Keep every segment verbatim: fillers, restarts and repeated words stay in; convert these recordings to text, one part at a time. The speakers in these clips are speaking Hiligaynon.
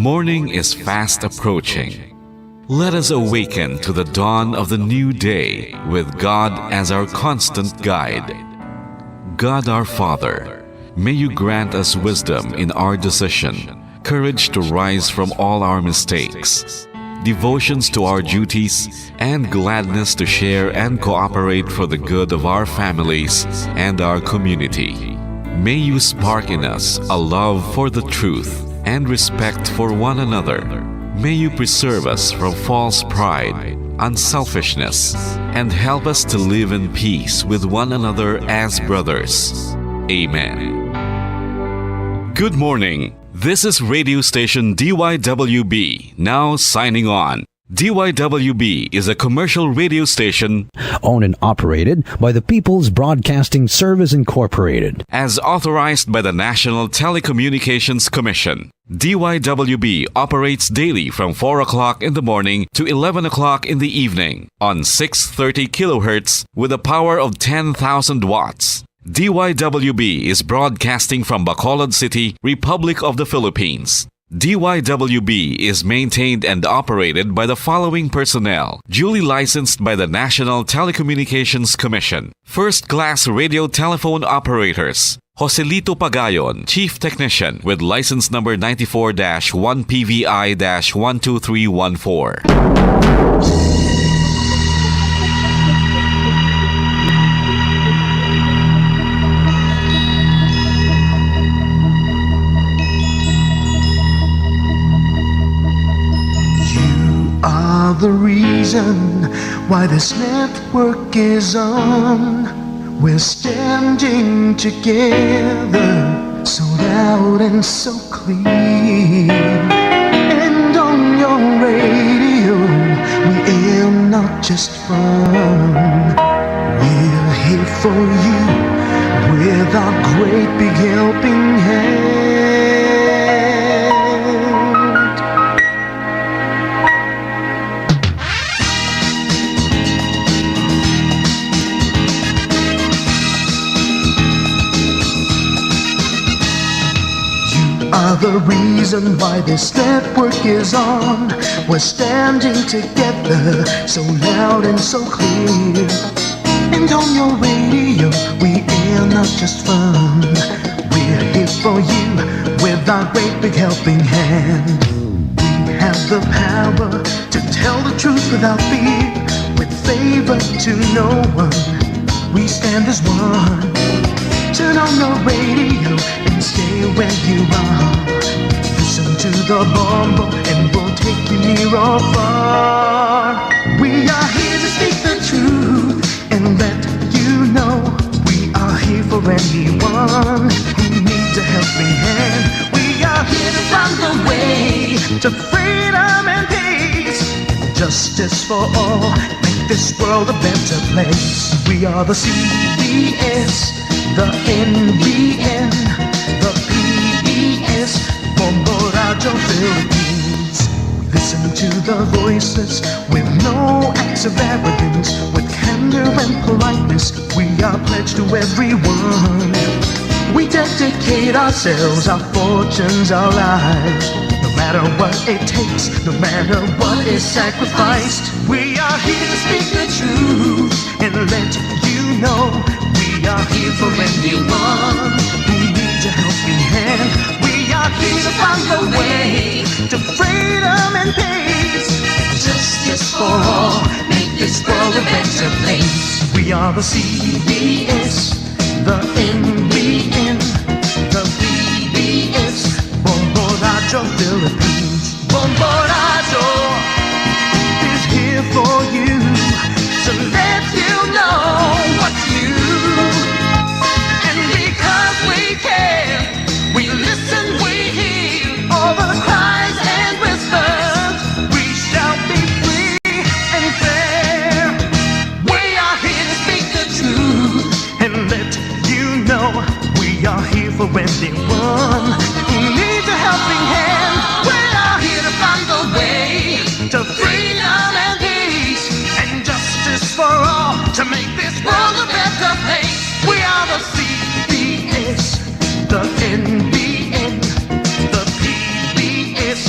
Morning is fast approaching. Let us awaken to the dawn of the new day with God as our constant guide. God our Father, may you grant us wisdom in our decision, courage to rise from all our mistakes, devotions to our duties, and gladness to share and cooperate for the good of our families and our community. May you spark in us a love for the truth and respect for one another. May you preserve us from false pride, unselfishness, and help us to live in peace with one another as brothers. Amen. Good morning. This is radio station D Y W B, now signing on. D Y W B is a commercial radio station owned and operated by the People's Broadcasting Service Incorporated. As authorized by the National Telecommunications Commission. D Y W B operates daily from four o'clock in the morning to eleven o'clock in the evening on six thirty kilohertz with a power of ten thousand watts. D Y W B is broadcasting from Bacolod City, Republic of the Philippines. D Y W B is maintained and operated by the following personnel, duly licensed by the National Telecommunications Commission. First class radio telephone operators. Joselito Pagayon, Chief Technician, with license number ninety-four dash one P V I dash one two three one four. You are the reason why this network is on. We're standing together, so loud and so clear. And on your radio, we aim not just fun. We're here for you with our great big helping hand. You are the reason why this network is on. We're standing together, so loud and so clear. And on your radio, we air not just fun. We're here for you with our great big helping hand. We have the power to tell the truth without fear, with favor to no one. We stand as one. Turn on your radio and stay where you are. Listen to the Bombo and we'll take you near or far. We are here to speak the truth and let you know we are here for anyone who needs a helping hand. We are here to find the way to freedom and peace. Justice for all, make this world a better place. We are the C B S, the N B N, the P B S, Bombo Radyo Philippines. We listen to the voices with no acts of arrogance, with candor and politeness. We are pledged to everyone. We dedicate ourselves, our fortunes, our lives. No matter what it takes, no matter what is sacrificed, we are here to speak the truth and let you know we are here for anyone who needs a helping hand. We are here to find the way to freedom and peace. Justice for all, make this world a better place. We are the C B S, the N B N, the P B S, Bombo Radyo Philippines. Bombo Radyo is here for you to let you know what's new. And because we care, we listen, we hear all the cries and whispers. We shall be free and fair. We are here to speak the truth and let you know we are here for anyone who needs a helping hand. We are here to find the way to freedom and peace and justice for all to make this world a better place. We are the C B S, the N B N, the P B S,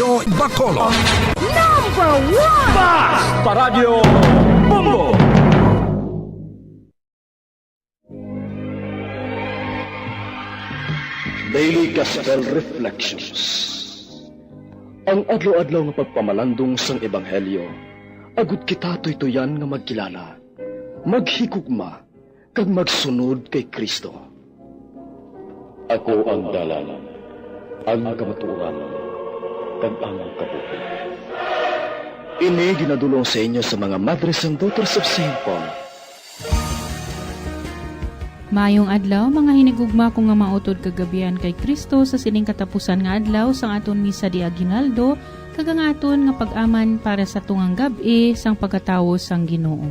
Yo Bacolod. Number one! Basta Radyo Bombo! Daily Gospel Reflections. Ang adlaw-adlaw nga pagpamalandong sang Ebanghelyo, agud kita tuytoyan nga magkilala, maghigugma, kag magsunod kay Cristo. Ako ang dalan, ang kamatuoran, kag ang kabuhi. Ini ginadul-ong sa inyo sa mga Madres and Daughters of Saint Paul. Maayong adlaw, mga hinigugma ko nga mautod kag gabian kay Cristo, sa sining katapusan nga adlaw sang aton Misa de Aguinaldo, kag ang aton nga pag-aman para sa tungang gab-i sang pagkatawo sang Ginoo.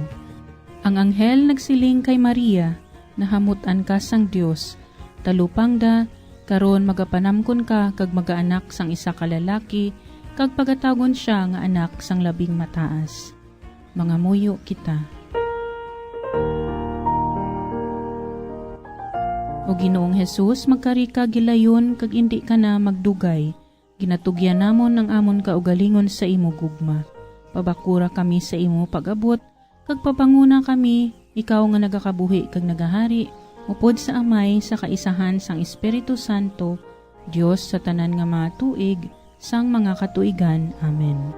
Ang anghel nagsiling kay Maria, "Nahamut-an ka sang Dios. Talupangda, karon magapanamkon ka kag magaanak sang isa ka lalaki, kag pagatawgon sia nga Anak sang Labing Mataas." Mangamuyo kita. O Ginoong Jesus, magkari ka gilayon kag indi ka na magdugay. Ginatugyan namon ang amon kaugalingon sa imo gugma. Pabakura kami sa imo pag-abot, kag pabanguna kami, ikaw nga nagakabuhi kag nagahari, upod sa Amay, sa kaisahan sang Espiritu Santo, Dios sa tanan nga mga tuig, sang mga katuigan. Amen.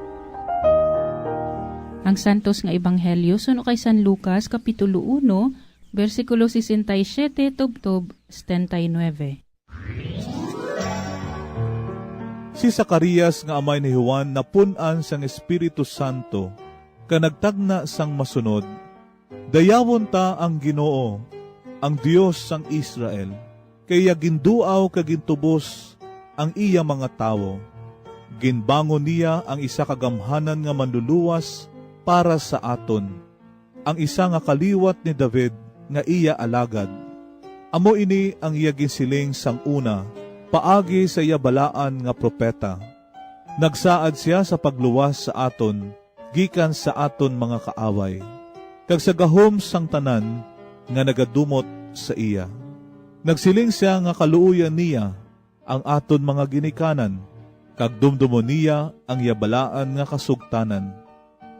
Ang Santos nga Ebanghelyo suno kay San Lucas, Kapitulo uno, bersikulo sesenta y siete tubtob setenta y nueve. Si Zacarias nga amay ni Juan napun-an sang Espiritu Santo, kag nagtagna sang masunod, "Dayawon ta ang Ginoo, ang Dios sang Israel, kay iya ginduaw kag gintubos ang iya mga tawo. Ginbangon niya ang isa ka gamhanan nga manluluwas para sa aton, ang isa nga kaliwat ni David nga iya alagad. Amo ini ang iya ginsiling sang una, paagi sa iya balaan nga propeta. Nagsaad sia sa pagluwas sa aton gikan sa aton mga kaaway, kag sa gahom sang tanan nga nagadumot sa iya. Nagsiling sia nga kaluoyan niya ang aton mga ginikanan, kag dumdomon niya ang iya balaan nga kasugtanan.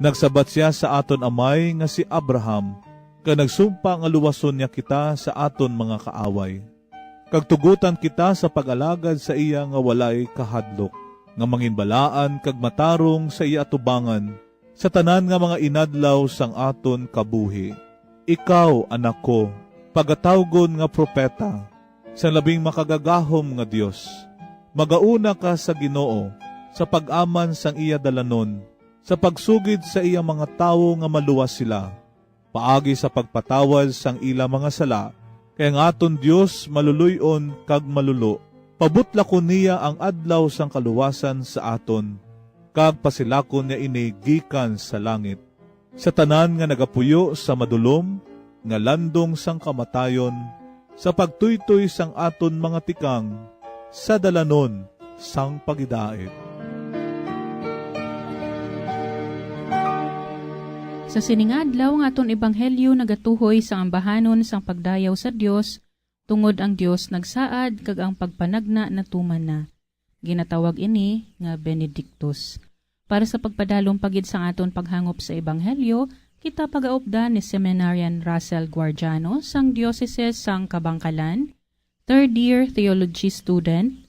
Nagsabat sia sa aton amay nga si Abraham, kag nagsumpa nga luwason niya kita sa aton mga kaaway, kag tugotan kita sa pag-alagad sa iya nga walay kahadlok, nga manginbalaan kag matarong sa iya atubangan sa tanan nga mga inadlaw sang aton kabuhi. Ikaw, anak ko, pagatawgon nga propeta sang Labing Makagagahom nga Dios. Magauna ka sa Ginoo sa pag-aman sang iya dalanon, sa pagsugid sa iya mga tawo nga maluwas sila, paagi sa pagpatawad sang ila mga sala, kay ang aton Dios maluloy-on kag malulo. Pabutlakon niya ang adlaw sang kaluwasan sa aton, kag pasilakon niya ini gikan sa langit. Sa tanan nga nagapuyo sa madulom nga landong sang kamatayon, sa pagtuytoy sang aton mga tikang sa dalanon sang pagidait. Sa sining adlaw, ang aton ebanghelyo nagatuhoy sa ambahanon sang pagdayaw sa Dios, tungod ang Dios nagsaad kag ang pagpanagna natuman na. Ginatawag ini nga Benedictus. Para sa pagpadalom pa gid sang aton paghangop sa ebanghelyo, kita pagaupdan ni Seminarian Russell Guardiano sang Diocese sang Kabangkalan, third year theology student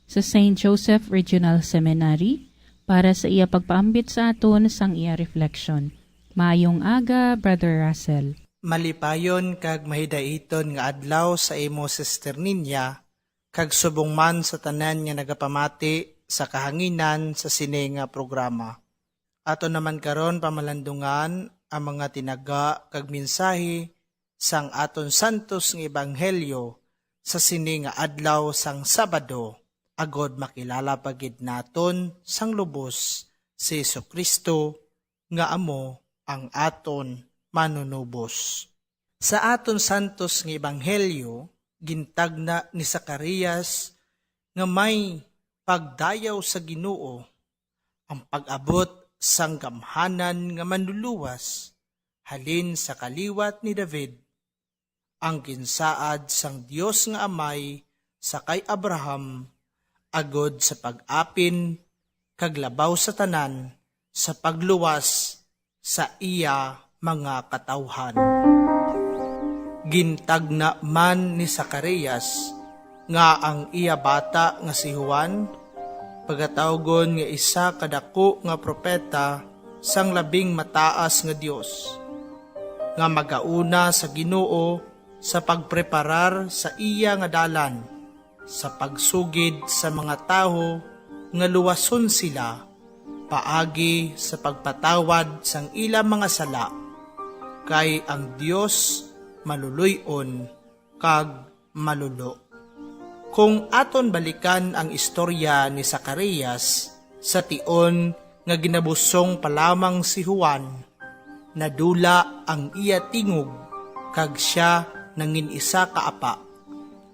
sa Saint Joseph Regional Seminary, para sa iya pagpaambit sa aton sang iya reflection. Maayong aga, Brother Russell. Malipayon kag mahidaiton nga adlaw sa imo, Sister Ninya, kag subong man sa tanan nga nagapamati sa kahanginan sa sini nga programa. Ato naman karon pamalandungan ang mga tinaga kag mensahe sang aton santos nga ebanghelyo sa sini nga adlaw sang Sabado, agod makilala pa gid naton sang lubos si Jesu-Cristo nga amo ang aton Manunubos. Sa aton santos nga ebanghelyo, gintagna ni Zacarias nga may pagdayaw sa Ginoo, ang pag-abot sang gamhanan nga Manluluwas halin sa kaliwat ni David, ang ginsaad sang Dios nga Amay sa kay Abraham, agod sa pag-apin kag labaw sa tanan, sa pagluwas sa iya mga katawhan. Gintagna man ni Zacarias nga ang iya bata nga si Juan pagatawgon nga isa ka daku nga propeta sang Labing Mataas nga Dios, nga magauna sa Ginoo sa pagpreparar sa iya nga dalan, sa pagsugid sa mga tawo nga luwason sila paagi sa pagpatawad sang ila mga sala, kay ang Dios maluloy-on kag malulo. Kung aton balikan ang istorya ni Zacarias, sa tion nga ginabusong pa lamang si Juan, nadula ang iya tingog, kag sia nangin-isa ka apa.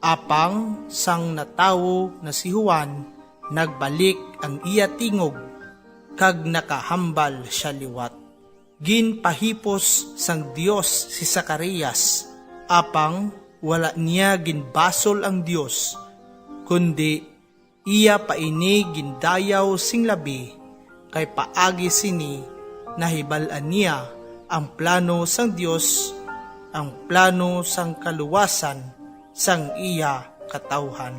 Apang sang natawo na si Juan, nagbalik ang iya tingog, kag nakahambal sia liwat. Ginpahipos sang Dios si Zacarias, apang wala niya ginbasol ang Dios, kundi iya pa ini gindayaw sing labi, kay paagi sini nahibal-an niya ang plano sang Dios, ang plano sang kaluwasan sang iya katawhan.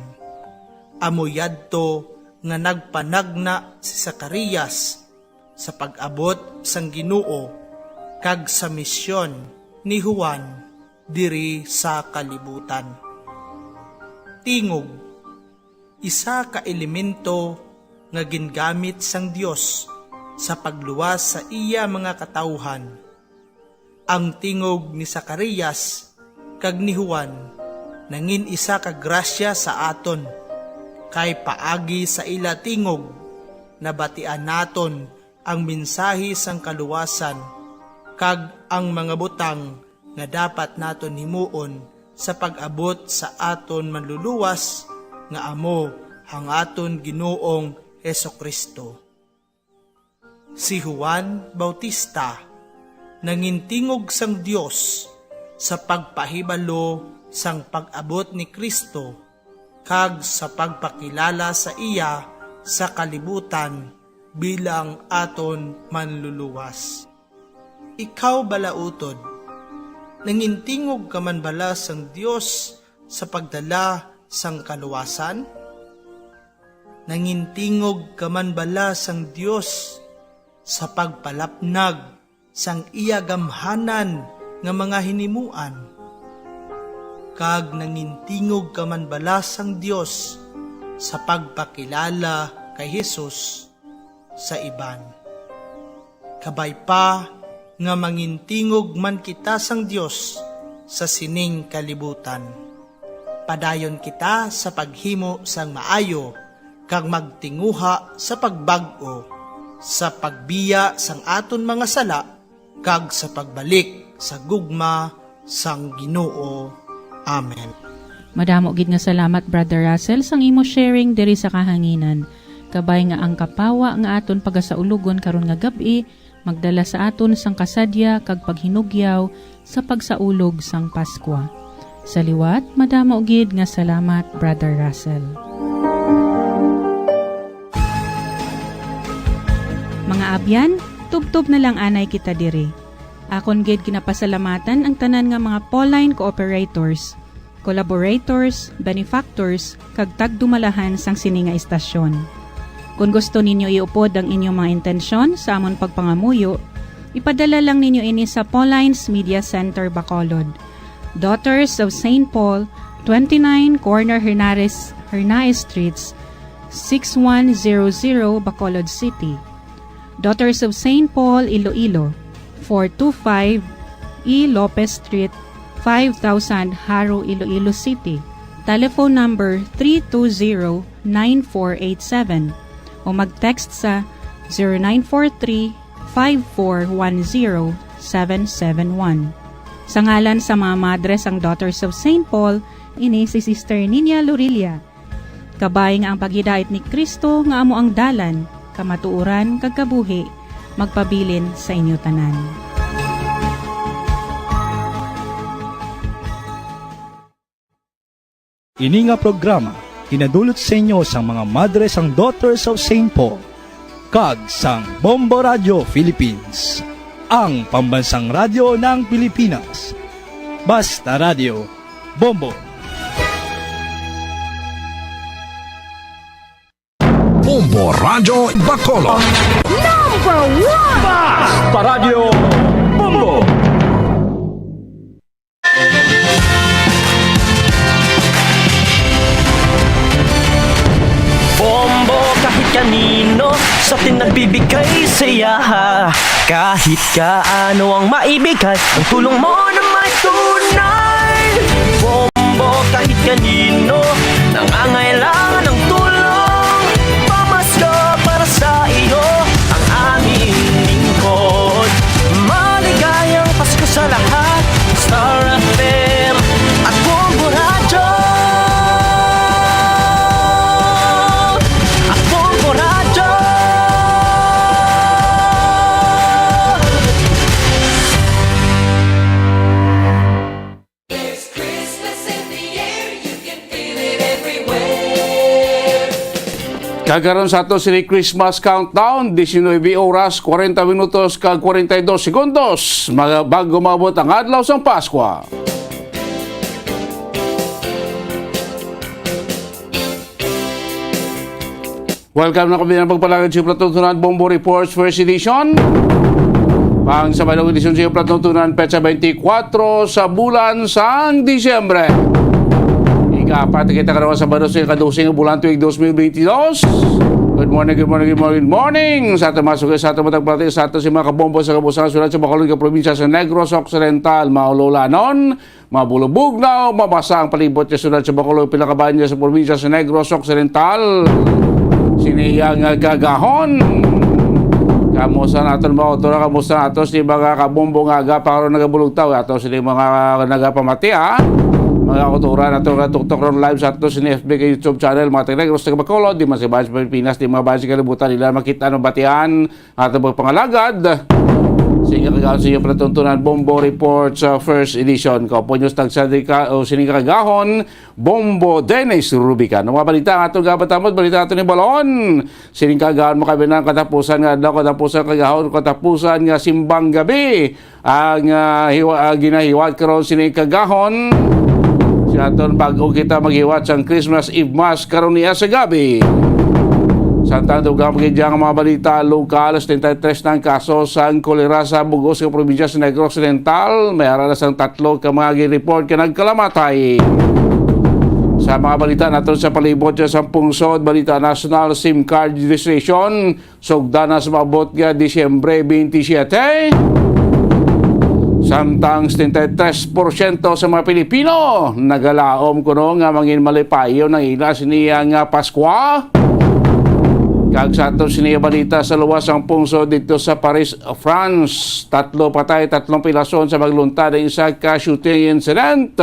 Amo yadto nga nagpanagna si Zacarias sa pag-abot sang Ginoo kag sa misyon ni Juan diri sa kalibutan. Tingog, isa ka elemento nga gingamit sang Dios sa pagluwas sa iya mga katawhan. Ang tingog ni Zacarias kag ni Juan nangin-isa ka grasya sa aton, kay paagi sa ila tingog nabatian naton ang mensahi sang kaluwasan kag ang mga butang nga dapat naton himuon sa pag-abot sa aton Manluluwas, nga amo ang aton Ginoong Jesu-Cristo. Si Juan Bautista nangintingog sang Dios sa pagpahibalo sang pag-abot ni Cristo kag sa pagpakilala sa iya sa kalibutan bilang aton Manluluwas. Ikaw bala utod, nangintingog ka man bala sang Dios sa pagdala sang kaluwasan? Nangintingog ka man bala sang Dios sa pagpalapnag sang iya gamhanan nga mga hinimuan? Kag nangintingog ka man bala sang Dios sa pagpakilala kay Jesus sa iban? Kabay pa nga mangintingog man kita sang Dios sa sining kalibutan. Padayon kita sa paghimo sang maayo kag magtinguha sa pagbag-o, sa pagbiya sang aton mga sala, kag sa pagbalik sa gugma sang Ginoo. Amen. Madamo gid nga salamat, Brother Russell, sang imo sharing diri sa kahanginan. Kabay nga ang kapawa nga aton pagasaulogon karon nga gab-i magdala sa aton sang kasadya kag paghinugyaw sa pagsaulog sang Paskwa. Sa liwat, madamo gid nga salamat, Brother Russell. Mga abyan, tubtob na lang anay kita diri. Akon gid ginapasalamatan ang tanan nga mga Pauline cooperators, collaborators, benefactors, kag tagdumalahan sang sini nga istasyon. Kon gusto ninyo iupod ang inyong mga intensyon sa amon pagpangamuyo, ipadala lang ninyo ini sa Pauline's Media Center, Bacolod, Daughters of Saint Paul, twenty-nine Corner Hernares, Hernaez Streets, six one zero zero, Bacolod City. Daughters of Saint Paul, Iloilo, four two five E Lopez Street, five thousand, Jaro, Iloilo City. Telephone number three two zero nine four eight seven o mag-text sa zero nine four three five four one zero seven seven one. Sa ngalan sa mga madre sang Daughters of Saint Paul, ini si Sister Nina Lorilla. Kabay nga ang paghidait ni Cristo nga amo ang dalan, kamatuoran, kag kabuhi, magpabilin sa inyo tanan. Ini nga programa ginadulot sa inyo sang mga madre sang Daughters of Saint Paul. kag sang Bombo Radio Philippines, ang pambansang radyo ng Pilipinas. Basta Radio, Bombo. Bombo Radyo Bacolod. Number one! Basta Radyo Bombo! Bombo kahit kanino sa atin nagbibigay saya. Kahit kaano ang maibigay, ang tulong mo na may tunay. Bombo kahit kanino nangangailangan ng tulong. Pamasko para sa iyo ang aming lingkod. Maligayang Pasko sa lahat. Star F M at Bombo Radyo. At Bombo Radyo. There's Christmas in the air, you can feel it everywhere. Kag karon sa ato sini Christmas countdown, diecinuebe oras, cuarenta minutos, kag cuarenta y dos segundos, mga bago maabot ang adlaw sang Paskwa. Welcome na kami ng pagpalagad sa Platuntunan Bombo Reports First Edition. Pang Sabadong edisyon sa Platuntunan, petsa twenty-four sa bulan sang Disyembre. Ika-apat kita karon sa Sabado sa ika-dose nga bulan tuig dos mil benti dos. Good morning, good morning, good morning, good morning. Sa ato mga sugay, sa ato matagpalati, sa ato si mga kabombo sa kabuusan, sulat sa Bacolod nga probinsya sa Negros Occidental, maululanon, mabulubugnaw, mabasa ang palibot nga syudad sa Bacolod, pila ka bahin sa probinsya sa Negros Occidental. Sini iya nga kagahon. Kamusta naton mga autora? Kamusta nato si mga kabombo nga aga pa karon nagabulugtaw? Ato sini mga nagapamati, ha? Mga autora nato nga tuktok ron live sa ato sini F B kag YouTube channel, mga taga Negros, taga Bacolod, di man sa iban sa Pilipinas, di mga bahin sa kalibutan, nila makita no batian. Ato pagpangalagad. Sige, kagaw sa iyo palatuntunan, Bombo Report sa first edition. Kaupo nyo sa tagsa di ka, o sining kagahon, Bombo Dennis Rubican. Ang mga balita nga ato gabatamot, balita ato ni Balon. Sining kagahon mo kami ng katapusan nga adlaw, katapusan kagahon, katapusan nga simbang gabi. Ang, ah, hiwa-, ah, ginahiwat karon sining kagahon. Sa aton bag-o kita maghiwat sang Christmas Eve Mass karon niya sa gabi. Samtang dugang pa gid ang mga balita lokal, setenta y tres na ang kaso sang kolera sa bug-os nga probinsya sa Negros Occidental. May ara na sang tatlo ka mga gin-report ka nagkalamatay. Sa mga balita naton sa palibot sa pungsod, balita national, SIM card registration, sugda na sa maabot nga Disyembre twenty-seven. Samtang setenta y tres porsyento sa mga Pilipino nagalaom kuno nga mangin malipayon ang ila siniya nga Paskwa. Kag sa ato siniya balita sa luwas ang pungsod dito sa Paris, France, tatlo patay, tatlong pilason sa pagluntad ang isa ka shooting incident.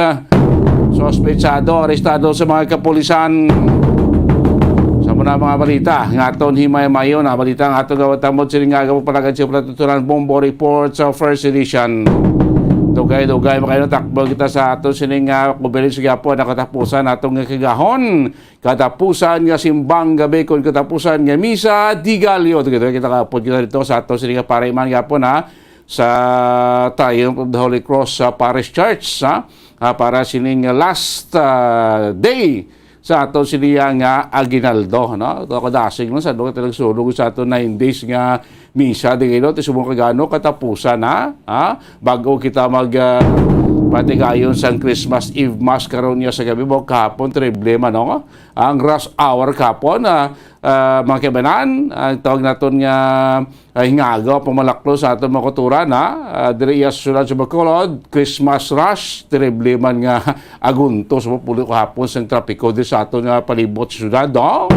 Suspetsado, arestado sa mga kapulisan. Sa muna mga balita nga aton himay-mayon, na balita nga aton gawat tamod sining nga agaw palagad sa Platutunan Bombo Report sa first edition. Dugay-dugay makayo takbo kita sa aton sining nga coverage gyapon, nakatapusan nato nga kagahon, katapusan nga simbang gabi, kon katapusan nga misa di Gallo. Kita, kita kapod kita dito sa aton sining nga pariman gyapon, ha, sa Triumph of the Holy Cross sa Parish Church, ha? Ah, para sining last, ah, day sa aton siniya nga aguinaldo, no? Ito ako dasig, no? Sa doon ka nagsulog sa aton nine days nga misa, di kayo, no? Ti subong kagano katapusan, ha? Ha? Bago kita mag, ah, patigayon sang Christmas Eve Mass karon niya sa gabi, mo kahapon, terrible man, no? Ang rush hour kahapon, ah, ah, mga kaibanan, ang tawag naton nga, ah, hingaga o pamalaklo sa aton mga kuturan, ha? Ah, diri iya sa siyudad sa Bacolod, Christmas rush, terrible man nga aguntos mo pulo kahapon sa trapiko diri sa aton nga palibot sa siyudad, no?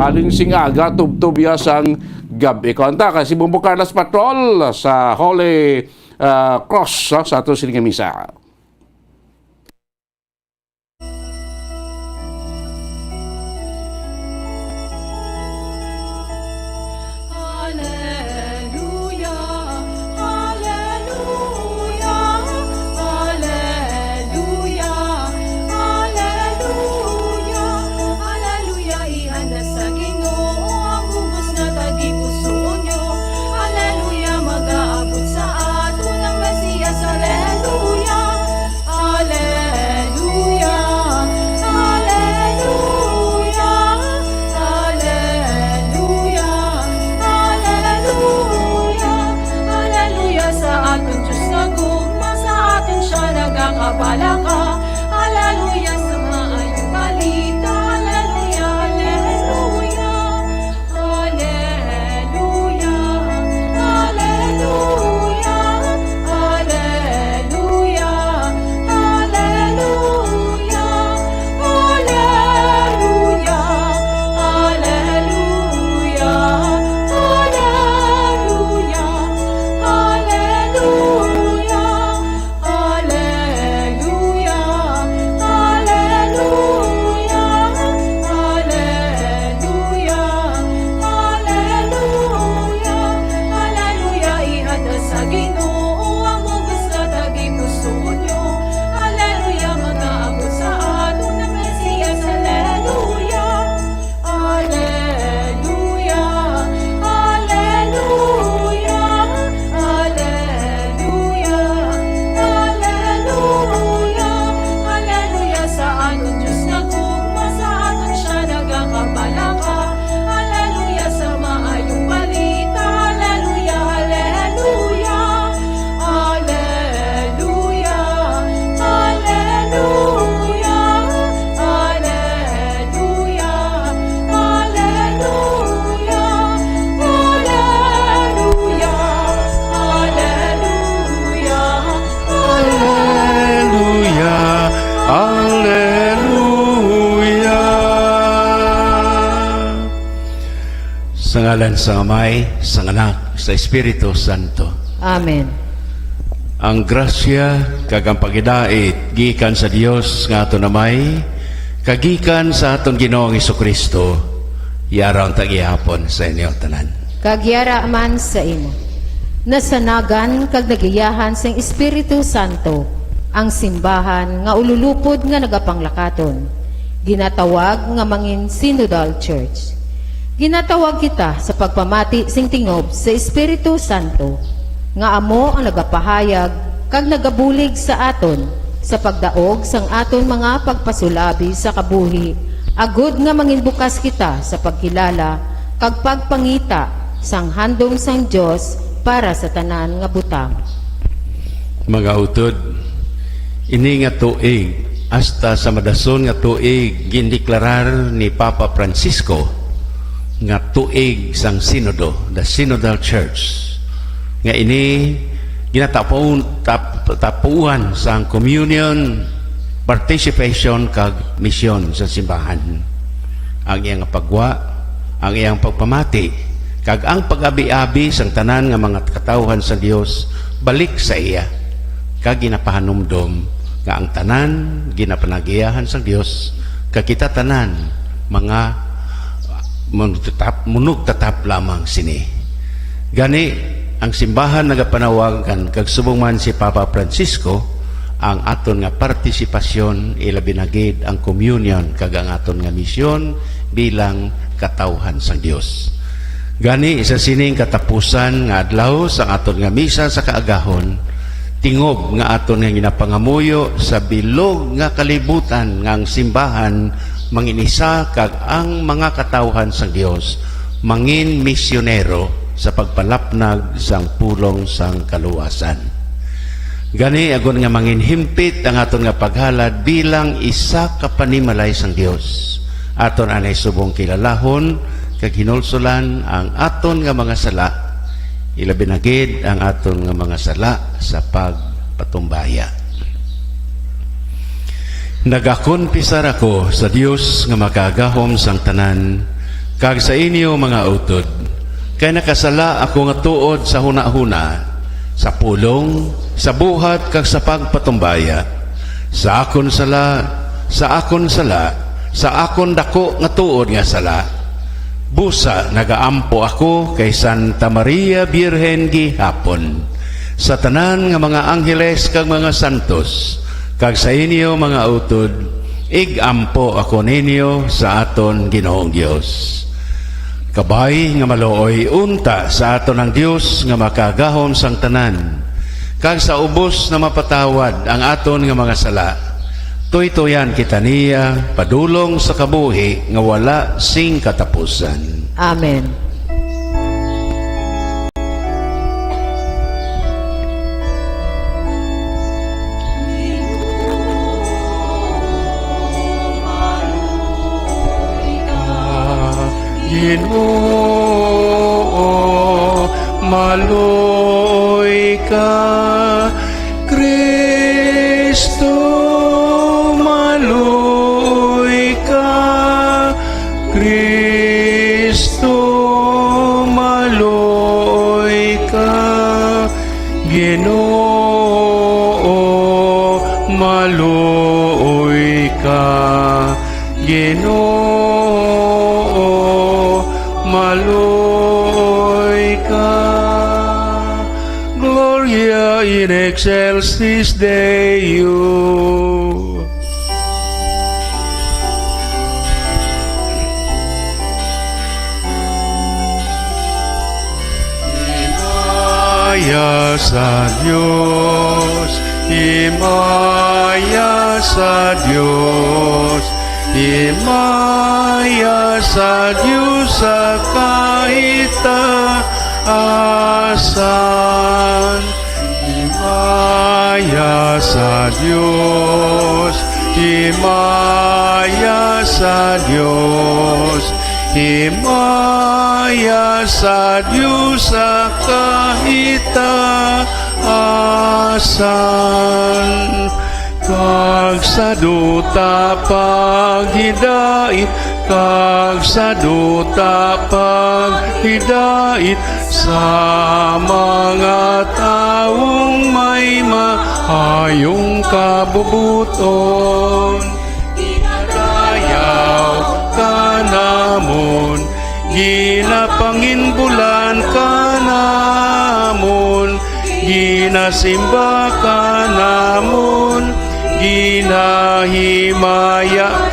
Halin sing aga, tubtob iya sang gabi. Kanta kay si Bumbo Carlos Patrol sa Holy, ah, Cross, ha, sa aton sining misa. Balaka, haleluya, sa maayong balita, haleluya, haleluya, haleluya, haleluya, haleluya, haleluya, haleluya, haleluya, haleluya. Haleluya, haleluya, haleluya, haleluya, haleluya. Ihanda sa Ginoo ang bug-os nga tagipusoon niyo. Haleluya, mag-aabot sa aton ang Mesiyas. Haleluya. Aleluya, aleluya, aleluya, aleluya, aleluya. Sa aton Dios nga gugma, sa aton sia nagakabalaka. Aleluya, sa maayong balita. Aleluya, aleluya. Aleluya, aleluya, aleluya, aleluya, aleluya, aleluya, Aleluya, aleluya. Sa ngalan sang Amay, sang Anak, sa Espiritu Santo. Amen. Ang grasya kag ang pagidait gikan sa Dios nga aton Amay, kag gikan sa aton Ginoong Jesu-Cristo, yara unta gihapon sa inyo tanan. Kag yara man sa imo. Nasanagan kag nagiyahan sang Espiritu Santo ang simbahan nga ululupod nga nagapanglakaton, ginatawag nga mangin Synodal Church. Ginatawag kita sa pagpamati sing tingob sa Espiritu Santo, nga amo ang nagapahayag kag nagabulig sa aton sa pagdaog sang aton mga pagpasulabi sa kabuhi, agud nga manginbukas kita sa pagkilala kag pagpangita sang handom sang Dios para sa tanan nga butang. Mga utod, ini nga tuig, hasta sa madason nga tuig, gindeklarar ni Papa Francisco nga tuig sang Sinodo, the Synodal Church, nga ini ginatapon-, tap-, tapuan sang communion, participation, kag misyon sa simbahan. Ang iyang pagwa, ang iyang pagpamati, kag ang pag-abi-abi sang tanan nga mga katawhan sa Dios balik sa iya, kag ginapahanumdom nga ang tanan ginapanagiyahan sang Dios, kag kita tanan mga munugtatap, munugtatap lamang sini. Gani, ang simbahan nagapanawagan, kag subong man si Papa Francisco, ang aton nga partisipasyon, ilabi na gid ang communion, kag ang aton nga misyon bilang katawhan sang Dios. Gani, sa sining katapusan nga adlaw sang aton nga misa sa kaagahon, tingob nga aton nga ginapangamuyo sa bilog nga kalibutan nga ang simbahan mangin-isa kag ang mga katawhan sang Dios mangin misyonero sa pagpalapnag sang pulong sang kaluwasan. Gani, agod nga manginhimpit ang aton nga paghalad bilang isa ka panimalay sang Dios, aton anay subong kilalahon kag hinulsolan ang aton nga mga sala, ilabi na gid ang aton nga mga sala sa pagpatumbaya. Nagakonpisar ako sa Dios nga Makagahom sang Tanan, kag sa inyo, mga utod, kay nakasala ako nga tuod sa hunahuna, sa pulong, sa buhat, kag sa pagpatumbaya, sa akon sala, sa akon sala, sa akon daku nga tuod nga sala. Busa nagaampo ako kay Santa Maria Birhen gihapon, sa tanan nga mga angheles kag mga santos, kag sa inyo, mga utod, ig-ampo ako ninyo sa aton Ginoong Dios. Kabay nga maluoy unta sa aton ang Dios nga Makagahom sang Tanan, kag sa ubos na mapatawad ang aton nga mga sala, tuytoyan kita niya padulong sa kabuhi nga wala sing katapusan. Amen. Ginoo, maluoy ka. Kristo, maluoy ka. Kristo, maluoy ka. Ginoo, maluoy ka. Ginoo, maluoy ka. Gloria in excelsis Deo. Himaya sa Dios, himaya sa Dios, himaya sa Dios sa kahitaasan. Himaya sa Dios, himaya sa Dios, himaya sa Dios sa kahitaasan. Kag sa duta paghidait, kag sa duta paghidait sa mga tawong may maayong kabubot-on. Ginadayaw ka namon, ginapanginbulan ka namon, ginasimba ka namon, ginahimaya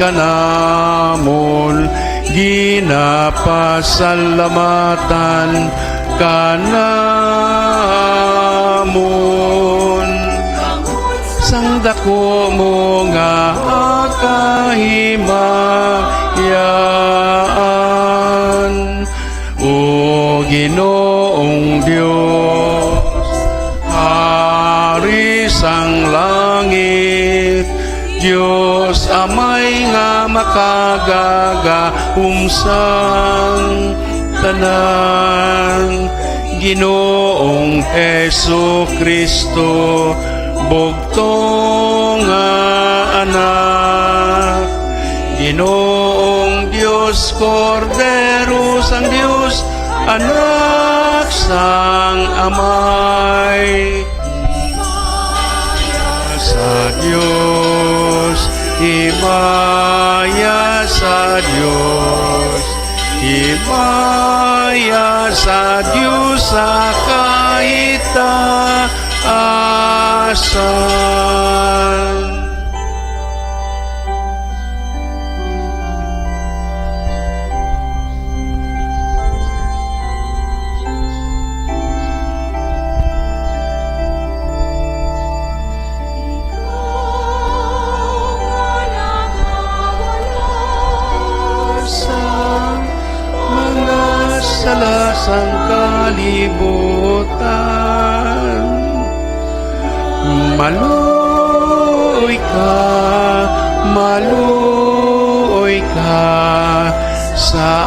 ka namon, ginapasalamatan ka namon. Sang dako mo nga kahimayaan, O Ginoong Dios, Hari sang langit, Dios Amay nga makagagahom sang tanan, Ginoong Jesu-Cristo, bugtong nga Anak, Ginoong Dios, Kordero sang Dios, Anak sang Amay. Himaya sa Dios, himaya sa Dios, himaya sa Dios sa kahitaasan. Sa mga sala sang kalibutan. Maluoy ka, maluoy ka sa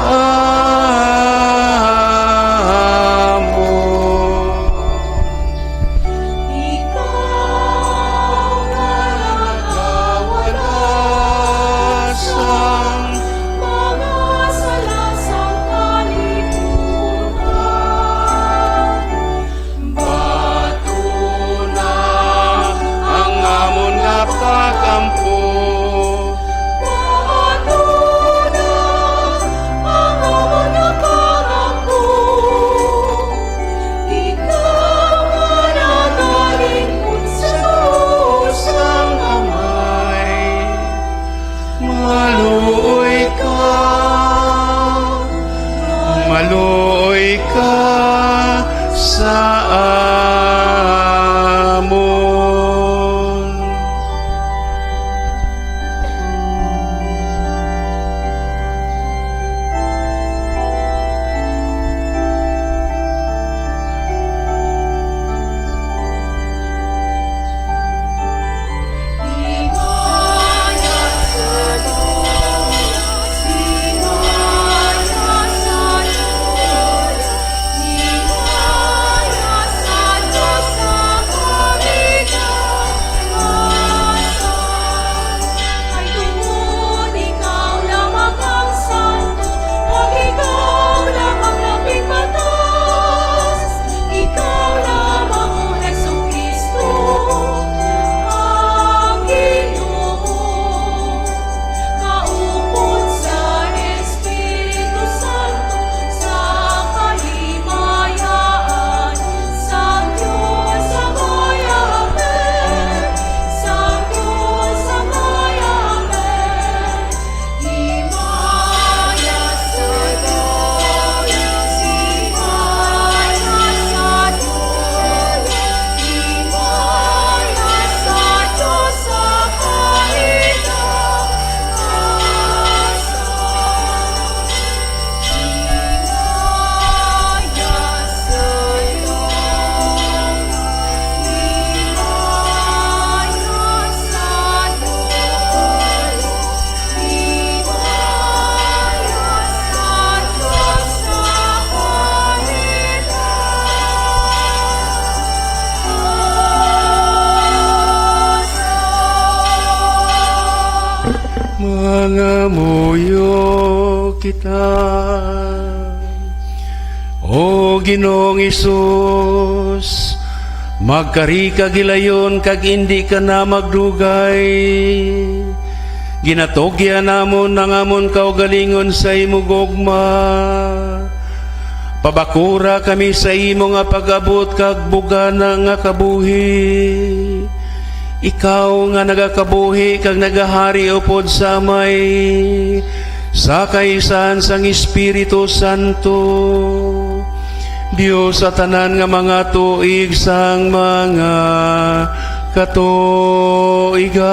amon. Ikaw nga nagawala sang mga sala sang kalibutan. Batuna ang amon nga pag-ampo. Batuna ang Mangamuyo kita. O Ginoong Hesus, magkari ka gilayon kag indi ka na magdugay. Ginatugyan namon ang amon kaugalingon sa imo gugma. Pabakura kami sa imo nga pag-abot kag bugana nga kabuhi. Ikaw nga nagakabuhi kag nagahari upod sa Amay, sa kaisahan sang Espiritu Santo, Dios sa tanan nga mga tuig sang mga katuigan.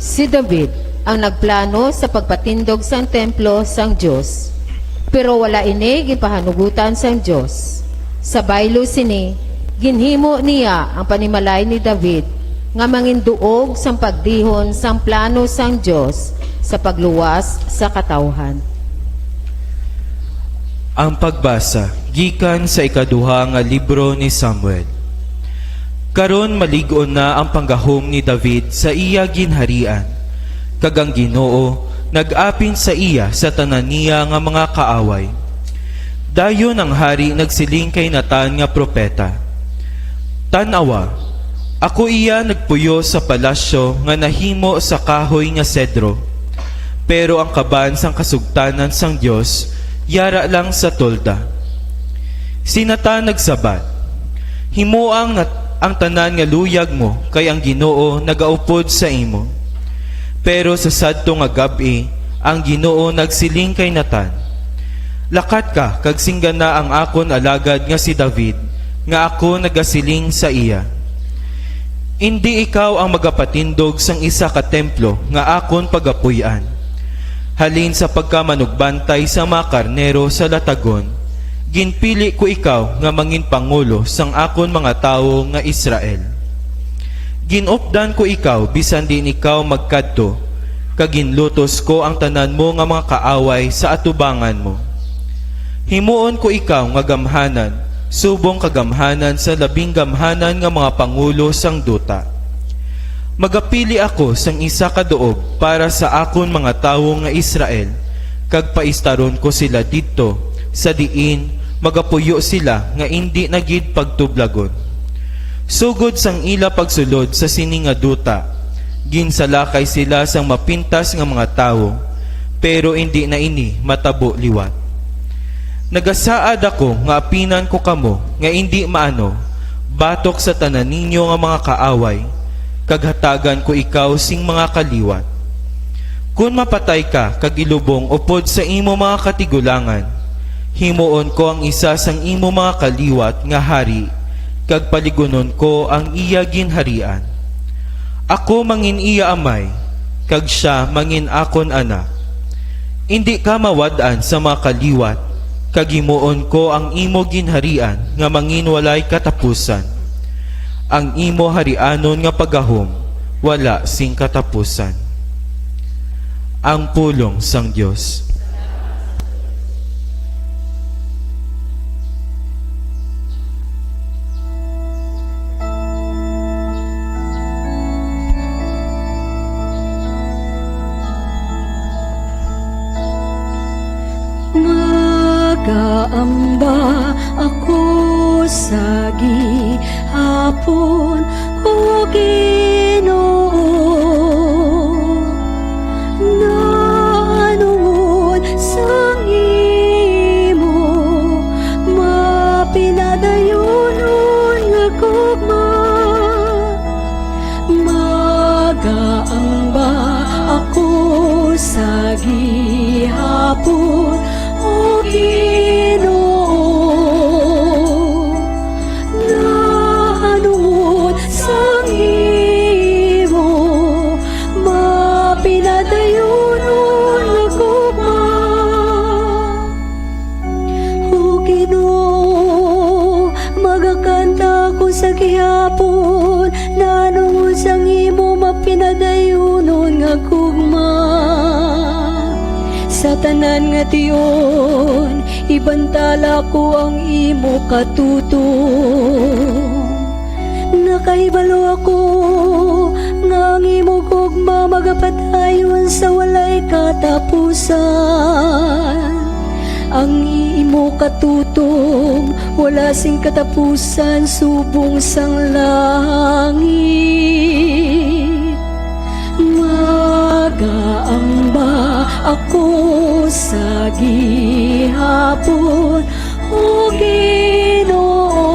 Si David ang nagplano sa pagpatindog sang templo sang Dios, pero wala ini ginpahanugotan sang Dios. Sa baylo sini, ginhimo niya ang panimalay ni David nga manginduog sang pagdihon sang plano sang Dios sa pagluwas sa katawhan. Ang pagbasa gikan sa ikaduha nga libro ni Samuel. Karon malig-on na ang panggahom ni David sa iya ginharian, kag ang Ginoo nag-apin sa iya sa tanan niya nga mga kaaway. Dayon ang hari nagsiling kay Natan nga propeta, "Tan-awa, ako iya nagpuyo sa palasyo nga nahimo sa kahoy nga sedro, pero ang kaban sang kasugtanan sang Dios yara lang sa tolda." Si Natan nagsabat, "Himoa ang nat-, ang tanan nga luyag mo, kay ang Ginoo nagaupod sa imo." Pero sa sadto nga gab-i, ang Ginoo nagsiling kay Natan, "Lakat ka kag singgana ang akon alagad nga si David, nga ako nagasiling sa iya, 'Indi ikaw ang magapatindog sang isa ka templo nga akon pagapuy-an. Halin sa pagkamanugbantay sang mga karnero sa latagon, ginpili ko ikaw nga manginpangulo sang akon mga tawo nga Israel. Ginupdan ko ikaw bisan diin ikaw magkadto, kag ginlutos ko ang tanan mo nga mga kaaway sa atubangan mo. Himuon ko ikaw nga gamhanan subong kagamhanan sa labing gamhanan nga mga pangulo sang duta. Magapili ako sang isa ka duog para sa akon mga tawo nga Israel, kag paistaron ko sila didto sa diin magapuyo sila nga indi na gid pagtublagon. Sugod sang ila pagsulod sa sini nga duta, ginsalakay sila sang mapintas nga mga tawo, pero indi na ini matabo liwat. Nagasaad ako nga apinan ko kamo nga indi maano batok sa tanan ninyo nga mga kaaway, kag hatagan ko ikaw sing mga kaliwat. Kon mapatay ka kag ilubong upod sa imo mga katigulangan, himuon ko ang isa sang imo mga kaliwat nga hari, kag paligunon ko ang iya ginharian. Ako mangin-iya amay, kag sia mangin-akon anak. Indi ka mawad-an sa mga kaliwat, kag himuon ko ang imo ginharian nga manginwalay katapusan. Ang imo harianon nga paggahom wala sing katapusan. Ang pulong sang Dios. Magaamba ako sa gihapon, O Ginoo, nahanungod sang imo mapinadayunon nga gugma. Magaamba ako sa gihapon, O Ginoo, nahanungod sang imo mapinadayunon nga gugma. O Ginoo, magakanta ako sa gihapon, nahanungod sang imo mapinadayunon nga gugma. Sa tanan nga tion, Ibantala ko ang imo katutom. Nakahibalo ako nga ang imo gugma magapadayon sa walay katapusan. Ang imo katutom wala sing katapusan subong sang langit. Magaamba ako sa gihapon, O Ginoo,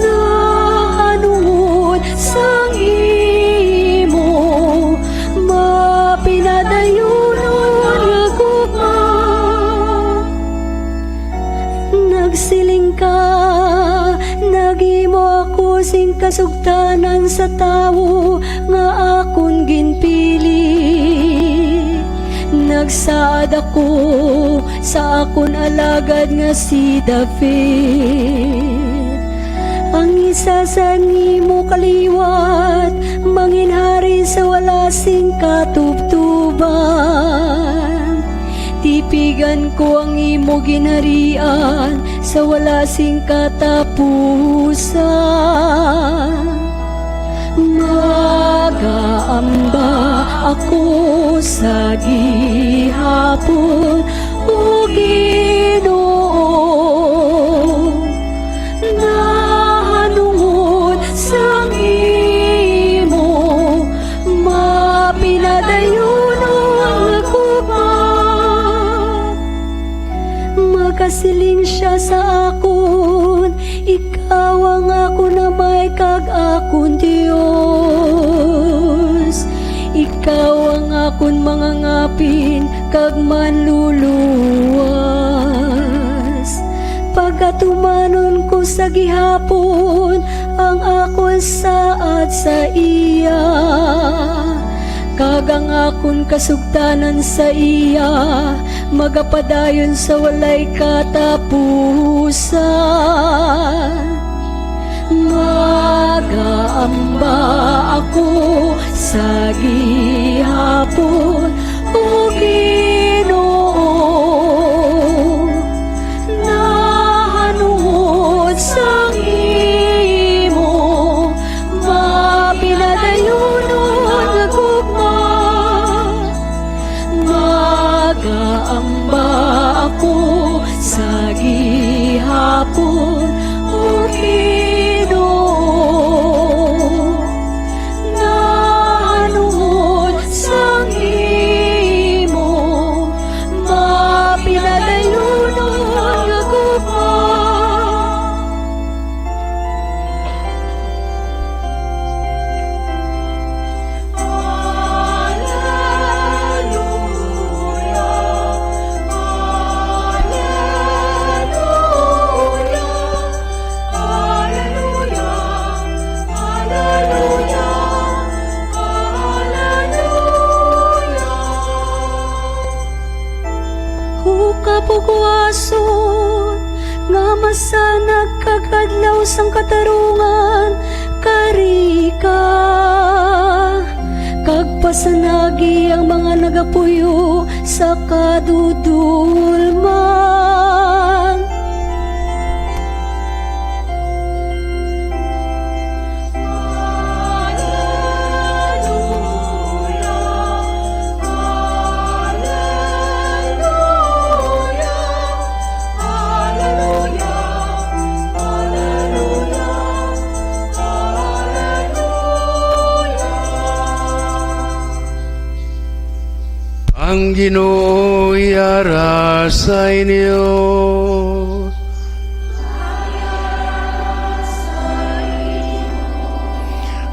nahanungod sang imo mapinadayunon nga gugma. Nagsiling ka, "Naghimo ako sing kasugtanan sa tawo nga akon ginpili." Nagsaad ako sa akon alagad nga si David. Ang isa sa imo kaliwat manginhari sa wala sing katubtuban. Tipigan ko ang imo ginharian sa wala sing katapusan. Magaamba ako sa gihapon, O Ginoo, nahanungod sang imo mapinadayunon nga gugma. Magasiling sia sa akon, "Ikaw ang akon Amay kag akon Dios, ikaw ang akon mangangapin kag manluluwas." Pagatumanon ko sa gihapon ang akon saad sa iya, kag ang akon kasugtanan sa iya magapadayon sa walay katapusan. Magaamba ako sa gihapon, O Ginoo, nahanungod sang imo mapinadayunon nga gugma. Magaamba ako sa gihapon, O Ginoo, nahanungod sang imo mapinadayunon nga gugma. O Kabugwason, nga masanag kag adlaw sang katarungan, kari ka, kag pasanagi ang mga nagapuyo sa kadudolman. Ang Ginoo yara sa inyo.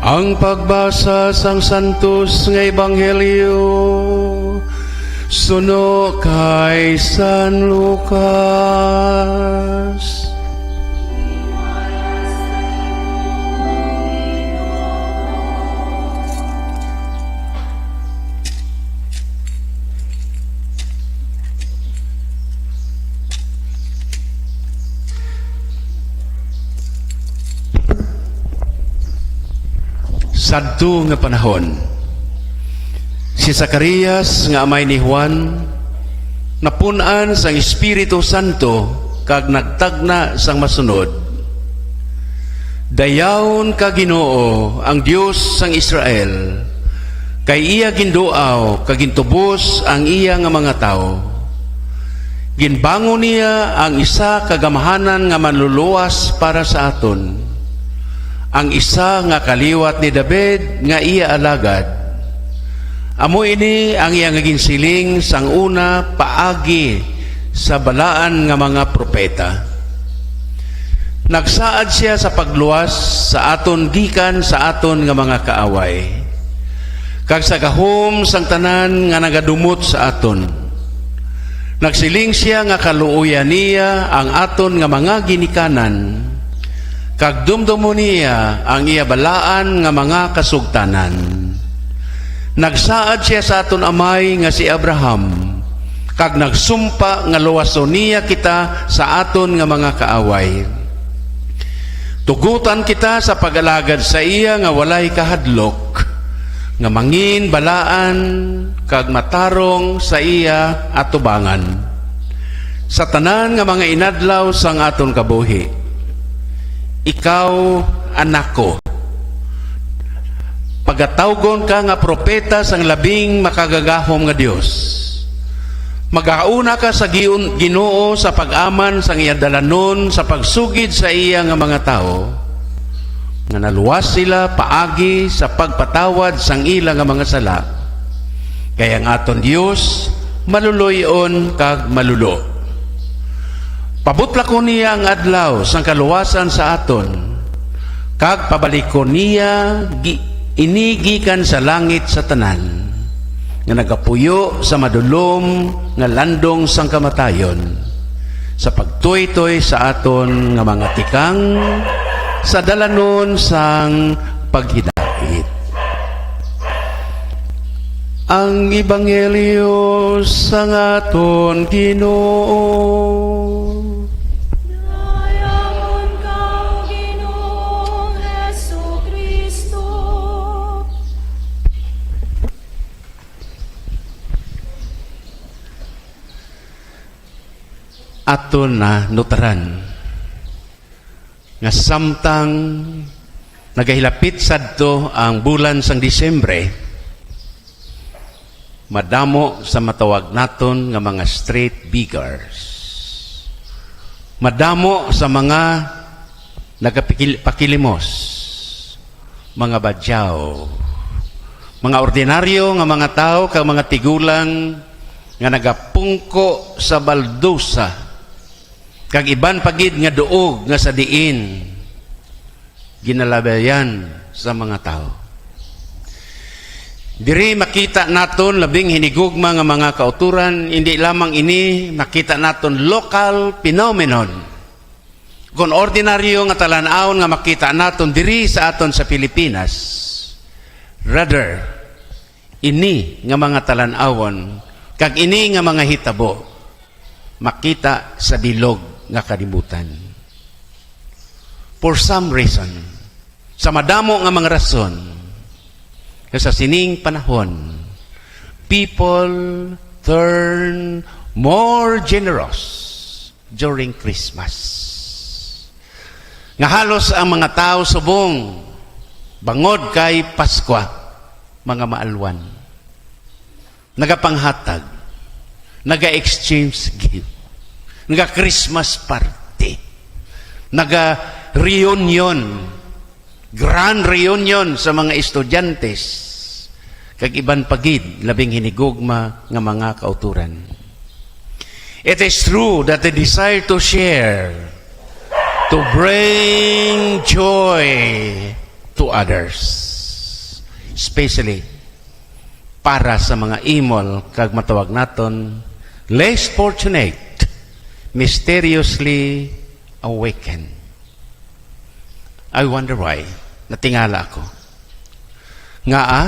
Ang pagbasa sang Santos nga Ebanghelyo suno kay San Lucas. Sadto nga panahon, si Zacarias nga amay ni Juan Napun-an sang Espiritu Santo kag nagtagna sang masunod: "Dayawon ka, Ginoo, ang Dios sang Israel, kay iya ginduaw kag gintubos ang iya nga mga tawo. Ginbangon niya ang isa ka gamhanan nga manluluwas para sa aton, ang isa nga kaliwat ni David nga iya alagad. Amo ini ang iya nga ginsiling sang una paagi sa balaan nga mga propeta. Nagsaad sia sa pagluwas sa aton gikan sa aton nga mga kaaway, kag sa gahom sang tanan nga nagadumot sa aton. Nagsiling sia nga kaluoyan niya ang aton nga mga ginikanan, kag dumdomon niya ang iya balaan nga mga kasugtanan. Nagsaad sia sa aton amay nga si Abraham, kag nagsumpa nga luwason niya kita sa aton nga mga kaaway. Tugutan kita sa pag-alagad sa iya nga walay kahadlok, nga mangin balaan kag matarong sa iya atubangan sa tanan nga mga inadlaw sang aton kabuhi. Ikaw, anak ko, pagatawgon ka nga propeta sang Labing Makagagahom nga Dios. Magauna ka sa giun-, Ginoo sa pag-aman sang iya dalanon sa pagsugid sa iya nga mga tawo, nga naluwas sila paagi sa pagpatawad sang ila nga mga sala. Kay ang aton Dios maluloy-on kag malulo. Pabutlakon niya ang adlaw sang kaluwasan sa aton, kag pabalikon niya gi-, ini gikan sa langit sa tanan nga nagapuyo sa madulom nga landong sang kamatayon, sa pagtuytoy sa aton nga mga tikang sa dalanon sang paghidait. Ang Ebanghelyo sang aton Ginoo. Dayawan ka, O Ginoong Jesu-Cristo. Aton na nutaran nga samtang nagahilapit sadto ang bulan sang Disyembre, madamo sa matawag naton nga mga street beggars. Madamo sa mga nagapikil-, pakilimos, mga badyaw, mga ordinaryo nga mga tawo kag mga tigulang nga nagapungko sa baldosa kag iban pa gid nga duog nga sa diin ginalabayan sa mga tawo. Diri makita naton labing hinigugma nga mga kauturan, indi lamang ini makita naton local phenomenon, kon ordinaryo nga talan-awon nga makita naton diri sa aton sa Pilipinas. Rather, ini nga mga talan-awon kag ini nga mga hitabo makita sa bilog nga kalibutan. For some reason, sa madamo nga mga rason, nga sa sining panahon, people turn more generous during Christmas. Nga halos ang mga tawo subong bangod kay Paskwa, mga maalwan, nagapanghatag, naga-exchange gift, naga-Christmas party, naga-reunion, grand reunion sa mga estudyante, kag iban pa gid labing hinigugma nga mga kauturan. It is true that the desire to share, to bring joy to others, especially para sa mga imol kag matawag naton less fortunate, mysteriously awaken. I wonder why. Natingala ako. Ngaa,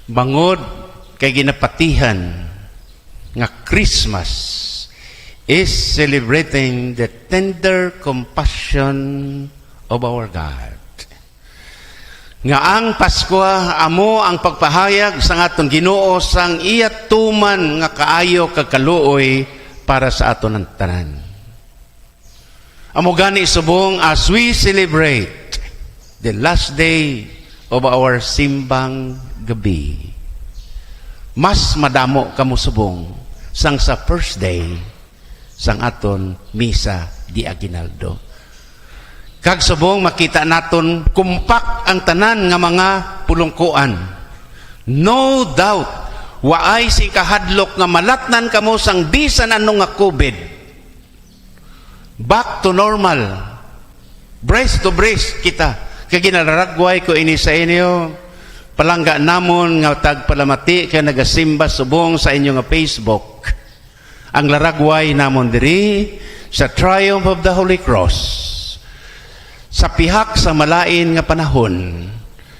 bangod kay ginapatihan nga Christmas is celebrating the tender compassion of our God. Nga ang Paskwa amo ang pagpahayag sang aton Ginoo sang iya tuman nga kaayo kag kaluoy para sa aton ang tanan. Amo gani subong, as we celebrate the last day of our simbang gabi, mas madamo kamo subong sang sa first day sang aton misa di aguinaldo. Kag subong makita naton kumpak ang tanan nga mga pulungkuan. No doubt, waay sing kahadlok nga malatnan kamo sang bisan ano nga COVID. Back to normal. Breast to breast kita. Kag ginalaragway ko ini sa inyo, palangga namon nga tagpalamati kay nagasimba subong sa inyo nga Facebook. Ang laragway namon diri sa Triumph of the Holy Cross. Sa pihak sa malain nga panahon,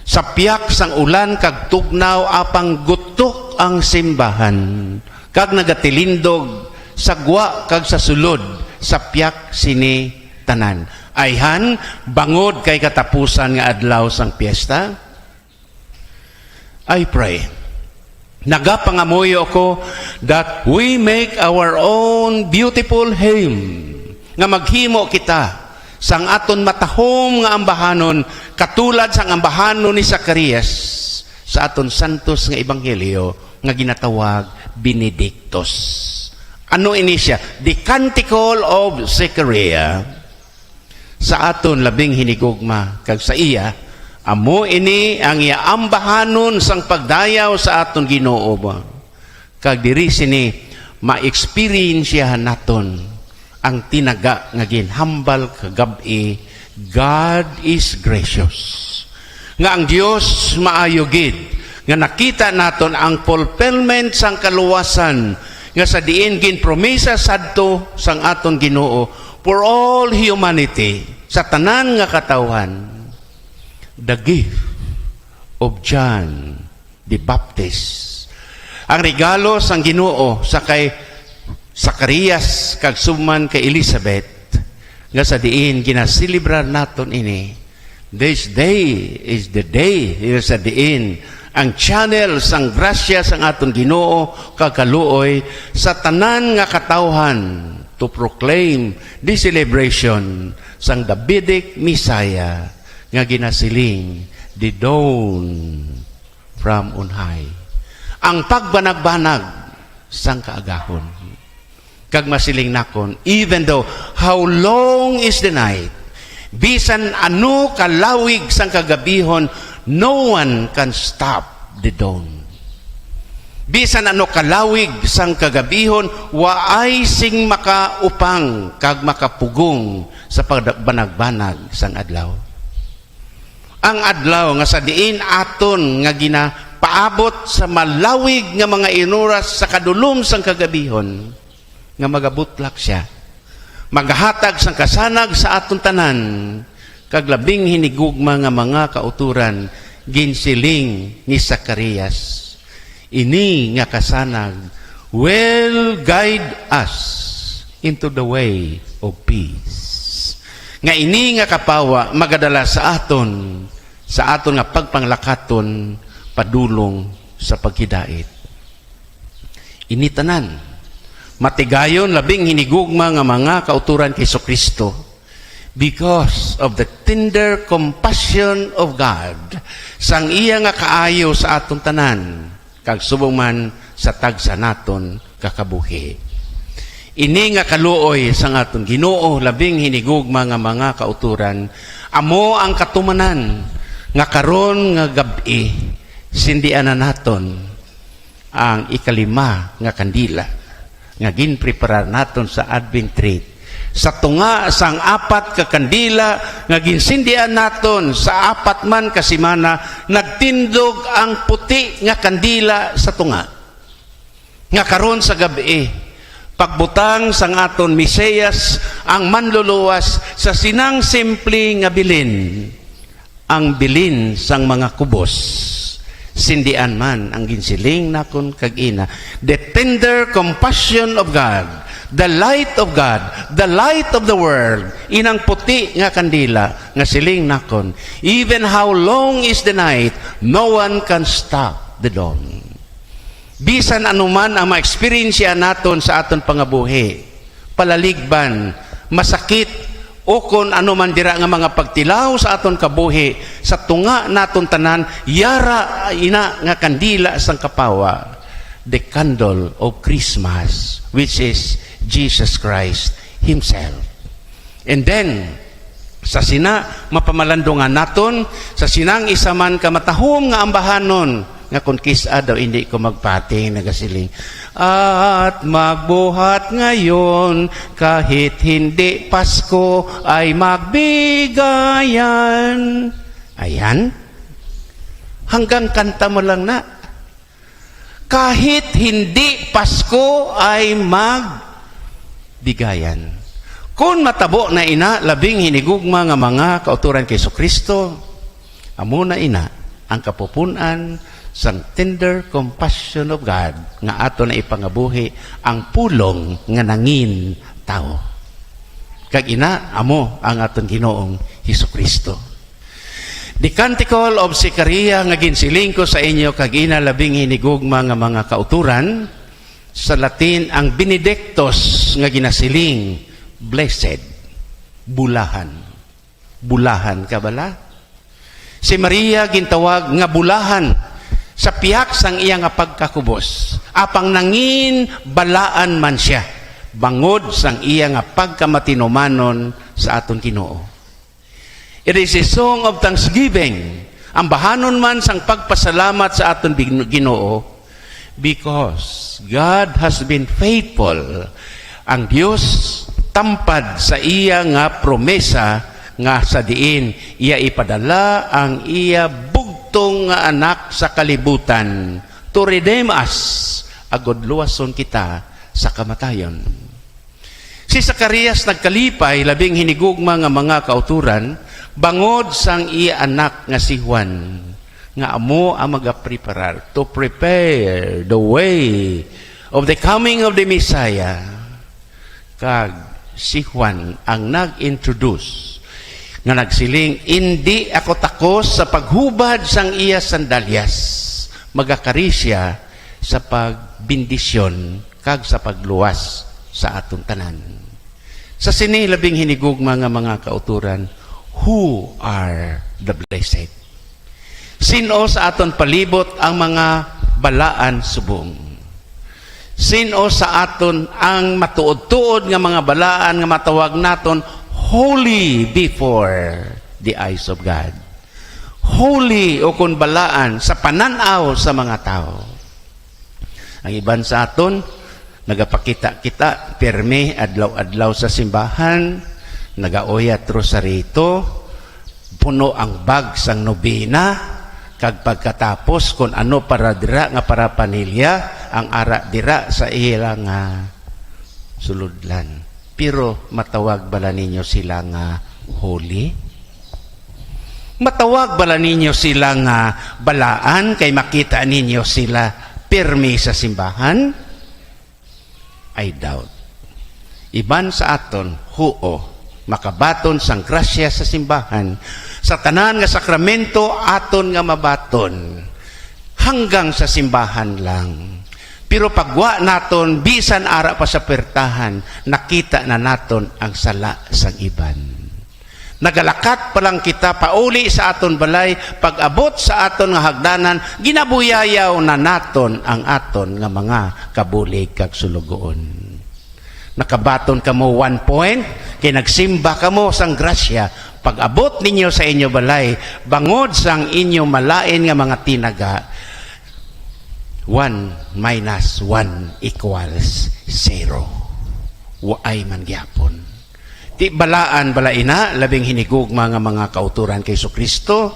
sa piyak sang ulan kag tugnaw, apang gutok ang simbahan, kag nagatilindog sa gwa kag sa sulod sa piyak sini tanan. Ayhan, bangod kay katapusan nga adlaw sang piyesta, I pray, nagapangamuyo ako, that we make our own beautiful hymn, nga maghimo kita sang aton matahom nga ambahanon, katulad sang ambahanon ni Zacarias sa aton santos nga ebanghelyo nga ginatawag Benedictus. Ano ini sia? The Canticle of Zechariah. Sa aton labing hinigugma kag sa iya, amo ini ang iya ambahanon sang pagdayaw sa aton Ginoo ba. Kag diri sini ma-experiensyahan naton ang tinaga nga ginhambal kagab-i, "God is gracious." Nga ang Dios maayo gid, nga nakita naton ang fulfillment sang kaluwasan nga sa diin ginpromisa sadto sang aton Ginoo for all humanity, sa tanan nga katawhan. The gift of John the Baptist. Ang regalo sang Ginoo sa kay Zacarias kag subong man kay Elizabeth, nga sa diin ginaselebrar naton ini. This day is the day, nga sa diin ang channel sang grasya sang aton Ginoo kag kaluoy sa tanan nga katawhan, to proclaim the celebration sang Davidic Messiah nga ginasiling, "The dawn from on high." Ang pagbanagbanag sang kaagahon. Kag masiling nakon, even though how long is the night, bisan ano kalawig sang kagabihon, no one can stop the dawn. Bisan ano kalawig sang kagabihon, waay sing makaupang kag makapugong sa pagbanagbanag sang adlaw. Ang adlaw nga sa diin aton nga ginapaabot sa malawig nga mga inuras sa kadulom sang kagabihon, nga magabutlak sia, magahatag sang kasanag sa aton tanan, kag labing hinigugma nga mga kauturan, ginsiling ni Zacarias, ini nga kasanag will guide us into the way of peace. Nga ini nga kapawa magadala sa aton, sa aton nga pagpanglakaton padulong sa paghidait. Ini tanan, matigayon labing hinigugma nga mga kauturan kay Jesu-Cristo, because of the tender compassion of God, sang iya nga kaayo sa aton tanan, kag subong man sa tagsa naton kakabuhi. Ini nga kaluoy sang aton Ginoo, labing hinigugma nga mga kauturan, amo ang katumanan nga karon nga gab-i, sindianan naton ang ikalima nga kandila nga ginpreparar naton sa Advent tree. Sa tunga sang apat ka kandila nga ginsindian naton sa apat man ka semana, nagtindog ang puti nga kandila sa tunga. Nga karon sa gab-i, pagbutang sang aton Mesiyas, ang Manluluwas, sa sinang simple nga bilin, ang bilin sang mga kubos. Sindian man ang ginsiling nakon kag ina, the tender compassion of God, The light of God, the light of the world, inang puti nga kandila nga siling nakon, "Even how long is the night, no one can stop the dawn." Bisan ano man ang ma-experience naton sa aton pangabuhi, palaligban, masakit, o kon ano man dira nga mga pagtilaw sa aton kabuhi, sa tunga naton tanan, yara ina nga kandila sang kapawa, the candle of Christmas, which is Jesus Christ Himself. And then, sa sina mapamalandungan naton, sa sinang isa man ka matahom nga ambahanon, nga kon kis-a daw hindi ko magpati, nagasiling, "At magbuhat ngayon, kahit hindi Pasko ay magbigayan." Ayan. Hanggang kanta mo lang na. "Kahit hindi Pasko ay magbigayan." Kon matabo na ina labing hinigugma nga mga kauturan kay Jesu-Cristo, amo na ina ang kapupun-an sang tender compassion of God nga aton na ipangabuhi ang pulong nga nangin tawo. Kag ina, amo ang aton Ginoong Jesu-Cristo. The Canticle of Zechariah nga ginsiling ko sa inyo kag ina labing hinigugma nga mga kauturan, sa Latin ang Benedictus nga ginasiling, "Blessed." Bulahan. Bulahan ka bala? Si Maria gintawag nga bulahan sa pihak sang iya nga pagkakubos, apang nangin balaan man sia bangod sang iya nga pagkamatinumanon sa aton Ginoo. It is a song of thanksgiving. Ambahanon man sang pagpasalamat sa aton Big-, Ginoo, because God has been faithful. Ang Dios tampad sa iya nga promesa nga sa diin iya ipadala ang iya bugtong nga anak sa kalibutan to redeem us, agod luwason kita sa kamatayon. Si Zacarias nagkalipay labing hinigugma nga mga kauturan bangod sang iya anak nga si Juan, nga amo ang magapreparar, to prepare the way of the coming of the Messiah. Kag si Juan ang nag-introduce nga nagsiling, "Indi ako takos sa paghubad sang iya sandalyas. Magakari sia sa pagbendisyon kag sa pagluwas sa aton tanan." Sa sini labing hinigugma nga mga kauturan, who are the blessed? Sin-o sa aton palibot ang mga balaan subong? Sin-o sa aton ang matuod-tuod nga mga balaan nga matawag naton holy before the eyes of God? Holy, o kon balaan, sa panan-aw sa mga tawo. Ang iban sa aton, nagapakita kita pirmi adlaw-adlaw sa simbahan, nagauyat rosarito, puno ang bag sang nobena, kag pagkatapos, kun ano para dira nga parapanilya ang ara dira sa ila nga sulodlan. Pero matawag bala ninyo sila nga holy? Matawag bala ninyo sila nga balaan kay makita ninyo sila pirmi sa simbahan? I doubt. Iban sa aton, huo, makabaton sang grasya sa simbahan, sa tanan nga sakramento aton nga mabaton, hanggang sa simbahan lang. Pero pagwa naton, bisan ara pa sa puwertahan, nakita na naton ang sala sang iban. Nagalakat pa lang kita pauli sa aton balay, pag-abot sa aton nga hagdanan, ginabuyayaw na naton ang aton nga mga kabulig kag sulugoon. Nakabaton kamo one point, kay nagsimba kamo sang grasya. Pag-abot ninyo sa inyo balay, bangod sang inyo malain nga mga tinaga, one minus one equals zero. Waay man gyapon. Ti balaan bala ina, labing hinigugma nga mga kauturan kay Jesu-Cristo?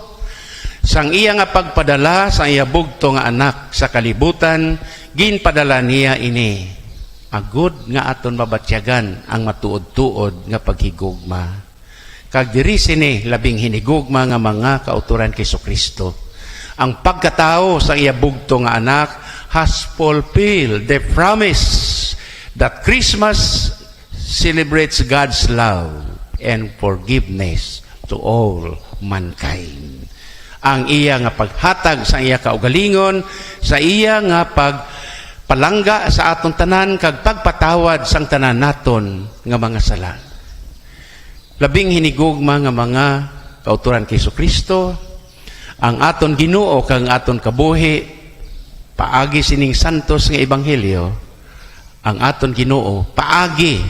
Sang iya nga pagpadala sang iya bugto nga Anak sa kalibutan, ginpadala niya ini agod nga aton mabatyagan ang matuod-tuod nga paghigugma. Kag diri sini labing hinigugma nga mga kauturan kay Jesu-Cristo. Ang pagkatawo sang iya bugto nga Anak has fulfilled the promise that Christmas celebrates God's love and forgiveness to all mankind. Ang iya nga paghatag sa iya kaugalingon, sa iya nga pagpalangga sa aton tanan kag pagpatawad sang tanan naton nga mga sala. Labing hinigugma nga mga kauturan kay Jesu-Cristo, ang aton Ginoo kag ang aton kabuhi paagi sining santos nga ebanghelyo, ang aton Ginoo paagi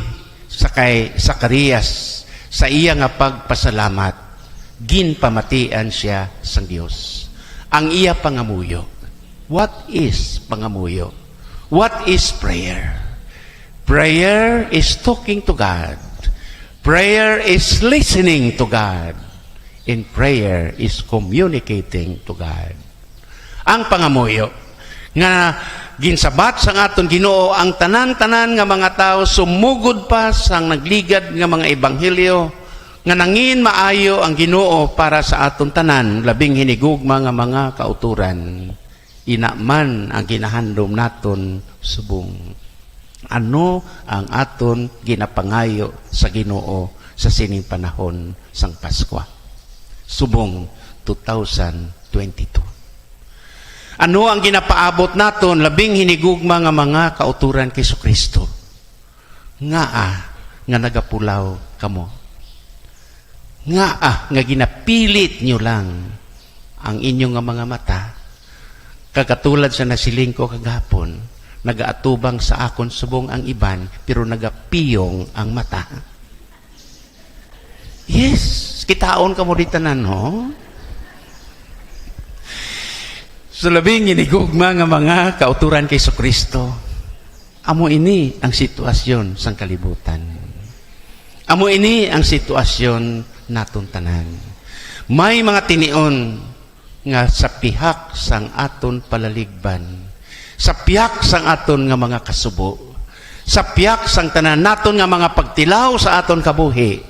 sa kay Zacarias sa iya nga pagpasalamat, ginpamatian sia sang Dios. Ang iya pangamuyo. What is pangamuyo? What is prayer? Prayer is talking to God. Prayer is listening to God. And prayer is communicating to God. Ang pangamuyo nga ginsabat sang aton Ginoo, ang tanan-tanan nga mga tawo sumugod pa sang nagligad nga mga ebanghelyo, nga nangin maayo ang Ginoo para sa aton tanan, labing hinigugma nga mga kauturan. Ina man ang ginahandom naton subong. Ano ang aton ginapangayo sa Ginoo sa sining panahon sang Paskwa? Subong two thousand twenty-two. Ano ang ginapaabot naton, labing hinigugma nga mga kauturan kay Jesu-Cristo? Ngaa nga nagapulaw kamo? Ngaa nga ginapilit nyo lang ang inyo nga mga mata? Kag katulad sa nasiling ko kagahapon, nagaatubang sa akon subong ang iban, pero nagapiyong ang mata. Yes, kitaon kamo di tanan, no? So, labing hinigugma nga mga kauturan kay Jesu-Cristo, amo ini ang sitwasyon sang kalibutan. Amo ini ang sitwasyon naton tanan. May mga tinion nga sa pihak sang aton palaligban, sa pihak sang aton nga mga kasubo, sa pihak sang tanan naton nga mga pagtilaw sa aton kabuhi,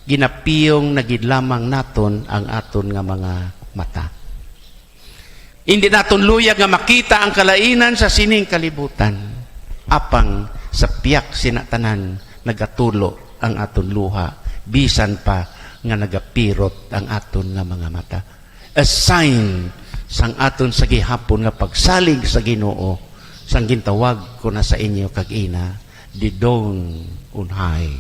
ginapiyong na gid lamang naton ang aton nga mga mata. Indi naton luyag nga makita ang kalainan sa sining kalibutan, apang sa pihak sina tanan nagatulo ang aton luha, bisan pa nga nagapirot ang aton nga mga mata. A sign sang aton sa gihapon nga pagsalig sa Ginoo, sang gintawag ko na sa inyo kag ina, the dawn on high,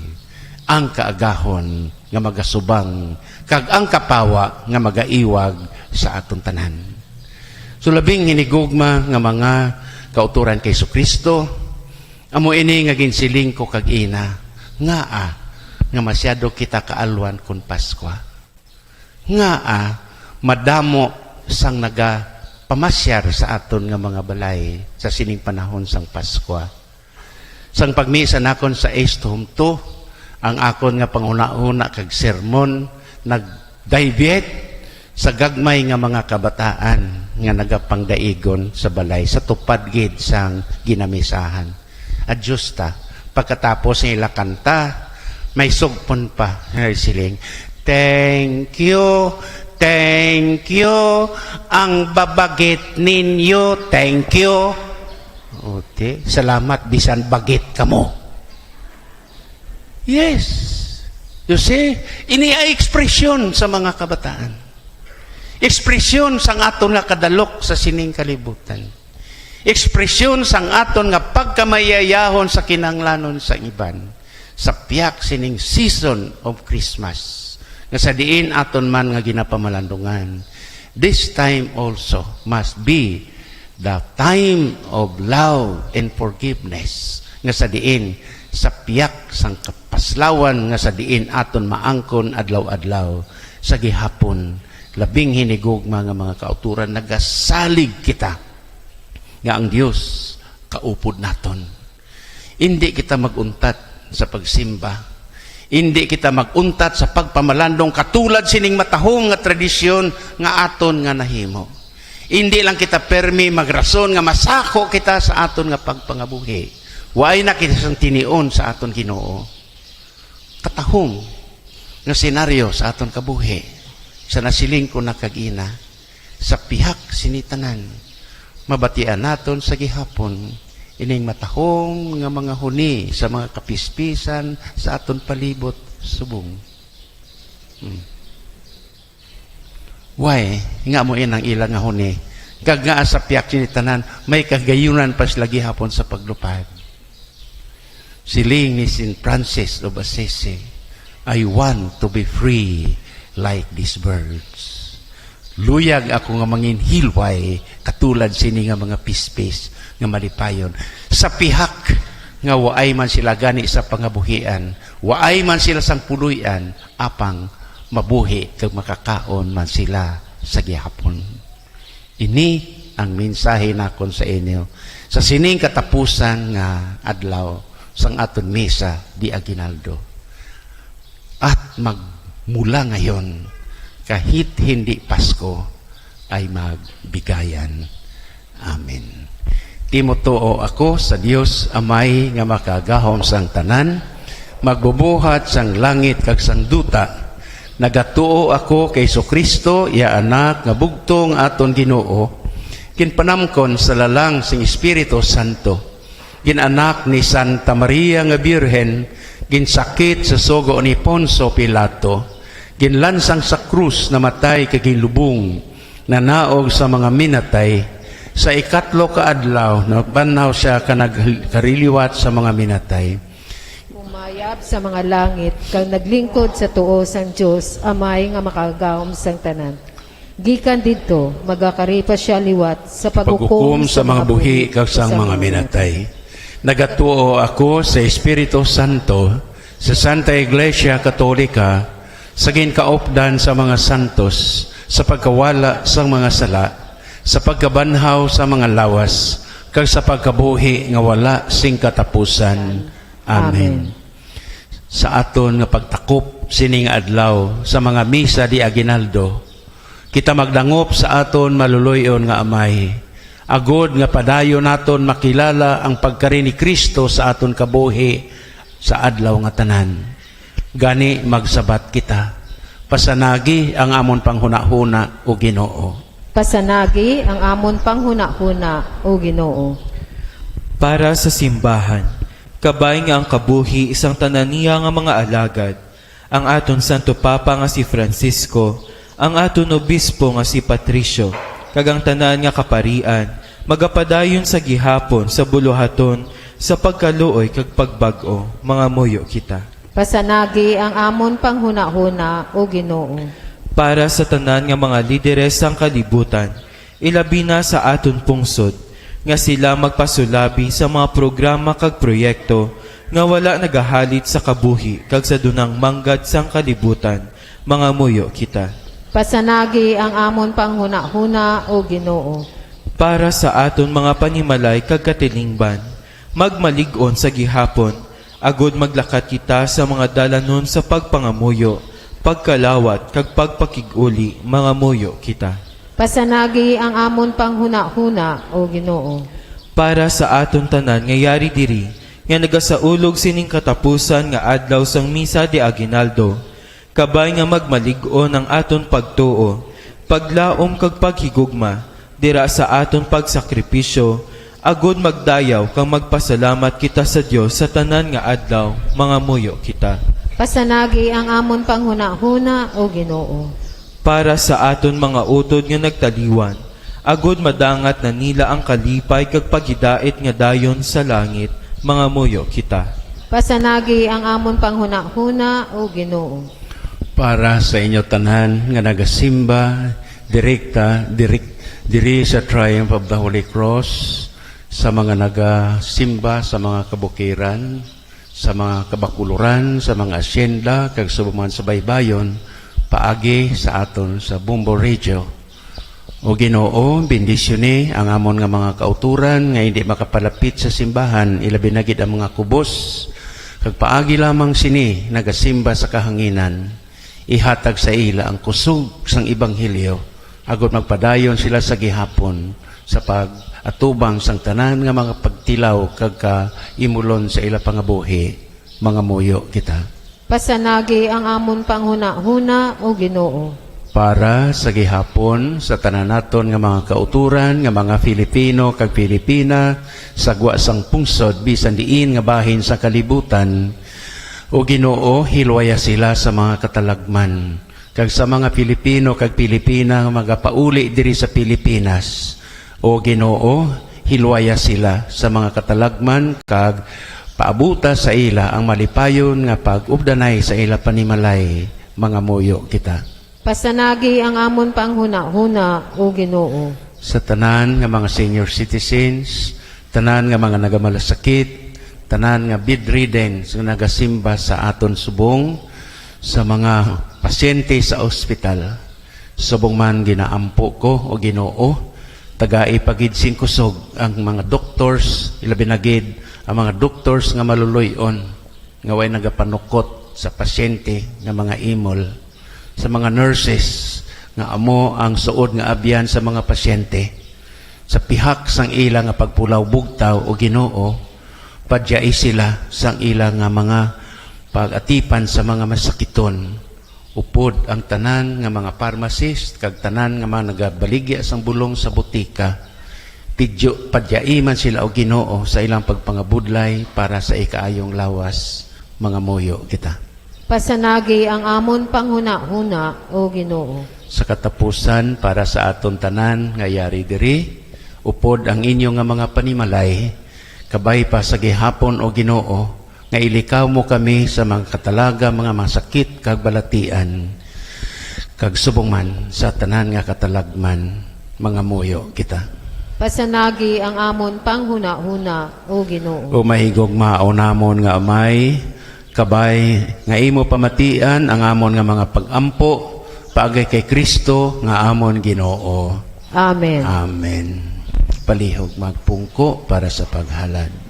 ang kaagahon nga magasubang, kag ang kapawa nga magaiwag sa aton tanan. So, labing hinigugma nga mga kauturan kay Jesu-Cristo, amo ini nga ginsiling ko kag ina, ngaa nga masyado kita kaalwan kon Paskwa? Ngaa madamo sang nagapamasyar sa aton nga mga balay sa sining panahon sang Paskwa? Sang pagmisa nakon sa East Home two, ang akon nga panghunahuna kag sermon nag-deviate sa gagmay nga mga kabataan nga nagapangdaigon sa balay sa tupad gid sang ginamisahan. Adyos ta, pagkatapos nga ila kanta, may sugpon pa nga siling, "Thank you, thank you, ang babagit ninyo, thank you." Okay, salamat, bisan bagit kamo. Yes. You see, ini ay ekspresyon sa mga kabataan. Ekspresyon sang aton nga kadalok sa sining kalibutan. Ekspresyon sang aton nga pagkamayayahon sa kinahanglanon sa iban, sa pihak sining season of Christmas, nga sa diin aton man nga ginapamalandungan. This time also must be the time of love and forgiveness, nga sa diin sa pihak sang kapaslawan, nga sa diin aton maangkon adlaw-adlaw sa gihapon. Labing hinigugma nga mga kauturan, nagasalig kita nga ang Dios kaupod naton. Indi kita mag-untat sa pagsimba. Indi kita mag-untat sa pagpamalandong katulad sining matahom nga tradisyon nga aton nga nahimo. Indi lang kita permi magrason nga masako kita sa aton nga pagpangabuhi. Waay na kita sang tinion sa aton Ginoo. Katahom nga senaryo sa aton kabuhi, sa nasiling ko na kag ina, sa pihak sini tanan, mabatian naton sa gihapon, Ining matahom nga mga huni sa mga kapispisan sa aton palibot subong. Hmm. Why? Nga mo inang ila nga huni. Kag nga sa piyak sini tanan, may kagayunan pa sila gihapon sa paglupad. Siling ni Saint Francis of Assisi, "I want to be free like these birds." Luyag ako nga mangin hilway katulad sini nga mga pispis nga malipayon, sa pihak nga waay man sila gani sa pangabuhian, waay man sila sang puloy-an, apang mabuhi kag makakaon man sila sa gihapon. Ini ang mensahe nakon sa inyo sa sining katapusan nga adlaw sang aton misa di aguinaldo. At magmula ngayon, kahit hindi Pasko, ay magbigayan. Amen. Timutuo ako sa Dios Amay nga makagahom sang tanan, magbubuhat sang langit kag sang duta. Nagatuo ako kay Jesu-Cristo, iya Anak nga bugtong aton Ginoo, ginpanamkon sa lalang sing Espiritu Santo, gin-anak ni Santa Maria nga Birhen, ginsakit sa sugo ni Poncio Pilato, ginlansang sa krus, namatay kag ginlubong, nanaog sa mga minatay. Sa ikatlo ka adlaw, nagbanhaw sia ka nagkariliwat sa mga minatay. Umayab sa mga langit, kag naglingkod sa tuo sang Dios, Amay nga makagahom sang tanan. Gikan didto, magakari pa sia liwat sa paghukom sa mga buhi kag sang mga minatay. Nagatuo ako sa Espiritu Santo, sa Santa Iglesia Katolika, sa ginkaupdan sa mga santos, sa pagkawala sang mga sala, sa pagkabanhaw sa mga lawas, kag sa pagkabuhi nga wala sing katapusan. Amen. Amen. Sa aton nga pagtakop sining adlaw sa mga misa di aguinaldo, kita magdangop sa aton maluloy-on nga Amay, agod nga padayon naton makilala ang pagkari ni Cristo sa aton kabuhi sa adlaw nga tanan. Gani, magsabat kita. Pasanagi ang amon panghunahuna, O Ginoo. Pasanagi ang amon panghunahuna, O Ginoo. Para sa simbahan, kabay nga ang kabuhi sang tanan niya nga mga alagad, ang aton Santo Papa nga si Francisco, ang aton Obispo nga si Patricio, kag ang tanan nga kaparian, magapadayon sa gihapon sa buluhaton sa pagkaluoy kag pagbag-o, mangamuyo kita. Pasanagi ang amon panghunahuna, O Ginoo. Para sa tanan nga mga lideres sang kalibutan, ilabi na sa aton pungsod, nga sila magpasulabi sa mga programa kag proyekto nga wala nagahalit sa kabuhi kag sa dunang manggad sang kalibutan, mangamuyo kita. Pasanagi ang amon panghunahuna, O Ginoo. Para sa aton mga panimalay kag katilingban, magmalig-on sa gihapon, agod maglakat kita sa mga dalanon sa pagpangamuyo, pagkalawat, kag pagpakig-uli, mangamuyo kita. Pasanagi ang amon panghunahuna, O Ginoo. Para sa aton tanan nga yari diri, nga nagasaulog sining katapusan nga adlaw sang Misa de Aguinaldo, kabay nga magmalig-on ang aton pagtuo, paglaom kag paghigugma dira sa aton pagsakripisyo, agod magdayaw kag magpasalamat kita sa Dios sa tanan nga adlaw, mangamuyo kita. Pasanagi ang amon panghunahuna, O Ginoo. Para sa aton mga utod nga nagtaliwan, agod madangat na nila ang kalipay kag paghidait nga dayon sa langit, mangamuyo kita. Pasanagi ang amon panghunahuna, O Ginoo. Para sa inyo tanan nga nagasimba direkta, direk-, diri sa Triumph of the Holy Cross, sa mga nagasimba sa mga kabukiran, sa mga kabakuloran, sa mga asyenda, kag sa buman sa baybayon, paagi sa aton sa Bombo Radio. O Ginoo, bendisyoni ang amon nga mga kauturan nga hindi makapalapit sa simbahan, ilabi na gid ang mga kubos, kag paagi lamang sini nagasimba sa kahanginan. Ihatag sa ila ang kusog sang ebanghelyo, agod magpadayon sila sa gihapon sa pag-atubang sang tanan nga mga pagtilaw kag kaimulon sa ila pangabuhi. Mangamuyo kita. Pasanagi ang amon panghunahuna, O Ginoo. Para sa gihapon sa tanan naton nga mga kauturan nga mga Filipino kag Filipina sa gwa sang pungsod bisan diin nga bahin sa kalibutan, O Ginoo, hilwaya sila sa mga katalagman, kag sa mga Filipino kag Filipina nga magapauli diri sa Pilipinas. O Ginoo, hilwaya sila sa mga katalagman kag paabuta sa ila ang malipayon nga pag-ubdanay sa ila panimalay. Mangamuyo kita. Pasanagi ang amon panghunahuna, O Ginoo. Sa tanan nga mga senior citizens, tanan nga mga nagamalasakit, tanan nga bedridden nga nagasimba sa aton subong, sa mga pasyente sa ospital, subong man ginaampo ko, O Ginoo, tagai pa gid sing kusog ang mga doctors, ilabi na gid ang mga doctors nga maluloy-on nga way nagapanukot sa pasyente nga mga imol, sa mga nurses nga amo ang suod nga abyan sa mga pasyente. Sa pihak sang ila nga pagpulaw bugtaw, O Ginoo, padyai sila sang ila nga mga pag-atipan sa mga masakiton. Upod ang tanan nga mga pharmacist kag tanan nga mga nagabaligya sang bulong sa botika, pidyo padyai man sila, O Ginoo, sa ilang pagpangabudlay para sa ikaayong lawas. Mangamuyo kita. Pasanagi ang amon panghunahuna, O Ginoo. Sa katapusan, para sa aton tanan nga yari diri, upod ang inyo nga mga panimalay, kabay pa sa gihapon, O Ginoo, nga ilikaw mo kami sa mga katalaga, mga masakit kag balatian, kag subong man sa tanan nga katalagman, mangamuyo kita. Pasanagi ang amon panghunahuna, O Ginoo. O mahigugmaon namon nga Amay, kabay nga imo pamatian ang amon nga mga pag-ampo paagi kay Cristo nga amon Ginoo. Amen. Amen. Palihog magpungko para sa paghalad.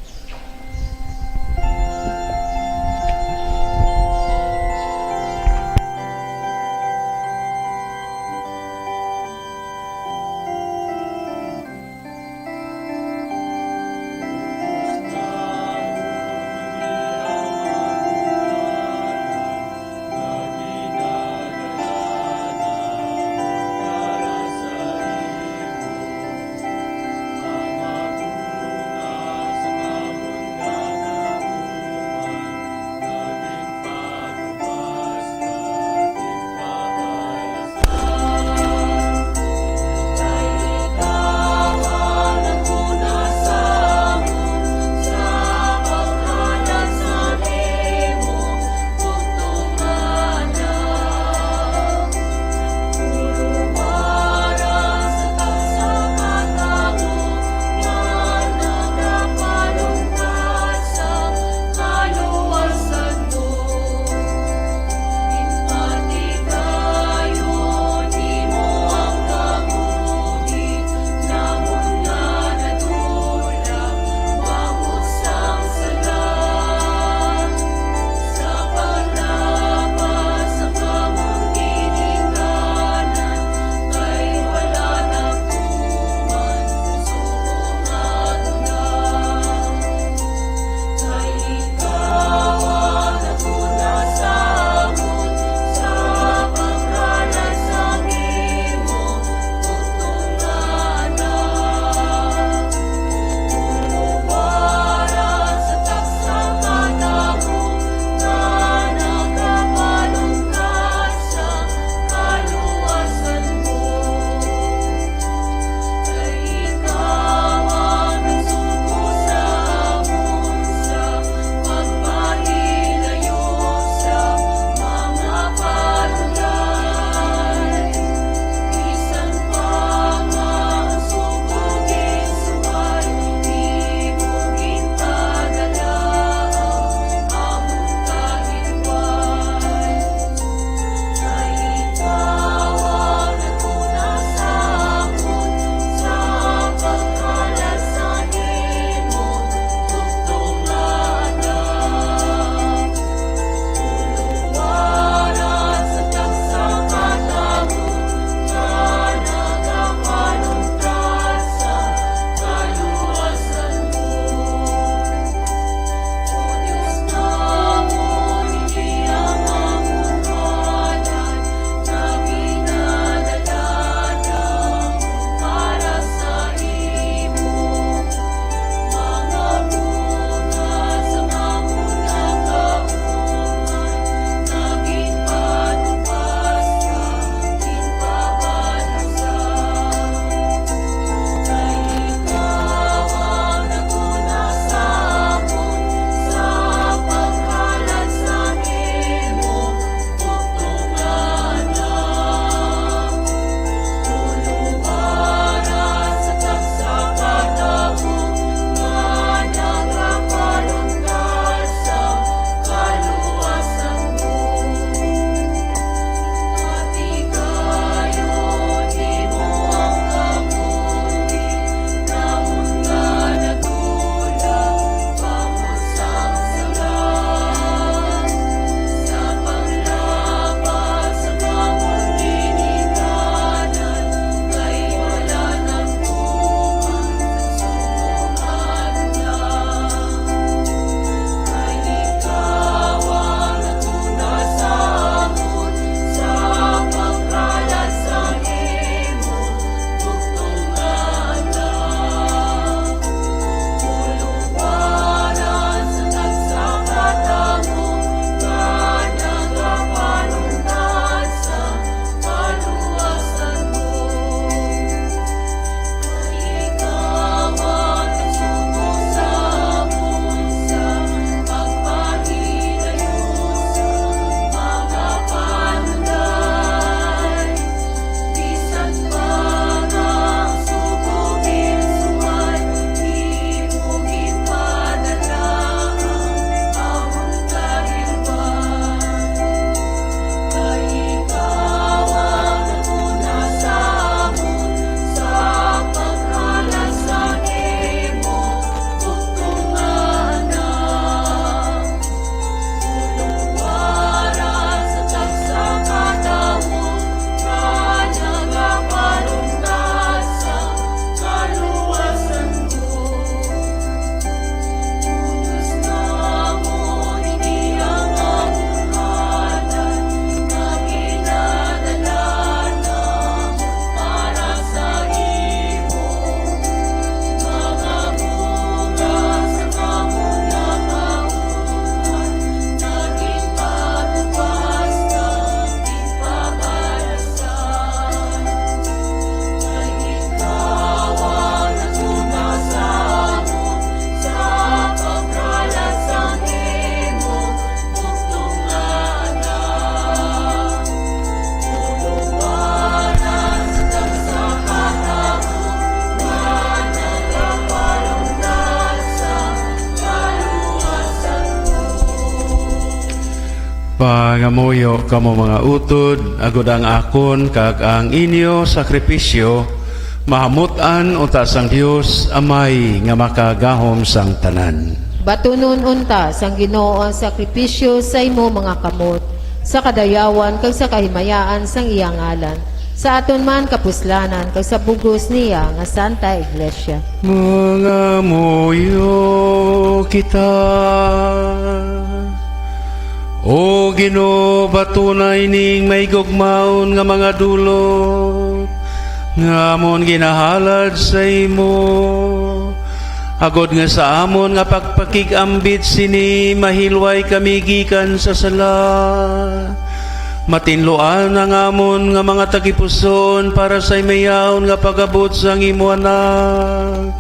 Pangamuyo kamo, mga utod, agod ang akon kag ang inyo sakripisyo mahamut-an unta sang Dios Amay nga makagahom sang tanan. Batunon unta sang Ginoo ang sakripisyo sa imo mga kamot, sa kadayawan kag sa kahimayaan sang iya ngalan, sa aton man kapuslanan kag sa bug-os niya nga Santa Iglesia. Mangamuyo kita. O Ginoo, batunay ning mahigugmaon nga mga dulot nga amon ginahalad sa imo, agod nga sa amon nga pagpakig-ambit sini mahilway kami gikan sa sala. Matinluan ang amon nga mga tagipusoon para sa himayaon nga pag-abot sang imo Anak.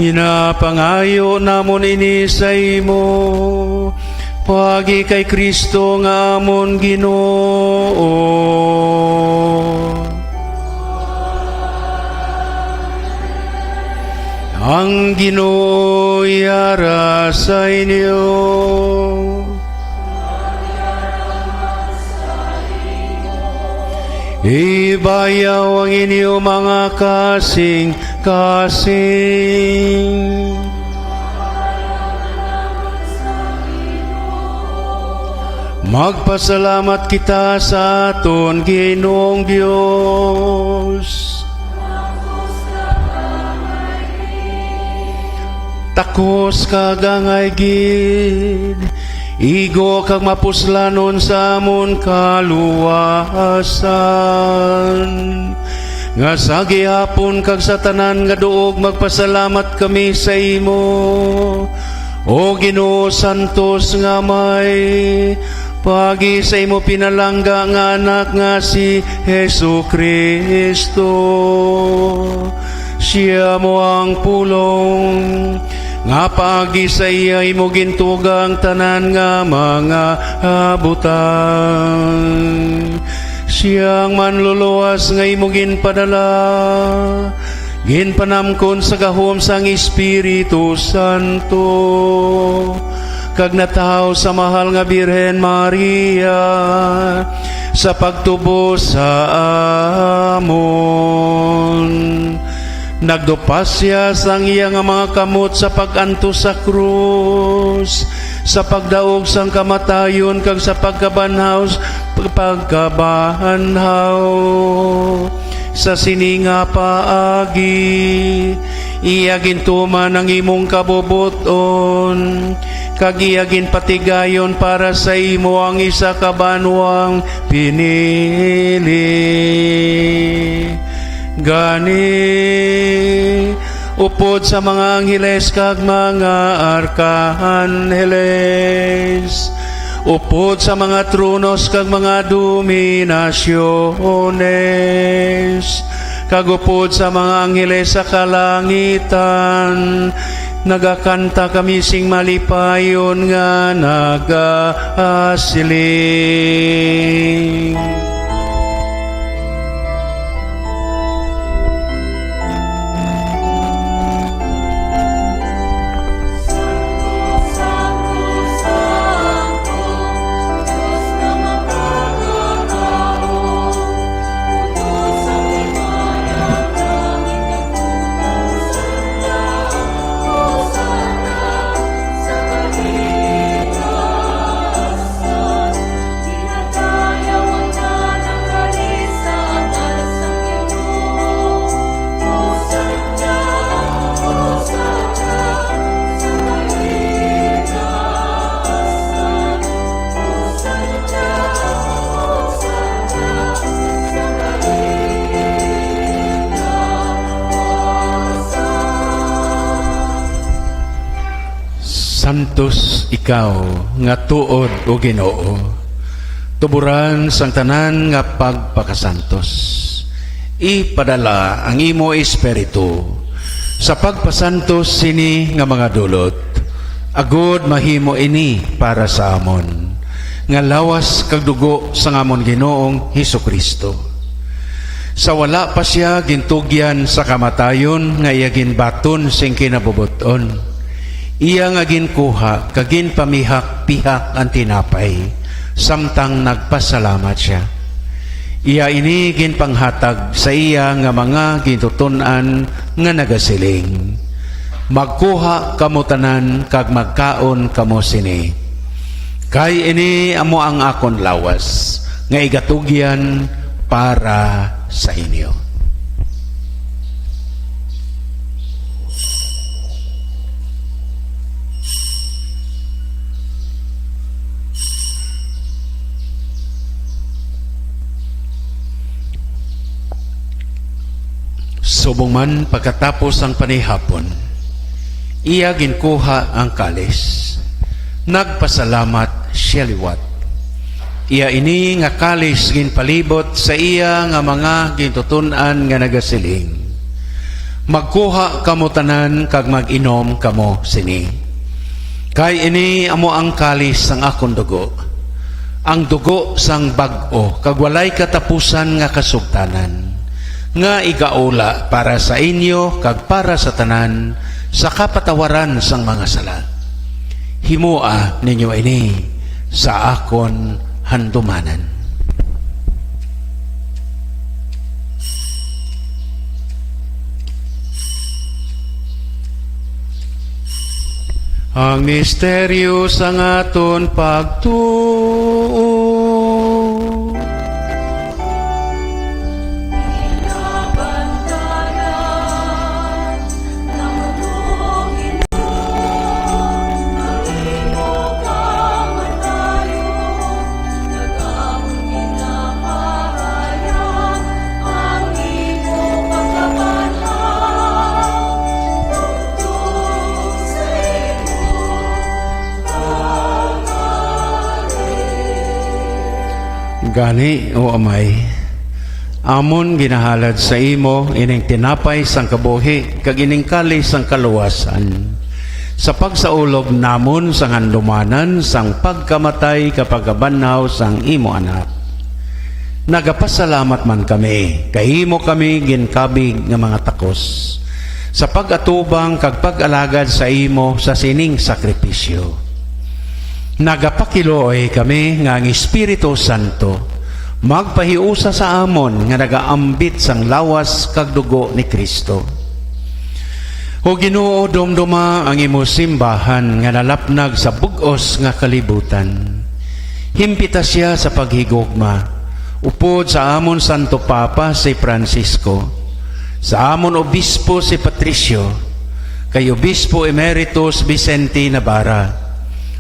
Ginapangayo namon ini sa imo, paagi kay Cristo nga amon Ginoo. Ang Ginoo yara sa inyo. Ibayaw ang inyo mga kasing-kasing. Magpasalamat kita sa aton Ginoong Dios. Takos kag angay gid, igo kag mapuslanon sa amon kaluwasan, nga sa gihapon kag sa tanan nga duog magpasalamat kami sa imo, O Ginoo, santos nga Amay, paagi sa imo pinalangga nga Anak nga si Jesu-Cristo. Sia amo ang pulong nga paagi sa iya imo gintuga ang tanan nga mga butang. Sia ang manluluwas nga imo ginpadala, ginpanamkon sa gahom sang Espiritu Santo, kag natawo sa mahal nga Birhen Maria, sa pagtubos sa amon. Nagdupas sia sang iya nga mga kamot sa pag-antos sa krus, sa pagdaog sang kamatayon, kag sa pagkabanhaw, pagkabanhaw sa sini nga paagi. Iya gintuman ang imong kabubot-on, kag iya ginpatigayon para sa imo ang isa ka banwang pinili. Gani, upod sa mga angheles kag mga arkanheles, kag upod sa mga angheles sa kalangitan, nagakanta kami sing malipayon nga nagasiling. Santos ikaw nga tuod, O Ginoo, tuboran sang tanan nga pagpakasantos. Ipadala ang imo Espiritu sa pagpasantos sini nga mga dulot, agod mahimo ini para sa amon nga lawas kag dugo sang amon Ginoong Jesu-Cristo. Sa wala pa sia gintugyan sa kamatayon nga iya ginbaton sing kinabubot-on, Iya nga ginkuha kag ginpamihak-pihak ang tinapay, samtang nagpasalamat sia. Iya ini ginpanghatag sa iya nga mga gintuton-an nga nagasiling, "Magkuha kamo tanan kag magkaon kamo sini, kay ini amo ang akon lawas nga igatugyan para sa inyo." Subong man pagkatapos ang panihapon, iya ginkuha ang kalis, nagpasalamat sia liwat. Iya ini nga kalis ginpalibot sa iya nga mga gintuton-an nga nagasiling, "Magkuha kamo tanan kag mag-inom kamo sini, kay ini amo ang kalis sang akon dugo, ang dugo sang bag-o kag walay katapusan nga kasugtanan, nga igaula para sa inyo kag para sa tanan sa kapatawaran sang mga sala. Himoa ninyo ini sa akon handumanan." Ang misteryo sang aton pagtuo. Gani, O Amay, amon ginahalad sa imo ining tinapay sang kabuhi kag ining kalis sang kaluwasan, sa pagsaulog namon sang handumanan sang pagkamatay kag pagkabanhaw sang imo Anak. Nagapasalamat man kami kay imo kami ginkabig nga mga takos sa pag-atubang kag pag-alagad sa imo sa sining sakripisyo. Nagapakiluoy kami nga ang Espiritu Santo magpahiusa sa amon nga nagaambit sang lawas kag dugo ni Cristo. O Ginoo, dumduma ang imo simbahan nga nalapnag sa bug-os nga kalibutan. Himpita sia sa paghigugma, upod sa amon Santo Papa si Francisco, sa amon Obispo si Patricio, kay Obispo Emeritus Vicente Navarra,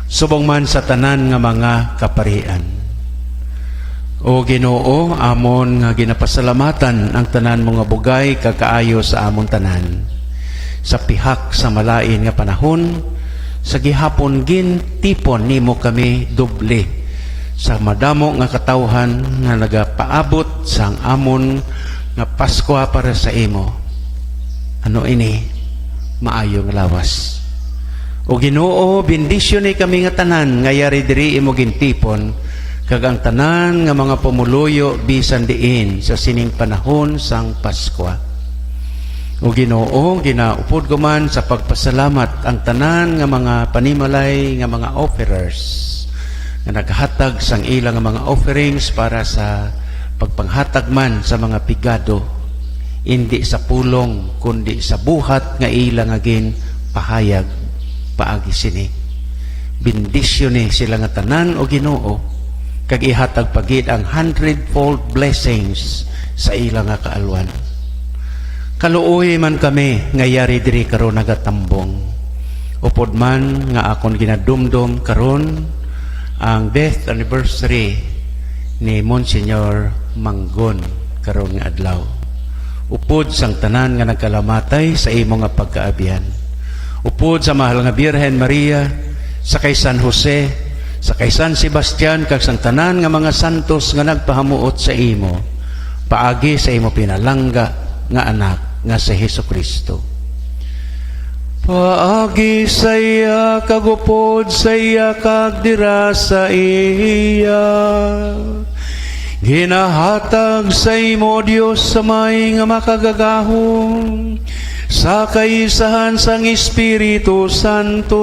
subong man sa tanan nga mga kaparian. O Ginoo, amon nga ginapasalamatan ang tanan mo nga bugay kag kaayo sa amon tanan. Sa pihak sa malain nga panahon, sa gihapon gintipon nimo kami doble sa madamo nga katawhan nga nagapaabot sang amon nga Paskwa para sa imo. Ano ini? Maayo nga lawas. O Ginoo, bendisyoni kami nga tanan nga yari diri imo gintipon, kag ang tanan nga mga pumuluyo bisan diin sa sining panahon sang Paskwa. O Ginoo, ginaupod ko man sa pagpasalamat ang tanan nga mga panimalay nga mga offerers nga naghatag sang ila nga mga offerings para sa pagpanghatag man sa mga pigado, indi sa pulong, kundi sa buhat nga ila nga ginpahayag paagi sini. Bendisyoni sila nga tanan, O Ginoo, kag ihatag pa gid ang hundredfold blessings sa ila nga kaalwan. Kaluoy man kami nga yari diri karon nagatambong, upod man nga akon ginadumdom karon ang death anniversary ni Monsignor Manggon karon nga adlaw. Upod sang tanan nga nagkalamatay sa imo nga pagkaabyan, upod sa mahal nga Birhen Maria, sa kay San Jose, sa kay San Sebastian, kag sang tanan nga mga santos nga nagpahamuot sa imo, paagi sa imo pinalangga nga Anak nga si Jesu-Cristo. Paagi sa iya, kag upod sa iya, kag dira sa iya, ginahatag sa imo, Dios Amay nga makagagahom, sa kaisahan sang Espiritu Santo,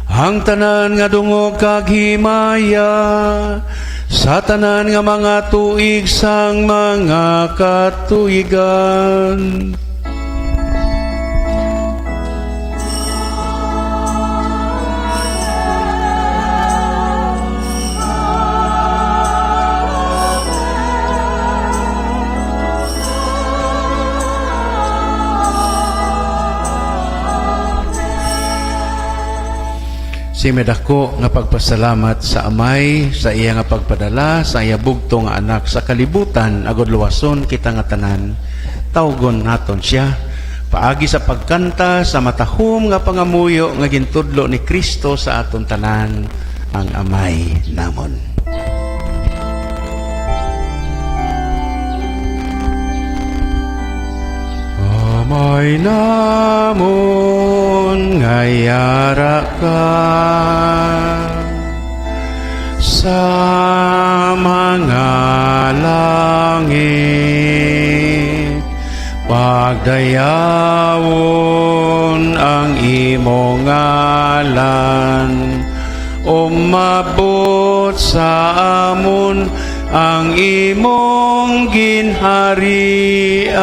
ang tanan nga dungog kag himaya sa tanan nga mga tuig sang mga katuigan. Sing madako nga pagpasalamat sa Amay sa iya nga pagpadala sa iya bugtong nga Anak sa kalibutan, agod luwason kita nga tanan. Tawgon naton sia paagi sa pagkanta sa matahom nga pangamuyo nga gintudlo ni Cristo sa aton tanan, ang Amay namon. Amay namon nga yara ka sa mga langit, pagdayawon ang imo ngalan, umabot sa amon ang imong ginharian.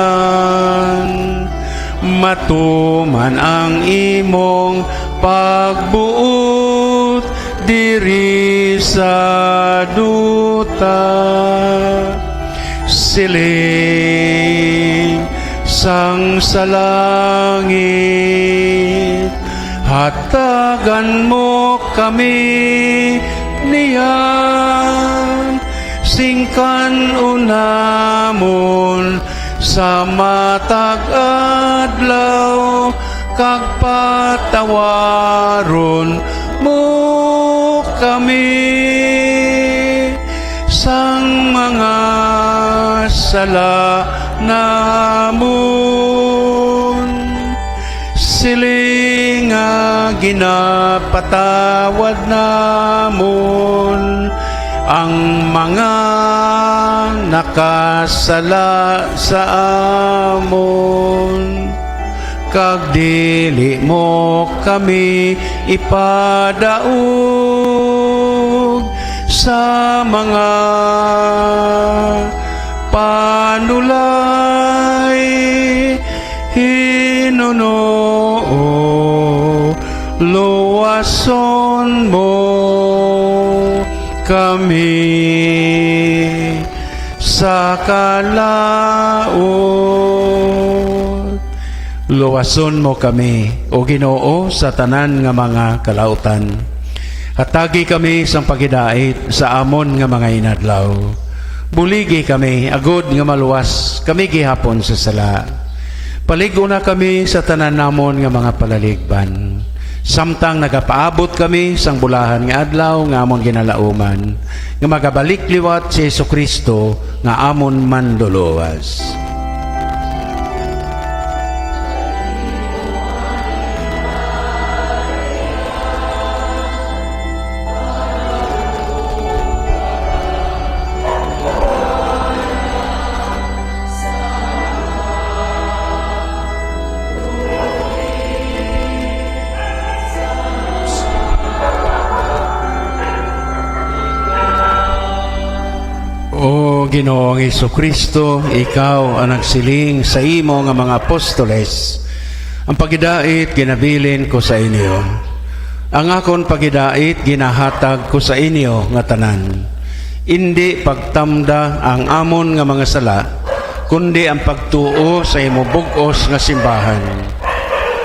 Matuman ang imong pagbuot diri sa duta. Siling sang sa langit, hatagan mo kami niyan, sing kan-on namon sa matag adlaw, kag patawaron mo kami sang mga sala namon. Siling nga ginapatawad namon ang mga nakasala sa amon, kag dili mo kami ipadaog sa mga panulay. Hinunoo, luwason mo kami sa kalaut. Luwason mo kami, O Ginoo, sa tanan nga mga kalautan. Hatagi kami sang paghidait sa amon nga mga inadlaw. Buligi kami, agod nga maluwas kami gihapon sa sala. Palig-ona kami sa tanan namon nga mga palaligban, samtang nagapaabot kami sang bulahan nga adlaw nga amon ginalauman, nga magabalik liwat si Jesu-Cristo nga amon Manluluwas. O Ginoong Jesu-Cristo, ikaw ang nagsiling sa imo nga mga apostoles, "Ang paghidait ginabilin ko sa inyo, ang akon paghidait ginahatag ko sa inyo nga tanan." Indi pagtamda ang amon nga mga sala, kundi ang pagtuo sa imo bug-os nga simbahan,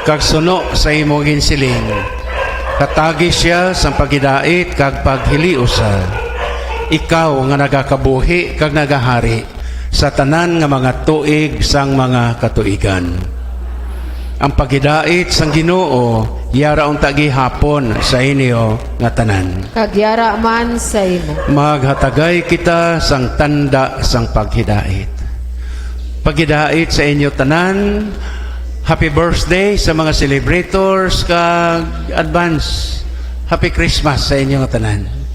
kag suno sa imo ginsiling, hatagi sia sang paghidait kag paghiliusa, ikaw nga nagakabuhi kag nagahari sa tanan nga mga tuig sang mga katuigan. Ang paghidait sang Ginoo yara unta gihapon sa inyo nga tanan. Kag yara man sa imo. Maghatagay kita sang tanda sang paghidait. Paghidait sa inyo tanan. Happy birthday sa mga celebrators, kag advance Happy Christmas sa inyo nga tanan.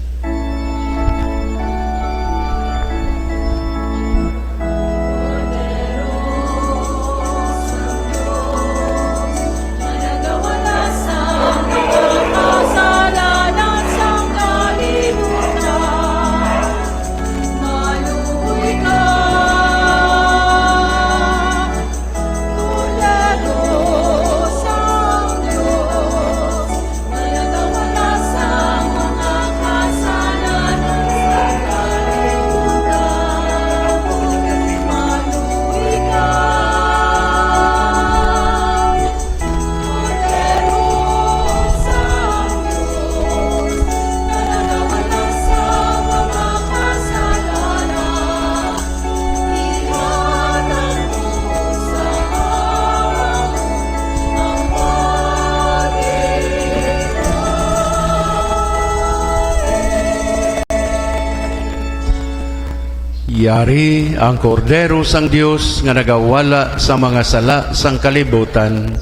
Yari ang Kordero sang Dios nga nagawala sa mga sala sang kalibutan.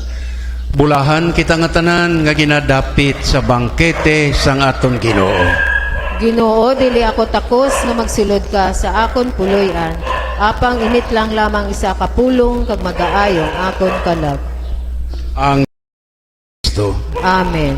Bulahan kita nga tanan nga ginadapit sa bangkete sang aton Ginoo. Ginoo, dili ako takos nga magsulod ka sa akon puloy-an, apang init lang lamang isa ka pulong kag magaayo ang akon kalag. Ang Kristo. Amen.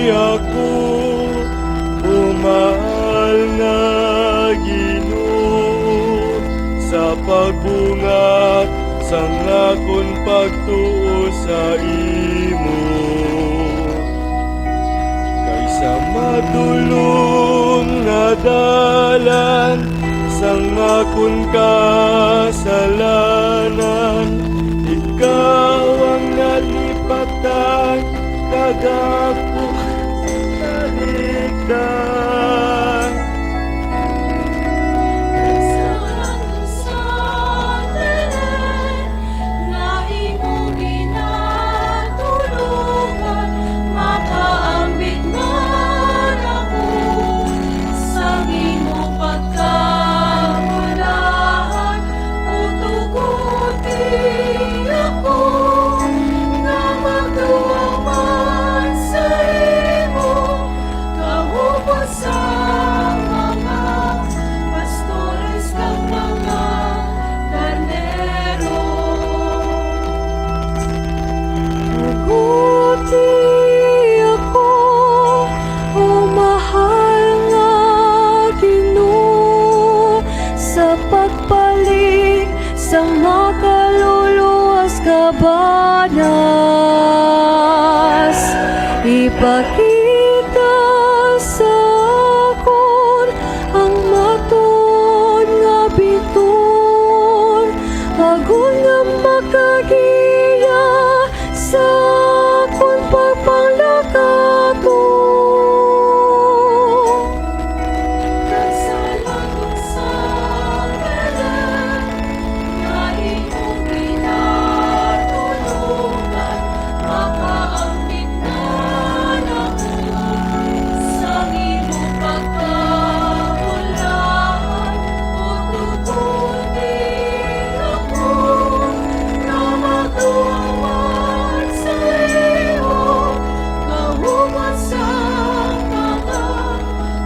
Ako, o mahal nga Ginoo, sa pagbunga sang akon pagtuo sa imo. Kay sa madulom nga dalan sang akon kasalanan, ikaw ang nalipatan, kag ako ang naligdan. Ipakita sa akon ang matun nga biton, agod nga makagiya sa akon pagpanglakaton. Nagsalang ko sa Belen, nga imo ginatulungan, makaambit na ako sa imo pagkahulaan. Utugon ako nga magluwat sa imo, kahuman sang mga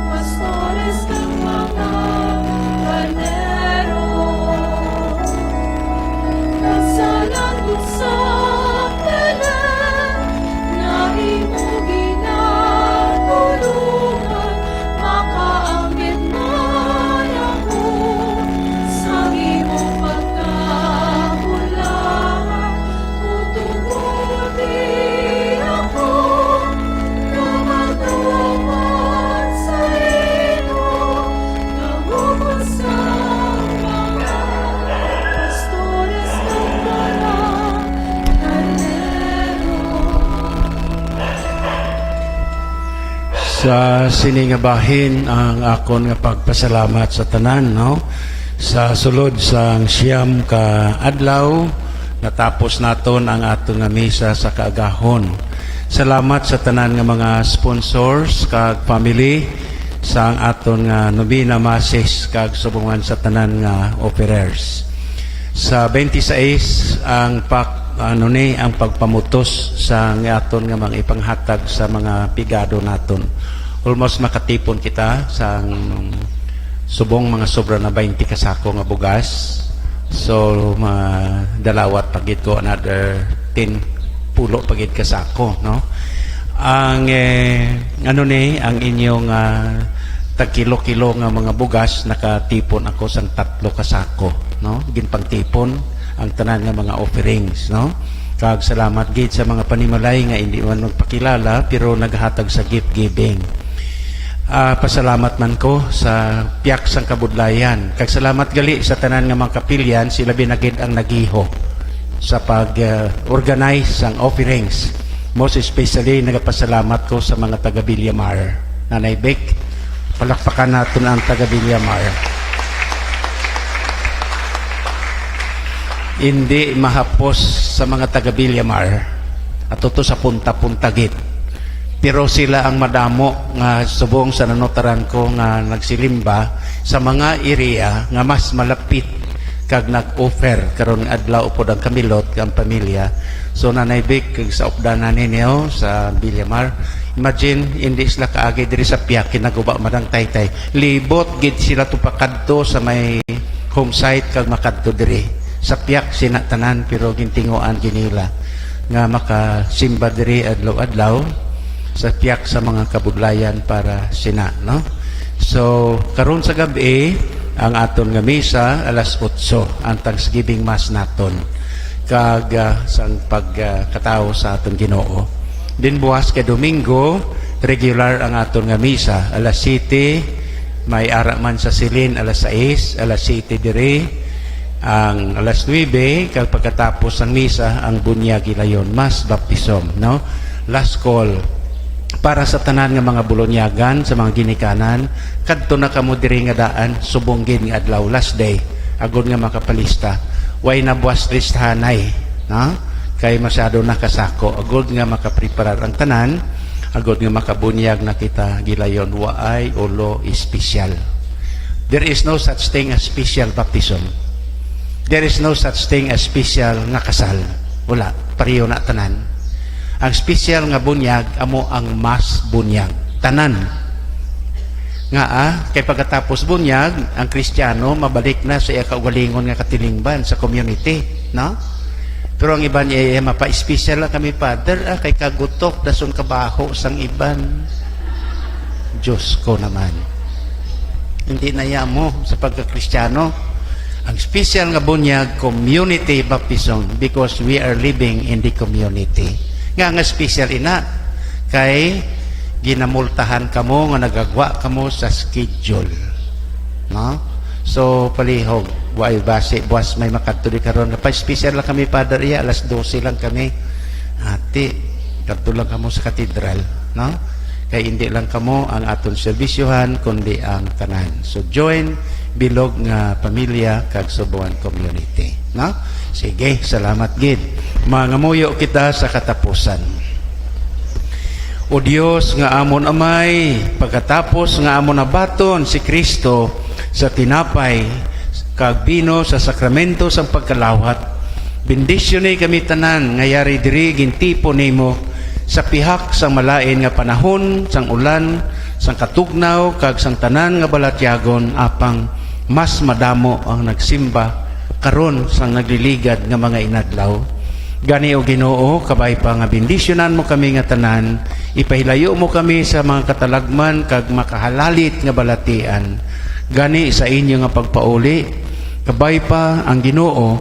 pastores kag mga karnero. Nagsalang ko sa Belen, nga imo ginatulungan, makaambit man ako sa imo pagkahulaan. Utugon ako nga magluwat sa imo, kahuman sang mga pastores kag mga karnero. Sa sini nga bahin ang akon nga pagpasalamat sa tanan, no? Sa sulod sang siyam ka adlaw, natapos naton ang aton nga misa sa kaagahon. Salamat sa tanan nga mga sponsors kag family sang aton nga novena masses kag subong man sa tanan nga offerers. Sa twenty-six ang pak-, ano ni, ang pagpamutos sa nga aton nga mga ipanghatag sa mga pigado naton. Almost makatipon kita sang subong mga sobra na twenty ka sako nga bugas. So, madalawat pa gid ko another ten, pulo pa gid ka sako, no? Ang, eh, ano ni, ang inyong, ah, tagkilo-kilo nga mga bugas, nakatipon ako sang tatlo ka sako, no? Ginpangtipon ang tanan nga mga offerings, no? Kag salamat gid sa mga panimalay nga indi man magpakilala, pero naghatag sa gift giving. Ah, pasalamat man ko sa Piak sang Kabudlayan. Kag salamat gali sa tanan nga mga kapilyan, sila binagid ang nagiho sa pag, ah, organize sang offerings. Most especially, nagapasalamat ko sa mga taga Villamar. Nanay Bec, palakpakan naton ang taga Villamar. Hindi mahapos sa mga taga Villamar. Ato to sa punta-punta gid. Pero sila ang madamo nga subong sa nanutaran ko nga nagsilimba sa mga area nga mas malapit kag nag-offer karon nga adlaw upod ang kamilot kag ang pamilya. So, Nanay Bec, kag sa updanan ninyo sa Villamar, imagine, hindi sila kaagi diri sa Piak, kinaguba man ang taytay. Libot gid sila to pakadto sa may home site kag makadto diri. Sa Piak sina tanan, pero gintinguan gid nila nga makasimba diri adlaw-adlaw sa Piak sa mga Kabudlayan para sina, no? So, karon sa gab-i, ang aton nga misa, alas otso, ang Thanksgiving Mass naton. Kag, ah, sang pag, ah, katawo sa aton Ginoo. Din buwas kay Domingo, regular ang aton nga misa, alas siyete, may ara man sa Silin, alas sais, alas siyete diri, ang alas nuebe, kag pagkatapos sang misa, ang bunyag gilayon, Mass Baptism, no? Last call. Para sa tanan nga mga bulonyagan, sa mga ginikanan, kadto na kamo diri nga daan, subong gid nga adlaw, last day, agod nga makapalista. Way na buwas listahanay, no? Kay masyado na kasako, agod nga makapreparar ang tanan, agod nga makabunyag na kita gilayon, waay ulo espesyal. There is no such thing as special baptism. There is no such thing as special nga kasal. Wala, pareho na tanan. Ang special nga bunyag amo ang mass bunyag. Tanan. Nga, ah, kay pagkatapos bunyag, ang Kristiyano mabalik na sa iya kaugalingon nga katilingban sa community, no? Pero ang iban, eh, eh, mapa-special lang kami, Father, ah, kay kagutok, dason kabaho sang iban. Diyos ko naman. Hindi na iya mo sa pagka-Kristiyano. Ang special nga bunyag, community baptism, because we are living in the community. Nga nga special ina, Kay ginamultahan kamo nga nagagwa kamo sa schedule. No? So, palihog, way basi, buwas may makadto di karon. Pa-special lang kami, Father, iya, alas dose lang kami. Ati, kadto lang kamo sa katedral, no? Kay hindi lang kamo ang aton serbisyohan, kundi ang tanan. So, join bilog nga pamilya kag subuan community, no? Sige, salamat gid. Mangamuyo kita sa katapusan. O Dios nga amon Amay, pagkatapos nga amon nabaton si Kristo sa tinapay kag bino sa sakramento sang pagkalawat, bendisyoni kami tanan nga yari diri gintipon nimo sa pihak sang malain nga panahon, sang ulan, sang katugnaw, kag sang tanan nga balatyagon, apang mas madamo ang nagsimba karon sang nagliligad nga mga inadlaw. Gani, O Ginoo, kabay pa nga bendisyonan mo kami nga tanan, ipahilayo mo kami sa mga katalagman kag makahalalit nga balatian. Gani, sa inyo nga pagpauli, kabay pa ang Ginoo,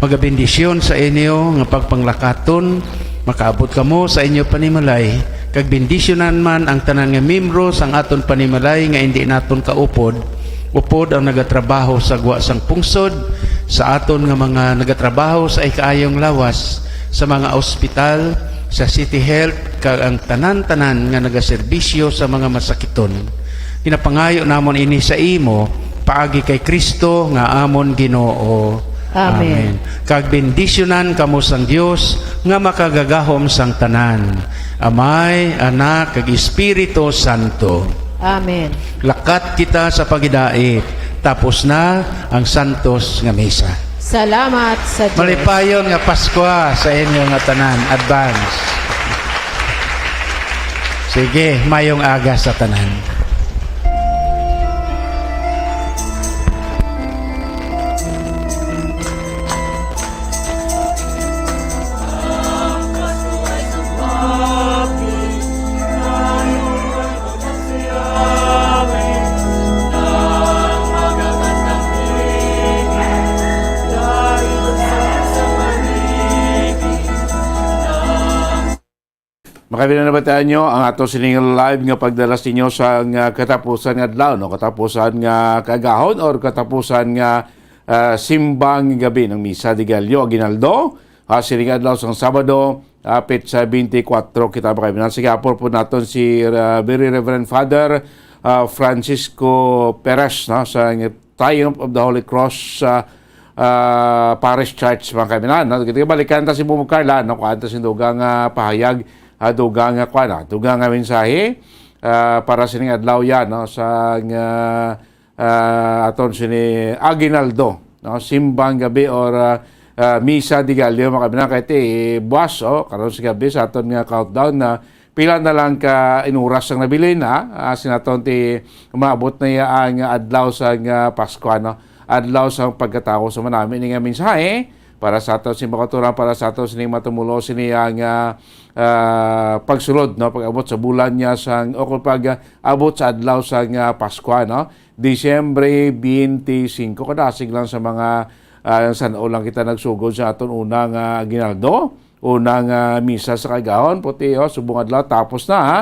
magabendisyon sa inyo nga pagpanglakaton, makaabot kamo sa inyo panimalay, kag bendisyonan man ang tanan nga miyembro sang aton panimalay nga indi naton kaupod, upod ang nagatrabaho sa gwa sang pungsod, sa aton nga mga nagatrabaho sa ikaayong lawas, sa mga ospital, sa City Health, kag ang tanan-tanan nga nagaserbisyo sa mga masakiton. Ginapangayo namon ini sa imo, paagi kay Kristo nga amon Ginoo. Amen. Amen. Kag bendisyonan kamo sang Dios nga makagagahom sang tanan, Amay, Anak, kag Espiritu Santo. Amen. Lakat kita sa pagidait. Tapos na ang santos nga misa. Salamat sa Dios. Malipayon nga Paskwa sa inyo nga tanan. Advance. Sige, mayong aga sa tanan. Makabila na ba tayo ang ato sining live nga pagdalas ninyo sa nga katapusan nga adlaw, no? Katapusan nga kaagahon or katapusan nga, ah, simbang gabi ng Misa de Gallo Aguinaldo, ah, sining adlaw sang Sabado, ah, petsa twenty-four. Kita makabila sa gihapon po naton si, ah, Very Reverend Father, ah, Francisco Perez, no, sa Triumph of the Holy Cross, ah, ah, Parish Church, mga kaibigan, no? Kita balikan ta si Bumbong Carla, no? Kuan ta si dugang, ah, pahayag, ah, dugang, ah, kuan, ah, dugang nga mensahe, ah, para sining adlaw yan, no? Sa, ah, ah, aton sini Aguinaldo, no? Simbang gabi or, ah, ah, Misa de Gallo, mga kaibigan, kay ti buwas, oh, karon sa gabi sa aton nga countdown na pila na lang ka inuras ang nabilin, ha? Ah, sinaton ti maabot na iya ang adlaw sa nga Pasko, no? Adlaw sa pagkatawo sa manami ni nga mensahe para sa ato sing makaturan, para sa ato sining matumulo sini ang, ah, ah, pagsulod, no? Pag-abot sa bulan niya sang, o kung pag-abot sa adlaw sa nga Pasko, no? Disyembre twenty-five, kadasig lang sa mga, ah, san-o lang kita nagsugod sa aton unang, ah, aguinaldo. Unang, ah, misa sa kaagahon, puti, oh, subong adlaw, tapos na, ha?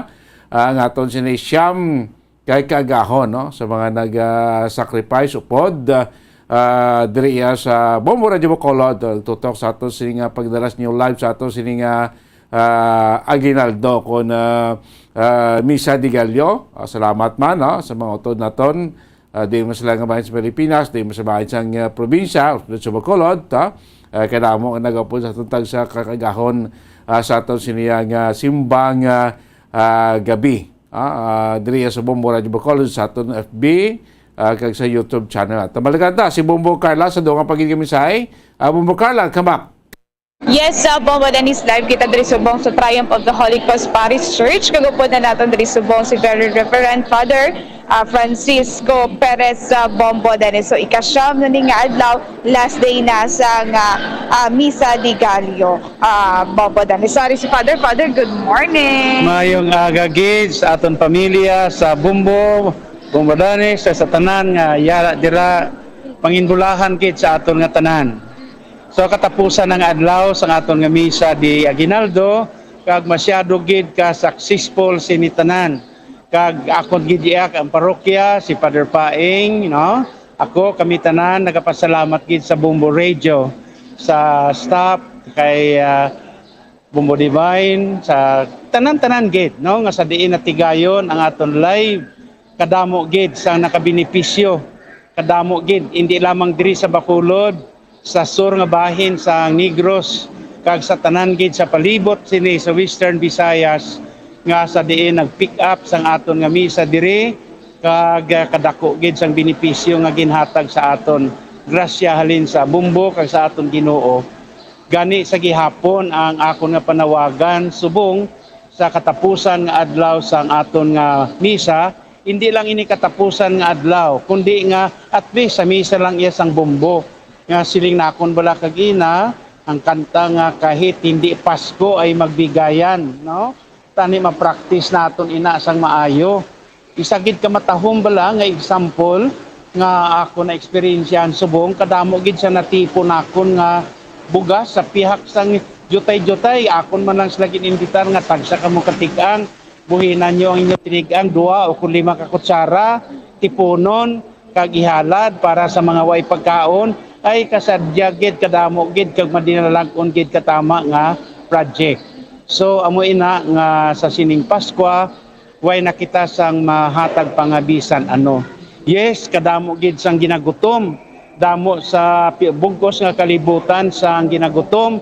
Ah, ang aton sini siyam kay kaagahon, no? Sa mga nag, ah, sacrifice, upod, ah, ah, diri iya sa Bombo Radio Bacolod, ah, tutok sa aton sini nga pagdalas niyo live sa aton sini nga, ah, aguinaldo kon, ah, ah, Misa de Gallo. Ah, salamat man, no, sa mga utod naton. Ah, di man sila nga bahin sa Pilipinas, di man sa bahin sa, ah, probinsya, o sa Bacolod, ha? Ah, kadamo ang nagapon sa aton tagsa ka kaagahon, ah, sa aton sini nga simbang, ah, ah, gabi. Ah, ah, diri sa Bombo Radio Bacolod, sa aton F B, ah, kag sa YouTube channel. At tabalikan ta si Bombo Carla sa dugang pagiging misay. Ah, Bombo Carla, come back. Yes, sa Bombo Dennis, live kita diri subong sa Triumph of the Holy Cross Parish Church. Kag upod na naton diri subong si Very Reverend Father, ah, Francisco Perez sa Bombo Dennis. So, ikasyam na ni nga adlaw, last day na sa nga, ah, Misa de Gallo, ah, Bombo Dennis. Sorry si Father. Father, good morning. Mayong aga gid sa aton pamilya sa Bombo, Bombo Dennis, sa, sa tanan nga yara dira, panginbulahan gid sa aton nga tanan. So, katapusan ang adlaw sang aton nga misa di aguinaldo, kag masyado gid ka successful sini tanan. Kag akon gid iya ang parokya, si Father Paing, no? Ako, kami tanan nagapasalamat gid sa Bombo Radio, sa staff, kay ah, Bombo Divine, sa tanan-tanan gid, no, nga sa diin natigayon ang aton live, kadamo gid sang nakabenepisyo, kadamo gid, hindi lamang diri sa Bacolod, sa sur nga bahin sa Negros, kag sa tanan gid sa palibot sini sa Western Visayas, nga sa diin nag-pick up sang aton nga misa diri, kag ah, kadako gid sang benepisyo nga ginhatag sa aton, grasya halin sa Bombo kag sa aton Ginoo. Gani sa gihapon ang akon nga panawagan subong sa katapusan nga adlaw sang aton nga misa, hindi lang ini katapusan nga adlaw, kundi nga at least sa misa lang iya sang Bombo. Nga siling nakon bala kag ina, ang kanta nga kahit hindi Pasko ay magbigayan, no? Tani ma-practice naton ina sang maayo. Isa gid ka matahom bala nga example nga ako na eksperyensyahan subong, kadamo gid sa natipon nakon nga bugas sa pihak sang jutay-jutay. Akon man lang sila gin-imbitar nga tagsa kamo katig-ang, buhinan nyo ang inyo tinig-ang dua o kung lima ka kutsara, tipunon kag ihalad para sa mga way pagkaon. Ay kasadya gid, kadamo gid kag madinalag-on gid katama nga project. So amo ina nga sa sining Paskwa, way na kita sang mahatag pa nga bisan ano. Yes, kadamo gid sang ginagutom, damo sa pi-, bugkos nga kalibutan sang ginagutom.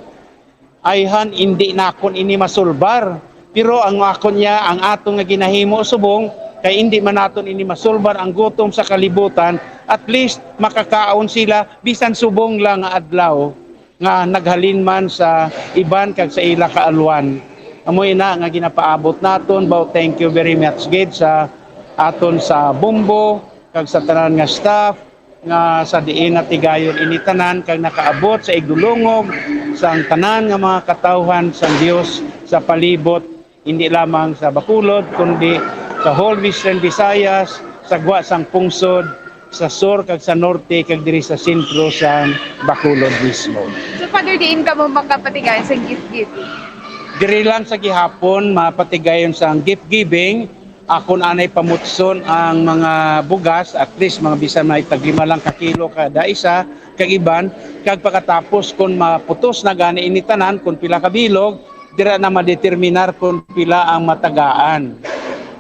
Ayhan, indi nakon ini masulbar. Pero ang akon niya, ang aton nga ginahimo subong, kay indi man naton ini masulbar ang gutom sa kalibutan, at least makakaon sila bisan subong lang nga adlaw nga naghalin man sa iban kag sa ila kaalwan. Amo ina nga ginapaabot naton, baw, thank you very much gid sa aton sa Bombo kag sa tanan nga staff nga sa diin natigayon ini tanan kag nakaabot sa igdulungog sang tanan nga mga katawhan sang Dios sa palibot, hindi lamang sa Bacolod kundi sa whole Western Visayas, sa gwa sang pungsod, sa sur kag sa norte, kag diri sa sentro sang Bacolod mismo. So, Father, diin kamo makapatigayon sa gift giving? Diri lang sa gihapon mapatigayon sang gift giving. Akon anay pamutson ang mga bugas, at least mga bisan may taglima lang ka kilo kada isa, kag iban, kag pagkatapos kon maputos na gani ini tanan, kon pila ka bilog, dira na madeterminar kon pila ang matagaan,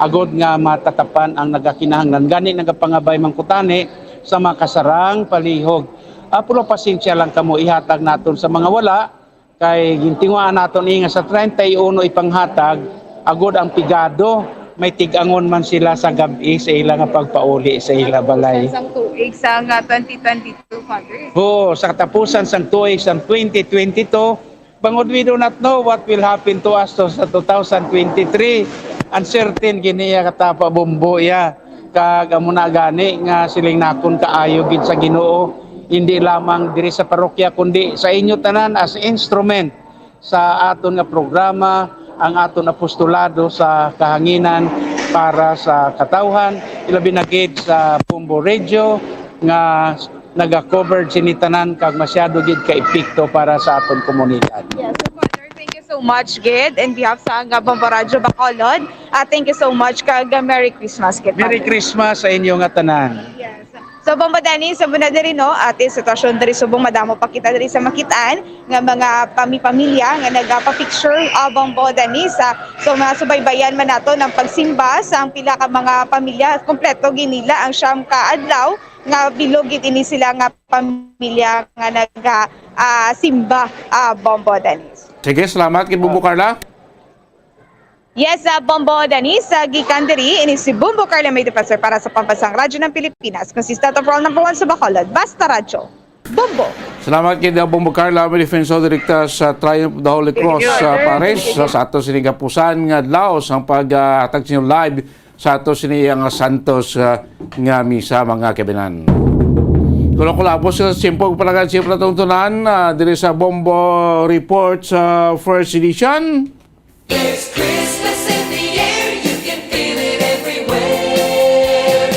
agod nga matatapan ang nagakinahanglan. Gani nagapangabay man ko tani sa makasarang palihog. Ah, pero pasensya lang kamo, ihatag naton sa mga wala, kay gintinguhaan naton ni nga sa treinta y uno ipanghatag, agod ang pigado, may tig-angon man sila sa gab-i sa ila nga pagpauli sa ila balay. Sang tuig sang, ah, twenty twenty-two, Father. Oo, sa katapusan sang tuig sang twenty twenty-two, bangod we do not know what will happen to us to, sa two thousand twenty-three. Uncertain gini iya katapa, Bombo, iya. Kag amo na gani nga siling nakon, kaayo gid sa Ginoo, hindi lamang diri sa parokya, kundi sa inyo tanan as instrument sa aton nga programa, ang aton apostolado sa kahanginan para sa katawhan, ilabi na gid sa Bombo Radio nga naga-cover sini tanan kag masyado gid ka epekto para sa aton komunidad. Yes, so Father, thank you so much gid in behalf sa nga Bombo Radio Bacolod. Ah, thank you so much kag, ah, Merry Christmas gid, Merry Father. Christmas sa inyo nga tanan. Yes. So, Bombo Dennis, sa muna diri, no, ati sitwasyon diri subong madamo pa kita diri sa makitaan nga mga pami-pamilya nga nagapa-picture, ah, Bombo Dennis, ah. So, mga subaybayan man nato ang pagsimba sa ang pila ka mga pamilya. Kompleto ginila ang siyam ka adlaw nga bilog gid ini sila nga pamilya nga naga, ah, simba, ah, Bombo Dennis. Sige, salamat kay Bombo Carla. Yes, ah, Bombo Dennis, ah, gikan diri, ini si Bombo Carla May Defensor para sa Pambansang Radyo ng Pilipinas, consistent of all number one sa Bacolod, Basta Radyo, Bombo. Salamat kay Bombo Carla May Defensor, direkta sa Triumph of the Holy Cross, ah, Parish, sa, sa ato sining kapusan nga adlaw sang paghatag sa inyo live sa ato sini ang santos, ah, nga misa, mga kabinan. Kuno ko labos sa simpog palagan, siyempre, atong tunan, ah, diri sa Bombo Report sa first edition. There's Christmas in the air, you can feel it everywhere.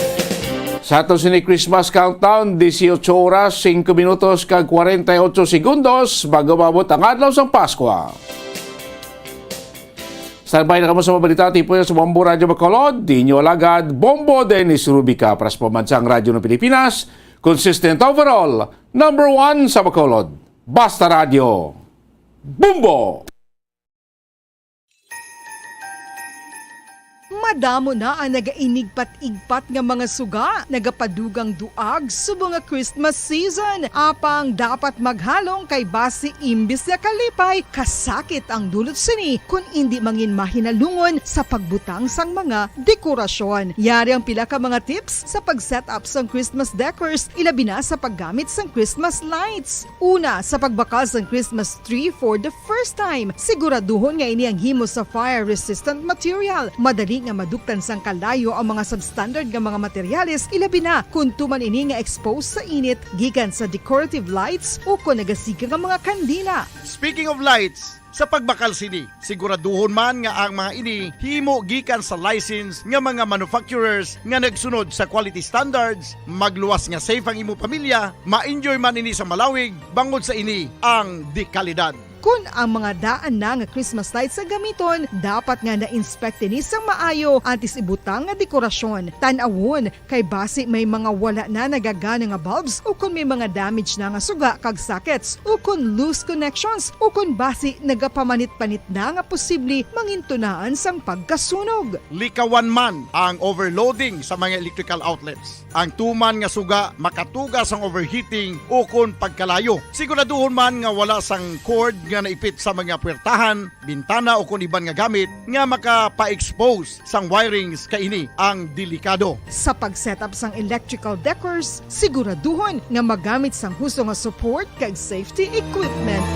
Sa ato sini Christmas countdown, dieciocho oras, cinco minutos, kag cuarenta y ocho segundos bago maabot ang adlaw sang Paskwa. Standby na kamo sa mga balita, tipo sa Bombo Radyo Bacolod, di inyo alagad, Bombo Dennis Rubica, para sa pamansang Radyo ng Pilipinas, consistent overall, number one sa Bacolod. Basta Radyo, Bombo! Madamo na ang nagainigpat-igpat nga mga suga, nagapadugang duag subong nga Christmas season. Apang dapat maghalong kay basi imbis nga kalipay, kasakit ang dulot sini kun indi mangin mahinalungon sa pagbutang sang mga dekorasyon. Yari ang pila ka mga tips sa pag-set up sang Christmas decors, ilabi na sa paggamit sang Christmas lights. Una, sa pagbakal sang Christmas tree for the first time, siguraduhon nga ini ang himo sa fire-resistant material. Madali nga maduktan sang kalayo ang mga substandard nga mga materyales, ilabi na kon tuman ini nga exposed sa init gikan sa decorative lights o kon nagasiga nga mga kandila. Speaking of lights, sa pagbakal sini, siguraduhon man nga ang mga ini himo gikan sa license nga mga manufacturers nga nagsunod sa quality standards, magluwas nga safe ang imo pamilya, ma-enjoy man ini sa malawig, bangod sa ini ang dekalidad. Kon ang mga daan na nga Christmas lights ang gamiton, dapat nga na-inspect ini sang maayo antes ibutang nga dekorasyon. Tan-awon kay basi may mga wala na nagagana nga bulbs, o kon may mga damage na nga suga kag sockets, o kon loose connections, o kon basi nagapamanit-panit na nga posible mangintunaan sang pagkasunog. Likawan man ang overloading sa mga electrical outlets. Ang tuman nga suga makatuga sang overheating o kon pagkalayo. Siguraduhon man nga wala sang cord nga naipit sa mga puwertahan, bintana o kon iban nga gamit nga makapa-expose sang wirings, kay ini ang delikado. Sa pag-set up sang electrical decors, siguraduhon nga magamit sang husto nga support kag safety equipment.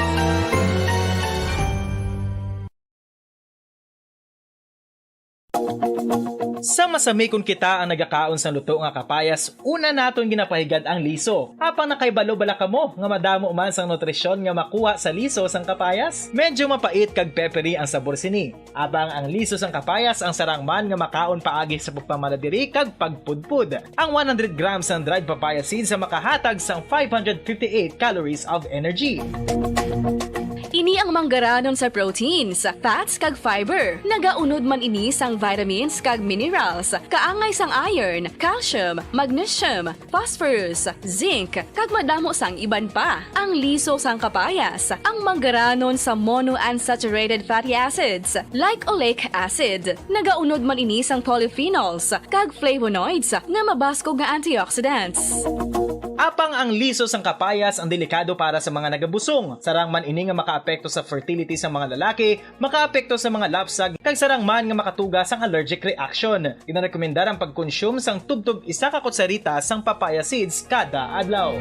Sa masami kon kita ang nagakaon sang luto nga kapayas, una naton ginapahigad ang liso. Apang nakahibalo bala kamo nga madamo man sang nutrisyon nga makuha sa liso sang kapayas? Medyo mapait kag peppery ang sabor sini. Apang ang liso sang kapayas ang sarang man nga makaon paagi sa pagpamaladiri kag pagpudpod. Ang one hundred grams sang dried papaya seeds ang makahatag sang five hundred fifty-eight calories of energy. Ini ang manggaranon sa proteins, fats, kag fiber. Nagaunod man ini sang vitamins kag minerals, kaangay sang iron, calcium, magnesium, phosphorus, zinc, kag madamo sang iban pa. Ang liso sang kapayas, ang manggaranon sa monounsaturated fatty acids, like oleic acid. Nagaunod man ini sang polyphenols kag flavonoids nga mabaskog nga antioxidants. Apang ang liso sang kapayas ang delikado para sa mga nagabusong. Sarang man ini nga makaapekto sa fertility sa mga lalaki, makaapekto sa mga lapsag, kag sarang man nga makatuga sang allergic reaction. Ginarekomendar ang pagkonsume sang tubtob isa ka kutsarita sang papaya seeds kada adlaw.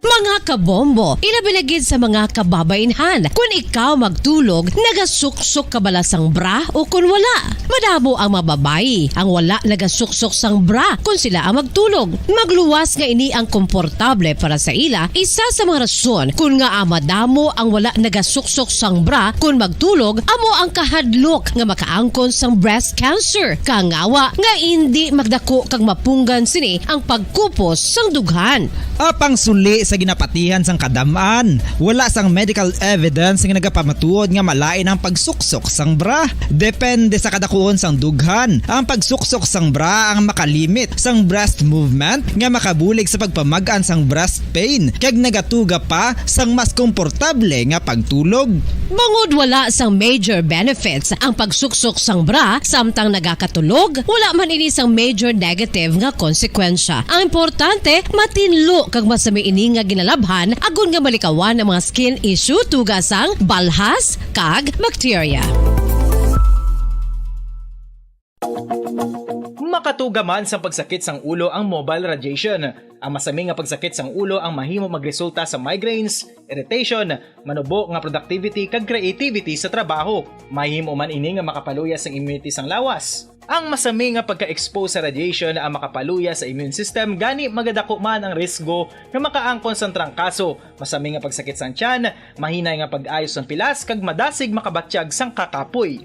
Mga kabombo, ilabi na gid sa mga kababainhan, kun ikaw magtulog, nagasuksok ka bala sang bra o kun wala? Madamo ang mga babayi ang wala nagasuksok sang bra kun sila ang magtulog. Magluwas nga ini ang komportable para sa ila, isa sa mga rason kun ngaa madamo ang wala nagasuksok sang bra kun magtulog amo ang kahadlok nga makaangkon sang breast cancer. Kangawa nga indi magdako kag mapunggan sini ang pagkupos sang dughan. Apang suli sa ginapatihan sang kadam-an, wala sang medical evidence nga nagapamatuod nga malain ang pagsuksok sang bra. Depende sa kadakuon sang dughan, ang pagsuksok sang bra ang makalimit sang breast movement nga makabulig sa pagpamag-an sang breast pain kag nagatuga pa sang mas komportable nga pagtulog. Bangod wala sang major benefits ang pagsuksok sang bra samtang nagakatulog, wala man ini sang major negative nga konsekwensya. Ang importante, matinlo kag masami ini nga ginalabhan agod nga malikawan ang mga skin issue tuga sang balhas kag bakterya. Makatuga man sang pagsakit sang ulo ang mobile radiation. Ang masami nga pagsakit sang ulo ang mahimo magresulta sa migraines, irritation, manubo nga productivity, kag creativity sa trabaho. Mahimo man ini nga makapaluya sang immunity sang lawas. Ang masami nga pagka-expose sa radiation ang makapaluya sa immune system, gani magadako man ang risgo nga makaangkon sang trangkaso, masami nga pagsakit sang tiyan, mahinay nga pag-ayo sang pilas, kag madasig makabatyag sang kakapoy.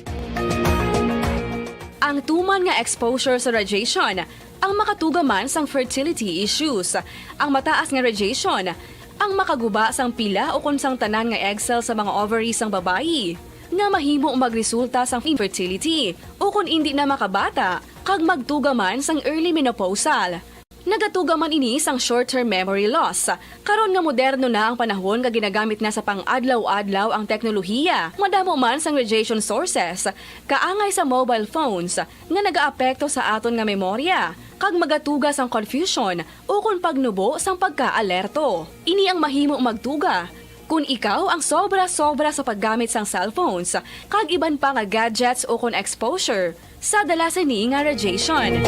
Ang tuman nga exposure sa radiation ang makatuga man sang fertility issues. Ang mataas nga radiation Ang makaguba sang pila ukon sang tanan nga egg cell sa mga ovary sang babayi, nga mahimo magresulta sang infertility ukon indi na makabata, kag magtuga man sang early menopausal. Nagatuga man ini sang short-term memory loss. Karon nga moderno na ang panahon nga ginagamit na sa pang-adlaw-adlaw ang teknolohiya, madamo man sang radiation sources, kaangay sa mobile phones, nga nagaapekto sa aton nga memorya, kag magatuga sang confusion ukon pagnubo sang pagkaalerto. Ini ang mahimo magtuga kon ikaw ang sobra-sobra sa paggamit sang cellphones kag iban pa nga gadgets ukon exposure sa dala sini nga radiation.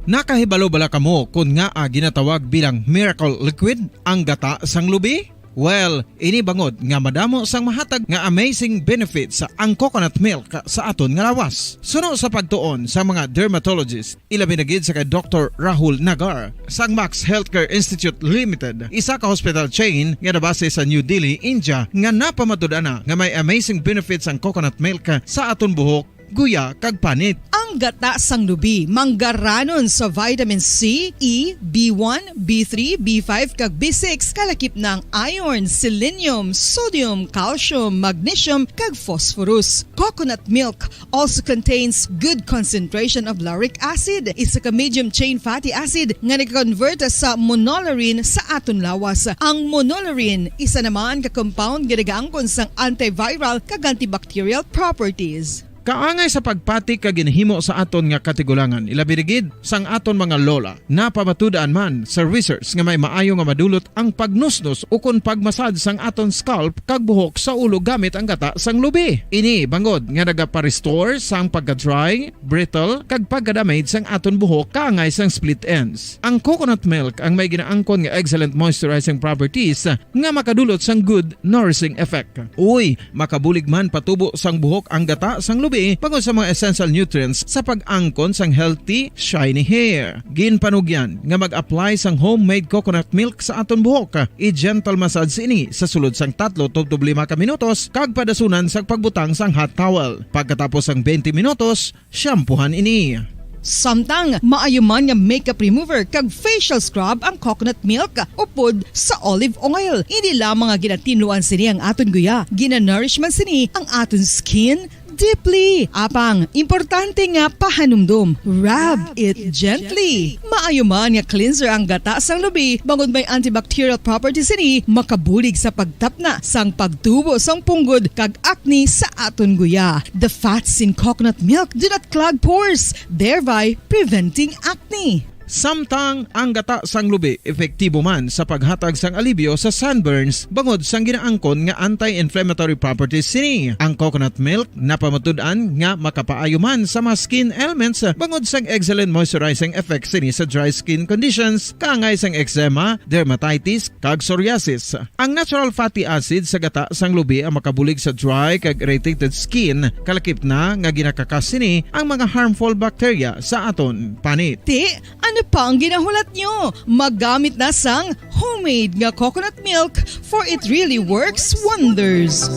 Nakahibalo bala kamo kon ngaa ginatawag bilang miracle liquid ang gata sang lubi? Well, ini bangod nga madamo sang mahatag nga amazing benefits ang coconut milk sa aton nga lawas. Suno sa pagtuon sa mga dermatologist, ilabi na gid sa kay Doktor Rahul Nagar sang Max Healthcare Institute Limited, isa ka hospital chain nga nabase sa New Delhi, India, nga napamatud-an na nga may amazing benefits ang coconut milk sa aton buhok, guya, kag panit. Ang gata sang lubi manggaranon sa vitamin C, E, B one, B three, B five, kag B six, kalakip na ang iron, selenium, sodium, calcium, magnesium, kag phosphorus. Coconut milk also contains good concentration of lauric acid, isa ka medium chain fatty acid nga nag-convert sa monolaurin sa aton lawas. Ang monolaurin isa naman ka compound nga nagaangkon sang antiviral kag antibacterial properties. Kaangay sa pagpati kag ginhimo sa aton nga katigulangan, ilabi na gid sang aton mga lola. Napamatud-an man sa research nga may maayo nga madulot ang pagnusnos ukon pagmasad sang aton scalp kag buhok sa ulo gamit ang gata sang lubi. Ini bangod nga nagapa-restore sang pagka-dry, brittle, kag pagka-damage sang aton buhok kaangay sang split ends. Ang coconut milk ang may ginaangkon nga excellent moisturizing properties nga makadulot sang good nourishing effect. Uy, makabulig man patubo sang buhok ang gata sang lubi bangod sa mga essential nutrients sa pag-angkon sang healthy, shiny hair. Ginpanugyan nga mag-apply sang homemade coconut milk sa aton buhok. I-gentle massage ini sa sulod sang tatlo tubtob lima ka minutos kag padasunan sang pagbutang sang hot towel. Pagkatapos sang twenty minutos, shampoohan ini. Samtang maayo man nga makeup remover kag facial scrub ang coconut milk upod sa olive oil. Hindi lamang nga ginatinluan sini ang aton guya, ginanourish man sini ang aton skin deeply. Apang, importante nga pahanumdom, rub it gently. Maayo man nga cleanser ang gata sang lubi, bangod may antibacterial properties sini, makabulig sa pagtapna sang pagtubo sang punggod kag acne sa aton guya. The fats in coconut milk do not clog pores, thereby preventing acne. Samtang ang gata sang lubi epektibo man sa paghatag sang alibyo sa sunburns bangod sang ginaangkon nga anti-inflammatory properties sini. Ang coconut milk napamatud-an nga makapaayo man sa mga skin ailments bangod sang excellent moisturizing effect sini sa dry skin conditions, kaangay sang eczema, dermatitis, kag psoriasis. Ang natural fatty acid sa gata sang lubi ang makabulig sa dry kag irritated skin, kalakip na nga ginakakas sini ang mga harmful bacteria sa aton panit. Ti, ano pa ang ginahulat nyo? Magamit na sang homemade nga coconut milk, for it really works wonders.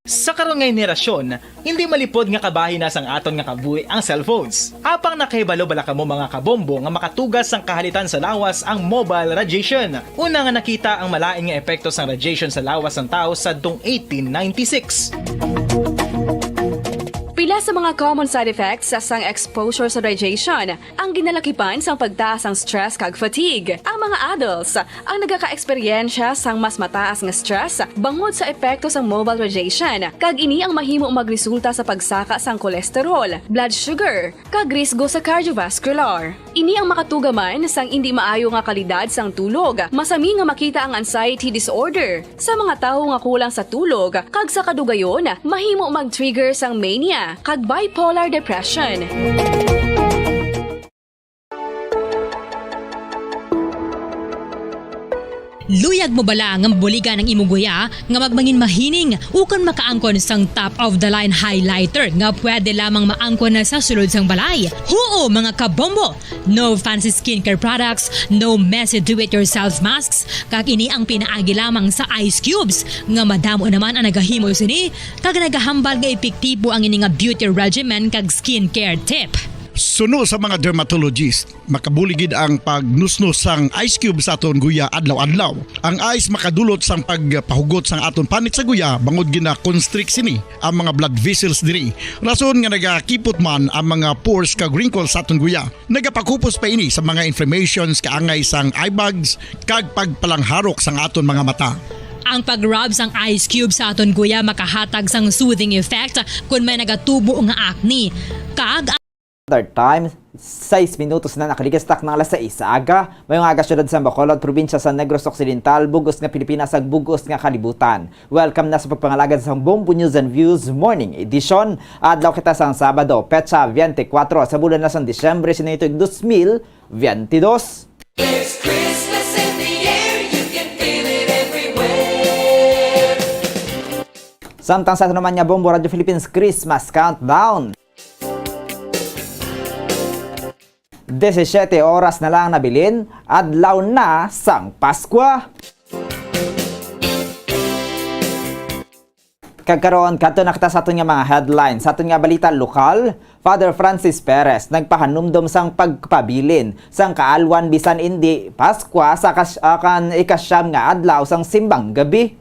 Sa karon nga henerasyon, hindi malipod nga kabahin na sang aton nga kabuhi ang cellphones. Apang nakahibalo bala kamo, mga kabombo, nga makatugas sang kahalitan sa lawas ang mobile radiation? Una nga nakita ang malain nga epekto sang radiation sa lawas sang tawo sadtong eighteen ninety-six. Pila sa mga common side effects sang exposure sa radiation ang ginalakipan sang pagtaas sang stress kag fatigue. Ang mga adults ang nagakaeksperyensya sang mas mataas nga stress bangod sa epekto sang mobile radiation, kag ini ang mahimo magresulta sa pagsaka sang cholesterol, blood sugar, kag risgo sa cardiovascular. Ini ang makatuga man sang indi maayo nga kalidad sang tulog. Masami nga makita ang anxiety disorder sa mga tawo nga kulang sa tulog, kag sa kadugayon, mahimo mag-trigger sang mania kag bipolar depression. Luyag mo bala nga mabuligan ang imo guya nga magmangin mahining ukon makaangkon sang top of the line highlighter nga pwede lamang maangkon na sa sulod sang balay? Huo, mga kabombo! No fancy skincare products, no messy do-it-yourself masks, kag ini ang pinaagi lamang sa ice cubes nga madamo naman ang nagahimo sini kag nagahambal nga epektibo ang ini nga beauty regimen kag skincare tip. Suno sa mga dermatologist, makabulig gid ang pagnusnos sang ice cube sa aton guya adlaw-adlaw. Ang ice makadulot sang pagpahugot sang aton panit sa guya bangod gina-constrict sini ang mga blood vessels diri. Rason nga nagakipot man ang mga pores kag wrinkles sa aton guya. Nagapakupos pa ini sa mga inflammations, kaangay sang eye bags, kag pagpalangharok sang aton mga mata. Ang pag-rub sang ice cube sa aton guya makahatag sang soothing effect kon may nagatubo nga acne. Kag Standard Time, sais minutos na nakaligastak ng alas sais sa aga. May mga aga, syudad sa Bacolod, probinsya sa Negros Occidental, bug-os nga Pilipinas, ag bug-os nga kalibutan. Welcome na sa pagpangalagad sa Bombo News and Views Morning Edition. Adlaw kita sang Sabado, petsa twenty-four sa bulan na sang Disyembre, sini tuig dos mil veintidós. There's Christmas in the air, you can feel it everywhere. Samtang sa naman nga Bombo Radyo Philippines Christmas Countdown. Disisyete oras na lang nabilin, adlaw na sang Paskwa. Kag karon, kadto na kita sa aton nga mga headlines. Sa aton nga balita lokal, Father Francis Perez nagpahanumdom sang pagpabilin sang kaalwan bisan indi Paskwa sa kas-, ah, kan ikasyam nga adlaw sang simbang gabi.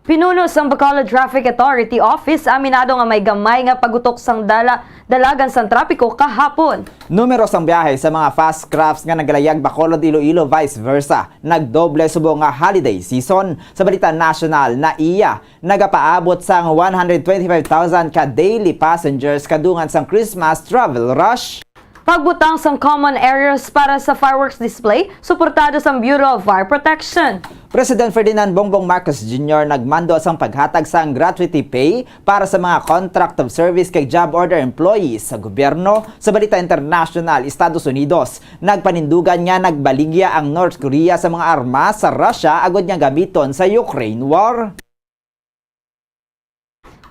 Pinuno sang Bacolod Traffic Authority Office aminado nga may gamay nga pagutok sang dala-, dalagan sang trapiko kahapon. Numero sang biyahe sa mga fast crafts nga nagalayag Bacolod, Iloilo, vice versa, nagdoble subong nga holiday season. Sa balita nasyonal, NAIA nagapaabot sang one hundred twenty-five thousand ka daily passengers kadungan sang Christmas travel rush. Pagbutang sang common areas para sa fireworks display, suportado sang Bureau of Fire Protection. President Ferdinand Bongbong Marcos Junior nagmando sang paghatag sang gratuity pay para sa mga contract of service kag job order employees sa gobyerno. Sa balita internasyonal, Estados Unidos nagpanindugan nga nagbaligya ang North Korea sa mga armas sa Russia agod nga gamiton sa Ukraine war.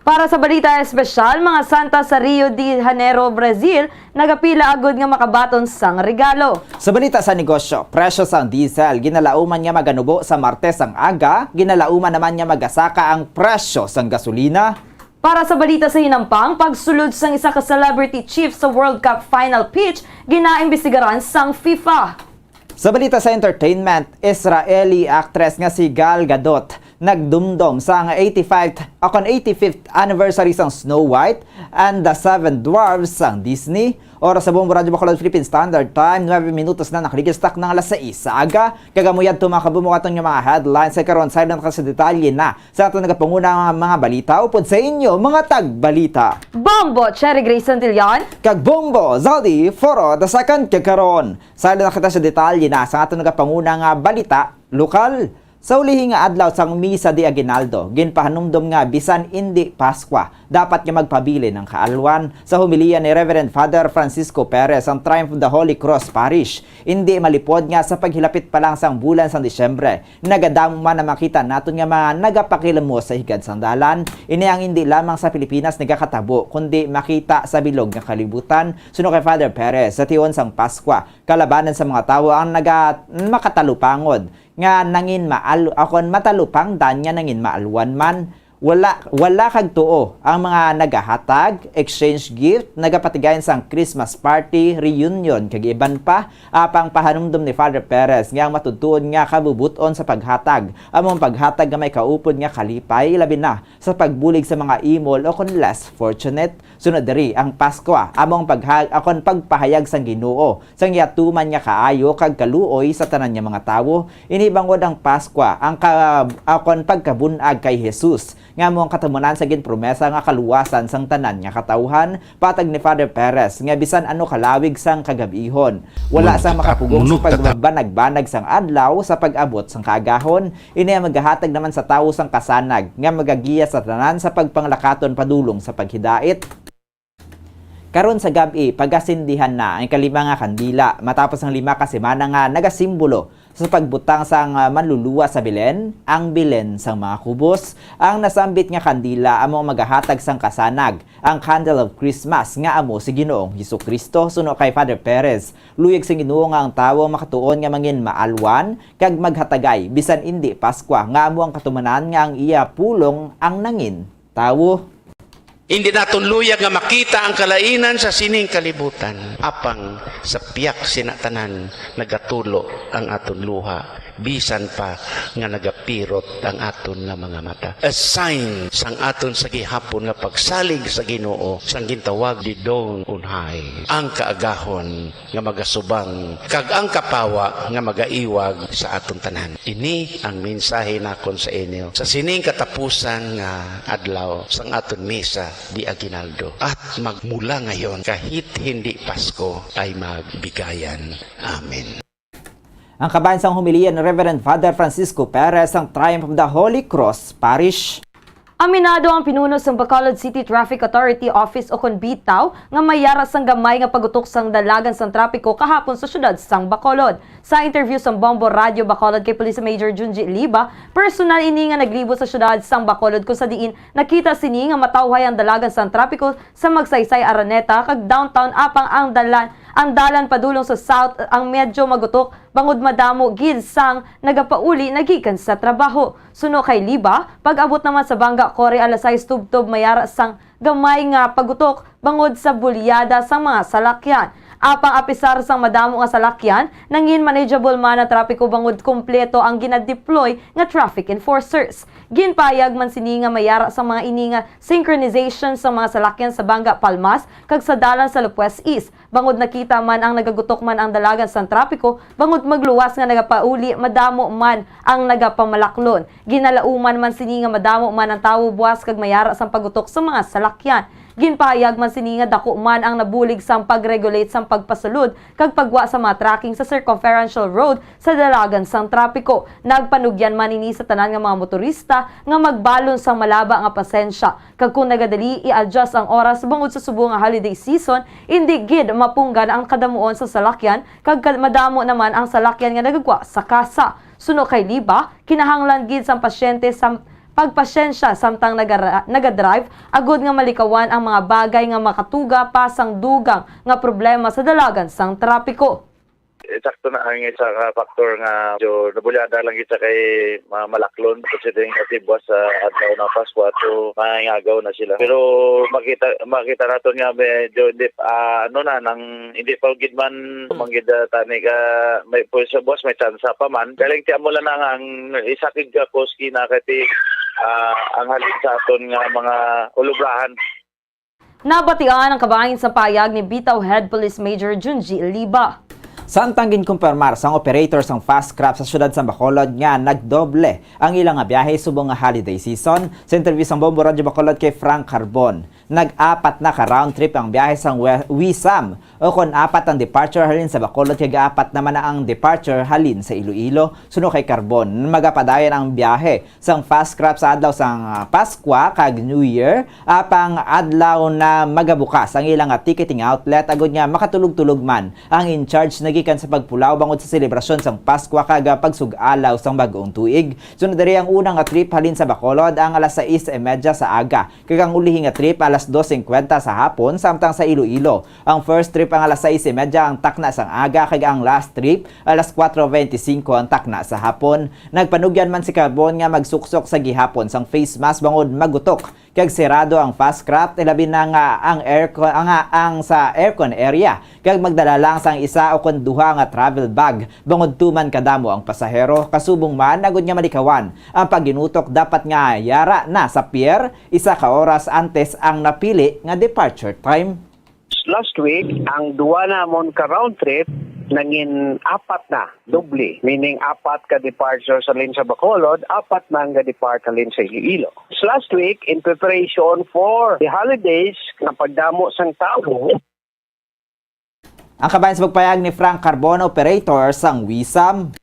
Para sa balita espesyal, mga santa sa Rio de Janeiro, Brazil, nagapila agud nga makabaton sang regalo. Sa balita sa negosyo, presyo sang diesel ginalauman nga maganubo sa Martes ang aga, ginalauman naman nga magasaka ang presyo sang gasolina. Para sa balita sa hinampang, pagsulod sang isa ka celebrity chief sa World Cup final pitch, ginaimbestigaran sang FIFA. Sa balita sa entertainment, Israeli actress nga si Gal Gadot nagdumdom sang eighty-fifth, akon eighty-fifth anniversary sang Snow White and the Seven Dwarfs sang Disney. Oras sa Bombo Radyo Bacolod Philippine Standard Time, nuebe minutos na nakaligistak ng alas sais sa aga. Kag amo yadto, mga kabumbo, aton nga mga headlines. Sa karon, silent ka sa detalye na sa aton nagapanguna nga mga balita upod sa inyo mga tagbalita. Bombo Cherry Grace Santillan. Kag Bombo Zaldi Foro the second. Kag karon, sala na kita sa detalye na sa aton nagapanguna nga balita lokal. Sa ulihi nga adlaw sang Misa de Aguinaldo, ginpahanumdom nga bisan indi Paskwa, dapat nga magpabilin ang kaalwan. Sa homilya ni Reverend Father Francisco Perez, ang Triumph of the Holy Cross Parish, indi malipod nga sa paghilapit pa lang sang bulan sang Disyembre, nagadamo man ang makita naton nga mga nagapakilamos sa higad sang dalan. Ini ang indi lamang sa Pilipinas nagakatabo, kundi makita sa bilog nga kalibutan. Suno kay Father Perez, sa tion sang Paskwa, kalabanan sa mga tawo ang naga-, makatalupangod nga nangin maal-, akon matalupangdan nga nangin maalwan man. Wala, wala kag tuo ang mga nagahatag, exchange gift, nagapatigayon sang Christmas party, reunion, kag iban pa. Apang pahanumdom ni Father Perez nga ang matutuod nga kabubut-on sa paghatag amo ang paghatag nga may kaupod nga kalipay, labi na sa pagbulig sa mga imol o kon less fortunate. Sunod diri, ang Paskwa amo ang pagha-, akon pagpahayag sang Ginoo sang yatuman nga kaayo kag kaluoy sa tanan nga mga tawo. Ini bangod ang Paskwa ang ka-, akon pagkabun-ag kay Jesus, nga amo ang katamunan sa ginpromesa nga kaluwasan sang tanan nga katawhan. Patag ni Father Perez nga bisan ano kalawig sang kagab-ihon, wala sang makapugong sa pagbanag-banag sang adlaw sa pag-abot sang kaagahon. Ini ang magahatag naman sa tawo sang kasanag nga magagiya sa tanan sa pagpanglakaton padulong sa paghidait. Karon sa gab-i, pagasindihan na ang ikalima nga kandila matapos ang lima ka semana nga nagasimbolo Sa pagbutang sang, ah, manluluwas sa Belen, ang Belen sang mga kubos, ang nasambit nga kandila amo ang magahatag sang kasanag, ang Candle of Christmas nga amo si Ginoong Jesu-Cristo. Suno kay Father Perez, luyag sang Ginoo nga ang tawo makatuon nga mangin maalwan kag maghatagay bisan indi Paskwa, nga amo ang katumanan nga ang iya pulong ang nangin tawo. Hindi naton luyag nga makita ang kalainan sa sining kalibutan, apang sa piyak sina tanan nagatulo ang aton luha, bisan pa nga nagapirot ang aton nga mga mata. A sign sang aton sa gihapon nga pagsalig sa Ginoo, sang gintawag the dawn on high, ang kaagahon nga magasubang, kag ang kapawa nga magaiwag sa aton tanan. Ini ang mensahe nakon sa inyo sa sining katapusan nga adlaw sang aton misa di Aguinaldo. At magmula ngayon, kahit hindi Pasko, ay magbigayan. Amen. Ang kabahin sang homilya ni Reverend Father Francisco Perez sang Triumph of the Holy Cross Parish. Aminado ang pinuno sang Bacolod City Traffic Authority Office o kon BITAW nga may yara sang gamay nga pagutok sang dalagan sang trapiko kahapon sa siyudad sang Bacolod. Sa interview sang Bombo Radyo Bacolod kay Police Major Junji Liba, personal ini nga naglibot sa siyudad sang Bacolod, kung sa diin nakita sini nga matawhay ang dalagan sang trapiko sa Magsaysay Araneta kag downtown, apang ang dalan, ang dalan padulong sa south ang medyo magutok bangod madamo gid sang nagapauli na gikan sa trabaho. Suno kay Liba, pag-abot naman sa Banga Cory alas sais tubtob may yara sang gamay nga pagutok bangod sa bulyada sang mga salakyan. Apang apisar sang madamo nga salakyan, nangin manageable man ang trapiko bangod kompleto ang ginadeploy nga traffic enforcers. Ginpahayag man sini nga may yara sang mga ini nga synchronization sang mga salakyan sa Banga Palmas kag sa dalan sa Lopez East. Bangod nakita man ang nagagutok man ang dalagan sang trapiko, bangod magluwas nga nagapauli, madamo man ang nagapamalaklon. Ginalauman man sini nga madamo man ang tawo buas kag may yara sang pagutok sa mga salakyan. Ginpahayag man sini nga dako man ang nabulig sang pag-regulate sang pagpasulod kag pagwa sa mga tracking sa circumferential road sa dalagan sang trapiko. Nagpanugyan man ini sa tanan nga mga motorista nga magbalon sang malaba nga pasensya, kag kon nagadali i-adjust ang oras bangod sa subong nga holiday season, indi gid mapunggan ang kadamuon sa salakyan, kag kad-, madamo naman ang salakyan nga nagagwa sa kasa. Suno kay Liba, kinahanglan gid sang pasyente sa pagpasyensya samtang nagara-, nagadrive, agud nga malikawan ang mga bagay nga makatuga pa sang dugang nga problema sa dalagan sang trapiko. Sakto na ang isa ka factor nga medyo nabulyada lang kita kay ma-, malaklon, considering kasi buwas sa adlaw na Pasko, ato mangangagaw na sila. Pero makita, makita naton nga medyo hindi, ah, ano na, nang, hindi pa gid man, hmm, manggid, ah, tani ka, may, sa buwas may tsansa pa man. Galing ti amo lang ang, ang isa kid ka cause kina kay ti, ah, ang halin sa aton nga mga ulubrahan. Nabatian ang kabahin sa payag ni BITAW Head Police Major Junji Liba. Samtang ginkumpirmar sang operator sang Fast Craft sa siyudad sang Bacolod nga nagdoble ang ila nga biyahe subong nga holiday season, sa interview sang Bombo Radyo Bacolod kay Frank Carbon, nag-apat na ka round trip ang biyahe sang we-, WISAM, o kon apat ang departure halin sa Bacolod kag apat naman na ang departure halin sa Iloilo. Suno kay Carbon, magapadayon ang biyahe sang Fast Craft sa adlaw sang, ah, Paskwa kag New Year, apang adlaw na magabukas ang ila nga ticketing outlet agud nga makatulog-tulog man ang in-charge nagikan sa pagpulaw bangod sa selebrasyon sang Paskwa kag, ah, pagsug-alaw sang bag-ong tuig. Sunod diri ang una nga trip halin sa Bacolod, ang alas sais y media sa aga, kag ang ulihi nga trip alas dos singkwenta sa hapon, samtang sa Iloilo, ang first trip ang alas sais y media ang takna sang aga, kag ang last trip alas kuwatro beintisinko ang takna sa hapon. Nagpanugyan man si Carbon nga magsuksok sa gihapon sang face mask bangod magutok kag sirado ang Fast Craft, ilabi na nga ang aircon, nga ang sa aircon area, kag magdala lang sang isa o kon duha nga travel bag bangod tuman kadamo ang pasahero. Kasubong man, agud nga malikawan ang pag-inutok, dapat nga yara na sa pier isa ka oras antes ang napili nga departure time. Last week, ang duwa namon ka round trip nangin apat na, doble, meaning apat ka departure sa halin sa Bacolod, apat man nga depart halin sa Iloilo. Last week, in preparation for the holidays, nga pagdamo sang tawo. Ang kabahin sa pagpayag ni Frank Carbon, operator sang WISAM.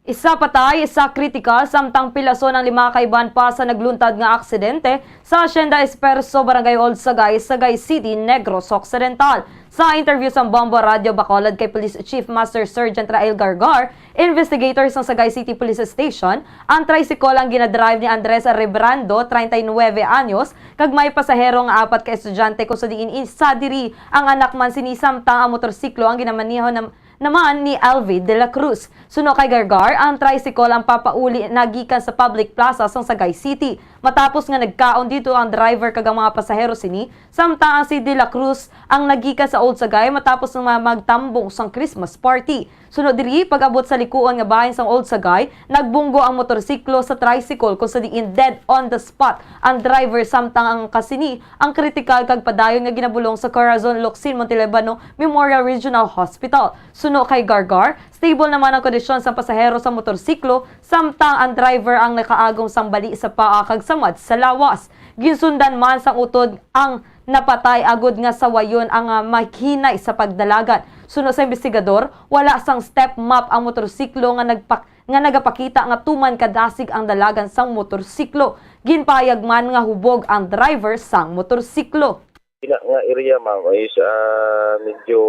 Isa patay, isa kritikal, samtang pilason ang lima ka iban pa sa nagluntad nga aksidente sa Hacienda Esperso, Barangay Old Sagay, Sagay City, Negros Occidental. Sa interview sa Bombo Radyo Bacolod kay Police Chief Master Sergeant Rael Gargar, investigator sa Sagay City Police Station, ang tricycle ang ginadrive ni Andres Rebrando, treinta y nueve anyos, kag may pasahero nga apat ka estudyante, kung sa diin isa diri ang anak man sini, samtang ang motorsiklo ang ginamaneho nam-, naman ni Alvi de la Cruz. Suno kay Gargar, ang tricycle ang papauli na gikan sa public plaza sang Sagay City. Matapos nga nagkaon dito ang driver kag ang mga pasahero sini, samtang ang si de la Cruz ang nagikan sa Old Sagay matapos nga magtambong sang Christmas party. Suno diri, pag-abot sa likuon nga bahin sang Old Sagay, nagbunggo ang motorsiklo sa tricycle, kung sa diin dead on the spot ang driver, samtang ang kasini ang kritikal kag padayon nga ginabulong sa Corazon Locsin Montelibano Memorial Regional Hospital. Suno kay Gargar, stable naman ang kondisyon sang pasahero sa motorsiklo, samtang ang driver ang nakaagom sang bali sa paa kag samad sa lawas. Ginsundan man sang utod ang napatay agod nga sawayon ang, ah, mahinay sa pagdalagan. Suno sa investigador, wala sang step map ang motorsiklo nga nagpak-, nga nagapakita nga tuman kadasig ang dalagan sang motorsiklo. Ginpahayag man nga hubog ang driver sang motorsiklo. Ina nga area, ma'am, is, ah, medyo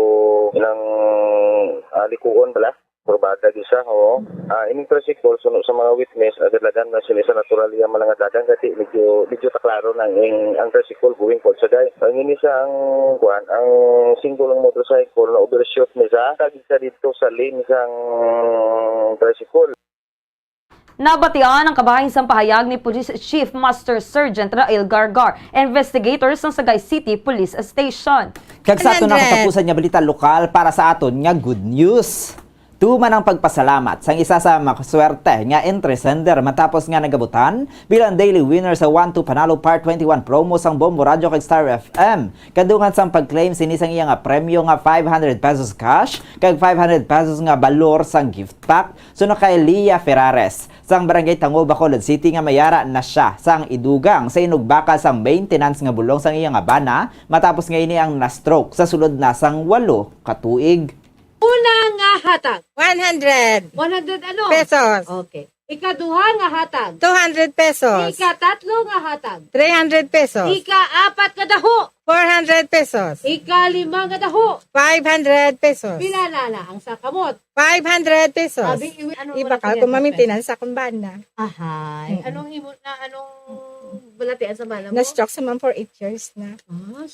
nang, ah, likuon bala. Kurbada gid siya, oo. Ah, ining tricycle, suno sa mga witness, ah, dalagan na sila sa natural iya mga dagan, kati medyo, medyo taklaro na ang, ang tricycle going for Sagay. Ang ini sa ang, kuan, ang single nga motorcycle na overshoot ni sa, tagig sa dito sa lane sang tricycle. Nabatian ang kabahin sang pahayag ni Police Chief Master Sergeant Rael Gargar, investigator sang Sagay City Police Station. Kag sa aton na one hundred. Katapusan nga balita lokal para sa aton nga good news. Tuman ang pagpasalamat sang isa sa makaswerte nga entry sender matapos nga nagabutan bilang daily winner sa One to Panalo Part twenty-one promo sang Bombo Radyo kag Star F M. Kadungan sang pag-claim sini sang iya nga premyo nga five hundred pesos cash kag five hundred pesos nga balor sang gift pack, suno kay Lia Ferrares, sang Barangay Tango, Bacolod City, nga mayara na siya sang idugang sa inugbakal sang maintenance nga bulong sang iya nga bana matapos nga ini ang na-stroke sa sulod na sang walo ka tuig. Una nga hatag. One hundred. One hundred ano? Pesos. Okay. Ikaduha nga hatag. Two hundred pesos. Ikatatlo nga hatag. Three hundred pesos. Ikaapat nga daho. Four hundred pesos. Ikalima nga daho. Five hundred pesos. Pila na na ang sa kamot? Five hundred pesos. Abi, iwi-, ano, ibakal ko, ma'am, maintenance sa akong bana. Ahay. Mm. Anong imo na, anong balatian sa bana mo? Na-stroke sa, ma'am, for eight years na. Ah,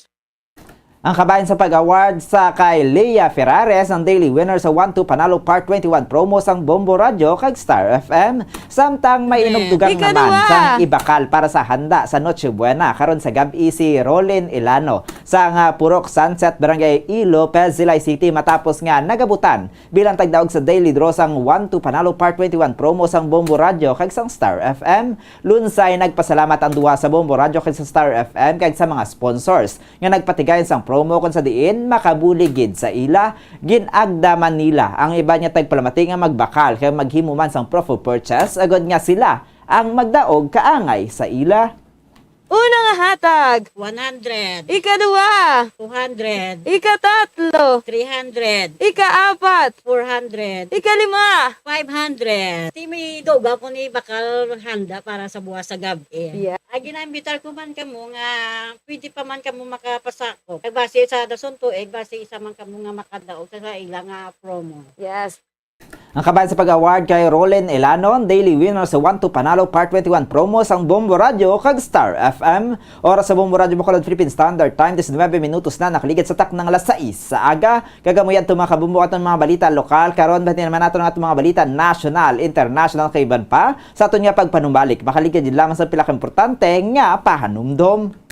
Ang kabahin sa pag-award sa kay Lea Ferrares, ang daily winner sa One to Panalo Part twenty-one promo sang Bombo Radyo kag Star F M. Samtang may inugtugang naman sang ibakal para sa handa sa Noche Buena karon sa gab-i si Rolin Ilano sang, ah, Purok Sunset, Barangay E. Lopez, Silay City, matapos nga nagabutan bilang tagdaog sa daily draw sang One to Panalo Part twenty-one promo sang Bombo Radyo kag sang Star F M. Lunsay nagpasalamat ang duha sa Bombo Radyo kag sa Star F M kag sa mga sponsors nga nagpatigayon sang promo, kon sa diin makabulig gid sa ila. Gin-agda man nila ang iban nga tagpalamati nga magbakal kag maghimo man sang proof of purchase agod nga sila ang magdaog kaangay sa ila. Una nga hatag, one hundred. Ikaduha, two hundred. Ikatatlo, three hundred. Ikaapat, four hundred. Ikalima, five hundred. Ti may dugang ko ni bakal handa para sa buwas sa gab-i. Yeah. Ay, ginaimbitar ko man kamo nga pwede pa man kamo makapasakop. Ay, base sa dason to, eh, base isa man kamo nga makadaog sa, sa ila nga promo. Yes. Ang kabahin sa pag-award kay Roland Elanon, daily winner sa One to Panalo Part twenty-one promo sang Bombo Radyo kag Star F M. Oras sa Bombo Radyo Bacolod, Philippine Standard Time, diecinuebe minutos na nakaligid sa taknang alas sais sa aga. Kag amo yadto, mga kabombo, aton mga balita lokal. Karon, batiin naman naton ang aton mga balita national, international, kag iban pa. Sa aton nga pagpanumbalik, makaligid din lamang sa pila ka importante nga pahanumdom.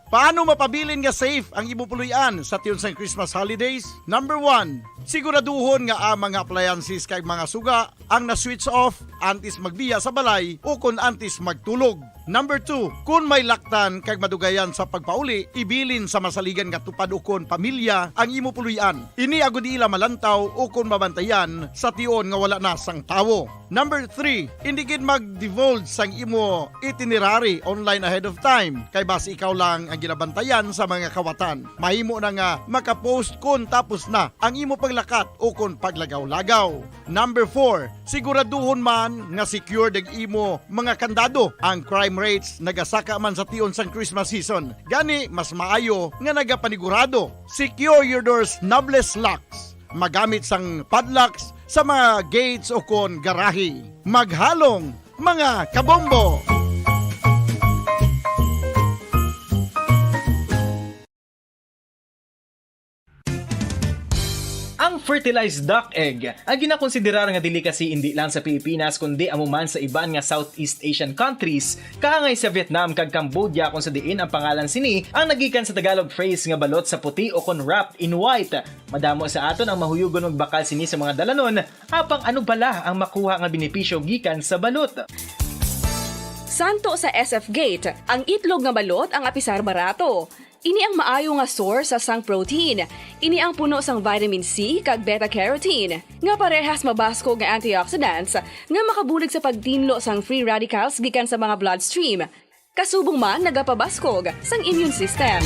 Paano mapabilin nga safe ang imo puloy-an sa tion sang Christmas holidays? Number one, siguraduhon nga ang mga appliances kag mga suga ang na-switch off antes magbiya sa balay o kon antes magtulog. Number two, kon may laktan kag madugayan sa pagpauli, ibilin sa masaligan nga tupad ukon pamilya ang imo puloy-an. Ini agod di ila malantaw ukon mabantayan sa tion nga wala na sang tawo. Number three, indi gid mag-divulge sang imo itinerary online ahead of time, kay basi ikaw lang ang ginabantayan sa mga kawatan. Mahimo na nga makapost kon tapos na ang imo paglakat ukon paglagaw-lagaw. Number four, siguraduhon man nga secured ang imo mga kandado. Ang crime rates nagasaka man sa tion sang Christmas season. Gani, mas maayo nga nagapanigurado. Secure your doors knobless locks. Magamit sang padlocks sa mga gates o kon garahe. Maghalong, mga kabombo! Ang fertilized duck egg, ang ginakonsiderar nga delicacy indi lang sa Pilipinas, kundi amo man sa iban nga Southeast Asian countries, kaangay sa Vietnam kag Cambodia, kung sa diin ang pangalan sini ang nagikan sa Tagalog phrase nga balot sa puti o kon wrapped in white. Madamo sa aton ang mahuyugon magbakal sini sa mga dalanon, apang ano bala ang makuha nga benepisyo gikan sa balot? Santo sa S F Gate, ang itlog nga balot ang apisar barato. Ini ang maayo nga source sa sang protein. Ini ang puno sang vitamin C kag beta carotene, nga parehas mabaskog nga antioxidants nga makabulig sa pagtinlo sang free radicals gikan sa mga bloodstream. Kasubong man nagapabaskog sang immune system.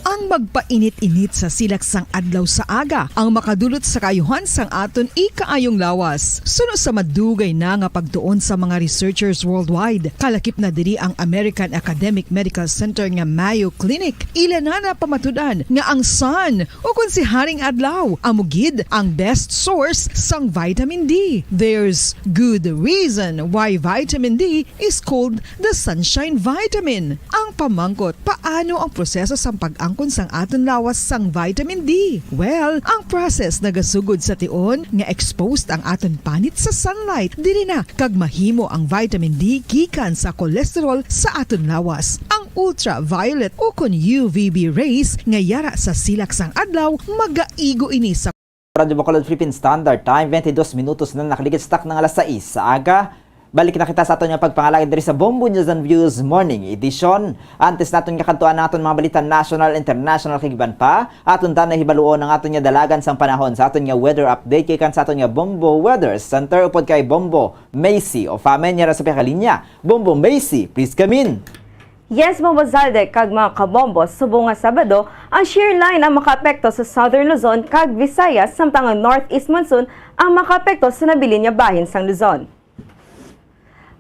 Ang magpainit-init sa silak sang adlaw sa aga ang makadulot sa kaayuhan sang aton ikaayong lawas. Suno sa madugay na nga pagtuon sa mga researchers worldwide, kalakip na diri ang American Academic Medical Center nga Mayo Clinic. Ila na napamatud-an nga ang sun, o kon si Haring Adlaw, amo gid ang best source sang vitamin D. There's good reason why vitamin D is called the sunshine vitamin. Ang pamangkot, paano ang proseso sang pag-angkon sang aton lawas sang vitamin D? Well, ang process nagasugod sa tion nga exposed ang aton panit sa sunlight. Diri na kag mahimo ang vitamin D gikan sa cholesterol sa aton lawas. Ang ultraviolet o kon U V B rays nga yara sa silak sang adlaw magaigo ini sa Radyo Bacolod Philippine Standard Time, twenty-dos minutos na nakaligid sa takna nga alas sais sa aga. Balik na kita sa aton nga pagpangalagad diri sa Bombo News and Views Morning Edition. Antes naton nga kadtuan ang aton mga balita national, international, kag iban pa, aton ta na hibaluon ang aton nga dalagan sang panahon sa aton nga weather update gikan sa aton nga Bombo Weather Center upod kay Bombo Macy Ofame niya sa pagkalinya. Bombo Macy, please come in. Yes, Bombo Zalde kag mga kabombo, subong nga Sabado, ang shear line ang makaapekto sa Southern Luzon kag Visayas, samtang ang northeast monsoon ang makaapekto sa nabilin nga bahin sang Luzon.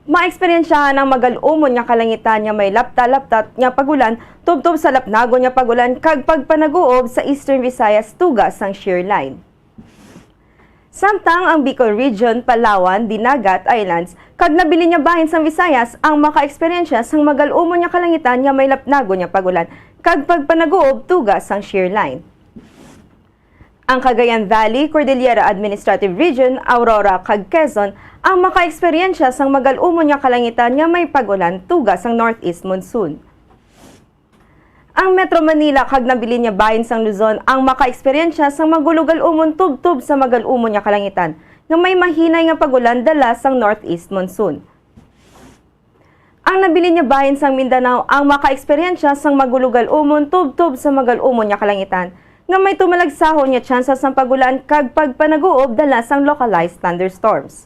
Maeksperiensyahan ang magal-umon nga kalangitan nga may lapta-laptat nga pag-ulan tubtob sa lapnagon nga pag-ulan kag pagpanaguob sa Eastern Visayas tuga sang shear line. Samtang ang Bicol Region, Palawan, Dinagat Islands, kag nabilin nga bahin sang Visayas ang makaeksperyensya sang magal-umon nga kalangitan nga may lapnagon nga pag-ulan kag pagpanaguob tuga sang shear line. Ang Cagayan Valley, Cordillera Administrative Region, Aurora, kag Quezon ang makaeksperyensya sang magal-umon nga kalangitan nga may pag-ulan tuga sang northeast monsoon. Ang Metro Manila kag nabilin nga bahin sang Luzon ang makaeksperyensya sang magulugal-umon tubtob sa magal-umon nga kalangitan nga may mahinay nga pag-ulan dala sang northeast monsoon. Ang nabilin nga bahin sang Mindanao ang makaeksperyensya sang magulugal-umon tubtob sa magal-umon nga kalangitan nga may tumalagsahon nga tsansa sang pag-ulan kag pagpanaguob dala sang localized thunderstorms.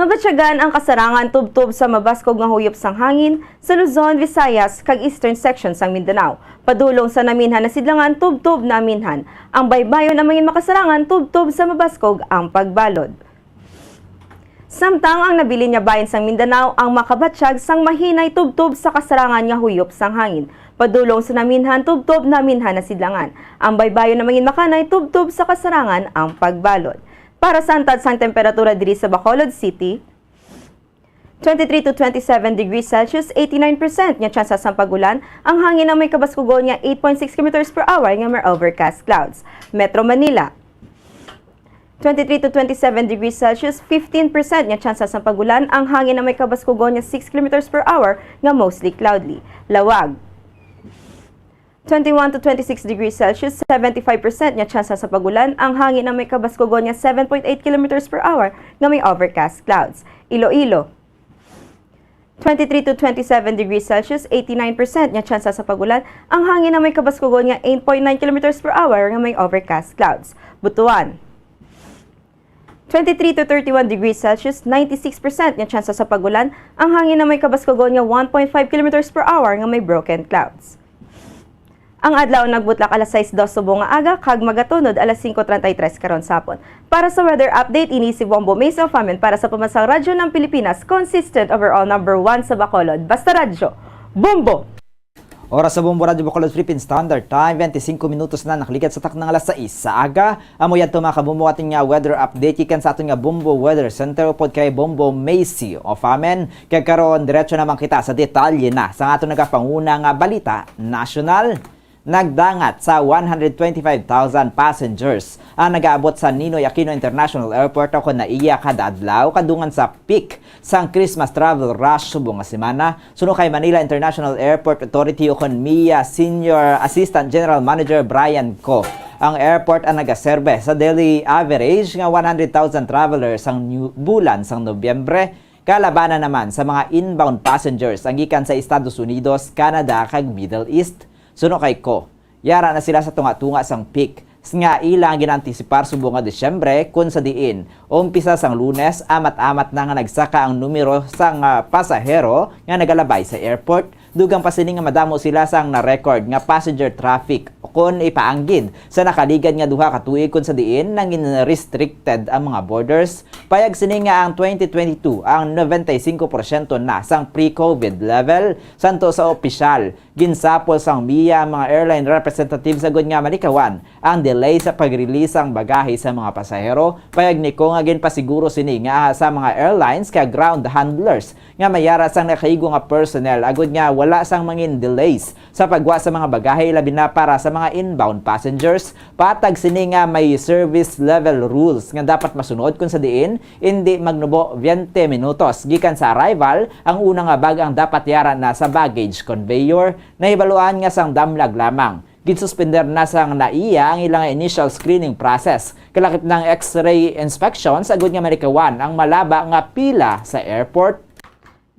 Mabatyagan ang kasarangan tubtob sa mabaskog nga huyop sang hangin sa Luzon, Visayas, kag eastern section sang Mindanao. Padulong sa naminhan nga sidlangan tubtob naminhan, ang baybayon ang mangin makasarangan tubtob sa mabaskog ang pagbalod. Samtang ang nabilin nga bahin sang Mindanao ang makabatyag sang mahinay tubtob sa kasarangan nga huyop sang hangin. Padulong sa naminhan tubtob naminhan nga sidlangan, ang baybayon ang mangin makanay tubtob sa kasarangan ang pagbalod. Para sa antad sang temperatura diri sa Bacolod City, twenty-three to twenty-seven degrees Celsius, eighty-nine percent nga tsansa sang pag-ulan, ang hangin ang may kabaskugon nga eight point six kilometers per hour nga may overcast clouds. Metro Manila, twenty-three to twenty-seven degrees Celsius, fifteen percent nga tsansa sang pag-ulan, ang hangin ang may kabaskugon nga six kilometers per hour nga mostly cloudy. Laoag, Twenty-one to twenty-six degrees Celsius, seventy-five percent nga tsansa sa pag-ulan, ang hangin na may kabaskugon nga seven point eight kilometers per hour nga may overcast clouds. Iloilo, twenty-three to twenty-seven degrees Celsius, eighty-nine percent nga tsansa sa pag-ulan, ang hangin na may kabaskugon nga eight point nine kilometers per hour nga may overcast clouds. Butuan, twenty-three to thirty-one degrees Celsius, ninety-six percent nga tsansa sa pag-ulan, ang hangin na may kabaskugon nga one point five kilometers per hour nga may broken clouds. Ang adlaw nagbutlak alas sais dos subong nga aga kag magatunod alas singko treinta y tres karon sa hapon. Para sa weather update, ini si Bombo Macy of Amen para sa Pambansang Radyo ng Pilipinas, consistent overall number one sa Bacolod. Basta Radyo, Bombo! Oras sa Bombo Radyo Bacolod Philippine Standard Time, twenty-five minutos na nakalikat sa taknang alas sais sa aga. Amo yadto, mga kabombo, aton nga weather update gikan sa aton nga Bombo Weather Center upod kay Bombo Macy of Amen. Kay karon, diretso naman kita sa detalye na sa aton nagapanguna nga balita nasyonal. Nagdangat sa one hundred twenty-five thousand passengers ang nagaabot sa Ninoy Aquino International Airport, ako na iya kada adlaw, kadungan sa peak sang Christmas travel rush subong nga semana. Suno kay Manila International Airport Authority ukon MIA Senior Assistant General Manager Brian Co, ang airport ang nagaserbe sa daily average nga one hundred thousand travelers sang new, bulan sang Nobyembre, kalabanan naman sa mga inbound passengers ang gikan sa Estados Unidos, Canada, kag Middle East. Suno kay Co, yara na sila sa tunga-tunga sang peak s-, nga ilang gin-antisipar subong nga Disyembre, kun sa diin umpisa sang Lunes, amat-amat na nga nagsaka ang numero sang, ah, pasahero nga nagalabay sa airport. Dugang pa sini nga madamo sila sang na-record nga passenger traffic kon ipaanggid sa nakaligad nga duha ka tuig, kun sa diin nangin restricted ang mga borders. Payag sini nga ang twenty twenty-two ang noventa y cinco porsyento na sang pre-COVID level, santo sa opisyal ginsapol sang MIA ang mga airline representatives agud nga malikawan ang delay sa pag-release sang bagahe sa mga pasahero. Payag ni Co nga ginpasiguro sini nga sa mga airlines kag ground handlers nga mayara sang nakaigo nga personnel agud nga wala sang mangin delays sa pagwa sa mga bagahe, labi na para sa mga inbound passengers. Patag sini nga may service level rules nga dapat masunod, kun sa diin indi magnubo twenty minutos gikan sa arrival ang una nga bag-, ang dapat yara na sa baggage conveyor. Nahibaluan nga sang damlag lamang, ginsuspender na sang NAIA ang ilang initial screening process, kalakip ng X-ray inspections, agud nga malikawan ang malaba nga pila sa airport.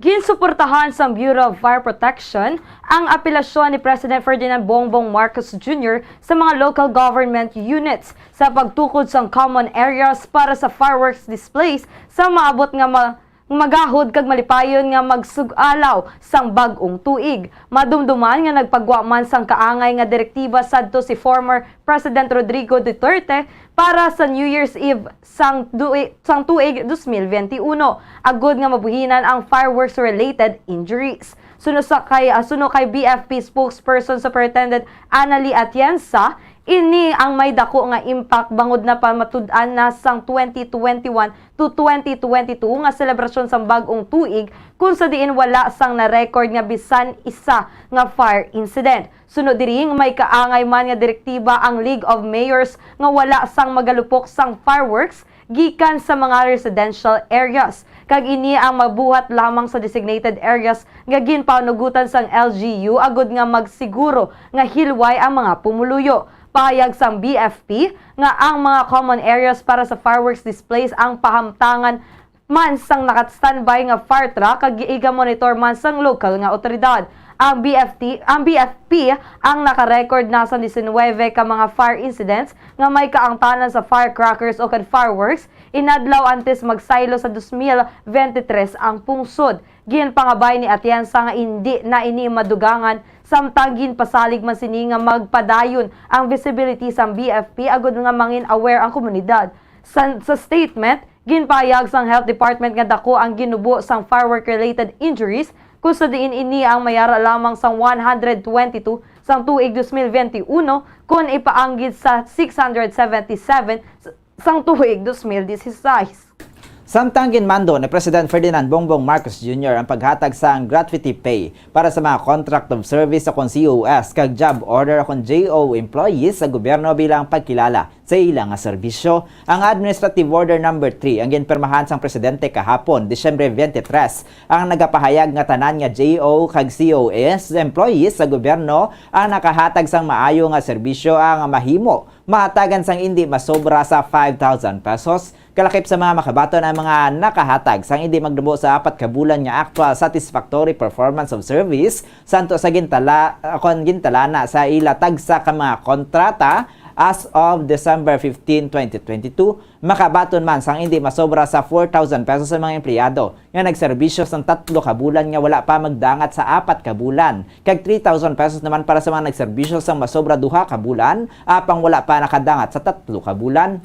Ginsuportahan sang Bureau of Fire Protection ang apelasyon ni President Ferdinand Bongbong Marcos Junior sa mga local government units sa pagtukod sang common areas para sa fireworks displays sa maabot nga ma-, magahod kag malipayon nga magsug-alaw sang bag-ong tuig. Madumduman nga nagpagwa man sang kaangay nga direktiba sadto si former President Rodrigo Duterte para sa New Year's Eve sang dui-, sang tuig dos mil benti uno, agud nga mabuhinan ang fireworks-related injuries. Suno sa kay, ah, suno kay B F P spokesperson Superintendent Annalie Atienza, ini ang may dako nga impact bangod na pamatud-an na sang twenty twenty-one to twenty twenty-two nga selebrasyon sang bag-ong tuig, kun sa diin wala sang na-record nga bisan isa nga fire incident. Suno diri, may kaangay man nga direktiba ang League of Mayors nga wala sang magalupok sang fireworks gikan sa mga residential areas, kag ini ang mabuhat lamang sa designated areas nga ginpanugutan sang L G U agud nga magsiguro nga hilway ang mga pumuluyo. Pahayag sang B F P nga ang mga common areas para sa fireworks displays ang pahamtangan man sang naka-standby nga fire truck kag giiga-monitor man sang lokal nga awtoridad. Ang B F T, ang B F P ang naka-record na sa diecinuebe ka mga fire incidents nga may kaangtanan sa firecrackers o kan fireworks inadlaw antes magsaylo sa dos mil benti tres ang pungsod. Ginpangabay ni Atienza nga indi na ini madugangan, samtang ginpasalig man sini nga magpadayon ang visibility sang B F P agud nga mangin aware ang komunidad. Sa, sa statement, ginpahayag sang Health Department nga dako ang ginubo sang firework-related injuries, kung sa diin ini ang mayara lamang sang one hundred twenty-two sang tuig dos mil benti uno, kon ipaanggid sa six hundred seventy-seven s-, sang tuig dos mil disisais. Samtang ginmando ni President Ferdinand Bongbong Marcos Junior ang paghatag sang gratuity pay para sa mga contract of service o kon C O S kag job order o kon J O employees sa gobyerno bilang pagkilala sa ila nga serbisyo, ang Administrative Order Number Three ang ginpirmahan sang presidente kahapon, Disyembre twenty-three, ang nagapahayag nga tanan nga J O kag C O S employees sa gobyerno ang nakahatag sang maayo nga serbisyo ang mahimo mahatagan sang indi masobra sa five thousand pesos. Kalakip sa mga makabaton ang mga nakahatag sang indi magdamo sa apat ka bulan nga actual satisfactory performance of service santo sa gintala, kon gintalana sa ila tagsa ka mga kontrata as of December fifteen, twenty twenty-two, makabaton man sang indi masobra sa four thousand pesos ang mga empleyado nga nagserbisyo sang tatlo ka bulan nga wala pa magdangat sa apat ka bulan, kag three thousand pesos naman para sa mga nagserbisyo sang masobra duha ka bulan apang wala pa nakadangat sa tatlo ka bulan.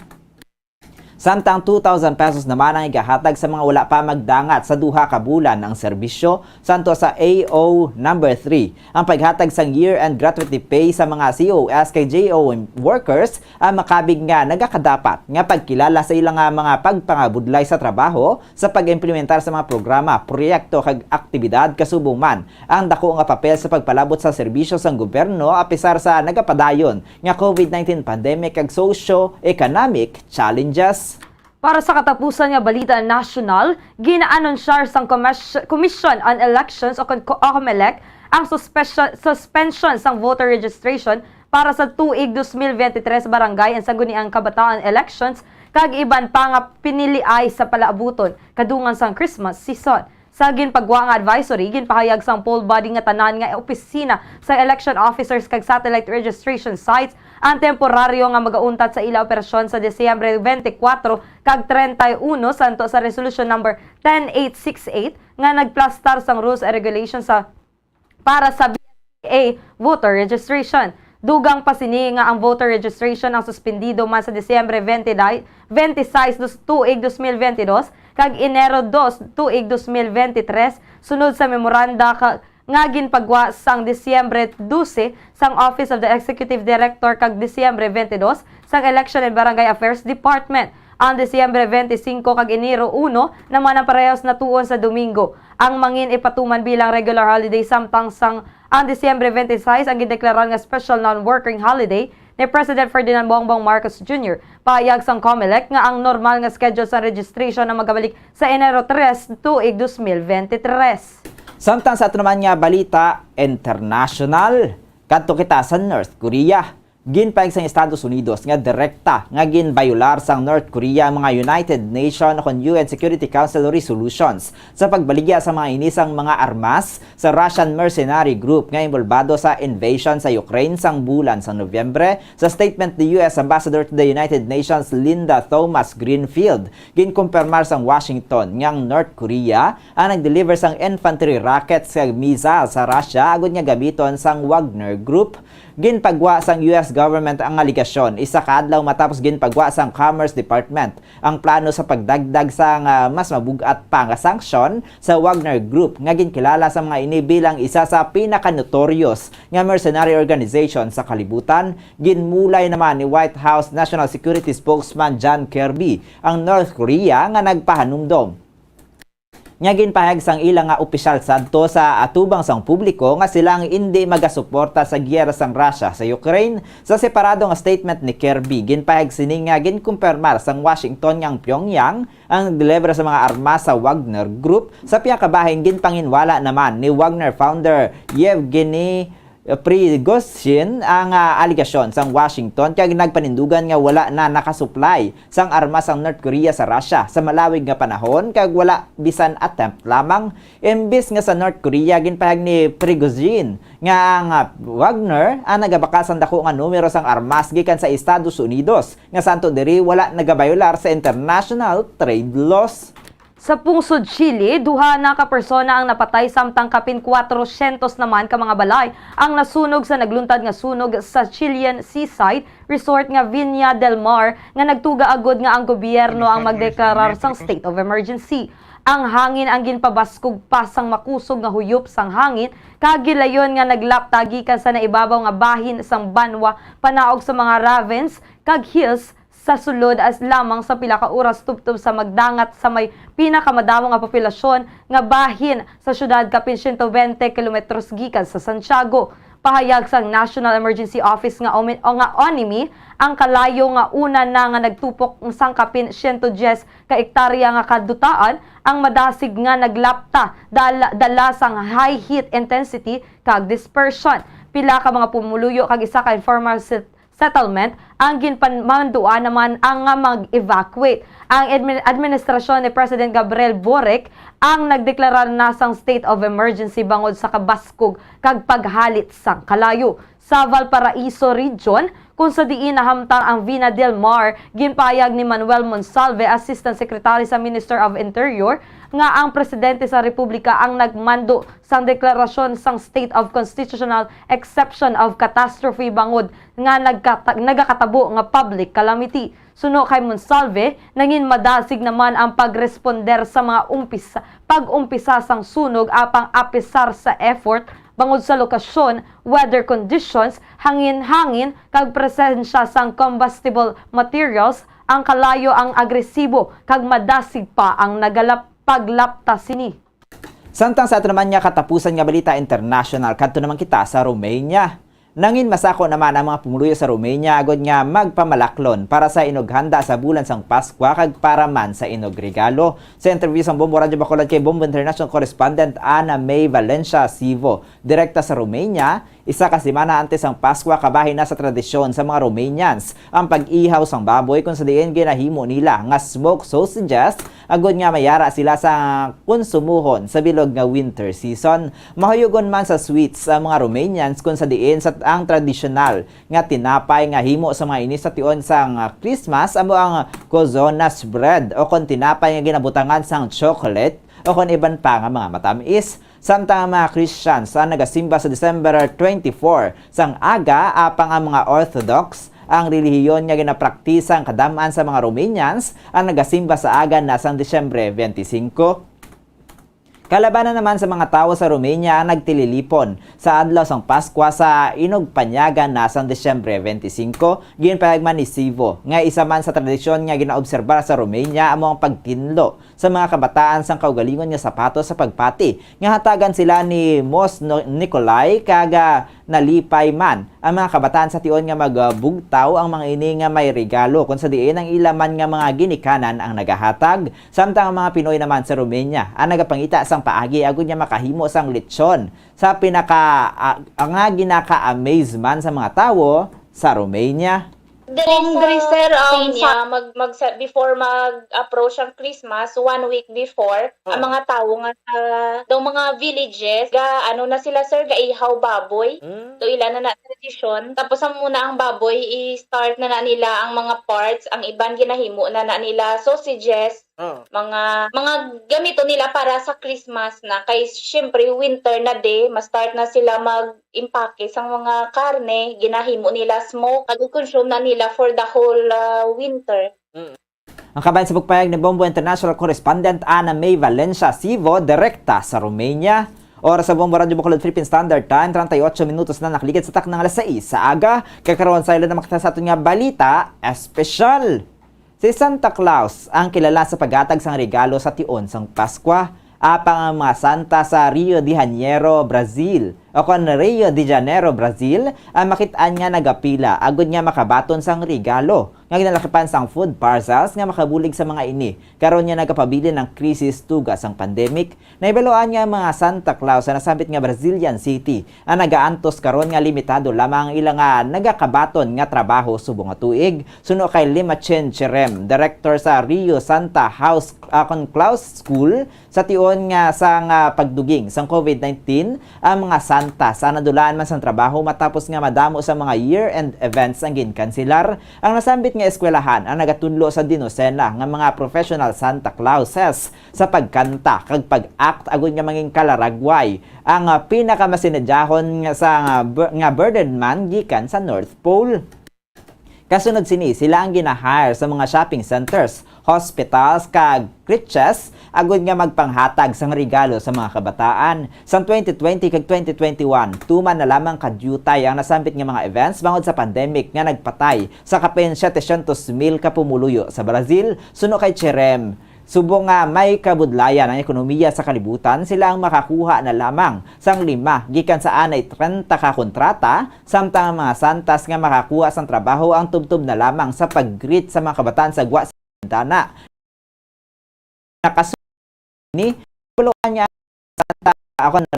Samtang two thousand pesos naman ang igahatag sa mga wala pa magdangat sa duha ka bulan ang serbisyo, santo sa A O number three, ang paghatag sang year-end gratuity pay sa mga C O S kag J O workers ang makabig nga nagakadapat nga pagkilala sa ila nga mga pagpangabudlay sa trabaho sa pag-implementar sa mga programa, proyekto kag aktibidad, kasubong man ang dako nga papel sa pagpalabot sa serbisyo sang gobyerno apisar sa nagapadayon nga COVID nineteen pandemic kag socio-economic challenges. Para sa katapusan nga balita nasyonal, gina-anunsyar sang Commis-, Commission on Elections o kon Co-, o COMELEC ang suspension, suspension sang voter registration para sa tuig dos mil bente tres barangay and sangguniang kabataan elections kag iban pa nga piniliay sa palaabuton kadungan sang Christmas season. Sa ginpagwa nga advisory, ginpahayag sang poll body nga tanan nga opisina sa election officers kag satellite registration sites ang temporaryo nga magauntat sa ila operasyon sa Disyembre twenty-four kag treinta y uno santo sa Resolution Number ten eight six eight nga nagplastar sang rules and regulations sa para sa B S C A voter registration. Dugang pa sini nga ang voter registration ang suspendido man sa Disyembre twenty, twenty-six dos, tuig dos mil twenty-dos kag Enero dos, tuig dos mil twenty-tres, sunod sa memoranda ka, nga ginpagwa sang Disyembre dose sang Office of the Executive Director kag Disyembre twenty-dos sang Election and Barangay Affairs Department. Ang Disyembre twenty-singko kag Enero uno naman ang parehas na tuon sa Domingo. Ang mangin ipatuman bilang regular holiday, samtang sang ang Disyembre twenty-six ang gideklarar nga special non-working holiday ni President Ferdinand Bongbong Marcos Junior. Pahayag sang COMELEC nga ang normal nga schedule sang registration ang magabalik sa Enero tres, tuig dos mil bente tres. Samtang sa ato naman nga balita international, kadto kita sa North Korea. Ginpahayag sang Estados Unidos nga direkta nga ginbayolar sang North Korea ang mga United Nations kon U N Security Council resolutions sa pagbaligya sa mga ini sang mga armas sa Russian mercenary group nga involbado sa invasion sa Ukraine sang bulan sang Nobyembre. Sa statement ni U S Ambassador to the United Nations Linda Thomas-Greenfield, ginkumpirmar sang Washington nga ang North Korea ang nag-deliver sang infantry rockets kag missile sa Russia agud nga gamiton sang Wagner Group. Ginpagwa sang U S government ang alegasyon isa ka adlaw matapos ginpagwa sang Commerce Department ang plano sa pagdagdag sang, ah, mas mabug-at pa nga sanksyon sa Wagner Group, nga ginkilala sa mga ini bilang isa sa pinaka-notorious nga mercenary organization sa kalibutan. Ginmulay naman ni White House National Security Spokesman John Kirby ang North Korea nga nagpahanumdom nga ginpahayag sang ila nga opisyal sadto sa atubang sang publiko nga sila ang indi magasuporta sa giyera sang Russia sa Ukraine. Sa separado nga statement ni Kirby, ginpahayag sini nga ginkumpirmar sang Washington nga ang Pyongyang ang nagdeliver sa mga armas sa Wagner Group. Sa pihak ka bahin, ginpanginwala naman ni Wagner founder Yevgeny Prigozhin ang, ah, alegasyon sang Washington kag nagpanindugan nga wala na nakasuplay sang armas ang North Korea sa Russia sa malawig nga panahon kag wala bisan attempt lamang. Imbis nga sa North Korea, ginpahayag ni Prigozhin nga ang, ah, Wagner ang nagabakal sang dako nga numero sang armas gikan sa Estados Unidos, nga santo diri wala nagabayolar sa international trade laws. Sa pungsod Chile, duha na ka persona ang napatay samtang kapin kwatrosyentos naman ka mga balay ang nasunog sa nagluntad nga sunog sa Chilean seaside resort nga Viña del Mar, nga nagtuga agud nga ang gobyerno ang magdeklarar sang state of emergency. Ang hangin ang ginpabaskog pa sang makusog nga huyop sang hangin kag gilayon nga naglapta gikan sa naibabaw nga bahin sang banwa panaog sa mga ravines kag hills sa sulod as lamang sa pila ka oras tubtob sa magdangat sa may pinakamadamo nga populasyon nga bahin sa syudad, kapin siyento bente kilometros gikan sa Santiago. Pahayag sang National Emergency Office nga omi-, o nga onimi, ang kalayo nga una na nga nagtupok sang kapin siyento dyes ka ektarya nga kadutaan ang madasig nga naglapta dal-, dala sang high heat intensity kag dispersion. Pila ka mga pumuluyo kag isa ka informal set-, settlement ang ginpamanduan naman ang nga mag-evacuate. Ang admi-, administrasyon ni President Gabriel Boric ang nagdeklarar na sang state of emergency bangod sa kabaskog kag paghalit sang kalayo. Sa Valparaiso Region, kung sa diin nahamtang ang Vina del Mar, ginpahayag ni Manuel Monsalve, Assistant Secretary sa Minister of Interior, nga ang Presidente sa Republika ang nagmando sang deklarasyon sang State of Constitutional Exception of Catastrophe bangod nga nagkata-, nagakatabo nga public calamity. Suno kay Monsalve, nangin madasig naman ang pagresponder sa mga umpisa, pag-umpisa sang sunog, apang apisar sa effort bangod sa lokasyon, weather conditions, hangin-hangin, kag presensya sang combustible materials, ang kalayo ang agresibo kag madasig pa ang nagalap-, paglapta sini. Samtang sa ato naman nga katapusan nga balita international, kadto naman kita sa Romania. Nangin masako naman ang mga pumuluyo sa Romania agod nga magpamalaklon para sa inughanda sa bulan sang Paskwa kag para man sa inugregalo. Sa interview sang Bombo Radyo Bacolod kay Bombo International correspondent Ana May Valencia Sivo, direkta sa Romania, isa ka semana antes sang Paskwa, kabahin na sa tradisyon sa mga Romanians ang pag-ihaw sang baboy, kung sa diin ginahimo nila nga smoked sausages agod nga mayara sila sa konsumuhon sa bilog nga winter season. Mahuyogon man sa sweets ang mga Romanians, kung sa diin sa, ang tradisyonal nga tinapay nga himo sa mga ini sa tion sang, ah, Christmas amo ang cozonas bread, o kon tinapay nga ginabutangan sang chocolate, o kon iban pa nga mga matamis. Samtang ang mga Christians ang nagasimba sa December twenty-four sang aga, apang ang mga Orthodox, ang relihiyon nga ginapraktisang kadam-an sa mga Romanians, ang nagasimba sa aga na sang Disyembre twenty-five. Kalabanan naman sa mga tawo sa Romania ang nagtililipon sa adlaw sang Paskwa sa inugpanyagan na sang Disyembre twenty-five, ginpahayag man ni Sivo nga isa man sa tradisyon nga ginaobserbar sa Romania amo ang pagtinlo sa mga kabataan sang kaugalingon nga sapatos sa pagpati nga hatagan sila ni Mos No-, Nicolai kag, ah, nalipay man ang mga kabataan sa tion nga magbugtaw ang mga ini nga may regalo, kung sa diin ang ila man nga mga ginikanan ang nagahatag. Samtang ang mga Pinoy naman sa Romania ang nagapangita sang paagi agud nga makahimo sang lechon sa pinaka, ah, nga ginaka-amaze man sa mga tawo sa Romania. Diri, Kung sa diri, sir, um, Kenya, sa mag, mag, sa, before mag-approach ang Christmas, one week before, ang Oh. mga tawo nga sa, daw mga villages, ga, ano na sila, sir, gaihaw baboy. Mm. So, ila na na tradisyon. Tapos, ang muna ang baboy, i-start na na nila ang mga parts. Ang iban, ginahimo na na nila sausages, Oh. mga, mga gamiton nila para sa Christmas na. Kay, syempre, winter na di, ma-start na sila mag-impake sang mga karne, ginahimo nila smoke, kag i-consume na nila for the whole, ah, winter. Mm. Ang kabahin sa pagpayag ni Bombo International correspondent Ana May Valencia Sivo, direkta sa Romania. Oras sa Bombo Radyo Bacolod Philippine Standard Time, treinta y ocho minutos na nakaligid sa taknang alas sais sa aga. Kay karon, sa ila na makita sa aton nga balita espesyal. Si Santa Claus ang kilala sa paghatag sang regalo sa tion sang Paskwa, apang ang mga santa sa Rio de Janeiro, Brazil, o kon Rio de Janeiro, Brazil, ang makit-an nga nagapila agud nga makabaton sang regalo nga ginalakipan sang food parcels nga makabulig sa mga ini, karon nga nagapabilin ang krisis tuga sang pandemic. Nahibaluan nga ang mga Santa Claus sa nasambit nga Brazilian city ang nagaantos karon nga limitado lamang ang ila nga nagakabaton nga trabaho subong nga tuig. Suno kay Limachin Cherem, direktor sa Rio Santa House, ah, kon Claus School, sa tion nga sang, ah, pagduging sang COVID nineteen, ang mga santa sa nadulaan man sang trabaho matapos nga madamo sa mga year-end events ang ginkanselar. Ang nasambit nga eskwelahan ang nagatunlo sa dinosena nga mga professional Santa Clauses sa pagkanta kag pag-act agud nga mangin kalaragway ang, ah, pinakamasinadjahon nga sa, nga Bur-, nga Birdman gikan sa North Pole. Kasunod sini, sila ang gina-hire sa mga shopping centers, hospitals, kag creches agod nga magpanghatag sang regalo sa mga kabataan. Sang twenty twenty kag twenty twenty-one, tuman na lamang ka diutay ang nasambit nga mga events bangod sa pandemic nga nagpatay sa kapin siyete syentos mil ka pumuluyo sa Brazil, suno kay Cherem. Subong nga may kabudlayan ang ekonomiya sa kalibutan, sila ang makakuha na lamang sang lima gikan sa anay trenta ka kontrata, samtang ang mga santas nga makakuha sang trabaho ang tubtob na lamang sa pag-greet sa mga kabataan sa gwa sa bintana. Nakasunod ni Polonia Santa, ako na,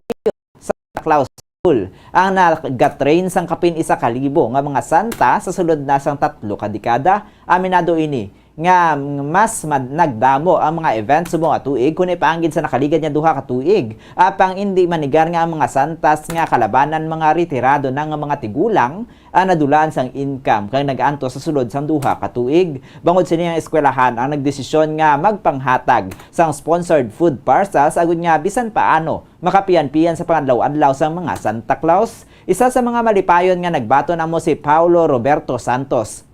Santa Claus School ang nagatrain sang kapin isa ka libo nga mga santa sa sulod na sang tatlo ka dekada. Aminado ini nga mas mad-, nagdamo ang mga event subong nga tuig kon ipaanggid sa nakaligad nga duha ka tuig. Apang indi manigar nga ang mga santas nga kalabanan mga retirado na nga mga tigulang ang nadulaan sang income kag nag-antos sa sulod sang duha ka tuig. Bangod sini, ang eskwelahan ang nagdesisyon nga magpanghatag sang sponsored food parcels agud nga bisan paano makapian-pian sa pangadlaw-adlaw sang mga Santa Claus. Isa sa mga malipayon nga nagbaton amo si Paulo Roberto Santos,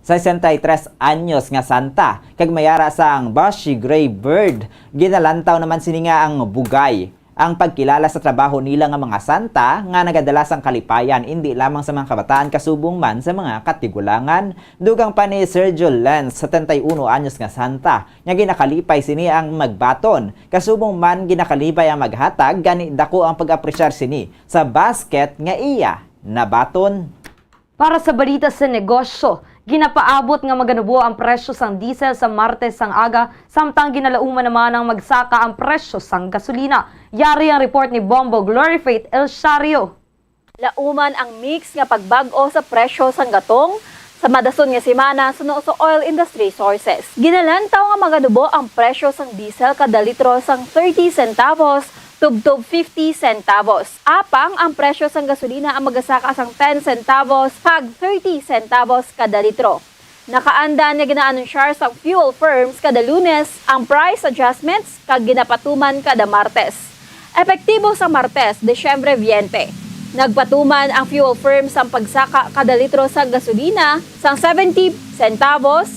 sesenta y tres anyos nga santa, kag mayara sang Bushy Gray Bird. Ginalantaw naman sini nga ang bugay ang pagkilala sa trabaho nila nga mga santa nga nagadala sang kalipayan indi lamang sa mga kabataan kasubong man sa mga katigulangan. Dugang pa ni Sergio Lenz, setenta y uno anyos nga santa, nga ginakalipay sini ang magbaton. Kasubong man ginakalipay ang maghatag, gani dako ang pag-apresyar sini sa basket nga iya nabaton. Para sa balita sa negosyo, ginapaabot nga maganubo ang presyo sang diesel sa Martes sang aga, samtang ginalauman naman ang magsaka ang presyo sang gasolina. Yari ang report ni Bombo Glory Faith El Shario. Lauman ang mix nga pagbag-o sa presyo sang gatong sa madason nga semana suno sa oil industry sources. Ginalantaw nga maganubo ang presyo sang diesel kada litro sang thirty centavos tubtob fifty centavos. Apang ang presyo sang gasolina ang magasaka sang ten centavos kag thirty centavos kada litro. Nakaandan nga gina-anunsyar sang fuel firms kada Lunes ang price adjustments kag ginapatuman kada Martes. Epektibo sa Martes, Disyembre veinte. Nagpatuman ang fuel firms sang pagsaka kada litro sa gasolina sang seventy centavos,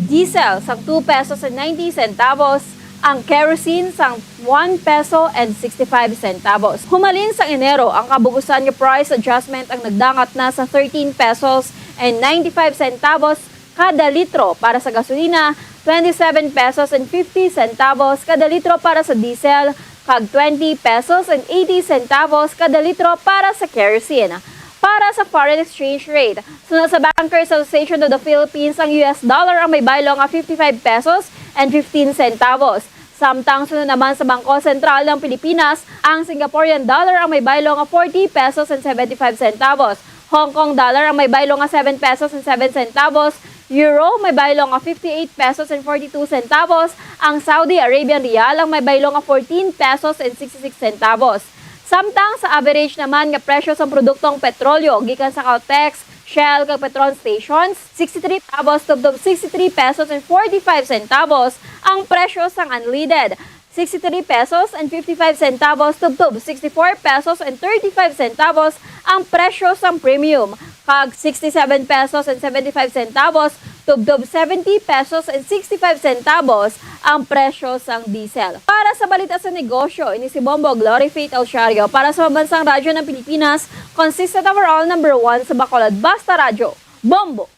diesel sang two pesos and ninety centavos, ang kerosene sang one peso and sixty-five centavos. Humalin sang Enero, ang kabug-usan nga price adjustment ang nagdangat na sa thirteen pesos and ninety-five centavos kada litro para sa gasolina, twenty-seven pesos and fifty centavos kada litro para sa diesel, kag twenty pesos and eighty centavos kada litro para sa kerosene. Para sa foreign exchange rate, suno sa Bankers Association of the Philippines, ang U S dollar ang may baylo nga fifty-five pesos and fifteen centavos. Samtang suno naman sa Bangko Sentral ng Pilipinas, ang Singaporean dollar ang may baylo nga forty pesos and seventy-five centavos, Hong Kong dollar ang may baylo nga seven pesos and seven centavos, euro may baylo nga fifty-eight pesos and forty-two centavos, ang Saudi Arabian riyal ang may baylo nga fourteen pesos and sixty-six centavos. Samtang sa average naman nga presyo sang produktong petrolyo gikan sa Caltex, Shell kag Petron stations, sixty-three centavos tubtob sixty-three pesos and forty-five centavos ang presyo sang unleaded, sixty-three pesos and fifty-five centavos tubtob sixty-four pesos and thirty-five centavos ang presyo sang premium, kag sixty-seven pesos and seventy-five centavos tubtob seventy pesos and sixty-five centavos ang presyo sang diesel. Para sa balita sa negosyo, ini si Bombo Glory Faith Alciario para sa Pambansang Radyo ng Pilipinas, consistent overall number one sa Bacolod. Basta Radyo, Bombo!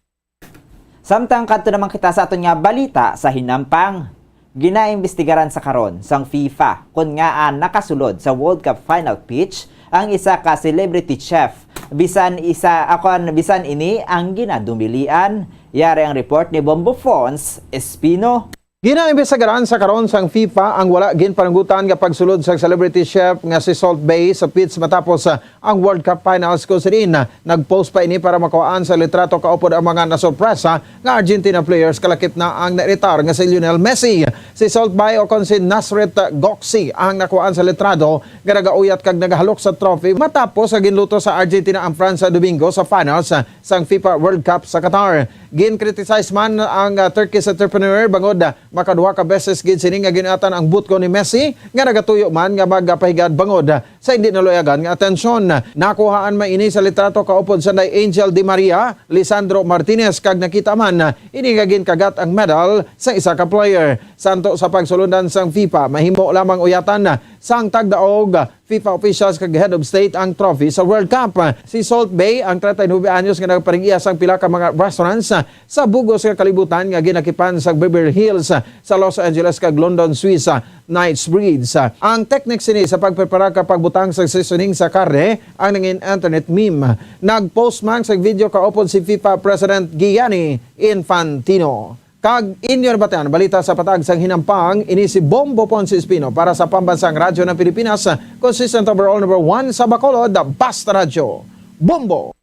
Samtang kadto naman kita sa aton nga balita sa hinampang. Ginaimbestigaran sa karon sang FIFA kon ngaa nakasulod sa World Cup final pitch ang isa ka celebrity chef, bisan isa, akon, bisan ini ang ginadumilian. Yari ang report ni Bombo Fons Espino. Ginaimbestigaran sa karon sang FIFA ang wala ginpanunggutan nga pagsulod sang celebrity chef nga si Salt Bae sa pitch matapos, ah, ang World Cup Finals, kung sining nag-post pa ini para makuhaan sa litrato kaupod ang mga nasorpresa nga Argentina players, kalakip na ang nairetar nga si Lionel Messi. Si Salt Bae o kon si Nasrit Goxi ang nakuhaan sa litrato nga nagauyat kag nagahalok sa trophy matapos nga ginluto sa Argentina ang France sa Domingo sa finals sang FIFA World Cup sa Qatar. Gin-criticize man ang, ah, Turkish entrepreneur bangod, ah, makaduha ka beses gid sini nga gin-atan ang butko ni Messi nga nagatuyo man nga magpahiga-ad bangod, ah, sa hindi naluyagan nga atensyon. Nakuhaan man ini sa litrato kaupod sanday Angel Di Maria, Lisandro Martinez, kag nakita man ini nga ginkagat ang medal sa isa ka player. Santo sa pagsulundan sang FIFA, mahimo lamang uyatan sang tagdaog FIFA officials kag head of state ang trophy sa World Cup. Si Salt Bae, ang treinta y nuebe anyos nga nagaparing-iya sang pila ka mga restaurants sa bug-os nga kalibutan nga ginakipan sa Beverly Hills sa Los Angeles kag London, Swiss, Knightsbridge. Ang technique sini sa pagprepara ka pagbutang sa seasoning sa karne ang nangin internet meme. Nag-post man sa video kaupod si FIFA President Gianni Infantino. Kag inyo nabatian balita sa patag sang hinampang, ini si Bombo Ponce Espino para sa Pambansang Radyo ng Pilipinas, consistent overall number one sa Bacolod, Basta Radyo. Bombo!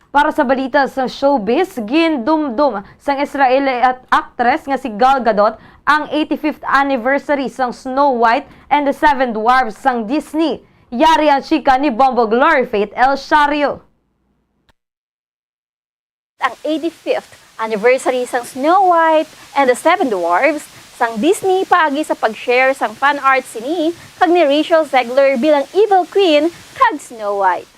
Para sa balita sa showbiz, gindumdum sang Israeli at aktres nga si Gal Gadot ang eighty-fifth anniversary sang Snow White and the Seven Dwarfs sang Disney. Yari ang chika ni Bombo Glory Faith El Shario. Ang eighty-fifth anniversary sang Snow White and the Seven Dwarfs sang Disney paagi sa pag-share sang fan art sini kag ni Rachel Zegler bilang Evil Queen kag Snow White.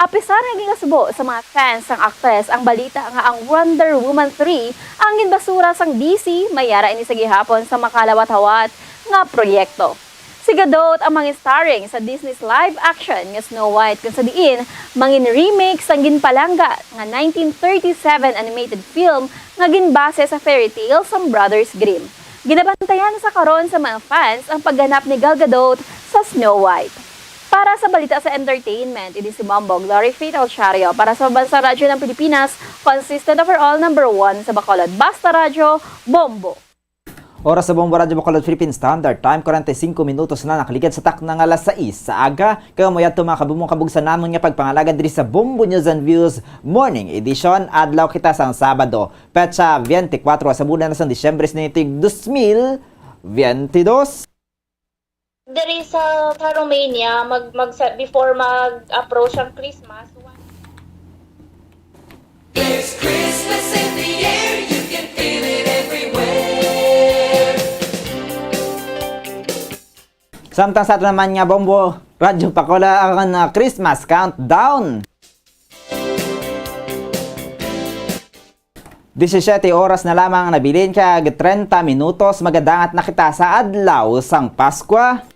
Apisar nga ginasubo sa mga fans sang aktres ang balita nga ang Wonder Woman three ang ginbasura sang D C, may yara ini sa gihapon sa makalawat-hawat nga proyekto. Si Gadot ang mangin-starring sa Disney's live action nga Snow White, kung sa diin mangin-remake sang ginpalangga nga nineteen thirty-seven animated film nga ginbase sa fairy tale sang Brothers Grimm. Ginabantayan sa karon sa mga fans ang pagganap ni Gal Gadot sa Snow White. Para sa balita sa entertainment, ini si Mambo Glory Faith Ochario para sa Pambansang Radyo ng Pilipinas, consistent overall number one sa Bacolod. Basta Radyo, Bombo! Oras sa Bombo Radyo Bacolod Philippine Standard Time, kwarenta y singko minutos na nakaligad sa takna nga alas sais sa aga. Kag amo yadto, mga kabumbo, kabugsan namon nga pagpangalagad diri sa Bombo News and Views Morning Edition. Adlaw kita sang Sabado, petsa twenty-four sa bulan na sang Disyembre sa tuig dos mil twenty-two. Diri sa, sa Romania, mag, mag, sa, before mag-approach ang Christmas, There's Christmas in the air, you can feel it everywhere. Samtang sa aton naman nga Bombo Radyo Pakola, ang, ah, Christmas countdown. Disisiete oras na lamang ang nabilin kag treinta minutos, magadangat na kita sa adlaw sang Paskwa.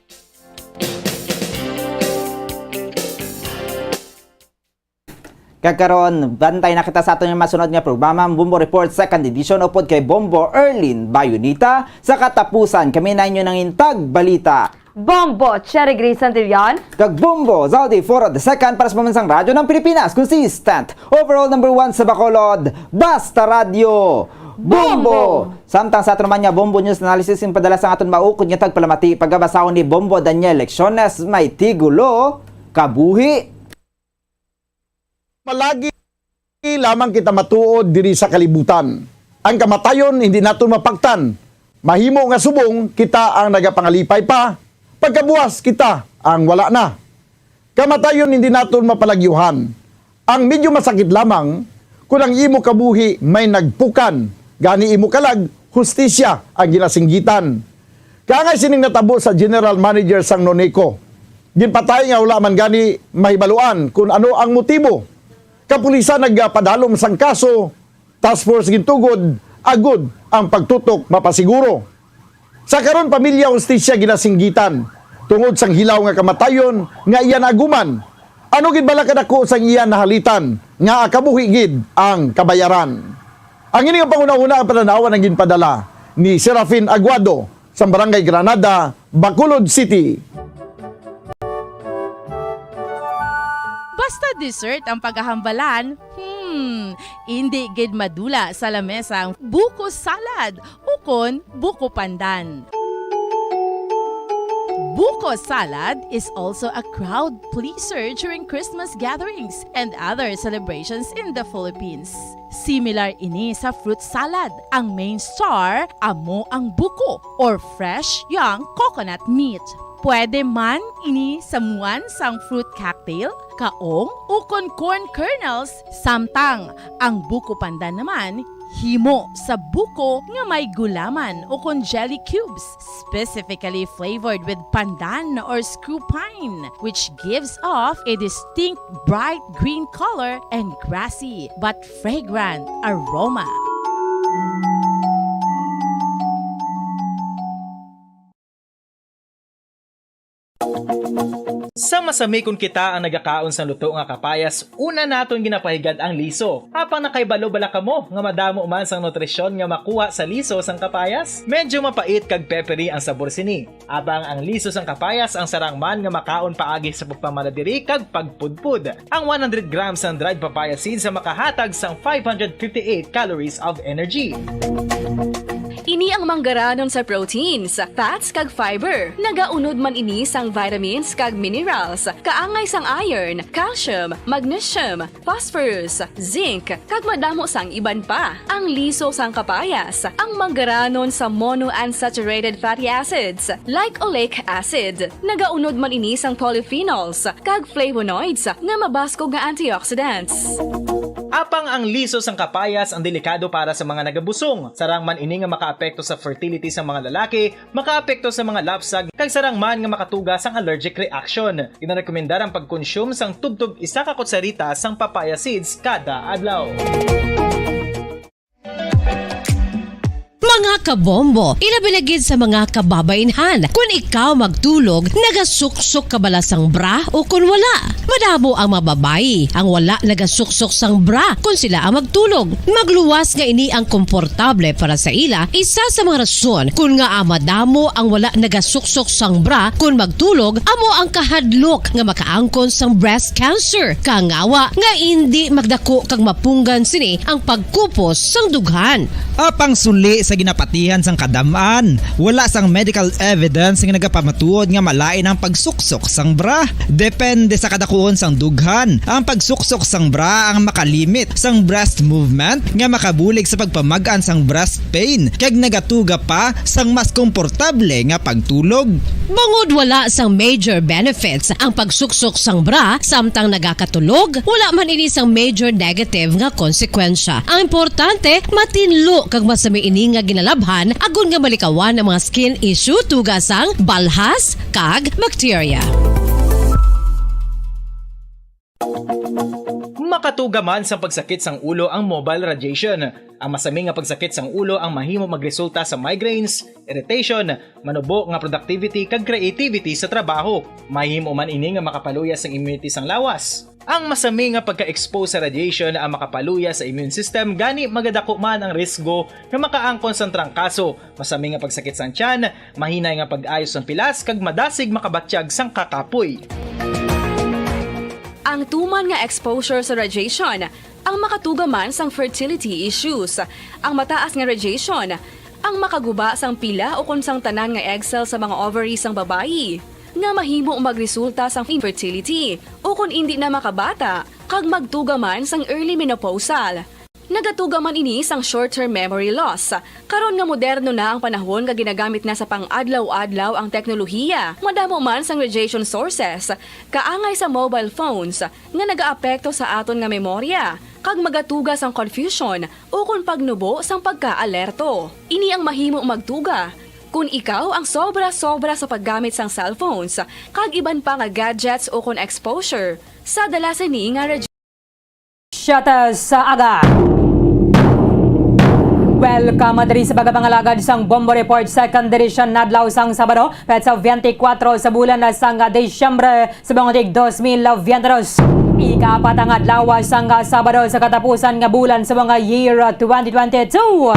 Kag karon, bantay na kita sa aton nga masunod nga programa, ang Bombo Report Second Edition, upod kay Bombo Erlin Bayonita. Sa katapusan, kami na inyo nangin tagbalita, Bombo Cherry Grace Santillan. Kag Bombo Zaldi Foro the Second para sa Pambansang Radyo ng Pilipinas. Consistent, overall number one sa Bacolod, Basta Radyo, Bombo! Bombo! Samtang sa aton naman nga Bombo News Analysis, ang padala sang aton maukod nga tagpalamati, pagabasahon ni Bombo Daniel Lecciones, may tigulo, Kabuhi. Malagi lamang kita matuod diri sa kalibutan. Ang kamatayon hindi naton mapaktan. Mahimo nga subong kita ang nagapangalipay pa, pagkabuas kita ang wala na. Kamatayon hindi naton mapalagyuhan. Ang medyo masakit lamang, kun ang imo kabuhi may nagpukan, gani imo kalag, hustisya ang ginasinggitan. Kaangay sining natabo sa general manager sang Noneco. Ginpatay nga wala man gani mahibaluan kun ano ang motibo. Kapulisan nagpadalom sang kaso, task force gintugod, agud ang pagtutok mapasiguro. Sa karon, pamilya, hustisya ginasinggitan tungod sang hilaw nga kamatayon nga iya naaguman. Ano gid bala kadako sang iya nahalitan nga kabuhi gid ang kabayaran? Ang ini nga panghunahuna ang panan-awan ang ginpadala ni Serafin Aguado sa Barangay Granada, Bacolod City. Basta dessert ang paghahambalan, hmm, indi gid madula sa lamesa ang buko salad ukon buko pandan. Buko salad is also a crowd pleaser during Christmas gatherings and other celebrations in the Philippines. Similar ini sa fruit salad. Ang main star amo ang buko or fresh young coconut meat. Pwede man ini samuan sang fruit cocktail, kaong, ukon corn kernels, samtang ang buko pandan naman Himo sa buko nga may gulaman o kon jelly cubes, specifically flavored with pandan or screw pine, which gives off a distinct bright green color and grassy but fragrant aroma. Sa masami, kon kita ang nagakaon sang luto nga kapayas, una naton ginapahigad ang liso. Apang nakahibalo bala kamo nga madamo man sang nutrisyon nga makuha sa liso sang kapayas? Medyo mapait kag peppery ang sabor sini. Apang ang liso sang kapayas ang sarang man nga makaon paagi sa pagpamala diri kag pagpudpod. Ang one hundred grams sang dried papaya seeds ang makahatag sang five hundred fifty-eight calories of energy. Ini ang manggaranon sa proteins, fats, kag fiber. Nagaunod man ini sang vitamins kag minerals, kaangay sang iron, calcium, magnesium, phosphorus, zinc, kag madamo sang iban pa. Ang liso sang kapayas, ang manggaranon sa monounsaturated fatty acids, like oleic acid. Nagaunod man ini sang polyphenols kag flavonoids nga mabaskog nga antioxidants. Apang ang liso sang kapayas ang delikado para sa mga nagabusong. Sarang man ini nga makaapekto sa fertility sa mga lalaki, makaapekto sa mga lapsag, kag sarang man nga makatuga sang allergic reaction. Ginarekomendar ang pagkonsume sang tubtob isa ka kutsarita sang papaya seeds kada adlaw. Mga kabombo, ilabi na gid sa mga kababainhan, kun ikaw magtulog, nagasuksok ka bala sang bra o kun wala? Madamo ang mga babayi ang wala nagasuksok sang bra kun sila ang magtulog. Magluwas nga ini ang komportable para sa ila, isa sa mga rason kun ngaa madamo ang wala nagasuksok sang bra kun magtulog amo ang kahadlok nga makaangkon sang breast cancer. Kangawa nga indi magdako kag mapunggan sini ang pagkupos sang dughan. Apang suli sa ginapatihan sang kadam-an, wala sang medical evidence nga nagapamatuod nga malain ang pagsuksok sang bra. Depende sa kadakuon sang dughan, ang pagsuksok sang bra ang makalimit sang breast movement nga makabulig sa pagpamag-an sang breast pain kag nagatuga pa sang mas komportable nga pagtulog. Bangod wala sang major benefits ang pagsuksok sang bra samtang nagakatulog, wala man ini sang major negative nga konsekwensya. Ang importante, matinlo kag masami ini nga ginalabhan agod nga malikawan ang mga skin issue tuga sang balhas kag bakterya. Makatuga man sang pagsakit sang ulo ang mobile radiation. Ang masami nga pagsakit sang ulo ang mahimo magresulta sa migraines, irritation, manubo nga productivity, kag creativity sa trabaho. Mahimo man ini nga makapaluya sang immunity sang lawas. Ang masami nga pagka-expose sa radiation ang makapaluya sa immune system, gani magadako man ang risgo nga makaangkon sang trangkaso, masami nga pagsakit sang tiyan, mahinay nga pag-ayo sang pilas, kag madasig makabatyag sang kakapoy. Ang tuman nga exposure sa radiation ang makatuga man sang fertility issues. Ang mataas nga radiation ang makaguba sang pila ukon sang tanan nga egg cell sa mga ovary sang babayi, nga mahimo magresulta sang infertility ukon indi na makabata kag magtuga man sang early menopausal. Nagatuga man ini sang short-term memory loss. Karon nga moderno na ang panahon nga ginagamit na sa pang-adlaw-adlaw ang teknolohiya, madamo man sang radiation sources, kaangay sa mobile phones, nga nagaapekto sa aton nga memorya, kag magatuga sang confusion ukon pagnubo sang pagkaalerto. Ini ang mahimo magtuga kon ikaw ang sobra-sobra sa paggamit sang cellphones kag iban pa nga gadgets ukon exposure sa dala sini nga radiation. Siyete sa aga. Welcome diri sa pagkapangalagad sang Bombo Report Second Edition, adlaw sang Sabado, petsa twenty-four sa bulan na sang Disyembre, sa buong tig dos mil veintidos. Ikapat ang adlaw sang Sabado sa katapusan nga bulan sa mga year twenty twenty-two.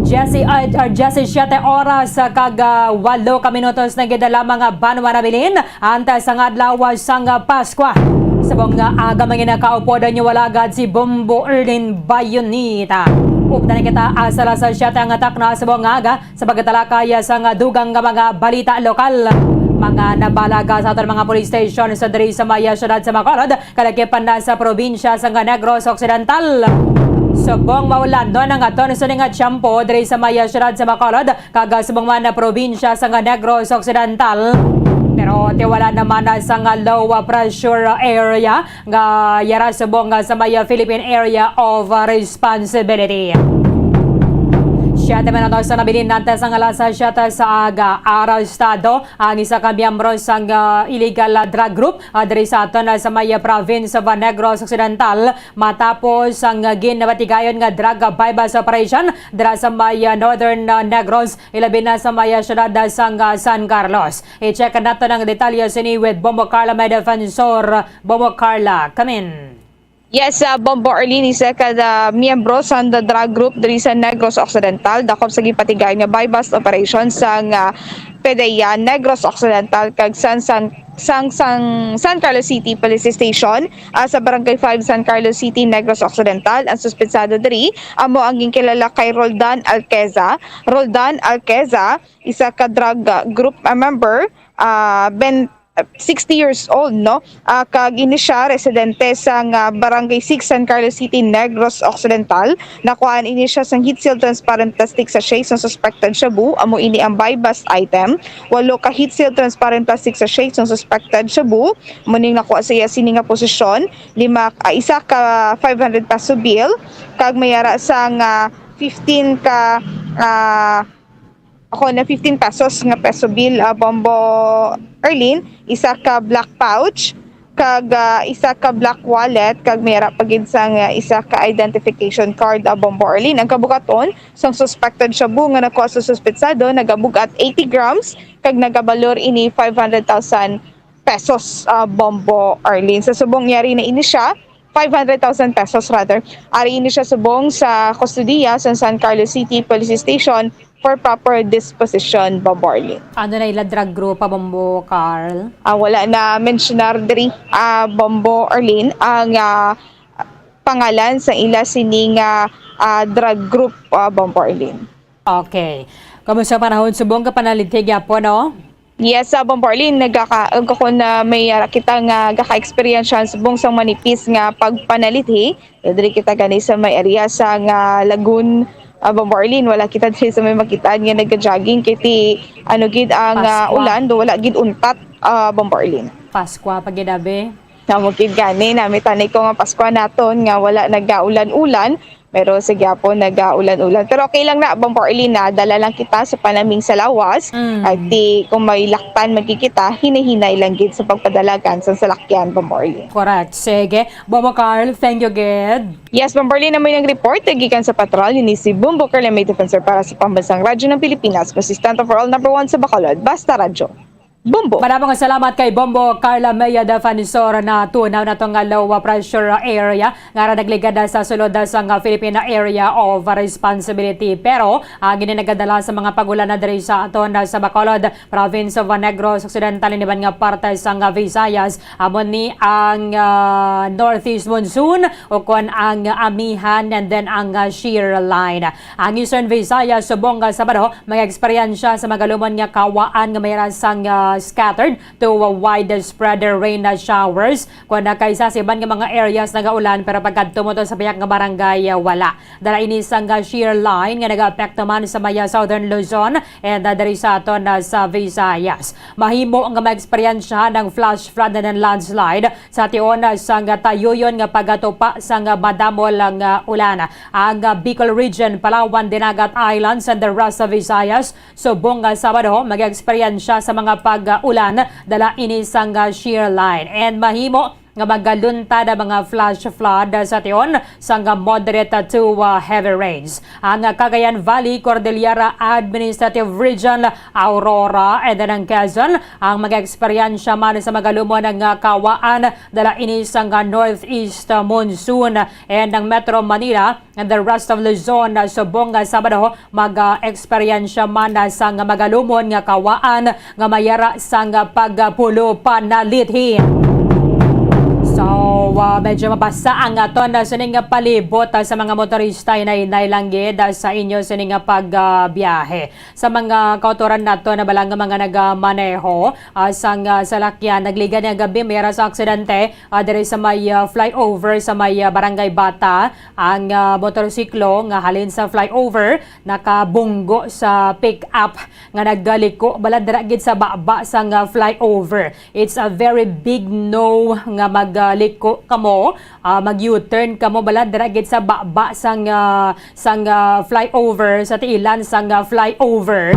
Jesse, uh, uh, Jesse, siyete oras kag, uh, walo ka minutos na gid lamang, uh, banwa nabilin. Antes ang adlaw sang Paskwa, subong nga aga, mga nakaupod ang inyong alagad si Bombo Erlin Bayonita. Updan kita asa alas siyete ang takna subong nga aga sa pagtalakay sang dugang nga mga balita lokal. Mga nabalaga sa aton mga police station sa diri sa may siyudad sa Bacolod, kalakipan na sa probinsya sang Negros Occidental. Subong maulan, no, ang aton sining tiyempo diri sa may siyudad sa Bacolod, kag subong man na probinsya sang Negros Occidental. Pero tiwala naman na sang low pressure area nga yara subong sa may Philippine Area of Responsibility. Siyete minutos na nabilin natin sa alas siyete sa aga. Arestado ang isa ka miyembro sang, ah, illegal, ah, drug group, ah, diri sa aton, ah, sa may, ah, province of, ah, Negros Occidental matapos ang, ah, ginbatigayon nga drug, ah, buy-bust operation dira sa may, ah, Northern, ah, Negros, ilabi na sa may, ah, siyudad, ah, sang, ah, San Carlos. I-check nato ang detalye sini with Bombo Carla, may defensor. Bombo Carla, come in. Yes, uh, Bombo Arlene, isa ka, uh, miyembro sa the drug group diri sa Negros Occidental, dakop sa ginpatigayon nga buy-bust operation sang, uh, PDEA Negros Occidental kag San, San, sang, sang San Carlos City Police Station, uh, sa Barangay five, San Carlos City, Negros Occidental. Ang suspetsado diri amo ang ginkilala kay Roldan Alqueza. Roldan Alqueza, isa ka drug, uh, group, uh, member, uh, ben, sixty years old, no? Ah, kag ini siya residente sang, ah, Barangay six, San Carlos City, Negros Occidental. Nakuhaan ini siya sang heat seal transparent plastic sachet sang suspected shabu. Amo ini ang buy-bust item. Walo ka heat seal transparent plastic sachet sang suspected shabu. Amo ning nakuha sa iya sini nga posisyon. Lima, ah, isa ka five hundred peso bill. Kag may ara sang, ah, fifteen ka, ah, ako na fifteen pesos nga peso bill, ah, Bombo Arlene, isa ka black pouch, kag, ah, isa ka black wallet, kag may ara pa gid sang, ah, isa ka identification card, ah, Bombo Arlene. Ang kabugaton sang suspected shabu nga nakuha sa suspetsado nagabugat eighty grams, kag nagabalor ini five hundred thousand pesos, ah, Bombo Arlene. Sa subong yari na ini siya, five hundred thousand pesos rather. Ari ini siya subong sa kustodiya sa San Carlos City Police Station for proper disposition, Bombo Arlene. Ano na ila drug group, ah, Bombo Carl? Ah, wala na mensionar diri, ah, Bombo Arlene, ang, ah, pangalan sa ila sining, ah, ah, drug group, ah, Bombo Arlene. Okay. Kumusta ang panahon subong ka panalithi gyapon, no? Yes, sa Bombo Arlene, nagaka-, ako na may, ah, kita nga gaka-experience subong sang manipis nga pagpanalithi. Diri kita gani sa may area sa nga Lagun, ah, Bombo Arlene, wala kita diri sa may makitaan nga nagka-jogging kay ti, ano gid ang, ah, Paskwa. Ulan, do wala gid untat, ah, Bombo Arlene. Paskwa pa gid, abi. Namo gid gani, namitanay ko nga Paskwa naton nga wala nagaulan-ulan, pero sa gyapon nagaulan-ulan. Pero okay lang na, Bombo Arlene, na dala lang kita sa panaming sa lawas. Mm. At di, kung may laktan magkikita, hinay-hinay lang gid sa pagpadalagan sa salakyan, Bombo Arlene. Correct. Sige. Bombo Carl, thank you gid. Yes, Bombo Arlene, na may nag-report, gikan sa patrol, ni si Bombo Carl, may defensor para sa Pambansang Radyo ng Pilipinas, consistent for all, number one sa Bacolod, Basta Radyo. Bombo. Madamo nga salamat kay Bombo Carla Maya Defensor na tunaw na tong low pressure area nga ra nagligad sa sulod sang Philippine Area of Responsibility. Pero ang ini nagadala sa mga pag-ulan na diri sa aton sa Bacolod, Province of Negros Occidental, iban nga parte sang Visayas, amo ni ang, ah, northeast monsoon o kon ang amihan and then ang, ah, shear line. Ang Eastern Visayas subong nga Sabado, mag-eksperyensya sa magalumon nga kawaan nga may ra sang, ah, scattered to, ah, widespread rain na showers. Kon na kaysa sa iban nga mga areas nagaulan, pero pagkadto mo to sa biyak nga barangay, ah, wala. Dala ini sang, ah, shear line nga nagaapekto man sa may, ah, Southern Luzon and, ah, diri sa aton, ah, sa Visayas. Mahimo nga maeksperiensyahan ang flash flood and landslide sa tion, ah, sang, ah, tayuyon nga pagatupa sang, ah, madamo lang, ah, ulan. Ang, ah, Bicol Region, Palawan, Dinagat Islands, and the rest of Visayas, subong nga Sabado, mag-eksperyensya sa mga pag-ulan dala ini sang, ah, shear line. And mahimo nga magaluntad ang mga flash flood sa tion sang, ah, moderate to, ah, heavy rains. Ang, ah, Cagayan Valley, Cordillera Administrative Region, Aurora, and then ang Quezon, ang mag-eksperyensya man sa magalumon nga kawaan dala ini sang, ah, northeast, ah, monsoon. And ang Metro Manila and the rest of Luzon, ah, subong nga Sabado, mag-eksperyensya man, ah, sang magalumon nga kawaan nga may ara sang pagpulo panalithi. So, ah, medyo mabasa ang aton, ah, sining palibot, ah, sa mga motorista, hinay-hinay lang gid, ah, sa inyo sining pagbiyahe. Sa mga kautoran nato na bala nga mga nagamaneho, ah, sang, ah, salakyan, nagligad nga gab-i may ara sa aksidente, ah, diri sa may, ah, flyover sa may, ah, Barangay Bata. Ang, ah, motorsiklo nga halin sa flyover nakabunggo sa pick-up nga nagliko bala dira gid sa baba sang, ah, flyover. It's a very big no nga magliko kamo, ah, mag-U-turn kamo bala dira gid sa baba sang, ah, sang, ah, flyover, sa tiilan sang, ah, flyover.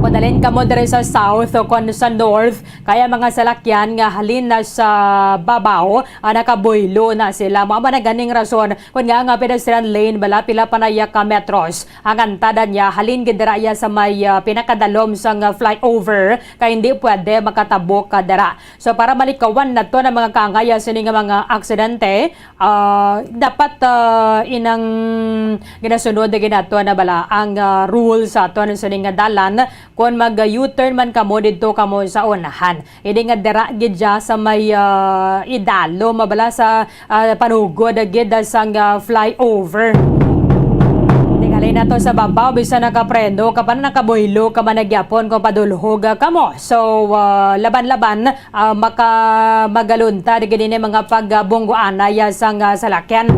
Padalin kamo diri sa south o kon sa north, kaya mga salakyan nga halin na sa babaw, ah, nakaboylo na sila. Mao man ang ganing rason kun nga nga pedestrian lane bala, pila pa na iya ka metros ang antada niya, halin gid dira iya sa may, ah, pinakadalom sang, ah, flyover, kay hindi pwede makatabok ka dira. So, para malikawan nato ang mga kaangay sini nga mga aksidente, ah, dapat, ah, inang ginasunod na ginato na bala ang, ah, rule sa aton sini nga dalan. Kung mag-U-turn man kamo, didto kamo sa unahan. Ini nga dira gid siya sa may, ah, idalom bala sa, ah, panugod gid sang, ah, flyover. Tingali na to sa babaw, bisan nakapreno ka pa, nakabuhilo ka man na gyapon kung padulhog, ah, kamo. So, ah, laban-laban, ah, maka-, magaluntad gid ini mga pagbungguanay sang, ah, salakyan.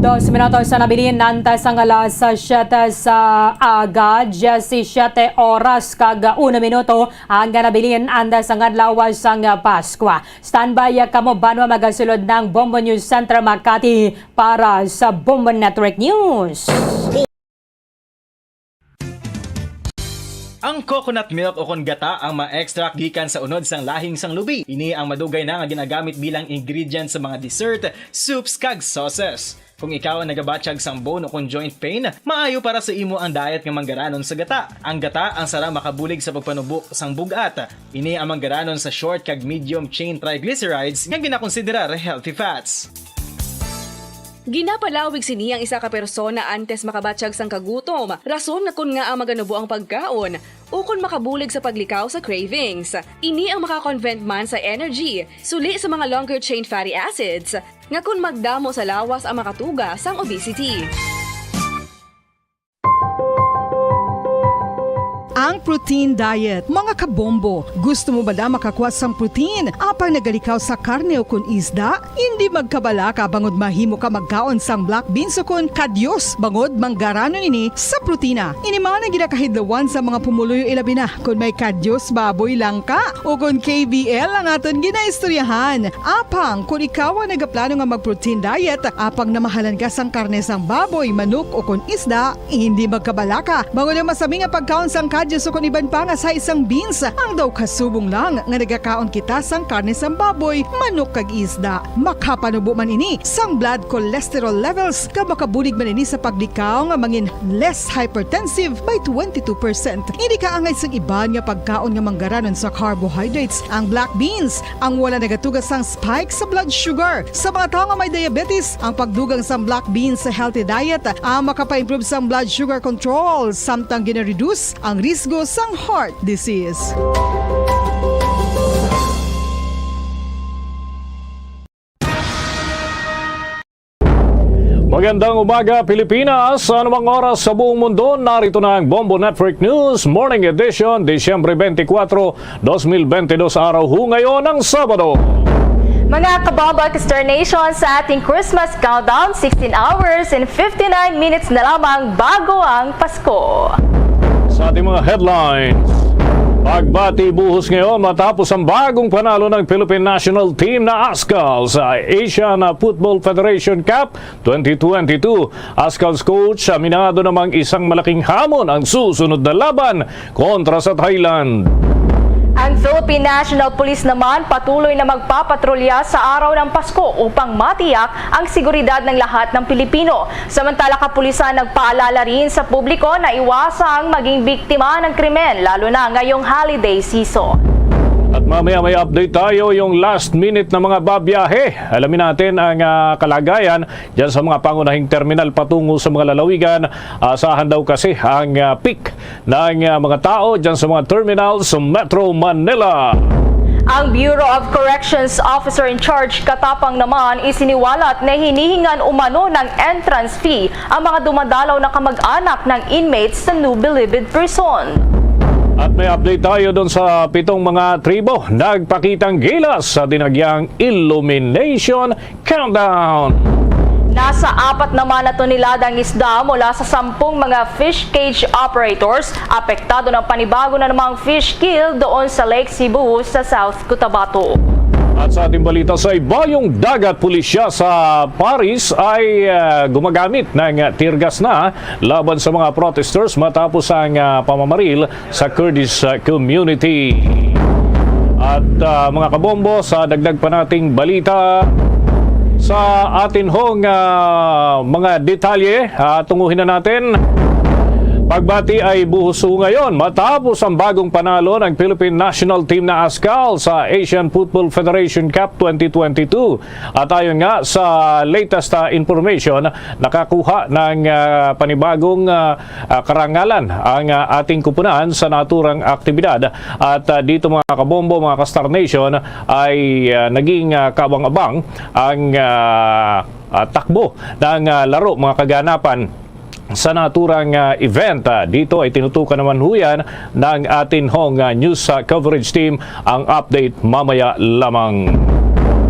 Dos minutos sa nabilin antes ang alas siyete sa aga, diyesisiyete oras kag uno minuto ang nabilin antes ang adlaw sang Paskwa. Standby kamo, banwa, magasulod ng Bombo News Center Makati para sa Bombo Network News. Ang coconut milk o kon gata ang ma-extract gikan sa unod sang lahing sang lubi. Ini ang madugay na nga ginagamit bilang ingredient sa mga dessert, soups, kag sauces. Kung ikaw ang nagabatyag sang bone o kon joint pain, maayo para sa imo ang diet nga manggaranon sa gata. Ang gata ang sara makabulig sa pagpanubo sang bug-at. Ini ang manggaranon sa short kag medium chain triglycerides nga ginakonsiderar healthy fats. Ginapalawig sini ang isa ka persona antes makabatyag sang kagutom, rason nga kon ngaa maganubo ang pagkaon, ukon makabulig sa paglikaw sa cravings. Ini ang makakonvent man sa energy, suli sa mga longer chain fatty acids, nga kon magdamo sa lawas ang makatuga sang obesity. Ang protein diet, mga kabombo. Gusto mo ba na makakuha sang protein apang nagalikaw sa karne o kon isda? Hindi magkabalaka bangod mahimo ka magkaon sang black beans o kon kadyos bangod manggaranon ini sa protina. Ini man ang ginakahidlawan sa mga pumuluyo, ilabi na kon may kadyos baboy lang ka o kon K B L ang aton ginaistoryahan. Apang kon ikaw ang nagaplano nga mag-protein diet, apang namahalan ka sang karne sang baboy, manok o kon isda, hindi magkabalaka bangod ang masami nga pagkaon sang kadyos o kon iban pa nga sa isang beans. Ang daw kasubong lang nga nagakaon kita sang karne sang baboy, manok kag isda. Makapanubo man ini sang blood cholesterol levels kag makabulig man ini sa paglikaw nga mangin less hypertensive by twenty-two percent. Hindi kaangay sang iban nga pagkaon nga manggaranon sa carbohydrates ang black beans, ang wala nagatuga sang spike sa blood sugar. Sa mga tawo nga may diabetes, ang pagdugang sang black beans sa healthy diet ang makapa-improve sang blood sugar control, samtang gina-reduce ang risgo sang heart disease. Magandang umaga, Pilipinas. Sa anumang oras sa buong mundo, narito na ang Bombo Network News Morning Edition, Disyembre twenty-four, dos mil bente dos, araw ho ngayon ng Sabado. Mga kabombo, Star Nation, sa ating Christmas countdown, sixteen hours and fifty-nine minutes na lamang bago ang Pasko. Sa ating mga headlines, pagbati buhos ngayon matapos ang bagong panalo ng Philippine National Team na Askal sa Asian Football Federation Cup twenty twenty-two. Askal's coach, aminado namang isang malaking hamon ang susunod na laban kontra sa Thailand. Ang Philippine National Police naman patuloy na magpapatrolya sa araw ng Pasko upang matiyak ang seguridad ng lahat ng Pilipino. Samantala, kapulisan nagpaalala rin sa publiko na iwasang maging biktima ng krimen, lalo na ngayong holiday season. At mamaya may update tayo, yung last minute na mga babiyahe. Alamin natin ang, ah, kalagayan diyan sa mga pangunahing terminal patungo sa mga lalawigan. Asahan daw kasi ang, ah, peak ng, ah, mga tao diyan sa mga terminal sa Metro Manila. Ang Bureau of Corrections Officer in Charge katapang naman isiniwalat na hinihingan umano ng entrance fee ang mga dumadalaw na kamag-anak ng inmates sa New Bilibid Prison. At may update tayo doon sa pitong mga tribo nagpakitang gilas sa dinagyang illumination countdown. Nasa apat naman na tonelada ang isda mula sa sampung mga fish cage operators. Apektado ng panibago na namang fish kill doon sa Lake Cebu sa South Cotabato. At sa ating balita, sa ibayong dagat, pulisya sa Paris ay, ah, gumagamit ng tear gas na laban sa mga protesters matapos ang, ah, pamamaril sa Kurdish, ah, community. At, ah, mga kabombo, sa dagdag pa nating balita, sa atin hong, ah, mga detalye, ah, tunguhin na natin. Pagbati ay buhos ngayon matapos ang bagong panalo ng Philippine National Team na ASCAL sa Asian Football Federation Cup twenty twenty-two. At ayon nga sa latest, ah, information, nakakuha ng, ah, panibagong, ah, ah, karangalan ang, ah, ating kupunan sa naturang aktibidad. At, ah, dito, mga kabombo, mga ka-Star Nation, ay, ah, naging, ah, kaabang-abang ang, ah, ah, takbo ng, ah, laro, mga kaganapan sa naturang, ah, event. Ah, dito ay tinutukan naman ho yan ng atin hong, ah, news, ah, coverage team ang update mamaya lamang.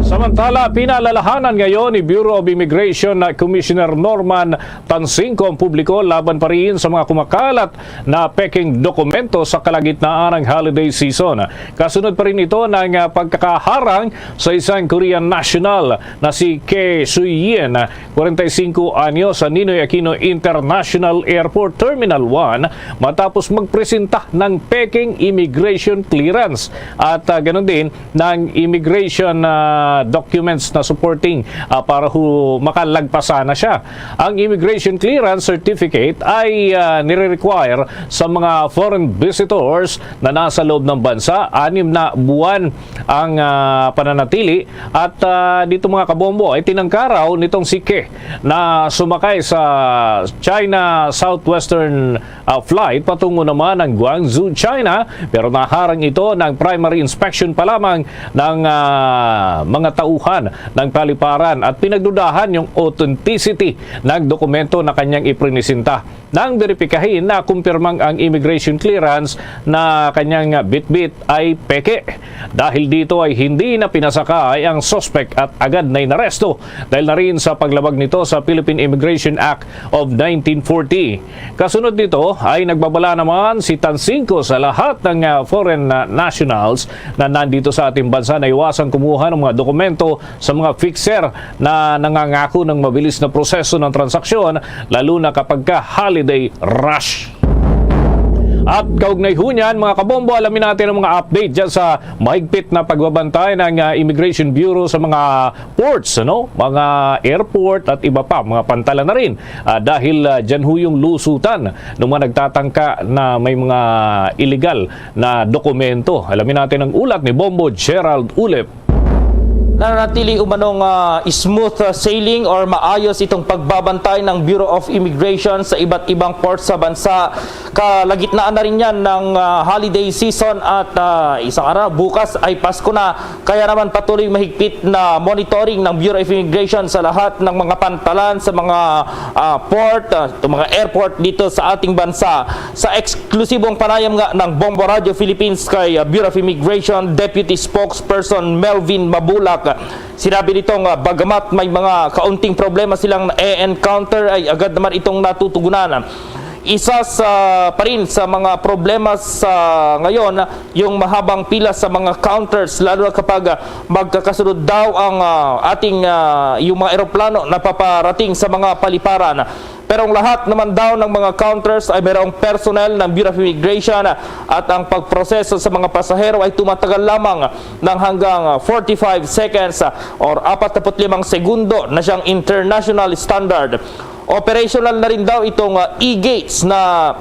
Samantala, pinalalahanan ngayon ni Bureau of Immigration na Commissioner Norman Tansingco ang publiko laban pa rin sa mga kumakalat na peking dokumento sa kalagitnaan ng holiday season. Kasunod pa rin ito ng, ah, pagkakaharang sa isang Korean national na si Ke Suyin, kwarenta y singko anyos, sa Ninoy Aquino International Airport Terminal one matapos magpresenta ng peking immigration clearance at, ah, ganun din ng immigration, ah, documents na supporting, ah, para ho makalagpasa na siya. Ang immigration clearance certificate ay, ah, nire-require sa mga foreign visitors na nasa loob ng bansa anim na buwan ang, ah, pananatili. At, ah, dito, mga kabombo, ay tinangka raw nitong si Ke na sumakay sa China Southwestern, ah, flight patungo naman ng Guangzhou, China, pero naharang ito ng primary inspection pa lamang ng, ah, mga tauhan ng paliparan at pinagdudahan yung authenticity ng dokumento na kanyang iprinisinta. Nang beripikahin, nakumpirmang ang immigration clearance na kanyang bitbit ay peke. Dahil dito ay hindi na pinasakay ang suspek at agad na inaresto dahil na rin sa paglabag nito sa Philippine Immigration Act of nineteen forty. Kasunod nito ay nagbabala naman si Tansingco sa lahat ng, ah, foreign, ah, nationals na nandito sa ating bansa na iwasang kumuha ng mga dokumento sa mga fixer na nangangako ng mabilis na proseso ng transaksyon, lalo na kapag ka holiday rush. At kaugnay ho niyan, mga kabombo, alamin natin ang mga update dyan sa mahigpit na pagbabantay ng, ah, Immigration Bureau sa mga ports, ano? Mga airport at iba pa, mga pantalan na rin. Ah, dahil, ah, dyan ho yung lusutan ng mga nagtatangka na may mga illegal na dokumento. Alamin natin ang ulat ni Bombo Gerald Ulip. Nananatili umano nga smooth, uh, sailing or maayos itong pagbabantay ng Bureau of Immigration sa iba't ibang ports sa bansa. Kalagitnaan na rin yan ng, uh, holiday season at, uh, isang araw, bukas ay Pasko na. Kaya naman patuloy mahigpit na monitoring ng Bureau of Immigration sa lahat ng mga pantalan, sa mga, uh, port, uh, itong mga airport dito sa ating bansa. Sa eksklusibong panayam nga ng Bombo Radio Philippines kay, uh, Bureau of Immigration Deputy Spokesperson Melvin Mabulak, sinabi nito nga bagamat may mga kaunting problema silang na-encounter, ay agad naman itong natutugunan. Isa sa, pa rin sa mga problema sa ngayon, yung mahabang pila sa mga counters, lalo na kapag, ah, magkakasunod daw ang, ah, ating, ah, yung mga eroplano na paparating sa mga paliparan. Pero ang lahat naman daw ng mga counters ay mayroong personnel ng Bureau of Immigration at ang pagproseso sa mga pasahero ay tumatagal lamang ng hanggang, ah, forty-five seconds, ah, or apat na put limang segundo na siyang international standard. Operational na rin daw itong, ah, e-gates na,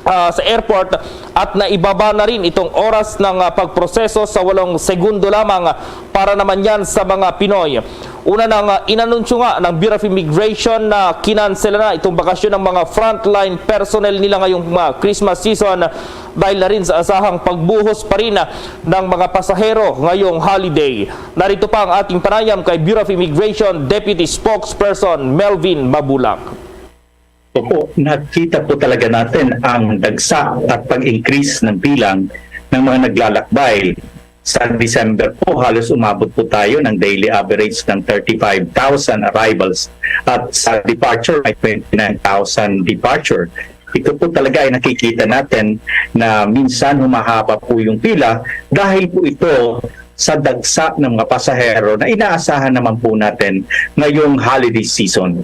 ah, sa airport at naibaba na rin itong oras ng, ah, pagproseso sa walong segundo lamang, ah, para naman yan sa mga Pinoy. Una nang, ah, inanunsyo nga ng Bureau of Immigration na kinansela na itong bakasyon ng mga frontline personnel nila ngayong, ah, Christmas season dahil na rin sa asahang pagbuhos pa rin, ah, ng mga pasahero ngayong holiday. Narito pa ang ating panayam kay Bureau of Immigration Deputy Spokesperson Melvin Mabulak. Opo, nakita po talaga natin ang dagsa at pag-increase ng bilang ng mga naglalakbay. Sa December po, halos umabot po tayo ng daily average ng thirty-five thousand arrivals at sa departure ay twenty-nine thousand departure. Ito po talaga ay nakikita natin na minsan humahaba po yung pila dahil po ito sa dagsa ng mga pasahero na inaasahan naman po natin ngayong holiday season.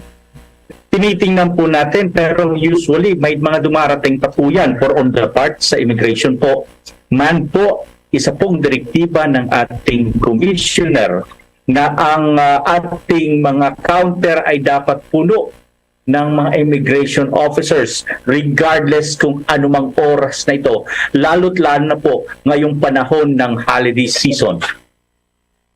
Tinitingnan po natin, pero usually may mga dumarating pa po yan for on the part sa immigration po. Man po, isa pong direktiba ng ating commissioner na ang ah, ating mga counter ay dapat puno ng mga immigration officers regardless kung anumang oras na ito, lalo't lalo na po ngayong panahon ng holiday season.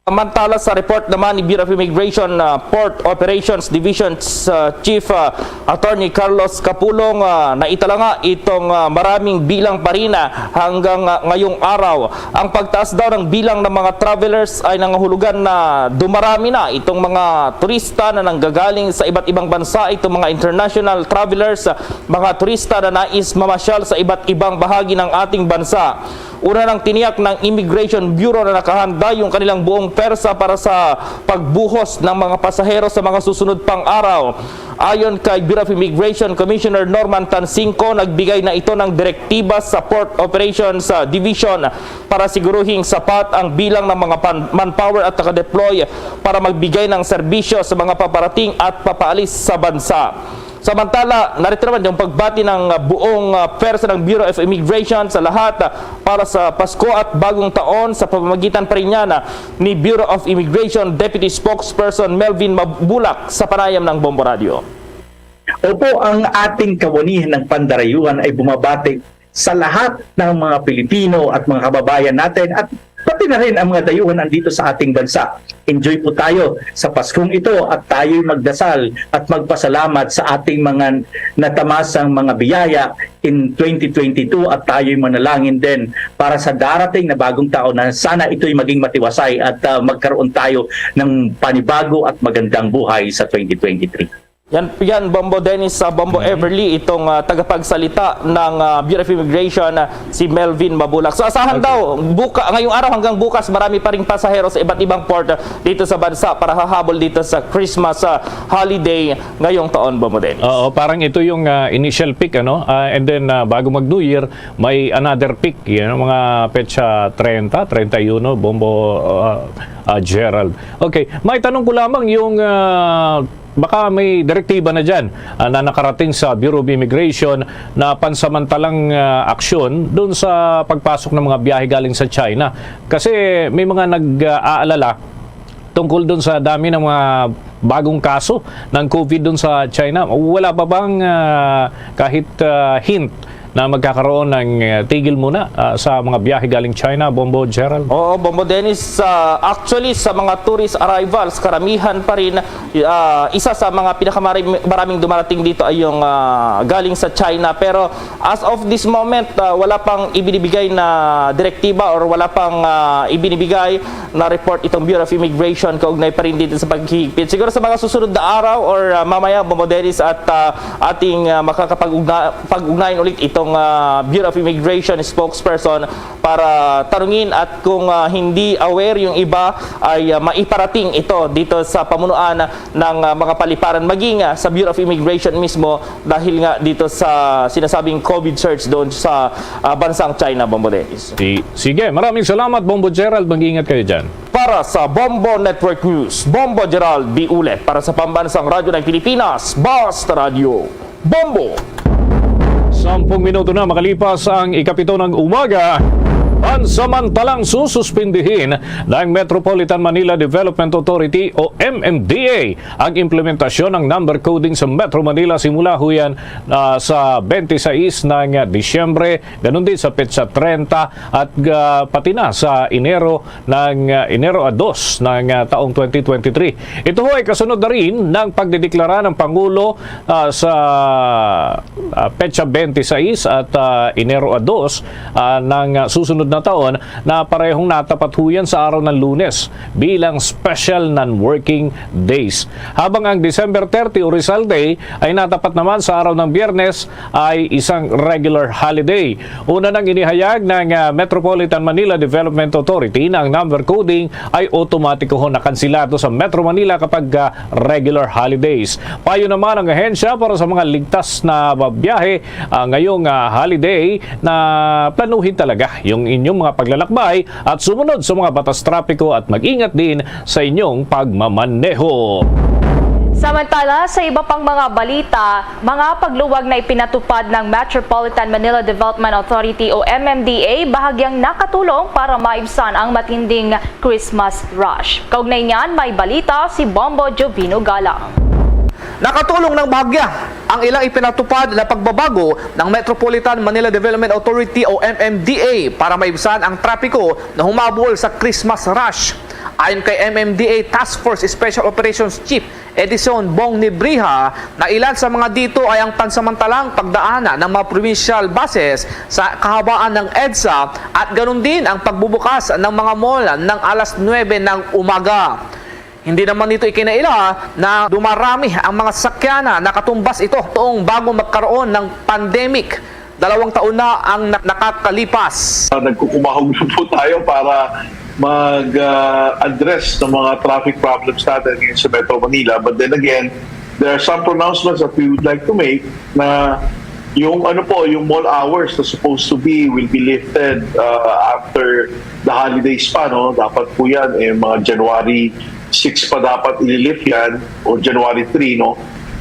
Samantala, sa report naman ni Bureau of Immigration uh, Port Operations Division uh, Chief uh, Attorney Carlos Capulong, uh, naitala nga itong uh, maraming bilang pa rin uh, hanggang uh, ngayong araw. Ang pagtaas daw ng bilang ng mga travelers ay nangahulugan na dumarami na itong mga turista na nanggagaling sa iba't ibang bansa, itong mga international travelers, uh, mga turista na nais mamasyal sa iba't ibang bahagi ng ating bansa. Una nang tiniyak ng Immigration Bureau na nakahanda yung kanilang buong persa para sa pagbuhos ng mga pasahero sa mga susunod pang araw. Ayon kay Bureau of Immigration Commissioner Norman Tansingco, nagbigay na ito ng direktiba sa Port Operations uh, Division para siguruhing sapat ang bilang ng mga pan- manpower at nakadeploy para magbigay ng serbisyo sa mga paparating at papaalis sa bansa. Samantala, narito naman yung pagbati ng uh, buong uh, pwersa ng Bureau of Immigration sa lahat uh, para sa Pasko at Bagong Taon sa pamamagitan pa rin niya na ni Bureau of Immigration Deputy Spokesperson Melvin Mabulak sa panayam ng Bombo Radio. Opo, ang ating kawanihan ng pandarayuhan ay bumabati sa lahat ng mga Pilipino at mga kababayan natin at pati na rin ang mga dayuhan andito sa ating bansa. Enjoy po tayo sa Paskong ito at tayo'y magdasal at magpasalamat sa ating mga natamasang mga biyaya in twenty twenty-two at tayo'y manalangin din para sa darating na bagong taon na sana ito'y maging matiwasay at uh, magkaroon tayo ng panibago at magandang buhay sa twenty twenty-three. Yan, yan Bombo Dennis, uh, Bombo Everly, itong uh, tagapagsalita ng uh, Bureau of Immigration, uh, si Melvin Mabulak. So asahan okay. daw, buka, ngayong araw hanggang bukas, marami pa ring pasahero sa iba't ibang port uh, dito sa bansa para hahabol dito sa Christmas uh, holiday ngayong taon, Bombo Dennis. Oo, parang ito yung uh, initial peak, ano? Uh, and then uh, bago mag New Year, may another peak, you know, mga petsa treinta, treinta y uno, Bombo uh, uh, Gerald. Okay, may tanong ko lamang yung uh, baka may direktiba na dyan uh, na nakarating sa Bureau of Immigration na pansamantalang uh, aksyon doon sa pagpasok ng mga biyahe galing sa China. Kasi may mga nag-aalala tungkol doon sa dami ng mga bagong kaso ng COVID doon sa China. Wala pa bang uh, kahit uh, hint na magkakaroon ng uh, tigil muna uh, sa mga biyahe galing China, Bombo Gerald? Oo, Bombo Dennis. Uh, actually, sa mga tourist arrivals, karamihan pa rin, uh, isa sa mga pinakamaraming dumarating dito ay yung uh, galing sa China. Pero as of this moment, uh, wala pang ibinibigay na direktiba or wala pang uh, ibinibigay na report itong Bureau of Immigration kaugnay pa rin dito sa paghigpit. Siguro sa mga susunod na araw or uh, mamaya, Bombo Dennis, at uh, ating uh, makakapag-ugnayan ulit itong uh, Bureau of Immigration spokesperson para tanungin at kung uh, hindi aware yung iba ay uh, maiparating ito dito sa pamunuan ng uh, mga paliparan maging uh, sa Bureau of Immigration mismo dahil nga dito sa sinasabing COVID surge doon sa uh, bansang China, Bombo Dennis. Si, sige, maraming salamat, Bombo Gerald. Mag-ingat kayo dyan. Para sa Bombo Network News, Bombo Gerald Biule. Para sa Pambansang Radyo ng Pilipinas, Basta Radyo, Bombo! Sampung minuto na makalipas ang ikapito ng umaga, pansamantalang sususpindihin ng Metropolitan Manila Development Authority o M M D A ang implementasyon ng number coding sa Metro Manila simula huyan uh, sa twenty-six ng Disyembre, ganun din sa petsa treinta at uh, pati na sa Enero ng uh, Enero a dos ng uh, taong twenty twenty-three. Ito ho ay kasunod na rin ng pagdedeklara ng Pangulo uh, sa uh, petsa twenty-six at uh, Enero a dos uh, ng uh, susunod na taon na parehong natapat huyan sa araw ng Lunes bilang special non-working days. Habang ang December thirty o Rizal Day ay natapat naman sa araw ng Biyernes ay isang regular holiday. Una nang inihayag ng uh, Metropolitan Manila Development Authority na ang number coding ay otomatiko ho nakansilado sa Metro Manila kapag uh, regular holidays. Payo naman ang ahensya para sa mga ligtas na babiyahe uh, ngayong uh, holiday na planuhin talaga yung inyong mga paglalakbay at sumunod sa mga batas trapiko at mag-ingat din sa inyong pagmamaneho. Samantala, sa iba pang mga balita, mga pagluwag na ipinatupad ng Metropolitan Manila Development Authority o M M D A bahagyang nakatulong para maibsan ang matinding Christmas rush. Kaugnay niyan, may balita si Bombo Jovino Galang. Nakatulong ng bahagya ang ilang ipinatupad na pagbabago ng Metropolitan Manila Development Authority o M M D A para maibsan ang trapiko na humabol sa Christmas rush. Ayon kay M M D A Task Force Special Operations Chief Edison Bong Nibriha, na ilan sa mga dito ay ang pansamantalang pagdaanan ng mga provincial buses sa kahabaan ng EDSA at ganun din ang pagbubukas ng mga mall ng alas nuwebe ng umaga. Hindi naman nito ikinaila na dumarami ang mga sakyanan na katumbas ito noong bago magkaroon ng pandemic. Dalawang taon na ang na-, nakakalipas. Ah, nagkukumahog na po tayo para mag, ah, address ng mga traffic problems natin ngayon sa Metro Manila. But then again, there are some pronouncements that we would like to make na yung ano po, yung mall hours na supposed to be will be lifted, ah, after the holidays pa, no? Dapat po yan, eh, mga January six pa dapat ililift yan o January three, no?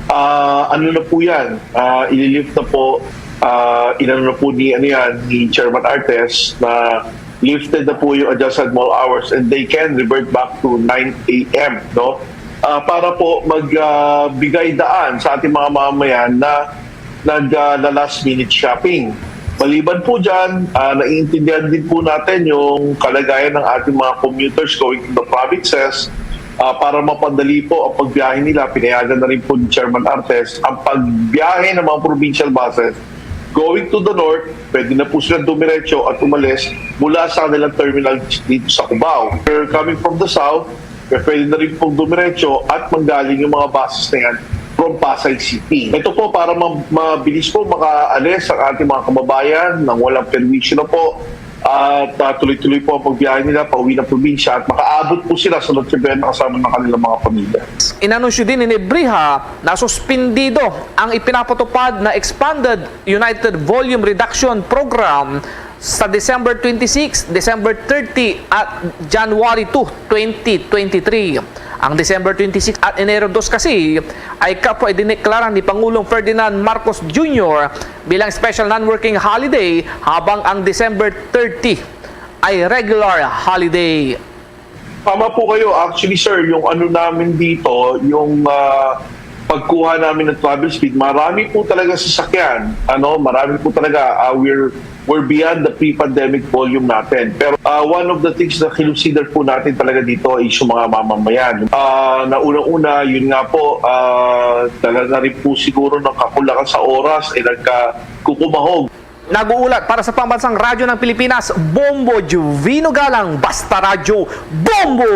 Ah, ano na po yan? Ah, ililift na po, ah, inano na po ni, ano yan, ni Chairman Artes na lifted na po yung adjusted mall hours and they can revert back to nine a m, no? Ah, para po mag, ah, bigay daan sa ating mga mamamayan na nag, ah, na last minute shopping. Maliban po dyan, ah, naiintindihan din po natin yung kalagayan ng ating mga commuters going to the provinces, ah, para mapadali po ang pagbiyahe nila. Pinayagan na rin po ni Chairman Artes ang pagbiyahe ng mga provincial buses going to the north. Pwede na po sila dumiretso at umalis mula sa kanilang terminal dito sa Cubao. If you're coming from the south, kaya pwede na rin pong dumiretso at manggaling yung mga buses na yan from Pasay City. Ito po para ma-, mabilis po makaalis ang ating mga kababayan nang walang perwisyo na po at, ah, tuloy-tuloy po ang pagbiyahe nila pauwi ng probinsya at makaabot po sila sa Noche Buena kasama ng kanilang mga pamilya. Inanunsyo din ni Nibriha na suspindido ang ipinapatupad na Expanded United Volume Reduction Program sa December twenty-six, December thirty at January two, twenty twenty-three. Ang December twenty-six at Enero dos kasi ay kapwa idineklara ni Pangulong Ferdinand Marcos Junior bilang special non-working holiday, habang ang December thirty ay regular holiday. Tama po kayo. Actually, sir, yung ano namin dito, yung, ah, pagkuha namin ng travel speed, marami po talaga sasakyan. Ano, marami po talaga. Ah, we're, we're beyond the pre-pandemic volume natin. Pero, ah, one of the things na kinusider po natin talaga dito is yung mga mamamayan. Ah, na unang-una, yun nga po, ah, dala na rin po siguro ng kakulangan sa oras, eh, nagkakukumahog. Nag-uulat para sa Pambansang Radyo ng Pilipinas, Bombo Juvino Galang, Basta Radyo, Bombo!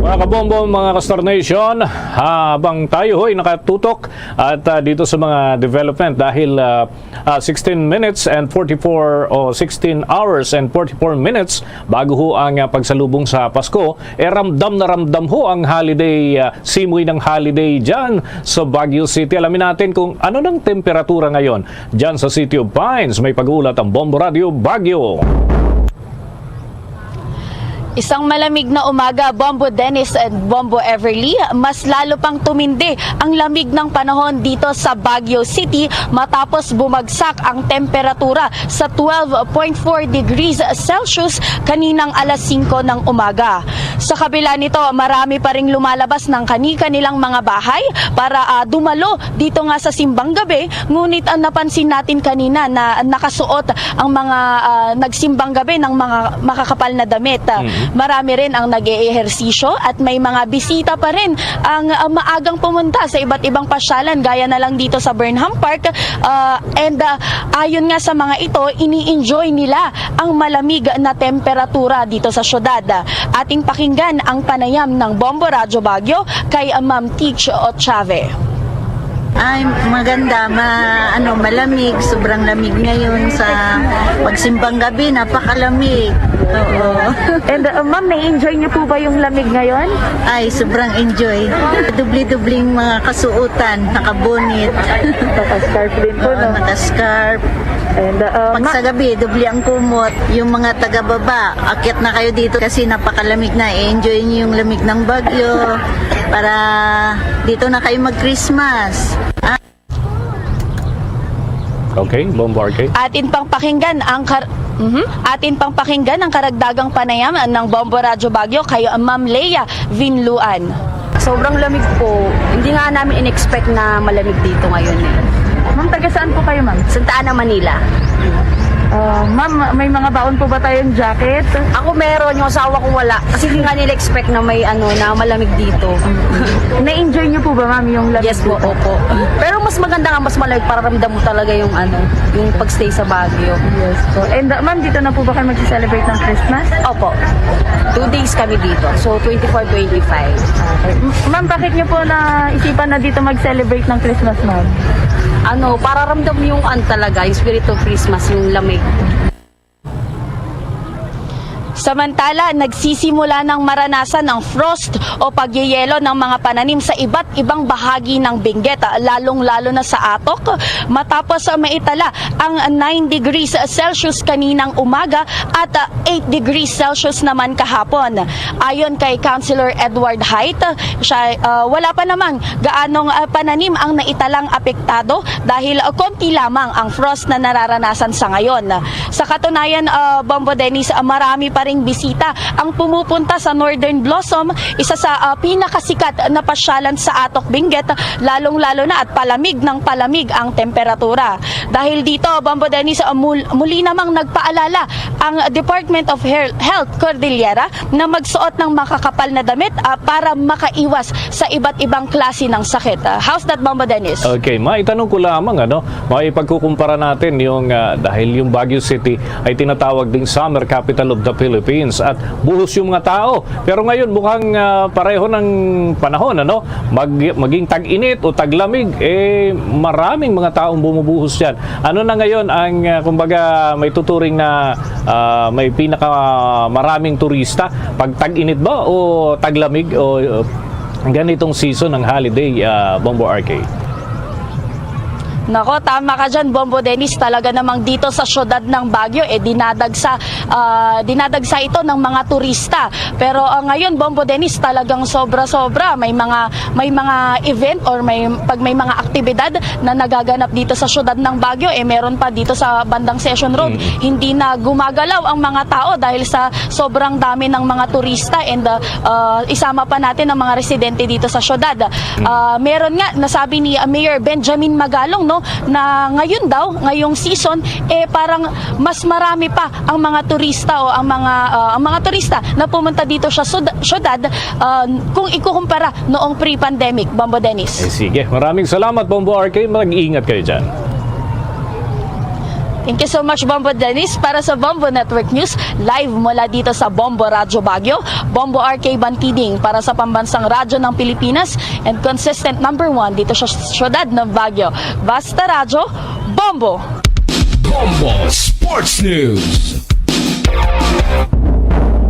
Mga kabombo, mga ka-Star Nation, habang tayo ho'y nakatutok at, ah, dito sa mga development dahil, ah, ah, sixteen minutes and forty-four o sixteen hours and forty-four minutes bago ho ang, ah, pagsalubong sa Pasko, eh, ramdam na ramdam ho ang holiday, ah, simoy ng holiday dyan sa Baguio City. Alamin natin kung ano ng temperatura ngayon dyan sa City of Pines. May pag-uulat ang Bombo Radio Baguio. Isang malamig na umaga, Bombo Dennis and Bombo Everly. Mas lalo pang tumindi ang lamig ng panahon dito sa Baguio City matapos bumagsak ang temperatura sa twelve point four degrees Celsius kaninang alas singko ng umaga. Sa kabila nito, marami pa ring lumalabas ng kani-kanilang mga bahay para, ah, dumalo dito nga sa simbang gabi. Ngunit ang napansin natin kanina na nakasuot ang mga, ah, nagsimbang gabi ng mga makakapal na damit. Mhm. Marami rin ang nag-eehersisyo at may mga bisita pa rin ang, ah, maagang pumunta sa iba't ibang pasyalan gaya na lang dito sa Burnham Park. Ah, and, ah, ayon nga sa mga ito, ini-enjoy nila ang malamig na temperatura dito sa syudad. Ating pakinggan ang panayam ng Bombo Radyo Baguio kay Ma'am Teach Ochave. Ay, maganda, ma-, ano, malamig, sobrang lamig ngayon sa pagsimbang gabi, napakalamig. Oo. And, uh, ma'am, na-enjoy niyo po ba yung lamig ngayon? Ay, sobrang enjoy. Dubli-dubling mga kasuotan, nakabonit. Naka-scarf din po, Oo, no? Naka-scarf. And uh, Pag ma- sa gabi, doble ang kumot. Yung mga taga-baba, akyat na kayo dito kasi napakalamig na. I-enjoy niyo yung lamig ng Baguio para dito na kayo mag-Christmas. Okay, Bombo R K. Atin pang pakinggan ang kar- Mhm. Atin pang pakinggan ang karagdagang panayam ng Bombo Radyo Baguio kay Ma'am Leia Vinluan. Sobrang lamig po. Hindi nga namin in-expect na malamig dito ngayon eh. Ma'am, taga saan po kayo, ma'am? Santa Ana, Manila. Uh, ma'am, may mga baon po ba tayong jacket? Ako meron, yung asawa ko wala. Kasi hindi nga nila expect na may ano, na malamig dito. Na-enjoy niyo po ba, ma'am, yung lamig Yes po, dito? Opo. Pero mas maganda nga, mas malamig para ramdam mo talaga yung ano, yung pagstay sa Baguio. Yes po. And uh, ma'am, dito na po ba kayo mag-celebrate ng Christmas? Opo. Two days kami dito. So, twenty-four, twenty-five. Okay. M- ma'am, bakit niyo po naisipan na dito mag-celebrate ng Christmas, ma'am? Ano, para ramdam yung ano talaga, yung spirit of Christmas, yung lamig. Samantala, nagsisimula ng maranasan ang frost o pagyeyelo ng mga pananim sa iba't ibang bahagi ng Benguet, lalong-lalo na sa Atok, matapos maitala ang nine degrees Celsius kaninang umaga at eight degrees Celsius naman kahapon. Ayon kay Councilor Edward Height, siya, uh, wala pa namang gaanong uh, pananim ang naitalang apektado dahil uh, konti lamang ang frost na nararanasan sa ngayon. Sa katunayan, uh, Bombo Dennis, uh, marami pa ring bisita ang pumupunta sa Northern Blossom, isa sa uh, pinakasikat na pasyalan sa Atok Benguet, lalong-lalo na at palamig ng palamig ang temperatura. Dahil dito, Bombo Dennis, uh, mul- muli namang nagpaalala ang Department of Health Cordillera na magsuot ng makakapal na damit uh, para makaiwas sa iba't ibang klase ng sakit. Uh, how's that, Bombo Dennis? Okay, maitanong ko lamang, ano, maipagkukumpara natin yung, ah, dahil yung Baguio City ay tinatawag ding summer capital of the Philippines at buhos yung mga tao. Pero ngayon, mukhang ah, pareho ng panahon, ano, Mag- maging tag-init o taglamig, eh, maraming mga taong bumubuhos yan. Ano na ngayon ang, ah, kumbaga, may tuturing na ah, may pinaka maraming turista? Pag tag-init ba o taglamig o uh, ganitong season ng holiday, ah, Bombo R K? Nako, tama ka dyan, Bombo Dennis. Talaga namang dito sa syudad ng Baguio, eh, dinadagsa, ah, dinadagsa ito ng mga turista. Pero ah, ngayon, Bombo Dennis, talagang sobra-sobra. May mga, may mga event or may, pag may mga aktibidad na nagaganap dito sa syudad ng Baguio, eh, meron pa dito sa bandang Session Road. Hindi na gumagalaw ang mga tao dahil sa sobrang dami ng mga turista and ah, ah, isama pa natin ang mga residente dito sa syudad. Ah, meron nga, nasabi ni ah, Mayor Benjamin Magalong, no, na ngayon daw, ngayong season, eh, parang mas marami pa ang mga turista o ang mga ah, ang mga turista na pumunta dito sa sud- syudad ah, kung ikukumpara noong pre-pandemic, Bombo Dennis. Eh, sige, maraming salamat, Bombo R K. Mag-ingat kayo dyan. Thank you so much, Bombo Dennis. Para sa Bombo Network News, live mula dito sa Bombo Radyo Baguio, Bombo R K Bantiding para sa Pambansang Radyo ng Pilipinas and consistent number one dito sa syudad ng Baguio. Basta Radyo, Bombo! Bombo Sports News.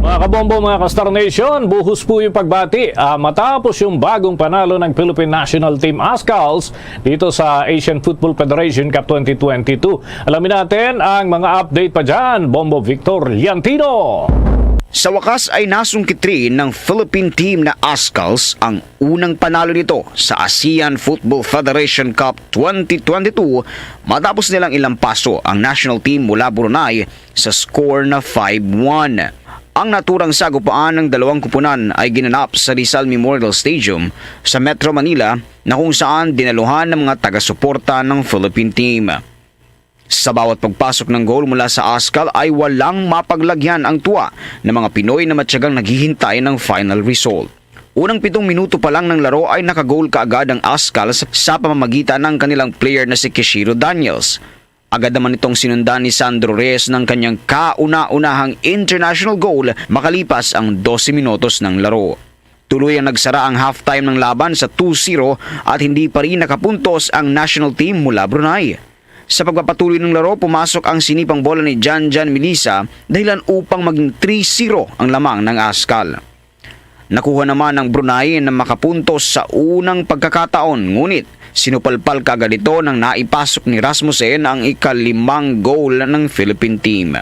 Mga kabombo, mga ka-Star Nation, buhos po yung pagbati ah, matapos yung bagong panalo ng Philippine National Team Azkals dito sa Asian Football Federation Cup twenty twenty-two. Alamin natin ang mga update pa dyan, Bombo Victor Liantino. Sa wakas ay nasungkit rin ng Philippine team na Azkals ang unang panalo nito sa ASEAN Football Federation Cup twenty twenty-two matapos nilang ilampaso ang national team mula Brunei sa score na five one. Ang naturang sagupaan ng dalawang kupunan ay ginanap sa Rizal Memorial Stadium sa Metro Manila, na kung saan dinaluhan ng mga taga-suporta ng Philippine team. Sa bawat pagpasok ng goal mula sa Azkal ay walang mapaglagyan ang tuwa ng mga Pinoy na matyagang naghihintay ng final result. Unang pitong minuto pa lang ng laro ay nakagol kaagad ang Azkal sa, sa pamamagitan ng kanilang player na si Kishiro Daniels. Agad naman itong sinundan ni Sandro Reyes ng kanyang kauna-unahang international goal makalipas ang dose minutos ng laro. Tuloy ang nagsara ang halftime ng laban sa two zero at hindi pa rin nakapuntos ang national team mula Brunei. Sa pagpapatuloy ng laro, pumasok ang sinipang bola ni Janjan Milisa dahilan upang maging three zero ang lamang ng Azkal. Nakuha naman ng Brunei na makapuntos sa unang pagkakataon, ngunit Sinupalpal kaagad ito nang naipasok ni Rasmussen ang ikalimang goal ng Philippine team.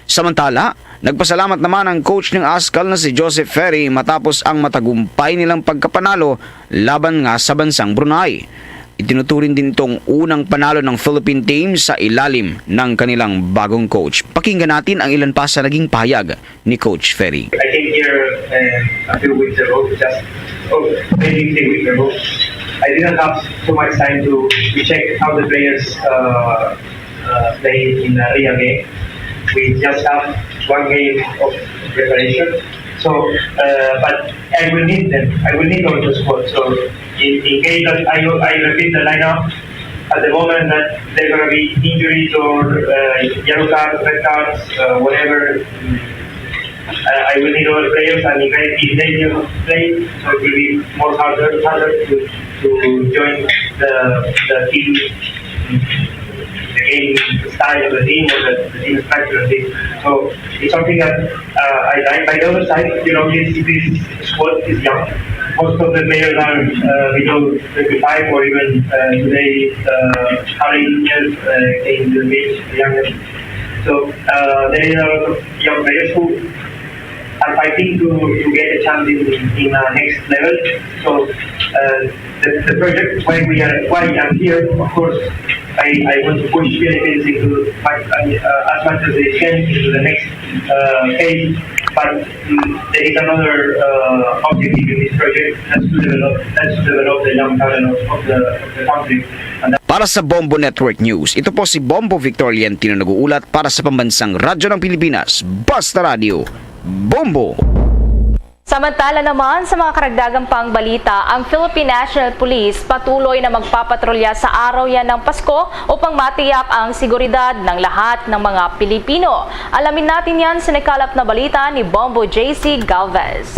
Samantala, nagpasalamat naman ang coach ng Askal na si Joseph Ferry matapos ang matagumpay nilang pagkapanalo laban nga sa bansang Brunei. Itinuturing din itong unang panalo ng Philippine team sa ilalim ng kanilang bagong coach. Pakinggan natin ang ilan pa sa naging pahayag ni Coach Ferry. I came here, um, a few weeks ago, just, oh, maybe three weeks ago. I didn't have too much time to, to check how the players, uh, uh, play in a real game. We just have one game of preparation. So, uh, but I will need them. I will need all the squad. So, in, in case that I, I repeat the lineup, at the moment that there's gonna be injuries or, uh, yellow cards, red cards, uh, whatever, uh, I will need all the players, and if I, if they don't play, so it will be more harder, harder to, to join the, the team, the game style of the team or the, the team structure of the team. So it's something that, uh, I like. By the other side, you know, this, this squad is young. Most of the players are, uh, below twenty-five or even, uh, today, uh, Harry Nunez, uh, came to the pitch, the youngest. So, uh, there is a lot of young players who are fighting to, to get a chance in, in, uh, next level. So, uh, the, the project, why we are, why I'm here, of course, I, I want to push Philippines into much, uh, as much as they can into the next, uh, phase. But, mm, there is another, uh, objective in this project. That's to develop, that's to develop the young talent of, of the, of the country. And that Para sa Bombo Network News, ito po si Bombo Victor Lientino nag-uulat para sa Pambansang Radyo ng Pilipinas, Basta Radio, Bombo! Samantala naman, sa mga karagdagan pang balita, ang Philippine National Police patuloy na magpapatrolya sa araw yan ng Pasko upang matiyak ang seguridad ng lahat ng mga Pilipino. Alamin natin yan sa nakalap na balita ni Bombo J C Galvez.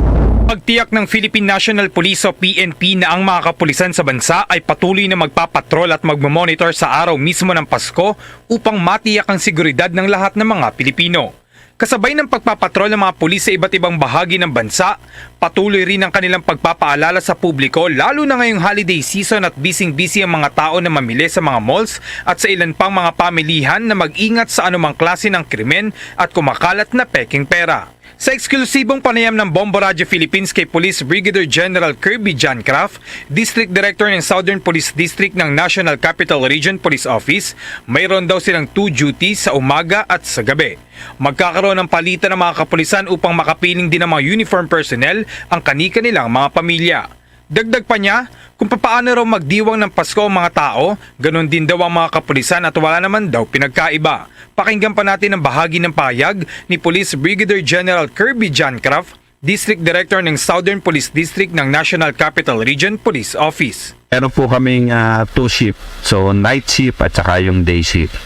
Pagtiyak ng Philippine National Police o P N P na ang mga kapulisan sa bansa ay patuloy na magpapatrol at magmamonitor sa araw mismo ng Pasko upang matiyak ang seguridad ng lahat ng mga Pilipino. Kasabay ng pagpapatrol ng mga pulis sa iba't ibang bahagi ng bansa, patuloy rin ang kanilang pagpapaalala sa publiko, lalo na ngayong holiday season at bising-bisi ang mga tao na mamili sa mga malls at sa ilan pang mga pamilihan na mag-ingat sa anumang klase ng krimen at kumakalat na pekeng pera. Sa eksklusibong panayam ng Bombo Radyo Philippines kay Police Brigadier General Kirby John Craft, District Director ng Southern Police District ng National Capital Region Police Office, mayroon daw silang two duties sa umaga at sa gabi. Magkakaroon ng palitan ng mga kapulisan upang makapiling din ang mga uniform personnel ang kani-kanilang mga pamilya. Dagdag pa niya, kung papaano raw magdiwang ng Pasko ang mga tao, ganun din daw ang mga kapulisan at wala naman daw pinagkaiba. Pakinggan pa natin ang bahagi ng pahayag ni Police Brigadier General Kirby John Craft, District Director ng Southern Police District ng National Capital Region Police Office. Meron po kaming, ah, two shift. So, night shift at saka yung day shift.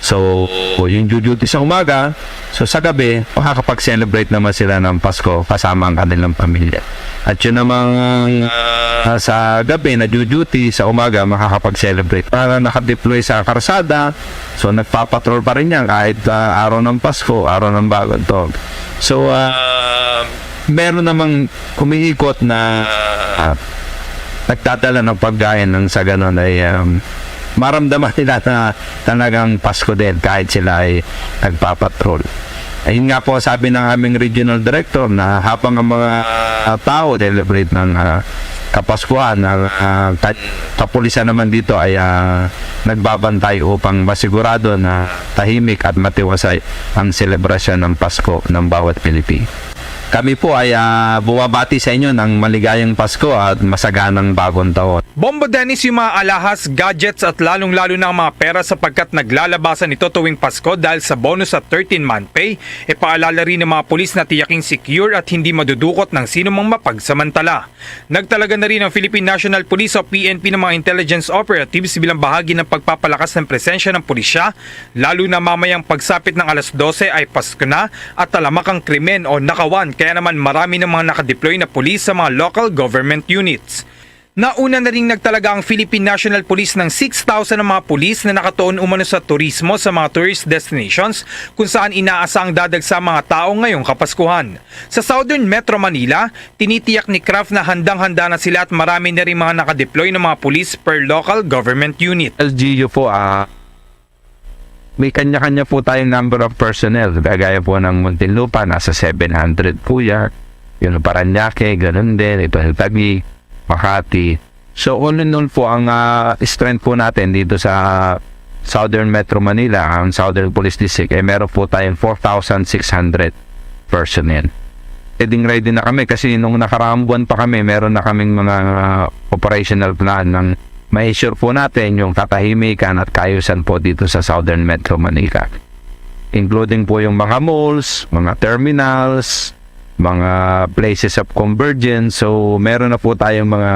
So, yung duty sa umaga, so sa gabi, makakapag-celebrate naman sila ng Pasko kasama ang kanilang pamilya. At yun namang, ah, sa gabi, na duty, sa umaga, makakapag-celebrate. Para nakadeploy sa karsada, so nagpapatrol pa rin yan kahit, ah, araw ng Pasko, araw ng Bagong Taon. So, ah, meron namang umiikot na, ah, nagdadala ng pagkain nang sa ganun ay, um, maramdaman nila na talagang Pasko din kahit sila ay nagpapatrol. Ayun nga po, sabi ng aming regional director na habang ang mga, ah, tao celebrate ng, ah, Kapaskuhan, ang, ah, ka-, kapulisan naman dito ay, ah, nagbabantay upang masigurado na tahimik at matiwasay ang selebrasyon ng Pasko ng bawat Pilipino. Kami po ay, ah, bumabati sa inyo ng maligayang Pasko at masaganang Bagong Taon. Bombo Dennis, yung mga alahas, gadgets at lalong-lalo na ang mga pera sapagkat naglalabasan ito tuwing Pasko dahil sa bonus at thirteen-month pay. Ipaalala rin ng mga pulis na tiyaking secure at hindi madudukot ng sino mang mapagsamantala. Nagtalaga na rin ang Philippine National Police o P N P ng mga intelligence operatives bilang bahagi ng pagpapalakas ng presensya ng pulisya, lalo na mamayang pagsapit ng alas dose ay Pasko na at talamak ang krimen o nakawan, kaya naman marami ng mga nakadeploy na pulis sa mga local government units. Nauna na ring nagtalaga ang Philippine National Police ng six thousand na mga pulis na nakatuon umano sa turismo sa mga tourist destinations kung saan inaasahang dadagsa ang mga tao ngayong Kapaskuhan. Sa Southern Metro Manila, tinitiyak ni Kraft na handang-handa na sila at marami na ring mga nakadeploy ng mga pulis per local government unit. L G U po, ah, may kanya-kanya po tayong number of personnel. Kagaya po ng Muntinlupa, nasa seven hundred po yan. Yung Parañaque, ganun din. Ito yung Taguig, Makati. So, all in all po, ang ah, strength po natin dito sa Southern Metro Manila, ang Southern Police District, eh, meron po tayong four thousand six hundred personnel. Ready, ready na kami kasi nung nakaraang buwan pa kami, meron na kaming mga ah, operational plan ng ma-ensure po natin yung katahimikan at kaayusan po dito sa Southern Metro Manila. Including po yung mga malls, mga terminals, mga places of convergence. So, meron na po tayong mga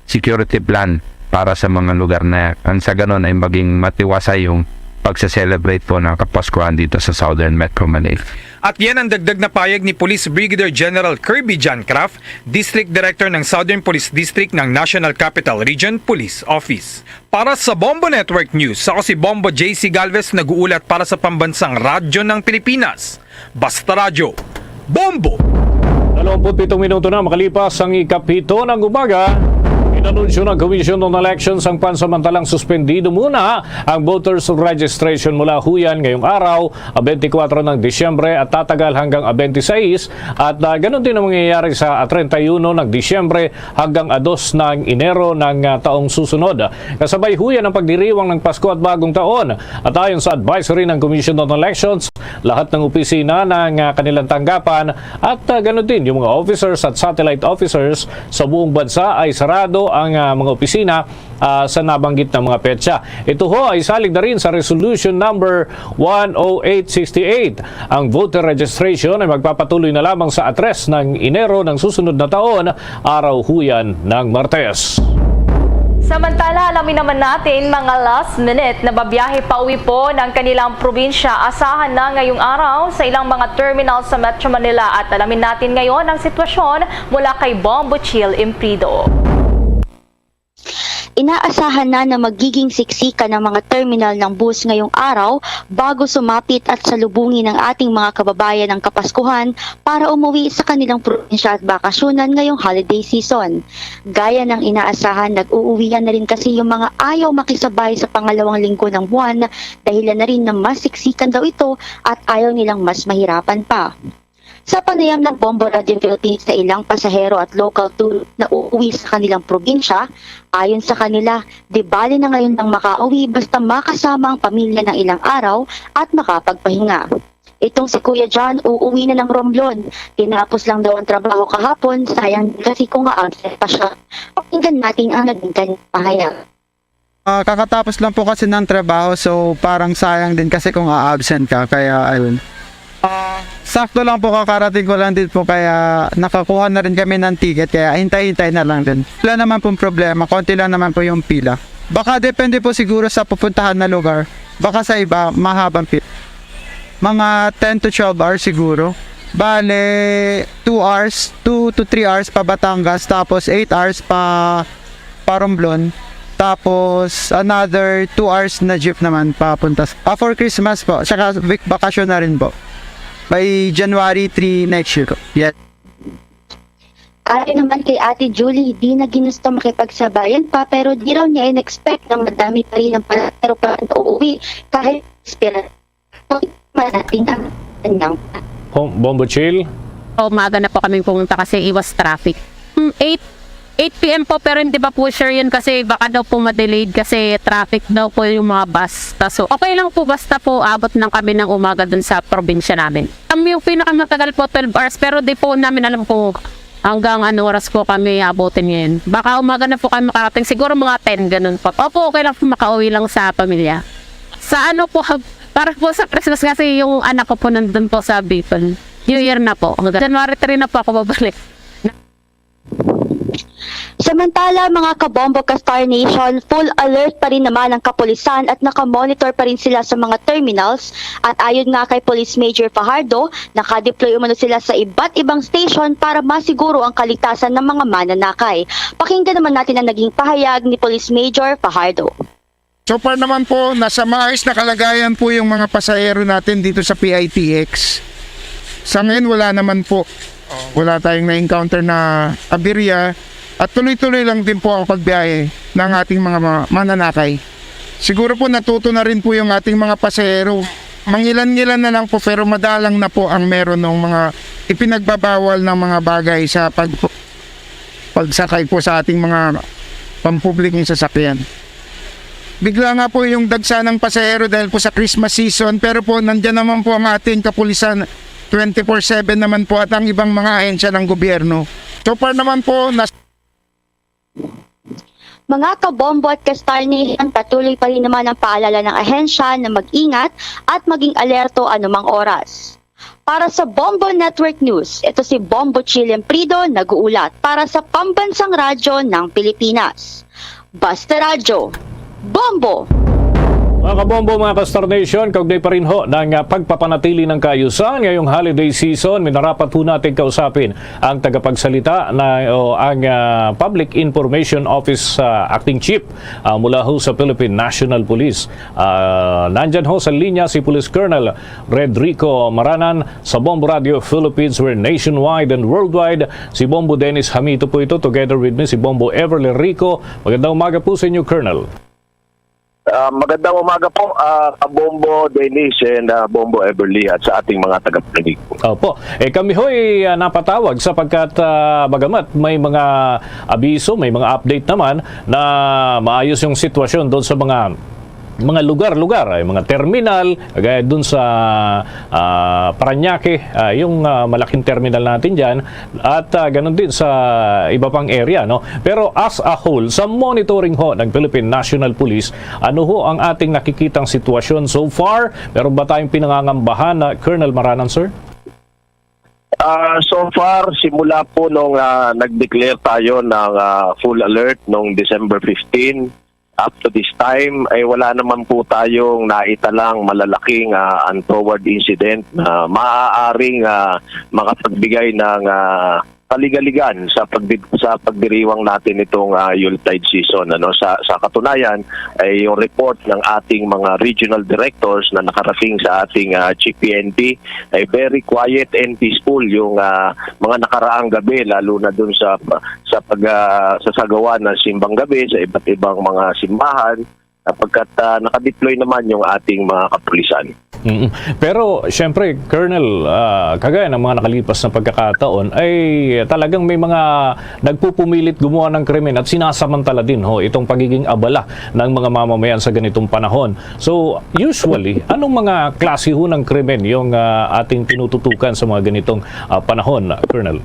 security plan para sa mga lugar na yan. Ang sa ganun ay maging matiwasay yung pagsa-celebrate po ng Kapaskuhan dito sa Southern Metro Manila. At yan ang dagdag na payag ni Police Brigadier General Kirby John Kraft, District Director ng Southern Police District ng National Capital Region Police Office. Para sa Bombo Network News, ako si Bombo J C Galvez, nag-uulat para sa Pambansang Radyo ng Pilipinas. Basta Radyo, Bombo! Dalawampu't pitong minuto na makalipas ang ikapito ng umaga. Inanunsyo ng Commission on Elections ang pansamantalang suspendido muna ang voters registration mula huyan ngayong araw, a twenty-four ng Disyembre, at tatagal hanggang a twenty-six, at ah, ganun din ang mangyayari sa a treinta y uno ng Disyembre hanggang a dos ng Enero ng ah, taong susunod. Kasabay huyan ang pagdiriwang ng Pasko at Bagong Taon. At ayon sa advisory ng Commission on Elections, lahat ng opisina ng ah, kanilang tanggapan at ah, ganun din yung mga officers at satellite officers sa buong bansa ay sarado ang ah, mga opisina ah, sa nabanggit na mga petsa. Ito ho ay salig na rin sa Resolution Number one oh eight sixty-eight. Ang voter registration ay magpapatuloy na lamang sa a tres ng Enero ng susunod na taon, araw huyan ng Martes. Samantala, alamin naman natin mga last minute na babiyahe pauwi po ng kanilang probinsya. Asahan na ngayong araw sa ilang mga terminal sa Metro Manila, at alamin natin ngayon ang sitwasyon mula kay Bombo Chill Imprido. Inaasahan na na magiging siksikan ang mga terminal ng bus ngayong araw bago sumapit at salubungin ang ating mga kababayan ang Kapaskuhan para umuwi sa kanilang probinsya at bakasyonan ngayong holiday season. Gaya ng inaasahan, nag-uuwian na rin kasi yung mga ayaw makisabay sa pangalawang linggo ng buwan, dahilan na rin na mas siksikan daw ito at ayaw nilang mas mahirapan pa. Sa panayam ng Bombo Radio Philippines sa ilang pasahero at local tourist na uuwi sa kanilang probinsya, ayon sa kanila, di bali na ngayon lang makauwi basta makasama ang pamilya ng ilang araw at makapagpahinga. Itong si Kuya John, uuwi na ng Romblon. Tinapos lang daw ang trabaho kahapon, sayang din kasi kung a-absent pa siya. Pakinggan natin ang naging kanyang pahayag. Ah, kakatapos lang po kasi ng trabaho, so parang sayang din kasi kung a-absent ka, kaya ayun. Ah, sakto lang po, kakarating ko lang din po, kaya nakakuha na rin kami ng ticket, kaya hintay-hintay na lang din. Wala naman pong problema, konti lang naman po yung pila. Baka depende po siguro sa pupuntahan na lugar. Baka sa iba, mahabang pila. Mga ten to twelve hours siguro. Bale, two hours, two to three hours pa Batangas, tapos eight hours pa pa Romblon. Tapos, another two hours na jeep naman papunta. Ah, for Christmas po, tsaka week vacation na rin po. By January three next year po. Yes. Ayon naman kay Ate Julie, di na ginusto makipagsabayan pa pero di raw niya in-expect na madami pa rin ang pasahero pa na uuwi kahit espera man natin ang kanyang Hom- Bombo Chill. Umaga na po kami pumunta kasi iwas traffic. Hmm, eight, eight p m po, pero hindi pa po sure yun kasi baka daw po ma-delayed kasi traffic daw po yung mga bus. Kaso okay lang po basta po abot lang kami ng umaga dun sa probinsya namin. Kami yung pinakamatagal po, twelve hours, pero di po namin alam kung hanggang ano oras po kami abutin ngayon. Baka umaga na po kami makarating, siguro mga ten, ganun po. Opo, okay lang po makauwi lang sa pamilya. Sa ano po, para po sa Christmas kasi yung anak ko po nandun po sa Bicol. New Year na po. January three na po ako babalik. Samantala, mga kabombo ka Star Nation, full alert pa rin naman ang kapulisan at nakamonitor pa rin sila sa mga terminals. At ayon nga kay Police Major Fajardo, nakadeploy umano sila sa iba't ibang station para masiguro ang kaligtasan ng mga mananakay. Pakinggan naman natin ang naging pahayag ni Police Major Fajardo. So far naman po, nasa maayos na kalagayan po yung mga pasahero natin dito sa P I T X. Sa ngayon, wala naman po. Wala tayong na-encounter na aberya at tuloy-tuloy lang din po ang pagbiyahe ng ating mga ma- mananakay. Siguro po natuto na rin po yung ating mga pasahero. Mangilan-ngilan na lang po pero madalang na po ang meron ng mga ipinagbabawal ng mga bagay sa pag pagsakay po sa ating mga pampublikong sasakyan. Bigla nga po yung dagsa ng pasahero dahil po sa Christmas season, pero po nandiyan naman po ang ating kapulisan, twenty-four seven naman po at ang ibang mga ahensya ng gobyerno. So far naman po, nas- Mga kabombo at ka-Star Nation, patuloy pa rin naman ang paalala ng ahensya na mag-ingat at maging alerto anumang oras. Para sa Bombo Network News, ito si Bombo Chilem Prido, nag-uulat para sa Pambansang Radyo ng Pilipinas. Basta Radyo, Bombo! Mga kabombo, mga ka-Star Nation, kaugnay pa rin ho ng ah, pagpapanatili ng kaayusan ngayong holiday season, minarapat ho natin kausapin ang tagapagsalita na o ang ah, Public Information Office ah, Acting Chief ah, mula ho sa Philippine National Police. Ah, nandyan ho sa linya si Police Colonel Redrico Maranan sa Bombo Radio Philippines. We're nationwide and worldwide. Si Bombo Dennis Hamito po ito, together with me si Bombo Everly Rico. Magandang umaga po sa inyo, Colonel. Ah, magandang umaga po, ah, Bombo Dennis and ah, Bombo Everly at sa ating mga tagapakinig po. Opo. Eh, kami ho'y ah, napatawag sapagkat ah, bagamat may mga abiso, may mga update naman na maayos yung sitwasyon doon sa mga mga lugar-lugar, ay mga terminal, kagaya doon sa ah, Parañaque, ah, yung ah, malaking terminal natin diyan, at ah, ganun din sa iba pang area, no? Pero as a whole, sa monitoring ho ng Philippine National Police, ano ho ang ating nakikitang sitwasyon so far? Meron ba tayong pinangangambahan na Colonel Maranan, sir? Ah, so far, simula po nung ah, nag-declare tayo ng ah, full alert nung December fifteen, up to this time, ay wala naman po tayong naitalang malalaking ah, untoward incident na maaaring ah, makapagbigay ng ah, kaligaligan sa pagdi- sa pagdiriwang natin itong ah, Yuletide season. Ano, sa sa katunayan, ay yung report ng ating mga regional directors na nakarating sa ating ah, Chief P N P ay very quiet and peaceful yung ah, mga nakaraang gabi, lalo na dun sa sa pag ah, sa sagawa ng simbang gabi sa iba't ibang mga simbahan, sapagkat ah, nakadeploy naman yung ating mga kapulisan. Mm. Pero siyempre, Colonel, ah, kagaya ng mga nakalipas na pagkakataon, ay talagang may mga nagpupumilit gumawa ng krimen at sinasamantala din ho itong pagiging abala ng mga mamamayan sa ganitong panahon. So, usually, anong mga klase ho ng krimen yung ah, ating tinututukan sa mga ganitong ah, panahon, Colonel?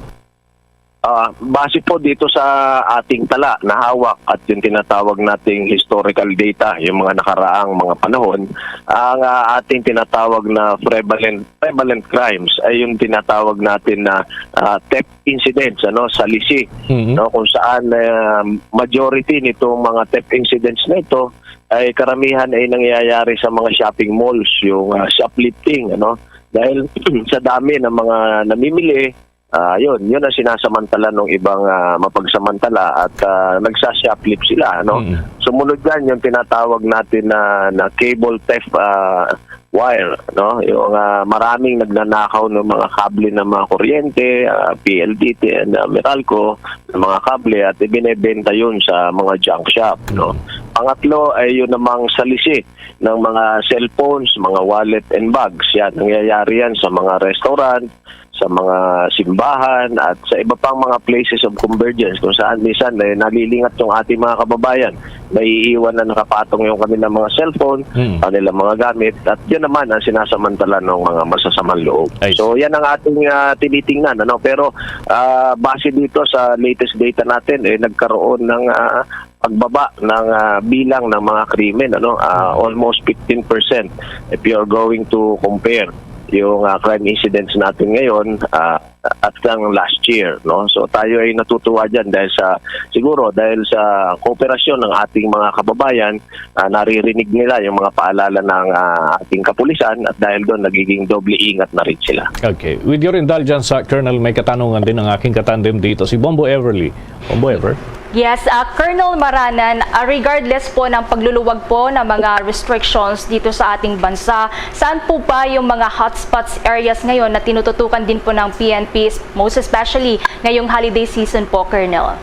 Ah, base po dito sa ating tala na hawak at yung tinatawag nating historical data, yung mga nakaraang mga panahon, ang ah, ating tinatawag na prevalent prevalent crimes ay yung tinatawag natin na ah, theft incidents, ano, sa lisi, Mhm. no, kung saan ah, majority nitong mga theft incidents na ito ay karamihan ay nangyayari sa mga shopping malls, yung ah, shoplifting, ano, dahil sa dami ng mga namimili, ah, yun, yun ang sinasamantala ng ibang ah, mapagsamantala at ah, nagsashoplift sila, no? Mm. Sumunod yan yung tinatawag natin na, na cable theft ah, wire, no? Yung ah, maraming nagnanakaw ng mga kable ng mga kuryente, ah, P L D T and ah, Meralco, ng mga kable at ibinebenta yun sa mga junk shop, no? Pangatlo ay yun namang salisi ng mga cellphones, mga wallet and bags. Yan, nangyayari yan sa mga restaurant, sa mga simbahan at sa iba pang mga places of convergence kung saan minsan eh, nalilingat yung ating mga kababayan. Naiiwan na nakapatong yung kanilang mga cellphone, Mm. kanilang mga gamit, at yun naman ang sinasamantala ng mga masasamang loob. I see. So yan ang ating ah, tinitingnan, ano. Pero ah, base dito sa latest data natin, eh nagkaroon ng ah, pagbaba ng ah, bilang ng mga krimen, ano, ah, almost fifteen percent if you're going to compare yung ah, crime incidents natin ngayon ah, at ng last year, no? So tayo ay natutuwa diyan dahil sa, siguro dahil sa kooperasyon ng ating mga kababayan, ah, naririnig nila yung mga paalala ng ah, ating kapulisan at dahil doon nagiging doble ingat na rin sila. Okay. With your indulgence, uh, Colonel, may katanungan din ang aking katandem dito, si Bombo Everly. Bombo Ever? Yes, ah, Colonel Maranan, ah, regardless po ng pagluluwag po ng mga restrictions dito sa ating bansa, saan po ba yung mga hotspots areas ngayon na tinututukan din po ng P N P, most especially ngayong holiday season po, Colonel?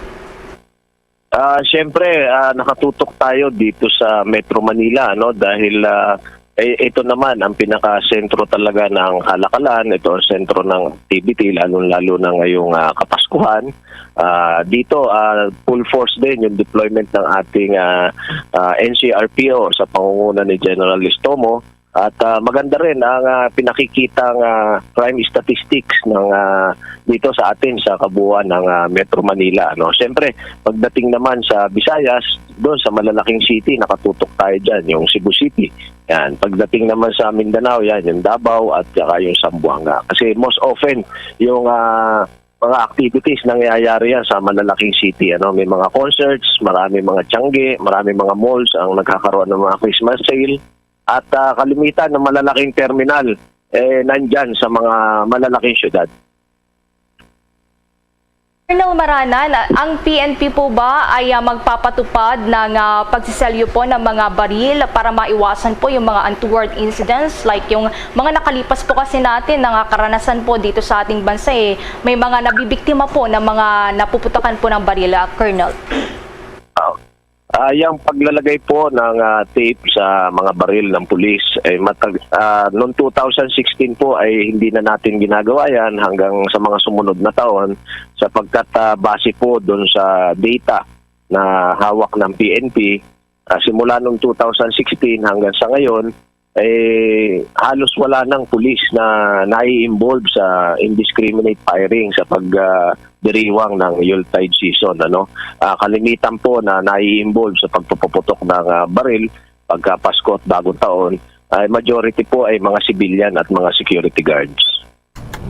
Ah, siyempre, ah, nakatutok tayo dito sa Metro Manila, no, dahil ah, eh, ito naman ang pinakasentro talaga ng kalakalan, ito ang sentro ng activity, lalong-lalo na ngayong ah, Kapaskuhan. Ah, dito, ah, full force din yung deployment ng ating ah, ah, N C R P O sa pangunguna ni General Listomo. At ah, maganda rin ang ah, pinakikitang ah, crime statistics ng ah, dito sa atin sa kabuuan ng ah, Metro Manila, no. Siyempre, pagdating naman sa Visayas, doon sa malalaking city, nakatutok tayo diyan, yung Cebu City. Yan. Pagdating naman sa Mindanao, yan, yung Davao at saka yung Zamboanga. Kasi most often, yung ah, mga activities nangyayari yan sa malalaking city, ano, may mga concerts, marami mga tiyangge, marami mga malls ang nagkakaroon ng mga Christmas sale. At ah, kalimitan ng malalaking terminal eh nandyan sa mga malalaking syudad. Colonel Maranan, ang P N P po ba ay ah, magpapatupad ng ah, pagsiselyo po ng mga baril para maiwasan po yung mga untoward incidents, like yung mga nakalipas po kasi natin na karanasan po dito sa ating bansa, eh, may mga nabibiktima po ng mga napuputakan po ng baril, ah, Colonel? Ah, yung paglalagay po ng ah, tape sa mga baril ng pulis, eh, matag, ah, noong two thousand sixteen po ay hindi na natin ginagawa yan hanggang sa mga sumunod na taon sapagkat ah, base po doon sa data na hawak ng P N P, ah, simula noong two thousand sixteen hanggang sa ngayon, eh, halos wala nang pulis na nai-involve sa indiscriminate firing sa pag ah, diriwang ng Yuletide season, ano. Ah, kalimitan po na nai-involve sa pagpapaputok ng ah, baril pagka Pasko at Bagong Taon ay majority po ay mga civilian at mga security guards.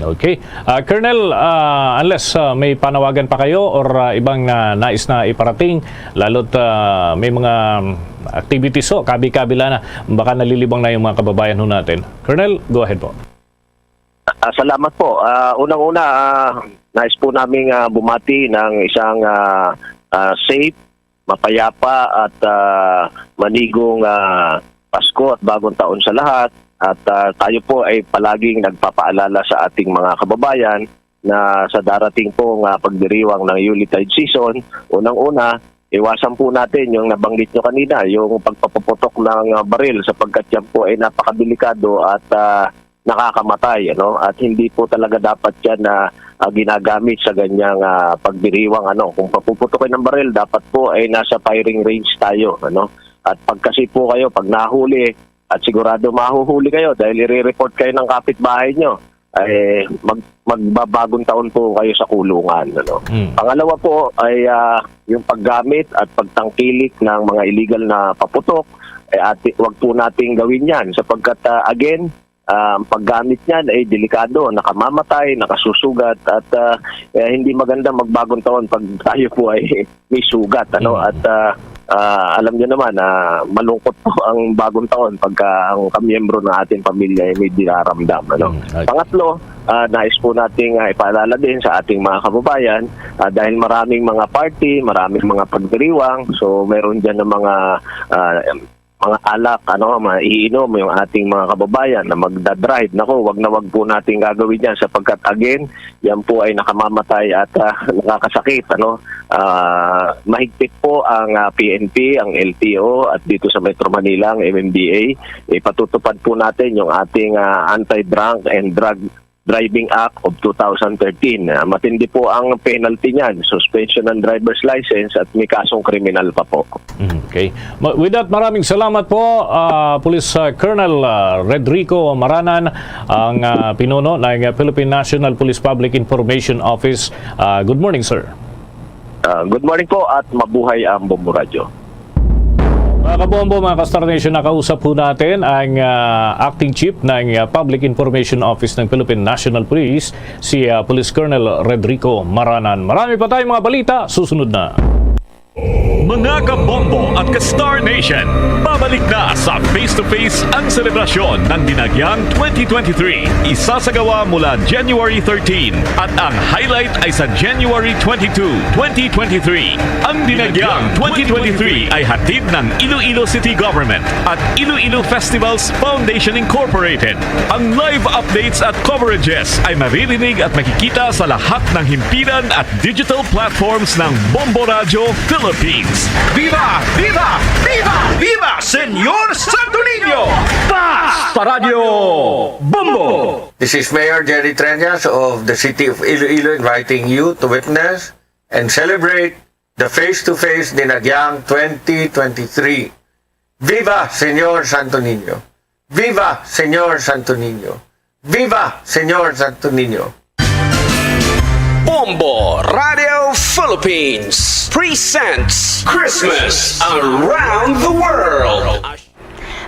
Okay. Ah, Colonel, ah, unless ah, may panawagan pa kayo or ah, ibang ah, nais na iparating, lalo't ah, may mga um, activities ho, kabi-kabila na, baka nalilibang na yung mga kababayan ho natin. Colonel, go ahead po. Ah, salamat po. Ah, unang-una, ah, nais po naming ah, bumati ng isang ah, ah, safe, mapayapa at ah, manigong ah, Pasko at Bagong Taon sa lahat. At ah, tayo po ay palaging nagpapaalala sa ating mga kababayan na sa darating po nga pagdiriwang ng Yuletide season, unang-una, iwasan po natin yung nabanggit nyo kanina, yung pagpapaputok ng ah, baril sapagkat yan po ay napakadelikado at ah, nakakamatay, ano? At hindi po talaga dapat yan na ah, ginagamit sa ganyang ah, pagdiriwang, ano. Kung papuputukin ng baril, dapat po ay nasa firing range tayo, ano? At pag kasi po kayo, pag nahuli, at sigurado mahuhuli kayo dahil i-report kayo ng kapitbahay nyo, ay mag magbabagong taon po kayo sa kulungan, ano. Mm. Pangalawa po ay ah, yung paggamit at pagtangkilik ng mga illegal na paputok, eh, ati, wag po nating gawin yan sapagkat ah, again, ah, ang paggamit niyan ay delikado, nakamamatay, nakasusugat at ah, eh, hindi maganda magbagong taon pag tayo po ay may sugat, ano. Mm. At ah, ah, alam niyo naman na malungkot po ang bagong taon pagka ang kamiyembro ng ating pamilya ay may dinaramdam, ano. Mm, okay. Pangatlo, ah, nais po nating ah, ipaalala din sa ating mga kababayan ah, dahil maraming mga party, maraming mga pagdiriwang, so meron diyan ng mga ah, mga alak, ano, maiinom yung ating mga kababayan na magda-drive. Nako, wag na wag po nating gagawin yan sapagkat again, yan po ay nakamamatay at ah, nakakasakit, ano. Ah, mahigpit po ang ah, P N P, ang L T O at dito sa Metro Manila ang M M D A. Ipatutupad po natin yung ating ah, Anti-Drunk and Drug Driving Act of two thousand thirteen. Ah, matindi po ang penalty niyan, suspension ng driver's license at may kasong kriminal pa po. Okay. Ma- With that, maraming salamat po, ah, Police ah, Colonel ah, Redrico Maranan, ang ah, pinuno ng Philippine National Police Public Information Office. Ah, good morning, sir. Ah, good morning po at mabuhay ang Bombo Radyo. Mga kabombo, mga ka-Star Nation, nakausap po natin ang ah, acting chief ng ah, Public Information Office ng Philippine National Police, si ah, Police Colonel Redrico Maranan. Marami pa tayong mga balita, susunod na. Mga kabombo at ka-Star Nation, babalik na sa Face to Face ang selebrasyon ng Dinagyang twenty twenty-three. Isasagawa mula January thirteen at ang highlight ay sa January twenty-two, twenty twenty-three. Ang Dinagyang twenty twenty-three ay hatid ng Iloilo City Government at Iloilo Festivals Foundation Incorporated. Ang live updates at coverages ay maririnig at makikita sa lahat ng himpilan at digital platforms ng Bombo Radio Philippines. Viva! Viva! Viva! Viva Señor Santo Niño! Basta Radyo Bombo! This is Mayor Jerry Treñas of the City of Iloilo inviting you to witness and celebrate the Face to Face Dinagyang twenty twenty-three. Viva Señor Santo Niño! Viva Señor Santo Niño! Viva Señor Santo Niño! Bombo Radio Philippines presents Christmas Around the World.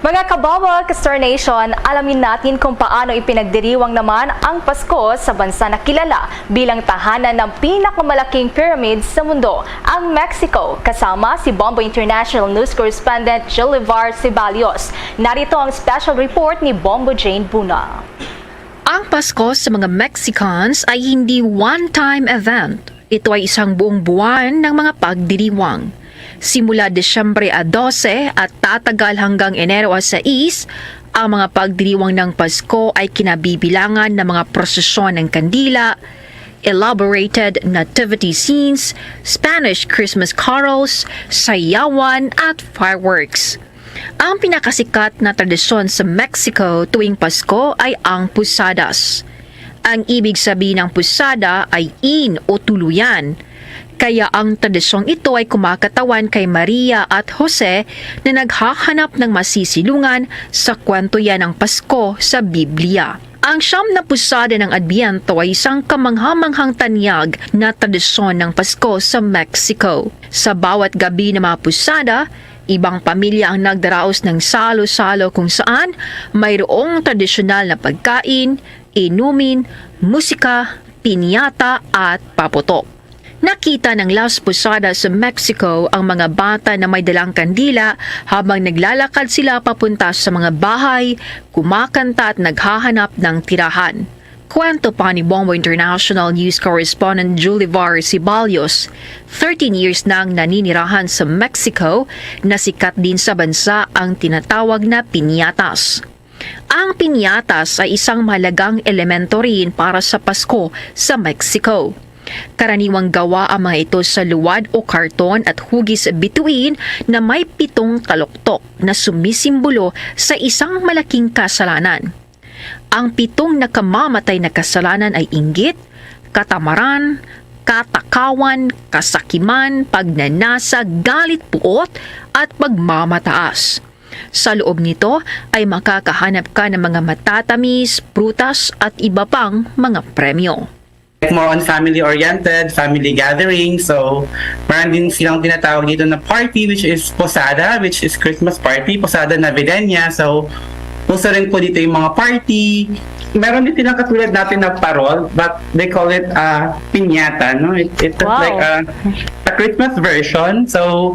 Mga kabombo, ka-Star Nation, alamin natin kung paano ipinagdiriwang naman ang Pasko sa bansa na kilala bilang tahanan ng pinakamalaking pyramid sa mundo, ang Mexico, kasama si Bombo International News Correspondent Jolivar Ceballos. Narito ang special report ni Bombo Jane Buna. Ang Pasko sa mga Mexicans ay hindi one-time event. Ito ay isang buong buwan ng mga pagdiriwang. Simula Disyembre a dose at tatagal hanggang Enero a sais, ang mga pagdiriwang ng Pasko ay kinabibilangan ng mga prosesyon ng kandila, elaborated nativity scenes, Spanish Christmas carols, sayawan, at fireworks. Ang pinakasikat na tradisyon sa Mexico tuwing Pasko ay ang posadas. Ang ibig sabihin ng posada ay inn o tuluyan. Kaya ang tradisyong ito ay kumakatawan kay Maria at Jose na naghahanap ng masisilungan sa kwento yan ng Pasko sa Biblia. Ang siyam na posada ng Adbyento ay isang kamanghamanghang tanyag na tradisyon ng Pasko sa Mexico. Sa bawat gabi ng mga posada, ibang pamilya ang nagdaraos ng salo-salo kung saan mayroong tradisyonal na pagkain, inumin, musika, piñata at paputok. Nakita ng Las Posadas sa Mexico ang mga bata na may dalang kandila habang naglalakad sila papunta sa mga bahay, kumakanta at naghahanap ng tirahan. Kwento pa ni Bombo International News Correspondent Julivar Ceballos, thirteen years nang naninirahan sa Mexico, na sikat din sa bansa ang tinatawag na piñatas. Ang piñatas ay isang mahalagang elemento rin para sa Pasko sa Mexico. Karaniwang gawa ang mga ito sa luwad o karton at hugis bituin na may pitong taluktok na sumisimbolo sa isang malaking kasalanan. Ang pitong nakamamatay na kasalanan ay inggit, katamaran, katakawan, kasakiman, pagnanasa, galit, puot, at pagmamataas. Sa loob nito ay makakahanap ka ng mga matatamis, prutas, at iba pang mga premyo. More on family-oriented, family gathering. So, meron din silang tinatawag dito na party, which is posada, which is Christmas party, posada navideña. So, uso rin po dito yung mga party. Meron din silang katulad natin na parol, but they call it uh, piñata, no? It, it's just Wow. like a, a Christmas version. So,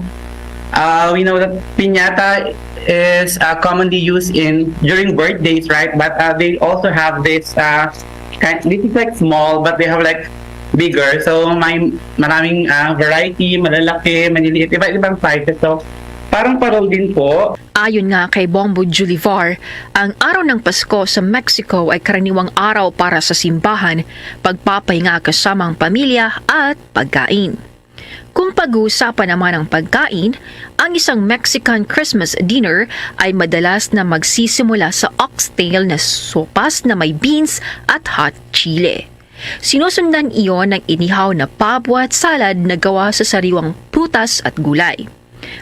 uh, we know that piñata is uh, commonly used in during birthdays, right? But uh, they also have this uh, kind, this is like small, but they have like bigger. So may maraming uh, variety, malalaki, maliliit, iba-ibang sizes. So parang parol din po. Ayon nga kay Bombo Julivar, ang araw ng Pasko sa Mexico ay karaniwang araw para sa simbahan, pagpapahinga kasama ang pamilya at pagkain. Kung pag-uusapan naman ang pagkain, ang isang Mexican Christmas dinner ay madalas na magsisimula sa oxtail na sopas na may beans at hot chile. Sinusundan iyon ng inihaw na pabo at salad na gawa sa sariwang prutas at gulay.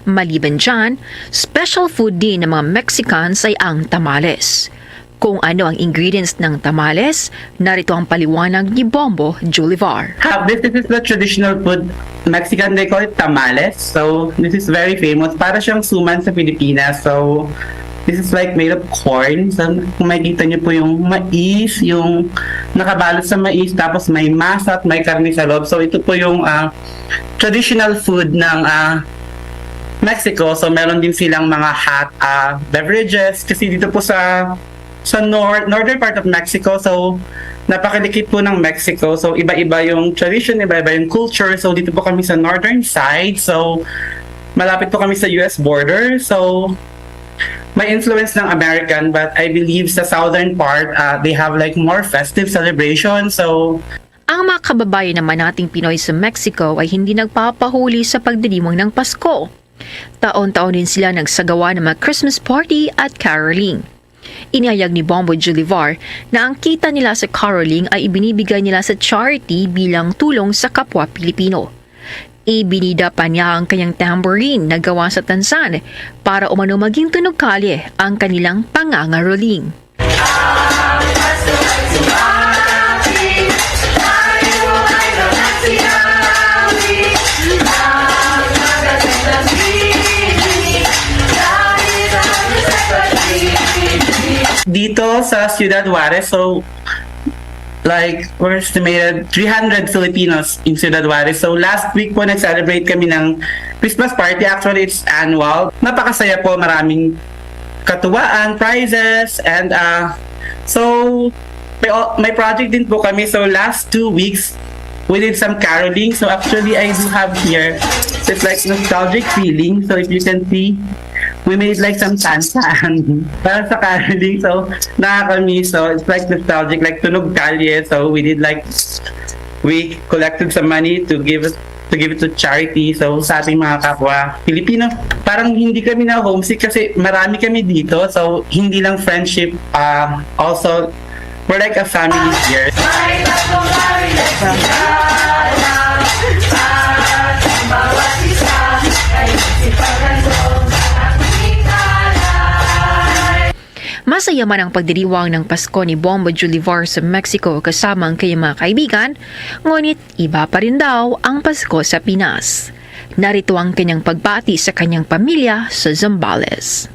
Maliban dyan, special food din ng mga Mexicans ay ang tamales. Kung ano ang ingredients ng tamales, narito ang paliwanag ni Bombo Julivar. Uh, this is the traditional food. Mexican, they call it tamales. So this is very famous. Para siyang suman sa Pilipinas. So this is like made of corn. So kung makikita niyo po yung mais, yung nakabalot sa mais, tapos may masa at may karne sa loob. So ito po yung uh, traditional food ng uh, Mexico. So meron din silang mga hot uh, beverages. Kasi dito po sa sa nor- northern part of Mexico. So, napakadikit po ng Mexico. So, iba-iba yung tradition, iba-iba yung culture. So, dito po kami sa northern side. So, malapit po kami sa U S border. So, may influence ng American, but I believe sa southern part, uh, they have like more festive celebration. So, Ang mga kababayan naman nating Pinoy sa Mexico ay hindi nagpapahuli sa pagdiriwang ng Pasko. Taon-taon din sila nagsagawa ng mga Christmas party at caroling. Inihayag ni Bombo Julivar na ang kita nila sa caroling ay ibinibigay nila sa charity bilang tulong sa kapwa Pilipino. Ibinida pa niya ang kanyang tambourine na gawa sa tansan para umano maging tunog kalye ang kanilang pangangaroling. Dito sa Ciudad Juarez, so like we're estimated three hundred Filipinos in Ciudad Juarez. So last week po nag-celebrate kami ng Christmas party. Actually, it's annual. Napakasaya po, maraming katuwaan, prizes, and uh, so may, o- may project din po kami. So last two weeks, we did some caroling. So actually, I do have here, it's like nostalgic feeling. So if you can see, we made like some tansan para sa caroling. So nakakamiss. So it's like nostalgic, like tunog kalye. So we did like, we collected some money to give it to give it to charity. So sa ating mga kapwa Pilipino, parang hindi kami na homesick kasi marami kami dito. So hindi lang friendship, uh, also we're like a family here. Masaya man ang pagdiriwang ng Pasko ni Bombo Julivar sa Mexico kasama ang kanyang mga kaibigan, ngunit iba pa rin daw ang Pasko sa Pinas. Narito ang kanyang pagbati sa kanyang pamilya sa Zambales.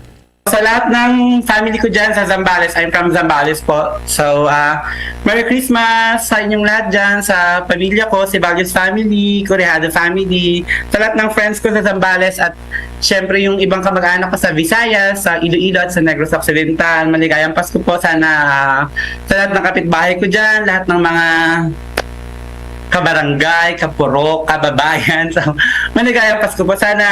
Sa lahat ng family ko dyan sa Zambales, I'm from Zambales po. So, uh, Merry Christmas sa inyong lahat dyan, sa pamilya ko, si Values family, Corejado family, sa lahat ng friends ko sa Zambales at syempre yung ibang kamag-anak ko sa Visayas, sa Iloilo at sa Negros Occidental. Maligayang Pasko po sana uh, sa lahat ng kapitbahay ko dyan, lahat ng mga kabarangay, kapurok, kababayan. So, maligayang Pasko po. Sana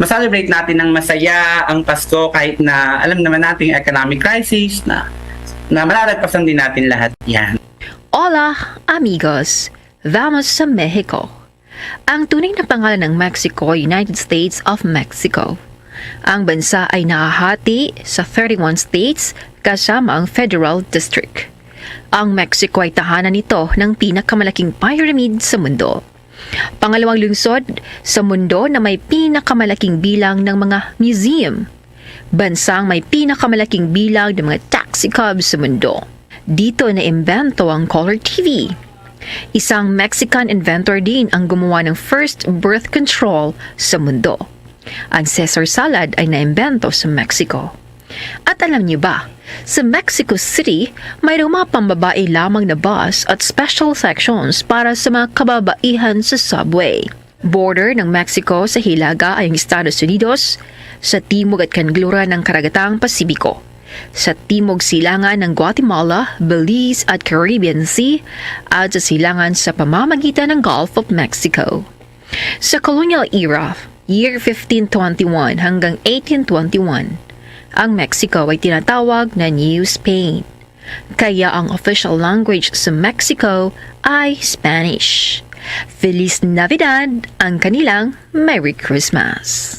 ma-celebrate natin ng masaya ang Pasko kahit na alam naman natin yung economic crisis na na malalagpasan din natin lahat yan. Hola, amigos! Vamos sa Mexico! Ang tunay na pangalan ng Mexico ay United States of Mexico. Ang bansa ay nahahati sa thirty-one states kasama ang Federal District. Ang Mexico ay tahanan nito ng pinakamalaking pyramid sa mundo. Pangalawang lungsod sa mundo na may pinakamalaking bilang ng mga museum. Bansang may pinakamalaking bilang ng mga taxi cab sa mundo. Dito naimbento ang color T V. Isang Mexican inventor din ang gumawa ng first birth control sa mundo. Ang Caesar salad ay naimbento sa Mexico. At alam niyo ba, sa Mexico City, mayroong mga pambabae lamang na bus at special sections para sa mga kababaihan sa subway. Border ng Mexico sa hilaga ay ang Estados Unidos, sa timog at kanluran ng karagatang Pasipiko, sa timog silangan ng Guatemala, Belize at Caribbean Sea, at sa silangan sa pamamagitan ng Gulf of Mexico. Sa colonial era, year fifteen twenty-one hanggang eighteen twenty-one, ang Mexico ay tinatawag na New Spain. Kaya ang official language sa Mexico ay Spanish. Feliz Navidad ang kanilang Merry Christmas!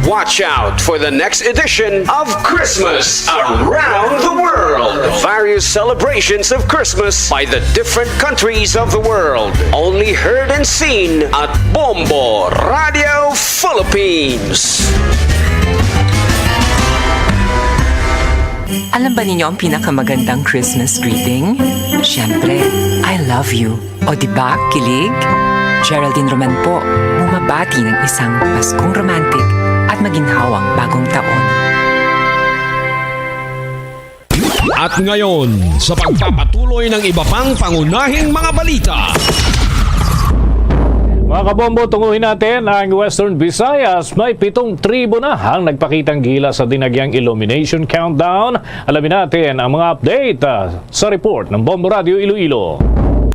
Watch out for the next edition of Christmas Around the World. Various celebrations of Christmas by the different countries of the world. Only heard and seen at Bombo Radio Philippines. Alam ba ninyo ang pinakamagandang Christmas greeting? Siyempre, "I love you." O di ba, kilig? Geraldine Roman po, bumabati ng isang Paskong romantic at maginhawang bagong taon. At ngayon, sa pagpapatuloy ng iba pang pangunahing mga balita. Mga kabombo, tunguhin natin ang Western Visayas. May pitong tribo na ang nagpakitang gila sa dinagyang Illumination Countdown. Alamin natin ang mga update, ah, sa report ng Bombo Radio Iloilo.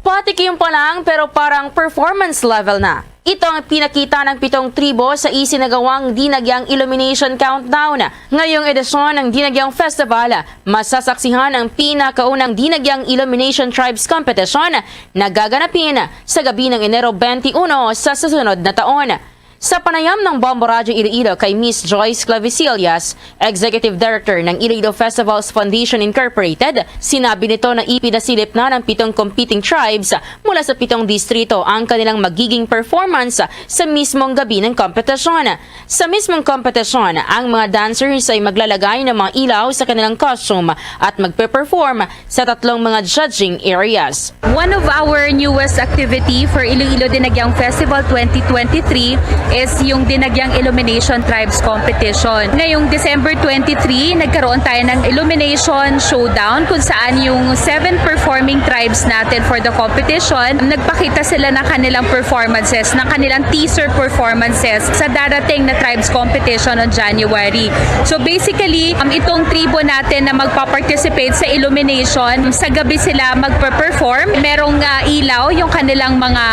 Patikim pa lang, pero parang performance level na. Ito ang pinakita ng pitong tribo sa isinagawang Dinagyang Illumination Countdown. Ngayong edisyon ng Dinagyang Festival, masasaksihan ang pinakaunang Dinagyang Illumination Tribes Competition na gaganapin sa gabi ng Enero twenty-one sa susunod na taon. Sa panayam ng Bombo Radyo Iloilo kay Miss Joyce Clavisillas, Executive Director ng Iloilo Festivals Foundation Incorporated, sinabi nito na ipinasilip na ng pitong competing tribes mula sa pitong distrito ang kanilang magiging performance sa mismong gabi ng kompetisyon. Sa mismong kompetisyon, ang mga dancers ay maglalagay ng mga ilaw sa kanilang costume at magpe-perform sa tatlong mga judging areas. One of our newest activity for Iloilo Dinagyang Festival twenty twenty-three is yung Dinagyang Illumination Tribes Competition. Ngayong December twenty-three, nagkaroon tayo ng Illumination Showdown, kung saan yung seven performing tribes natin for the competition, nagpakita sila ng kanilang performances, ng kanilang teaser performances sa darating na tribes competition on January. So basically, um, itong tribo natin na magpa-participate sa Illumination, sa gabi sila magpe-perform. Merong, ah, ilaw yung kanilang mga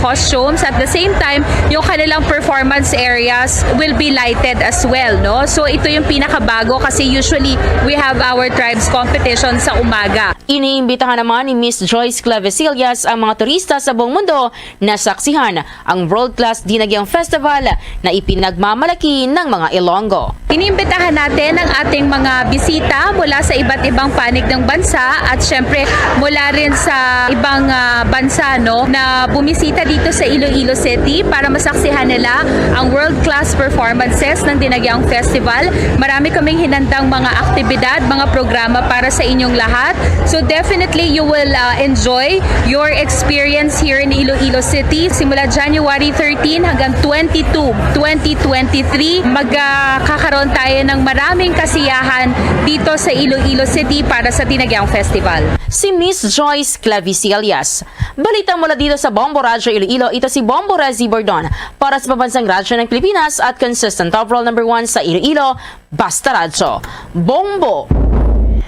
costumes. At the same time, yung kanilang performance areas will be lighted as well, no? So ito yung pinakabago kasi usually we have our tribes competition sa umaga. Iniimbitahan naman ni Miss Joyce Clavesillas ang mga turista sa buong mundo na saksihan ang world-class Dinagyang Festival na ipinagmamalaki ng mga Ilonggo. Inimbitahan natin ang ating mga bisita mula sa iba't ibang panig ng bansa at syempre mula rin sa ibang, ah, bansa, no, na bumisita dito sa Iloilo City para masaksihan nila ang world-class performances ng Dinagyang Festival. Marami kaming hinandang mga aktibidad, mga programa para sa inyong lahat. So definitely you will, uh, enjoy your experience here in Iloilo City. Simula January thirteen hanggang twenty-two, twenty twenty-three, magkakaroon tayo ng maraming kasiyahan dito sa Iloilo City para sa Dinagyang Festival. Si Miss Joyce Clavisillas. Balita mula dito sa Bombo Radyo Iloilo, ito si Bombo Rezzy Bordon para sa Pambansang Radyo ng Pilipinas at consistent overall number one sa Iloilo, Basta Radyo. Bombo!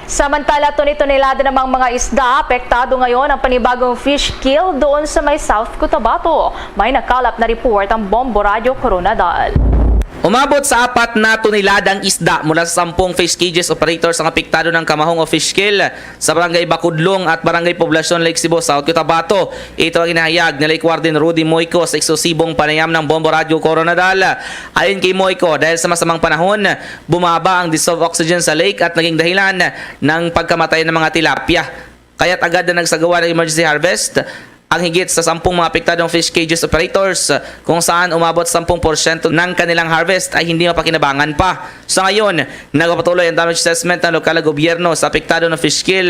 Samantala, toni-tonelada namang mga isda, apektado ngayon ang panibagong fish kill doon sa may South Cotabato. May nakalap na report ang Bombo Radyo Coronadal. Umabot sa apat na toneladang isda mula sa sampung fish cages operators ang apektado ng kamahong o fish kill sa Barangay Bacudlong at Barangay Poblacion, Lake Sebu, South Cotabato. Ito ang inahayag ni Lake Warden Rudy Moico sa eksklusibong panayam ng Bombo Radyo Coronadal. Ayon kay Moico, dahil sa masamang panahon, bumaba ang dissolved oxygen sa lake at naging dahilan ng pagkamatay ng mga tilapia. Kaya't agad na nagsagawa ng emergency harvest ang higit sa sampung mga apektadong fish cages operators, kung saan umabot sampung porsyento ng kanilang harvest ay hindi mapakinabangan pa. Sa ngayon, nagpapatuloy ang damage assessment ng lokal na gobyerno sa apektado ng fish kill.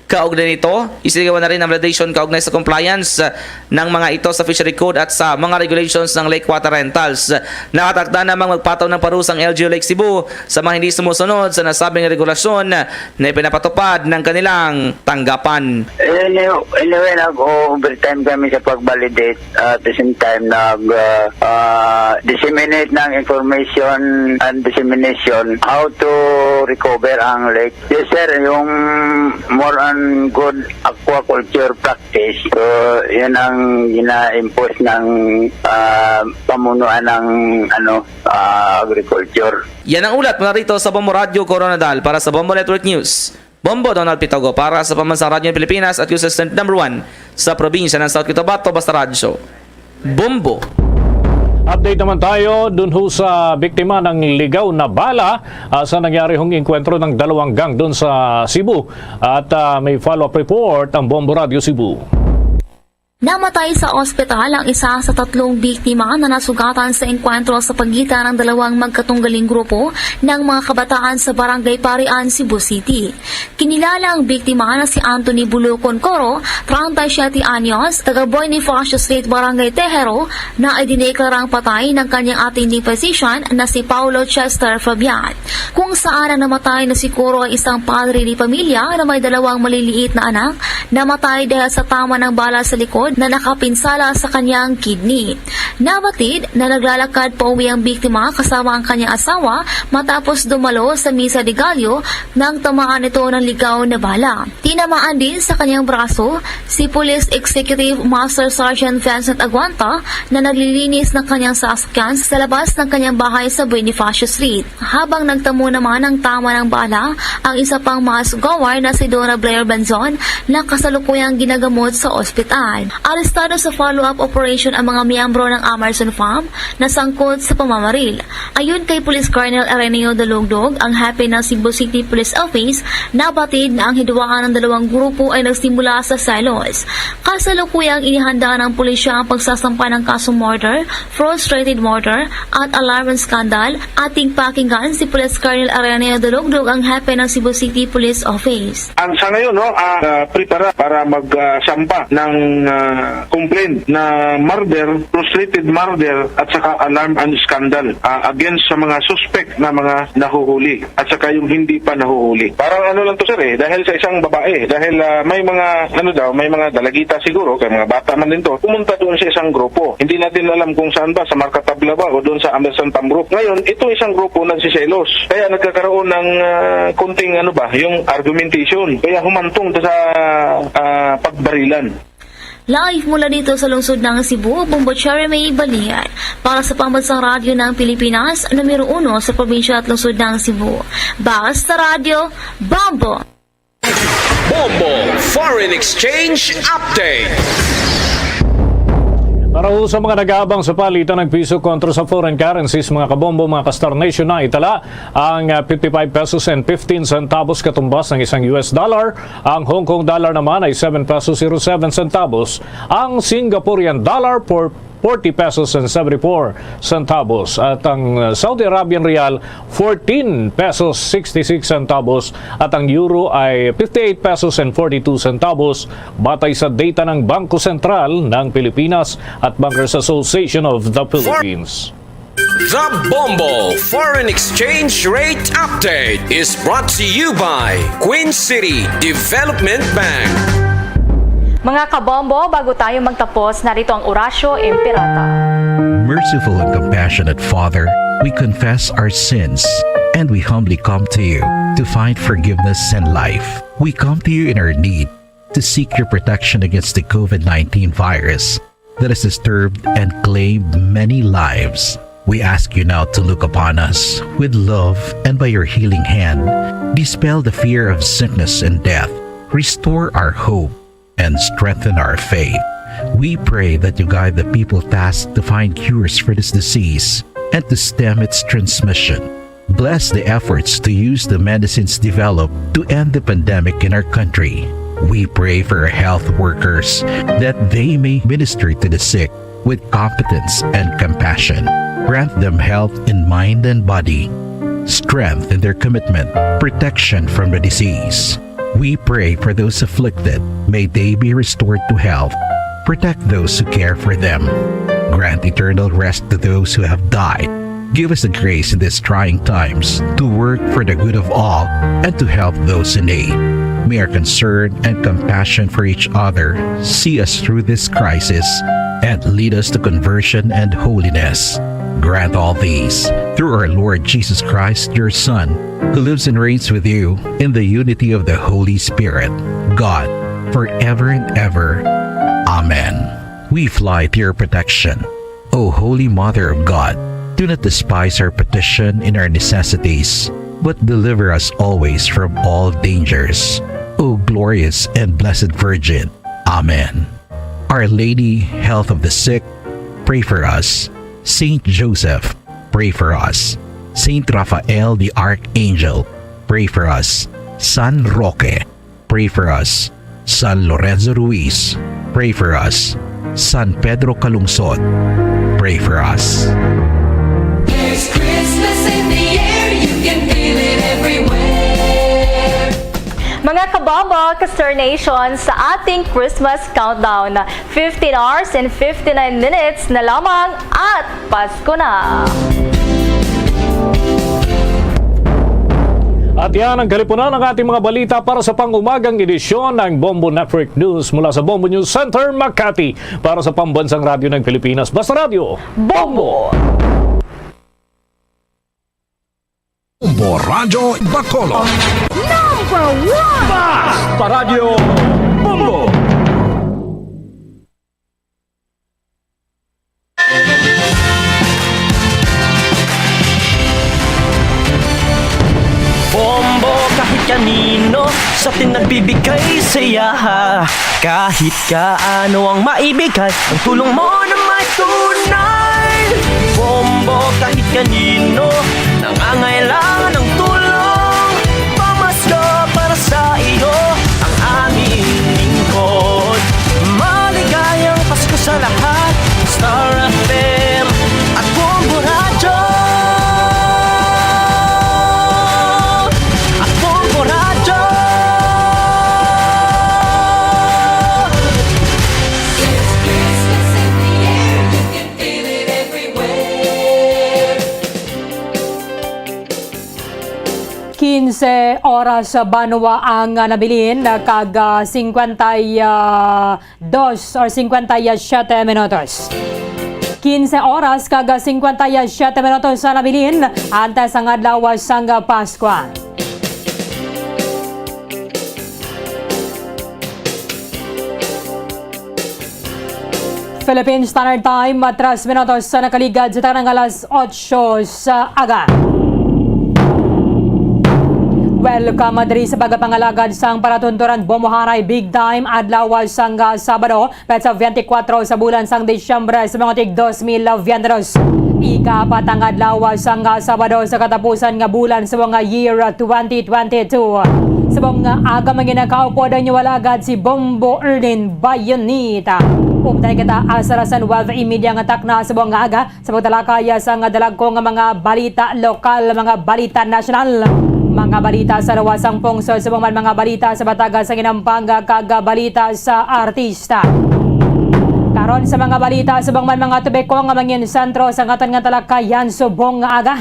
Kaugnay nito, isinagawa na rin ang validation kaugnay sa compliance ng mga ito sa fishery code at sa mga regulations ng lake water rentals. Nakatakda namang magpataw ng parusa ang L G U Lake Cebu sa mga hindi sumusunod sa nasabing regulasyon na ipinapatupad ng kanilang tanggapan. Anyway, anyway, nag-overtime kami sa pag-validate. At the same time, nag, ah, ah, disseminate ng information and dissemination how to recover ang lake. Yes, sir, yung more on good aquaculture practice. So, yun ang gina-impose ng, ah, pamunuan ng, ano, ah, agriculture. Yan ang ulat mula rito sa Bombo Radyo Coronadal para sa Bombo Network News. Bombo Donald Pitogo para sa Pambansang Radyo ng Pilipinas at consistent number one sa probinsya ng South Cotabato, Basta Radyo. Bombo. Update naman tayo dun ho sa biktima ng ligaw na bala, ah, sa nangyari hong engkwentro ng dalawang gang dun sa Cebu. At, ah, may follow-up report ang Bombo Radyo Cebu. Namatay sa ospital ang isa sa tatlong biktima na nasugatan sa engkwentro sa pagitan ng dalawang magkatunggaling grupo ng mga kabataan sa Barangay Parian, Cebu City. Kinilala ang biktima na si Anthony Bulucon Coro, treinta y siete anyos, taga Bonifacio Street, Barangay Tejero, na idineklarang patay ng kanyang attending physician na si Paulo Chester Fabian. Kung saan ang namatay na si Coro ay isang padre de pamilya na may dalawang maliliit na anak, namatay dahil sa tama ng bala sa likod na nakapinsala sa kanyang kidney. Nabatid na naglalakad pauwi ang biktima kasama ang kanyang asawa matapos dumalo sa Misa de Gallo nang tamaan ito ng ligaw na bala. Tinamaan din sa kanyang braso si Police Executive Master Sergeant Vincent Aguanta na naglilinis ng kanyang sasakyan sa labas ng kanyang bahay sa Bonifacio Street. Habang nagtamo naman ng tama ng bala ang isa pang mask goer na si Donna Blair Benzon na kasalukuyang ginagamot sa ospital. Arestado sa follow-up operation ang mga miyembro ng Amerson Fam na sangkot sa pamamaril. Ayon kay Police Colonel Arenio Dalugdog, ang hepe ng Cebu City Police Office, nabatid na ang hidwaan ng dalawang grupo ay nagsimula sa selos. Kasalukuyang inihanda ng pulisya ang pagsasampa ng kasong murder, frustrated murder, at alarm and scandal. Ating pakinggan si Police Colonel Arenio Dalugdog, ang hepe ng Cebu City Police Office. Ang sa ngayon, no, ah, ah, prepara para magsampa ng ah, complaint na murder, frustrated murder, at saka alarm and scandal, ah, against sa mga suspect na mga nahuhuli at saka yung hindi pa nahuhuli. Parang ano lang to, sir, eh, dahil sa isang babae, dahil ah, may mga, ano daw, may mga dalagita siguro, kay mga bata man din to, pumunta doon sa isang grupo. Hindi natin alam kung saan ba, sa Markatabla ba o doon sa Anderson Pamruk. Ngayon, itong isang grupo nagsiselos. Kaya nagkakaroon ng ah, konting, ano ba, yung argumentation. Kaya humantong to sa ah, pagbarilan. Live mula dito sa lungsod ng Cebu, Bombo Cherry May Balian. Para sa Pambansang Radyo ng Pilipinas, numero uno sa probinsya at lungsod ng Cebu. Basta Radyo, Bombo! Bombo Foreign Exchange Update. Para ho sa mga nag-aabang sa palitan ng piso kontra sa foreign currencies, mga kabombo, mga ka-Star Nation, na itala ang ah, fifty-five pesos and fifteen centavos katumbas ng isang U S dollar. Ang Hong Kong dollar naman ay seven pesos zero seven centavos. Ang Singaporean dollar for forty pesos and seventy-four centavos. At ang ah, Saudi Arabian riyal, fourteen pesos sixty-six centavos. At ang euro ay fifty-eight pesos and forty-two centavos, batay sa data ng Bangko Sentral ng Pilipinas at Bankers Association of the Philippines. The Bombo Foreign Exchange Rate Update is brought to you by Queen City Development Bank. Mga kabombo, bago tayo magtapos, narito ang Orasyo Imperata. Merciful and compassionate Father, we confess our sins and we humbly come to you to find forgiveness and life. We come to you in our need to seek your protection against the COVID nineteen virus that has disturbed and claimed many lives. We ask you now to look upon us with love and by your healing hand, dispel the fear of sickness and death, restore our hope, and strengthen our faith. We pray that you guide the people tasked to find cures for this disease and to stem its transmission. Bless the efforts to use the medicines developed to end the pandemic in our country. We pray for our health workers that they may minister to the sick with competence and compassion. Grant them health in mind and body, strength in their commitment, protection from the disease. We pray for those afflicted. May they be restored to health. Protect those who care for them. Grant eternal rest to those who have died. Give us the grace in these trying times to work for the good of all and to help those in need. May our concern and compassion for each other see us through this crisis and lead us to conversion and holiness. Grant all these through our Lord Jesus Christ, your Son, who lives and reigns with you in the unity of the Holy Spirit, God, forever and ever. Amen. We fly to your protection. O Holy Mother of God, do not despise our petition in our necessities, but deliver us always from all dangers. O glorious and blessed Virgin. Amen. Our Lady, Health of the Sick, pray for us. Saint Joseph, pray for us. Saint Raphael the Archangel, pray for us. San Roque, pray for us. San Lorenzo Ruiz, pray for us. San Pedro Calungsod. Pray for us. There's Christmas in the air, you can feel it everywhere. Mga kabombo, ka-Star Nation, sa ating Christmas countdown, fifteen hours and fifty-nine minutes na lamang at Pasko na. At yan ang kalipunan ng ating mga balita para sa pang-umagang edisyon ng Bombo Network News. Mula sa Bombo News Center, Makati, para sa Pambansang Radyo ng Pilipinas, Basta Radyo, Bombo! Bombo Radyo Bacolod. Number one! Basta Radyo, Bombo! Bombo kahit kanino sa atin nagbibigay saya. Kahit kaano ang maibigay, ang tulong mo na may tunay. Bombo kahit kanino nangangailangan ng tulong. Pamasko para sa iyo ang aming lingkod. Maligayang Pasko sa lahat. Star F M at Bombo Radyo. At Bombo Radyo. It's Christmas in the air, you can feel it everywhere. Quince oras banwa ang, ah, nabilin, ah, kag, ah, cincuenta y dos or cincuenta y siete minutos. Quince oras kag, ah, cincuenta y siete minutos ang nabilin antes ang adlaw sang Paskwa. Philippine Standard Time, tres minutos sa nakaligad sa tanang alas otso sa aga. Welcome diri sa pagapangalagad sang palatunturan Bombohanay Big Time, adlaw sang Sabado, petsa twenty-four sa bulan sang Disyembre sa mga tig dos mil veintidos. Ikapat ang adlaw sang Sabado sa katapusan nga bulan sa mga year twenty twenty-two. Sa mga aga, manginakaupo ang inyo alagad si Bombo Erlin Bayonita. Updan kita asa alas nuwebe y media nga takna sa buong aga sa pagtalakay sa nga dalagko nga mga balita lokal, mga balita nasyonal, mga balita sa luwas sang pungsod, sa mga balita sa bataga sa ginampang kag balita sa artista. Karon sa mga balita sa bangman mga tubiko nga mangin sentro sa aton nga talakayan subong nga aga.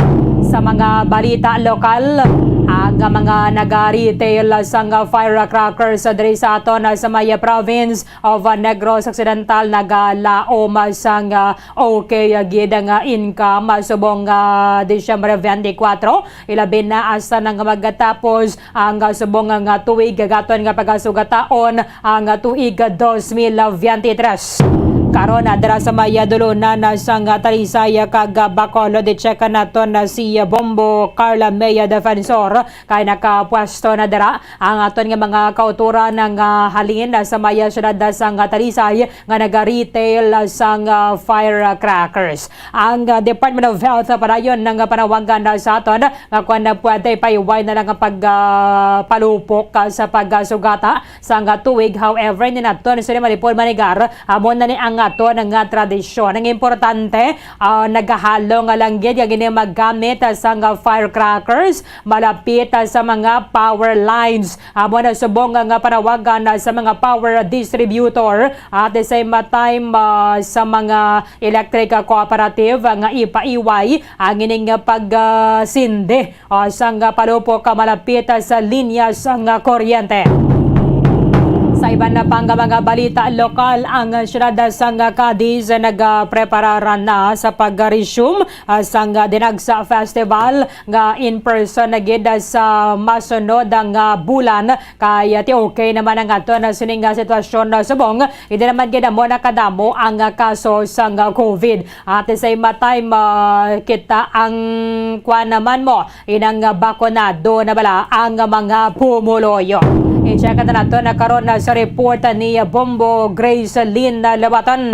Sa mga balita lokal, ang mga naga-retail sang firecrackers diri sa aton sa may province of Negros Occidental nagalaom sang okay gid nga income subong nga Disyembre twenty-four, ilabi na hasta nang magatapos ang subong nga tuig, aton nga pagasugataon ang tuig dos mil veintitrés. Karon, ah, dira sa may, ah, dulunan, ah, sang, ah, Talisay, ah, kag, ah, Bacolod, i-check naton na si, ah, Bombo Carla Mea Defensor, kay nakapwesto na dira ang aton nga mga kautoran nga halin, ah, sa may, ah, siyudad, ah, sang, ah, Talisay, nga naga-retail, ah, sang, ah, firecrackers. Ang, ah, Department of Health, ah, padayon nga panawagan, ah, sa aton nga kung, ah, pwede, paiway na lang ang pag, ah, palupok, ah, sa pagsugata sang, ah, tuig. However, ni naton sila malipod manigar, amo na ni ang aton nga tradisyon. Ang importante, ah, nagahalo nga lang gid nga gini magamit, ah, sang, ah, firecrackers malapit, ah, sa mga power lines. Amo na subong nga panawagan, ah, sa mga power distributor at the same time, ah, sa mga electric, ah, cooperative, ah, nga ipaiway ang ining, ah, pag, ah, sindi, ah, sang, ah, palupok, ah, malapit, ah, sa linya sang, ah, kuryente. Sa iban na pang mga balita lokal, ang, ah, siyudad, ah, sang, ah, Cadiz, ah, nagaprepara na sa pag-resume, ah, sang, ah, Dinagsa Festival nga in person na gid, ah, sa masunod nga bulan. Kay, ah, ti okay naman ang aton, ah, sining, ah, sitwasyon, ah, subong hindi naman gid amo nakadamo ang, ah, kaso sang, ah, COVID. At the same time, ah, kita ang kuan naman mo, inang, ah, bakunado na bala ang mga pumuluyo. I-check na nato na karon na sa report ni Bombo Grace Lynn Labaton.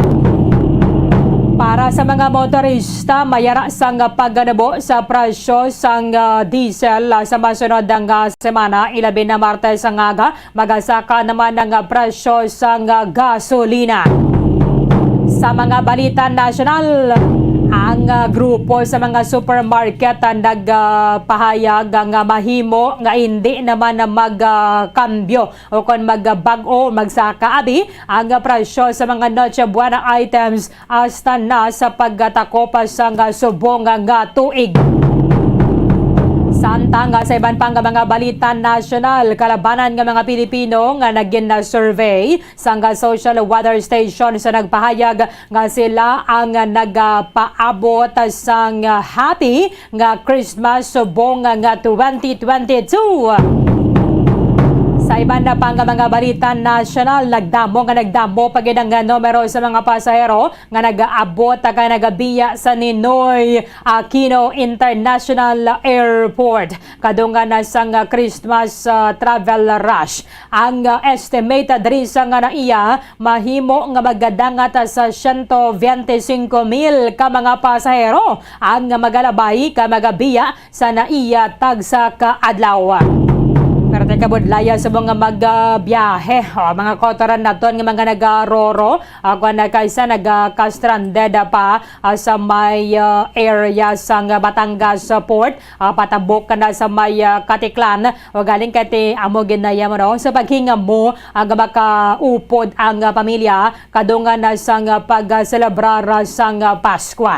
Para sa mga motorista, mayara sang pagnanubo sa presyo sang, ah, diesel, ah, sa masunod nga semana, ilabi na Martes nga aga, magasaka naman ang presyo sang gasolina. Sa mga balita nasyonal, ang, ah, grupo sa mga supermarket, ah, nagpahayag nga mahimo nga hindi naman na magkambyo o kon magbag-o, magsakaabi ang presyo sa mga Noche Buena items hasta na sa pagtakop sang subong nga tuig. Samtang sa iban pang mga balita nasyonal, kalabanan nga mga Pilipino nga nagin-survey sang Social Weather Station sa nagpahayag nga sila ang nagapaabot sang happy nga Christmas subong nga twenty twenty-two. Sa iban na pa nga mga balita nasyonal, nagdamo nga nagdamo pa gid ang numero sa mga pasahero nga nagaabot kag nagabiya sa Ninoy Aquino International Airport kadungan na sang Christmas, ah, travel rush. Ang, ah, estimate diri sa nga naiya mahimo nga magadangat sa siyento bente singko mil ka mga pasahero ang magalabay ka magabiya sa naiya tagsa ka adlaw. Pero tay kabudlaya sa mga magbiyahe, o mga kautoran naton nga mga nagaroro, ah, kung na kaysa nagaka-stranded pa, ah, sa may, ah, area sang Batangas Port, ah, patabok na sa may, ah, Caticlan. O galing kay ti amo ginaya mo, no? Sa paghingamo, ah, nga makaupod ang, ah, pamilya kadungan na sang, ah, pagselebrar sang, ah, Paskwa.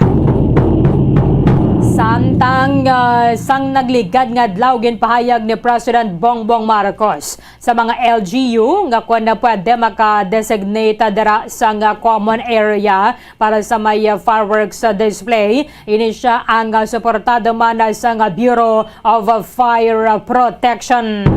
Samtang, ah, sang nagligad nga adlaw, ginpahayag ni President Bongbong Marcos sa mga L G U nga kon na pwede maka-designate dira sang, ah, common area para sa may, ah, fireworks, ah, display. Ini sia ang, ah, suportado man, ah, sang, ah, Bureau of Fire Protection.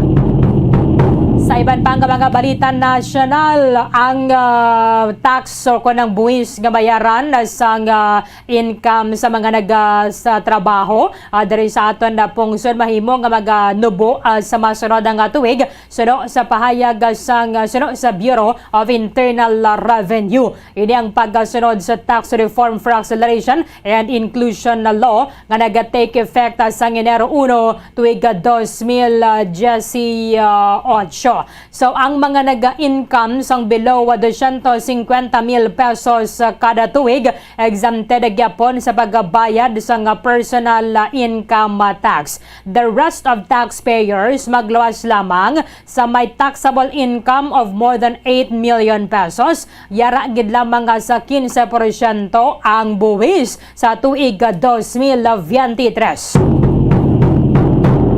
Sa iban pa nga mga balita nasyonal, ang, ah, tax o kon ang buwis nga bayaran sang, ah, income sa mga nag, ah, sa trabaho, ah, diri sa aton na pungsod mahimo nga maganubo, ah, sa masunod nga tuig suno sa pahayag, ah, sang, ah, suno sa Bureau of Internal Revenue. Ini ang pagkasunod sa Tax Reform for Acceleration and Inclusion na law nga naga-take effect, ah, sang Enero uno tuig, ah, dos mil dieciocho. So, ang mga naga-income sang below, ah, dosyentos singkwenta mil pesos, ah, kada tuig, exempted gyapon sa pagbayad sang, ah, personal, ah, income, ah, tax. The rest of taxpayers magluwas lamang sa may taxable income of more than eight million pesos, yara gid lamang nga sa quince porsyento ang buwis sa tuig dos mil veintitrés.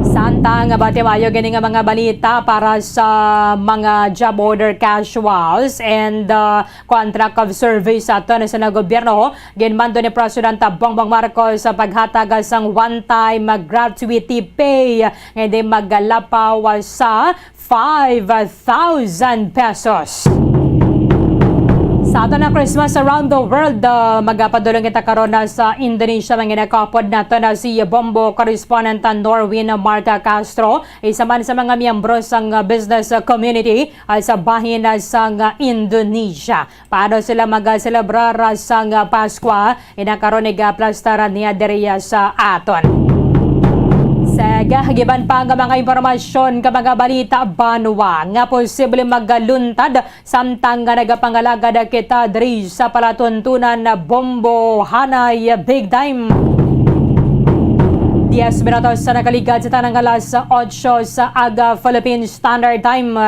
Samtang bati maayo gani nga mga balita para sa mga job order casuals and, uh, contract of service sa aton sa gobyerno, ginmando ni Presidente Bongbong Marcos sa paghatag sang one-time gratuity pay nga hindi maglapaw sa five thousand pesos. Sa aton na Christmas around the world, uh, magapadulong kita karon na sa Indonesia, nga ginakaupod nato na si Bombo correspondent, uh, Norwin Marca Castro, isa man sa mga miyembro sang, uh, business, uh, community, uh, sa bahin, uh, sang, uh, Indonesia. Paano sila magaselebrar sang Paskwa? Ina karon igaplastaran niya diriya sa aton. Sa giban pa nga mga impormasyon ka mga balita banwa nga posible magaluntad samtang nga nagapangalagad kita diri sa palatuntunan na Bombo Hanay Big Time. Diez minutos sa nakaligad sa tanang alas otso sa aga Philippine Standard Time.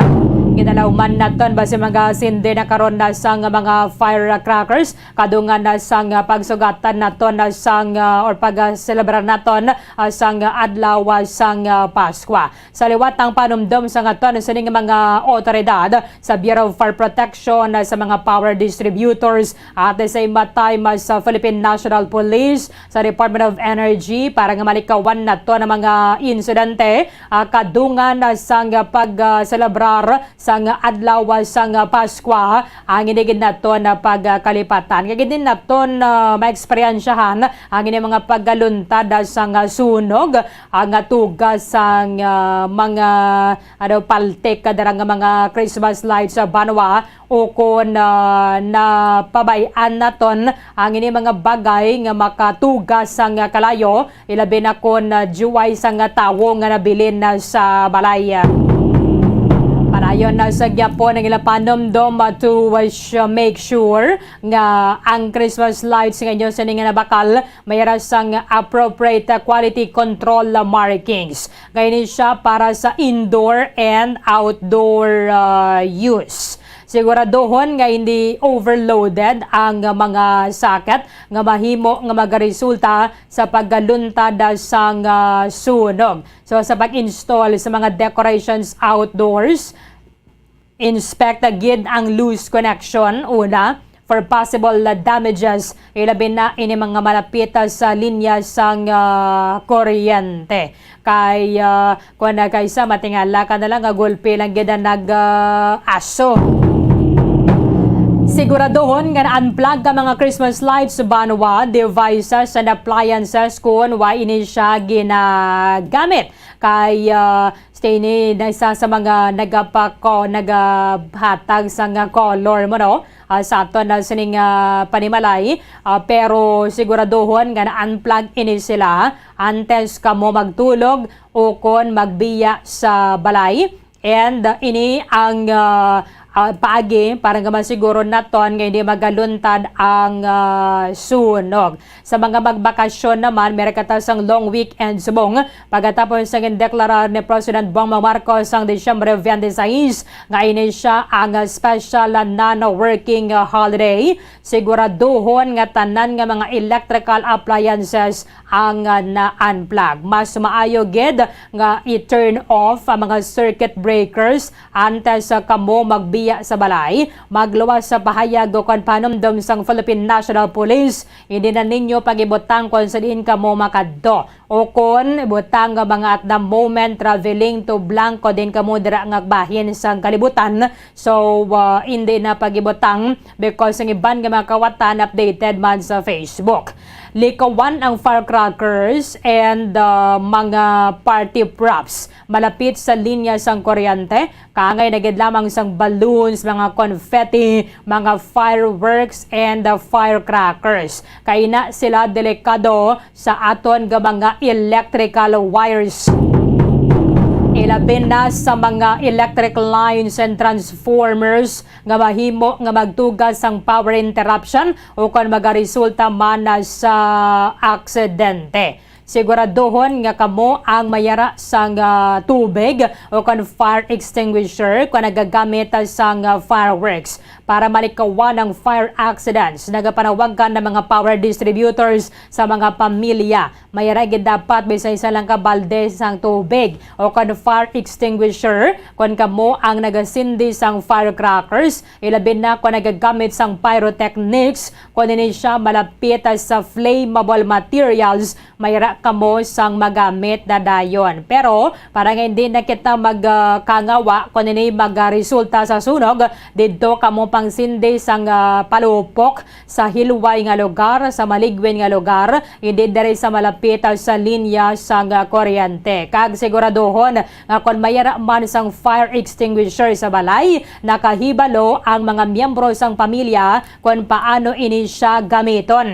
Ginalawman naton ba si mga sindi na karon na sang mga firecrackers kadungan na sang pagsugatan naton na sang, ah, or pagselebrar naton, ah, sang adlaw sang, ah, Paskwa. Sa liwat ang panumdom sa ngaton sining mga otoridad sa Bureau of Fire Protection, ah, sa mga power distributors, at the same time, ah, sa Philippine National Police, sa Department of Energy para nga malikawan naton ang mga insidente, ah, kadungan, ah, sang pagselebrar sang adlaw sang Paskwa ang ini gid naton na pagkalipatan. Kay gid din naton, ah, maeksperiensyahan ang ini mga pagkaluntad sang sunog, ang tugas sang, ah, mga, ano, paltik ka dira nga mga Christmas lights sa banwa, ukon, ah, napabay-an naton ang ini mga bagay nga makatugas sang kalayo, ilabi na kon, ah, juway sang tawo nga nabilin na sa balay. Para Ayon na sa gyapon ang ilang panumdom, uh, to, uh, sh- make sure nga ang Christmas lights nga inyo sini nga nabakal may ara sang appropriate, uh, quality control, uh, markings. Nga ini siya para sa indoor and outdoor, uh, use. Siguraduhon nga hindi overloaded ang mga socket nga mahimo nga magaresulta sa pagkaluntad sang, ah, sunog. So, sa pag-install sa mga decorations outdoors, inspect gid ang loose connection una for possible, ah, damages, ilabi na ini mga malapit, ah, sa linya sang, ah, kuryente. Kay, ah, Kon nagkaisa, matingala ka na lang nga gulpi lang gid ang nag, ah, aso. Siguraduhon nga na-unplug ka mga Christmas lights, banwa, devices and appliances kon wa ini siya ginagamit. Kay, ah, stay ni na isa sa mga nagapako, nagahatag sa nga color mo, no? Ah, sa aton na sining, ah, panimalay, ah, pero siguraduhon nga na-unplug ini sila antes kamo magtulog o kon magbiya sa balay. And, uh, ini ang, uh, uh, paagi para nga masiguro naton nga hindi magaluntad ang, uh, sunog. Sa mga magbakasyon naman, meron kata sang long weekend subong pagkatapos sang indeklarar ni President Bongbong Marcos sang Disyembre twenty-six nga ini siya ang, uh, special, uh, non-working, uh, holiday. Siguraduhon nga tanan nga mga electrical appliances ang, ah, na-unplug. Mas maayo gid nga i-turn off ang mga circuit breakers antes sa kamo magbiya sa balay. Magluwas sa pahayag o kon panumdom sang Philippine National Police, hindi na ninyo pagibutang kon sa diin kamo makadto. O kon ibutang nga mga at the moment traveling to blanco din kamo dira nga bahin sang kalibutan. So, ah, hindi na pagibutang because ang iban nga mga kawatan updated man sa Facebook. Likawan ang firecrackers and, ah, mga party props malapit sa linya sang kuryente. Kaangay na gid lamang sang balloons, mga confetti, mga fireworks, and, ah, firecrackers. Kay na sila delikado sa aton nga mga electrical wires. Ilabi na sa mga electric lines and transformers nga mahimo nga magtuga sang power interruption o kon magaresulta man na sa aksidente. Siguraduhon nga kamo ang mayara sang, ah, tubig o kon fire extinguisher kon nagagamit sang, ah, fireworks. Para malikawan ang fire accidents, nagapanawagan ang mga power distributors sa mga pamilya. Mayara gid dapat bisan isa lang ka balde sang tubig o kon fire extinguisher kon kamo ang nagasindi sang firecrackers, ilabi na kon nagagamit sang pyrotechnics, kon ini siya malapit sa flammable materials, mayara kamo sang magamit na dayon. Pero para nga hindi na kita mag, ah, kangawa kon ini magaresulta sa sunog, didto kamo pangsindi sang, ah, palupok sa hilway nga lugar, sa maligwin nga lugar, hindi diri sa malapit, ah, sa linya sang, ah, kuryente. Kag siguraduhon nga kon mayara man sang fire extinguisher sa balay, nakahibalo ang mga miyembro sang pamilya kon paano ini siya gamiton.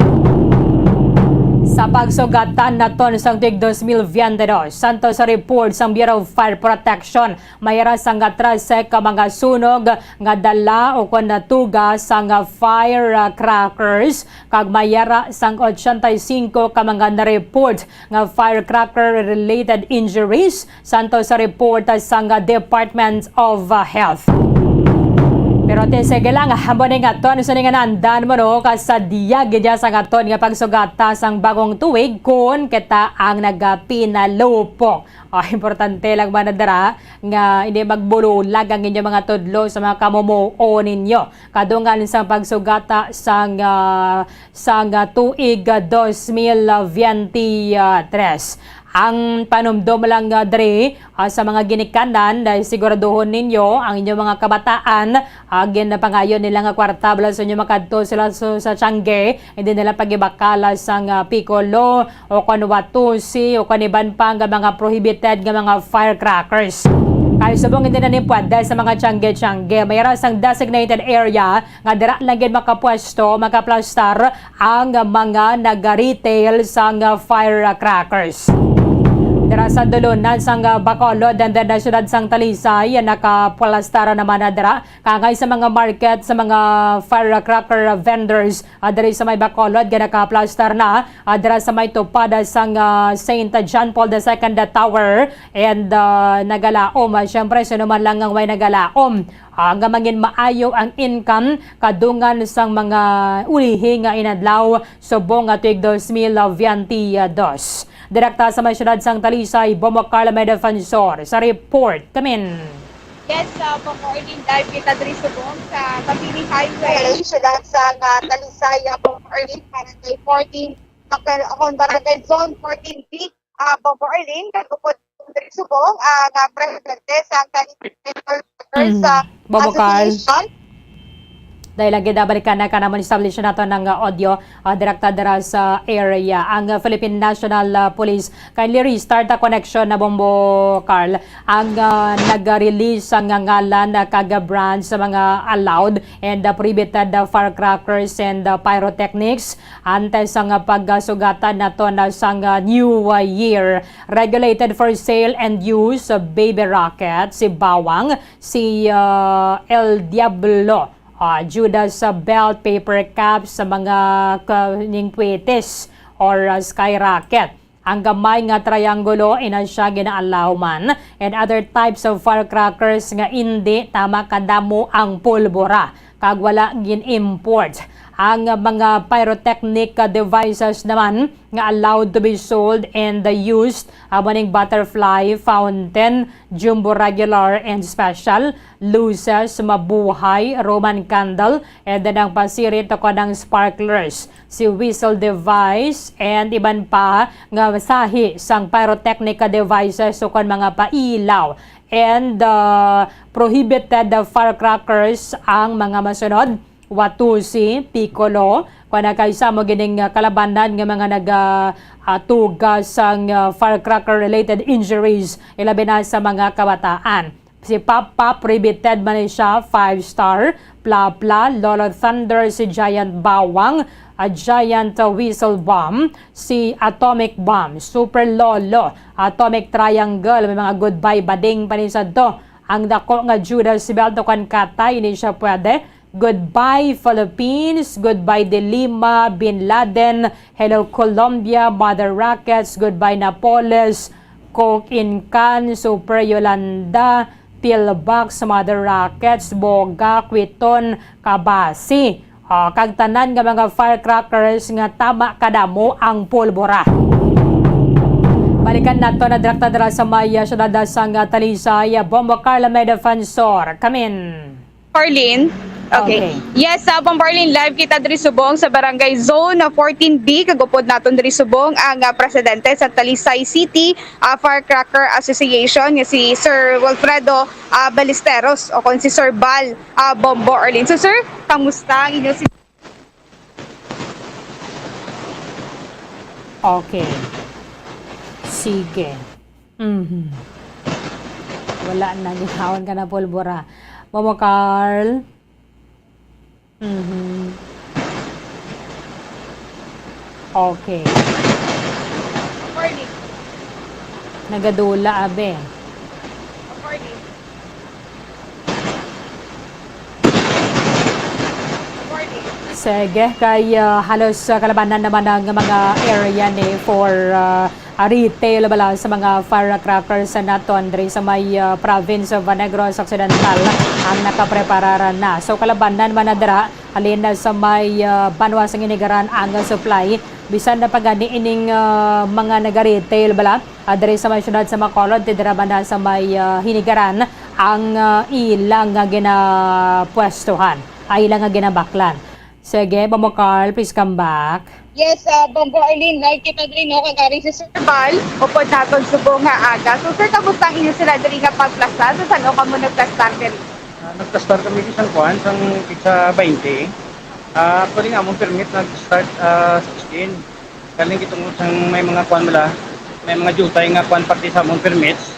Sa pagsugatan naton sang tuig dos mil veinte dos, santo sa report sang Bureau of Fire Protection, mayara sang trese ka mga sunog nga dala o kon natuga sang firecrackers, kag mayara sang ochenta y cinco ka mga na-report nga firecracker-related injuries, santo sa report sang Department of Health. Pero ti, sige lang, amo ni nga aton sa ninganandan mo, no, kasadya gid sa aton nga pagsugata sang bagong tuig kon kita ang nagapinalupok. Ah, importante lang man na dira nga hindi magbulag ang inyong mga tudlo sa mga kamumuo ninyo. Kadungan sa pagsugata sang, ah, sang, ah, tuig, ah, dos mil veintitrés. Ang panumdom lang, ah, diri, ah, sa mga ginikanan, dahil siguraduhon ninyo ang inyong mga kabataan, ah, ginapangayo nila nga kwarta, bala sa inyo makadto sila sa, sa tiangge, hindi nila pagibakala sang, ah, Piccolo, o kon Watusi, o kon iban pa nga mga prohibited nga mga firecrackers. Kay subong hindi na ni pwede sa mga tiangge-tiangge. Mayara sang designated area nga dira lang gid makapwesto, makaplastar ang mga naga-retail sang firecrackers. Sa dulunan sang, ah, Bacolod and then, ah, siyudad sang Talisay, ah, nakapalastar naman na dira. Kangay sa mga market, sa mga firecracker vendors, ah, diri sa may Bacolod, nga nakaplastar na, ah, dira sa may tupad, ah, sang, ah, Saint John Paul the Second Tower. And, ah, nagalaom, ah, syempre, sino man lang ang may nagalaom. Ah, nga mangin maayo ang income kadungan sang mga ulihi nga inadlaw subong nga tuig dos mil veinte dos. Direkta sa may siyudad sang Talisay, Bombo Carl may defensor sa report. Kamin. Yes, uh, Bombo Arlene, live kita diri subong sa Mabini Highway. Siyudad sang, uh, Talisay, uh, Bombo Arlene, Barangay fourteen, Bakal-, akon Barangay Zone fourteen B, uh, Bombo Arlene, kag upod diri subong, uh, nga presidente sang Talisay Central Workers, Mhm. uh, Bombo Carl. Association. Dahil lagi na balikan na ka naman, establish nato ng, uh, audio, uh, direkta dira sa area. Ang, uh, Philippine National, uh, Police kindly restart the connection na, Bombo Carl. Ang, ah, nag-release ang ngalan, ah, kag brands sa mga allowed and, ah, prohibited, ah, firecrackers and, ah, pyrotechnics antes sang, ah, pagsugatan nato na sang, ah, New, ah, Year. Regulated for sale and use, ah, baby rocket, si Bawang, si, ah, El Diablo, ah, Judas, ah, belt, paper cups, sa mga ka-, ning kwitis or, ah, skyrocket. Ang gamay nga triangulo, ina siya gina-allow man, and other types of firecrackers nga indi tama kadamo ang pulbura kag wala gin-import. Ang mga pyrotechnic devices naman nga allowed to be sold and used, amo ning butterfly, fountain, jumbo regular and special, luces, mabuhay, Roman candle, and then ang pasirit o kanang sparklers, si whistle device, and iban pa nga sahi sang pyrotechnic devices o kon mga pailaw. And, uh, prohibited firecrackers ang mga masunod: Watusi, Piccolo, kung nagkaisa mo gining, uh, kalabanan nga mga nag, uh, uh, tuga sang, uh, firecracker-related injuries, ilabi na sa mga kabataan. Si Pop Pop, prohibited man ni siya, five star. Pla Pla, Lolo Thunder, si Giant Bawang, a Giant, uh, Whistle Bomb, si Atomic Bomb, Super Lolo, Atomic Triangle, may mga goodbye bading pa ni sadto. Ang dako nga Judas Belt o kan Katay, ini siya pwede. Goodbye Philippines, goodbye De Lima, Bin Laden, hello Colombia, Mother Rockets, goodbye Napoles, Coke in Can, Super Yolanda, Pillbox, Mother Rockets, Boga, Kwiton, Kabasi. Ah, kag tanan nga mga firecrackers nga tama kadamo ang pulbura. Balikan nato na direkta dira sa may, ah, siyudad sang, ah, Talisay, ah, Bombo Carla may defensor. Kamin. Arlene? Okay. Okay. Yes, sa Bombo Arlene, live kita diri subong sa Barangay Zone fourteen B, kag upod naton diri subong ang, ah, presidente sa Talisay City, ah, Firecracker Association nga si Sir Wilfredo, ah, Ballesteros, o kon si Sir Bal, ah, Bombo Arlene. So, sir, kamusta ang inyo si- Okay. Sige. Mhm. Wala na, gihawon ka na pulbura. Momo Carl? Mhm. Okay. Morning. Nagadula, abe. Morning. Morning. Sige, kay, ah, halos, ah, kalabanan naman ang mga area ni for, ah, ah, retail bala sa mga firecrackers naton diri sa may, ah, province of Negros Occidental ang nakapreparar na. So, kalabanan man na dira, halin na sa may, ah, banwa sang Inigaran ang supply. Bisan na pa gani ining, ah, mga naga-retail bala, ah, diri sa may siyudad sa Bacolod, ti dira banda sa may, ah, Hinigaran ang, ah, ilang nga ginapwestuhan, ah, ilang nga ginabaklan. Sige, Bombo Carl, please come back. Yes, ah, Bombo Arlene, live kita diri, no, kag ari si Sir Bal, upod naton subong nga aga. So, sir, kamusta ang inyo sila diri nga pagplastar? So, san-o kamo nagplastar diri? Ah, nagplastar kami sa San Juan, sang pizza twenty. Ah, actually, nga among permit nag-start, ah, sixteen. Galing gitungod sang may mga kuan bala, may mga jutay nga kuan parte sa among permits.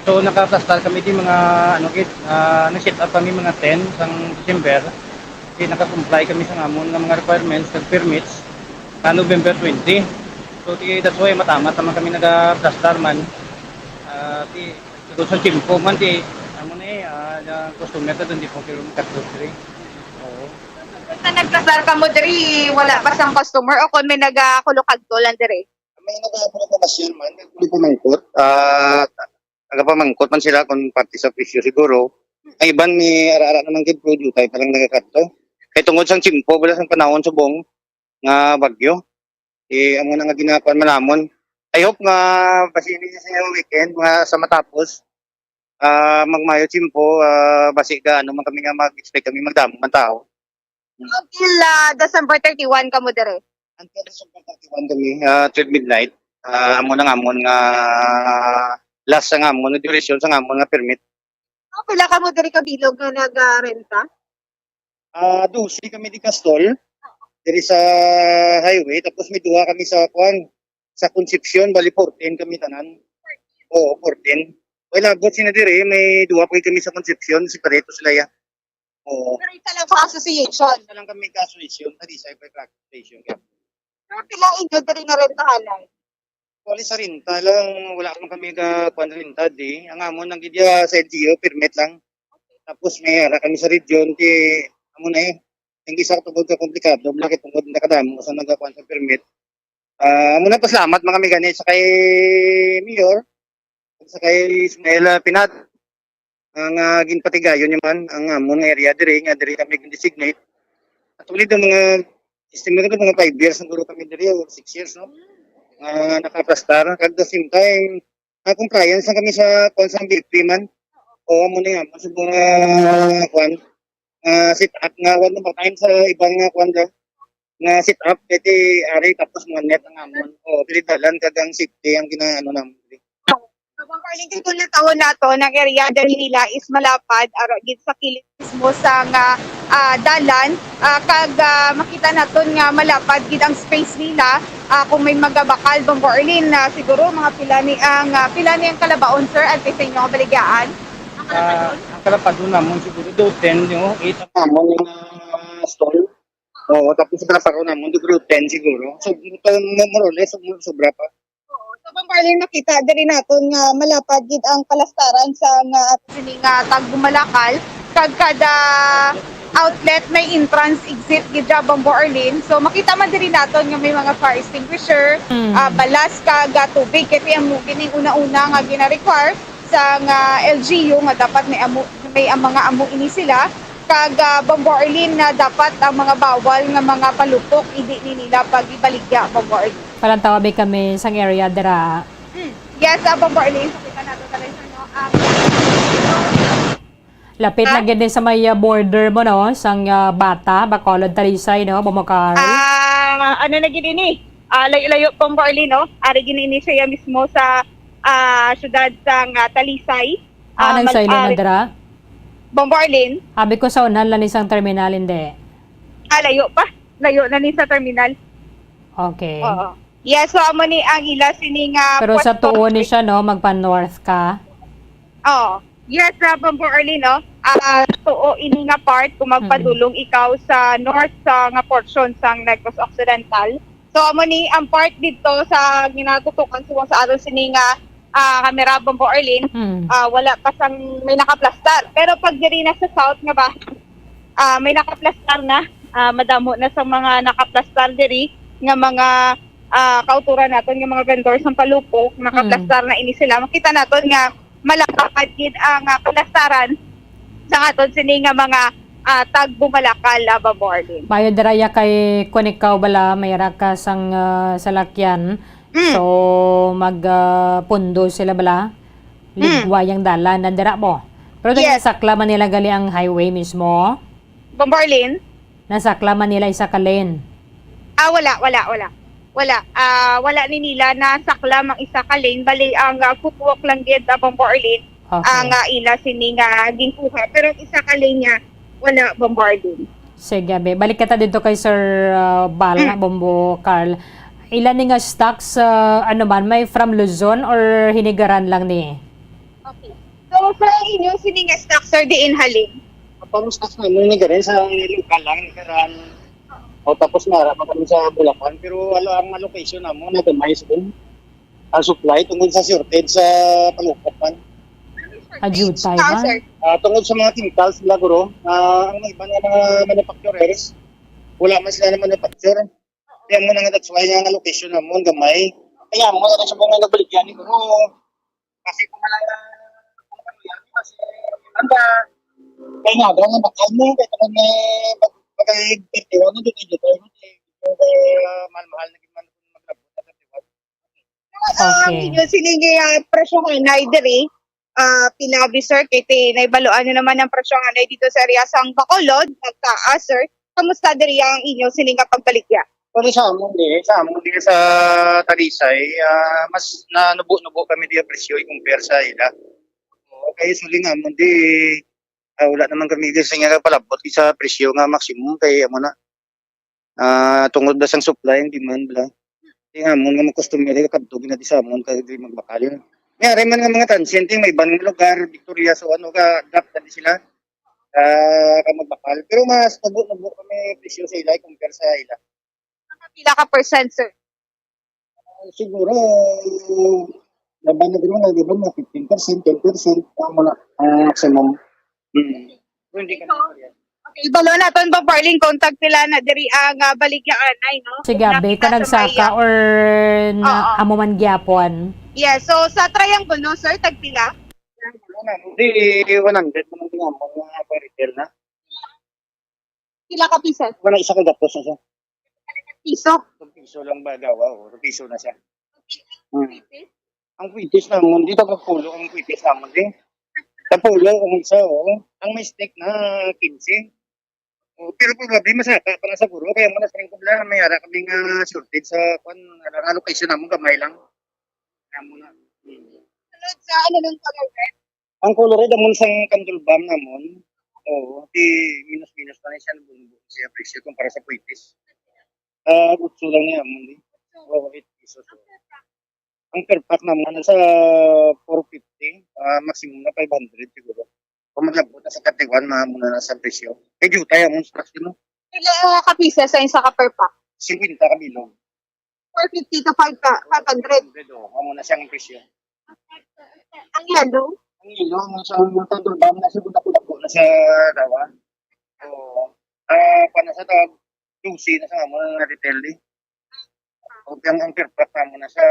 So, nakaplastar kami di mga, ano, gid, ah, nag-set up kami mga ten sang December. Di naka-comply kami sa amon nga mga requirements kag permits sa November twenty. So, di, that's why matamat naman kami nagaplastar man. Dati, tungod sa tiyempo man, di, amo na eh, ah, ang customer ta doon, di po kilo makadto diri. Oo. Sa nagkasar kamo diri, wala pa sang customer o kon may nagakulokadto lang diri? May nagakulokadto man, nagkulokadto. Ah, nagapamangkot man sila kung parte sa presyo siguro. Ang iban may ara-ara naman gid, pero dutay pa lang nagakadto. Kay tungod sang tiyempo, wala sang panahon subong nga bagyo. Eh, amo na nga ginakuan man namon. I hope nga basi ini sa weekend, mga sa matapos, ah, magmayo tiyempo, ah, basi ga ano man kami nga mag-expect kami magdamo man tao. Until ah, December thirty-one kamo dire. Until December thirty-one kami, ah, twelve midnight. Ah, amo na nga amon nga last sa nga amon nga duration sa nga amon nga permit. Ah, pila kamo diri ka bilog nga nagarenta? Ah, dose kami di Castol, diri sa highway, tapos may duha kami sa kuan, sa Concepcion, bali fourteen kami tanan. Oo, fourteen. May labot sila diri, may duha pa kami sa Concepcion, separate sila ya. Oo. Pero isa lang sa association. Isa lang kami ka association, sa Disay pa association kaya. Pero pila inyo diri nga rentahanan? Wala sa renta lang, wala man kami ka kuan renta di. Ang amon ang gidya sa L G U, permit lang. Tapos may ara kami sa region, ti amo na eh. Ang isa tungod ka komplikado, wala kay tungod nakadamo sa nagakuan sa permit. Ah, amo na pasalamat mga kami gani sa kay Mayor, sa kay Ismael ah, Pinat, ang ah, ginpatigayon niya man ang amon nga area diri nga diri kami gin-designate. Actually, do mga estimate ko mga five years siguro kami diri or six years, no? Nga nakaplastar. Kag the same time, ah, compliance lang kami sa kuan sa B F P man. O amo ni nga, sa mga kuan, ah, set up nga wala pa time sa ibang nga kuan da. Nga set up, pwede ari tapos mga net ang amon. O, dili dalan kag ang safety ang ginaano namon. Ma'am Arlene, kay kung natawon nato, ang area dali nila is malapad, ara gid sa kilid mismo sa nga ah, dalan, ah, kag ah, makita naton nga malapad gid ang space nila. Ah, kung may magabakal, Bombo Arlene, ah, siguro mga pila ni ang ah, pila ni ang kalabaon, sir, antes sa inyo nga baligyaan? Ang Ah, kalabaton? Ang kalapadon namon siguro do ten, no? Eight. Amo nga stall. Oo, tapos sa kalaparon namon siguro ten siguro. So, more or less, sobra pa. Oo. So, Bombo Arlene, makita diri naton nga malapad gid ang kalastaran sa nga sini nga tagbumalakal, kag kada outlet may entrance exit gid siya, Bombo Arlene. So, makita man diri naton nga may mga fire extinguisher, Mm. ah, balas, kag ah, tubig. Kay ang mo gini una-una nga gina-require sa nga L G U nga dapat may amo, may ang mga amo ini sila. Kag ah, Bombo Arlene, na dapat ang mga bawal nga mga palupok, hindi ni nila pagibaligya, Bombo Arlene. Palantawa bi kami sang area dira. Mm. Yes, ah, Bombo Arlene, so kita nato tayo sa no. Ah, Lapit Ha? na gid ni sa may ah, border mo, no? Sang ah, Bata, Bacolod, Talisay, no? Bombo Carl. Ah, ano na gid ini? Ah, layo-layo, Bombo Arlene, no? Ari gid ini siya mismo sa ah, syudad sang ah, Talisay. Ah, Anong mal- sa ilo ah, na dira? Bombo Arlene. Abi ko sa unahan lang ni sang terminal, hindi. Ah, layo pa. Layo na ni sa terminal. Okay. Oo. Yes, so amo ni ang ila sini nga Pero sa Puerto tuo ni Rico. Siya, no, magpa-north ka. Oo. Yes, uh, Bombo Arlene, no? Ah, tuo ini nga part kung magpadulong ikaw sa north sa nga portion sang Negros Occidental. So amo ni ang part didto sa ginatutukan subong sa aton sini nga ah, kamera, Bombo Arlene, Mm. ah, wala pa sang may nakaplastar. Pero pag diri na sa south nga ba, ah, may nakaplastar na, ah, madamo na sa mga nakaplastar diri nga mga ah, kauturan naton nga mga vendor sa palupok, nakaplastar na ini sila. Makita naton nga malapad gid ang ah, kalastaran sa aton sini nga mga ah, tagbumalakal, ah, Bombo Arlene. Bayo dira ya kay kun ikaw bala may ra ka sang ah, salakyan. Mm. So mag ah, pundo sila bala. Mm. Ligway ang dalan na dira mo. Pero yes. Sakla man nila gali ang highway mismo. Bombo Arlene? Nasakla man nila isa ka lane. Ah, wala, wala, wala. Wala. Ah, wala ni nila nasakla ang isa ka lane. Bali, ang ah, footwalk lang gid, ah, Bombo Arlene, okay. Ang ah, ila sini nga ginkuha. Pero ang isa ka lane niya, wala, Bombo Arlene. Sige, be. Balik kita dito kay Sir ah, Bal, mm. Bombo Carl. Ila ni nga stocks, ah, ano man, may from Luzon or hinigaran lang ni? Okay. So, sa inyo, sini nga stock, sir, diin halin? Ang pang-stock namin, ni Garen sa lokal lang, ni Karan. O tapos nara pa kami sa Bulacan, pero wala ang location namo na gamay sa dun. Ang supply tungod sa shortage sa palukop man. Ajutay Ah, man. sir. Ah, tungod sa mga chemicals nila, guro, ah, ang iban nga mga manufacturers, wala man sila na manufacture. Kaya mo na nga, that's why nga ang location namon gamay. Kaya mo na sa mga nagbaligyan ni guro. Kasi kung wala na, kasi ang ba, kaya nga, ba nga bakal mo, kaya naman may pag-, pagkahig thirty-one, hindi kayo dito, hindi kayo, ah, mahal-mahal na gid man maglabot sa thirty-one. Ang Okay. inyo sining uh, presyo nga na diri, ah, pinabi, sir, kay ti naibaluan nyo naman ang presyo nga na dito sa area sang Bacolod, nagtaas, sir. Kamusta diri ang inyo sining nga pagbaligya? Pero sa amon di, sa amon di sa Talisay, ah, mas nanubo-nubo kami di ang presyo i-compare sa ila. Okay, suling amon di, ah, wala naman kami di sa nga palabot sa presyo nga maximum kay amo na. Ah, tungod na sang supply and demand bla. Di amon nga mga customer kadto gina di sa amon kay di magbakal. May ari man nga mga transient may iban nga lugar, Victoria, so ano ka adapt na di sila. Ah, ka magbakal. Pero mas nubo-nubo kami presyo sa ila compare sa ila. Pila ka percent, sir? Siguro, laban na gano'n, di ba, mga fifteen percent, ten percent, ang mga, ang maximum. Hmm. Pero hindi ka Okay, balo naton ba, Barling, kung tag pila na diri ang ah, baligya anay, no? Sige, abi ka Nakita sa nagsaka Maya. or na Oo. Amo man gyapon. Yes, so sa triangle, no, sir, tag pila? Di, one hundred naman din ang mga retail na. Pila ka pieces? Wala isa ka gapos na siya. Piso. Two piso lang ba daw? Oh, two piso na siya. Hmm. Ang kwitis namon, di taga pulo ang kwitis namon, di. Tapulo ang isa, oh. Ang mistake na quince. Oh, pero probably masaka pa na sa guro, kaya mo na sa kubla, may ara kami nga shortage sa kwan, ang allocation namon gamay lang. Kaya mo na. Hmm. Sunod sa ano nung color red? Ang color red amon sang candle bomb namon, oo, di minus-minus na siya, nabuno siya presyo kumpara sa kwitis. Ah, utso lang niya amon di. Oo, eight pesos. Ang per pack naman nasa four fifty, ah, maximum na five hundred siguro. Kung maglabot na sa thirty-one, mga muna na sa presyo. Kay jutay ang stocks mo. Pila ka pieces sa isa ka per pack? Singkwenta ka bilog. Four fifty to five ka, five hundred. Hundred, oh. Amo na siyang presyo. Ang yellow? Ang ilo, ang sa mga tandol ba, na siguro na po na sa dawa. Oo. Ah, pa na sa tag, juicy na sa mga retail di. O ang, ang per pack mo na sa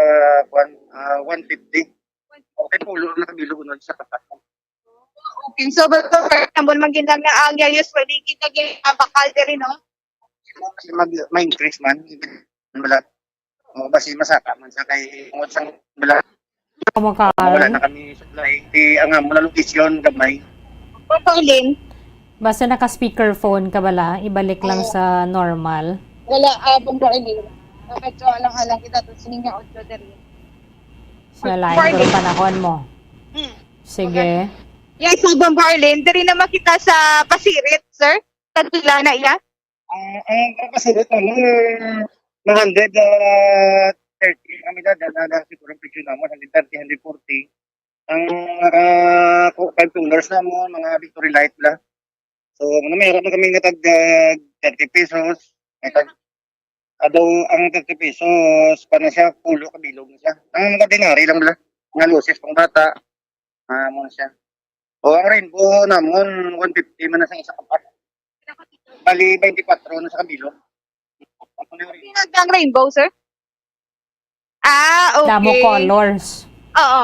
one, ah, one fifty. Okay, pulo na kabilog na sa patak. Okay, so, but, sir, ang buwan man ginang na ang usually kita ginabakal diri, no? Mag, ma-increase man. Wala. O, basi masaka man sa kay tungod sa wala. Amo ka. Wala na kami supply. Di ang amo na location gamay. Pauline, Basta naka speakerphone ka bala, ibalik lang Oo. sa normal. Wala, ah, Bong Pauline. Medyo alang-alang kita to, sining nga audio diri. Sa lain Morning. pero panahon mo. Hmm. Sige. Yes, so, Bong Pauline, diri na makita sa Pasirit, sir? Tagpila na iya? Ang, ang kapasirit naman, mga hundred, ah, thirty. Kami na, dala na siguro ang presyo naman, hundred thirty, hundred forty. Ang, ah, ku-, five coolers na mo, mga Victory Light la. So, ano, meron na kami nga tag, ah, thirty pesos. May tag, ado, ang thirty pesos, pa na siya, pulo ka bilog na siya. Ang mga ordinary lang bala. Mga luces pang bata. Ah, mo na siya. O, ang rainbow namon, one fifty man na sa isa ka pack. Bali, twenty-four na sa kabilog. Ako na rin. Pinag ang rainbow, sir? Ah, okay. Damo colors. Oo.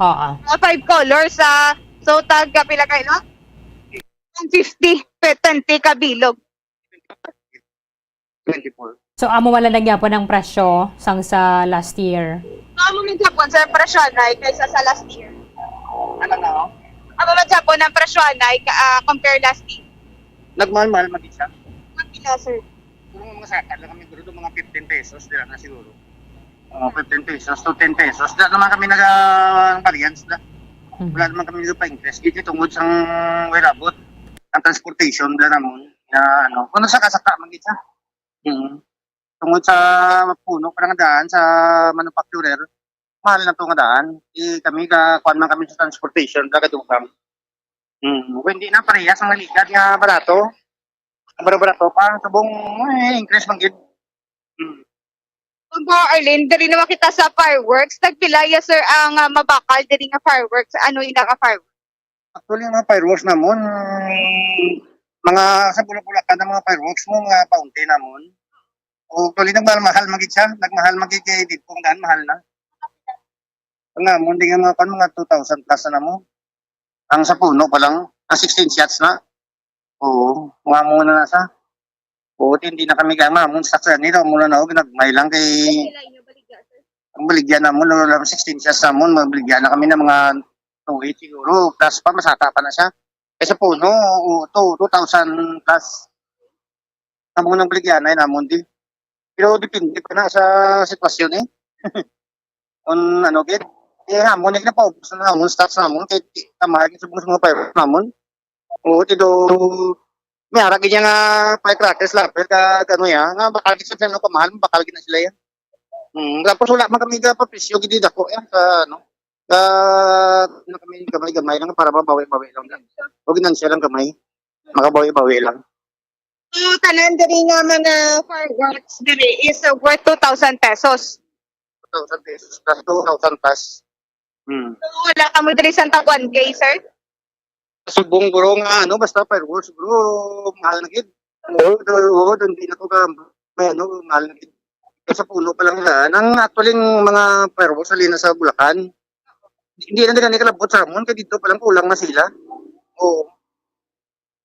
Oo. Ah, five colors, ah. So, tag, ah, pila kayo, no? One fifty, pe-, twenty ka bilog. Twenty-four. So, amo wala na gyapon ang presyo sang sa last year. Amo man gyapon, sir, presyo na kaysa sa last year. Ano na, oh? Amo man gyapon ang presyo na ah, compare last year. Nagmahal-mahal mag-isa. Ang pila, sir? Kung mga saka lang kami, bro, mga fifteen pesos, dira na siguro. Mga fifteen pesos to ten pesos. Dira naman kami nag-variance na. Mhm. Wala naman kami nagpa-increase. Dito tungod sa wala abot. Ang transportation, dira naman. Na ano, kung sa kasaka, mag-isa. Hmm. Tungod sa puno pa nga daan sa manufacturer, mahal na to nga daan. Eh, kami, ka, kuwan man kami sa transportation, kagadugang. Hmm. Kung hindi na parehas ang maligad nga barato, ang barato pa, subong, eh, increase man gid. Hmm. Ba, Arlene, diri naman kita sa fireworks. Nagpilaya, sir, ang ah, mabakal diri nga fireworks. Ano ina nga fireworks? Actually, mga fireworks namon, mga sa Bulacan na mga fireworks mo, mga paunti namon. O actually, nagmahal-mahal magid siya. Nagmahal magid kay dito ang daan, mahal na. Ang namon, di nga mga kan, mga two thousand plus na namon. Ang sa puno pa lang, ang sixteen shots na. Oo, mga muna na sa. Oo, hindi na kami kaya mamon sa kanila, muna na, oh, ginagmay lang kay ang baligya namon, wala lang sixteen shots namon, mabaligya na kami ng mga two eight siguro, plus pa, masaka pa na siya. Kaysa puno, oo, two, two thousand plus. Amo nang baligya na namon di. Pero depende pa na sa sitwasyon eh. Kung ano gid, eh, amo na ginapaubos na namon, stocks namon, kay kamahal sa mga, mga payros namon. Oo, tido, may ara gid nga firecrackers, lapel, ka, ano ya, nga bakal gid sa ano, kamahal, bakal gid na sila yan. Hmm, tapos wala man kami ka presyo gid dako yan sa ano. Ka, ano kami, gamay-gamay lang para mabawi-bawi lang. O ginansya lang gamay. Makabawi-bawi lang. So, tanan diri nga mga fireworks diri is uh, worth two thousand pesos. Two thousand pesos plus two thousand plus. Hmm. So, wala ka mo diri sa tag one K, sir? Subong, bro, nga ano, basta fireworks, bro, mahal na gid. Oo, do- oo, doon din ako ka, may ano, mahal na gid. Sa puno pa lang na. Ang actually, yung mga fireworks, halina sa Bulacan, hindi na nila nikalabot sa amon, kaya dito pa lang kulang na sila. Oo.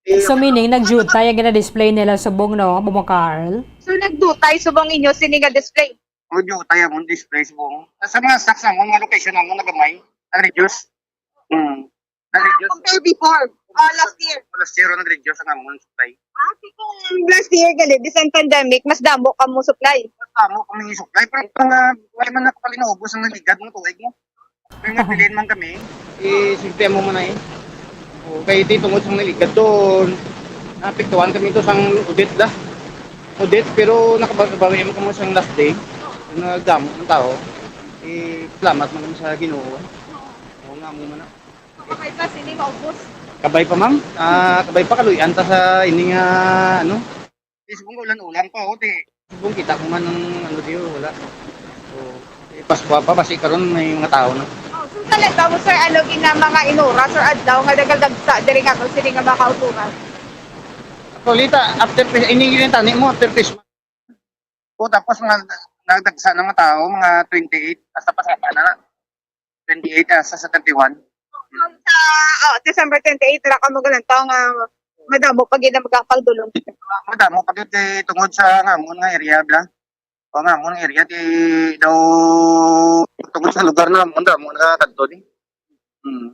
Eh, So meaning, nagjutay ang gina-display nila subong, no, Bobo Carl? So, nagdutay subong inyo sini nga display. Audio tayo mong display subong. Sa mga stocks namon, mga location namon nagamay, nag-reduce. Hmm. Nag-reduce. Compare before, uh, last year. Last year, nag-reduce ang amon supply. Ah, so kung last year, gali, bisan pandemic, mas damo ka mo supply. Tamo kami supply, pero mga, wala man nakapalinaubos ang naligad ng tuig mo. May mapilin man kami. Eh, simple mo man eh. O, kay di tungod sa naligad doon, naapektuhan kami to sang audit da. Audit, pero nakabawi mo kamo sang last day. Nagdamo ang tao. Eh, salamat man kami sa Ginoo. Oo nga mo man na. Kapag pa, sini maubos. Kabay pa, ma'am. Ah, kabay pa, kaluyan ta sa ini nga, ano. Di subong ulan-ulan pa, oh, di. Subong kita ko man ang, ano, di, oh, wala. So, eh, Pasko pa, basi karon may mga tao na. Oh, so, sa lagda mo, sir, ano gina mga inuras or adlaw nga nagaldagsa diri nga kung sini nga mga kauturan? Actually, ta, after Chris-, ini yung tani mo, after Christmas. O, tapos nga, nagdagsa ng mga tao, mga twenty-eight, hasta pasaka na. Twenty-eight, hasta sa thirty-one. Sa oh, December twenty-eight, ra ka mo galantaw nga madamo pa gid ang magkakagdulong. Madamo pa gid kay tungod sa ngamon nga area, bla. O ngamon area, di daw tungod sa lugar na mo, damo nakakadto di. Hmm.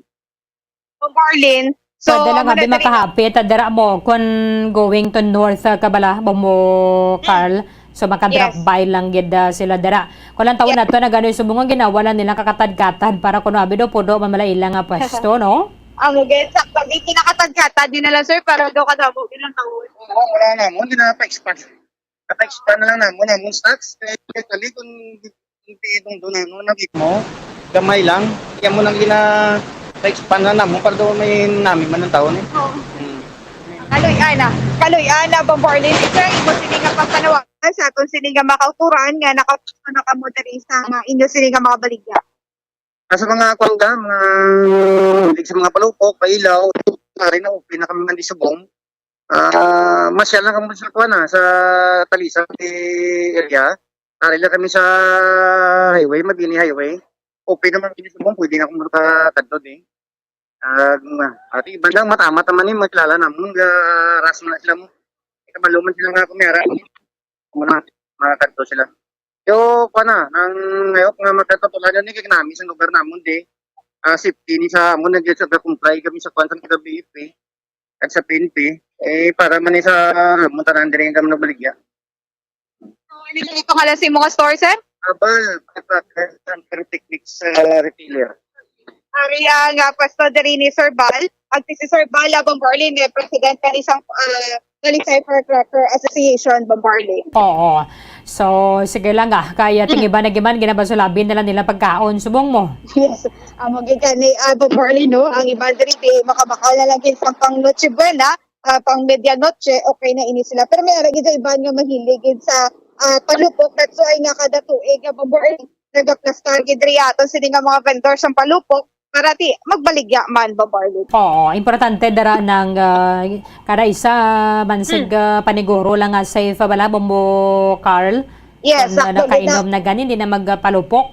Kung Marlene, so, Pwede lang, abi madadali na- makahapit, ah, dira mo, kung going to north, ah, ka bala, Bobo Carl. So, makadrop Yes. by lang gid ah, sila dira. Kung lang taon na to, nagano yung subong nga ginawa lang nila kakatad-katad para kuno abi do puno man mala ila nga pwesto, no? Ang gid sa pag kinakatad-katad din na lang, sir, para do kadamo din ang taon. Oo, wala na mo, hindi na pa-expand. Pa-expand na lang na mo, na mo stocks. Kaya actually, kung hindi itong doon, ano, nag-, mo, gamay lang. Kaya mo nang gina pa-expand na namo para doon may nami man ang taon eh. Oo. Hmm. Kaluy-ana. Kaluy-ana, Bobo Arlene. Sir, imo sini nga pagpanawagan sa aton sini nga mga kauturan nga nakapusto na kamo diri sa nga inyo sini nga mga baligya. Sa mga kuwangga, mga hilig sa mga palupok, pailaw, na rin na open na kami man di subong. Ah, masyal lang kami sa kuwan na, sa Talisay area. Ari lang kami sa highway, Mabini Highway. Open naman kami subong, pwede na kami makakadto eh. Ah, ati, bandang matamat naman ni, makilala namon, ga ras man sila mo. Kabalo man sila nga kumiyara. Muna, makakadto sila. Yo, pa na, nang ngayon nga makatapulanan ni kay nami sa lugar namon di. Ah, safety ni sa amon, nag sa comply kami sa kwan sa B F P at sa P N P. Eh, para man ni sa amon tanan diri nga kami nagbaligya. So, ano lang ito nga lang sa imong store, sir? Abal, at pyrotechnics uh, retailer. Ari ang ah, pwesto diri ni Sir Bal. Ang si Sir Bal, ah, Bobo Arlene, eh, presidente ni isang uh, Talisay Firecracker Association, Bobo Arlene. Oo. So, sige lang ah. Kaya ting iba na giman, ginabasulabi na lang nila pagkaon. Subong mo. Yes. Amo gid ni uh, Bobo Arlene, no? Ang iba diri di makabakal na lang gid sa pang Noche Buena, ah, pang medianoche, okay na ini sila. Pero may ara gid sa iban nga mahilig gid sa ah, palupok. That's why nga kada tuig nga, Bombo Arlene, nagaplastar gid diri aton sini nga mga vendors ang palupok para ti magbaligya man, Bombo Arlene. Oo, importante dara nang, ah, kada isa man sig, Hmm. ah, paniguro lang nga safe bala, Bombo Carl. Yes, Kung, ah, sakto gid na. nakainom na gani, hindi na magpalupok.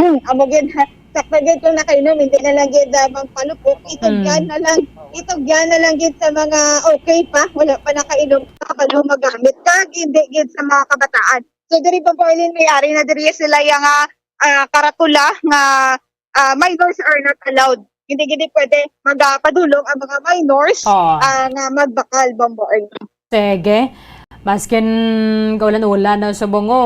Hmm, amo gid, sakto gid kung nakainom, hindi na lang gid, ah, magpalupok. Itugyan Hmm. na lang, itugyan na lang gid sa mga okay pa, wala pa nakainom, kabalo magamit. Kag hindi gid sa mga kabataan. So, diri, Bombo Arlene, may ari na diri sila yang, ah, ah, karatula nga, ah, minors are not allowed. Hindi gid pwede magapadulong ang mga minors, Oo. ah, nga magbakal, Bombo Arlene. Sige. Maskin kaulan-ulan na subong, o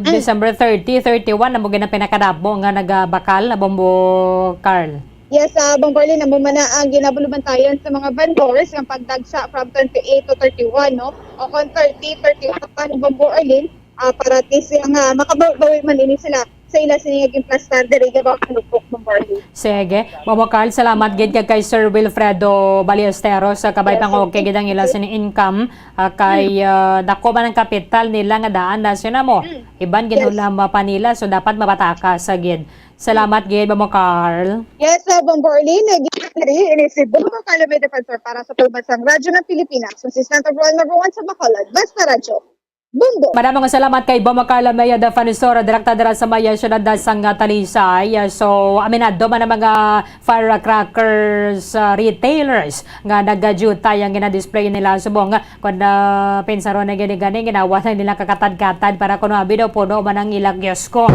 Mm. December thirty, thirty-one na mo gid ang pinakadamo nga nagabakal na, Bombo Carl. Yes, ah, Bombo Arlene, amo man na ang ginabulubantayan sa mga vendors nga pagdagsa from twenty-eight to thirty-one, no? O kung thirty, thirty-one, Bombo Arlene, ah, para at least nga makabawi man ini sila sa ila sini nga ginplastar diri nga mga palupok, Bombo Arlene. Sige. Bombo Carl, salamat gid kag kay Sir Wilfredo Ballesteros, sa kabay Yes, pang sir. okay gid ang ila sini income, ah, kay, Mm. ah, dako man ang kapital nila nga daan na sina mo. Mm. Iban Yes. ginhulam pa nila, so dapat mapataka sa gid. Salamat gid, Bombo Carl. Yes, uh, Bombo Arlene, naging diri ini si Bombo Carlo May Defensor para sa Tubas sang Radyo ng Pilipinas, consistent of role number one sa Bacolod. Basta Radyo. Bombo! Madamo nga salamat kay Bombo Carlo May Defensor, direkta dira sa may, uh, siyudad, uh, sang, uh, Talisay. Uh, so, aminado man ang mga firecrackers, uh, retailers nga nagajutay ang ginadisplay nila subong. Kung, ah, pinsaron na gani, gani, ginawa na nila kakatad-katad para kuno abi daw puno man ang ilang kiosko.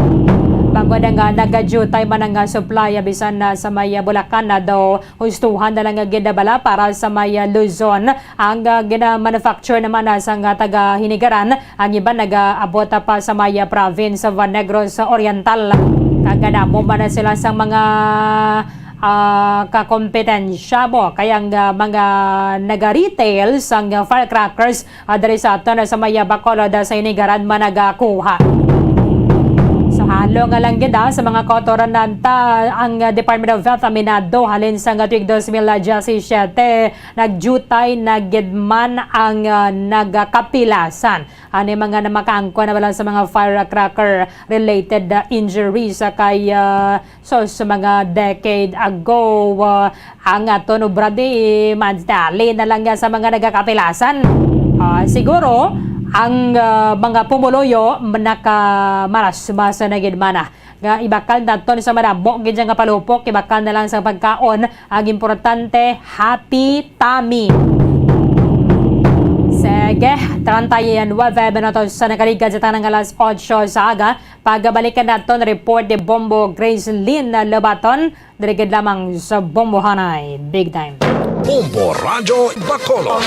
Bangod nga nagajutay man ang, ah, supply, ah, bisan na sa may, ah, Bulacan na daw hustuhan na lang nga gid bala para sa may, ah, Luzon. Ang, ah, gina-manufacture naman na sang, ah, taga Hinigaran, ang iban nagaabot, ah, pa sa may, ah, province of, ah, Negros Oriental. Kag damo man na sila sa mga ah, kakompetensya mo kay ang, ah, mga naga-retail sang, ah, firecrackers, ah, diri sa aton, ah, sa may, ah, Bacolod, ah, sa Hinigaran man nagakuha. Sa halo nga lang gid, ah, sa mga kautoran nanta, ang, ah, Department of Health aminado halin sang, ah, tuig dos mil diyasisiete, nagjutay na gid man ang, ah, nagakapilasan. Ani mga namakaangkon na bala sa mga firecracker related, ah, injuries, ah, kay, ah, so, sa mga decade ago, ah, ang aton obra di madali na lang nga sa mga nagakapilasan. Ah, siguro ang, ah, mga pumuluyo nakamarasmas na gid man, ah, nga ibakal naton sa madamo gid nga palupok, ibakal na lang sa pagkaon. Ang importante, happy tummy. Sige, treinta y nueve minutos sa nakaligad sa tanang alas otso sa aga. Pagabalikan naton report ni Bombo Grace Lynn Lobaton, diri gid lamang sa Bombohanay Big Time. Bombo Radyo Bacolod.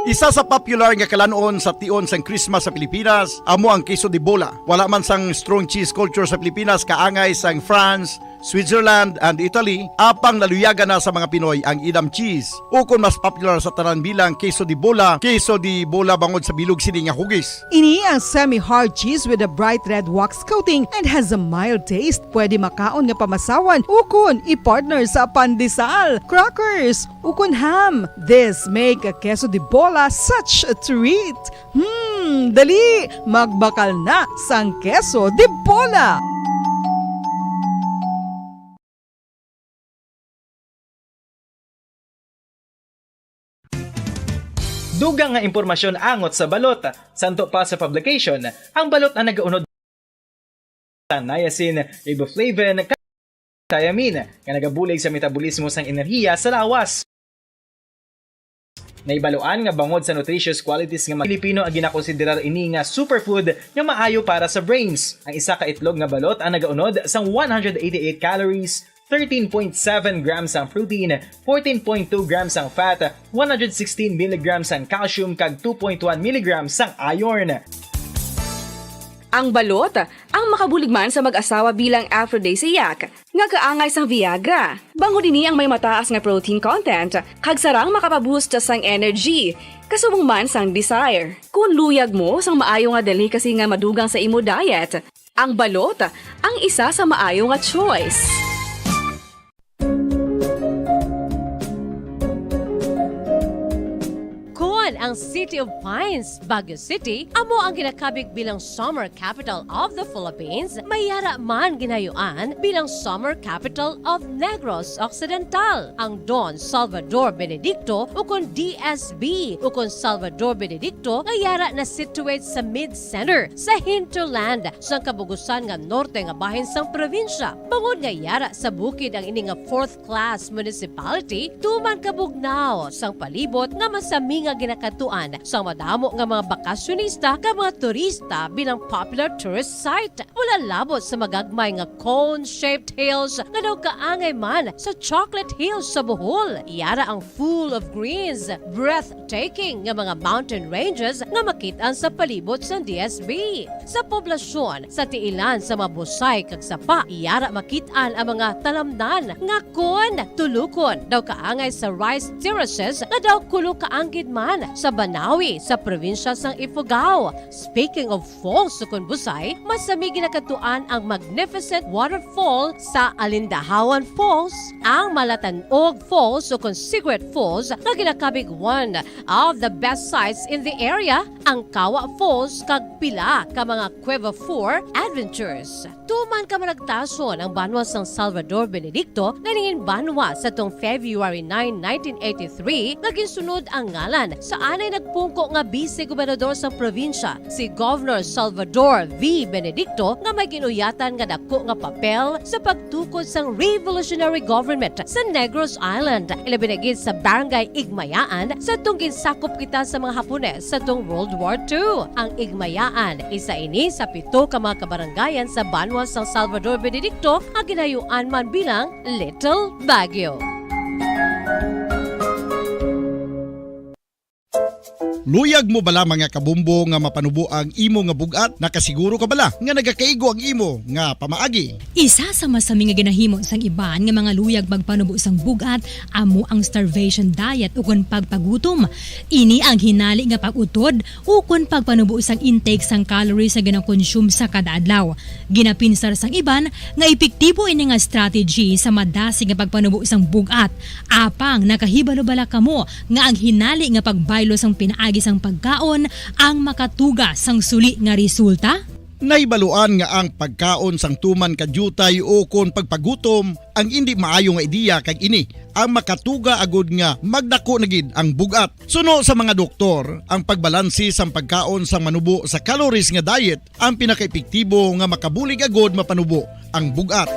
Isa sa popular nga kalan-on sa tion sang Christmas sa Pilipinas amo ang queso de bola. Wala man sang strong cheese culture sa Pilipinas kaangay sang France, Switzerland, and Italy, apang naluyagan na sa mga Pinoy ang Edam cheese, ukon mas popular sa tanan bilang queso de bola, queso de bola bangod sa bilog sini nga hugis. Ini ang semi-hard cheese with a bright red wax coating and has a mild taste. Pwede makaon nga pamasawan ukon i-partner sa pandesal, crackers, ukon ham. This make a queso de bola such a treat. Hmm, dali, magbakal na sang queso de bola. Dugang nga impormasyon angot sa balot. Santo pa sa publication, ang balot ang nagaunod sa niacin, riboflavin, kag thiamine nga nagabulig sa metabolismo sang enerhiya sa lawas. Nahibaluan nga bangod sa nutritious qualities nga ma-, Pilipino ang ginakonsiderar ini nga superfood nga maayo para sa brains. Ang isa ka itlog nga balot ang nagaunod sang one hundred eighty-eight calories, thirteen point seven grams ang protein, fourteen point two grams ang fat, one hundred sixteen milligrams ang calcium, kag two point one milligrams ang iron. Ang balot ang makabulig man sa mag-asawa bilang aphrodisiac nga kaangay sang Viagra. Bangod ini ang may mataas nga protein content, kag sarang makapaboost sang energy, kasubong man sang desire. Kon luyag mo sang maayo nga delicacy nga madugang sa imo diet, ang balot ang isa sa maayo nga choice. Kon ang Ang City of Pines, Baguio City, amo ang ginakabig bilang Summer Capital of the Philippines, may yara man ginayuan bilang Summer Capital of Negros Occidental. Ang Don Salvador Benedicto, ukon D S B, ukon Salvador Benedicto, nga yara na situate sa mid-center, sa hinterland, sang kabugusan nga norte nga bahin sang probinsya. Bangod nga yara sa bukid ang ini nga fourth class municipality, tuman kabugnaw sang palibot nga masami nga ginakadtuan sang madamo nga mga bakasyonista kag mga turista bilang popular tourist site. Wala labot sa magagmay nga cone-shaped hills nga daw kaangay man sa Chocolate Hills sa Bohol. Yara ang full of greens, breathtaking nga mga mountain ranges nga makit-an sa palibot sang D S B. Sa poblasyon, sa tiilan sa Mabusay kag Sapa, yara makit-an ang mga talamnan nga kon tulukon daw kaangay sa rice terraces nga daw kulo kaanggid man sa Banawi sa probinsya sang Ifugao. Speaking of falls, ukon busay, masami ginakadtuan ang magnificent waterfall sa Alindahawan Falls, ang Malatanog Falls, ukon Cigarette Falls, nga ginakabig one of the best sights in the area, ang Kawa Falls, kag pila ka mga Cueva four adventures. Tuman kamaragtason ang banwa sang Salvador Benedicto nga nangin banwa sa tung February nine, nineteen eighty-three, nga ginsunod ang ngalan sa anay nagpungko nga bise gobernador sang probinsya, si Governor Salvador V. Benedicto, nga may ginuyatan nga dako nga papel sa pagtukod sang revolutionary government sa Negros Island, ilabi na gid sa Barangay Igmayaan, sa tung ginsakop kita sa mga Hapones sa tung World War Two. Ang Igmayaan, isa ini sa pito ka mga kabarangayan sa banwa sang Salvador Benedicto nga ginayuan man bilang Little Baguio. Luyag mo bala, mga kabumbo, nga mapanubo ang imo nga bug-at? Nakasiguro ka bala nga nagakaigo ang imo nga pamaagi? Isa sa masami nga ginahimo sang iban nga mga luyag magpanubo sang bug-at amo ang starvation diet ukon pagpagutom. Ini ang hinali nga pag-utod ukon pagpanubo sang intake sang calories nga ginakonsume sa kada adlaw. Ginapinsar sang iban nga epektibo ini nga strategy sa madasig nga pagpanubo sang bug-at. Apang nakahibalo bala kamo nga ang hinali nga pagbaylo sang pinaagi sang pagkaon ang makatuga sang suli nga resulta? Nahibaluan nga ang pagkaon sang tuman ka diutay ukon pagpagutom ang indi maayo nga ideya, kag ini ang makatuga agud nga magdako na gid ang bug-at. Suno sa mga doktor, ang pagbalanse sang pagkaon sang manubo sa calories nga diet ang pinakaepektibo nga makabulig agud mapanubo ang bug-at.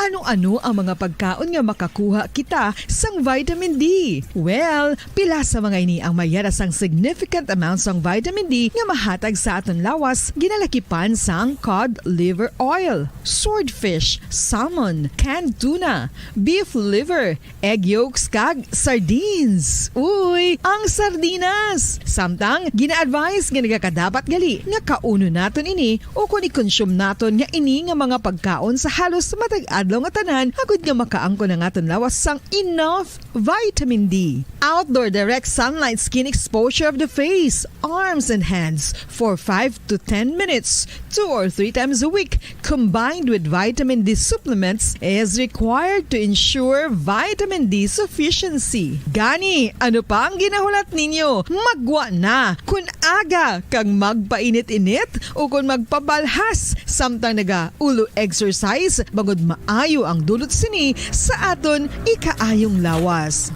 Ano-ano ang mga pagkaon nga makakuha kita sang vitamin D? Well, pila sa mga ini ang may yara sang significant amount sang vitamin D nga mahatag sa aton lawas, ginalakipan sang cod liver oil, swordfish, salmon, canned tuna, beef liver, egg yolks, kag sardines. Uy, ang sardinas! Samtang, gina-advise nga nagakadapat gali nga kaunon naton ini ukon i-consume naton nga ini nga mga pagkaon sa halos matag adlaw nga tanan, agud nga makaangkon ang aton lawas sang enough vitamin D. Outdoor direct sunlight skin exposure of the face, arms, and hands for five to ten minutes, two or three times a week, combined with vitamin D supplements, is required to ensure vitamin D sufficiency. Gani, ano pa ang ginahulat ninyo? Maggwa na! Kun aga kag magpainit-init ukon magpabalhas samtang naga-ulo exercise, bangod maayo ang dulot sini sa aton ikaayong lawas.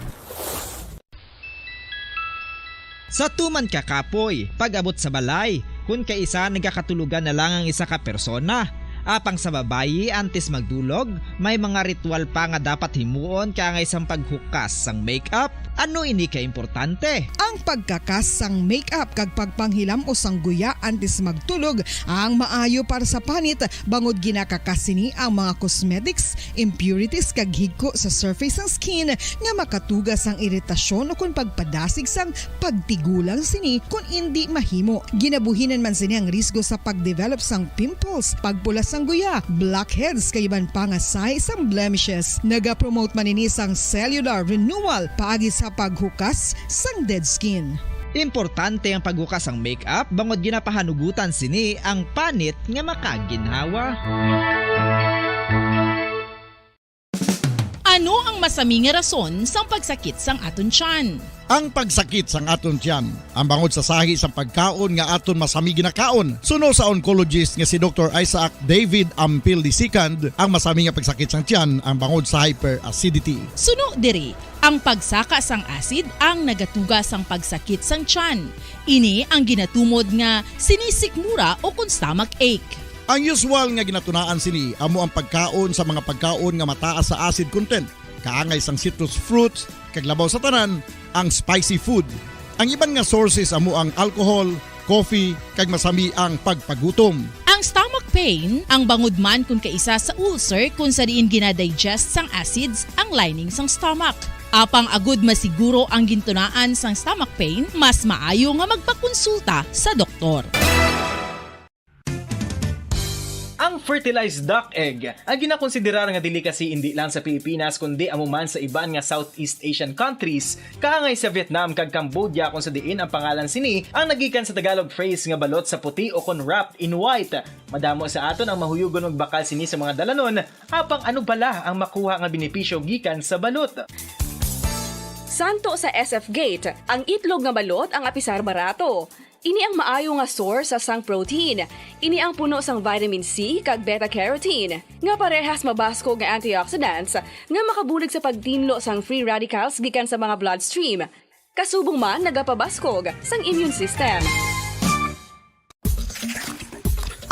Sa tuman ka kapoy, pag-abot sa balay, kun kaisa nagakatulogan na lang ang isa ka persona. Apang sa babayi, antes magdulog, may mga ritual pa nga dapat himuon kaangay sang paghukas sang makeup. Ano ini ka importante? Ang pagkakas sang makeup kag pagpanghilam-os sang guya antes magtulog ang maayo para sa panit, bangod ginakakas sini ang mga cosmetics, impurities, kag higko sa surface sang skin nga makatuga sang iritasyon ukon pagpadasig sang pagtigulang sini kon indi mahimo. Ginabuhinan man sini ang risgo sa pagdevelop sang pimples, pagpula sang guya, blackheads, kag iban pa nga sign sang blemishes. Nagapromote man ini sang cellular renewal paagi sa paghukas sang dead skin. Importante ang paghukas sang makeup bangod ginapahanugutan sini ang panit nga makaginhawa. Ano ang masami nga rason sang pagsakit sang aton tiyan? Ang pagsakit sang aton tiyan, ang bangod sa sahi sang pagkaon nga aton masami ginakaon. Suno sa oncologist nga si Doktor Isaac David Ampil the second, ang masami nga pagsakit sang tiyan ang bangod sa hyperacidity. Suno diri, ang pagsaka sang acid ang nagatuga sang pagsakit sang tiyan. Ini ang ginatumod nga sinisikmura o kon stomach ache. Ang usual nga ginatunaan sini amo ang pagkaon sa mga pagkaon nga mataas sa acid content, kaangay sang citrus fruits, kag labaw sa tanan, ang spicy food. Ang iban nga sources amo ang alcohol, coffee, kag masami ang pagpagutom. Ang stomach pain, ang bangod man kon kaisa sa ulcer kon sa diin ginadigest sang acids ang lining sang stomach. Apang agud masiguro ang gintunaan sang stomach pain, mas maayo nga magpakonsulta sa doktor. Ang fertilized duck egg, ang ginakonsiderar nga delicacy indi lang sa Pilipinas, kundi amo man sa iban nga Southeast Asian countries, kaangay sa Vietnam kag Cambodia, kung sa diin ang pangalan sini ang nagikan sa Tagalog phrase nga balot sa puti o kon wrapped in white. Madamo sa aton ang mahuyugon magbakal sini sa mga dalanon, apang ano bala ang makuha nga benepisyo gikan sa balot? Santo sa S F Gate, ang itlog nga balot ang apisar barato. Ini ang maayo nga source sang protein. Ini ang puno sang vitamin C kag beta carotene, nga parehas mabaskog nga antioxidants nga makabulig sa pagtinlo sang free radicals gikan sa mga bloodstream. Kasubong man nagapabaskog sang immune system.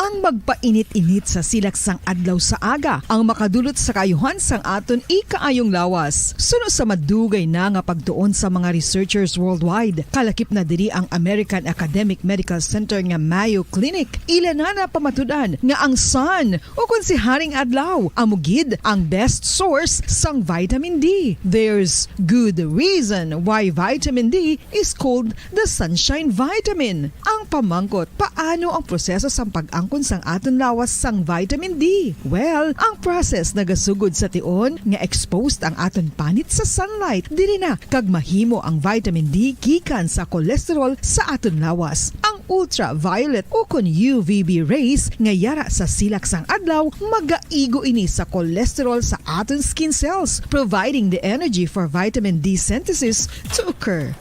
Ang magpainit-init sa silak sang adlaw sa aga ang makadulot sa kaayuhan sang aton ikaayong lawas. Suno sa madugay na nga pagtuon sa mga researchers worldwide, kalakip na diri ang American Academic Medical Center nga Mayo Clinic, ila na napamatud-an nga ang sun, o kon si Haring Adlaw, amo gid ang best source sang vitamin D. There's good reason why vitamin D is called the sunshine vitamin. Ang pamangkot, paano ang proseso sang pag-angkon sang aton lawas sang vitamin D? Well, ang process nagasugod sa tion nga exposed ang aton panit sa sunlight. Diri na kag mahimo ang vitamin D gikan sa cholesterol sa aton lawas. Ang ultraviolet o kon U V B rays nga yara sa silak sang adlaw magaigo ini sa cholesterol sa aton skin cells, providing the energy for vitamin D synthesis to occur.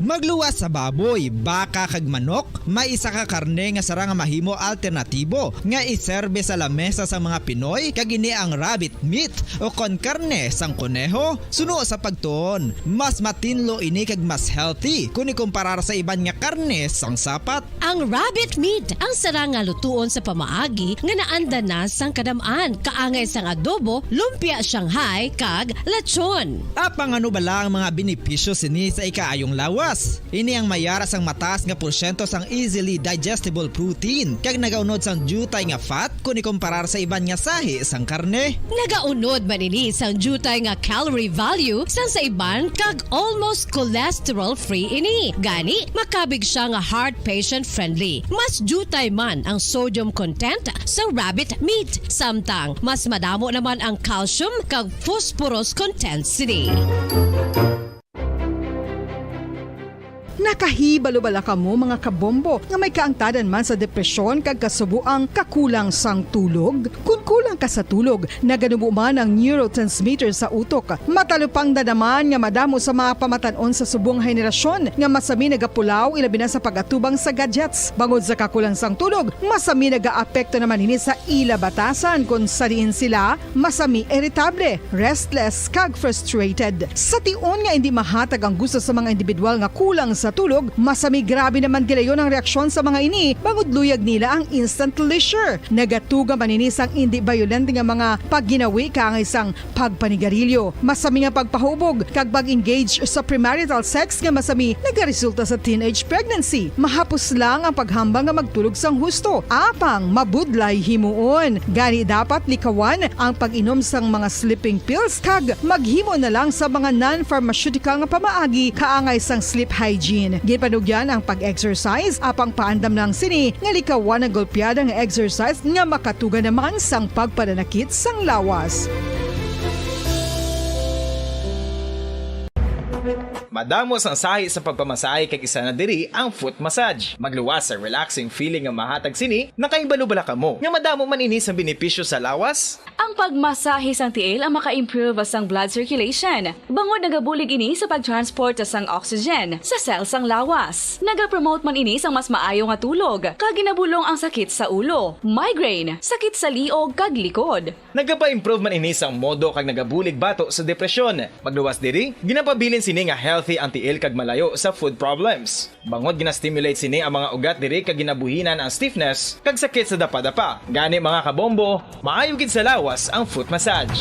Magluwas sa baboy, baka, kag manok, may isa ka karne nga sarang nga mahimo alternatibo nga iserbe sa lamesa sang mga Pinoy, kag ini ang rabbit meat o kon karne sang koneho. Suno sa pagtuon, mas matinlo ini kag mas healthy kon ikumparar sa iban nga karne sang sapat. Ang rabbit meat ang sarang nga lutuon sa pamaagi nga naandan na sang kadam-an, kaangay sang adobo, lumpia Shanghai, kag lechon. Apang ano bala ang mga benepisyo sini sa ikaayong lawas? Ini ang mayara sang mataas nga porsyento sang easily digestible protein, kag nagaunod sang diutay nga fat kon ikumparar sa iban nga sahi sang karne. Nagaunod man ini sang diutay nga calorie value sang sa iban, kag almost cholesterol-free ini. Gani, makabig sia nga heart patient-friendly. Mas diutay man ang sodium content sa rabbit meat, samtang mas madamo naman ang calcium kag phosphorus content sini. Nakahibalo bala kamo, mga kabombo, nga may kaangtadan man sa depresyon kag kasubo ang kakulang sang tulog? Kon kulang ka sa tulog, naganubo man ang neurotransmitter sa utok. Matalupangdan naman nga madamo sa mga pamatan-on sa subong nga henerasyon nga masami nagapulaw, ilabi na sa pag-atubang sa gadgets. Bangod sa kakulang sang tulog, masami nagaapekto naman ini sa ila batasan, kon sa diin sila masami iritable, restless, kag frustrated. Sa tion nga indi mahatag ang gusto sa mga individual nga kulang sa tulog, masami grabe naman gilayon ang reaksyon sa mga ini, bangod luyag nila ang instant pleasure. Nagatuga man ini sang indi bayolente nga mga pagginawi kaangay sang pagpanigarilyo, masami nga pagpahubog, kag pag-engage sa premarital sex nga masami nagaresulta sa teenage pregnancy. Mahapos lang ang paghambal nga magtulog sang husto, apang mabudlay himuon. Gani dapat likawan ang pag-inom sang mga sleeping pills kag maghimo na lang sa mga non-pharmaceutical nga pamaagi kaangay sang sleep hygiene. Ginpanugyan ang pag-exercise, apang paandam lang sini nga likawan ang golpeada nga exercise nga makatuga naman sang pagpananakit sang lawas. Madamo sang sahi sa pagpamasahe, kag isa na diri ang foot massage. Magluwas sa relaxing feeling nga mahatag sini. Nakahibalo bala kamo nga madamo man ini sang benepisyo sa lawas? Pagmasahe sang tiil ang maka-improve sang blood circulation, bangod nagabulig ini sa pag-transport sang oxygen sa cell sang lawas. Nagapromote man ini sang mas maayo nga tulog, kag ginabulong ang sakit sa ulo, migraine, sakit sa liog, kag likod. Nagapa-improve man ini sang modo kag nagabulig bato sa depresyon. Pagluwas diri, ginapabilin sini nga healthy ang tiil kag malayo sa food problems. Bangod gina-stimulate sini ang mga ugat diri kag ginabuhinan ang stiffness kag sakit sa dapa-dapa. Gani, mga kabombo, maayo gid sa lawas ang foot massage.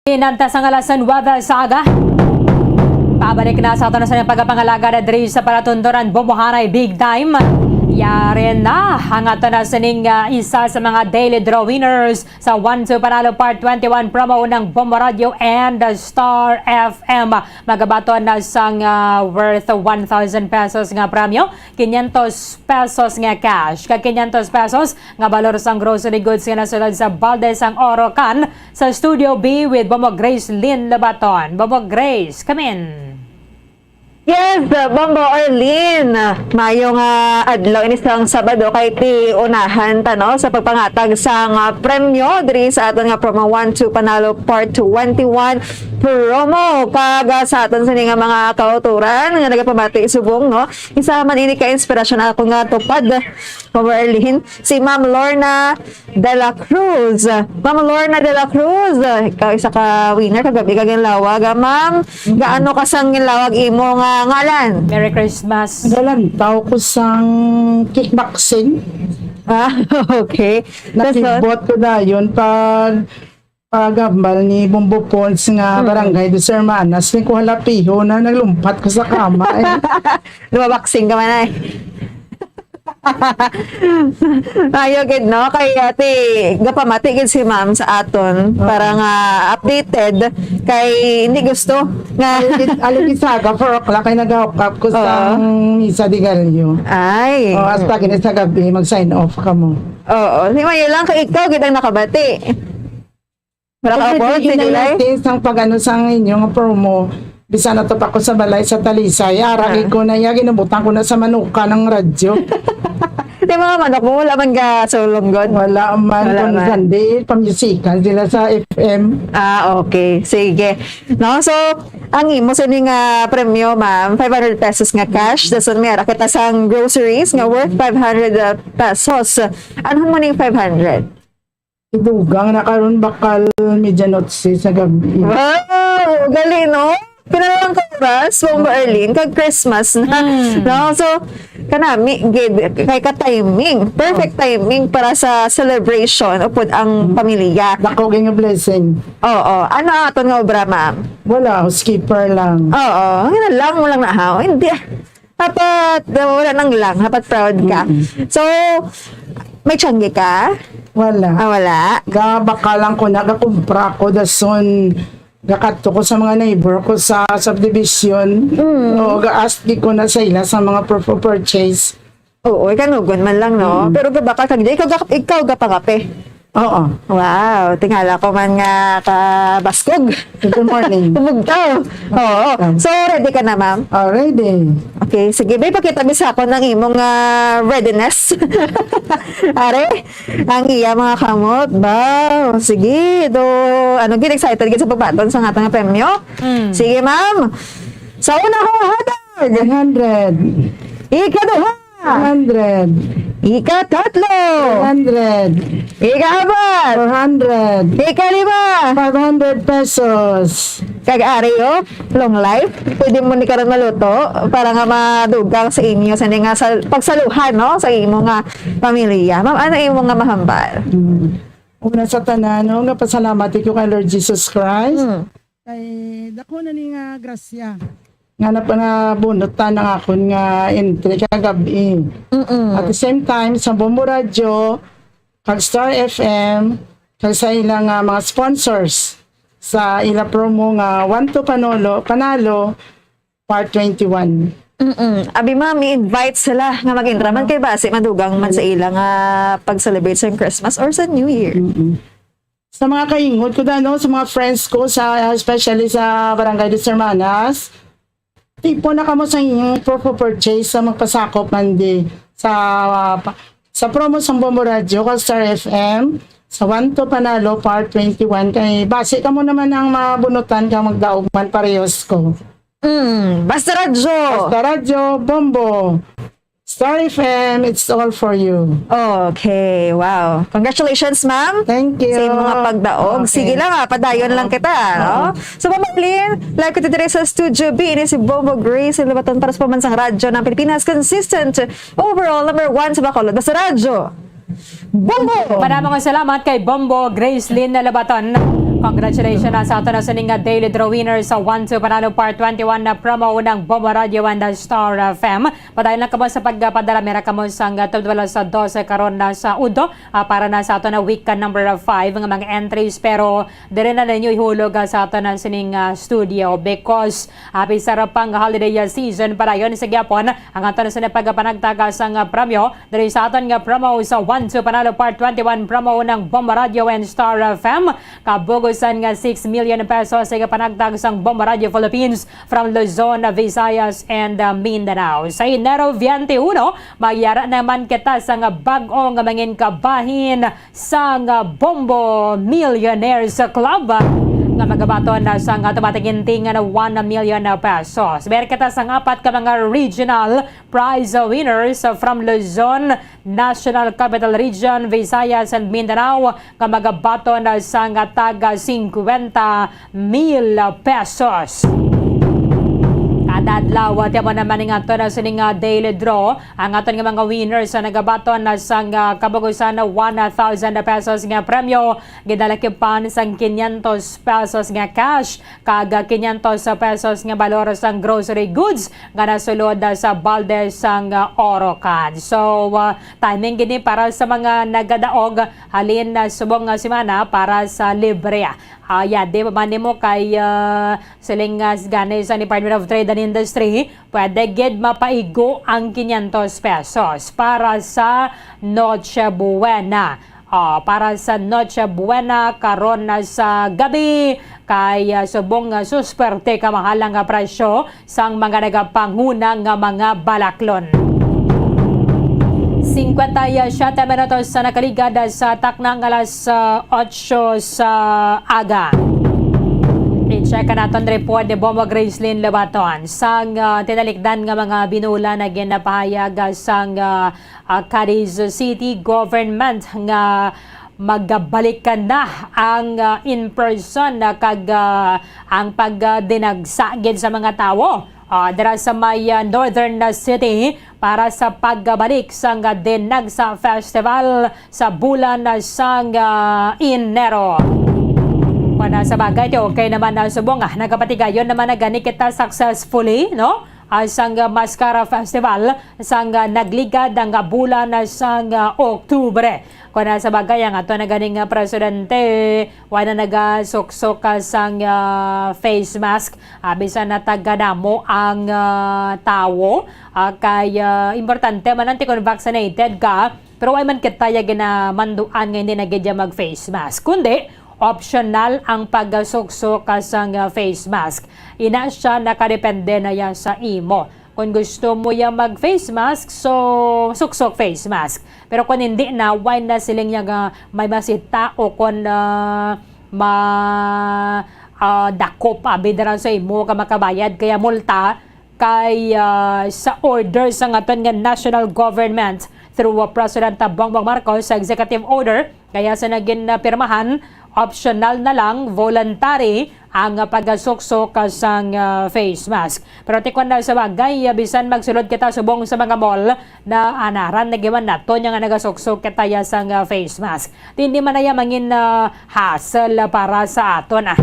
Inantas ang alas nuwebe sa aga. Pabalik na sa aton sa pagpangalagad diri sa palatuntunan, Bombohanay Big Time. Yari na ang aton na sining, ah, isa sa mga daily draw winners sa One Two Panalo Part twenty-one promo ng Bombo Radio and Star F M. Magabaton na sang, ah, worth one thousand pesos nga premyo, quinientos pesos nga cash, kag quinientos pesos nga balor sang grocery goods nga nasulod sa balde sang Orocan. Sa Studio B with Bombo Grace Lynn Lobaton. Bombo Grace, come in. Yes, uh, Bombo Arlene. Mayo nga adlaw ini sang Sabado kay ti unahan ta, no, sa pagpangatag sang, uh, premyo diri sa aton nga promo One Two Panalo Part twenty-one promo. Kag, uh, sa aton sini nga mga kauturan nga nagapamati subong, no, isa man ini ka inspirasyon ako nga tupad, Bombo Arlene, si Ma'am Lorna de la Cruz. Ma'am Lorna de la Cruz, ikaw isa ka winner kagabi ka ginlawag, ah, ma'am. Gaano ka sang ginlawag imo nga ngalan? Merry Christmas. Nalantaw ko sang kickboxing. Ah, okay. Dason? Nakibot ko dayon pag pagambal ni Bombo Pons nga Mm. barangay Dos Hermanas, ni ko halapiho na, naglumpat ko sa kama, eh. Lumaboxing ka man, ay. Ayo gid, no? Kay, ate, gapamati gid si ma'am sa aton Oo. para nga updated kay hindi gusto nga Aligid, aligid sa aga, four o'clock kay nag-hook up ko sa Oo. Misa de Gallo. Ay. O, hasta gini sa gabi, mag-sign off ka mo. Oo. Si Mayo lang, kay ikaw gid ang nakabati. Wala ka Pwede abroad, yun si na July? Natin sang pag-ano sang inyo nga promo. Bisan na to pa ko sa balay sa Talisay. Ara, Ah. ko na iya, ginabutang ko na sa manuka ng radyo. Di, mga manok mo, wala man ka sulong, God? Wala man, Wala kung man. Sunday, pamusikan sila sa F M. Ah, okay. Sige. No, so, ang imo sa ining, ah, premyo, ma'am, five hundred pesos nga cash. Dason may ara kita sang groceries nga worth five hundred, ah, pesos. Ano mo ning five hundred? Idugang na karon bakal medya notse sa gabi. Wow! Gali, no? Pila na lang ka oras, Ma'am Arlene, kag Christmas na. Mm. No? So, kanami, gid, kay ka timing. Perfect Oh. timing para sa celebration upod ang Mm. pamilya. Dako gid nga blessing. Oo. Ano ang aton nga obra, ma'am? Wala, housekeeper lang. Oo. Ang lang mo lang na, ha? Hindi. Dapat, uh, wala nang lang. Dapat proud ka. Mm-mm. So, may tiyangge ka? Wala. Ah, wala? Gabaka lang ko na, gakumpra ko, dason, gakadto ko sa mga neighbor ko sa subdivision. Mm. O, ga-ask di ko na sa ila sa mga proof of purchase. Oo, ikanugon man lang, no? Mm. Pero gabaka kag di, ikaw, ga- ikaw gapangape. Oo. Wow, tingala ko man nga kabaskog. Good morning. Kumugtaw. Oo. Welcome. So, ready ka na, ma'am? Oh, ready. Okay, sige. Bay, pakita mi sa akon ang imong, ah, readiness. Are, ang iya mga kamot. Wow, sige. Do, ano, gid excited gid sa pagbaton sa atong premyo? Mm. Sige, ma'am. Sa una ko, hatag. One hundred. Ikaduha. Two hundred. Ikatatlo. Three hundred. Ikaapat. Four hundred. Ikalima. Five hundred pesos. Kag ari, oh, long life. Pwede mo ni karon maluto para nga madugang sa inyo, sa nga sa pagsaluhan, no, sa imo nga pamilya. Ma'am, ano imo nga mahambal? Mm. Una sa tanan, no, nga pasalamat ko kay Lord Jesus Christ. Mm. Kay dako na ni nga grasya nga napanabunot ta ng akon nga entry kagabi. Mm-mm. At the same time, sa Bombo Radio, kag Star F M, kag sa ilang, ah, mga sponsors sa ila promo nga One to Panolo, Panalo, Part twenty-one. Mm-mm. Abi, ma'am, i-invite sila nga mag-intra man Oo. kay basi madugang man sa Wala. ila nga pag-celebrate sa Christmas or sa New Year. Mm-mm. Sa mga kaingod ko, dano, sa mga friends ko, sa, especially sa Barangay Dos Hermanas, tipo na kamo sa inyong proof of purchase sa magpasakop man di sa, ah, pa-, Sa promo sang Bombo Radyo, kag Star F M, sa One to Panalo, Part twenty-one, kay basi kamo naman ang mabunutan kang magdaog man parehos ko. Mm, basta radyo. Basta Radyo, Bombo. Star F M, it's all for you. Okay, wow. Congratulations, ma'am. Thank you. Sa imong mga pagdaog. Okay. Sige lang, ah, padayon lang kita, no? So, Ma'am Arlene, live ko dito sa Studio B. Ini si Bombo Grace, sa Labaton para sa Pamansang Radyo ng Pilipinas. Consistent, overall, number one sa Bacolod. Basta radyo. Bombo! Madamong salamat kay Bombo Gracelyn Labaton. Congratulations na sa ato na sining nga Daily Draw winner sa One to Panalo Part twenty-one na promo ng Bombo Radio and the Star F M. Padayon lang kamo sa pagpadala, mera kamo sang twelve sa dose karon na sa udo, ah, para na sa ato na week number five nga mga entries. Pero diri na ninyo ihulog, ah, sa ato na sining, ah, studio because, ah, pisara pang holiday, ah, season padayon sa gyapon ang ato na sining pagpanagtag sang, ah, premyo diri sa aton nga promo sa One to Panalo Part twenty-one promo ng Bombo Radio and Star F M. Kabugusan nga six million pesos ang panagtag sang Bombo Radio Philippines from Luzon, Visayas, and, uh, Mindanao. Sa Enero twenty-one, magyara naman kita sang bag-o nga mangin kabahin sang Bombo Millionaires Club nga magabaton na sang automatic ginting nga one million pesos. Meron kita sang apat ka mga regional prize winners from Luzon, National Capital Region, Visayas, and Mindanao nga magabaton sang taga singkwenta mil pesos. Kada adlaw, ti amo naman ning aton na sining, ah, daily draw. Ang aton nga mga winners sa nagabaton na sang, ah, kabugusan na one thousand pesos nga premyo, ginalakipan sang quinientos pesos nga cash, kag quinientos pesos nga balor sang grocery goods nga nasulod sa balde sang, ah, Orocan. So, ah, timing gini para sa mga nagadaog halin na subong nga semana para sa libre. Ah, yadi pa man nimo kay, ah, siling, ah, gani sa Department of Trade and Industry, pwede gid mapaigo ang quinientos pesos para sa Noche Buena. Ah, para sa Noche Buena karon na sa gabi, kay, ah, subong nga susperte ka mahal nga presyo sang mga nagapanghuna nga mga balaklon. Cincuenta y siete minutos sa nakaligad sa takna nga alas, ah, otso sa aga. I-check naton report ni Bombo Gracelyn Lobaton sang, ah, tinalikdan nga mga binulan na ginapahayag sang, ah, ah, Cadiz City government nga magabalik na ang, ah, in person na kag, ah, ang pagdinagsa gid sa mga tawo, ah, dira sa may, ah, northern na city para sa pagbalik sang Dinagsa Festival sa bulan sang, ah, Enero. Wala sa bagay, ti okay naman na subong, ah, nagapatigayon naman na gani kita successfully, no? Ah, sang, ah, Mascara Festival sang, ah, nagligad nga bulan, ah, sang, ah, Oktubre. Kung sa bagay, ang ato na ganing, ah, presidente, wala na nagasuksok ka sang, ah, face mask. Ah, bisan na tagadamo ang, ah, tawo, ah, kay, ah, importante man ang tikon vaccinated ka, pero wala man kita ya ginamanduan nga hindi na gid ya mag face mask. Kundi, optional ang pagsuksok ka sang, ah, face mask. Ina siya nakadepende na ya sa imo. Kung gusto mo ya mag face mask, so suksok face mask. Pero kung hindi na, wala na siling ya nga may masita o kung, ah, ma, ah, dakop abi dira sa imo ka makabayad kaya multa kay, ah, sa order sa aton nga national government through, ah, President Bongbong Marcos sa executive order kaya sa nagin, ah, pirmahan, optional na lang, voluntary ang, ah, pagasuksok, ah, sang, ah, face mask. Pero tikon na sa bagay, ah, bisan magsulod kita subong sa mga mall na anaran na giman nato niya nga nagasuksok kita ya sang, ah, face mask. Di, hindi man na ya mangin, ah, hassle para sa aton, ah.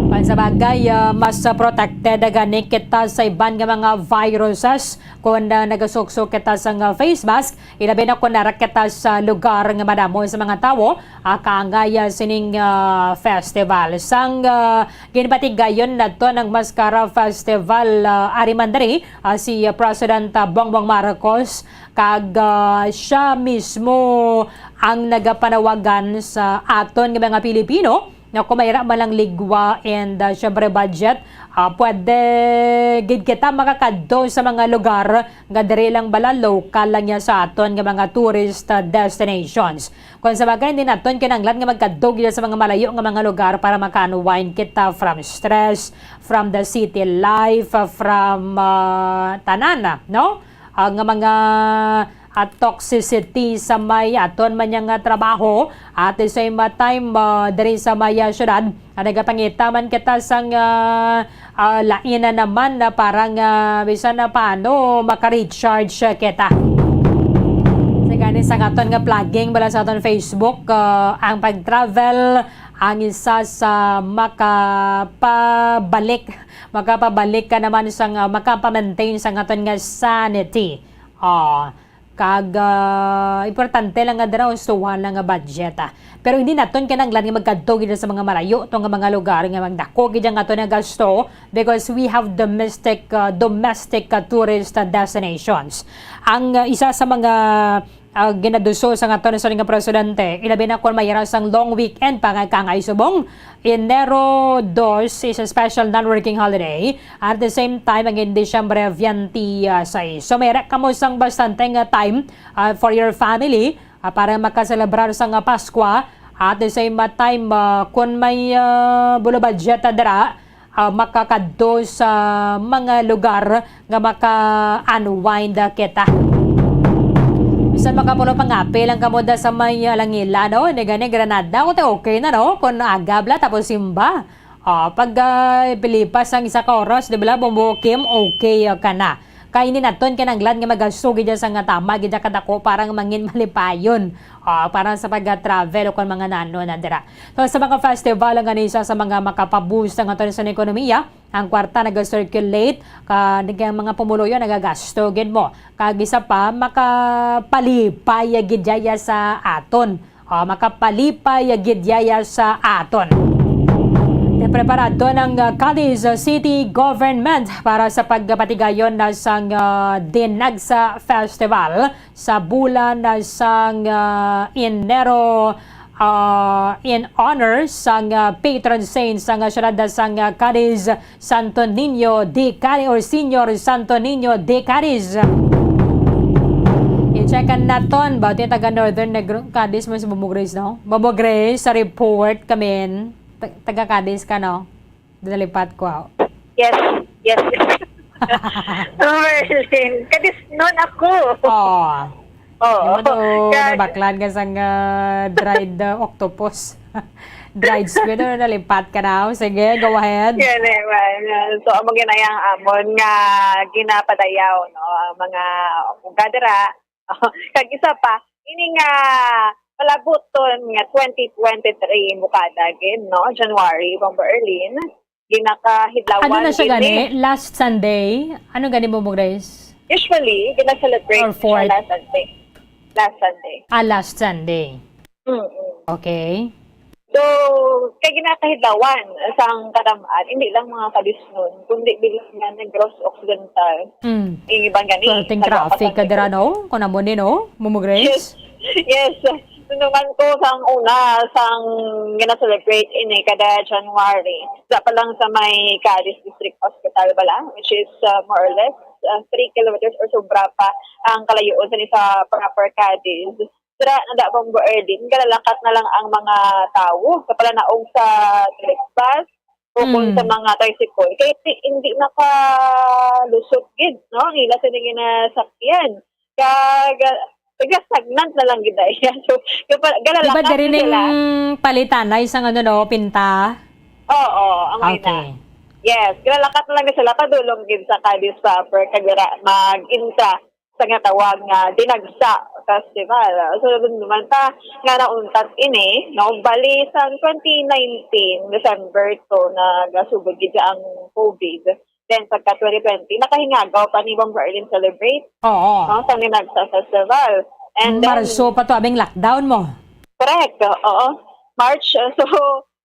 Kung sa bagay, ah, mas, ah, protected gani kita sa iban nga mga viruses kung, ah, nagasuksok kita sang, ah, face mask. Ilabi na kung nara kita sa lugar nga madamo sa mga tawo, ah, kaangay, ah, sining, ah, festival. Sang, ah, ginpatigayon nato ng Mascara Festival, ah, ari man diri, ah, si, ah, President, ah, Bongbong Marcos, kag, ah, siya mismo ang nagapanawagan sa aton nga mga Pilipino Nga kung mayra man lang ligwa and, ah, syempre budget, ah, pwede gid kita makakadto sa mga lugar nga diri lang bala, lokal lang ya sa aton nga mga tourist, ah, destinations. Kung sa bagay, hindi naton kinahanglan nga magkadto gid sa mga malayo nga mga lugar para maka-unwind kita from stress, from the city life, ah, from, ah, tanan, ah, no? Ah, nga mga, ah, toxicity sa may aton man yang, ah, trabaho, at the same, ah, time, ah, diri sa may, ah, syudad, ah, nagapangita man kita sang, ah, ah, lain na naman na parang, ah, bisan na paano maka-recharge kita. Sa gani, sa aton nga plugging bala sa aton Facebook, ah, ang pag-travel ang isa sa makapabalik, makapabalik ka naman sa, ah, makapamaintain sa aton nga sanity. Ah, kag, ah, importante lang nga dira, usuhan lang nga budget, ah. Pero hindi naton kinahanglan nga magkadto gid sa mga malayo to nga mga lugar nga magdako gid ang aton nga gasto, because we have domestic, ah, domestic, ah, tourist, ah, destinations. Ang, ah, isa sa mga, ah, ginaduso sa aton nga presidente, ilabi na kon mayra sang long weekend pa nga kangay subong Enero dos is a special non-working holiday. At the same time, ang Disyembre twenty-six. So, mayra kamo sang bastante nga time, ah, for your family, ah, para makaselebrar sang, ah, Paskwa. At the same, ah, time, ah, kung may, ah, bulo budget, ah, dira, ah, makakadto sa mga lugar nga maka-unwind kita. Bisan makapulo pangape lang kamo da sa may, ah, Langila, no? Ni gani Granada, ako te okay na, no? Kung aga bala, tapos simba. Ah, pag, ah, pilipas ang isa ka oras, di ba, Bombo Kim, okay, ah, ka na. Kay hindi naton kinahanglan nga magasto gid sa nga tama gid kadako para nga mangin malipayon. Ah, para sa pag-travel o kon mga nano na dira. So, sa mga festival, ang gani isa sa mga makapaboost ang aton sa ekonomiya, ang kwarta naga-circulate, ka, ang mga pumuluyo nagagasto gid mo. Kag isa pa, makapalipay gid yaya sa aton. O, makapalipay gid yaya sa aton. Preparado ng, uh, Cadiz City Government para sa pagpatigayon na sang, uh, Dinagsa Festival sa bulan na sang, uh, Enero, uh, in honor sang, uh, patron saint sang, uh, siyudad na sang, uh, Cadiz, Santo Niño de Cadiz or Señor Santo Niño de Cadiz. I-checkan naton ba ito yung taga Northern Negros, Cadiz mo si Bobo Grace, no? Bobo Grace, sa report kami. Ta-, taga Cadiz ka, no? Nalipat ko, ah. Yes, yes, yes. Merlin, Cadiz noon ako. Oh. Oo. Ano to, kag nabaklan ka sang, ah, dried, ah, octopus. Dried squid, ano, nalipat ka na. Sige, go ahead. Yan eh, man. So, amo ginayang amon nga ginapadayaw, no? Ang mga ugadra. Kag isa pa, ini nga palabuton nga twenty twenty-three, bukada gid, no? January, Bombo Erlin. Ginakahidlawan. Ano na siya gini? Last Sunday? Ano gani mo, Grace? Usually, gina-celebrate siya last Sunday. Last Sunday. Ah, last Sunday. Mm-mm. Okay. So, kay ginakahidlawan sang kadam-an, hindi lang mga Cadiznon, kundi bilang nga Negros Occidental. Mm. Ang iban gani, traffic ka dira, no? Kung amo ni, no? Mumo, Grace? Yes. Yes. Nunungan ko sang una, sang gina-celebrate ini kada January. Sa pa lang sa may Cadiz District Hospital bala, which is, uh, more or less, uh, three kilometers or sobra pa ang kalayo-on sa ni sa proper Cadiz. Sira na da Bombo Erlin, galalakat na lang ang mga tawo sa palanaog sa trip bus o kung sa mga tricycle. Kay ti-, hindi nakalusot gid, no? Ang ila sa ginasakyan. Kag, taga stagnant na lang gid ay. So, gapa-, galalakat na sila. Di ba diri ning palitanay sang ano, no, pinta? Oo, ang okay. Yes, galalakat na lang gid sila padulong gid sa Cadiz proper kag dira mag-intra sa ginatawag nga Dinagsa Festival. So, naman ta nga nauntat ini, no? Bali, sang twenty nineteen, December to, nagasugod gid ang COVID. Then, pagka twenty twenty, nakahingagaw pa ni Bombo Erlin celebrate, oo, no, sa Dinagsa Festival. And then, Marso pa to, abing lockdown mo. Correct, oo. March, so,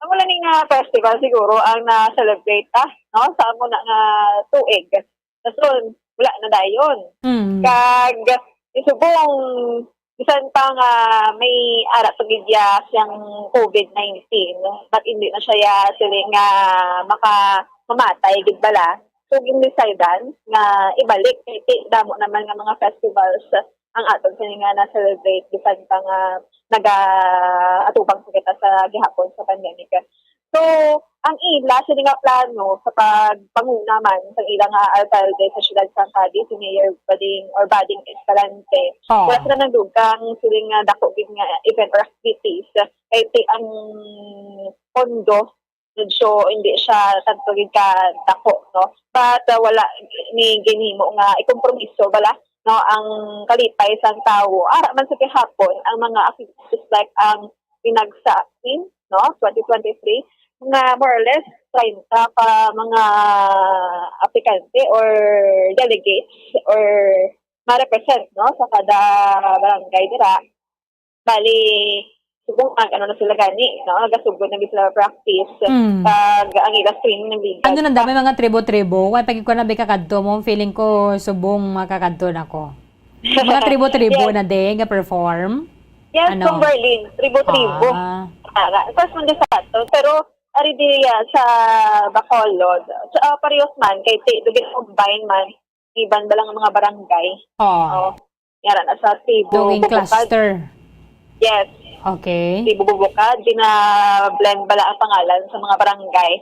amo lang ni nga festival siguro ang na-celebrate, ah, no, sa amo na nga tuig. Dason, wala na dayon. Mm. Kag, isubong, Bisan pa nga may ara pa gid ya siyang covid nineteen, but hindi na siya ya siling nga maka-, mamatay gid bala. So, gin-decidean nga ibalik kay ti-, damo naman nga mga festivals ang aton sini nga na-celebrate bisan pa nga naga-atubang pa kita sa gihapon sa pandemic. So, ang ila sini nga plano sa pagpanguna man sa ila nga alkalde sa siyudad sang Cadiz, si Mayor Bading or Bading Escalante, Oh. wala sila nagdugang sini nga dako gid nga event or activities. Kay ti-, ang pondo medyo hindi siya tanto gid ka dako, no? But, uh, wala ni ginhimo nga ikompromiso bala, no, ang kalipay sang tawo. Ara man sa gihapon ang mga activities like ang Pinagsa Queen, no, twenty twenty-three, nga more or less treinta ka mga aplikante or delegates or ma-represent, no, sa kada barangay dira. Bali, subong ang ano na sila gani, no? Nagasugod na gid sila practice. Mm. Pag ang ila screening ng bigas. Ano na dami mga tribo-tribo? Wala pa gid ko na bika kadto mo. Feeling ko subong makakadto na ko. Mga tribo-tribo Yes. na din nga perform? Yes, Ano? Kong Berlin. Tribo-tribo. Ah. Para. First man din sa ato. Pero, ari di, ah, sa Bacolod. Sa, ah, parehas man, kay ti-, dugi combine man. Iban ba lang ang mga barangay? Oh. Oh. Yara na sa Tibo, Duging Bubukad. Cluster. Yes. Okay. Tibo, Bubukad, gina-blend bala ang pangalan sa mga barangay.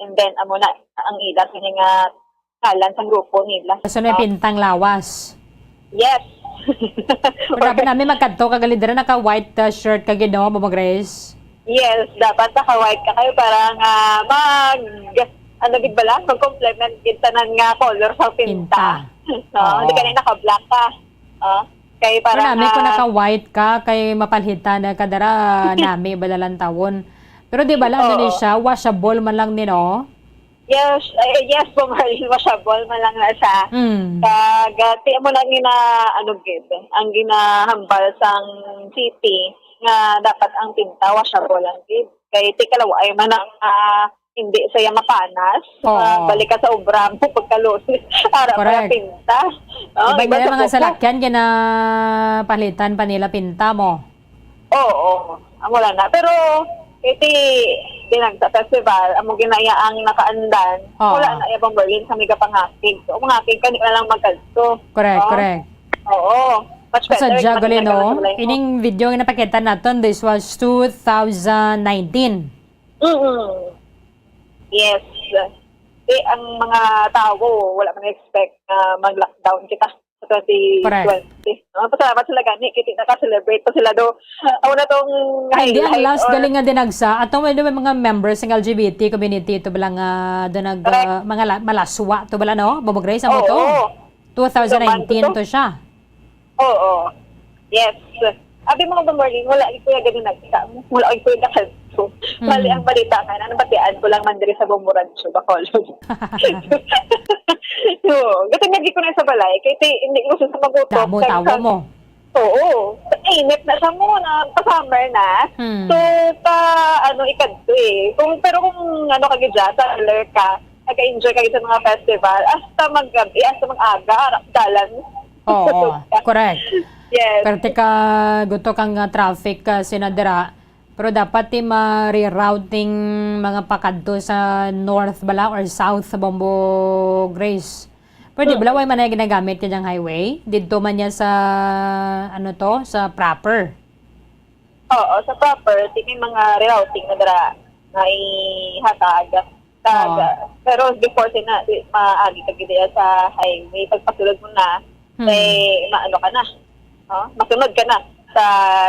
And then, amo na, ang ila sa nga ngalan sa grupo nila. So, may Oh. pintang lawas. Yes. Pero dapat namin magkadto ka gali dira, naka-white, uh, shirt ka gid, no, Mama Grace? Yes, dapat naka-white ka kayo para nga mag, ano gid bala, mag-complement gid tanan nga color sa pinta. Pinta. No, hindi Oo. ka na naka-black ka. Oh, kay Pero parang, nami ko ah, naka-white ka, kay mapalhitan na ka dara, nami bala lang tawon. Pero di bala, ano ni Oo. siya, washable man lang ni, no? Yes, eh, yes po, Marlene, washable man lang na siya. Mm. Kag, ah, ti mo lang gina, ano, gid, ang ginahambal sang city nga dapat ang pinta washable lang gid. Kay ti kalawa ay man ang, ah, hindi siya mapanas. Oo. Ah, balik ka sa obra mo pagkalunis. Para pala Correct. pinta. Oh, Iba iba nila sa mga buko. salakyan, ginapalitan pa nila pinta mo. Oo, amo lang na. Pero, iti, dinag sa festival, amo ginaya ang nakaandan, Oo. wala na iya pang Berlin sa mga pangakig. So, mga akig ka, di ka na lang magkadto. Correct, Oo. correct. Oo. Much better Sadya, if gali, makita ka no? sa balay mo. Ining video nga napakita naton, this was two thousand nineteen. Mm-mm. Yes. Eh, ang mga tawo, wala man expect na mag-lockdown kita sa Correct. twenty twenty. No? Pasalamat sila gani, kay naka-celebrate pa sila do. Ako na tong Ay, di, ang highlight last or gali nga dinagsa, ato may, may mga members ng L G B T community, ito bala nga, do nag, Correct. uh, mga la-, malaswa, to bala, no? Bobo Grace, amo to? Oo. Two thousand nineteen Duman to to. siya. Oo. Yes. Abi, mga Bomberling, wala gid ko yung ganun nagsa. Wala gid ko yung nakanto. Mm. Bali, ang balita nga, ano, batian ko lang man diri sa Bombo Rancho, Bacolod. Oo. Kasi hindi ko na sa balay, kay ti-, hindi ko gusto sa magutok. Damo Kay tawo sa mo. Oo. Init na siya mo, na pa-summer na. Hmm. So, pa, ano, ikadto eh. Kung, pero kung, ano, ka gid dyan, sa alert ka, nag-enjoy ka gid sa mga festival, hasta mag-gabi, hasta mag-aga, harap dalan. Oo, correct. Yes. Pero tika, guto kang, ah, traffic, ah, sina dira. Pero dapat ti ma-rerouting mga pakadto sa north bala or south sa Bombo Grace. Pero di bala, Mm. way man na ginagamit kanyang highway? Didto man niya sa, ano to, sa proper. Oo, sa proper, ti may mga rerouting na dira nga ihatag. Tag-, Oo. Pero before sina, di, maagi ka gid sa highway. Pagpasulod mo na, Hmm. eh, maano ka na. No? Masunod ka na sa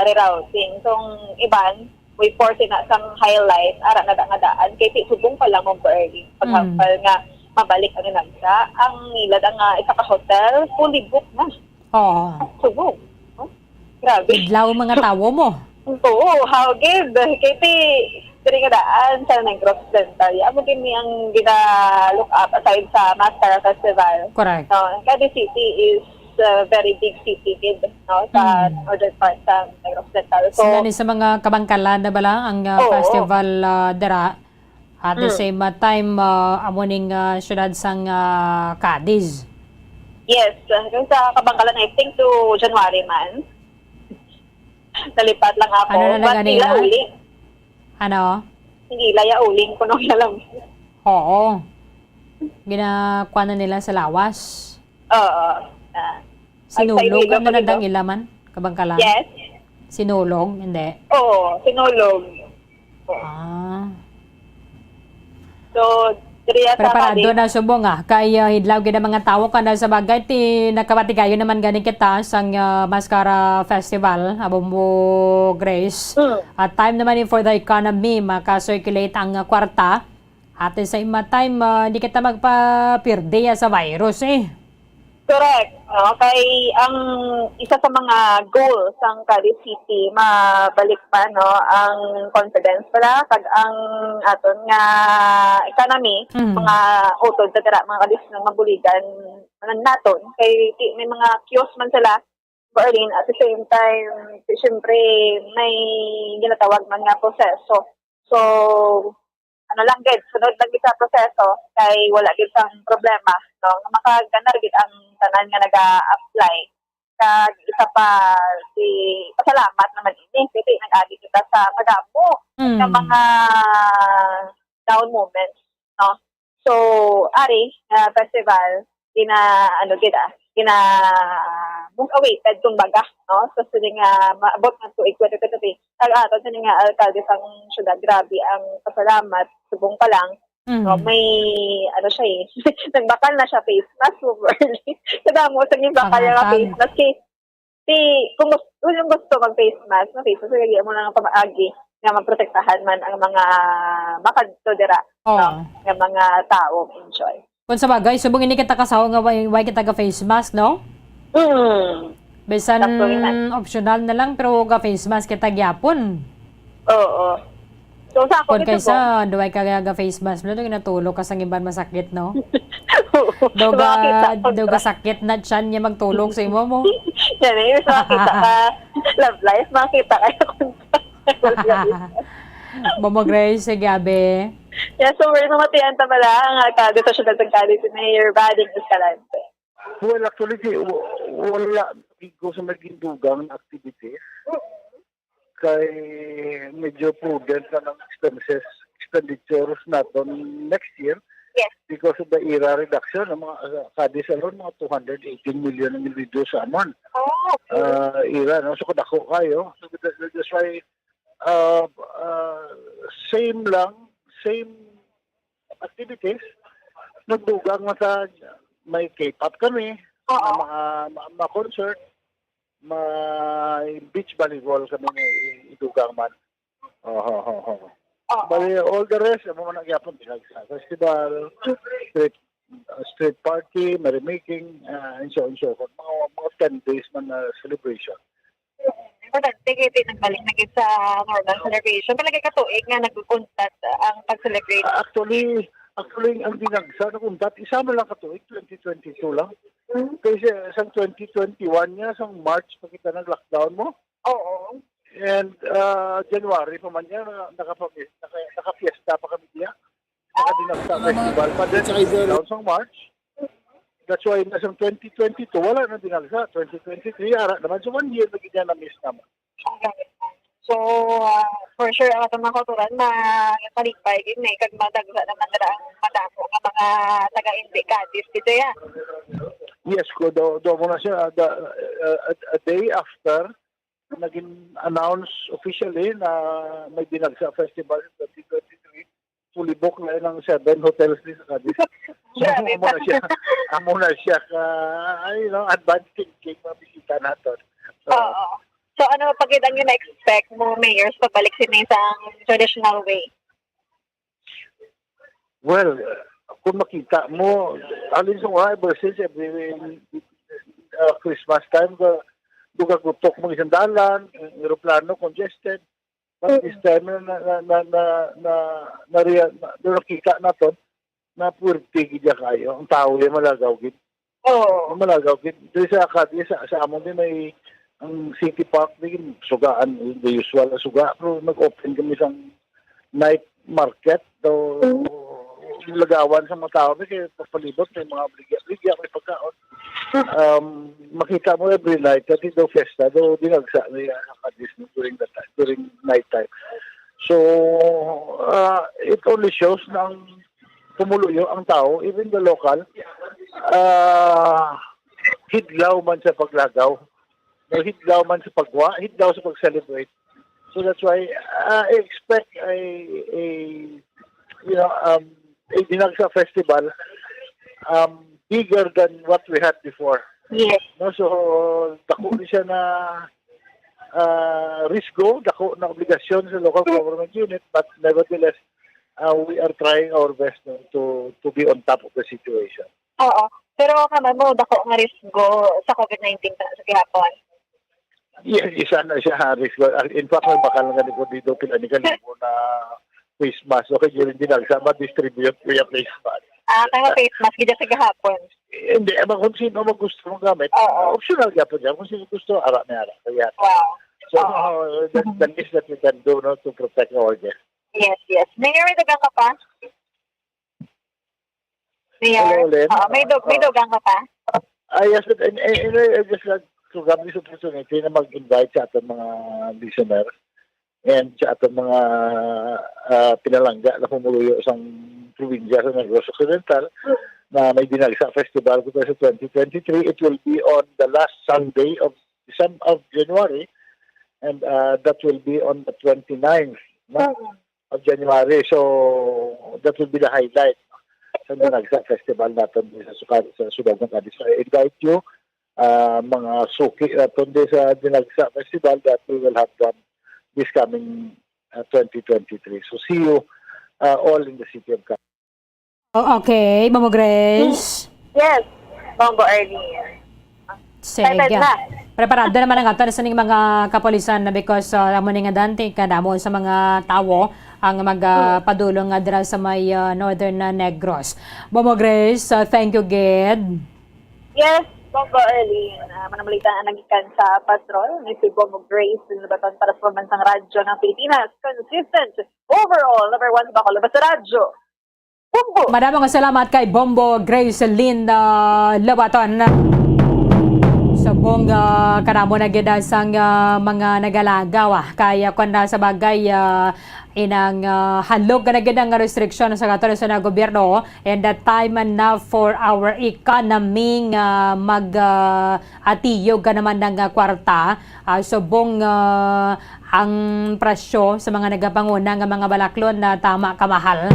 rerouting. So, ang iban, before sina sang highlight, ara na da nga daan. Kay ti subong pa lang mo early. Pag Hmm. hapal nga, mabalik ang inagsa. Ang nila da nga isa ka hotel, fully booked na. Oo. Subong. No? Grabe. Idlaw mga tawo mo. Oo, how gid. Kay ti, diri nga daan sa Negros Occidental. Amo gid ni ang gina-look up aside sa Mass Carol Festival. Correct. No, Cadiz City is a very big city gid, no, sa Mm. northern part sa Negros Occidental. So, Sila ni sa mga kabangkalan na bala ang, ah, Oo. festival, ah, dira. At the Mm. same, uh, time, uh, amo ning, uh, syudad sang, uh, Cadiz. Yes, uh, yung sa Kabangkalan, I think to January man. Nalipat lang ako. Ano na lang But ganila? Sila uli. Ano? Hindi, laya uling ko nung alam. Oo. Ginakuha na nila sa lawas. Oo. Ah, Sinulog? Ano na dang ilaman? Kabangkalan? Yes. Sinulog? Hindi. Oo, sinulog. Ah. So, Preparado na subong ah. Kay uh, hidlaw gid ang mga tawo kana sa bagay ti nakabatigayon naman gani kita sang uh, Mascara Festival, Abombo Grace. Mm. At time naman ni for the economy, maka-circulate ang uh, kwarta. At the same time, uh, hindi kita magpapirdi uh, sa virus eh. Correct. No? Kay ang isa sa mga goal sang Cadiz City, mabalik pa no ang confidence pala kag ang aton nga economy, mm, mga utod sa dira mga Cadiz nga mabuligan man naton kay may mga kios man sila, Berlin, at the same time, syempre may ginatawag man nga proseso. So, ano lang gid, sunod lang gid sa proseso kay wala gid sang problema, no? Nga makagana gid ang tanan nga naga-apply. Kag isa pa, si pasalamat naman ini kay di nag-agi kita sa madamo nga Mm. mga down moments, no? So, ari nga festival, gina ano gid ah, gina most awaited kumbaga, no? So sini nga maabot nga tuig twenty twenty-three, ang aton sini nga alkalde sang syudad, grabe ang pasalamat, subong pa lang, no? Mm. May ano siya eh, nagbakal na siya face mask over. Kadamo sa gibakal nga Pangatag. Face mask eh. Ti, kung gus-, kung yung gusto mag-face mask, mag-face mask, lagi mo lang pamaagi nga maprotektahan man ang mga makadto dira, Oo. no? Nga mga tao, enjoy. Kung sa bagay, subong ini kita kasaw nga way, way kita ga face mask, no? Mm. Bisan Sakto rin na. Optional na lang, pero ga face mask kita gyapon. Oo. So, sa ako, Kon ito kaysa, po. Duway ka ga face mask mo, ito ginatulog ka sa iban masakit, no? Oo. Doga, Makakita ko. Doga sakit na tiyan niya magtulog sa imo mo. Yan eh, mas makakita ka. Love life, makakita ka. Momo Grace, sige, abi. Yes, so we're mamatian ta pala ang alkalde sa siyudad ng Cali, si Mayor Bading Escalante. Well, actually, si, w- wala gigo sa naging dugang na activities. Kay medyo prudent na ng expenses, expenditures naton next year Yes. Because of the ira reduction, ang mga uh, Cadiz alone, mga two hundred eighteen million ang reduce sa amon. Oh, okay. Uh, ira, no? So, kadako kayo. So, that- that's why uh, uh, same lang, same activities. Nagdugang man sa may K-pop kami, Oo. Mga, mga, mga concert, may beach volleyball kami nga i- idugang man. Oho, ho, ho. Oo. Bali, all the rest, amo man ang gyapon, dinagsa. Festival, street, uh, street party, merrymaking, uh, and so on and so forth. Mga, mga ten days man na celebration. Importante kay di nagbalik na gid sa normal celebration. Talaga ka tuig nga nag-untat ang pag-celebrate. Ah, actually, actually, ang dinagsa na untat, isa man lang ka tuig, twenty twenty-two lang. Hmm? Kasi sa twenty twenty-one niya, sa March pa kita nag-lockdown mo. Oo. And uh, January pa man niya, na- nakapag- naka- nakapiesta pa kami niya. Nakadinagsa Festival. But then, it's either lockdown sa March. That's why na sa twenty twenty-two, wala na dinagsa. Twenty twenty-three, ara naman. So, one year na gid niya na-miss naman. So, ah, for sure, ang atong mga kauturan, ma-, malipay gid ni, kag madagsa naman dira ang madamo nga mga taga-Indy Cadiz dito ya. Yes, ko do do mo na siya the, uh, a, a day after naging announce officially na may Dinagsa Festival in twenty twenty-three. Fully booked na ang seven hotels ni sa Cadiz. So, Grabe amo na siya. Amo na siya ka, ay, no, advanced thinking, mga bisita naton. So, Oo. So, ano pa gid ang na-expect mo, Mayor, sa pagbalik sini sa traditional way? Well, kung makita mo, alin sa mga ever since every uh, Christmas time, ga, dugagutok mga isang dalan, ang eroplano congested. But this time, na, na, na, na, na, na, real, na, na nakita naton, na puwerte gid ya kayo. Ang tao ya malagaw gid. Oo. Malagaw gid. Diri sa Acadie, sa, sa amon din may ang City Park din, sugaan, the usual na suga. Pero nag-open kami sa night market. So, yung lagawan sa mga tao, may kaya papalibot, may mga bligya-bligya, may pagkaon. Um, makita mo every night, pati daw fiesta, daw dinagsa na yan ang kadis during that time, during night time. So, ah, it only shows na ang pumuluyo ang tao, even the local, ah, hidlaw man sa paglagaw, no, hidlaw man sa pagwa, hidlaw sa pag-celebrate. So that's why, ah, I expect a, a, you know, um, a Dinagsa Festival, um, bigger than what we had before. Yes. No, so, dako ni siya na, ah, risgo, dako na obligasyon sa local government unit, but nevertheless, ah, we are trying our best, no, to, to be on top of the situation. Oo. Pero kamo, dako nga risgo sa COVID nineteen pa sa gihapon? Yes, isa na siya ha, risgo. Ah, in fact, may bakal nga ni ko dito, pila ni kalibo na face mask. Okay, during dinagsa, ma-distribute ko yung face mask. Ah, kaya face mask, gid sa gahapon. Eh, hindi, abang kung sino mag gusto mong gamit, Oo. optional ka po dyan. Kung sino gusto, ara na ara. Kaya, Wow. So, Oo. uh, the, the least that we can do, no, to protect our guests. Yes, yes. Mayor, may dugang ka pa? Mayor? Hello, Len. Oo, may dug-, may Oo. dugang ka pa? Ah, yes, but an-, an-, anyway, I just like to grab this opportunity na mag-invite sa ating mga listener and sa ating mga, ah, pinalangga na pumuluyo sa probinsya sa Negros Occidental na may Dinagsa Festival ko sa twenty twenty-three. It will be on the last Sunday of December, of January, and, ah, that will be on the twenty-ninth, no? Oo. of January. So, that will be the highlight sa Dinagsa Festival natin sa, suka-, sa siyudad ng Cadiz. So, I invite you, ah, mga suki natin di sa Dinagsa Festival that we will have one this coming, ah, twenty twenty-three. So, see you, ah, all in the city of Cadiz. Oh, okay, Mamo Grace. Yes, Bombo Arlene. Sige. Excited na. Preparado naman ang aton sa ning mga kapulisan na because, uh, amo ni nga dante kadamo sa mga tawo ang mag, uh, Hmm. padulong nga dira sa may, uh, Northern, uh, Negros. Bombo Grace, uh, thank you gid. Yes, Bombo Arlene. Ah, manamalitan ang nagikan sa patrol ni si Bombo Grace Lubaton para sa Pamansang Radyo ng Pilipinas. Consistent, overall, number one sa Bacolod. Basta Radyo. Bombo! Madamo nga salamat kay Bombo Grace Linda Lobaton. Subong, ah, kadamo na gid sang, ah, mga nagalagaw, ah, kay, ah, kung na sa bagay, ah, inang, ah, halog na gid ang restriksyon sa katulisan sa gobyerno, and that time na for our economy nga mag, ah, atiyog ka naman ng, ah, kwarta. Ah, subong, ah, ang presyo sa mga nagapanguna nga mga balaklon na tama kamahal.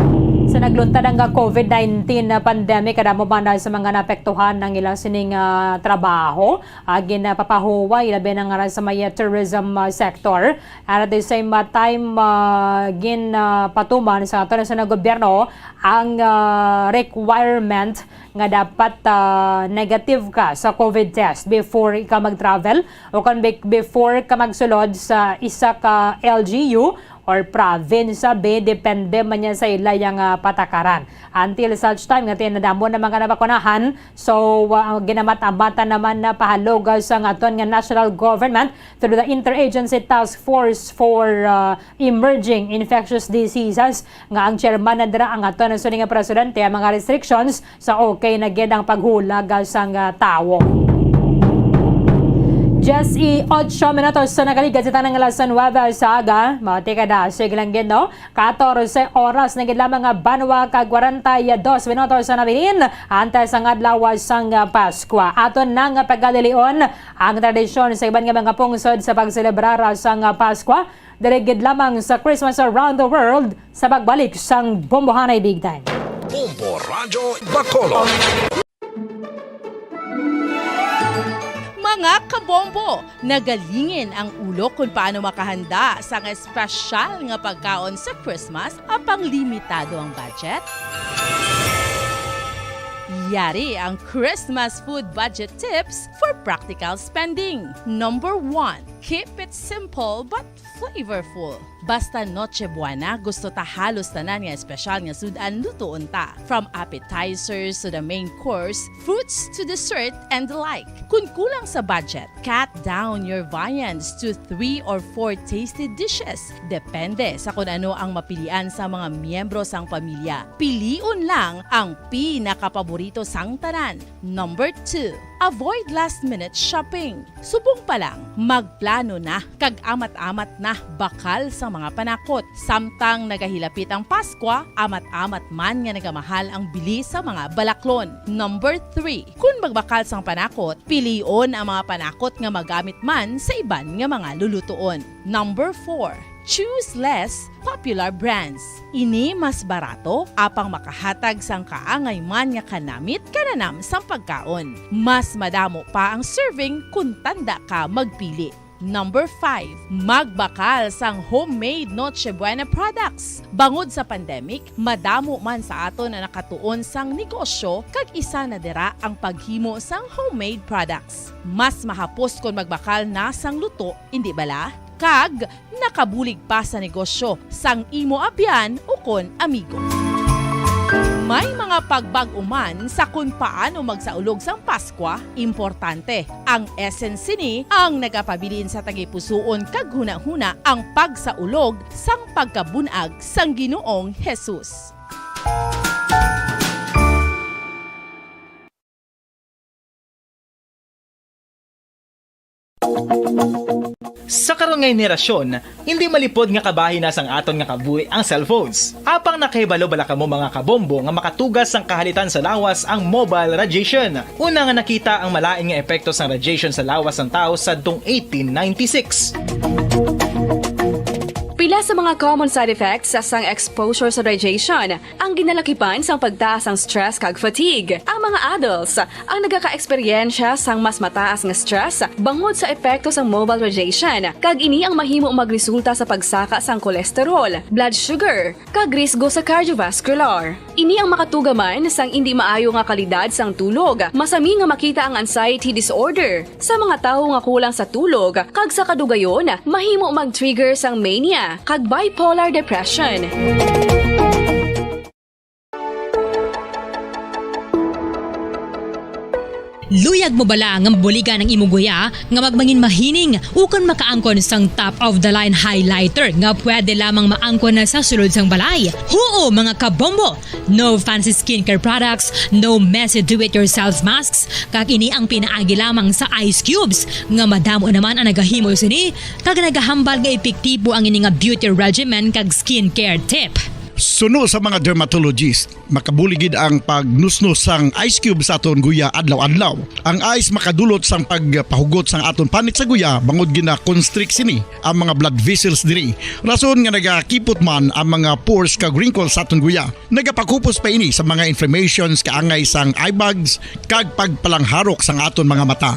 Sa nagluntad ang, ah, COVID nineteen na pandemic, kadamo man na sa mga naapektuhan ang ilang sining, ah, trabaho, ah, ginapapahuway, labi na nga sa may, ah, tourism, ah, sector. And at the same, ah, time, ah, gin, ah, patuman sa aton sa gobyerno ang, ah, requirement nga dapat, ah, negative ka sa COVID test before ka mag-travel o kon be-, before ka magsulod sa isa ka L G U or province, sabi, depende man yan sa ila yang, ah, patakaran. Until such time nga tinadamo na mga nabakunahan, so, ah, ginamat-amatan naman na pahalog sa aton nga national government through the Interagency Task Force for, ah, Emerging Infectious Diseases, nga ang chairman na dira ang aton nga suning nga presidente, ang mga restrictions sa okay na gid ang paghulag sang, ah, tawo. Diyes y ocho minutos sa nakaligad sa tanang alas nuebe sa aga. Mao ti kada, sige lang gid, no? Katorse oras na gid lamang nga banwa kag kwarenta y dos minutos sa nabilin antes ang adlaw sang, ah, Paskwa. Aton na nga pagalilion ang tradisyon sa iban nga mga pungsod sa pagselebrar sang, ah, Paskwa. Diri gid lamang sa Christmas Around the World sa pagbalik sang Bombohanay Big Time. Bombo Radyo Bacolod. Mga kabombo, nagalingin ang ulo kung paano makahanda sa espesyal nga pagkaon sa Christmas apang limitado ang budget? Yari ang Christmas food budget tips for practical spending. Number one, keep it simple but flavorful. Basta Noche Buena, gusto ta halos tanan nga espesyal nga sud-an lutoon ta. From appetizers to the main course, fruits to dessert and the like. Kung kulang sa budget, cut down your viands to three or four tasty dishes. Depende sa kung ano ang mapilian sa mga miyembro sang pamilya. Pilion lang ang pinakapaborito sang tanan. Number two, Avoid last-minute shopping. Subong pa lang, magplano na kag amat-amat na bakal sang mga panakot. Samtang nagahilapit ang Paskwa, amat-amat man nga nagamahal ang bili sa mga balaklon. Number three, kun magbakal sang panakot, pilion ang mga panakot nga magamit man sa iban nga mga lulutuon. Number four, choose less popular brands. Ini mas barato, apang makahatag sang kaangay man nga kanamit kananam sang pagkaon. Mas madamo pa ang serving kun tanda ka magpili. Number five, magbakal sang homemade Noche Buena products. Bangod sa pandemic, madamo man sa aton ang nakatuon sang negosyo, kag isa na dira ang paghimo sang homemade products. Mas mahapos kon magbakal na sang luto, indi bala? Kag nakabulig pa sa negosyo sang imo abyan ukon amigo. May mga pagbag-o man sa kon paano magsaulog sang Paskwa. Importante, ang essence sini ang nagapabilin sa tagipusoon kag hunahuna ang pagsaulog sang pagkabun-ag sang Ginoong Jesus. Sa karon nga henerasyon, hindi malipod nga kabahin na sang aton nga kabuhi ang cellphones. Apang nakahibalo bala kamo, mga kabombo, nga makatugas sang kahalitan sa lawas ang mobile radiation? Una nga nakita ang malain nga epekto sang radiation sa lawas sang tawo sadtong eighteen ninety-six. Pila sa mga common side effects sang exposure sa radiation. Ang ginalakipan sang pagtaas sang stress kag fatigue. Ang mga adults ang nagaka-eksperyensya sang mas mataas nga stress bangod sa epekto sang mobile radiation, kag ini ang mahimo magresulta sa pagsaka sang cholesterol, blood sugar, kag risgo sa cardiovascular. Ini ang makatuga man sang indi maayo nga kalidad sang tulog, masami nga makita ang anxiety disorder, sa mga tawo nga kulang sa tulog, kag sa kadugayon, mahimo mag-trigger sang mania kag bipolar depression. Luyag mo bala nga mabuligan ang imo guya nga magmangin mahining ukon makaangkon sang top-of-the-line highlighter nga pwede lamang maangkon na sa sulod sang balay? Huo, mga kabombo! No fancy skincare products, no messy do-it-yourself masks, kag ini ang pinaagi lamang sa ice cubes, nga madamo naman ang nagahimo sini, kag nagahambal nga epektibo ang ini nga beauty regimen kag skincare tip. Suno sa mga dermatologist, makabulig gid ang pagnusnos sang ice cube sa aton guya adlaw-adlaw. Ang ice makadulot sang pagpahugot sang aton panit sa guya, bangod gina-constrict sini ang mga blood vessels diri, rason nga nagakipot man ang mga pores kag wrinkles sa aton guya. Nagapakupos pa ini sa mga inflammations kaangay sang eye bags kag pagpalangharok sang aton mga mata.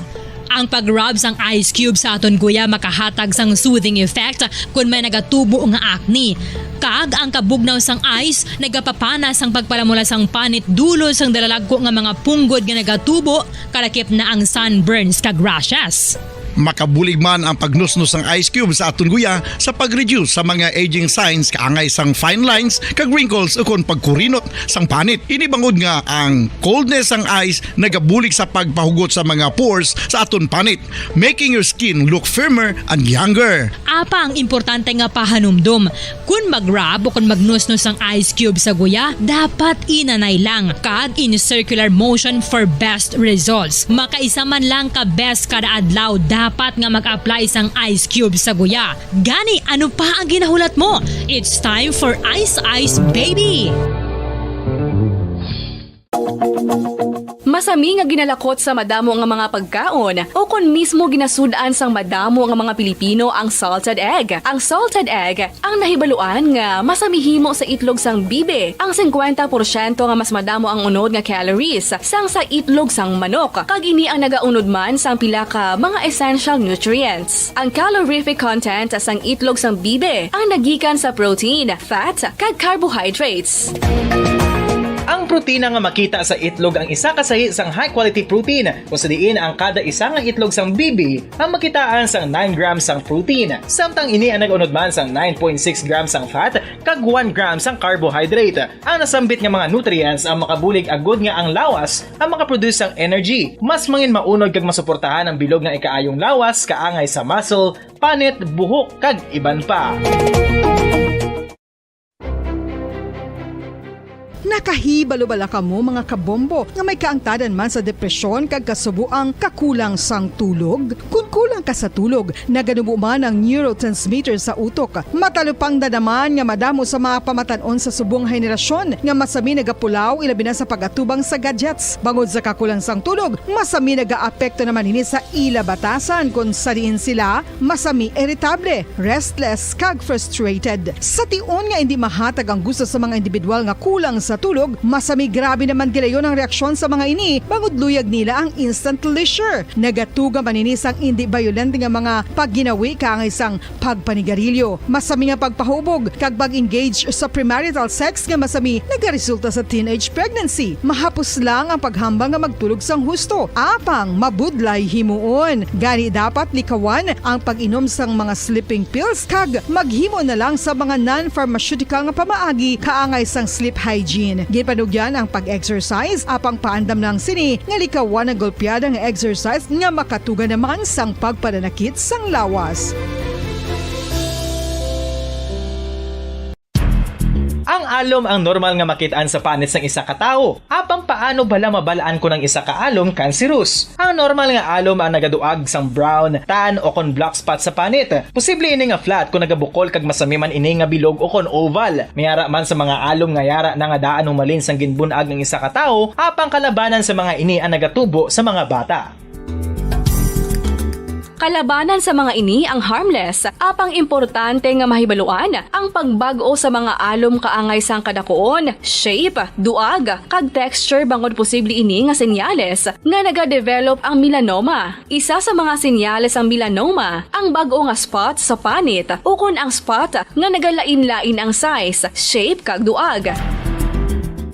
Ang pag-rub sang ice cube sa aton guya makahatag sang soothing effect kon may nagatubo nga acne. Kag ang kabugnaw sang ice nagapapana sang pagpalamula sang panit dulot sang dalalagko nga mga punggod nga nagatubo, kalakip na ang sunburns kag rashes. Makabulig man ang pagnusnos sang ice cube sa aton guya sa pag-reduce sa mga aging signs kaangay sang fine lines kag wrinkles ukon pagkurinot sang panit. Ini bangod nga ang coldness sang ice nagabulig sa pagpahugot sa mga pores sa aton panit, making your skin look firmer and younger. Apang importante nga pahanumdom, kon mag-rub o kon magnusnos ang ice cube sa guya, dapat inanay lang kag in circular motion for best results. Makaisa man lang ka beses kada adlaw dapat nga mag-apply sang ice cube sa guya. Gani, ano pa ang ginahulat mo? It's time for Ice Ice Baby! Masami nga ginalakot sa madamo nga mga pagkaon, o kon mismo ginasud-an sang madamo nga mga Pilipino ang salted egg. Ang salted egg ang nahibaluan nga masami himo sa itlog sang bibi. Ang singkwenta porsyento nga mas madamo ang unod nga calories sang sa itlog sang manok, kag ini ang nagaunod man sang pila ka mga essential nutrients. Ang calorific content sang itlog sang bibi ang nagikan sa protein, fat, kag carbohydrates. Ang protina nga makita sa itlog ang isa ka sahi sang high-quality protein, kung sa diin ang kada isa nga itlog sang bibi ang makitaan sang nine grams sang protein, samtang ini ang nag-unod man sang nine point six grams sang fat kag one gram sang carbohydrate. Ang nasambit nga mga nutrients ang makabulig agud nga ang lawas ang makaproduce sang energy. Mas mangin maunod kag masuportahan ang bilog nga ikaayong lawas kaangay sa muscle, panit, buhok, kag iban pa. Nakahibalo bala kamo, mga kabombo, nga may kaangtadan man sa depresyon kag kasubo ang kakulang sang tulog? Kon kulang ka sa tulog, naganubo man ang neurotransmitter sa utok. Matalupangdan naman nga madamo sa mga pamatan-on sa subong nga henerasyon nga masami nagapulaw, ilabi na sa pag-atubang sa gadgets. Bangod sa kakulang sang tulog, masami nagaapekto naman ini sa ila batasan, kon sa diin sila masami iritable, restless, kag frustrated. Sa tion nga indi mahatag ang gusto sa mga individual nga kulang sa tulog, masami grabe naman gilayon ang reaksyon sa mga ini, bangod luyag nila ang instant leisure. Nagatuga man ini sang indi bayolente nga mga pagginawi kaangay sang pagpanigarilyo, masami nga pagpahubog, kag pag-engage sa premarital sex nga masami nagaresulta sa teenage pregnancy. Mahapos lang ang paghambal nga magtulog sang husto, apang mabudlay himuon. Gani, dapat likawan ang pag-inom sang mga sleeping pills kag maghimo na lang sa mga non-pharmaceutical nga pamaagi kaangay sang sleep hygiene. Ginpanugyan ang pag-exercise, apang paandam lang sini nga likawan ang golpeada nga exercise nga makatuga naman sang pagpananakit sang lawas. Ang alom ang normal nga makit-an sa panit sang isa ka tawo. Apang paano bala mabal-an kon ang isa ka alom kanserus? Ang normal nga alom ang nagaduag sang brown, tan, o kon black spot sa panit. Posible ini nga flat kon nagabukol kag masami man ini nga bilog o kon oval. May ara man sa mga alom nga yara na nga daan humalin sang ginbun-ag ang isa ka tawo, apang kalabanan sa mga ini ang nagatubo sa mga bata. Kalabanan sa mga ini ang harmless, apang importante nga mahibaluan ang pagbag-o sa mga alom kaangay sang kadakuon, shape, duag, kag texture, bangod posible ini nga senyales nga nagadevelop ang melanoma. Isa sa mga senyales sang melanoma ang bag-o nga spot sa panit ukon ang spot nga nagalain-lain ang size, shape, kag duag.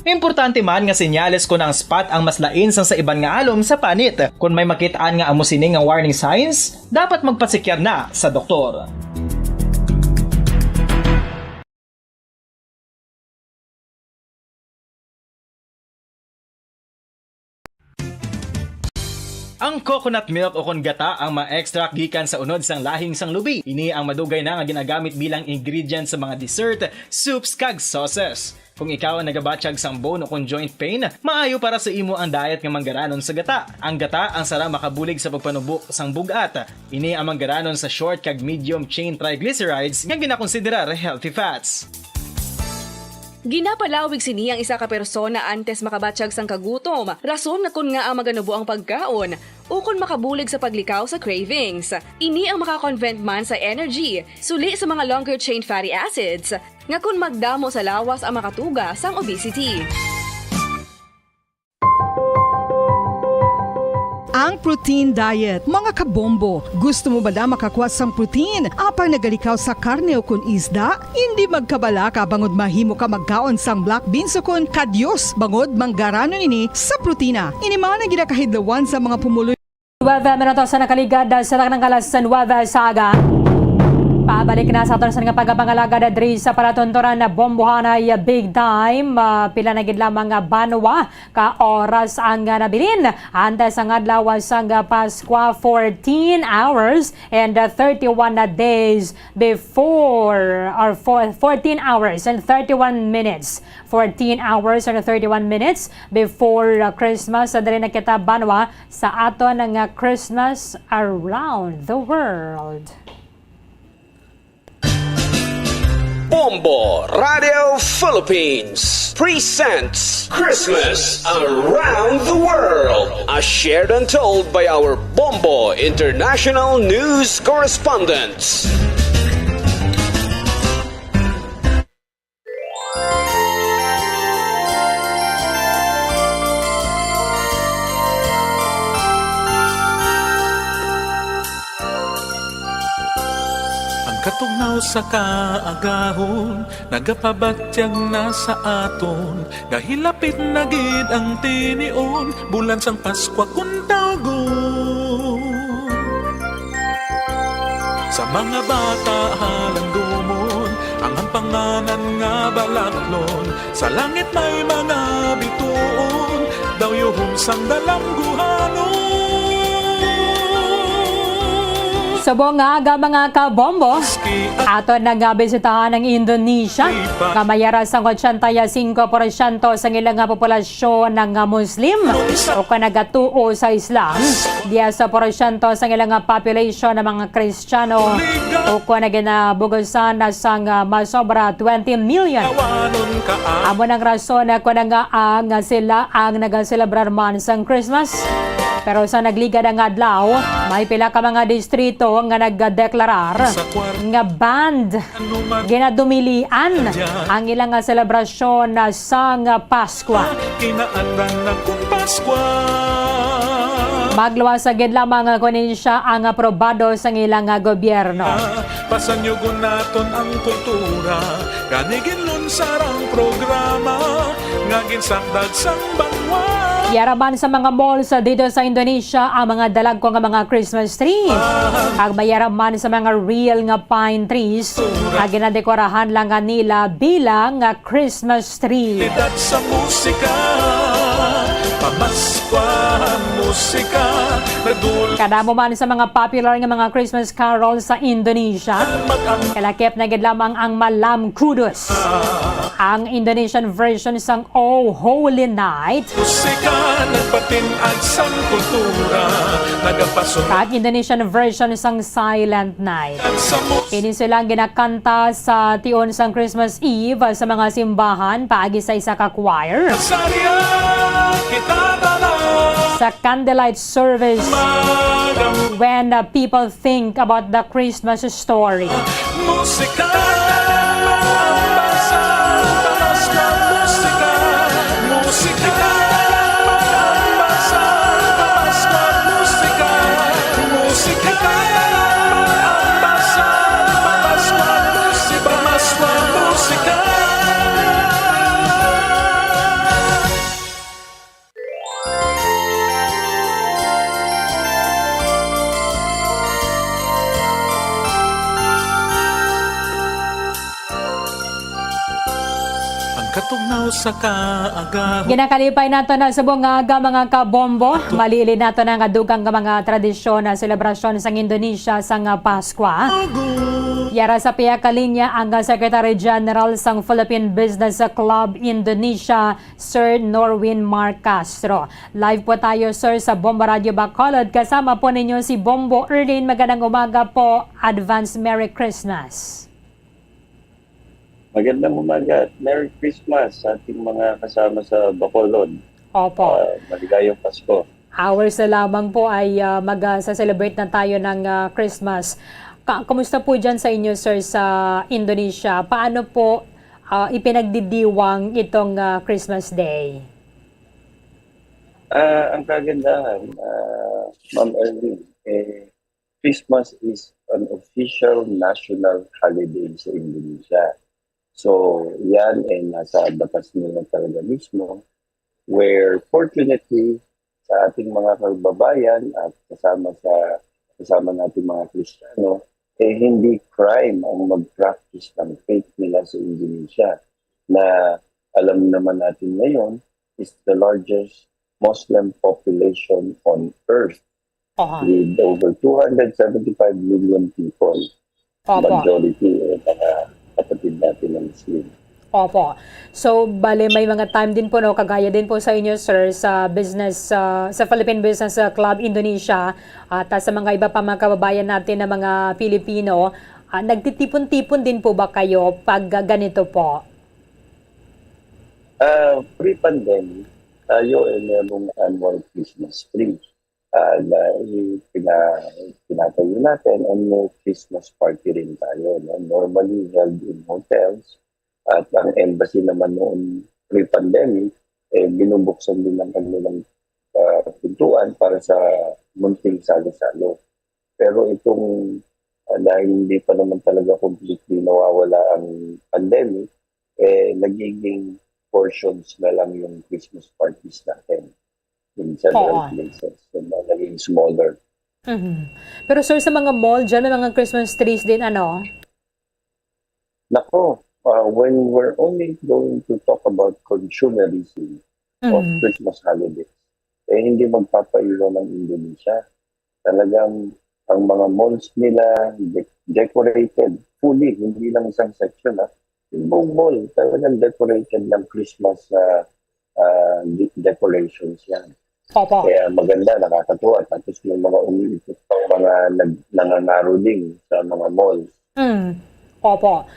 Importante man nga senyales kon ang spot ang mas lain sang sa iban nga alom sa panit. Kon may makit-an nga amo sini nga warning signs, dapat magpasikyar na sa doktor. Ang coconut milk o kon gata ang ma-extract gikan sa unod sang lahing sang lubi. Ini ang madugay na nga ginagamit bilang ingredient sa mga dessert, soups, kag sauces. Kung ikaw ang nagabatyag sang bone o kon joint pain, maayo para sa imo ang diet nga manggaranon sa gata. Ang gata ang sarang makabulig sa pagpanubo sang bug-at. Ini ang manggaranon sa short kag medium chain triglycerides nga ginakonsiderar healthy fats. Ginapalawig sini ang isa ka persona antes makabatyag sang kagutom, rason nga kon ngaa maganubo ang pagkaon, ukon makabulig sa paglikaw sa cravings. Ini ang maka-convert man sa energy, suli sa mga longer chain fatty acids, nga kon magdamo sa lawas ang makatuga sang obesity. Ang protein diet. Mga kabombo, gusto mo bala makakuha sang protein apang nagalikaw sa karne ukon isda? Indi magkabalaka, bangod mahimo ka magkaon sang black beans ukon kadyos, bangod manggaranon ini sa protina. Ini man ang ginakahidlawan sa mga pumuluyo. Nuebe minutos na nakaligad sa taknang alas nuebe sa aga. Pabalik na sa aton sa nga pagpangalagad diri sa palatuntunan na Bombohanay Big Time. Ah, pila na gid lamang nga banwa ka oras ang, ah, nabilin antes ang adlaw sang, ah, Pascua, fourteen hours and, ah, thirty-one na days before, or for fourteen hours and thirty-one minutes. Fourteen hours and thirty-one minutes before, ah, Christmas. Sa diri na kita banwa sa aton nga Christmas around the world. Bombo Radio Philippines presents Christmas Around the World, as shared and told by our Bombo International News correspondents. Ang katugnaw sa kaagahon nagapabatyag na sa aton nga hilapit na gid ang tinion, bulan sang Paskwa kun tawgon. Sa mga bata halangdomon ang ampanganan nga balaklon, sa langit may mga bituon, daw yuhom sang dalangguhanon. Subong nga aga, mga kabombo, ato na nga bisitahan ang Indonesia, nga may ara sang ochenta y cinco porsyento sang ila nga populasyon nga Muslim o kon nagatuo sa Islam, diyes porsyento sang ila nga population nga mga Kristiyano o kon naginabugusan na sang, ah, masobra twenty million. Amo nang rason kon nga ang sila ang nagaselebrar man sang Christmas. Pero sa nagligad nga adlaw, may pila ka mga distrito nga nagdeklarar nga banned, ginadumilian ang ilang nga selebrasyon sang Paskwa. Kinaandan na kung Paskwa. Magluwas sa gid lamang kunin siya ang aprobado sang ilang nga gobyerno. Pasanyugon naton ang kultura, gani ginlunsar ang programa nga ginsakdag sang banwa. Yara man sa mga malls dito sa Indonesia ang mga dalagko nga mga Christmas tree. Kag may yara man sa mga real nga pine trees nga ginadekorahan lang nga nila bilang nga Christmas tree. Kalidad sa musika, pamaskwa ang musika, nagdul- Kadamo man sa mga popular nga mga Christmas carol sa Indonesia, kalakip na gid lamang ang Malam Kudus, ang Indonesian version sang Oh Holy Night, Musika, nagpatin-ag sang kultura, nagapasunod. Kag Indonesian version sang Silent Night. Sa mu- Ini sila ang ginakanta sa tion sang Christmas Eve sa mga simbahan paagi sa isa ka choir. Sa riyan kita dala. Sa candlelight service, magam- when, uh, people think about the Christmas story. Musika, pamaskwa, pamaskwa, musika, musika, pamaskwa, musika, musika, pamaskwa, pamaskwa, musika, pamaskwa, musika. Ang katugnaw sa kaagahan. Ginakalipay nato na subong nga aga, mga kabombo. Malili nato na nga dugang nga mga tradisyon na selebrasyon sang Indonesia sang Paskwa. Yara sa pihak ka linya ang Secretary General sang Philippine Business Club Indonesia, Sir Norwin Mark Castro. Live po tayo, sir, sa Bombo Radio Bacolod. Kasama po ninyo si Bombo Erlin. Magandang umaga po. Advance Merry Christmas. Magandang umaga at Merry Christmas sa ating mga kasama sa Bacolod. Opo. Ah, maligayang Pasko. Hours na lamang po ay, ah, mag, ah, sa-celebrate na tayo ng, ah, Christmas. Ka-, kumusta po dyan sa inyo, sir, sa Indonesia? Paano po, ah, ipinagdidiwang itong, ah, Christmas Day? Ah, ang kagandahan, ah, Ma'am Erwin, eh, Christmas is an official national holiday sa Indonesia. So, yan ay nasa batas nila talaga mismo, where fortunately, sa ating mga kababayan at kasama sa, kasama nating mga Kristiyano, eh, hindi crime ang mag-practice ng faith nila sa Indonesia, na alam naman natin ngayon is the largest Muslim population on earth, Oha. with over two hundred seventy-five million people. Opo. Majority, eh, mga kapatid natin na Muslim. Opo. So, bale, may mga time din po, no, kagaya din po sa inyo, sir, sa business, ah, sa Philippine Business, ah, Club Indonesia, at, ah, sa mga iba pa mga kababayan natin na mga Pilipino, ah, nagtitipon-tipon din po ba kayo pag, ah, ganito po? Ah, pre-pandemic, tayo ay merong annual Christmas tree. Ah, na i-, pina-, pinatayo natin, and may Christmas party rin tayo, no? Normally held in hotels. At ang embassy naman noon pre-pandemic, eh, binubuksan din ang kanilang, ah, pintuan para sa munting salo-salo. Pero itong, ah, dahil hindi pa naman talaga completely nawawala ang pandemic, eh, nagiging portions na lang yung Christmas parties natin in several Oo. places. So, na-, naging smaller. Mhm. Pero, sir, sa mga mall dyan, may mga Christmas trees din, ano? Nako, ah, when we're only going to talk about consumerism of Mm. Christmas holidays, eh, hindi magpapaiwan ng Indonesia. Talagang ang mga malls nila de-, decorated fully, hindi lang isang section, ah. Yung buong mall, talagang decorated ng Christmas, ah, ah, de-, decorations yan. Opo. Kaya maganda, nakakatuwa. Tapos may mga umiikot pang mga nag-, nangangaroling sa mga malls. Mm. Opo.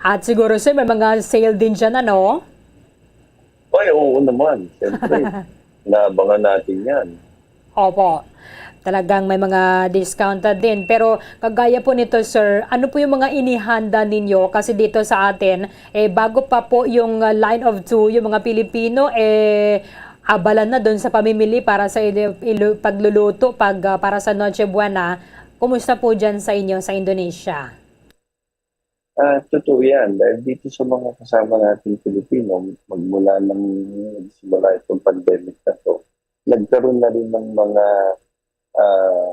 At siguro, sir, may mga sale din dyan, ano? Ay, oo naman. Siyempre, naabangan natin yan. Opo. Talagang may mga discounted din. Pero kagaya po nito, sir, ano po yung mga inihanda ninyo? Kasi dito sa atin, eh, bago pa po yung, uh, line of two, yung mga Pilipino, eh, abalan na doon sa pamimili para sa ilu-, ilu-, pagluluto pag, uh, para sa Noche Buena. Kumusta po dyan sa inyo sa Indonesia? Ah, totoo yan. Dahil dito sa mga kasama nating Pilipino, magmula nang nagsimula itong pandemic na to, nagkaroon na rin ng mga, ah,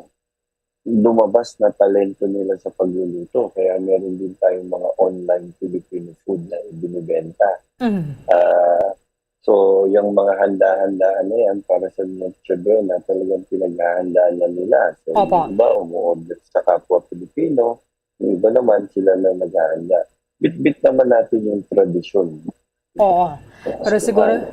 lumabas na talento nila sa pagluluto. Kaya meron din tayong mga online Filipino food na ibinibenta. Mm. Ah, so, yung mga handa-handaan na yan para sa Noche Buena, talagang pinaghahandaan na nila. So, Opo. Yung iba, umu-order sa kapwa Pilipino, yung iba naman, sila na naghahanda. Bitbit naman natin yung tradisyon. Oo. Pero siguro,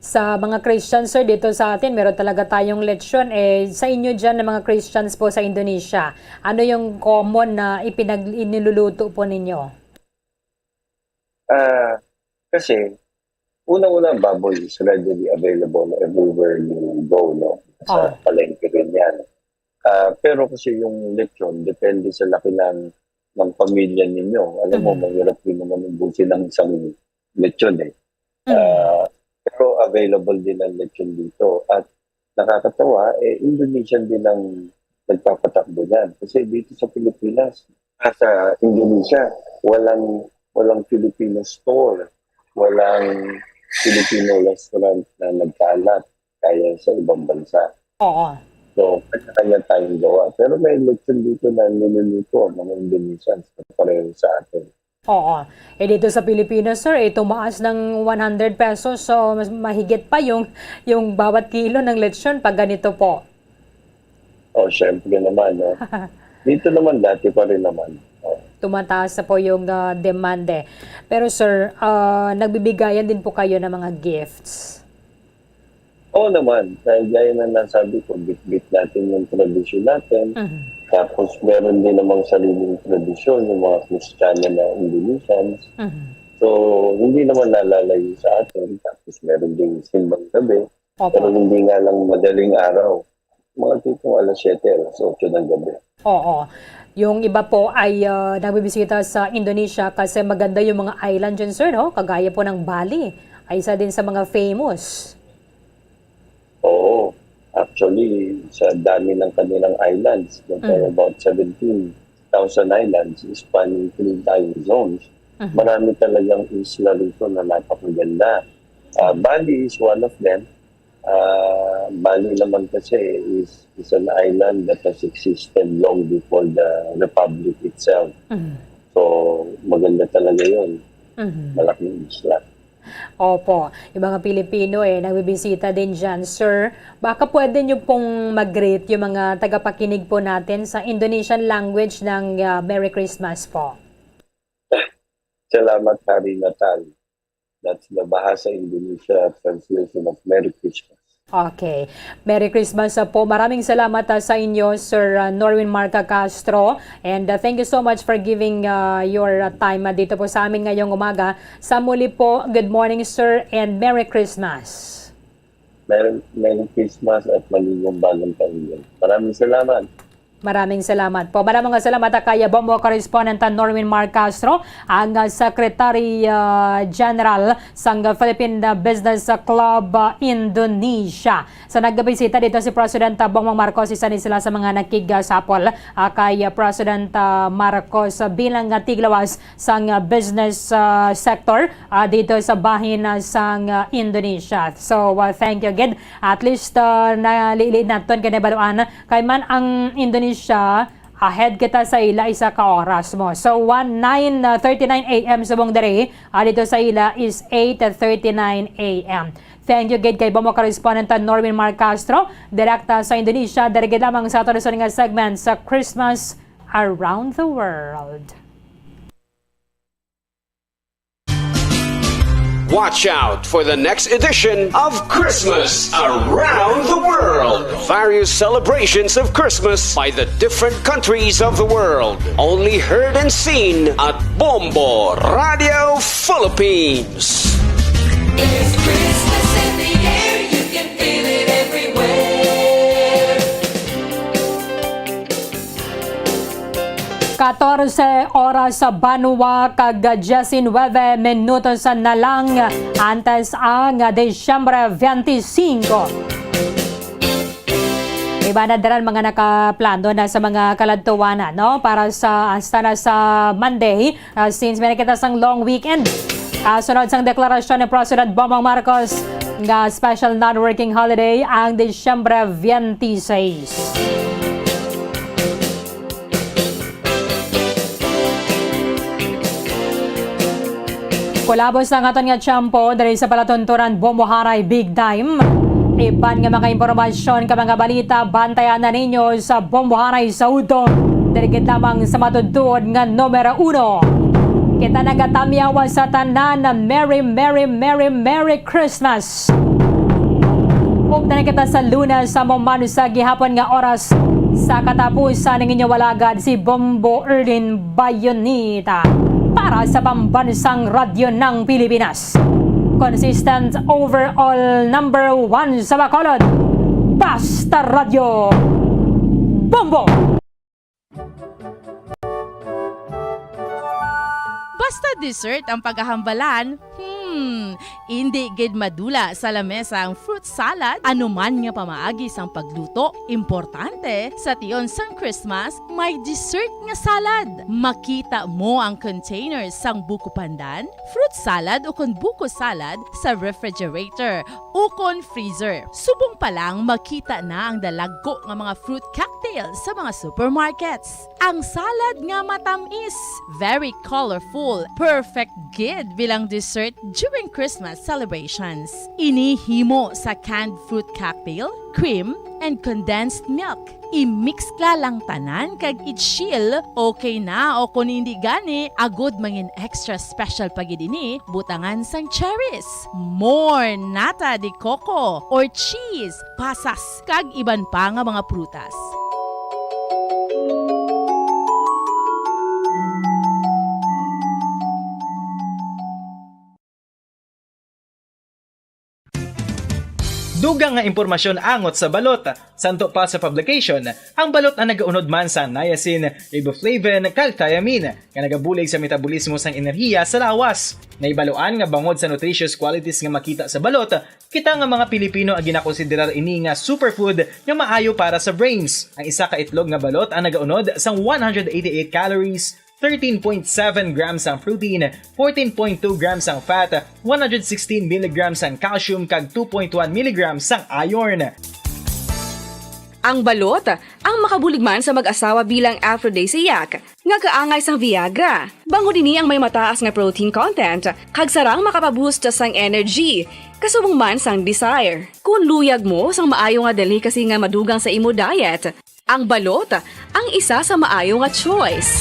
sa mga Christian, sir, dito sa atin, meron talaga tayong lechon. Eh, sa inyo dyan, ng mga Christians po sa Indonesia, ano yung common na ipinag-, iniluluto po ninyo? Ah, kasi, unang-una, baboy is readily available everywhere you go, no? Sa Ah. palengke rin yan. Ah, pero kasi yung lechon, depende sa laki ng, ng pamilya ninyo. Alam mo, Mhm. mahirap din naman ubusin ng isang lechon, eh. Mhm. Ah, pero available din ang lechon dito. At nakakatawa, eh, Indonesian din ang nagpapatakbo niyan. Kasi dito sa Pilipinas, ah, sa Indonesia, walang, walang Filipino store, walang Filipino restaurant na nagkalat kaya sa ibang bansa. Oo. So, kanya-kanya tayong gawa. Pero may lechon dito na niluluto ang mga Indonesians na pareho sa atin. Oo. Eh, dito sa Pilipinas, sir, eh, tumaas ng one hundred pesos. So, mas mahigit pa yung, yung bawat kilo ng lechon pag ganito po. Oh, syempre naman, no? Dito naman, dati pa rin naman. Oh. Tumataas na po yung, ah, demand, eh. Pero, sir, ah, nagbibigayan din po kayo ng mga gifts? Oo naman. Dahil gaya na nasabi ko, bitbit natin yung tradisyon natin. Mhm. Tapos, meron din namang sariling tradisyon yung mga Kristiyano na Indonesians. Mhm. So, hindi naman nalalayo sa atin. Tapos, meron ding simbang gabi. Opo. Pero hindi nga lang madaling araw. Mga tipong alas siyete, alas otso ng gabi. Oo. Yung iba po ay, ah, nagbibisita sa Indonesia kasi maganda yung mga island dyan, sir, no? Kagaya po ng Bali, ay isa din sa mga famous. Oo. Actually, sa dami ng kanilang islands, there are Mm. about seventeen thousand islands spanning three time zones. Mhm. Marami talagang isla rito na napakaganda. Ah, Bali is one of them. Ah, Bali naman kasi is, is an island that has existed long before the Republic itself. Mhm. So, maganda talaga yun. Mhm. Malaking isla. Opo, yung mga Pilipino, eh, nagbibisita din dyan. Sir, baka pwede nyo pong mag-greet yung mga tagapakinig po natin sa Indonesian language ng, ah, Merry Christmas po. Salamat, Hari Natal. That's the Bahasa Indonesia translation of Merry Christmas. Okay. Merry Christmas, ah, po. Maraming salamat, ah, sa inyo, Sir, ah, Norwin Marca Castro. And, ah, thank you so much for giving, ah, your, ah, time, ah, dito po sa amin ngayong umaga. Sa muli po, good morning, sir, and Merry Christmas. Merry, Merry Christmas at maligong bagong taon din. Maraming salamat. Maraming salamat po. Maraming salamat, ah, kay Bombo correspondent, ah, Norwin Mark Castro, ang, ah, Secretary, ah, General sang Philippine, ah, Business, ah, Club, ah, Indonesia. Sa nagbisita dito si President, ah, Bongbong Marcos, isa ni sila sa mga nakigasapol, ah, kay, ah, President, ah, Marcos, ah, bilang, ah, tiglawas sang, ah, business, ah, sector, ah, dito sa bahin, ah, sang, ah, Indonesia. So, ah, thank you again. At least, ah, nalili naton kay nabaluan kay man ang Indonesia, ahead kita sa ila isa ka oras mo. So, one, nine, ah, thirty-nine A M subong diri, ah, dito sa ila is eight thirty-nine A M. Thank you gid kay Bombo correspondent Norwin Mark Castro, direkta sa Indonesia, diri gid lamang sa aton sunod nga segment sa Christmas Around the World. Watch out for the next edition of Christmas Around the World. Various celebrations of Christmas by the different countries of the world. Only heard and seen at Bombo Radio Philippines. It's Christmas in the air, you can feel it everywhere. Katorse oras sa banwa kag diecinuebe minutos na lang antes ang Disyembre twenty-five. Iba na dira ang mga nakaplano na sa mga kaladtuanan, no? Para sa, hasta na sa Monday, ah, since may nakita sang long weekend. Kasunod sang deklarasyon ni President Bongbong Marcos nga special non-working holiday ang Disyembre twenty-six. Kulabos na ang aton nga tiyempo diri sa palatuntunan Bomboharay Big Time. Iban nga mga impormasyon kag mga balita, bantayan na ninyo sa Bomboharay sa udto. Diri gid lamang sa matuod-tuod nga numero uno. Kita nagatamyaw sa tanan na Merry, Merry, Merry, Merry Christmas! Ug na kita sa Lunes, sa mo man sa gihapon nga oras, sa katapusan ng inyong walagad, si Bombo Erlin Bayonita para sa Pambansang Radyo ng Pilipinas. Consistent overall number one sa Bacolod. Basta Radyo. Bombo! Basta dessert ang paghahambalan, hmm, indi gid madula sa lamesa ang fruit salad. Anuman nga pamaagi sang pagluto, importante sa tion sang Christmas may dessert nga salad. Makita mo ang containers sang buko pandan, fruit salad ukon buko salad sa refrigerator ukon freezer. Subong pa lang, makita na ang dalagko nga mga fruit cocktail sa mga supermarkets. Ang salad nga matamis, very colorful, perfect gid bilang dessert during Christmas celebrations. Ini himo sa canned fruit cocktail, cream, and condensed milk. I-mix la lang tanan kag i-chill, okay na, o kon indi gani, agud mangin extra special pa gid ini, butangan sang cherries, more nata de coco or cheese, pasas, kag iban pa nga mga prutas. Dugang nga impormasyon angot sa balot. Santo pa sa publication, ang balot ang nagaunod man sa niacin, riboflavin, kag thiamine, nga nagabulig sa metabolismo sang enerhiya sa lawas. Nahibaluan nga bangod sa nutritious qualities nga makita sa balot, kita nga mga Pilipino ang ginakonsiderar ini nga superfood nga maayo para sa brains. Ang isa ka itlog nga balot ang nagaunod sang one hundred eighty-eight calories, thirteen point seven grams ang protein, fourteen point two grams ang fat, one hundred sixteen milligrams ang calcium, kag two point one milligrams ang iron. Ang balot ang makabulig man sa mag-asawa bilang aphrodisiac, nga kaangay sang Viagra. Bangod ini ang may mataas nga protein content, kag sarang makapaboost sang energy, kasubong man sang desire. Kung luyag mo sang maayo nga delicacy nga madugang sa imo diet, ang balot ang isa sa maayo nga choice.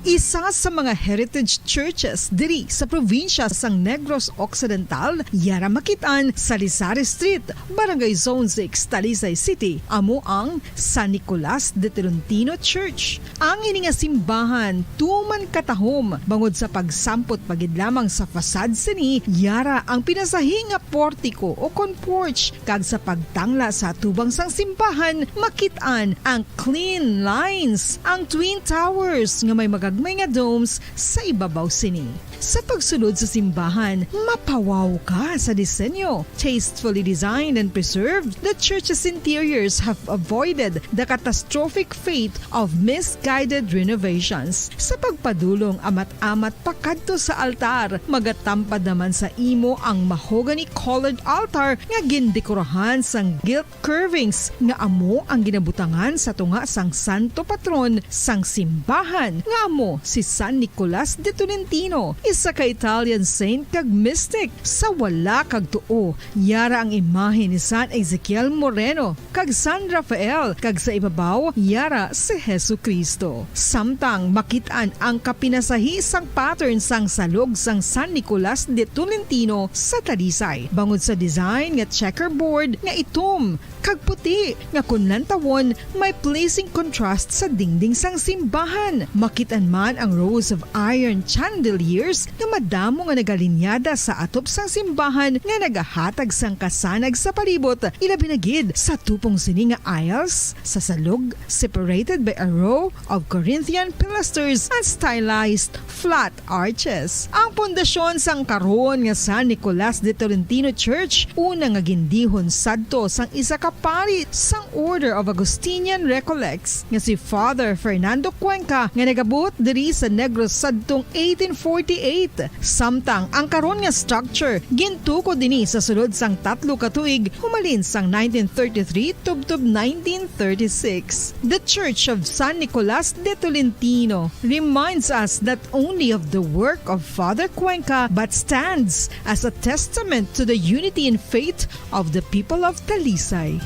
Isa sa mga heritage churches diri sa probinsya sang Negros Occidental, yara makit-an sa Rizal Street, Barangay Zone six, Talisay City, amo ang San Nicolas de Tolentino Church. Ang ini nga simbahan tuman katahom, bangod sa pagsampot pa gid lamang sa facade sini, yara ang pinasahi nga portiko o kon porch, kag sa pagtangla sa atubang sang simbahan, makit-an ang clean lines, ang twin towers nga may magagmay nga domes sa ibabaw sini. Sa pagsulod sa simbahan, mapawaw ka sa disenyo. Tastefully designed and preserved, the church's interiors have avoided the catastrophic fate of misguided renovations. Sa pagpadulong amat-amat pakadto sa altar, magatampad naman sa imo ang mahogany-colored altar nga gindekorahan sang gilt curvings nga amo ang ginabutangan sa tunga sang santo patron sang simbahan, nga amo si San Nicolas de Tolentino. Sa ka-Italian saint kag mystic, sa wala kag tuo, yara ang imahe ni San Ezekiel Moreno kag San Rafael, kag sa ibabaw, yara si Jesu-Cristo. Samtang makit-an ang kapinasahi sang pattern sang salog sang San Nicolas de Tolentino sa Talisay, bangod sa design nga checkerboard nga itom kag puti, nga kon lantawon, may pleasing contrast sa dingding sang simbahan. Makit-an man ang rows of iron chandeliers nga madamo nga nagalinyada sa atop sang simbahan nga nagahatag sang kasanag sa palibot, ilabi na gid sa tupong sini nga aisles sa salog, separated by a row of Corinthian pilasters and stylized flat arches. Ang pundasyon sang karon nga San Nicolas de Tolentino Church, una nga gindihon sadto sang isa ka pari sang Order of Augustinian Recollects nga si Father Fernando Cuenca, nga nagabot diri sa Negros sadtong eighteen forty-eight. Samtang ang karon nga structure gintukod ini sa sulod sang tatlo ka tuig, humalin sang nineteen thirty-three tubtob nineteen thirty-six. The Church of San Nicolas de Tolentino reminds us not only of the work of Father Cuenca, but stands as a testament to the unity in faith of the people of Talisay.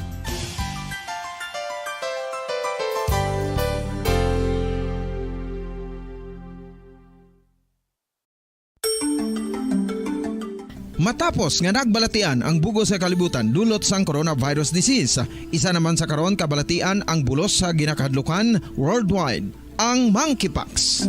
Matapos nga nagbalatian ang bug-os nga kalibutan dulot sang coronavirus disease, isa naman sa karon kabalatian ang bulos sa ginakahadlukan worldwide, ang monkeypox.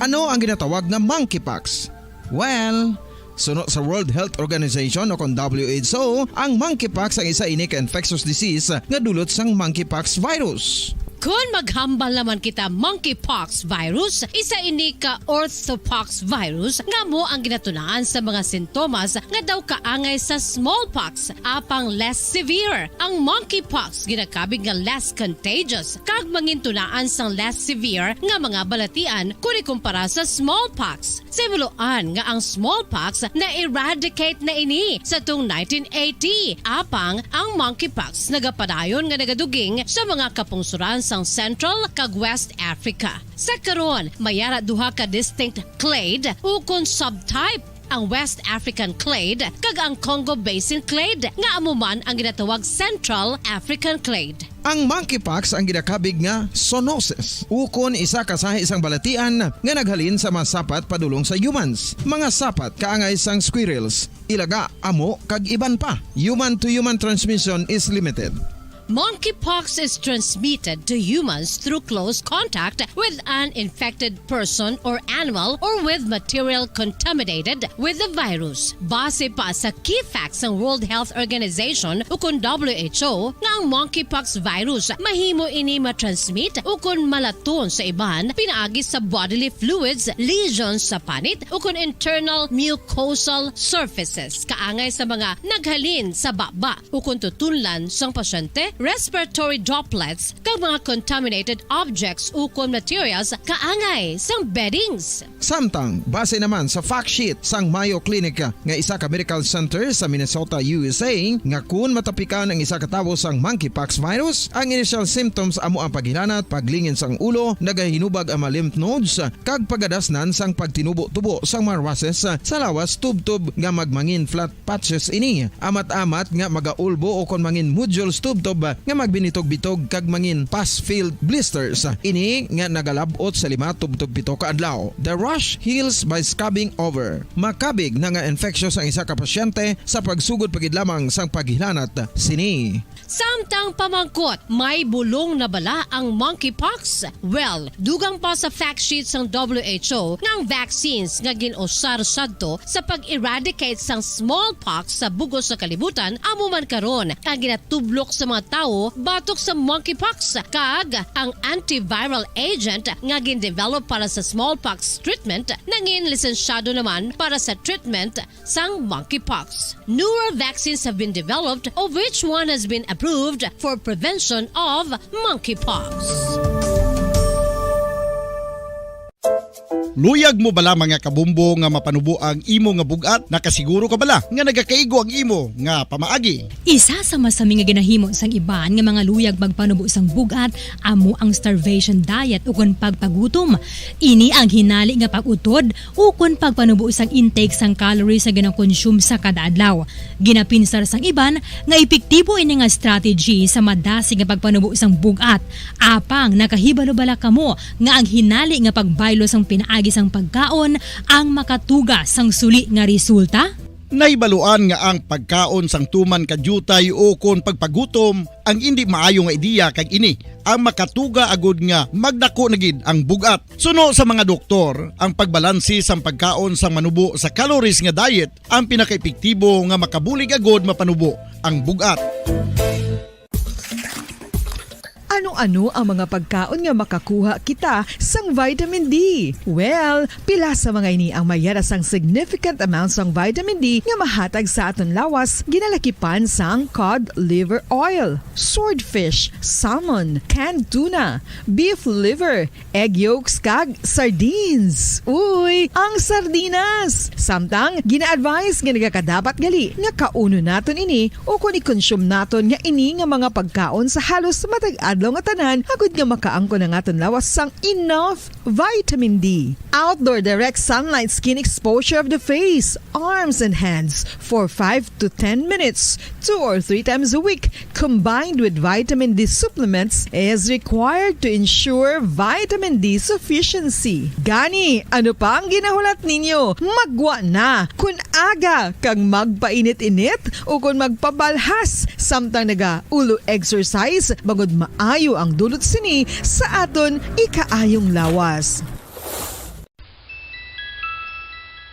Ano ang ginatawag nga monkeypox? Well, suno sa World Health Organization o kon W H O, ang monkeypox ang isa ini ka infectious disease nga dulot sang monkeypox virus. Kon maghambal naman kita monkeypox virus, isa ini ka orthopox virus nga amo ang ginatunaan sa mga sintomas nga daw kaangay sa smallpox, apang less severe. Ang monkeypox ginakabig nga less contagious kag mangintunaan sang less severe nga mga balatian kon ikumpara sa smallpox. Sa himuloan nga ang smallpox na-eradicate na ini sa tuong nineteen eighty, apang ang monkeypox nagapadayon nga nagaduging sa mga kapungsoran sang Central kag West Africa. Sa karon, may ara duha ka distinct clade ukon subtype, ang West African clade kag ang Congo Basin clade, nga amo man ang ginatawag Central African clade. Ang monkeypox ang ginakabig nga zoonosis, ukon isa ka sahi sang balatian nga naghalin sa mga sapat padulong sa humans, mga sapat kaangay sang squirrels, ilaga, amo, kag iban pa. Human-to-human transmission is limited. Monkeypox is transmitted to humans through close contact with an infected person or animal or with material contaminated with the virus. Base pa sa key facts sang World Health Organization ukon W H O nga ang monkeypox virus mahimo ini matransmit ukon malaton sa iban pinaagi sa bodily fluids, lesions sa panit ukon internal mucosal surfaces kaangay sa mga naghalin sa baba ukon tutunlan sang pasyente, respiratory droplets, kag mga contaminated objects ukon materials kaangay sang beddings. Samtang, base naman sa fact sheet sang Mayo Clinic nga isa ka medical center sa Minnesota, U S A, nga kun matapikan ang isa ka tawo sang monkeypox virus, ang initial symptoms amo ang paghilanat, paglingin sang ulo, nagahinubag ang mga lymph nodes, kag pagadasnan sang pagtinubo-tubo sang mga rushes sa lawas tubtob nga magmangin flat patches ini. Amat-amat nga magaulbo ukon mangin nodules tubtob nga magbinitog-bitog kag mangin pus-filled blisters. Ini nga nagalab-ot sa lima tubtob pito ka adlaw. The rash heals by scabbing over. Makabig na nga infectious ang isa ka pasyente sa pagsugod pa gid lamang sang paghilanat sini. Samtang pamangkot, may bulong na bala ang monkeypox? Well, dugang pa sa fact sheet sang W H O nga ang vaccines nga gin-usar sadto sa pag-eradicate sang smallpox sa bug-os nga kalibutan amo man karon ang ginatublok sa mga tawo batok sa monkeypox, kag ang antiviral agent nga gin-develop para sa smallpox treatment nangin lisensyado naman para sa treatment sang monkeypox. Newer vaccines have been developed, of which one has been approved for prevention of monkeypox. Luyag mo bala, mga kabombo, nga mapanubo ang imo nga bug-at? Nakasiguro ka bala nga nagakaigo ang imo nga pamaagi? Isa sa masami nga ginahimo sang iban nga mga luyag magpanubo sang bug-at amo ang starvation diet ukon pagpagutom. Ini ang hinali nga pag-utod ukon pagpanubo sang intake sang calories nga ginakonsume sa kada adlaw. Ginapinsar sang iban nga epektibo ini nga strategy sa madasig nga pagpanubo sang bug-at. Apang nakahibalo bala kamo nga ang hinali nga pagbaylo sang pinaagi sang pagkaon ang makatuga sang suli nga resulta? Nahibaluan nga ang pagkaon sang tuman ka diutay ukon pagpagutom ang indi maayo nga ideya, kag ini ang makatuga agud nga magdako na gid ang bug-at. Suno sa mga doktor, ang pagbalanse sang pagkaon sang manubo sa calories nga diet ang pinakaepektibo nga makabulig agud mapanubo ang bug-at. Ano-ano ang mga pagkaon nga makakuha kita sang vitamin D? Well, pila sa mga ini ang may yara sang significant amount sang vitamin D nga mahatag sa aton lawas, ginalakipan sang cod liver oil, swordfish, salmon, canned tuna, beef liver, egg yolks, kag sardines. Uy, ang sardinas! Samtang, gina-advise nga nagakadapat gali nga kaunon naton ini ukon i-consume naton nga ini nga mga pagkaon sa halos matag adlaw nga tanan, agud nga makaangkon ang aton lawas sang enough vitamin D. Outdoor direct sunlight skin exposure of the face, arms, and hands for five to ten minutes, two or three times a week, combined with vitamin D supplements, is required to ensure vitamin D sufficiency. Gani, ano pa ang ginahulat ninyo? Maggwa na! Kun aga kag magpainit-init ukon magpabalhas samtang naga-ulo exercise, bangod maayo ang dulot sini sa aton ikaayong lawas.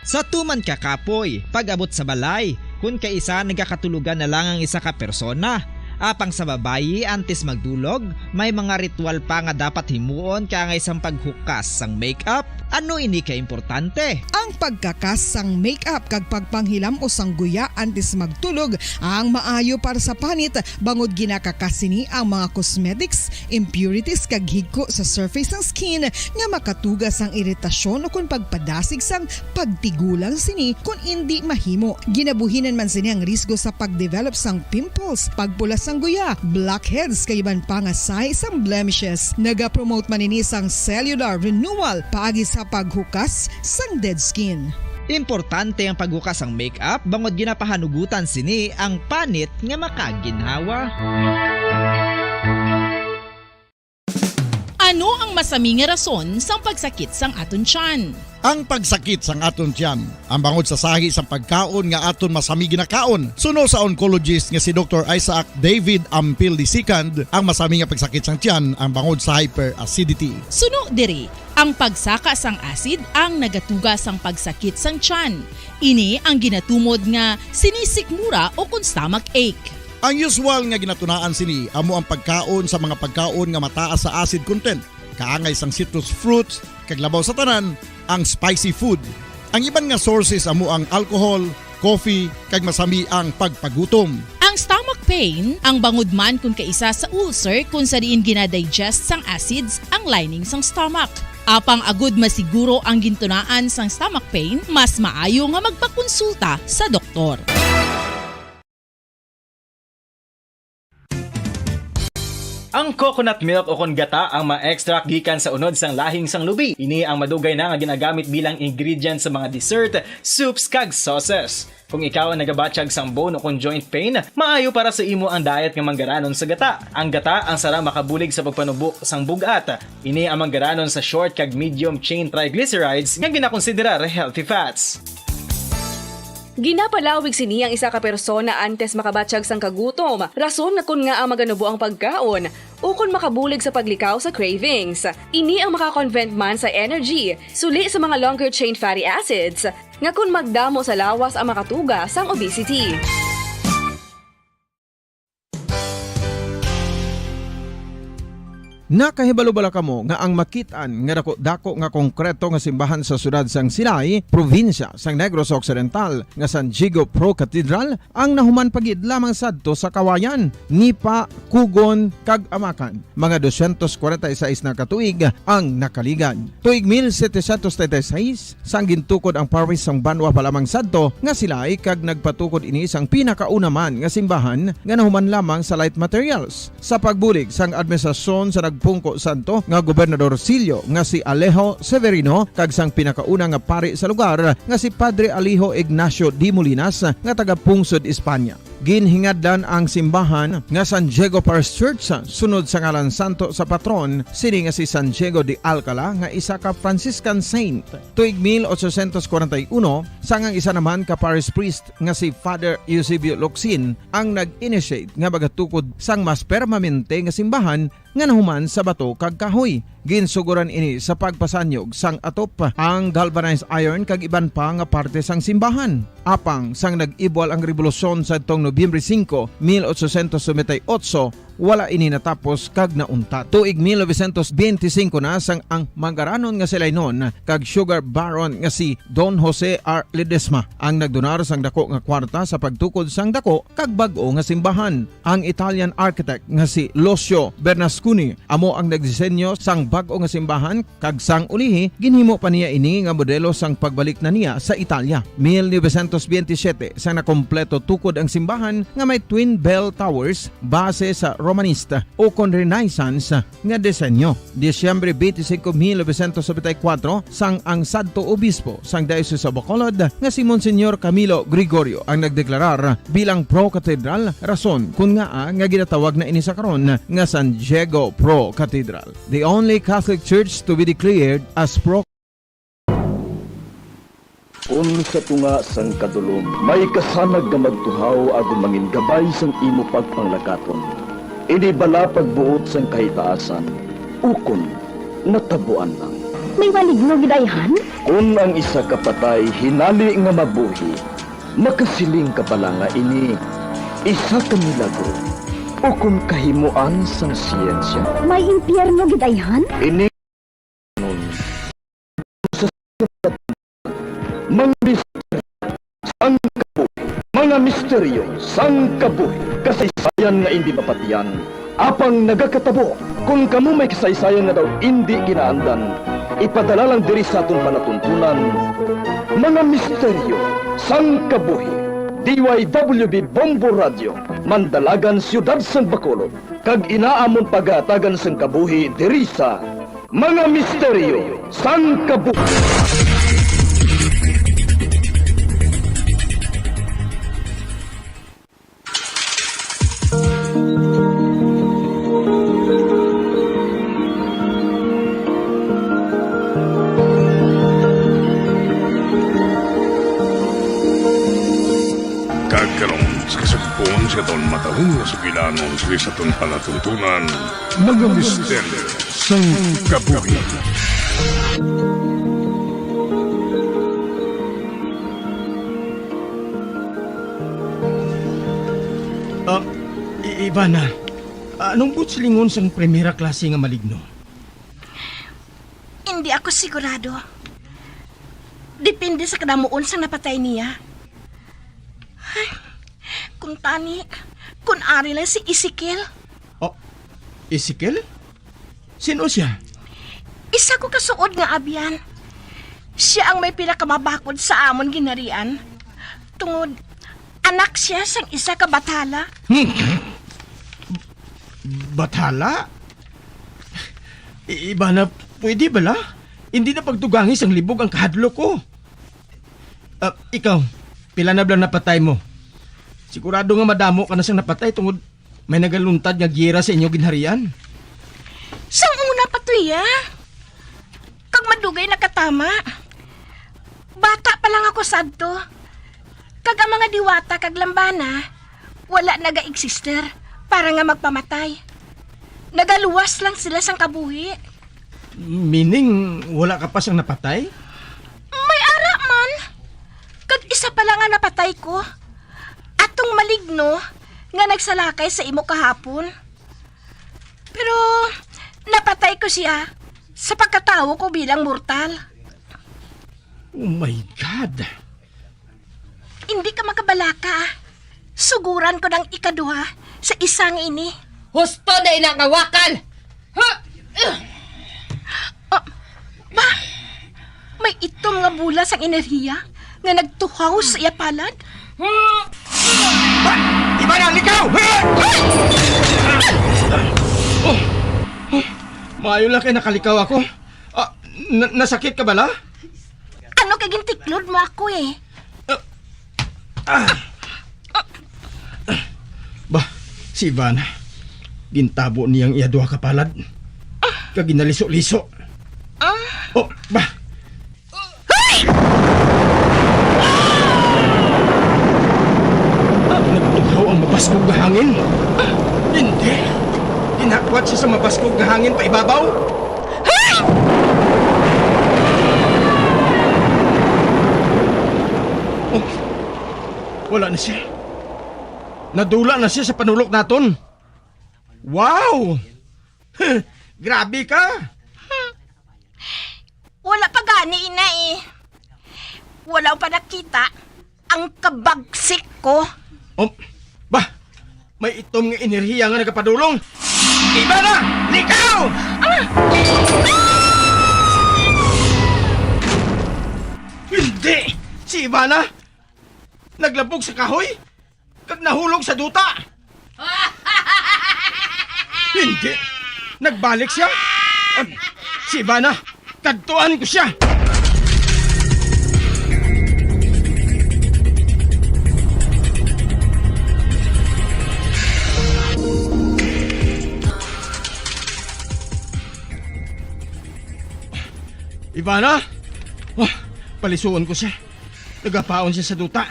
Sa tuman ka kapoy, pag-abot sa balay, kun kaisa nagakatulogan na lang ang isa ka persona. Apang sa babayi, antes magdulog, may mga ritual pa nga dapat himuon kaangay sang paghukas sang makeup. Ano ini ka importante? Ang pagkakas sang makeup kag pagpanghilam-os sang guya antes magtulog ang maayo para sa panit, bangod ginakakas sini ang mga cosmetics, impurities, kag higko sa surface sang skin nga makatuga sang iritasyon ukon pagpadasig sang pagtigulang sini kon indi mahimo. Ginabuhinan man sini ang risgo sa pagdevelop sang pimples, pagpula sang guya, blackheads, kag iban pa nga sign sang blemishes. Nagapromote man ini sang cellular renewal paagi sa paghukas sang dead skin. Importante ang paghukas sang makeup bangod ginapahanugutan sini ang panit nga makaginhawa. Ano ang masami nga rason sang pagsakit sang aton tiyan? Ang pagsakit sang aton tiyan, ang bangod sa sahi sang pagkaon nga aton masami ginakaon. Suno sa oncologist nga si Doktor Isaac David Ampil the second, ang masami nga pagsakit sang tiyan ang bangod sa hyperacidity. Suno diri, ang pagsaka sang acid ang nagatuga sang pagsakit sang tiyan. Ini ang ginatumod nga sinisikmura ukon stomach ache. Ang usual nga ginatunaan sini amo ang pagkaon sa mga pagkaon nga mataas sa acid content, kaangay sang citrus fruits, kag labaw sa tanan, ang spicy food. Ang iban nga sources amo ang alcohol, coffee, kag masami ang pagpagutom. Ang stomach pain, ang bangod man kon kaisa sa ulcer kon sa diin gina-digest sang acids ang lining sang stomach. Apang agud masiguro ang gintunaan sang stomach pain, mas maayo nga magpakonsulta sa doktor. Ang coconut milk ukon gata ang ma-extract gikan sa unod sang lahing sang lubi. Ini ang madugay na nga ginagamit bilang ingredient sa mga dessert, soups, kag sauces. Kung ikaw ang nagabatyag sang bone ukon joint pain, maayo para sa imo ang diet nga manggaranon sa gata. Ang gata ang sara makabulig sa pagpanubo sang bug-at. Ini ang manggaranon sa short kag medium chain triglycerides nga ginakonsiderar healthy fats. Ginapalawig sini ang isa ka persona antes makabatyag sang kagutom, rason nga kon ngaa maganubo ang pagkaon, ukon makabulig sa paglikaw sa cravings. Ini ang makakonvert man sa energy, suli sa mga longer chain fatty acids, nga kon magdamo sa lawas ang makatuga sang obesity. Nakahibalo bala kamo nga ang makit-an nga daku-daku nga konkreto nga simbahan sa siyudad sang Silay, probinsya sang Negros Occidental, nga San Diego Pro Cathedral, ang nahuman pa gid lamang sadto sa kawayan, nipa, kugon, kag amakan? Mga dosyentos kwarenta y seis na ka tuig ang nakaligad. Tuig mil setecientos treinta y seis, sang gintukod ang parish sang banwa pa lamang sadto nga Silay, kag nagpatukod ini sang pinakauna man nga simbahan nga nahuman lamang sa light materials. Sa pagbulig sang administrasyon sa nagpungko sadto nga gobernadorcillo nga si Alejo Severino kag sang pinakauna nga pari sa lugar nga si Padre Alejo Ignacio de Molinas nga taga-pungsod Espanya. Ginhingadlan ang simbahan nga San Diego Parish Church sunod sa ngalan santo sa patron sini nga si San Diego de Alcala nga isa ka Franciscan saint. Tuig mil ochocientos kwarenta y uno, sang ang isa naman ka parish priest nga si Father Eusebio Locsin ang nag-initiate nga magatukod sang mas permanente nga simbahan nga nahuman sa bato kag kahoy. Ginsugoran ini sa pagpasanyog sang atop, ang galvanized iron kag iban pa nga parte sang simbahan. Apang sang nag-ibwal ang rebolusyon sadtong Nobyembre singko, mil ochocientos noventa y ocho, wala ini natapos kag nauntat. Tuig mil novecientos benti singko na sang ang mangaranon nga Silaynon kag sugar baron nga si Don Jose R. Ledesma ang nagdonar sang dako nga kwarta sa pagtukod sang dako kag bag-o nga simbahan. Ang Italian architect nga si Lucio Bernasconi amo ang nagdisenyo sang bag-o nga simbahan, kag sang ulihi, ginhimo pa niya ini nga modelo sang pagbalik na niya sa Italia. Mil novecientos benti siyete, sang nakompleto tukod ang simbahan nga may twin bell towers base sa Romanista ukon Renaissance nga disenyo. Disyembre twenty-five, mil novecientos noventa y cuatro, sang ang sadto obispo sang Diocese of Bacolod nga si Monsignor Camilo Gregorio ang nagdeklarar bilang pro-cathedral, rason kon ngaa nga ginatawag na ini sa karon nga San Diego Pro Cathedral, the only Catholic Church to be declared as pro. Kon sa tunga sang kadulom may kasanag nga magtuhaw agud mangin gabay sang imo pagpanglakaton, ini bala pagbuot sang kahitaasan, ukon natabuan lang? May maligno gid ayhan? Kon ang isa ka patay hinali nga mabuhi, makasiling ka bala nga ini isa ka milagro ukon kahimoan sang siyensya? May impyerno gid ayhan? Ini Mga misteryo sang kabuhi. Mga misteryo sang kabuhi. Kasaysayan nga indi mapatian, apang nagakatabo. Kon kamo may kasaysayan nga daw indi ginaandan, ipadala lang diri sa aton palatuntunan. Mga misteryo sang kabuhi. D Y W B Bombo Radio, Mandalagan, Siyudad sang Bacolod. Kag ina amon pagahatagan sang kabuhi diri sa Mga Misteryo sang Kabuhi. Kag karon, sa kasugpon sa aton matalom nga sugilanon, sa aton palatuntunan, Mga Misteryo sang Kabuhi. Ah, I-, Ivana, anong buot silingon sang primera klase nga maligno? Hindi ako sigurado. Depende sa kadamuon sang napatay niya. Ay, kung tani, kung ari lang si Ezekiel. Oh, Ezekiel? Sino siya? Isa ko kasuod nga abyan. Siya ang may pinakamabakod sa amon ginharian. Tungod, anak siya sang isa ka bathala. Hmm. Bathala? I-, Ivana, pwede bala? Hindi na pagdugangi sang libog ang kahadlok ko. Ah, ikaw, pila na bala napatay mo? Sigurado nga madamo ka na sang napatay tungod may nagaluntad nga giyera sa inyo ginharian. Sang una pa to, iya. Kag madugay nakatama. Bata pa lang ako sadto. Kag ang mga diwata kag lambana, wala naga-exister para nga magpamatay. Nagaluwas lang sila sang kabuhi. Meaning, wala ka pa sang napatay? May ara man. Kag isa pa lang nga napatay ko. Atong maligno nga nagsalakay sa imo kahapon. Pero, Napatay ko siya sa pagkatawo ko bilang mortal. Oh my God! Hindi ka makabalaka. Suguran ko ng ikaduha sa isa nga ini. Husto na ina nga wakal! Ha? Ah, ba? May itom nga bola sang enerhiya nga nagtuhaw sa iya palad. Ba? Iba na, likaw! Oh! Oh! Maayo lang kay nakalikaw ako. Ah, na- nasakit ka bala? Ano kay gintiklod mo ako eh? Ah, ah. Ba, si Ivana. Gintabo niya ang iya duha ka palad. Kag ginaliso-liso. Ah. Oh, ba. Nagtuhaw ang mabaskog nga hangin. Hindi. Ginakwat siya sa mabaskog nga hangin paibabaw. Oh, wala na siya. Nadula na siya sa panulok naton. Wow! Grabe ka! Wala pa gani, ina, eh. Wala pa nakita ang kabagsik ko. Oh, ba? May itom nga enerhiya nga nagapadulong. Iba na! Likaw! Ah! Hindi! Si Ivana naglabog sa kahoy kag nahulog sa duta. Hindi. Nagbalik siya. Ah, si Ivana, kadtuan ko siya. Ivana? Oh, palisuon ko siya. Nagapaon siya sa duta.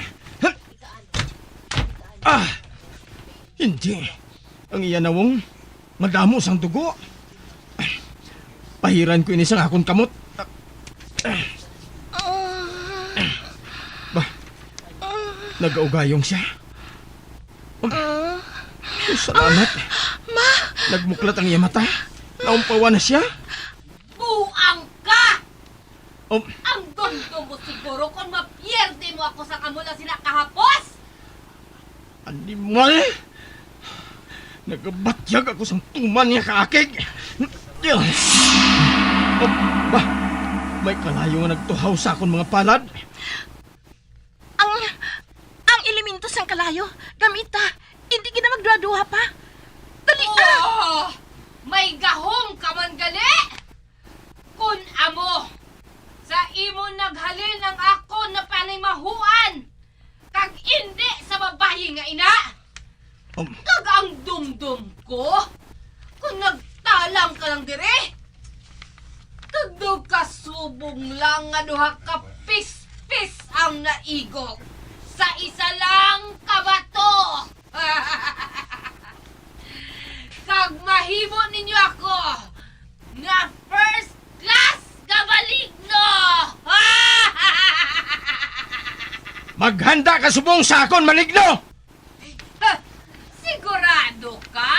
Ah! Hindi. Ang iya nawong madamo sang dugo. Pahiran ko ini sang akon kamot. Ba, nagaugayong siya. Salamat. Ma! Nagmuklat ang iya mata. Naumpawan na siya. Buang ka! Um, Ang dumdum mo siguro kung mapierde mo ako sa kamula sina kahapos! Animal! Nagabatyag ako sang tuman nga kaakig. Oh, ba, may kalayo nga nagtuhaw sa akon mga palad. Ang, ang elemento sang kalayo, gamita, hindi gina magduha-duha pa. Dali, ah! Oh, may gahom ka man gali! Kun amo, sa imo naghalin ang akon na panimahuan, kag indi sa babayi nga ina. Um. Kag ang dumdum ko, kun nagtalang ka lang diri, kag daw kasubong lang nga duha ka pispis ang naigog sa isa lang ka bato. Kag mahimo ninyo ako nga first class nga maligno! Maghanda ka subong sa akon, maligno! Ha, sigurado ka?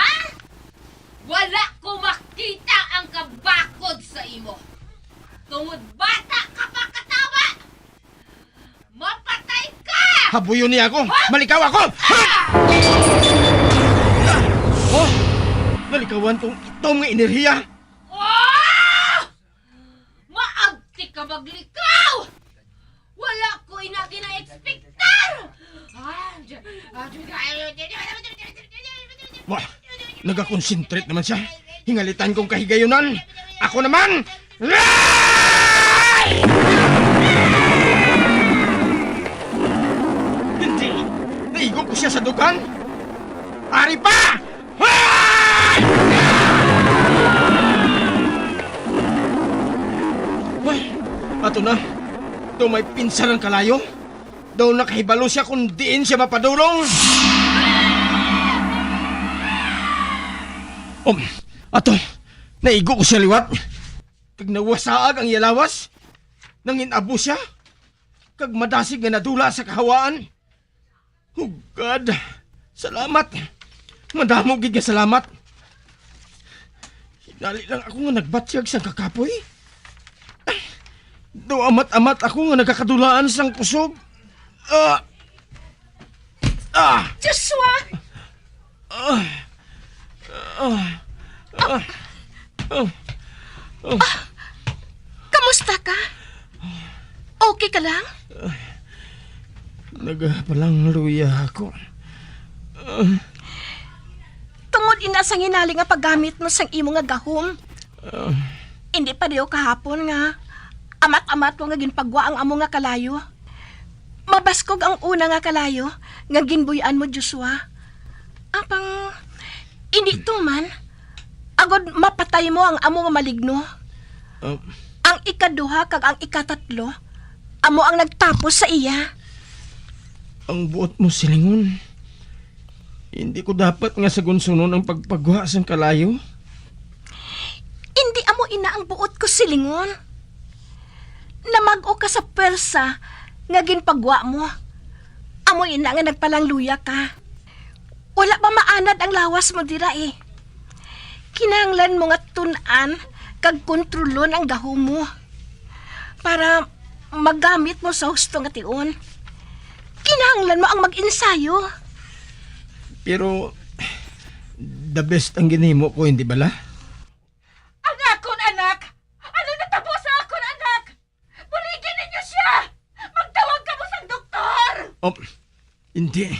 Wala ko makita ang kabakod sa imo. Tungod bata ka pa katawa, mapatay ka! Habuyon niya ako! Ha? Malikaw ako! Ha? Oh! Nalikawan kong itom nga enerhiya! Oh! Maabti ka maglikaw! Wala ko ina gina-expectar! Ah, Wah, nagakonsentrate naman siya. Hingalitan kong kahigayunan. Ako naman! Hindi! Naigo ko siya sa dugang! Ari pa! Ay, ato na. Daw may pinsar ang kalayo. Daw nakahibalo siya kung diin siya mapadulong. Um, ato, naigo ko siya liwat. Kag nawasaag ang iya lawas. Nangin-abo siya. Kag madasig nga nadula sa kahawaan. Oh God, salamat. Madamo gid nga salamat. Dali lang ako nga nagbatyag sang kakapoy. Daw amat-amat ako nga nagkakadulaan sang kusog. Ah! Ah! Joshua! Ah! Ah! Ah! Ah! Ah! Kamusta ka? Okay ka lang? Nagapalangluya ako. Ah! Tungod ina sa hinali nga paggamit mo sang imo nga gahom. Ah! Hindi pareho kahapon nga amat-amat mo nga ginpagwa ang amo nga kalayo. Mabaskog ang una nga kalayo nga ginbuy-an mo, Joshua. Apang, hindi tuman, agod mapatay mo ang amo nga maligno. Ah. Ang ikaduha kag ang ikatatlo, amo ang nagtapos sa iya. Ang buot mo silingon, hindi ko dapat nga sagunsunon ang pagpagwa sang kalayo? Hindi amo ina ang buot ko silingon. Namag-o ka sa pwersa nga ginpagwa mo. Amo ina nga nagpalangluya ka. Wala pa maanad ang lawas mo dira, eh. Kinahanglan mo nga tun-an kag kontrolon ang gahom mo para magamit mo sa husto nga tion. Kinahanglan mo ang mag-ensayo. Pero the best ang ginhimo ko, hindi bala? Ang akon anak! Ano natabo sa akon anak? Buligi ninyo sia! Magtawag kamo sang doktor! Oh, hindi.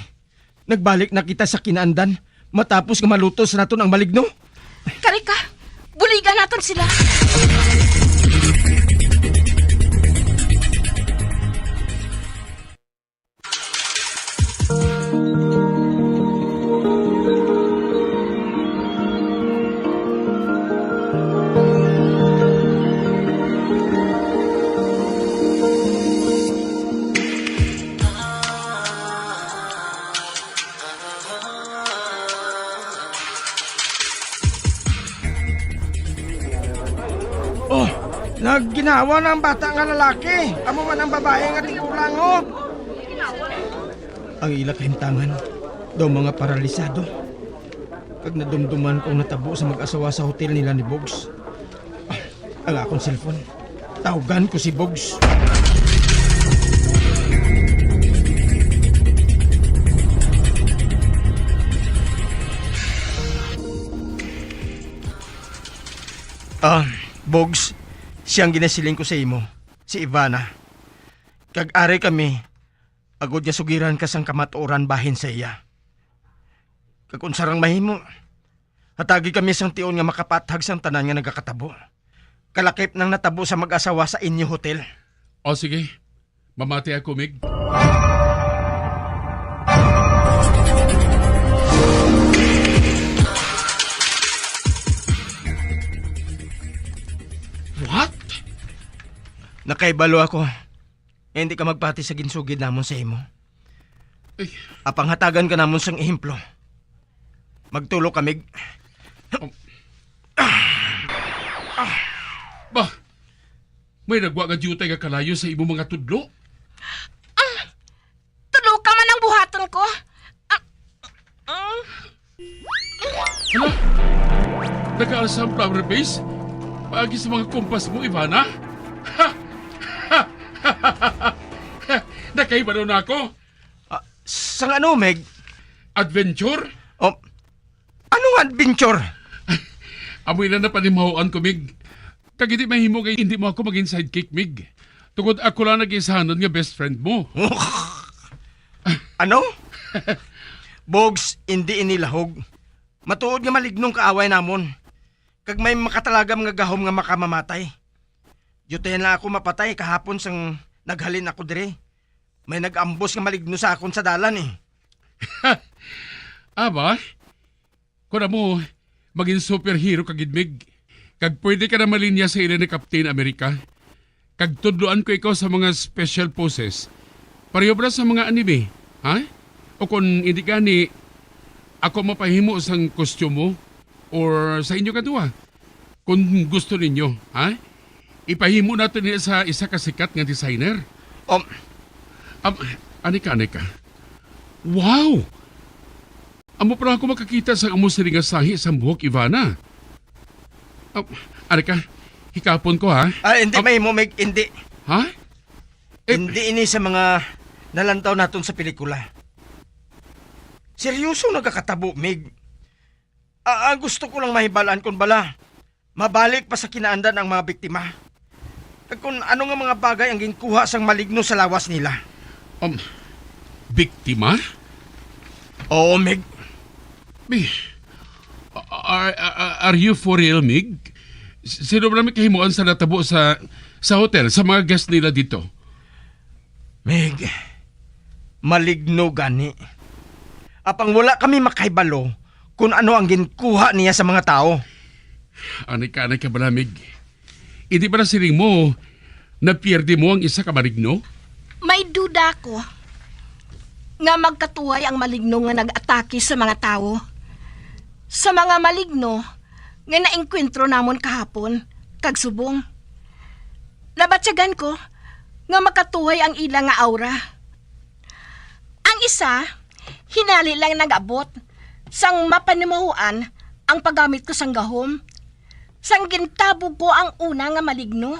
Nagbalik na kita sa kinaandan matapos nga malutos naton ang maligno. Kari ka, buligan naton sila. Oh, nagginhawa na ang bata nga lalaki. Amo man ang babayi nga tigulang, oh. Ang ila kahimtangan, daw mga paralisado. Kag nadumduman ko ang natabo sa mag-asawa sa hotel nila ni Bogs. Ah, ang akon cellphone. Tawgan ko si Bogs. Ah, Bogs, siyang ginasiling ko sa imo, si Ivana. Kag ari kami, agod nga sugiran ka sang kamatuoran bahin sa iya. Kag kung sarang mahimo, hatagi kami sang tion nga makapathag sang tanan nga nagakatabo. Kalakip nang natabo sa mag-asawa sa inyo hotel. O, sige. Mamati ako, Mig. What? Nakaibalo ako. Nga hindi ka magpati sa ginsugid namon sa imo. Ay. Apang hatagan ka namon sang ehemplo. Magtulo ka, Mig. Oh. Ba, may nagwa nga diutay nga kalayo sa imo mga tudlo? Ah, tulo ka man ang buhaton ko. Ah, ah. Hala? Nagaasa ang flower vase? Paagi sa mga kumpas mo, Ivana? Nakaibalo na ako. Ah, sang ano, Meg? Adventure? Oh, anong adventure? Amoy na napanimahoan ko, Mig. Kag hindi mahimo kay hindi mo ako maging sidekick, Mig. Tungod ako lang nag-isanon nga best friend mo. Ano? Bogs, hindi ini lahog. Matuod nga malignong kaaway namon. Kag may makatalagam nga gahom nga makamamatay. Diutayan lang ako mapatay kahapon sang naghalin ako diri. May nag-ambos nga maligno sa akon sa dalan, eh. Aba, kon amo, magin superhero ka gid, Mig. Kag pwede ka na malinya sa ila ni Captain America. Kag tudloan ko ikaw sa mga special poses. Pareho ba sa mga anime, ha? O kon hindi gani, ako mapahimo sang costume mo or sa inyo kaduha. Kung gusto ninyo, ha? Ipahimo nato ni sa isa ka sikat nga designer. Um, Um, ani ka, ani ka. Wow! Amo pa lang ako makakita sa amo sini nga sahi sang buhok, Ivana. Oh, ari ka, hikapon ko, ha? Ah, hindi Ah, mahimo, Mig. Hindi. Ha? Eh, Hindi ini sa mga nalantaw naton sa pelikula. Seryoso nagakatabo, Mig. Ah, ah, gusto ko lang mahibalaan kung bala mabalik pa sa kinaandan ang mga biktima. Kag kung ano nga mga bagay ang ginkuha sang maligno sa lawas nila. Um, biktima? Oo, Mig. Bi, are, are, are you for real, Mig? S-, sino ba may kahimuan sa natabo sa, sa hotel, sa mga guest nila dito? Mig, maligno gani. Apang wala kami makahibalo kung ano ang ginkuha niya sa mga tawo. Anay ka, anay ka bala, Mig. Hindi ba na siling mo na pierde mo ang isa ka maligno? May duda ako nga magkatuhay ang maligno nga nag-atake sa mga tawo sa mga maligno nga naengkwentro namon kahapon kag subong. Nabatyagan ko nga makatuhay ang ila nga aura. Ang isa, hinali lang nag-abot sang mapanimahuan ang paggamit ko sang gahom, sang gintabog ko ang una nga maligno.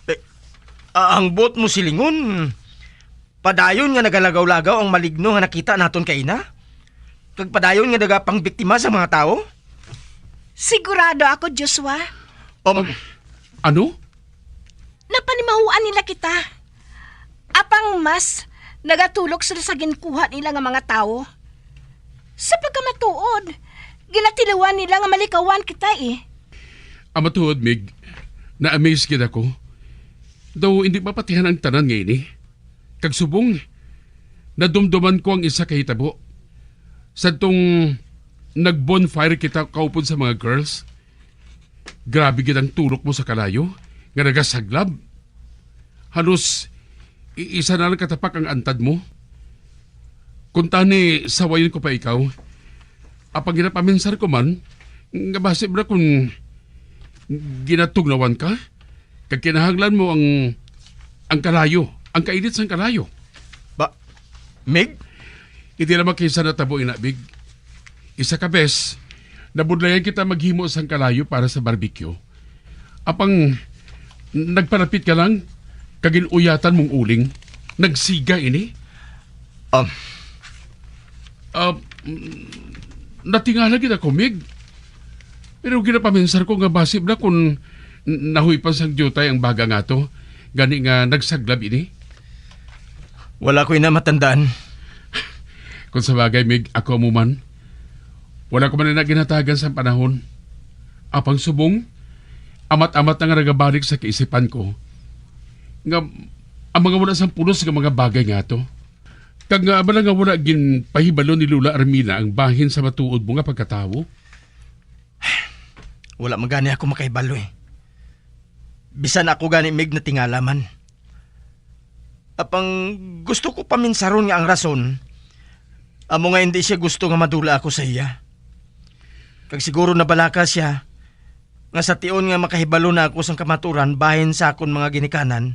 Eh, a-, ang buot mo silingon, padayon nga nagalagaw-lagaw ang maligno nga nakita naton kaina? Kag padayon nga nagapangbiktima sa mga tawo? Sigurado ako, Joshua. Um, ano? Napanimahuan nila kita. Apang mas nagatulok sila sa ginkuha nila nga mga tawo. Sa pagkamatuod, ginatiliwan nila nga malikawan kita, eh. Ang matuod, Mig, na-amaze gid ako. Daw hindi mapatihan ang tanan nga ini. Kag subong, nadumduman ko ang isa ka hitabo. Sadtong nag-bonfire kita kaupod sa mga girls, grabe gid ang tulok mo sa kalayo nga nagasaglab. Halos i-, isa na lang katapak ang antad mo. Kung tani, sawayon ko pa ikaw. Apang ginapaminsar ko man, nga basi ba kun ginatugnawan ka, kag kinahanglan mo ang, ang kalayo, ang kainit sang kalayo. Ba, Mig? Hindi naman kinsa natabo ina, Mig. Isa ka bes, nabudlayan kita maghimo sang kalayo para sa barbecue. Apang nagpalapit ka lang, kag gin-uyatan mong uling, nagsiga ini. Um, Ah, mm, natingala gid ako, Mig. Pero ginapaminsar ko nga basi bala kun n-, nahuypan sang diutay ang baga nga to, gani nga nagsaglab ini. Wala ko ina matandaan. Kung sa bagay, Mig, ako mo man. Wala ko man ina ginhatagan sang panahon. Apang subong, amat-amat na nga nagabalik sa kaisipan ko nga ang mga wala sang pulos nga mga bagay nga to. Kag nga bala nga wala ginpahibalo ni Lola Armina ang bahin sa matuod mo nga pagkatawo? Wala man gani ako makahibalo, eh. Bisan ako gani, Mig, natingala man. Apang gusto ko paminsaron nga ang rason amo nga hindi siya gusto nga madula ako sa iya. Kag siguro nabalaka siya nga sa tion nga makahibalo na ako sang kamaturan bahin sa akon mga ginikanan,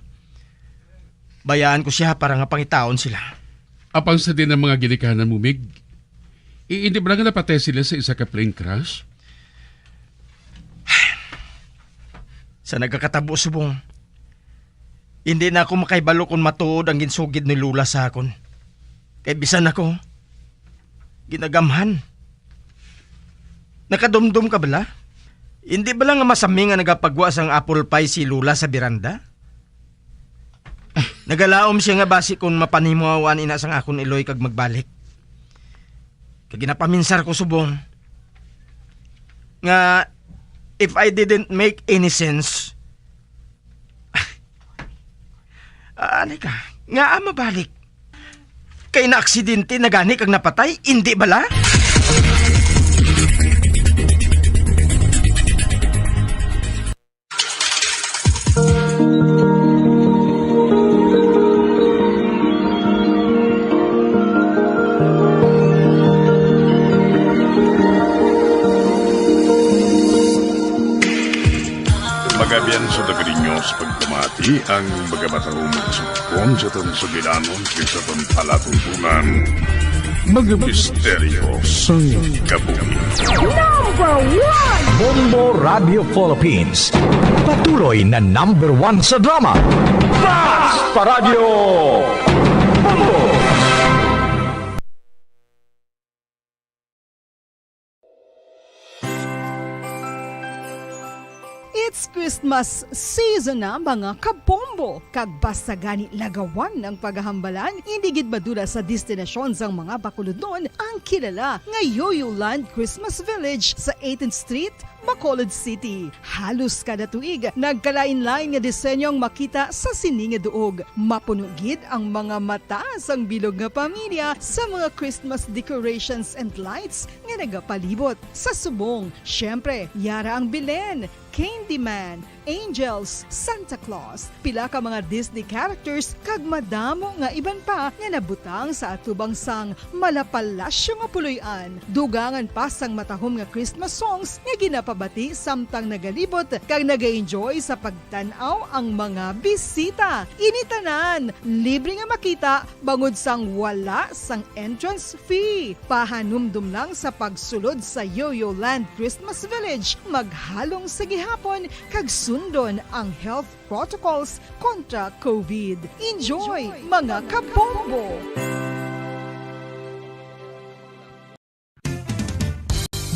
bayaan ko sia para nga pangitaon sila. Apang sa diin ang mga ginikanan mo, Mig? I-, hindi ba nga napatay sila sa isa ka plane crash? Sa nagakatabo subong, hindi na ako makahibalo kon matuod ang ginsugid ni Lola sa akon. Kay bisan ako, ginagamhan. Nakadumdom ka bala? Hindi bala nga masami nga nagapagwa sang apple pie si Lola sa beranda? Nagalaom sia nga basi kon mapanimahuan ina sang akon iloy kag magbalik. Kag ginapaminsar ko subong nga if I didn't make any sense, ah, ani ka, ngaa mabalik? Kay naaksidente na gani kag napatay, indi bala? Magabian sa taga ninyo sa pagpamati ang mga matahumong sugpon sa aton sugilanon kag sa aton palatuntunan. Mga misteryo sang kabuhi. Number one! Bombo Radio Philippines, patuloy na number one sa drama. Basta Radio Bombo! It's Christmas season na, mga kabombo, kag basta gani lagawan ang paghambalan, indi gid madula sa destinasyon sang mga bakulodnon ang kilala nga Yoyo Land Christmas Village sa eighteenth Street, Bacolod City. Halos kada tuig, nagkalain-lain nga disenyo ang makita sa sini nga duog. Mapuno gid ang mga mata sang bilog nga pamilya sa mga Christmas decorations and lights nga nagapalibot. Sa subong, siyempre, yara ang Belen, Candyman, Angels, Santa Claus, pila ka mga Disney characters, kag madamo nga iban pa nga nabutang sa atubang sang malapalasyo nga puloy-an. Dugangan pa sang matahom nga Christmas songs nga ginapabati samtang nagalibot kag nag-enjoy sa pagtan-aw ang mga bisita. Ini tanan libre nga makita bangod sang wala sang entrance fee. Pahanumdom lang sa pagsulod sa Yoyo Land Christmas Village, maghalong sa gihapon, kag sundon ang health protocols kontra COVID. Enjoy, mga kabombo!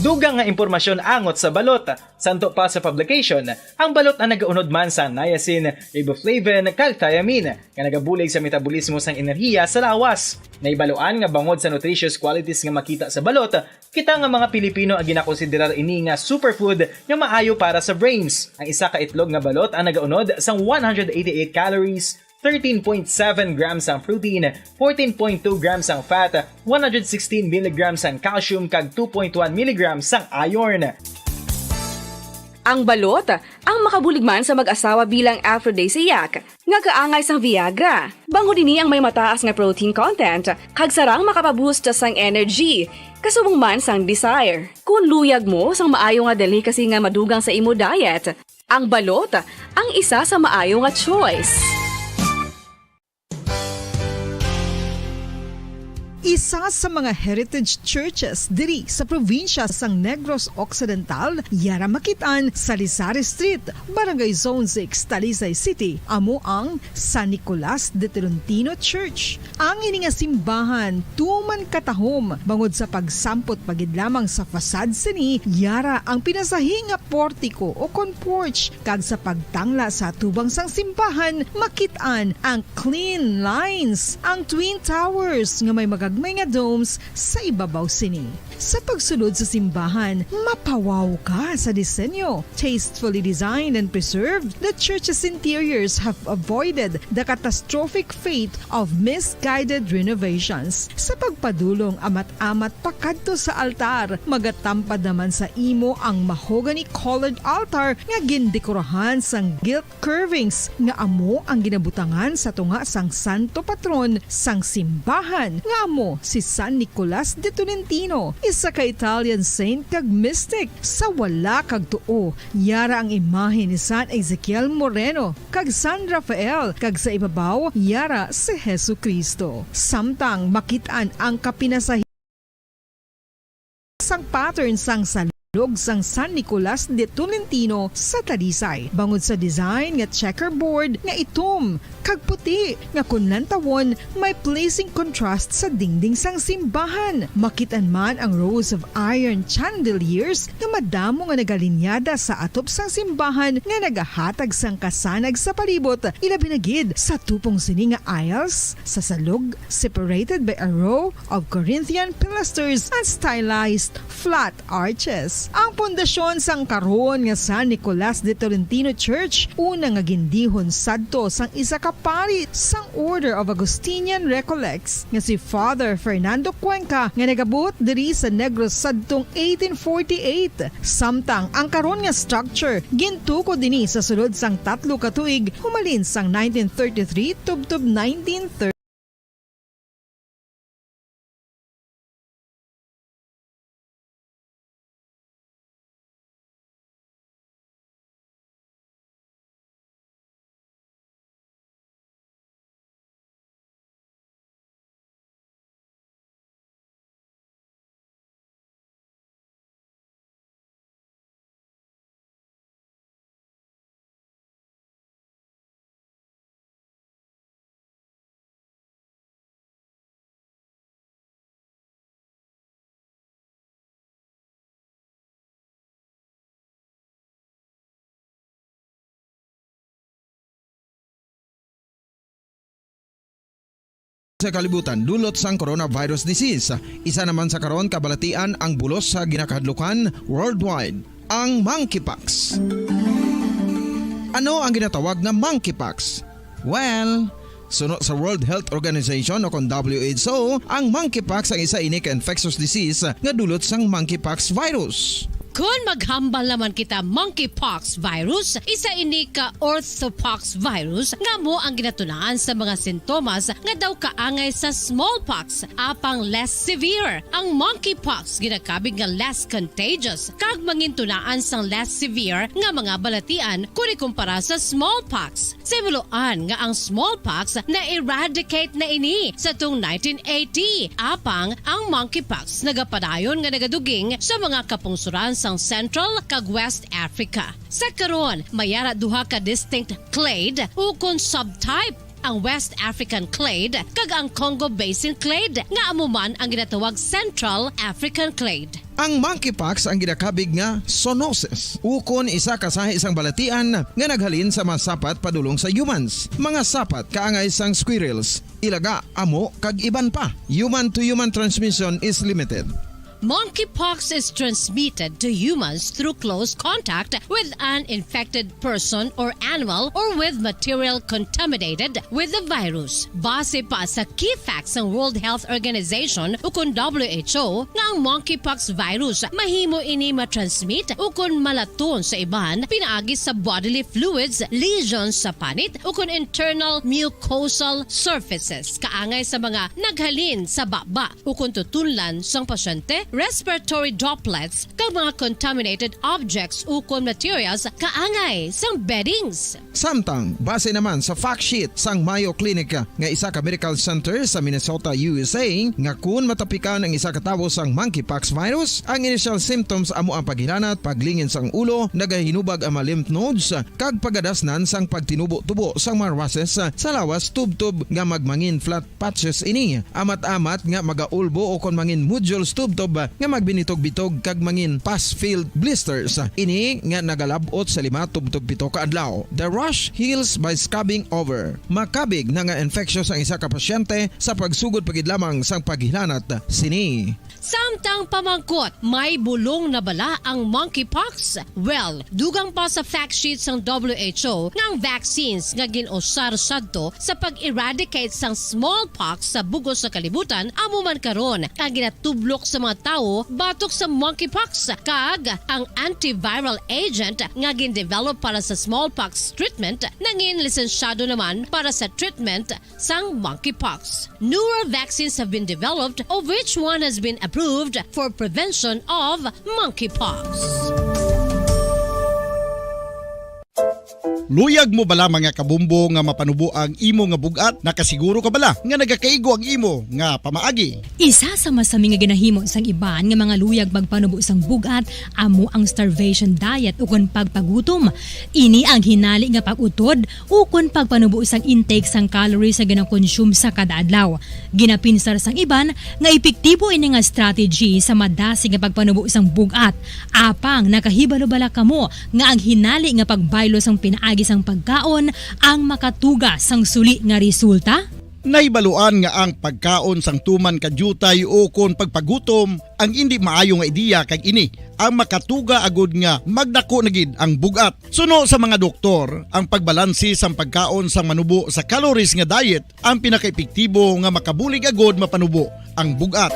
Dugang nga impormasyon angot sa balot. Santo pa sa publication, ang balot ang nagaunod man sa niacin, riboflavin, kag thiamine, nga nagabulig sa metabolismo sang enerhiya sa lawas. Nahibaluan nga bangod sa nutritious qualities nga makita sa balot, kita nga mga Pilipino ang ginakonsiderar ini nga superfood nga maayo para sa brains. Ang isa ka itlog nga balot ang nagaunod sang one hundred eighty-eight calories, thirteen point seven grams ang protein, fourteen point two grams ang fat, one hundred sixteen milligrams ang calcium, kag two point one milligrams ang iron. Ang balot, ang makabulig man sa mag-asawa bilang aphrodisiac, nga kaangay sang Viagra. Bangod ini ang may mataas nga protein content, kag sarang makapaboost sang energy, kasubong man sang desire. Kon luyag mo sang maayo nga delicacy nga madugang sa imo diet, ang balot ang isa sa maayo nga choice. Isa sa mga heritage churches diri sa probinsya sang Negros Occidental, yara makit-an sa Salisari Street, Barangay Zone six, Talisay City, amo ang San Nicolas de Tolentino Church. Ang ini nga simbahan tuman katahom bangod sa pagsampot pa gid lamang sa facade sini, yara ang pinasahi nga portiko o kon porch, kag sa pagtangla sa atubang sang simbahan makit-an ang clean lines, ang twin towers nga may magagmay nga domes sa ibabaw sini. Sa pagsulod sa simbahan, mapawaw ka sa disenyo. Tastefully designed and preserved, the church's interiors have avoided the catastrophic fate of misguided renovations. Sa pagpadulong amat-amat pakadto sa altar, magatampad naman sa imo ang mahogany-colored altar nga gindekorahan sang gilt curvings nga amo ang ginabutangan sa tunga sang santo patron sang simbahan, nga amo si San Nicolas de Tolentino, isa ka Italian saint kag mystic. Sa wala kag tuo, yara ang imahe ni San Ezekiel Moreno kag San Rafael, kag sa ibabaw, yara si Jesu-Cristo. Samtang makit-an ang kapinasahi sang pattern sang salog sang San Nicolas de Tolentino sa Talisay, bangod sa design nga checkerboard nga itom kag puti, nga kon lantawon, may pleasing contrast sa dingding sang simbahan. Makit-an man ang rows of iron chandeliers nga madamo nga nagalinyada sa atop sang simbahan nga nagahatag sang kasanag sa palibot, ilabi na gid sa tupong sini nga aisles sa salog, separated by a row of Corinthian pilasters and stylized flat arches. Ang pundasyon sang karon nga San Nicolas de Tolentino Church, una nga gindihon sadto sang isa ka pari sang Order of Augustinian Recollects nga si Father Fernando Cuenca, nga nagabuot diri sa Negros sadtong eighteen forty-eight. Samtang ang karon nga structure gintukod ini sa sulod sang tatlo ka tuig, humalin sang nineteen thirty-three tubtob nineteen thirty. sa kalibutan dulot sang coronavirus disease. Isa naman sa karon kabalatian ang bulos sa ginakahadlukan worldwide, ang monkeypox. Ano ang ginatawag nga monkeypox? Well, suno sa World Health Organization o kon W H O, ang monkeypox ang isa ini ka infectious disease nga dulot sang monkeypox virus. Kon maghambal naman kita, monkeypox virus, isa ini ka orthopox virus nga amo ang ginatunaan sa mga sintomas nga daw kaangay sa smallpox, apang less severe. Ang monkeypox ginakabig nga less contagious kag mangintunaan sang less severe nga mga balatian kon ikumpara sa smallpox. Sa himuloan nga ang smallpox na-eradicate na ini sa tung nineteen eighty, apang ang monkeypox nagapadayon nga nagaduging sa mga kapungsoran sang Central kag West Africa. Sa karon, may ara duha ka distinct clade ukon subtype, ang West African clade kag ang Congo Basin clade, nga amo man ang ginatawag Central African clade. Ang monkeypox ang ginakabig nga zoonosis, ukon isa ka sahi sang balatian nga naghalin sa mga sapat padulong sa humans, mga sapat kaangay sang squirrels, ilaga, amo, kag iban pa. Human to human transmission is limited. Monkeypox is transmitted to humans through close contact with an infected person or animal or with material contaminated with the virus. Base pa sa key facts sang World Health Organization ukon W H O, nga ang monkeypox virus mahimo ini matransmit ukon malaton sa iban pinaagi sa bodily fluids, lesions sa panit, ukon internal mucosal surfaces kaangay sa mga naghalin sa baba ukon tutunlan sang pasyente, respiratory droplets, kag mga contaminated objects ukon materials kaangay sang beddings. Samtang, base naman sa fact sheet sang Mayo Clinic nga isa ka medical center sa Minnesota, U S A, nga kun matapikan ang isa ka tawo sang monkeypox virus, ang initial symptoms amo ang paghilanat, paglingin sang ulo, nagahinubag ang mga lymph nodes, kag pagadasnan sang pagtinubo-tubo sang mga rushes sa lawas tubtob nga magmangin flat patches ini. Amat-amat nga magaulbo o kon mangin nodules tubtob nga magbinitog-bitog kag mangin pus-filled blisters. Ini nga nagalab-ot sa lima tubtob pito ka adlaw. The rash heals by scabbing over. Makabig na nga infectious ang isa ka pasyente sa pagsugod pa gid lamang sang paghilanat sini. Samtang pamangkot, may bulong na bala ang monkeypox? Well, dugang pa sa fact sheet sang W H O nga ang vaccines nga gin-usar sadto sa pag-eradicate sang smallpox sa bug-os nga kalibutan amo man karon ang ginatublok sa mga tawo batok sa monkeypox, kag ang antiviral agent nga gin-develop para sa smallpox treatment nangin lisensyado naman para sa treatment sang monkeypox. Newer vaccines have been developed, of which one has been approved for prevention of monkeypox. Luyag mo bala, mga kabumbo, nga mapanubo ang imo nga bug-at? Nakasiguro ka bala nga nagakaigo ang imo nga pamaagi? Isa sa masami nga ginahimo sang iban nga mga luyag magpanubo sang bug-at amo ang starvation diet ukon pagpagutom. Ini ang hinali nga pag-utod ukon pagpanubo sang intake sang calories nga ginakonsume sa kada adlaw. Ginapinsar sang iban nga epektibo ini nga strategy sa madasig nga pagpanubo sang bug-at. Apang nakahibalo bala kamo nga ang hinali nga pagbaylo sang pinaagi sang pagkaon ang makatuga sang suli nga resulta? Nahibaluan nga ang pagkaon sang tuman ka diutay ukon pagpagutom ang indi maayo nga ideya, kag ini ang makatuga agud nga magdako na gid ang bug-at. Suno sa mga doktor, ang pagbalanse sang pagkaon sang manubo sa calories nga diet ang pinakaepektibo nga makabulig agud mapanubo ang bug-at.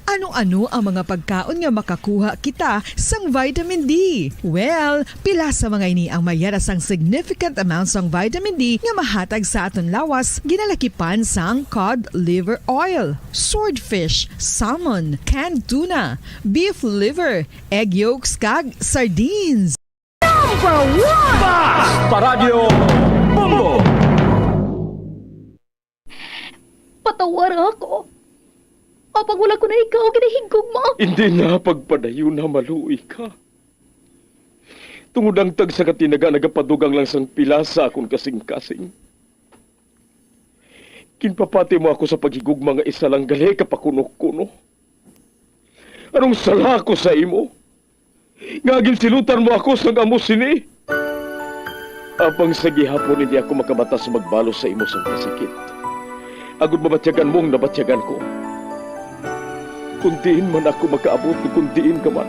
Ano-ano ang mga pagkaon nga makakuha kita sang vitamin D? Well, pila sa mga ini ang may ara sang significant amount sang vitamin D nga mahatag sa aton lawas, ginalakipan sang cod liver oil, swordfish, salmon, canned tuna, beef liver, egg yolks, kag sardines. Number one! Basta Radyo Bombo! Patawara ako. Apang wala ko na ikaw ginahigugma. Hindi na pagpadayon na maluoy ka. Tungod ang tagsa ka tinaga nagapadugang lang sang pila sa akon kasing-kasing. Ginpapati mo ako sa paghigugma nga isa lang gali ka pakuno-kuno. Anong sala ko sa imo? Nga ginsilutan mo ako sang amo sini? Apang sa gihapon hindi ako makabatas magbalos sa imo sang kasakit, agod mabatyagan mo ang nabatyagan ko. Kon diin man ako makaabot, kon diin ka man,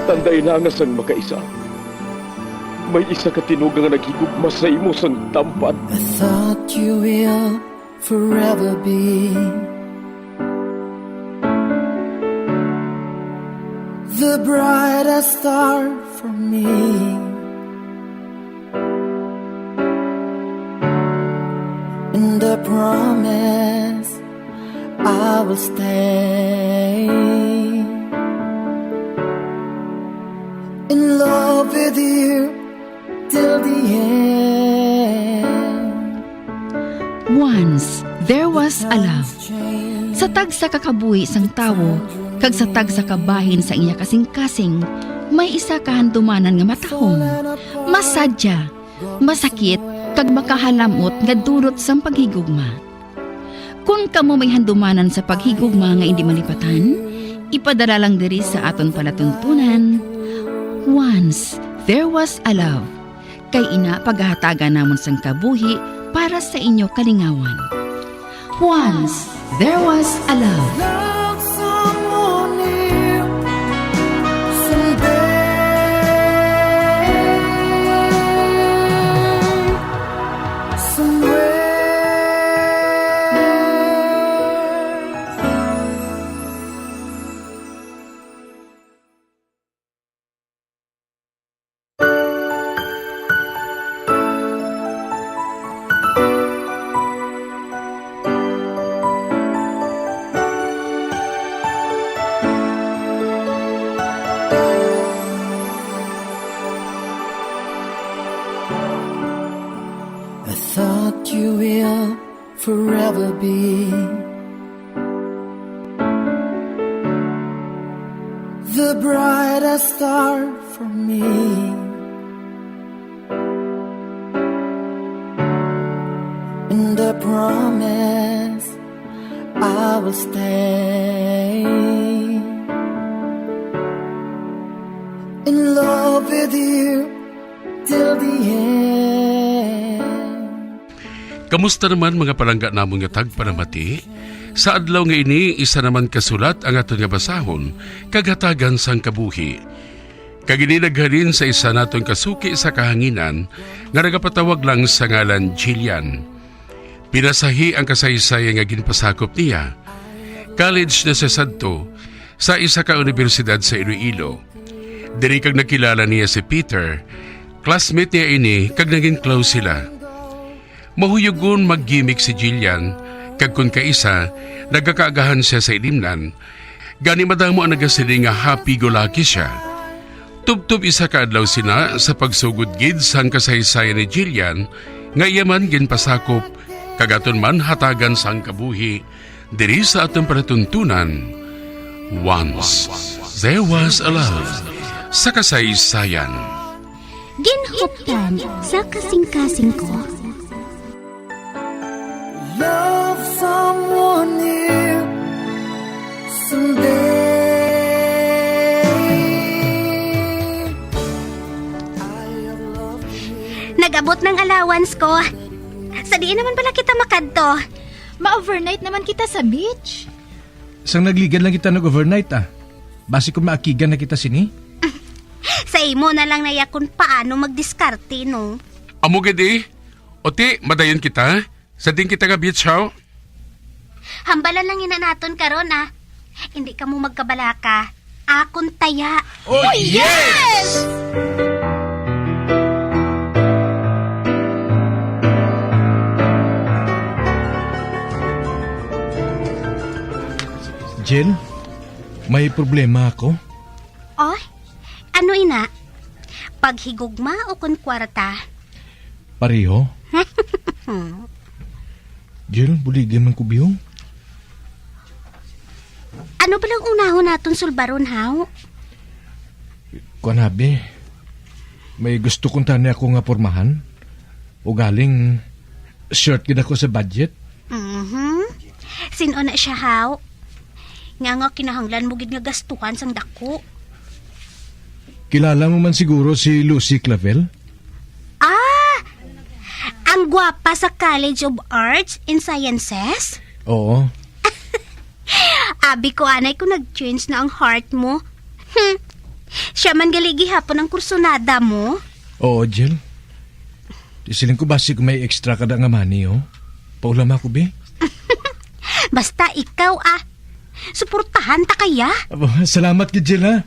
tandai na nga sang makaisa, may isa ka tinuga nga naghigugma sa imo sang tampad. I thought you will forever be the brightest star for me. And I promise I will stay in love with you till the end. Once there was a love. Sa tagsa ka kabuhi sang tawo kag sa tagsa ka bahin sa iya kasingkasing, may isa ka handumanan nga matahom, masadya, masakit, kag makahalamot nga dulot sang paghigugma. Kon kamo may handumanan sa paghigugma nga indi malipatan, ipadala lang diri sa aton palatuntunan, Once There Was a Love. Kay ina pagahatagan namon sang kabuhi para sa inyo kalingawan. Once there was a love. Love someone new someday. Somewhere. I thought you will forever be the brightest star for me. And I promise I will stay in love with you till the end. Kamusta naman, mga palangga namon nga tagpanamati? Sa adlaw nga ini, isa naman ka sulat ang aton nga basahon kag hatagan sang kabuhi. Kag ini naghalin sa isa naton ka suki sa kahanginan nga nagapatawag lang sa ngalan Jillian. Pinasahi ang kasaysayan nga ginpasakop niya. College na siya sadto sa isa ka unibersidad sa Iloilo. Diri kag nakilala niya si Peter. Classmate niya ini kag naging close sila. Mahuyugon mag-gimik si Jillian, kag kon kaisa, nagakaagahan siya sa ilimnan. Gani madamo ang nagasiling nga happy-go-lucky siya. Tubtob isa ka adlaw sina sa pagsugod gid sang kasaysayan ni Jillian nga iya man ginpasakop kag aton man hatagan sang kabuhi diri sa aton palatuntunan. Once there was a love sa kasaysayan. Ginhuptan sa kasing-kasing ko. Love someone new someday. I have loved you. Nag-abot ng allowance ko. Sa diin naman pala kita makadto? Ma-overnight naman kita sa beach. Sang nagligan lang kita nag-overnight, ah. Basi kung maakigan na kita sini. Sa imo na lang na ya kung paano magdiskarte, no? Amo gid eh. O ti, madayon kita. Sa din kita nga beach, haw? Hambalan lang ina naton karon, ah. Hindi ka mo magkabalaka. Akon taya. Oh, yes! Jill, may problema ako. Oh? Ano ina? Paghigugma o kon kwarta? Pareho? Jill, buligan man ko bihong. Ano ba lang unahon naton sulbaron, haw? Kuan, abi. May gusto kong tani ako nga pormahan. Ugaling, short gid ako sa budget. Mhm. Sin-o na siya, haw? Nga nga kinahanglan mo gid nga gastuhan sang dako. Kilala mo man siguro si Lucy Clavel? Ah, Gwapa sa College of Arts and Sciences? Oo. Abi ko anay kung nag-change na ang heart mo. Hmm. Siya man gali gihapon ang kursunada mo. Oo, Jel. Siling ko, basi ko may extra ka da nga money, oh. Paulama ko, be. Basta ikaw, ah. Suportahan ta kaya? Aba, salamat gid, Jel, ha.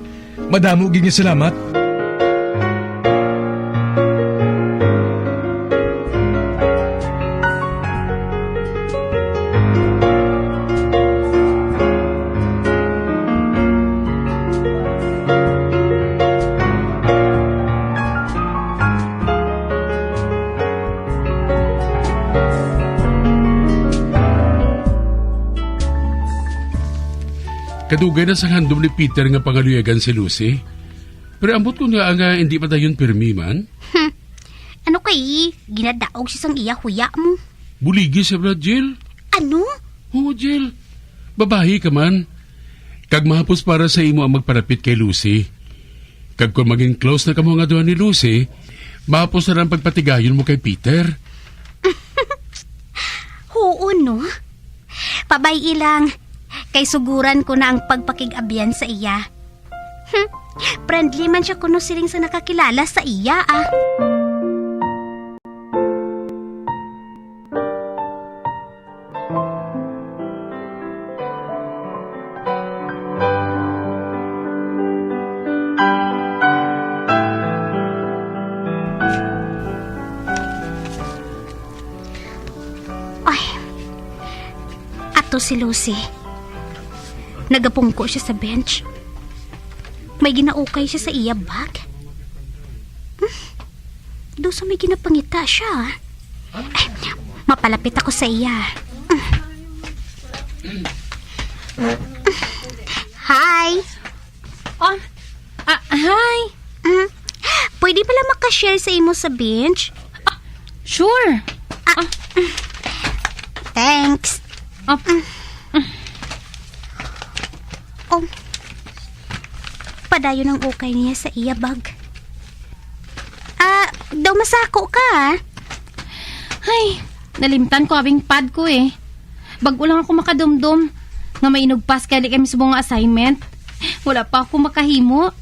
Madamo gid nga salamat. Kadugay na sang handom ni Peter nga pangaluyagan si Lucy. Pero ambot ko nga, nga hindi pa dayon pirmi man. Hmm. Ano kay, ginadaog siya sang iya huya mo? Buligi siya, Brad Jill. Ano? Oo, Jill. Babayi ka man. Kag mahapos para sa imo ang magparapit kay Lucy. Kag kung maging close na kamo nga duha ni Lucy, mahapos na lang pagpatigayon mo kay Peter. Oo, no? Pabay-i lang, kay suguran ko na ang pagpakig-abyan sa iya. Hmm, friendly man siya kuno siling sa nakakilala sa iya, ah. Ay, ato si Lucy. Nagapungko siya sa bench. May ginaukay siya sa iya bag. Hmm? Daw sa may ginapangita siya. Ay, mapalapit ako sa iya. Hi! Oh, ah, hi! Mm, pwede pala makashare sa imo sa bench? Ah, sure. Ah, thanks. Ah. Oh, padayon ang ukay niya sa iya bag. Ah, daw masako ka, ah. Ay, nalimtan ko abing pad ko, eh. Bag-o lang ako makadumdom nga may inugpas kay di kay mismo nga assignment. Wala pa ako makahimo.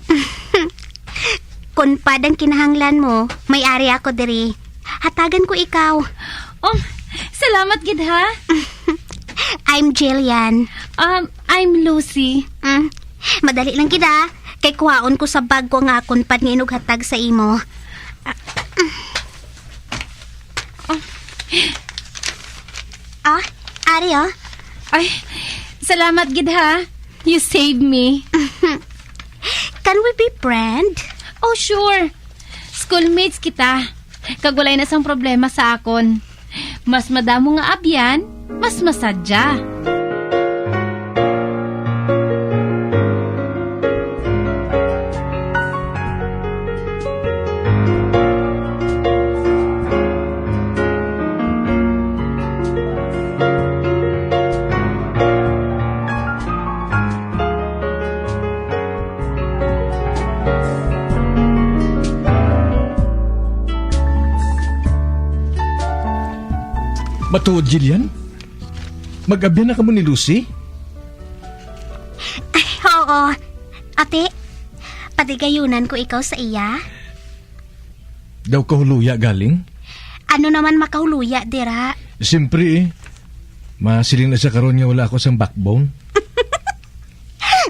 Kon pad ang kinahanglan mo, may ari ako diri. Hatagan ko ikaw. Oh, salamat gid, ha. I'm Jillian. Um, I'm Lucy. Mm, madali lang gid, ah. Kay kuhaon ko sa bag ko nga akon pad nga inughatag sa imo. Ah, ari, oh. Ay, salamat gid, ha. You saved me. Can we be friend? Oh, sure. Schoolmates kita. Kag walay na sang problema sa akon. Mas madamo nga abyan, mas masadya. Matuod, Jillian? Mag-abyan na kamo ni Lucy? Ay, oo. Ate, patigayunan ko ikaw sa iya. Daw kahuloya galing? Ano naman makahuloya dira? Siyempre, eh. Masiling na siya karon nga wala ako sang backbone.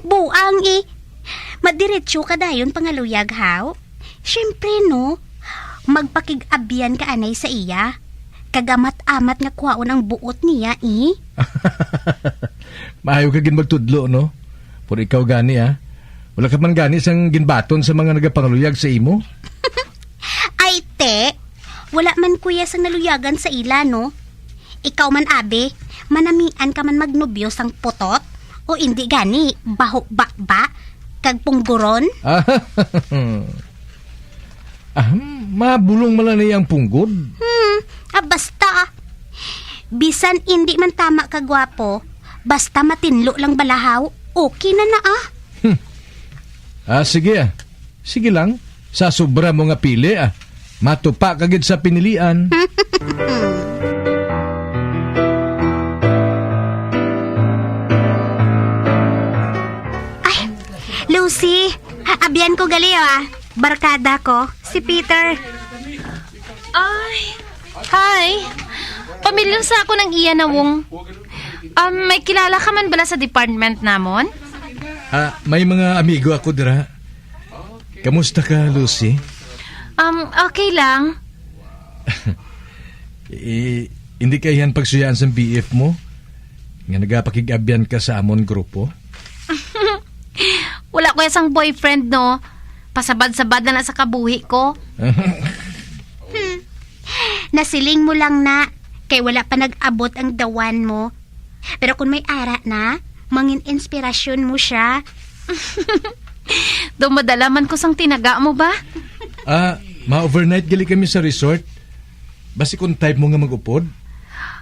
Buang, eh. Madiretso ka dayon pangaluyag, haw? Siyempre, no? Magpakig-abyan ka anay sa iya. Kag amat-amat nga kuhaon ang buot niya, eh. Maayo ka gid magtudlo, no? Pero ikaw gani, ah. Wala ka man gani sang ginbaton sa mga nagapangaluyag sa imo? Ay, te. Wala man kuya sang naluyagan sa ila, no? Ikaw man, abi, manamian ka man magnobyo sang putot? O indi gani, baho baba, kag pungguron? Ah, mabulong man lang niya ang punggod. Hmm, ah, basta, ah. Bisan indi man tama ka gwapo, basta matinlo lang balahaw, okay na na, ah. Hmm. Ah, sige, ah. Sige lang. Sa sobra mo nga pili, ah. Matupa ka gid sa pinilian. Ay, Lucy, abyan ko gali, ah. Barkada ko, si Peter. Ay, hi. Pamilyar sa ako ng iya na, Wong. Um, may kilala ka man bala sa department namon? Ah, may mga amigo ako dira. Kamusta ka, Lucy? Um, okay lang. Eh, hindi ka yan pagsuyaan sang B F mo? Nga nagapakig-abyan ka sa amon grupo? Wala ko sang boyfriend, no? Pasabad-sabad na lang sa kabuhi ko. Hmm. Nasiling mo lang na, kay wala pa nag-abot ang dawan mo. Pero kung may ara na, mangin inspirasyon mo siya. Daw madala man ko sang tinaga mo ba? Ah, ma-overnight gali kami sa resort. Basi kung type mo nga mag-upod?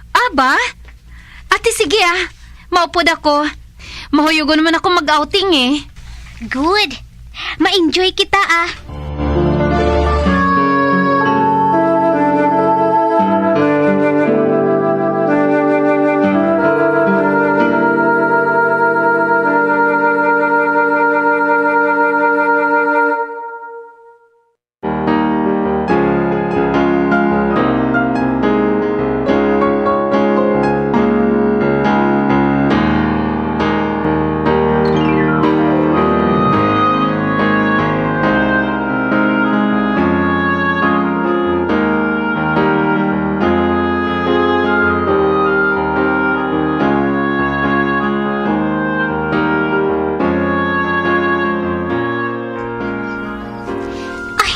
Aba? Ate, sige ah. Maupod ako. Mahuyogon naman ako mag-outing eh. Good. Ma-enjoy kita ah. Ay,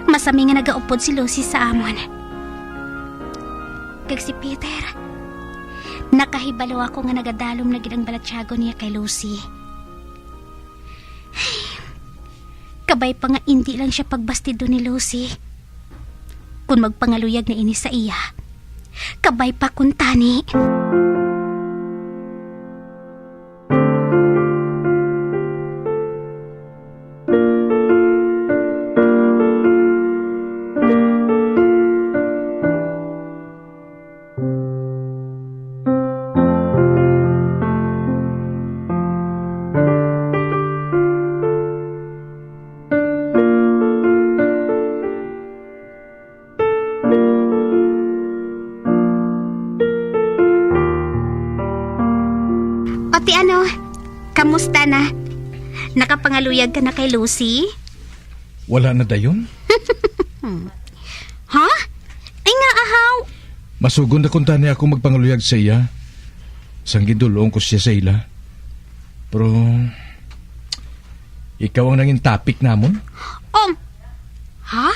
masami nga nagaupod si Lucy sa amon. Kag si Peter, nakahibalo ako nga nagadalom na gid ang balatyagon niya kay Lucy. Kabay pa nga indi lang siya pagbastidon ni Lucy. Kon magpangaluyag na ini sa iya, kabay pa kuntani. Ate, ano? Kamusta na? Nakapangaluyag ka na kay Lucy? Wala na dayon. Ha? Ay nga, ahaw. Masugon na kuntani ako magpangaluyag sa iya. Sang gindul-ong ko siya sa ila. Pero, ikaw ang nangin topic namon. Um, ha?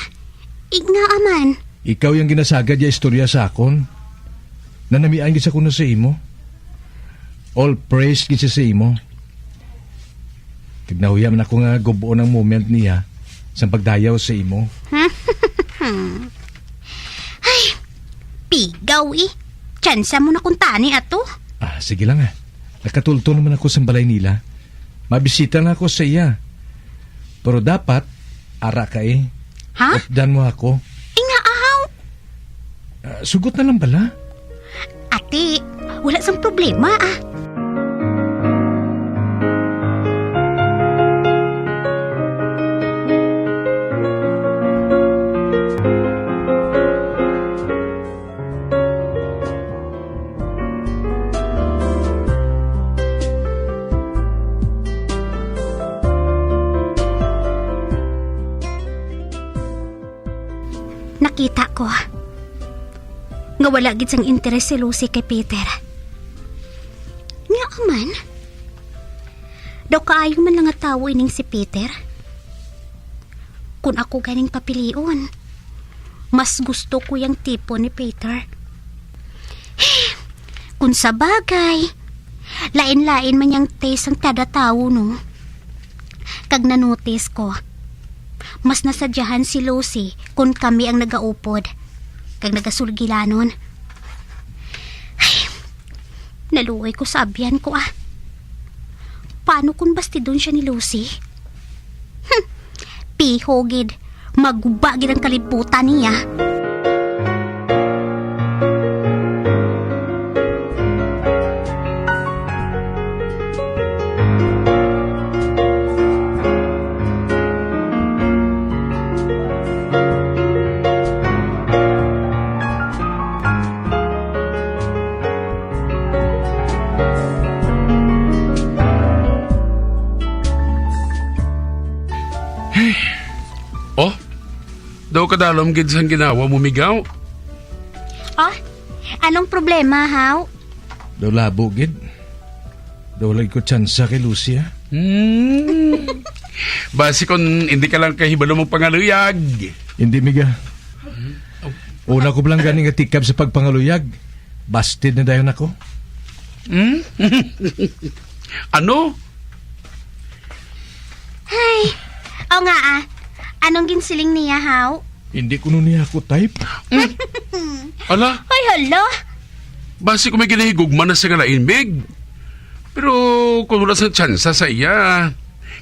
Ig nga aman. Ikaw yung ginasagad ya istorya sa akon. Nanamian gid sa kuno sa imo. All praise gid siya sa imo. Kag nahuya man ako nga gub-on ang moment niya sang pagdayaw sa imo. Ay, pigaw eh. Tsansa mo na kuntani ato. Ah, sige lang ah. Nakatultol naman ako sa balay nila. Mabisita na ako sa iya. Pero dapat, ara ka eh. Ha? Updan mo ako. Ay nga, ahaw. Ah, sugot na lang bala. Ate, wala sang problema ah. Nakita ko nga wala gid sang interes si Lucy kay Peter. Nga man, daw kaayo man lang nga tawo ining si Peter. Kung ako ganing papilion, mas gusto ko yang tipo ni Peter. Kung sa bagay, lain-lain man yang taste sang kada tawo, no? Kag nanotice ko, mas nasadyahan si Lucy kung kami ang nagaupod kag nagasulgilanon. Ay, naluoy ko sa abyan ko, ah. Paano kung bastidon siya ni Lucy? Hmm, piho gid Maguba gid ang kalibutan niya. Oh, daw kadalom gid sang ginawa mo, Migaw. Oh, anong problema, Haw? Daw labo gid. Daw wala ko tsansa kay Lucy, ha? Hmm. Basi kon hindi ka lang kahibalo magpangaluyag. Hindi, Miga. Una ko pa lang gani nga tikab sa pagpangaluyag. Busted na dayon ako. Hmm? Ano? Ay, o nga, ah. Anong ginsiling niya, Haw? Hindi kuno niya ako type. Ala, Ay, hala. Basi ko may ginahigugma na sa kalain, Mig. Pero kung wala sang tsansa sa iya,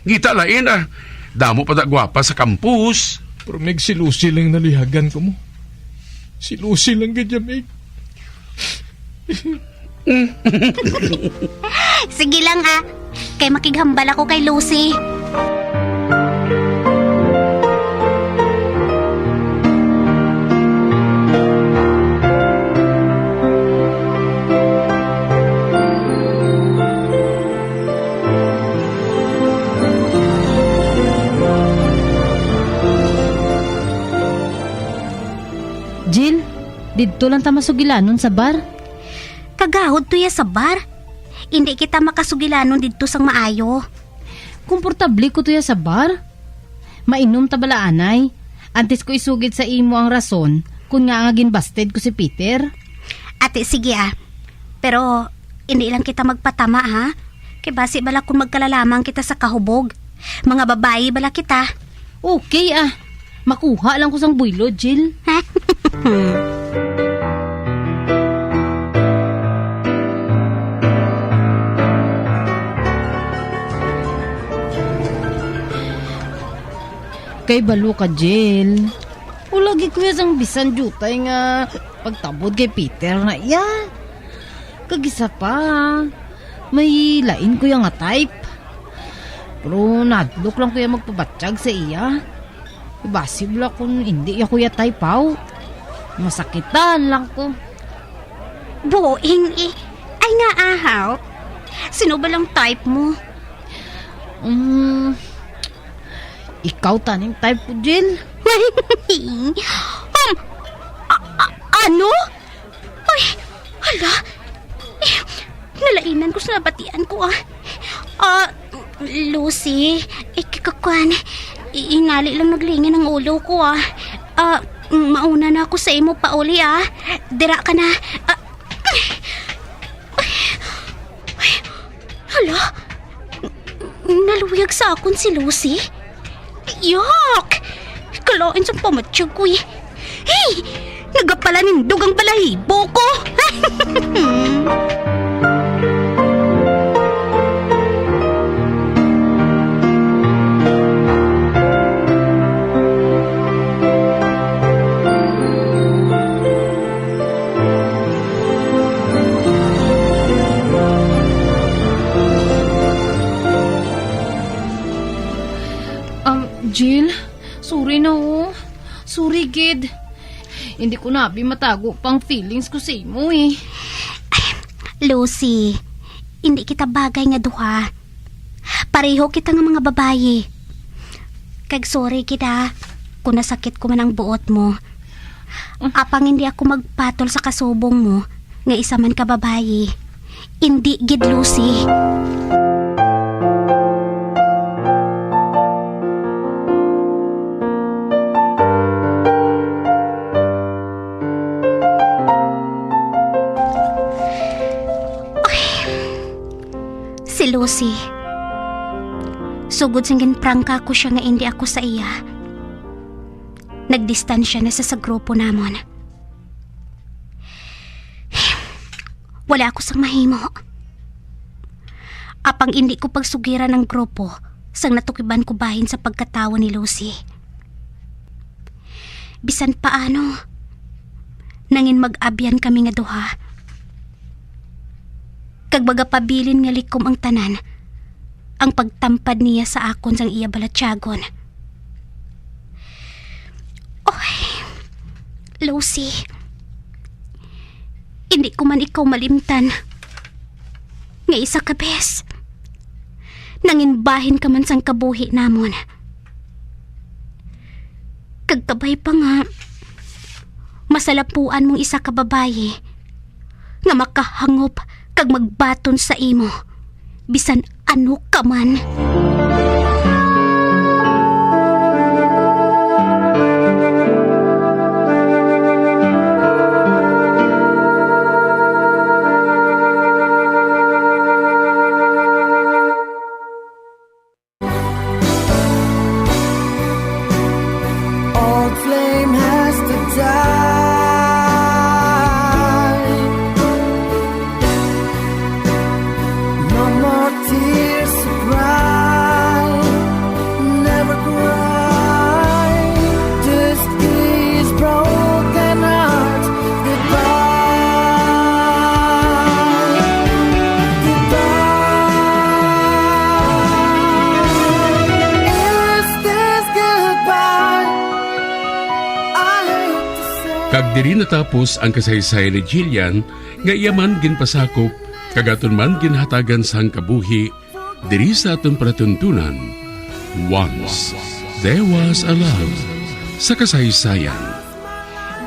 kita lain, ah. Damo pa da gwapa sa campus. Pero, Mig, si Lucy lang nalihagan ko mo. Si Lucy lang gid ya, Mig. Sige lang, ah. Kay makighambal ako kay Lucy. Jill, didto lang ta masugilanon sa bar. Kagahod to ya sa bar. Indi kita makasugilanon didto sang maayo. Komportable ko to ya sa bar. Mainom ta bala anay, antes ko isugid sa imo ang rason kon ngaa nga ginbasted ko si Peter. Ate, sige, ah. Pero indi lang kita magpatama, ha? Kay basi bala kon magkalalamang kita sa kahubog. Mga babayi bala kita. Okay, ah. Makuha lang ko sang buylo, Jill. Kay balo ka, Jill. Wala gid ko ya sang bisan diutay nga pagtabod kay Peter na iya. Kag isa pa, may lain ko ya nga type. Pero nahadlok lang ko ya magpabatyag sa iya. Basi bala kon indi ya ko ya type, haw. Masakitan lang ko. Boing, eh. Ay nga, ahaw. Sino ba lang type mo? Um, ikaw taning type ko, Jill. Um, a- a- ano? Ay, hala. Eh, nalainan ko sa nabatian ko, ah. Ah, Lucy, ikikakwan. Ingali lang naglingin ang ulo ko, ah. Ah, mauna na ako sa imo pauli, ah. Dira ka na. Ah, ay, ay, ay, hala? Naluyag sa akon si Lucy? Yak! Kalain sang pamatyag ko, eh. Hey! Nagapalanindog ang balahibo ko! Um, Jill, sorry na, oh. Sorry, gid. Hindi ko na abi matago pang feelings ko sa imo, eh. Lucy, hindi kita bagay nga duha. Pareho kita nga mga babayi. Kag sorry gid, ah, kung nasakit ko man ang buot mo. Apang hindi ako magpatol sa kasubong mo nga isa man ka babayi. Indi gid, Lucy. Ay, si Lucy. Sugod sing ginprangka ko siya nga indi ako sa iya, nagdistansya na sa, sa grupo namon. Wala ako sang mahimo. Apang indi ko pagsugiran ang grupo sang natukiban ko bahin sa pagkatawo ni Lucy. Bisan paano, nangin mag-abyan kami nga duha. Kag magapabilin nga likom ang tanan, ang pagtampad niya sa akon sang iya balatyagon. Oy, Lucy, indi ko man ikaw malimtan nga isa ka bes, nangin bahin ka man sang kabuhi namon. Kag kabay pa nga, masalapuan mong isa ka babayi nga makahangop kag magbaton sa imo, bisan ano ka man. Old flame has to die. No more tears to cry. Never cry. This is broken heart. Goodbye. Goodbye. Is this goodbye? I hate to say. Kag diri natapos ang kasaysayan ni Jillian, nga iya man ginpasakop kag aton man ginhatagan sang kabuhi diri sa aton palatuntunan. Once There Was a Love sa kasaysayan.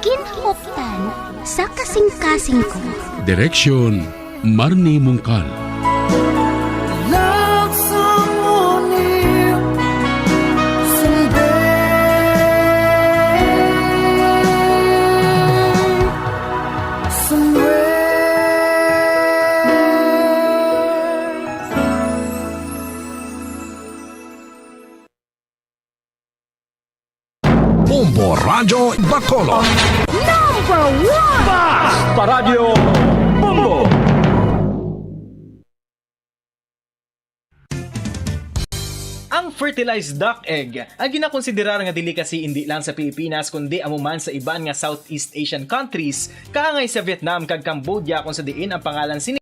Ginhuptan sa kasingkasing ko. Direksyon, Marnie Mungkal. Love someone new someday, somewhere. Bombo Radyo Bacolod. Number one! Basta Radyo Bombo! Ang fertilized duck egg ang ginakonsiderar nga delicacy indi lang sa Pilipinas, kundi amo man sa iban nga Southeast Asian countries, kaangay sa Vietnam kag Cambodia, kung sa diin ang pangalan sini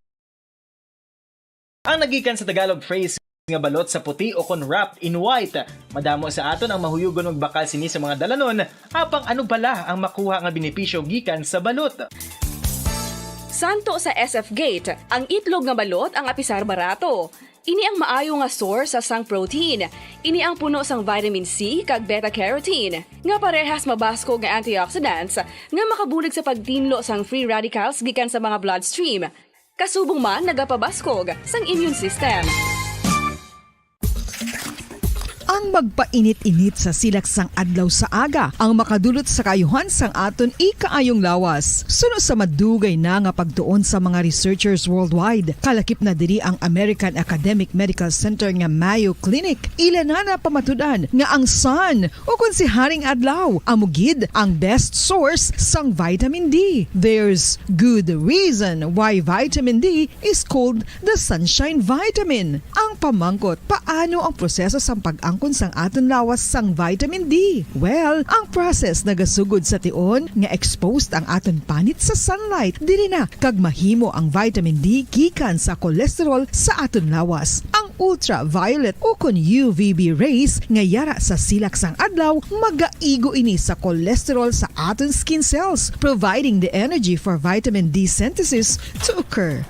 ang nagikan sa Tagalog phrase nga balot sa puti o kon wrapped in white. Madamo sa aton ang mahuyugon magbakal sini sa mga dalanon, apang ano bala ang makuha nga benepisyo gikan sa balot? Santo sa S F Gate, ang itlog nga balot ang apisar barato. Ini ang maayo nga source sa sang protein. Ini ang puno sang vitamin C kag beta carotene, nga parehas mabaskog nga antioxidants nga makabulig sa pagtinlo sang free radicals gikan sa mga bloodstream. Kasubong man nagapabaskog sang immune system. Ang magpainit-init sa silak sang adlaw sa aga ang makadulot sa kaayuhan sang aton ikaayong lawas. Suno sa madugay na nga pagtuon sa mga researchers worldwide, kalakip na diri ang American Academic Medical Center nga Mayo Clinic, ila na napamatud-an nga ang sun, ukon si Haring Adlaw, amo gid ang best source sang vitamin D. There's good reason why vitamin D is called the sunshine vitamin. Ang pamangkot, paano ang proseso sang pag-angkon sang aton lawas sang vitamin D? Well, ang process nagasugod sa tion nga exposed ang aton panit sa sunlight. Diri na kag mahimo ang vitamin D gikan sa cholesterol sa aton lawas. Ang ultraviolet ukon U V B rays nga yara sa silak sang adlaw, magaigo ini sa cholesterol sa aton skin cells, providing the energy for vitamin D synthesis to occur.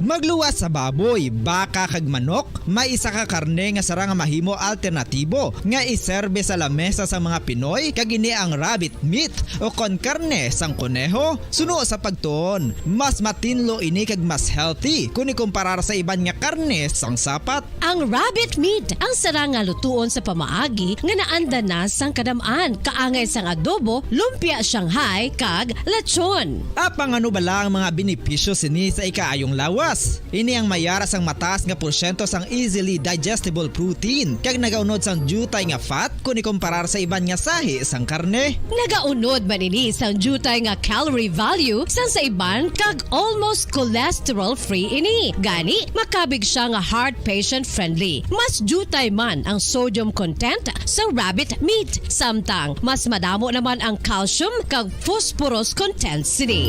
Magluwas sa baboy, baka, kag manok, may isa ka karne nga sarang nga mahimo alternatibo nga iserbe sa lamesa sang mga Pinoy, kag ini ang rabbit meat, ukon karne sang kuneho. Suno sa pagtuon, mas matinlo ini kag mas healthy kon ikumparar sa iban nga karne sang sapat. Ang rabbit meat ang sarang nga lutuon sa pamaagi nga naanda na sang kadam-an, kaangay sang adobo, lumpia Shanghai, kag lechon. Apang ano bala ang mga benepisyo sini sa ikaayong lawas? Ini ang may ara sang mataas nga porsyento sang easily digestible protein, kag nagaunod sang diutay nga fat kon ikomparar sa iban nga sahi sang karne. Nagaunod man ini sang diutay nga calorie value sang sa iban, kag almost cholesterol-free ini. Gani, makabig siya nga heart patient-friendly. Mas diutay man ang sodium content sa rabbit meat, samtang mas madamo naman ang calcium kag phosphorus content sini.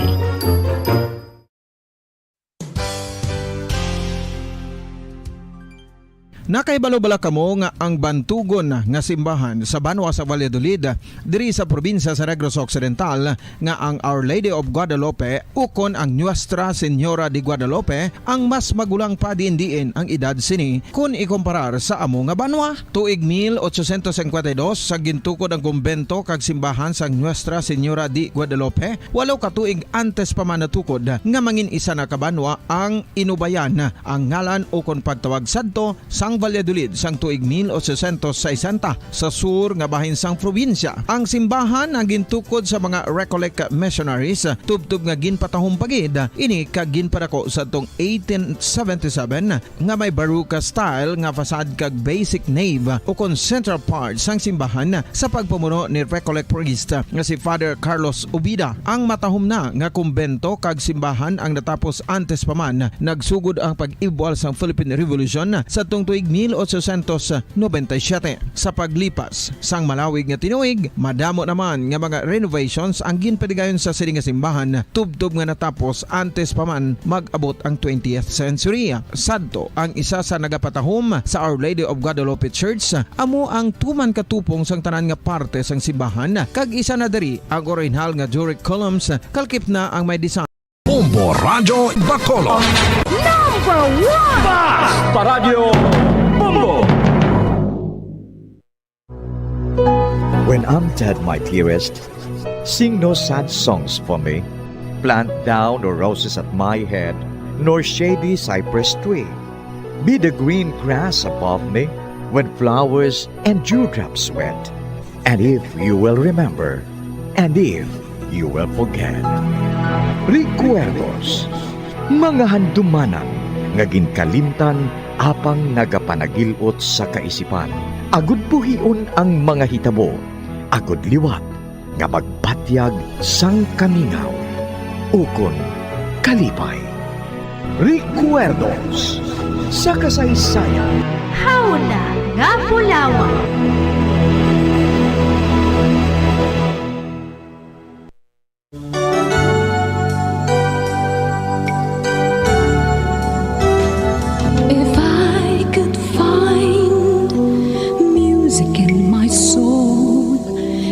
Nakahibalo bala kamo nga ang bantugon nga simbahan sa banwa sa Valladolid, diri sa probinsya sa Negros Occidental, nga ang Our Lady of Guadalupe ukon ang Nuestra Señora de Guadalupe ang mas magulang pa diin-diin ang edad sini kon ikomparar sa amo nga banwa? Tuig mil ochocientos cincuenta y dos sa gintukod ang kumbento kag simbahan sang Nuestra Señora de Guadalupe, walo ka tuig antes pa man natukod nga mangin isa na ka banwa ang Inubayan ang ngalan ukon pagtawag sadto sang Valladolid sang tuig mil ochocientos sesenta sa sur nga bahin sang probinsya. Ang simbahan ang gintukod sa mga Recollect missionaries, tubtob nga ginpatahom pa gid ini kag ginpadako sadtong eighteen seventy-seven nga may Baroque style nga facade kag basic nave ukon central part sang simbahan sa pagpamuno ni Recollect priest nga si Father Carlos Ubida. Ang matahom na nga kumbento kag simbahan ang natapos antes pa man nagsugod ang pag-ibwal sang Philippine Revolution sadtong tuig mil ochocientos noventa y siete. Sa paglipas sang malawig nga tinuig, madamo naman nga mga renovations ang ginpadigayon sa sini nga simbahan, tubtob nga natapos antes pa man mag-abot ang twentieth century. Sadto, ang isa sa nagapatahom sa Our Lady of Guadalupe Church, amo ang tuman ka tupong sang tanan nga parte sang simbahan, kag isa na diri ang orihinal nga Doric columns, kalkip na ang may design. Bombo Radyo Bacolod. Number one! Basta Radyo Bombo! When I'm dead, my dearest, sing no sad songs for me. Plant thou no roses at my head, nor shady cypress tree. Be the green grass above me when flowers and dewdrops wet. And if you will remember, and if you will forget. Recuerdos, mga handumanan nga ginkalimtan apang nagapanagil-ot sa kaisipan. Agud buhion ang mga hitabo, agud liwat nga magbatyag sang kamingaw ukon kalipay. Recuerdos sa kasaysayan. Hawla nga Bulawan. If I could find music in my soul,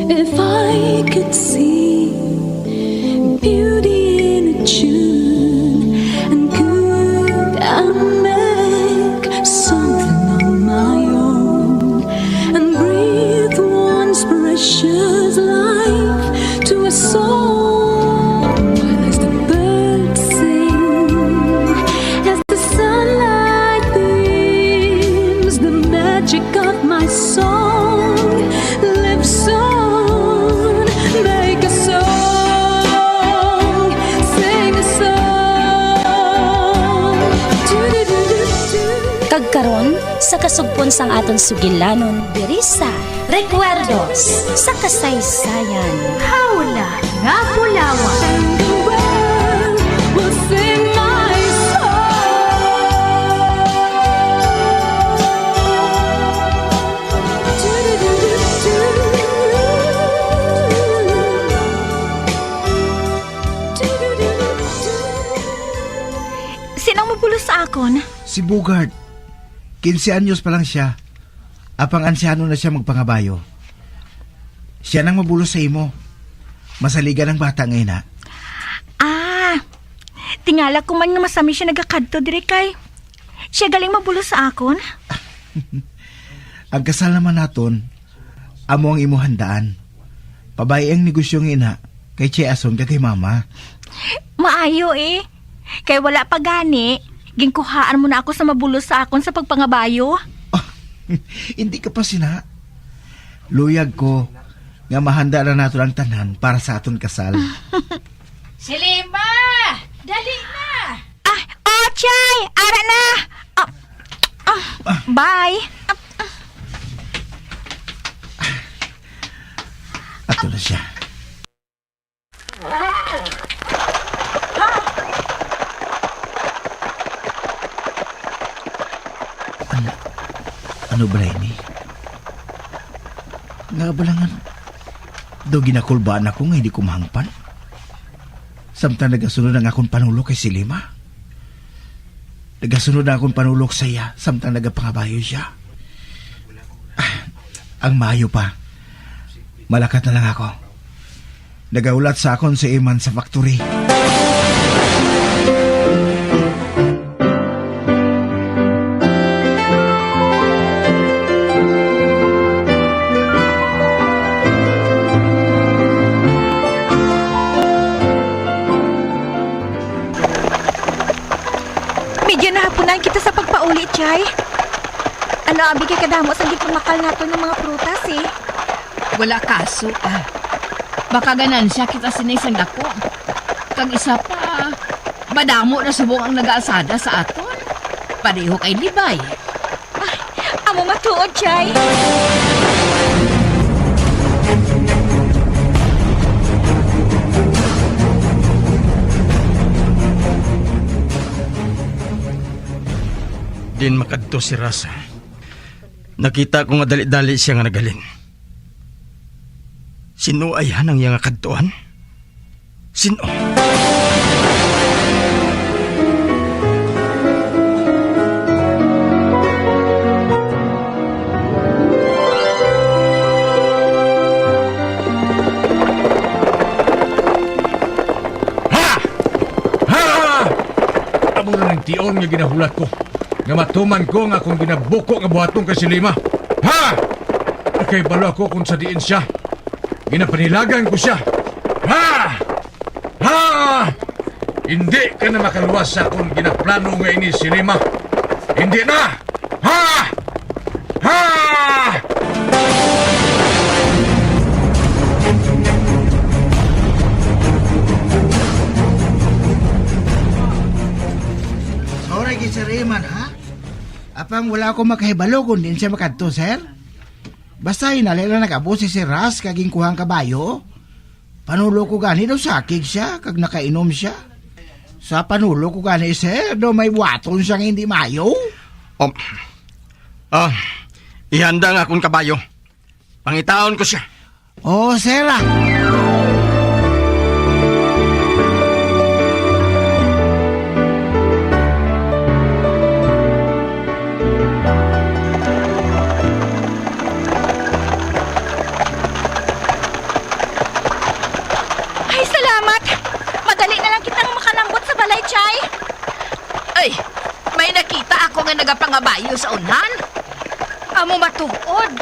if I could see beauty in a tune, and could I make something on my own, and breathe once precious life to a soul, while as the birds sing, as the sunlight beams, the magic of my song lives on. Make a song, sing a song. Kag karon, sa kasugpon sang aton sugilanon diri sa Recuerdos sa Kasaysayan. Hawla nga Bulawan. And the world will sing my song. Sinong mabulos sa akon? Si Bogart. Quince anyos pa lang siya. Apang ansiyano na siya magpangabayo. Siya nang mabulos sa imo. Masaligan ang bata nga ina. Ah, tingala ko man nga masami siya nagakadto diri kay siya galing mabulos sa akon. Ang kasal naman naton, amo ang imo handaan. Pabayi ang negosyo nga ina kay Che Ason kag kay Mama. Maayo, eh. Kay wala pa gani, ginkuhaan mo na ako sa mabulos sa akon sa pagpangabayo. Hindi ka pa sina. Luyag ko nga mahanda na nato ang tanan para sa aton kasal. Selima! Dali na! Ah, ah, Chay! Ara na! Ah, ah, bye! Ato na siya. Ano, ano ba ini? Nga balangan, daw ginakulbaan ako nga hindi ko mahangpan. Samtang nagasunod ang akon panulok kay si Lima. Nagasunod ang akon panulok sa iya, samtang nagapangabayo siya. Ah, ang maayo pa, malakat na lang ako. Nagahulat sa akon si Iman sa factory. Medyo nahapunan kita sa pagpauli, Chay. Ano abi kay kadamo sang gipamakal naton nga mga prutas, eh. Wala kaso, ah. Baka ganansya kita sini sang dako. Kag isa pa, madamo na subong ang nagaasada sa aton. Pareho kay Libay. Amo matuod, Chay. Din makadto si Rasa. Nakita ko nga dali-dali siya nga naghalin. Sino ay hanang iya nga kadtuan? Sino? Ha! Ha! Amo na ang tion nga ginahulat ko, nga matuman ko nga akong ginabuko nga buhaton kay si Lima. Ha! Nakahibalo ako kung sa diin siya. Ginapanilagan ko siya. Ha! Ha! Hindi ka na makaluwas sa akong ginaplano nga ini, si Lima. Hindi na! Ha! Ha! Sorry gid, Sir Iman, ha? Apang wala ako makahibalo kung diin siya makadto, sir. Basta hinali lang nag-abot si Sir Ras kag ginkuha ang kabayo. Panulok ko gani daw sakig siya kag nakainom siya. Sa panulok ko gani, sir, daw may buhaton siya nga hindi maayo. Um, ah, ihanda ang akon kabayo. Pangitaon ko siya. Oh, sir, ah. Ay, salamat! Madali na lang kita nga makalambot sa balay, Chay. Ay, may nakita ako nga nagapangabayo sa unhan. Amo matuod.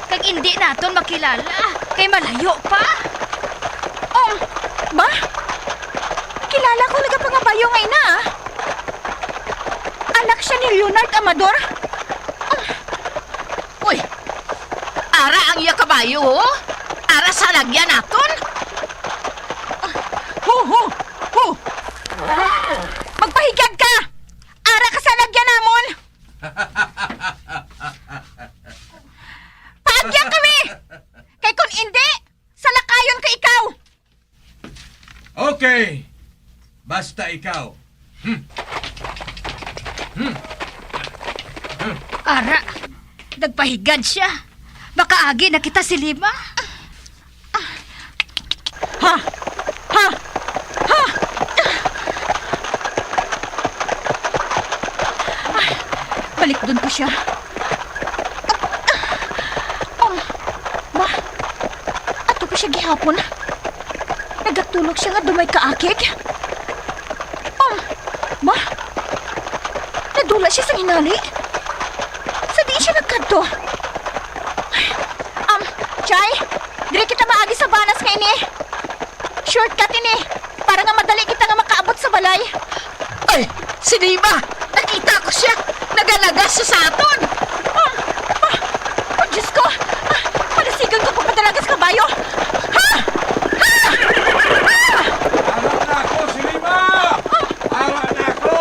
Kag indi naton makilala, kay malayo pa. Oh, ba? Kilala ko nagapangabayo nga ina, ah. Anak siya ni Leonard Amador. Uy, ara ang iya kabayo, oh. Ara sa lagyan naton. Ho, ho, ho! Magpahigad ka! Ara ka sa lagyan namon! Paagya kami! Kay kun indi, salakayon ko ikaw! Okay. Basta ikaw. Hmm. Hmm. Hmm. Ara, nagpahigad siya. Makaagi na kita si Lima. Ha! Ha! Ha! Ha! Ay, balikdon ko siya. Oh, ba? Ato ko siya gihapon. Nagatulog siya nga dumay kaakig. Oh, ba? Nadula siya sa hinali. Sa diin siya nagkadto? Um, Chay, diri kita maagi sa banas nga ini. Shortcut ini, para nga madali kita nga makaabot sa balay. Ay, si Diva! Nakita ko siya! Nagalagas siya sa aton! Ah, ah, oh, Diyos ko! Ah, palasigan ko pagpadalagas kabayo! Ha! Ha! Ha! Ara na ako, si Diva! Ara na ako!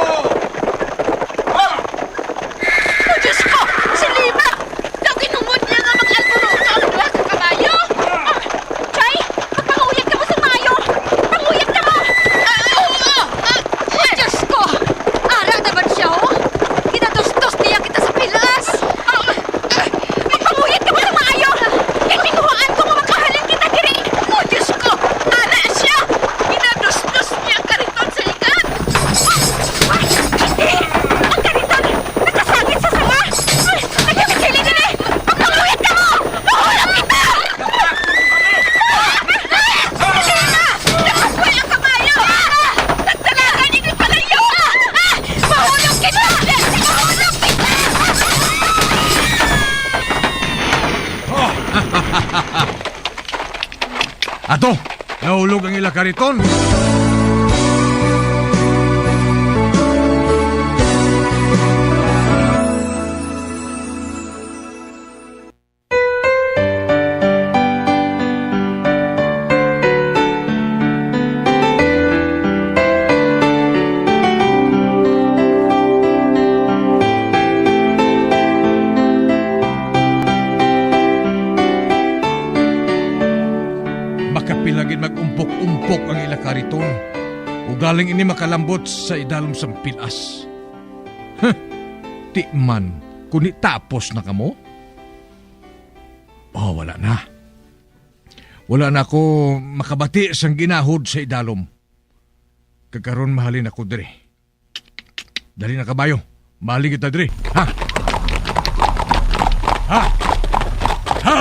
Ato, nahulog ang ila kariton. Makapila gid mag-umpok-umpok ang ila kariton, ugaling ini makalambot sa idalom sang pilas. Huh! Ti man, kung nitapos na kamo? Oh, wala na. Wala na ako makabati sang ginahod sa idalom. Kag karon mahalin ako diri. Dali na, kabayo. Mahalin kita diri. Ha? Ha? Ha?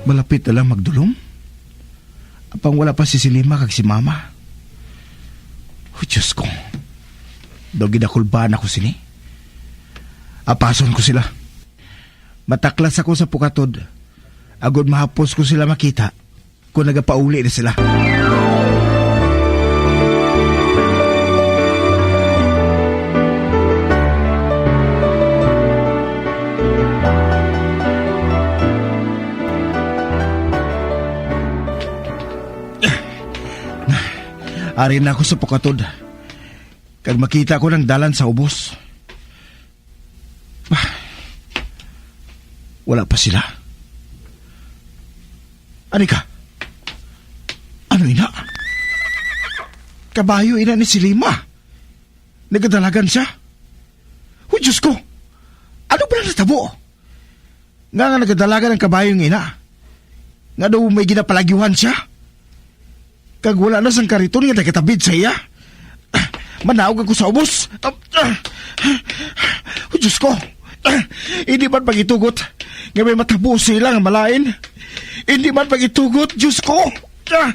Malapit na lang magdulom. Apang wala pa si Selima kag si Mama. Oh, Diyos ko. Daw ginakulbaan ako sini. Apason ko sila. Mataklas ako sa pukatod, agod mahapos ko sila makita kung nagapauli na sila. Ari na ako sa pukatod, kag makita ko nang dalan sa ubos. Bah, wala pa sila. Ani ka? Ano ina? Kabayo ina ni Selima. Nagadalagan siya. Oh, Diyos ko! Ano ba na natabo? Nga nga nagadalagan ang kabayo nga ina? Nga daw may ginapalagyuhan siya? Kag wala na sang kariton nga nagatabid sa iya? Manaog ako sa ubos. Ah, ah, oh, Diyos ko! Ah, hindi man pagitugot nga may matabo sa ila nga malain. Hindi man pagitugot, Diyos ko! Ah!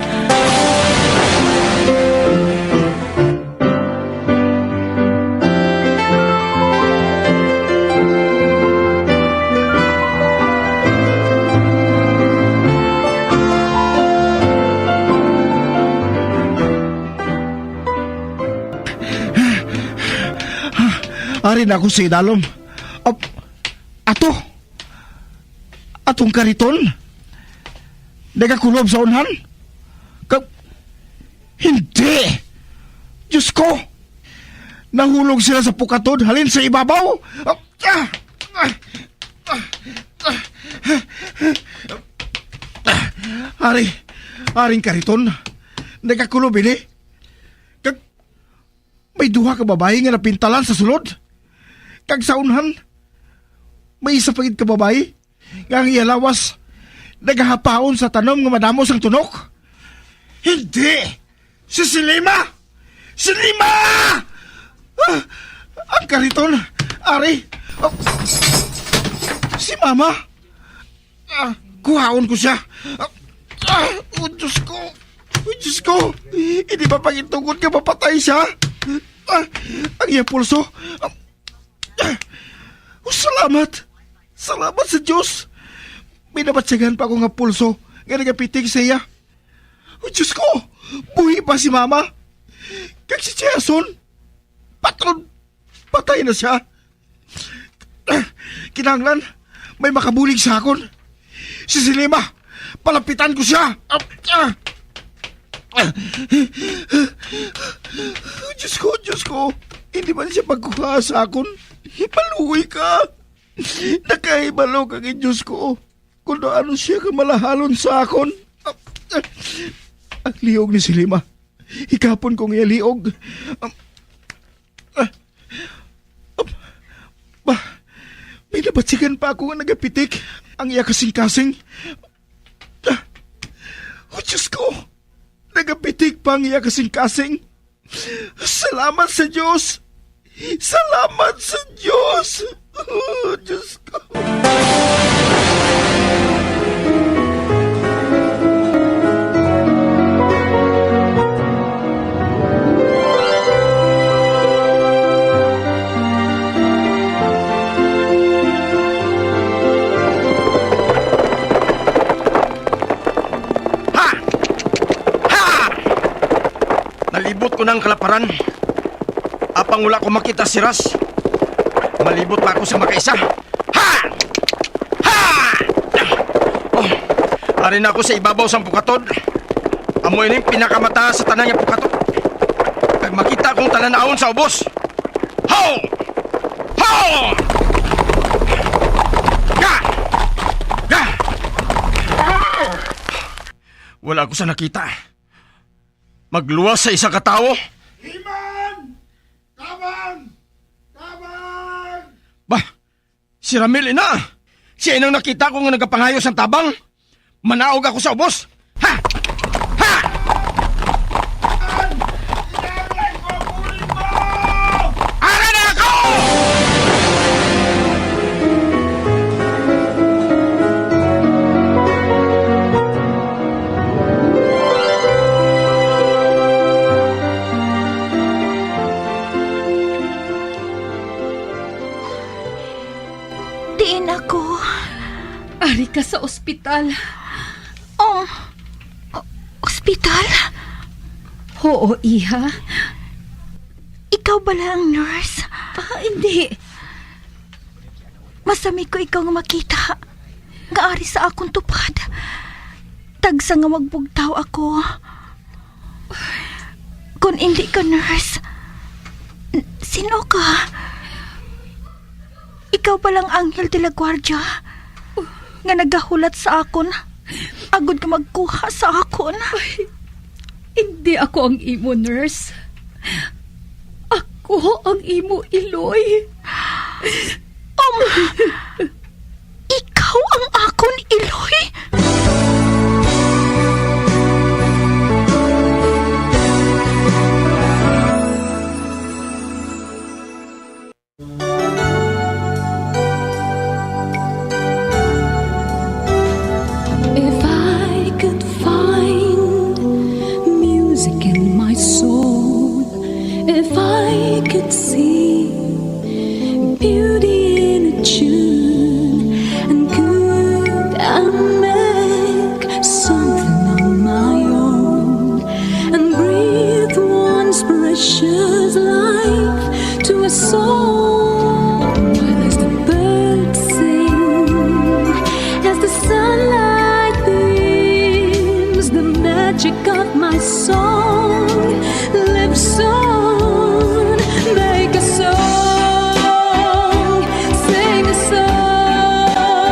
Ari na ako sa idalom. Ap-, ato. Atong kariton. Nagakulob sa unhan. Ka-, hindi. Diyos ko. Nahulog sila sa pukatod halin sa ibabaw. Ah! Ah! Ah! Ah! Ah! Ari, aring kariton. Nagakulob ini. Kag may duha ka babayi nga napintalan sa sulod. Kag sa unhan, may isa pa gid ka babayi nga ang iya lawas nagahapaon sa tanom nga madamo sang tunok. Hindi! Si Selima! Selima! Ah, ang kariton, ari. Ah, si Mama! Ah, kuhaon ko siya. Ah, ah, oh, Diyos ko. Oh, Diyos ko. Hindi ba pagitugot nga mapatay siya? Ah, ang iya pulso. Ah, ah, oh, salamat. Salamat sa Diyos. May nabatyagan pa ako nga pulso nga nagapitik sa iya. Oh, Diyos ko. Buhi pa si Mama. Kag si Jason. Patron. Patay na siya. Kinahanglan may makabulig sa akon. Si Selima, palapitan ko siya. Ah, ah. Diyos ko, Diyos ko, hindi man siya magkuha sa akon. Maluoy ka. Nakahibalo ka kay Diyos ko kung ano siya kamalahalon sa akon. Ah, ah. Ang liog ni Selima. Ikapon ko ang iya liog. Ah, ah, ah, ba, may nabatsikan pa ako nga nagapitik ang iya kasing-kasing. Ah, oh, Diyos ko! Nagapitik pa ang iya kasing-kasing. Salamat sa Diyos! Salamat sa Diyos! Oh, Diyos ko! kalaparan. Apang wala ko makita si Ras. Malibot pa ako sa makaisa. Ha! Ha! Oh, ari na ako sa ibabaw sang pukatod. Amo ining pinakamataas sa tanan nga pukatod. Kag makita kong talan-awon sa ubos. Ho! Ho! Ga! Ga! Wala ko sa nakita. Magluwas sa isa ka tawo. Himan! Tabang! Tabang! Bah, si Ramil ina. Siya inang nakita ko nga nagapangayo sang tabang. Manaog ako sa ubos. Ha! Ha! Ara na ako! Diin ako? Ari ka sa ospital. Oh, o-, ospital? Oo, iha. Ikaw bala ang nurse? Ah, hindi. Masami ko ikaw nga makita. Nga ari sa akon tupad. Tagsa nga magbugtaw ako. Kon indi ka nurse, n-, sino ka? Ikaw bala ang Angel de la Guardia nga nagahulat sa akon agod nga magkuha sa akon? Ay, hindi ako ang imo nurse. Ako ang imo iloy. Um, ikaw ang akon iloy? If I could find music in my soul, if I could see beauty in a tune, and could I make something of my own and breathe once precious life to a soul? While as the birds sing, as the sunlight beams, the magic of my song lives on. Make a song, sing a song.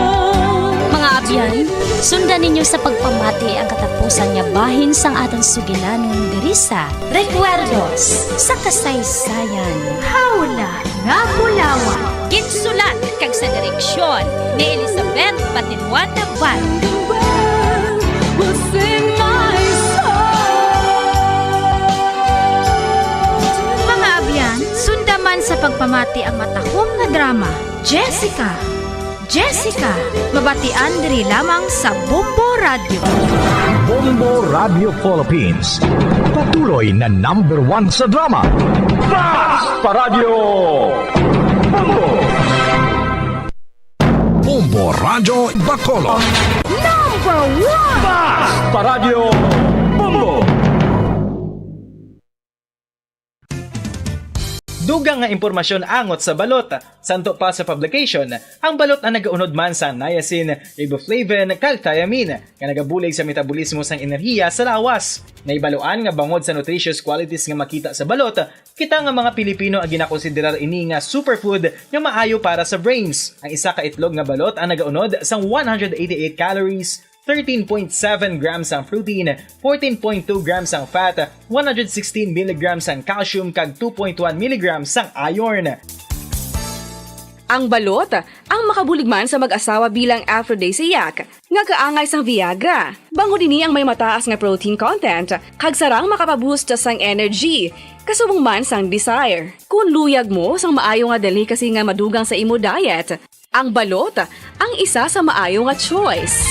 Mga abyan, sundan ninyo sa pagpamati ang katapusan nga bahin sang aton sugilanon diri sa Recuerdos sa Kasaysayan. Hawla nga Bulawan. Ginsulat kag sa direksyon ni Elizabeth Batiluan Nagban. Mga abyan, sunda man sa pagpamati ang matahom nga drama, Jessica. Jessica, mabatian diri lamang sa Bombo Radio. Bombo Radio Philippines, patuloy na number one sa drama. Basta Radyo Bombo! Bombo Radio Bacolod. Number one! Basta Radyo Bombo! Dugang nga impormasyon angot sa balot. Santo pa sa publication, ang balot ang nagaunod man sa niacin, riboflavin, kag thiamine, nga nagabulig sa metabolismo sang enerhiya sa lawas. Nahibaluan nga bangod sa nutritious qualities nga makita sa balot, kita nga mga Pilipino ang ginakonsiderar ini nga superfood nga maayo para sa brains. Ang isa ka itlog nga balot ang nagaunod sang one hundred eighty-eight calories, thirteen point seven grams ang protein, fourteen point two grams ang fat, one hundred sixteen milligrams ang calcium, kag two point one milligrams ang iron. Ang balot ang makabulig man sa mag-asawa bilang aphrodisiac nga kaangay sang Viagra, bangod ini ang may mataas nga protein content kag sarang makapaboost sang energy, kasubong man sang desire. Kon luyag mo sang maayo nga delicacy nga madugang sa imo diet, ang balot ang isa sa maayo nga choice.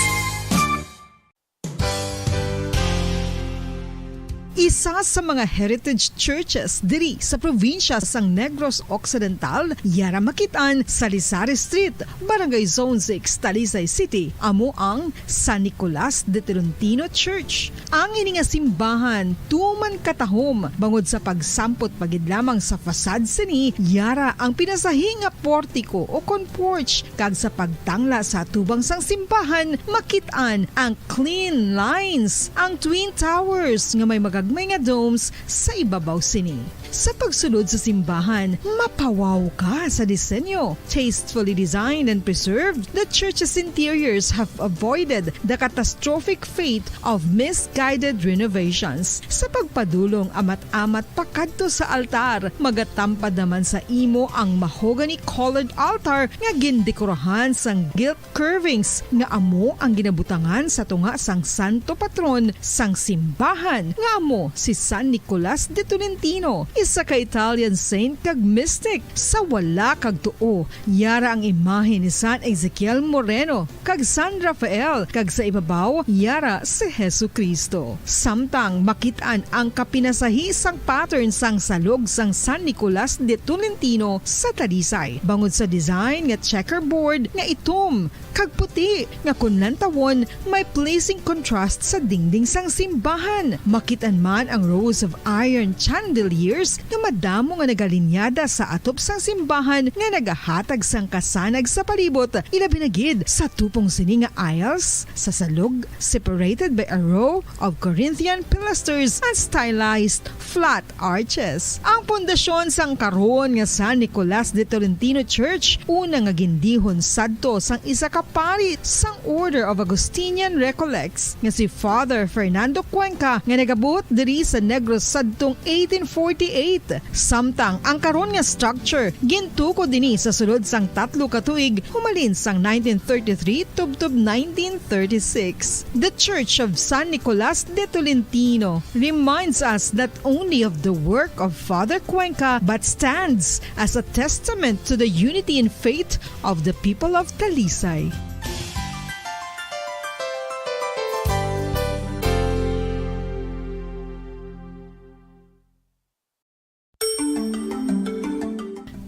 Isa sa mga heritage churches diri sa probinsya sang Negros Occidental, yara makit-an sa Lisari Street, Barangay Zone six, Talisay City, amo ang San Nicolas de Tolentino Church. Ang ini nga simbahan tuman katahom bangod sa pagsampot pa gid lamang sa facade sini, yara ang pinasahi nga portiko o kon porch, kag sa pagtangla sa atubang sang simbahan, makit-an ang clean lines, ang twin towers nga may magagmay nga domes sa ibabaw sini. Sa pagsulod sa simbahan, mapawaw ka sa disenyo. Tastefully designed and preserved, the church's interiors have avoided the catastrophic fate of misguided renovations. Sa pagpadulong amat-amat pakadto sa altar, magatampad naman sa imo ang mahogany-colored altar nga gindekorahan sang gilt curvings nga amo ang ginabutangan sa tunga sang santo patron sang simbahan, nga amo si San Nicolas de Tolentino, isa ka Italian saint kag mystic. Sa wala kag tuo, yara ang imahe ni San Ezekiel Moreno kag San Rafael, kag sa ibabaw, yara si Jesu-Cristo. Samtang makit-an ang kapinasahi sang pattern sang salog sang San Nicolas de Tolentino sa Talisay, bangod sa design nga checkerboard nga itom kag puti, nga kon lantawon, may pleasing contrast sa dingding sang simbahan. Makit-an man ang rows of iron chandeliers nga madamo nga nagalinyada sa atop sang simbahan nga nagahatag sang kasanag sa palibot, ilabi na gid sa tupong sini nga aisles sa salog, separated by a row of Corinthian pilasters and stylized flat arches. Ang pundasyon sang karon nga San Nicolas de Tolentino Church, una nga gindihon sadto sang isa ka pari sang Order of Augustinian Recollects nga si Father Fernando Cuenca, nga nagabuot diri sa Negros sadtong eighteen forty-eight. Samtang ang karon nga structure gintukod ini sa sulod sang tatlo ka tuig, humalin sang nineteen thirty-three tubtob nineteen thirty-six. The Church of San Nicolas de Tolentino reminds us not only of the work of Father Cuenca, but stands as a testament to the unity in faith of the people of Talisay.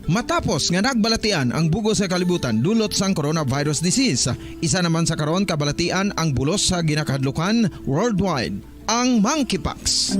Matapos nga nagbalatian ang bug-os nga kalibutan dulot sang coronavirus disease, isa naman sa karon kabalatian ang bulos sa ginakahadlukan worldwide, ang monkeypox.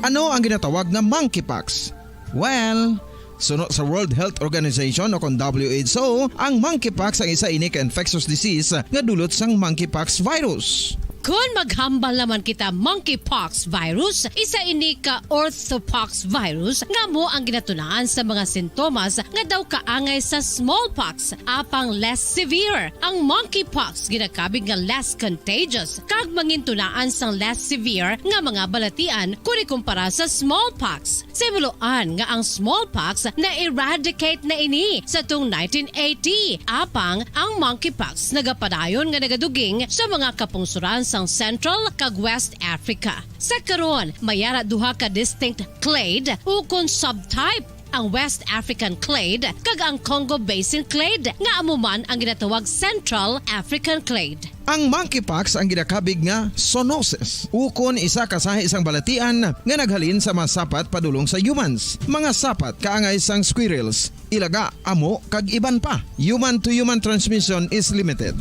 Ano ang ginatawag nga monkeypox? Well, suno sa World Health Organization o kon W H O, ang monkeypox ang isa ini ka infectious disease nga dulot sang monkeypox virus. Kon maghambal naman kita monkeypox virus, isa ini ka orthopox virus nga amo ang ginatunaan sa mga sintomas nga daw kaangay sa smallpox, apang less severe. Ang monkeypox ginakabig nga less contagious kag mangintunaan sang less severe nga mga balatian kon ikumpara sa smallpox. Sa himuloan nga ang smallpox na-eradicate na ini sa tung nineteen eighty, apang ang monkeypox nagapadayon nga nagaduging sa mga kapungsoran sang Central kag West Africa. Sa karon, may ara duha ka distinct clade ukon subtype, ang West African clade kag ang Congo Basin clade, nga amo man ang ginatawag Central African clade. Ang monkeypox ang ginakabig nga zoonosis, ukon isa ka sahi sang balatian nga naghalin sa mga sapat padulong sa humans. Mga sapat kaangay sang squirrels, ilaga, amo, kag iban pa. Human-to-human transmission is limited.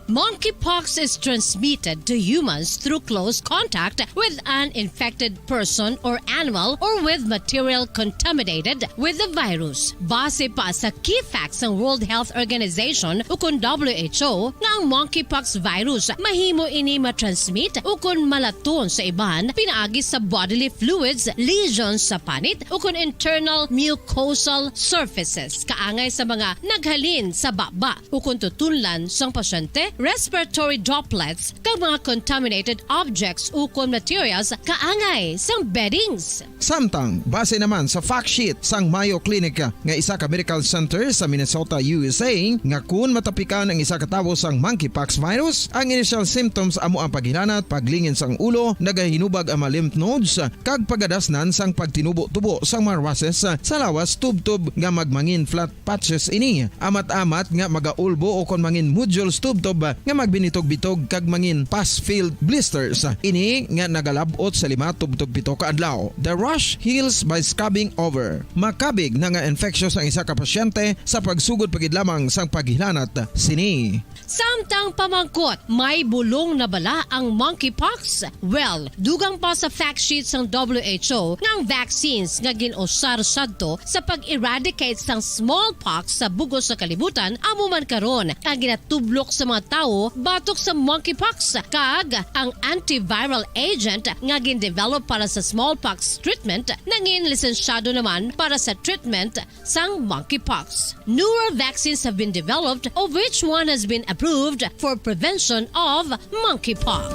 Monkeypox is transmitted to humans through close contact with an infected person or animal or with material contaminated with the virus. Base pa sa key facts sang World Health Organization ukon W H O nga ang monkeypox virus mahimo ini matransmit ukon malaton sa iban pinaagi sa bodily fluids, lesions sa panit ukon internal mucosal surfaces kaangay sa mga naghalin sa baba ukon tutunlan sang pasyente, respiratory droplets, kag mga contaminated objects ukon materials kaangay sang beddings. Samtang, base naman sa fact sheet sang Mayo Clinic nga isa ka medical center sa Minnesota, U S A, nga kun matapikan ang isa ka tawo sang monkeypox virus, ang initial symptoms amo ang paghilanat, paglingin sang ulo, nagahinubag ang mga lymph nodes, kag pagadasnan sang pagtinubo-tubo sang mga rushes sa lawas tubtob nga magmangin flat patches ini, amat-amat nga magaulbo o kon mangin nodules tubtob nga magbinitog-bitog kag mangin pus-filled blisters. Ini nga nagalab-ot sa lima tubtob pito ka adlaw. The rash heals by scrubbing over. Makabig na nga infectious ang isa ka pasyente sa pagsugod pa gid lamang sang paghilanat sini. Samtang pamangkot, may bulong na bala ang monkeypox? Well, dugang pa sa fact sheet sang W H O nga ang vaccines nga gin-usar sadto sa pag-eradicate sang smallpox sa bug-os sa kalibutan amo man karon ang ginatublok sa mga tawo batok sa monkeypox, kag ang antiviral agent nga gin-develop para sa smallpox treatment nangin lisensyado naman para sa treatment sang monkeypox. Newer vaccines have been developed, of which one has been approved for prevention of monkeypox.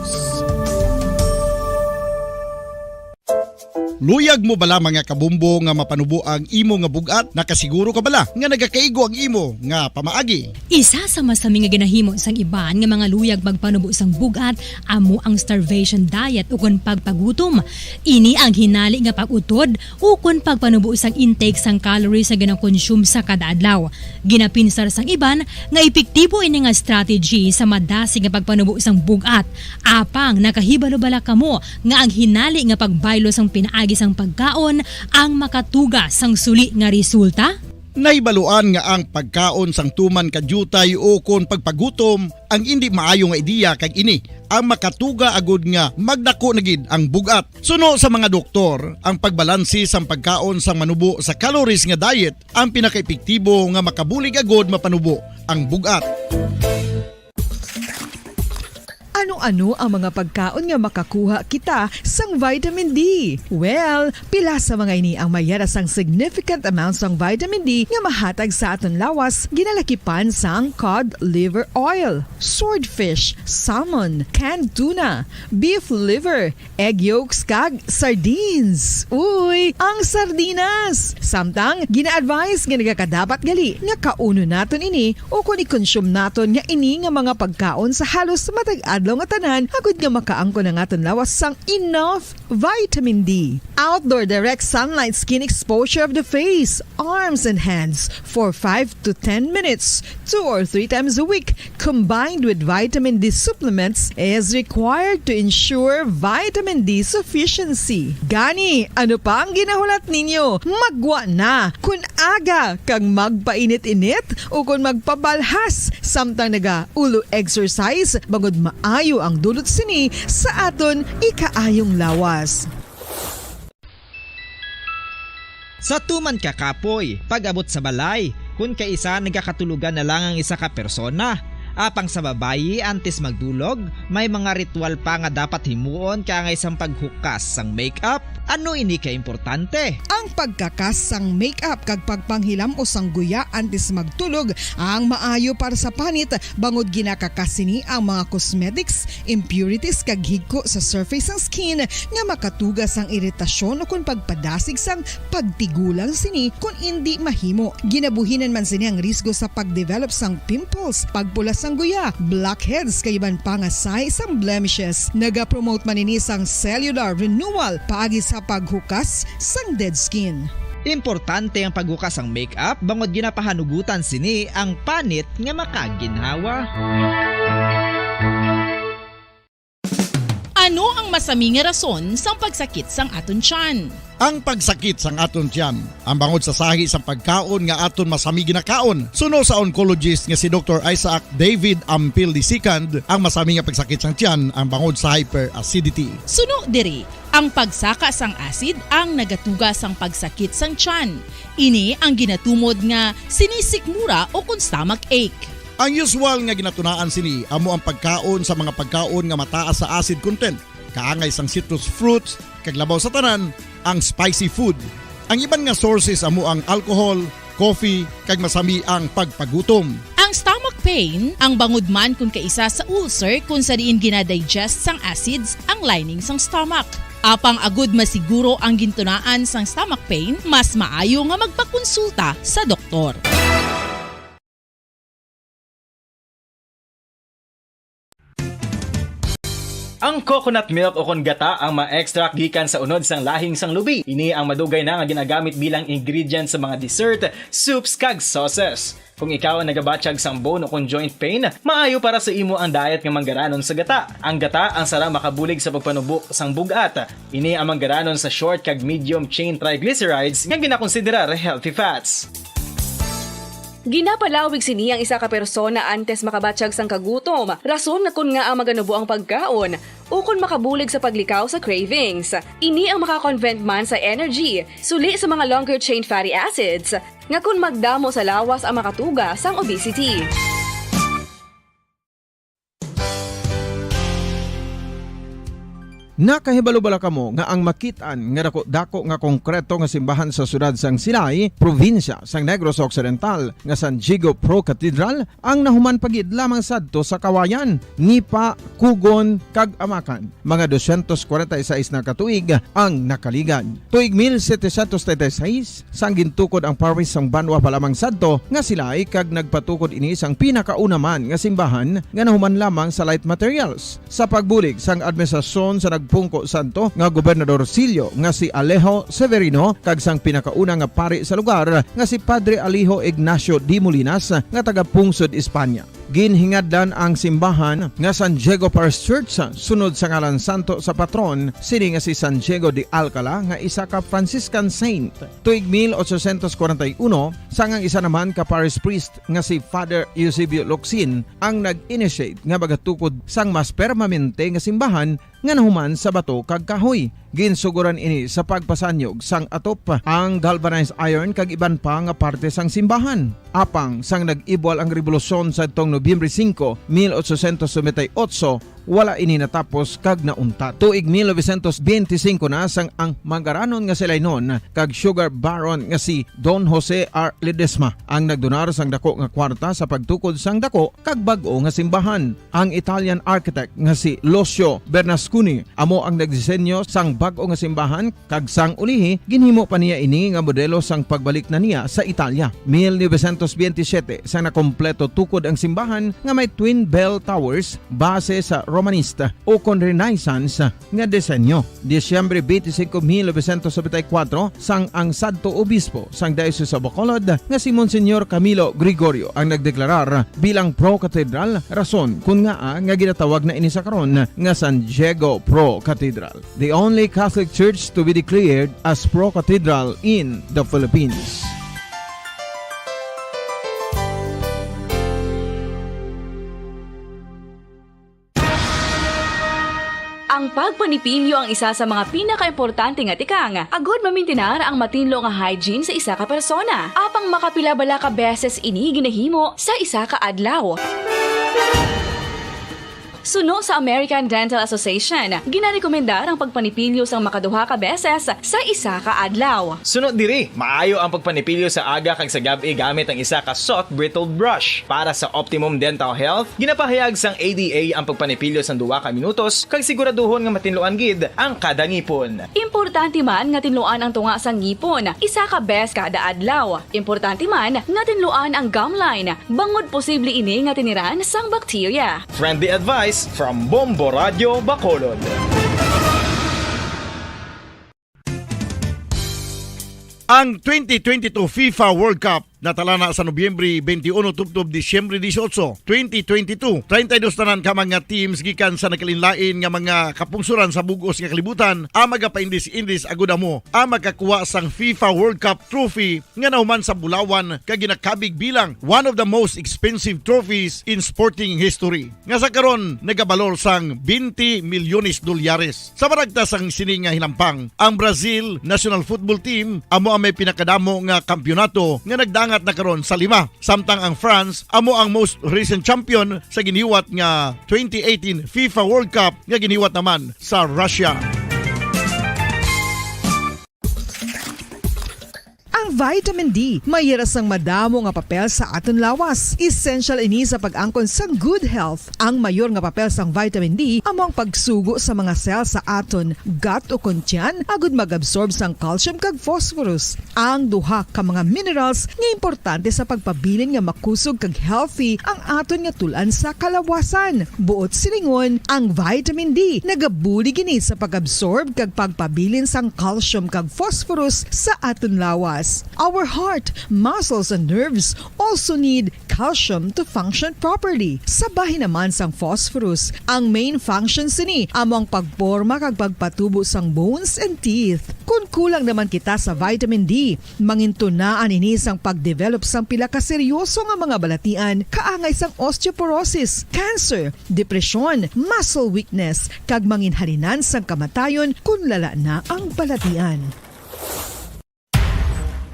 Luyag mo bala, mga kabombo, nga mapanubo ang imo nga bug-at? Nakasiguro ka bala nga nagakaigo ang imo nga pamaagi? Isa sa masami nga ginahimo sang iban nga mga luyag magpanubo sang bug-at amo ang starvation diet ukon pagpagutom. Ini ang hinali nga pag-utod ukon pagpanubo sang intake sang calories nga ginakonsume sa kada adlaw. Ginapinsar sang iban nga epektibo ini nga strategy sa madasig nga pagpanubo sang bug-at. Apang nakahibalo bala kamo nga ang hinali nga pagbaylo sang pinaagi sang pagkaon ang makatuga sang suli nga resulta? Nahibaluan nga ang pagkaon sang tuman ka diutay ukon pagpagutom ang indi maayo nga ideya, kag ini ang makatuga agud nga magdako na gid ang bug-at. Suno sa mga doktor, ang pagbalanse sang pagkaon sang manubo sa calories nga diet ang pinakaepektibo nga makabulig agud mapanubo ang bug-at. Ano-ano ang mga pagkaon nga makakuha kita sang vitamin D? Well, pila sa mga ini ang mayara sang significant amount sang vitamin D nga mahatag sa aton lawas, ginalakipan sang cod liver oil, swordfish, salmon, canned tuna, beef liver, egg yolks, kag sardines. Uy, ang sardinas! Samtang gina-advise nga nagakadapat gali nga kaunon naton ini ukon i-consume naton nga ini nga mga pagkaon sa halos matag adlaw nga tanan, agud nga makaangkon ang aton lawas sang enough vitamin D. Outdoor direct sunlight skin exposure of the face, arms, and hands for five to ten minutes, two or three times a week, combined with vitamin D supplements, is required to ensure vitamin D sufficiency. Gani, ano pa ang ginahulat ninyo? Maggwa na! Kun aga kag magpainit-init ukon magpabalhas samtang naga-ulo exercise, bangod maayo ang dulot sini sa aton ikaayong lawas. Sa tuman ka kapoy, pag-abot sa balay, kun kaisa nagakatulogan na lang ang isa ka persona. Apang sa babayi, antes magdulog, may mga ritual pa nga dapat himuon kaangay sang paghukas sang makeup. Ano ini ka importante? Ang pagkakas sang makeup kag pagpanghilam-os sang guya antes magtulog ang maayo para sa panit, bangod ginakakas sini ang mga cosmetics, impurities, kag higko sa surface sang skin nga makatuga sang iritasyon ukon pagpadasig sang pagtigulang sini kon indi mahimo. Ginabuhinan man sini ang risgo sa pagdevelop sang pimples, pagpula sang guya, blackheads, kag iban pa nga sahi sang blemishes. Nagapromote man ini sang cellular renewal paagi sa paghukas sang dead skin. Importante ang paghukas sang makeup bangod ginapahanugutan sini ang panit nga makaginhawa. Ano ang masami nga rason sang pagsakit sang aton tiyan? Ang pagsakit sang aton tiyan, ang bangod sa sahi sang pagkaon nga aton masami ginakaon, suno sa oncologist nga si Doktor Isaac David Ampil the second, ang masami nga pagsakit sang tiyan ang bangod sa hyperacidity. Suno diri, ang pagsaka sang acid ang nagatuga sang pagsakit sang tiyan. Ini ang ginatumod nga sinisikmura ukon stomach ache. Ang usual nga ginatunaan sini amo ang pagkaon sa mga pagkaon nga mataas sa acid content, kaangay sang citrus fruits, kag labaw sa tanan, ang spicy food. Ang iban nga sources amo ang alcohol, coffee, kag masami ang pagpagutom. Ang stomach pain, ang bangod man kun kaisa sa ulcer kun sa diin ginadigest sang acids ang lining sang stomach. Apang agud masiguro ang gintunaan sang stomach pain, mas maayo nga magpakonsulta sa doktor. Ang coconut milk o kon gata ang ma-extract gikan sa unod sang lahing sang lubi. Ini ang madugay na nga ginagamit bilang ingredient sa mga dessert, soups, kag sauces. Kung ikaw ang nagabatyag sang bone o kon joint pain, maayo para sa imo ang diet nga manggaranon sa gata. Ang gata ang sara makabulig sa pagpanubo sang bug-at. Ini ang manggaranon sa short kag medium chain triglycerides nga ginakonsiderar healthy fats. Ginapalawig sini ang isa ka persona antes makabatyag sang kagutom, rason nga kon ngaa maganubo ang pagkaon, ukon makabulig sa paglikaw sa cravings. Ini ang maka-convert man sa energy, suli sa mga longer chain fatty acids, nga kon magdamo sa lawas ang makatuga sang obesity. Nakahibalo bala kamo nga ang makit-an nga dako-dako nga konkreto nga simbahan sa siyudad sang Silay, probinsya sang Negros Occidental, nga San Diego Pro Cathedral, ang nahuman pa gid lamang sadto sa Kawayan, Nipa, Cogon, kag Amacan? Mga dosyentos kwarenta y seis na ka tuig ang nakaligad. Tuig mil setecientos treinta y seis, sang gintukod ang parish sang banwa pa lamang sadto nga Silay kag nagpatukod ini sang pinakauna man nga simbahan nga nahuman lamang sa light materials. Sa pagbulig sang administrasyon sa nagpungko sadto nga Gobernador Silyo nga si Alejo Severino kag sang pinakauna nga pari sa lugar nga si Padre Alejo Ignacio de Molinas nga taga-pungsod Espanya. Ginhingadlan ang simbahan nga San Diego Parish Church sunod sa ngalan santo sa patron sini nga si San Diego de Alcala nga isa ka Franciscan saint. Tuig mil ochocientos kwarenta y uno, sang ang isa naman ka parish priest nga si Father Eusebio Locsin ang nag-initiate nga magatukod sang mas permanente nga simbahan nga nahuman sa bato kag kahoy. Ginsugoran ini sa pagpasanyog sang atop, ang galvanized iron kag iban pa nga parte sang simbahan. Apang sang nag-ibwal ang rebolusyon sadtong Nobyembre singko, mil ochocientos noventa y ocho, wala ini natapos kag nauntat. Tuig mil novecientos benti singko na sang ang manggaranon nga Silaynon kag sugar baron nga si Don Jose R. Ledesma ang nagdonar sang dako nga kwarta sa pagtukod sang dako kag bag-o nga simbahan. Ang Italian architect nga si Lucio Bernasconi amo ang nagdisenyo sang bag-o nga simbahan, kag sang ulihi ginhimo pa niya ini nga modelo sang pagbalik na niya sa Italia. Mil novecientos benti siyete, sang nakompleto tukod ang simbahan nga may twin bell towers base sa Romanista o kon Renaissance nga disenyo. Disyembre benti singko, mil novecientos nobenta y kuwatro, sang ang sadto obispo sang Diocese of Bacolod nga si Monsignor Camilo Gregorio ang nagdeklarar bilang pro-cathedral, rason kon ngaa nga ginatawag na ini sa karon nga San Diego Pro Cathedral, the only Catholic church to be declared as pro-cathedral in the Philippines. Ang pagpanipilyo ang isa sa mga pinakaimportante nga tikang agod mamintinar ang matinlo nga hygiene sa isa ka persona. Apang makapila bala ka beses ini ginahimo sa isa ka adlaw? Suno sa American Dental Association, ginarekomendar ang pagpanipilyo sang makaduha ka beses sa isa ka adlaw. Suno diri, maayo ang pagpanipilyo sa aga kag sa gab-i gamit ang isa ka soft bristled brush. Para sa optimum dental health, ginapahayag sang A D A ang pagpanipilyo sang duha ka minutos kag siguraduhon nga matinluan gid ang kada ngipon. Importante man nga tinluan ang tunga sang ngipon isa ka bes kada adlaw. Importante man nga tinluan ang gum line bangod posible ini nga tiniran sang bakterya. Friendly advice from Bombo Radio Bacolod. Ang twenty twenty-two FIFA World Cup natalana sa Nobyembre twenty-one tubtob Disyembre dieciocho, twenty twenty-two. Treinta y dos tanan ka mga teams gikan sa nagkalainlain nga mga kapungsoran sa bug-os nga kalibutan ang magapaindis-indis agud amo ang makakuha sang FIFA World Cup trophy nga nahuman sa bulawan kag ginakabig bilang one of the most expensive trophies in sporting history, nga sa karon nagabalor sang twenty milyones dolyares. Sa maragtas sang sini nga hinampang, ang Brazil national football team amo ang may pinakadamo nga kampiyonato nga nagdangat na karon sa lima, samtang ang France amo ang most recent champion sa giniwat nga twenty eighteen FIFA World Cup nga giniwat naman sa Russia. Ang Vitamin D may yara sang madamo nga papel sa aton lawas. Essential ini sa pag-angkon sang good health. Ang mayor nga papel sang vitamin D amo ang pagsugo sa mga cell sa aton gut o kon tiyan agud mag-absorb sang calcium kag phosphorus, ang duha ka mga minerals nga importante sa pagpabilin nga makusog kag healthy ang aton nga tul-an sa kalawasan. Buot silingon, ang vitamin D nagabulig ini sa pag-absorb kag pagpabilin sang calcium kag phosphorus sa aton lawas. Our heart, muscles, and nerves also need calcium to function properly. Sa bahin naman sang phosphorus, ang main function sini amo ang pagporma kag pagpatubo sang bones and teeth. Kon kulang naman kita sa vitamin D, mangintunaan ini sang pag-develop sang pila ka seryoso nga mga balatian kaangay sang osteoporosis, cancer, depresyon, muscle weakness, kag manginhalinan sang kamatayon kon lala na ang balatian.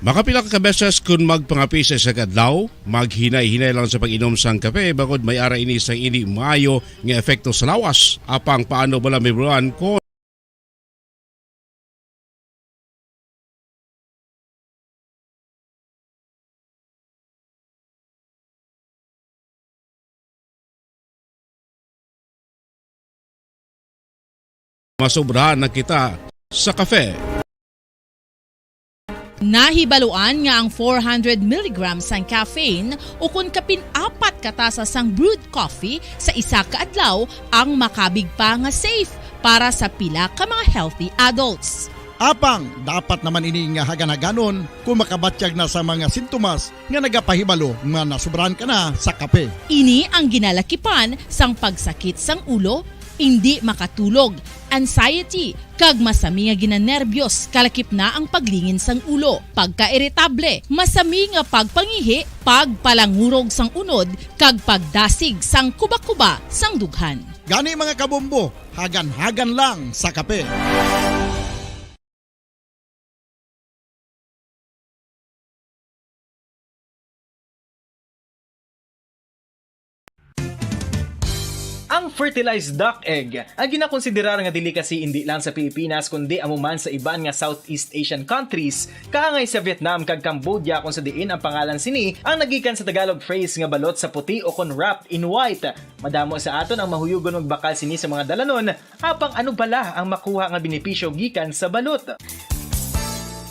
Makapila ka beses kon magpangape sa isa ka adlaw, maghinay-hinay lang sa pag-inom sang kape, bangod may ara ini sang indi maayo nga epekto sa lawas. Apang paano bala, Mibuan, kon masobrahan na kita sa kape? Nahibaluan nga ang four hundred milligrams sang caffeine, ukon kapin apat ka tasa sang brewed coffee sa isa ka adlaw, ang makabig pa nga safe para sa pila ka mga healthy adults. Apang dapat naman ini nga hagan-haganon kung makabatyag na sa mga sintomas nga nagapahibalo nga nasobrahan ka na sa kape. Ini ang ginalakipan sang pagsakit sang ulo, indi makatulog, anxiety, kag masami nga ginanerbiyos, kalakip na ang paglingin sang ulo, pagkairitable, masami nga pagpangihi, pagpalangurog sang unod, kag pagdasig sang kubakuba sang dughan. Gani, mga kabombo, hagan-hagan lang sa kape. Ang fertilized duck egg, ang ginakonsiderar nga delicacy indi lang sa Pilipinas, kundi amo man sa iban nga Southeast Asian countries, kaangay sa Vietnam kag Cambodia, kung sa diin ang pangalan sini ang nagikan sa Tagalog phrase nga balot sa puti o kon wrapped in white. Madamo sa aton ang mahuyugon magbakal sini sa mga dalanon, apang ano bala ang makuha nga benepisyo gikan sa balot?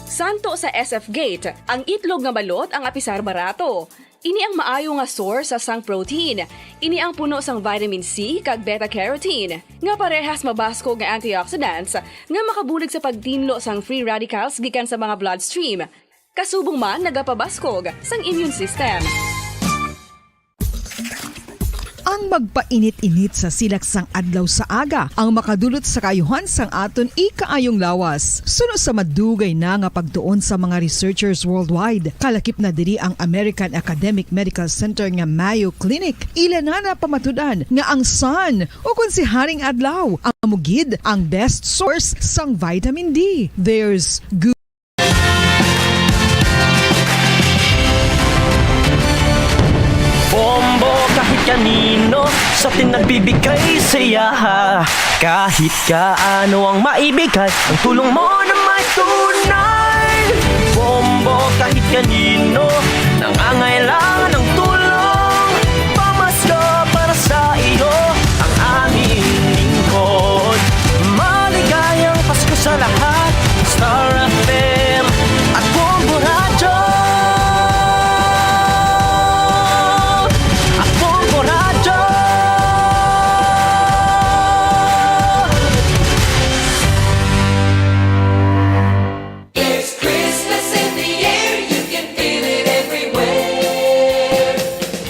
Santo sa S F Gate, ang itlog nga balot ang apisar barato. Ini ang maayo nga source sa sang protein. Ini ang puno sang vitamin C kag beta carotene, nga parehas mabaskog nga antioxidants nga makabulig sa pagtinlo sang free radicals gikan sa mga bloodstream, kasubong man nagapabaskog sang immune system. Ang magpainit-init sa silak sang adlaw sa aga ang makadulot sa kaayuhan sang aton ikaayong lawas. Suno sa madugay na nga pagtuon sa mga researchers worldwide, kalakip na diri ang American Academic Medical Center nga Mayo Clinic, ila na napamatud-an nga ang sun, o kon si Haring Adlaw, amo gid ang best source sang vitamin D. There's good Bombo kahit kanino sa atin nagbibigay saya. Kahit kaano ang maibigay, ang tulong mo na may tunay. Bombo kahit kanino nangangailangan ng tulong. Pamasko para sa iyo ang aming lingkod. Maligayang Pasko sa lahat. Star F M at Bombo Radyo. At Bombo Radyo. There's Christmas in the air, you can feel it everywhere.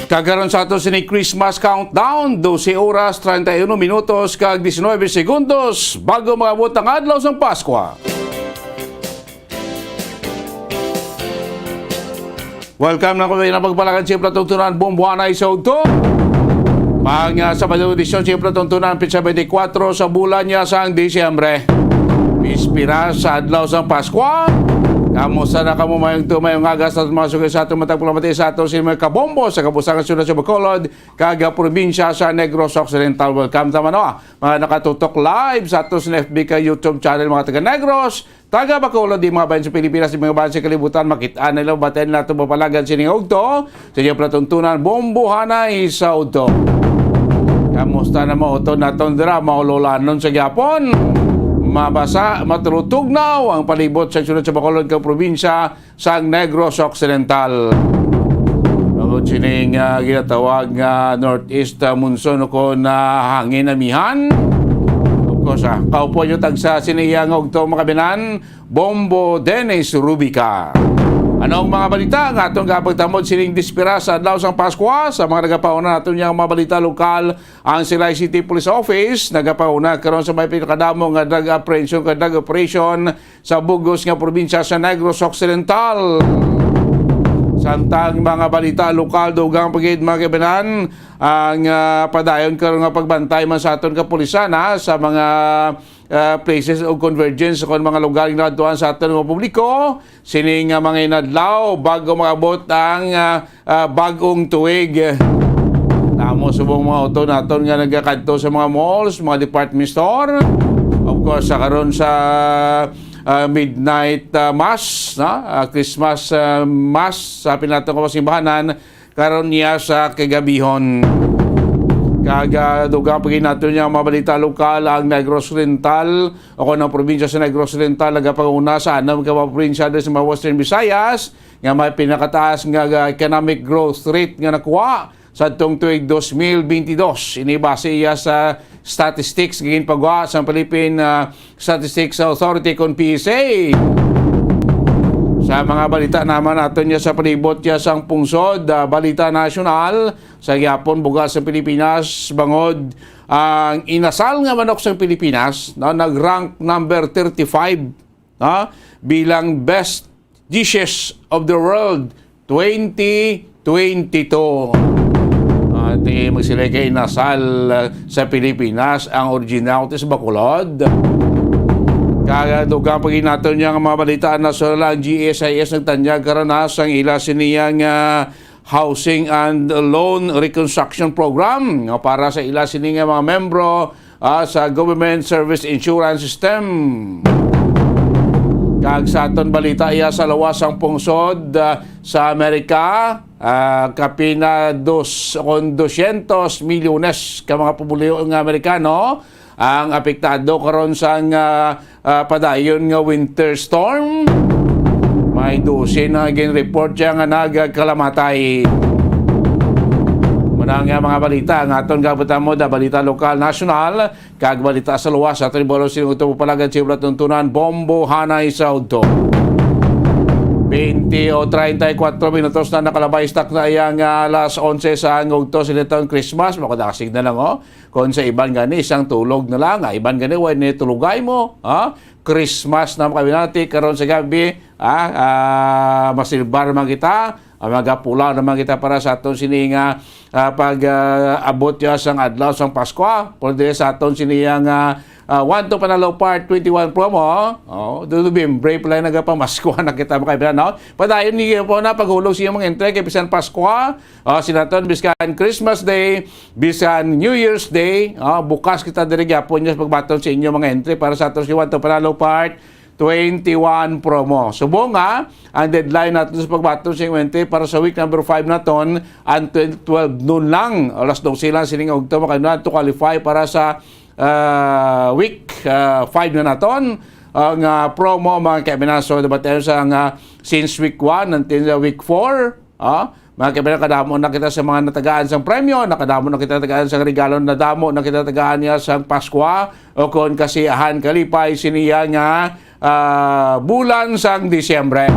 Kag karon sa ato sini Christmas countdown, dose oras, treinta y uno minutos, kag diecinueve segundos bago maabot ang adlaw sang Paskwa. Welcome na ko na pagpalakan, siyempre, tungtunan, bombohanay sa ugto. Pang, ah, Sabado edisyon, siyempre, tungtunan, petsa twenty-four sa bulan niya sang Disyembre. Bispira sa adlaw sang Paskwa. Kamusta na kamo? Mayong tumayong aga sa mga sugid sa atong matag paglamati sa ato sa mga kabombo sa kabusangan sa siyudad sa Bacolod, kag probinsya sa Negros Occidental. Welcome sa mano, mga nakatutok live sa ato sa F B ka YouTube channel, mga taga Negros, taga Bacolod, di mga bayan sa Pilipinas, di mga bayan sa kalibutan, makita na nila, batayan nato mapalagan sining ugto sa inyong palatuntunan, Bombohanay sa Udto. Kamusta na mo, utod naton dira, maululanon sa gyapon? Mabasa, matulutugnaw ang palibot sa siyudad sa Bacolod kag probinsya sa Negros Occidental. Bangod sining, ah, ginatawag nga northeast, ah, monsoon o kon, ah, hangin amihan. Of course, ah, kaupo nyo tagsa sini iya nga ugto, mga kabinan, Bombo Dennis Rubica. Anong mga balita nga atong kapagtamod sining dispira sa adlaw sang Paskwa? Sa mga nagapauna naton yang mga balita lokal, ang Silay City Police Office nagapauna karon sa may pinakadamo nga drug apprehension kag drug operation sa bugos nga probinsya sa Negros Occidental. Samtang mga balita lokal, dugang pa gid, mga kabinan, ang, ah, padayon karon nga pagbantay man sa aton kapulisan, ha, sa mga ah, places of convergence o kon mga lugar nga naadtuan sa aton nga publiko. Sini nga mga inadlaw, bago maabot ang, ah, ah, bag-ong tuig. Tamo subong mga utod naton nga nagakadto sa mga malls, mga department store. Of course, sa karon sa, ah, midnight, ah, mass, no? Ah, Christmas, ah, mass sa pinato nga simbahanan, karon niya sa kagabihon. Kag, ah, dugang pa gid naton niya mga balita lokal, ang Negros Oriental o kon ang probinsya sa Negros Oriental nagapanguna sa anam ka mga probinsya diri sa mga Western Visayas nga may pinakataas nga, ah, economic growth rate nga nakuha sa atong tuig dos mil bentidós. Ini base iya sa statistics nga ginpagwa sa Philippine, ah, Statistics Authority kon P S A. Sa mga balita naman naton niya sa palibot niya sang pungsod, ah, balita nasyonal, sa gihapon buga sa Pilipinas, bangod ang inasal nga manok sa Pilipinas, no, nag-rank number thirty-five, no, bilang best dishes of the world twenty twenty-two. Ati magsilay kay nasal, uh, sa Pilipinas ang original sa Bacolod. Kagadugang pa gid naton niya nga mga balita nasyonal, ang G S I S nagtanyag karon na sang ila sini nga Housing and Loan Reconstruction Program nga para sa ila sini nga mga membro ah, sa Government Service Insurance System. Kag sa aton balita, iya sa lawas sang pungsod, ah, sa Amerika, ah, kapina dos kon dosyentos milyones ka mga pumuluyo nga Amerikano ang apektado karon sang, ah, ah, padayon nga winter storm. May dose na gin-report siya nga nagkalamatay. Muna nga mga balita nga aton gabutan mo, da balita lokal, nasyonal, kag balita sa luwas. Aton ibalo sini ugto palagad sa palatuntunan, Bombo Hanay sa Udto. Twenty o treinta y cuatro minutos na nakalabay sa takna iya nga alas onse sa ugto sa nitong Christmas. Makadasig na lang, oh. Kung sa iban gani, isang tulog na lang. Ah, iban gani, way ni tulugay mo, ha? Christmas na kami nati karon sa gabi, ah, ah, masilbar man kita, ah, magapula naman kita para sa aton sini nga, ah, pag, ah, abot ya sang adlaw sang Paskwa. Pero diri sa aton sini nga, ah, One to Panalo Part twenty-one promo, oh, do November pala nagapamaskwa na kita, mga kaibigan, no? Padayon ni po na paghulog sa iyong mga entry kay bisan Paskwa, ah, sinaton biskan Christmas Day, bisan New Year's Day, ah, bukas kita diri gyapon niya sa pagbaton sa inyo mga entry para sa aton si One to Panalo Part twenty-one promo. Subong nga, ang deadline natin sa pagbaton sa inyong entry para sa week number five naton, ang tw-, twelve noon lang, alas dose lang sining ugto, mga kaibigan, to qualify para sa, ah, week, ah, five na naton, ang, ah, promo, mga kaibigan. So, dapat tayo sa nga, since week one until, ah, week four, ah, mga kaibigan, kadamo na kita sa mga natagaan sang premyo, nakadamo na kita natagaan sang regalo, nadamo na kita natagaan niya sang Paskwa, o kon kasiyahan, kalipay, siniya nga, ah, bulan sang Disyembre.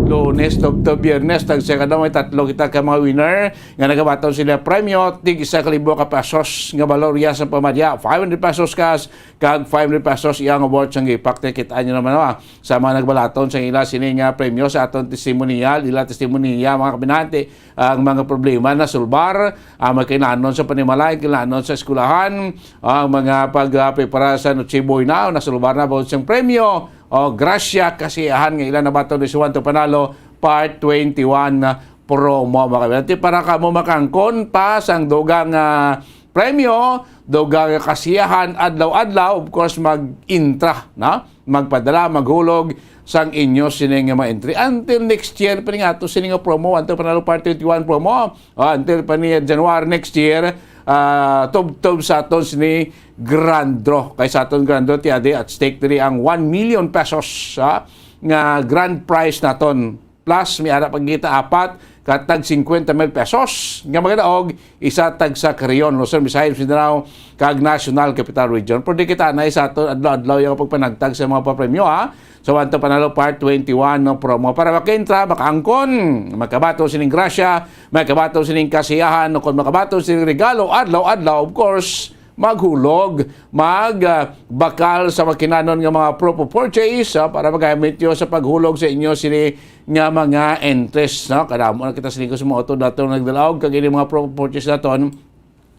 Lunes, tubtob, Biyernes, tagsa ka daw, may tatlo kita ka mga winner nga nagabaton sila premyo, tig isa ka libo ka pesos nga balor ya sa pamadya, five hundred pesos cash, kag five hundred pesos iyang award sang gipak. Kita nyo naman, ah, sa mga nagbalaton sa ila sini nga premyo sa aton testimonial, ila testimonial, mga kabinante, ang mga problema na sulbar, ang mga kinahanglan sa panimalay, kinahanglan sa eskwelahan, ang mga pagprepara sa Noche Buena, na sulbar na about sang premyo, o grasya, kasiyahan nga ila nabaton ni Suwanto Panalo Part twenty-one promo, mga kabinati. Para kamo makangkon pa sang dugang, ah, premyo, dugang kasiyahan adlaw-adlaw, of course, mag-intra, no? Magpadala, maghulog sang inyo sining mga entry. Until next year pa ni nga to sining nga promo, Suwanto Panalo Part twenty-one promo. Ah, until pa ni January next year, ah, tubtob sa aton sini grand draw. Kay sa aton grand draw, ti adi at stake diri ang one million pesos, ah, nga grand prize naton. Plus, may ara pa kita apat ka tag fifty mil pesos nga magadaog, isa tag sa Carrion, Luzon, Visayas, Mindanao, kag National Capital Region. Pwede kita na sa aton adlaw-adlaw yung pagpanagtag sa mga papremyo, ha? So, Suwanto Panalo Part twenty-one, no, promo. Para makaintra, makaangkon, makabato sining grasya, makabato sining kasiyahan, o kung makabato sining regalo, adlaw-adlaw, of course, maghulog, mag, ah, bakal sa makinanon nga mga proof of purchase, ah, para magamit nyo sa paghulog sa inyo sini nga mga entries, no? Kadamo na kita sini ko sa mga auto dato nagdalaog, kag ini mga proof of purchase naton,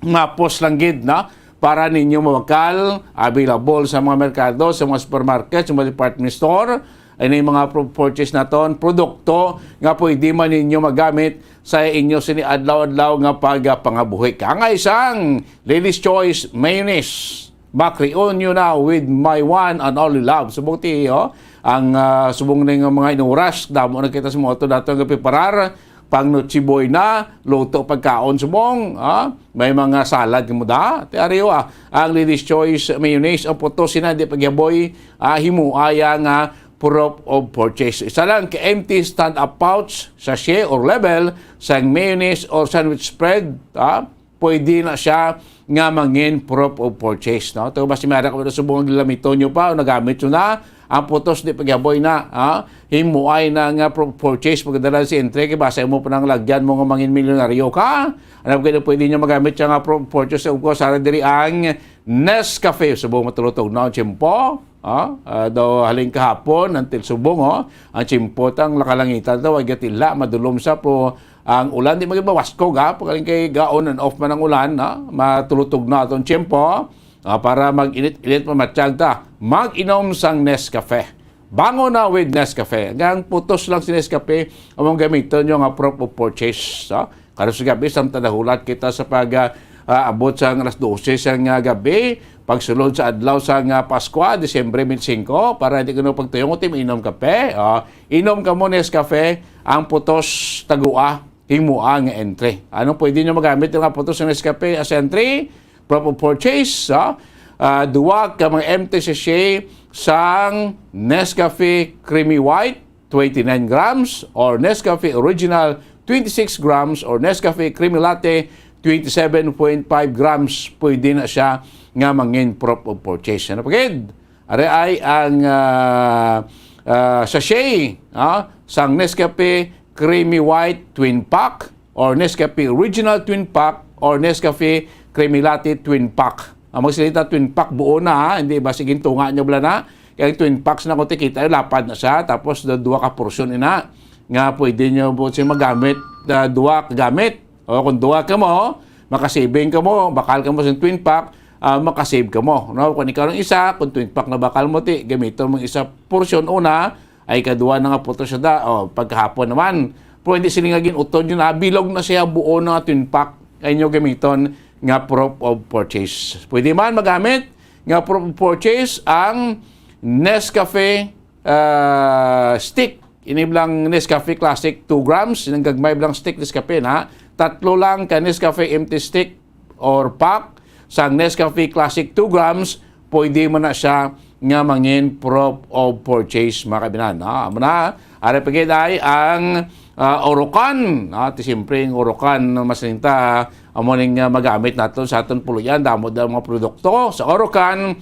mapos lang gid, no? Para ninyo mabakal, available sa mga merkado, sa mga supermarket, sa mga department store. Ini mga pro-, purchase naton, produkto nga pwede man ninyo magamit sa inyo sini adlaw-adlaw nga pagpangabuhi. Kangay sang Ladies Choice Mayonnaise. Makreon nyo na with my one and only love. Subong ti, oh, ang, ah, subong na nga mga inuras, damo na kita sa mga auto dato nga piparar, pang Noche Buena, luto pagkaon subong, ah, may mga salad nga muda. Ti ariyo, ah, ang Ladies Choice Mayonnaise, ang putos sina di pagyaboy, ah, himuaya nga proof of purchase. Isa lang ka empty stand-up pouch, sachet, or label sang mayonnaise or sandwich spread, ah, pwede na siya nga mangin proof of purchase, no? Ito, basta may ara ka subong ang lamito nyo pa o nagamit nyo na, ang putos di pagyaboy na, ha? Himuay na nga pro-, purchase, pagdala si entre, kay basta mo pa nang lagyan mo nga mangin milyonaryo ka. Alam ko na pwede nyo magamit siya nga pro-, purchase, of course, ara diri ang Nescafe. Subong matulutog na ang tiyempo, ha? Ah, daw haling kahapon, until subong, oh. Ang tiyempo tang lakalangitan daw, ay gatila, madulom sa po ang ulan. Di magbawaskog, ha? Pagaling kay gaon and off man ang ulan, ha? Matulutog na atong tiyempo. Ah, para mag-init-init, mamatsyag ta, mag-inom sang Nescafe. Bangon na with Nescafe. Ang putos lang si Nescafe, among gamiton nyo nga proof of purchase. So, karon sa gabi, samtang nahulat kita sa pag, ah, ah, abot sa alas dose sa nga gabi, pagsulod sa adlaw sa nga Paskwa, Disyembre twenty-five, para hindi ko na pagtuyong, uti mainom kape. Ah, inom ka mo Nescafe, ang putos tagua, himua nga entry. Ano pwede nyo magamit yung nga putos sa Nescafe as entry? Proof of purchase, ah, ah, duwa ka mga empty sachet sang Nescafe Creamy White, twenty-nine grams, or Nescafe Original, twenty-six grams, or Nescafe Creamy Latte, twenty-seven point five grams. Pwede na siya nga mangin proof of purchase. Ano pa gid? Ari ay ang, ah, ah, sachet, ah, sang Nescafe Creamy White Twin Pack, or Nescafe Original Twin Pack, or Nescafe Creamy Latte Twin Pack. Ang magsalita Twin Pack, buo na, ha? Hindi ba, sige, tunga nyo bala na? Kaya ang Twin Packs na kung tikita, lapad na siya. Tapos, da-, duha ka portion ina nga pwede nyo po siya magamit, da-, duha ka gamit. O, kung duha ka mo, makasibing ka mo, bakal ka mo sa Twin Pack, ah, makasave ka mo. No? Kung ikaw ang isa, kung Twin Pack na bakal mo, ti, gamiton mo ang isa portion una, ay kadua na nga putos siya da, o, pagkahapon naman. Pero hindi sila nga gin-utod yun, ah, bilog na siya, buo na nga Twin Pack, ay inyo gamiton nga proof of purchase. Pwede man magamit nga proof of purchase ang Nescafe, ah, stick. Ini lang Nescafe Classic two grams, inang gagmay lang stick Nescafe na. Tatlo lang ka Nescafe empty stick or pack sang Nescafe Classic two grams, pwede mo na siya nga mangin proof of purchase, mga kabinan. Ah, amo na, ari pa gid ay ang, ah, Orocan. Ah, ti siyempre ang Orocan, mas ninta, amo ning, ah, magamit naton sa aton puluyan. Damo daw mga produkto sa Orocan,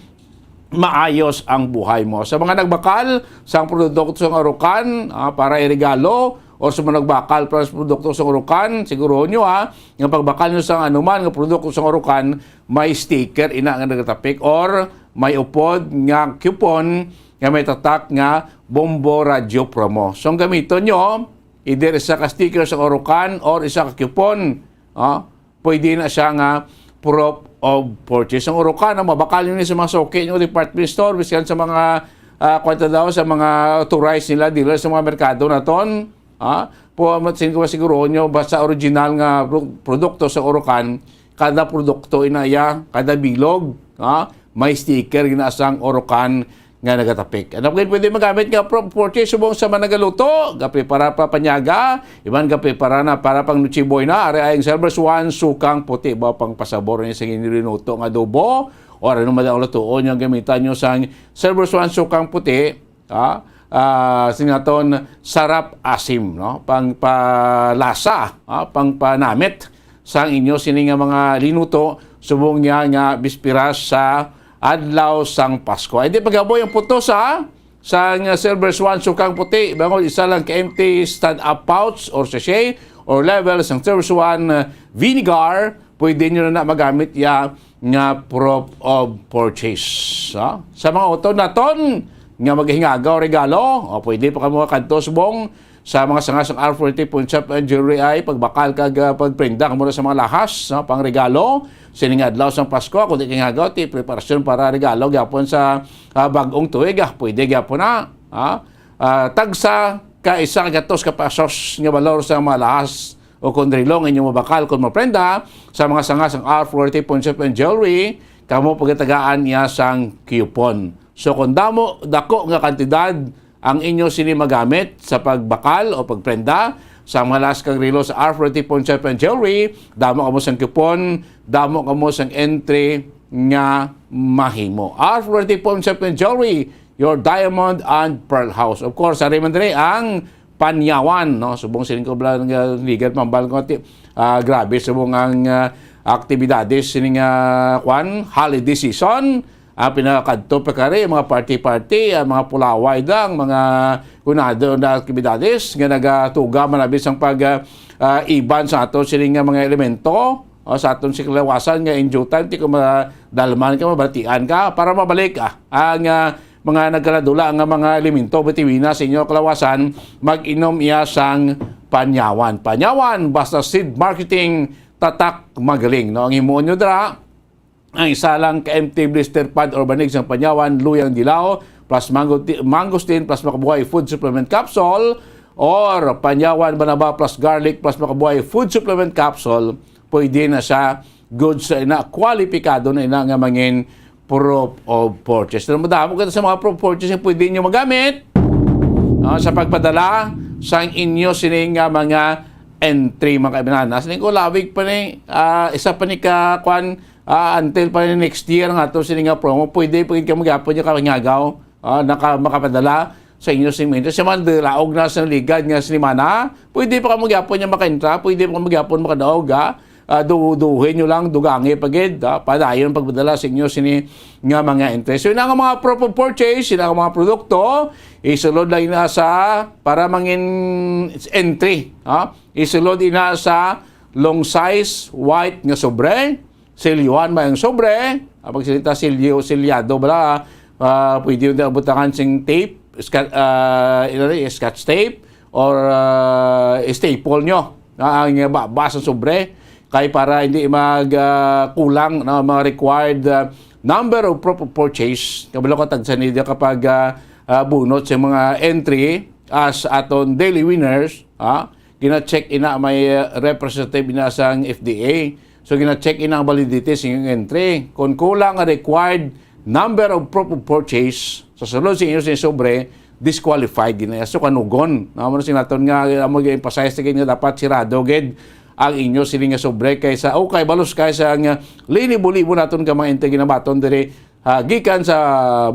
maayos ang buhay mo. Sa mga nagbakal sang produkto sang Orocan, ah, para iregalo, o sa mga nagbakal para sa produkto sang Orocan, siguruhon nyo, ha, nga pagbakal nyo sa anuman nga produkto sang Orocan, may sticker ina nga nagatapik or may upod nga coupon nga may tatak nga Bombo Radyo Promo. So, ang gamiton nyo, either isa ka sticker sang Orocan or isa ka coupon, ah, pwede na siya nga proof of purchase. Ang Orocan, ang mabakal nyo ni sa mga suki nyo, department store, biskan sa mga, ah, kwan ta daw sa mga authorized nila dealer sa mga merkado naton. Ah, po, sin-, siguro nyo, basta original nga pro-, produkto sa Orocan, kada produkto ina iya, kada bilog, ah, may sticker gina sang Orocan nga nagatapik. Ano gid pwede magamit nga pro-, purchase subong sa mga nagaluto, gaprepara pa panyaga, iban gaprepara na para pang Noche Buena, ari ay ang Silver Swan, sukang puti ba pang pasabor ni sa ginilinuto nga adobo, o ano man ang lutuon nga gamitan nyo sang Silver Swan, sukang puti, ah, ah, sinaton sarap asim, no? Pang palasa, ah, pang panamit sang inyo sini nga mga linuto subong niya nga bispiras sa adlaw sang Pasko. Ay di pagaboy ang puto sa sang Silver Swan, sukang puti, bangod isa lang ka empty stand-up pouch or sachet or level sang Silver Swan, uh, vinegar, pwede nyo na, na magamit ya nga proof of purchase. Ha? Sa mga utod naton nga maghingagaw regalo, o pwede pa kamo kadto subong sa mga sanga sang R forty Pawnshop and Jewelry ay pagbakal kag, ah, pagprenda kamo na sa mga lahas, no, pang regalo. Sining adlaw sang Pasko, kundi kay hingagaw ti preparasyon para regalo gyapon sa, ah, bag-ong tuig, ah, pwede gyapon na, ha? Ah, tagsa ka isa ka gatos ka pesos nga balor sa mga lahas o kon relo nga inyo mabakal kon maprenda sa mga sanga sang R forty Pawnshop and Jewelry, kamo pagatagaan niya sang coupon. So, kung damo, dako nga kantidad ang inyo sini magamit sa pagbakal o pagprenda sa mga lahas kag relo sa R forty Pawnshop and Jewelry, damo kamo sang coupon, damo kamo sang entry nga mahimo. R forty Pawnshop and Jewelry, your diamond and pearl house. Of course, ari man diri ang Panyawan, no? Subong siling ko bala nga ligat mambal ko ti, ah, grabe subong ang, ah, aktibidades sining, ah, kwan, holiday season. Ah, pinakadto pa kari, mga party-party, ah, mga pulaway dang, mga hunado na aktibidades nga nagatuga man abi sang pag, ah, ah, iban sa ato sining nga mga elemento, o sa aton si kalawasan nga in due time, ti ko madalman ka, mabatian ka, para mabalik, ah, ang, ah, mga nagkaladula nga mga elemento, bitiwina sa inyo kalawasan, mag-inom iya sang Panyawan. Panyawan, basta seed marketing, tatak magaling, no? Ang himuon nyo dira, ang isa lang ka empty blister pad or banig sang Panyawan, luyang dilaw, plus mango ti-, mangosteen, plus makabuhay food supplement capsule, or Panyawan banaba plus garlic plus makabuhay food supplement capsule, pwede na siya good sa ina, kwalipikado na ina nga mangin proof of purchase. Pero madamo kita sa mga proof of purchase nga pwede nyo magamit, ah, sa pagpadala sang inyo sini nga mga entry, mga kaibigan. Nasa ko lawig pa ni, ah, isa pa ni ka, kwan, ah, until pa ni next year nga to sini nga promo. Pwede pa gid ka magyapon yung kamangagaw. Ah, naka-, makapadala sa inyo sing minutes. Sa man, laog na sa ligad nga sinimana, pwede pa kamo gyapon niya makaintra, pwede pa kamo gyapon makadaog, ha? Ah, du-, duhin nyo lang, dugangi pa gid, ha? Padayon pagpadala sa inyo sini nga mga entry. So, ina nga mga proof of purchase, ina nga mga produkto, isulod lang ina sa para mangin entry, ha? Isulod ina sa long size, white nga sobre, silyuhan may ang sobre. Ah, pag silita silyo, silyado bala, ah, pwede yung butangan sing tape, sca-, ah, ina ni, scotch tape, or, ah, staple nyo, ah, ang baba sa sobre. Kay para hindi mag, ah, kulang na mga required, ah, number of proof of purchase. Kabalo ka tagsa ni kapag, ah, ah, bunot sa mga entry as aton daily winners, ah, gina-check ina may, ah, representative ina sang F D A. So, gina-check ina ang validity sa inyong entry. Kung kulang ang required number of proof of purchase, sa sulod sa inyo sa sobre, disqualified gina. So, kanugon. Amo na sinaton nga, amo gi-emphasize na gid nga dapat sirado gid ang inyo sini nga sobre kaysa, okay, balos kaysa nga linibo-libo naton ka mga entry ginabaton diri, ah, gikan sa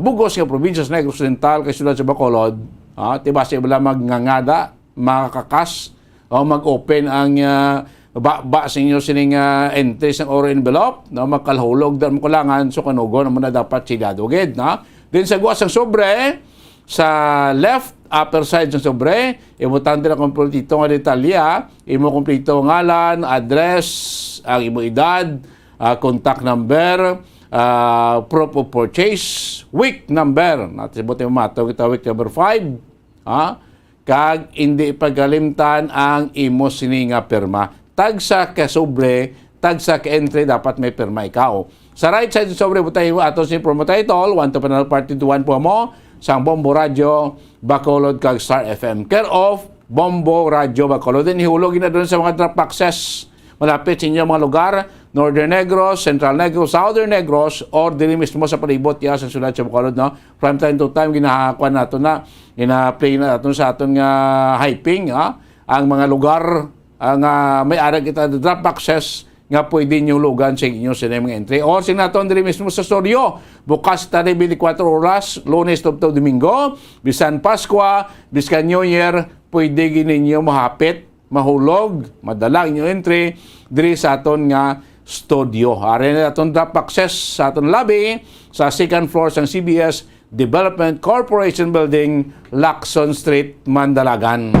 bugos nga probinsya sa Negros Oriental kay siyudad sa Bacolod. Ah, ti basi bala magngangada, makakas, o mag-open ang, ah, ba, ba sa inyo sining, ah, entry sang oro envelope, no? Magkalhulog dan mo kulangan, so kanugon naman na dapat sigado gid, no? Then sa guwa sang sobre, sa left upper side sang sobre, ibutang dira kompleto nga detalye, ah. Imo kompleto ngalan, address, ang imo edad, ah, contact number, ah, proof of purchase, week number. Natin mo tayo matawag kita week number five. Ha? Kag indi pagkalimtan ang imo sini nga pirma. Tagsa ka sobre, tagsa ka entry, dapat may pirma ikaw. Sa right side sa sobre, butang imo ato si promo title, one to panel party to one po mo. sang Bombo Radyo Bacolod kag Star F M. Care of Bombo Radyo Bacolod. Then ihulog na doon sa mga drop boxes malapit sa inyo mga lugar, Northern Negros, Central Negros, Southern Negros, or dili mismo sa palibot ya sa siyudad sa Bacolod, no? From time to time, ginahakuan nato na, gina-play na nato sa aton nga hyping, ha? Ang mga lugar, ang, ah, may ara kita drop boxes nga pwede nyo lugan sa inyo sa mga entry. Or sing naton diri mismo sa studio, bukas ta diri twenty-four oras, Lunes tubtob Domingo, bisan Paskwa, bisan New Year, pwede gid ninyo mahapit, mahulog, madala ang inyo entry diri sa aton nga studio. Ari na aton drop boxes sa aton lobby sa second floor sang C B S Development Corporation Building, Lacson Street, Mandalagan.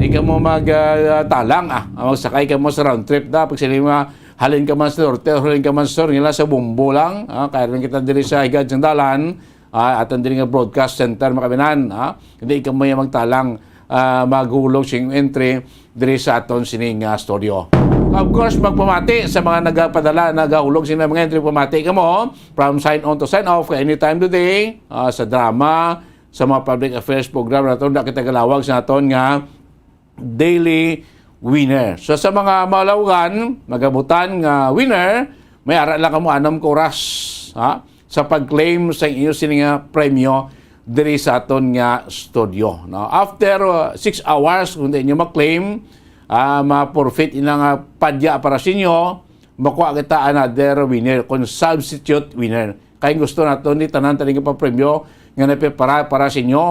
Di ka mo mag, ah, talang, ah, magsakay ka mo sa round trip da, pag sila mga halin ka man sa norte, halin ka man sa sur, nila sa Bumbo lang, ah, kaya rin kita diri sa higad sang dalan, ah, aton diri nga broadcast center, mga kabinan, ah, hindi ka mo yung magtalang, ah, maghulog sing entry diri sa aton sining, ah, studio. Of course, magpamati sa mga nagapadala, nagahulog sing mga entry, pamati ka mo, from sign on to sign off, kay anytime today, ah, sa drama, sa mga public affairs program naton, na kita galawag sa naton nga daily winner. So, sa mga malawagan, magabutan nga winner, may ara lang kamo anom ka oras, ha, sa pag-claim sa inyo sini nga premyo diri sa aton nga studio, no? After, uh, six hours, kung di inyo ma-claim, ah, ma-forfeit ina nga padya para sa inyo, makuha kita another winner, kung substitute winner. Kay gusto nato ni tanan tani nga papremyo nga naprepara para sa inyo,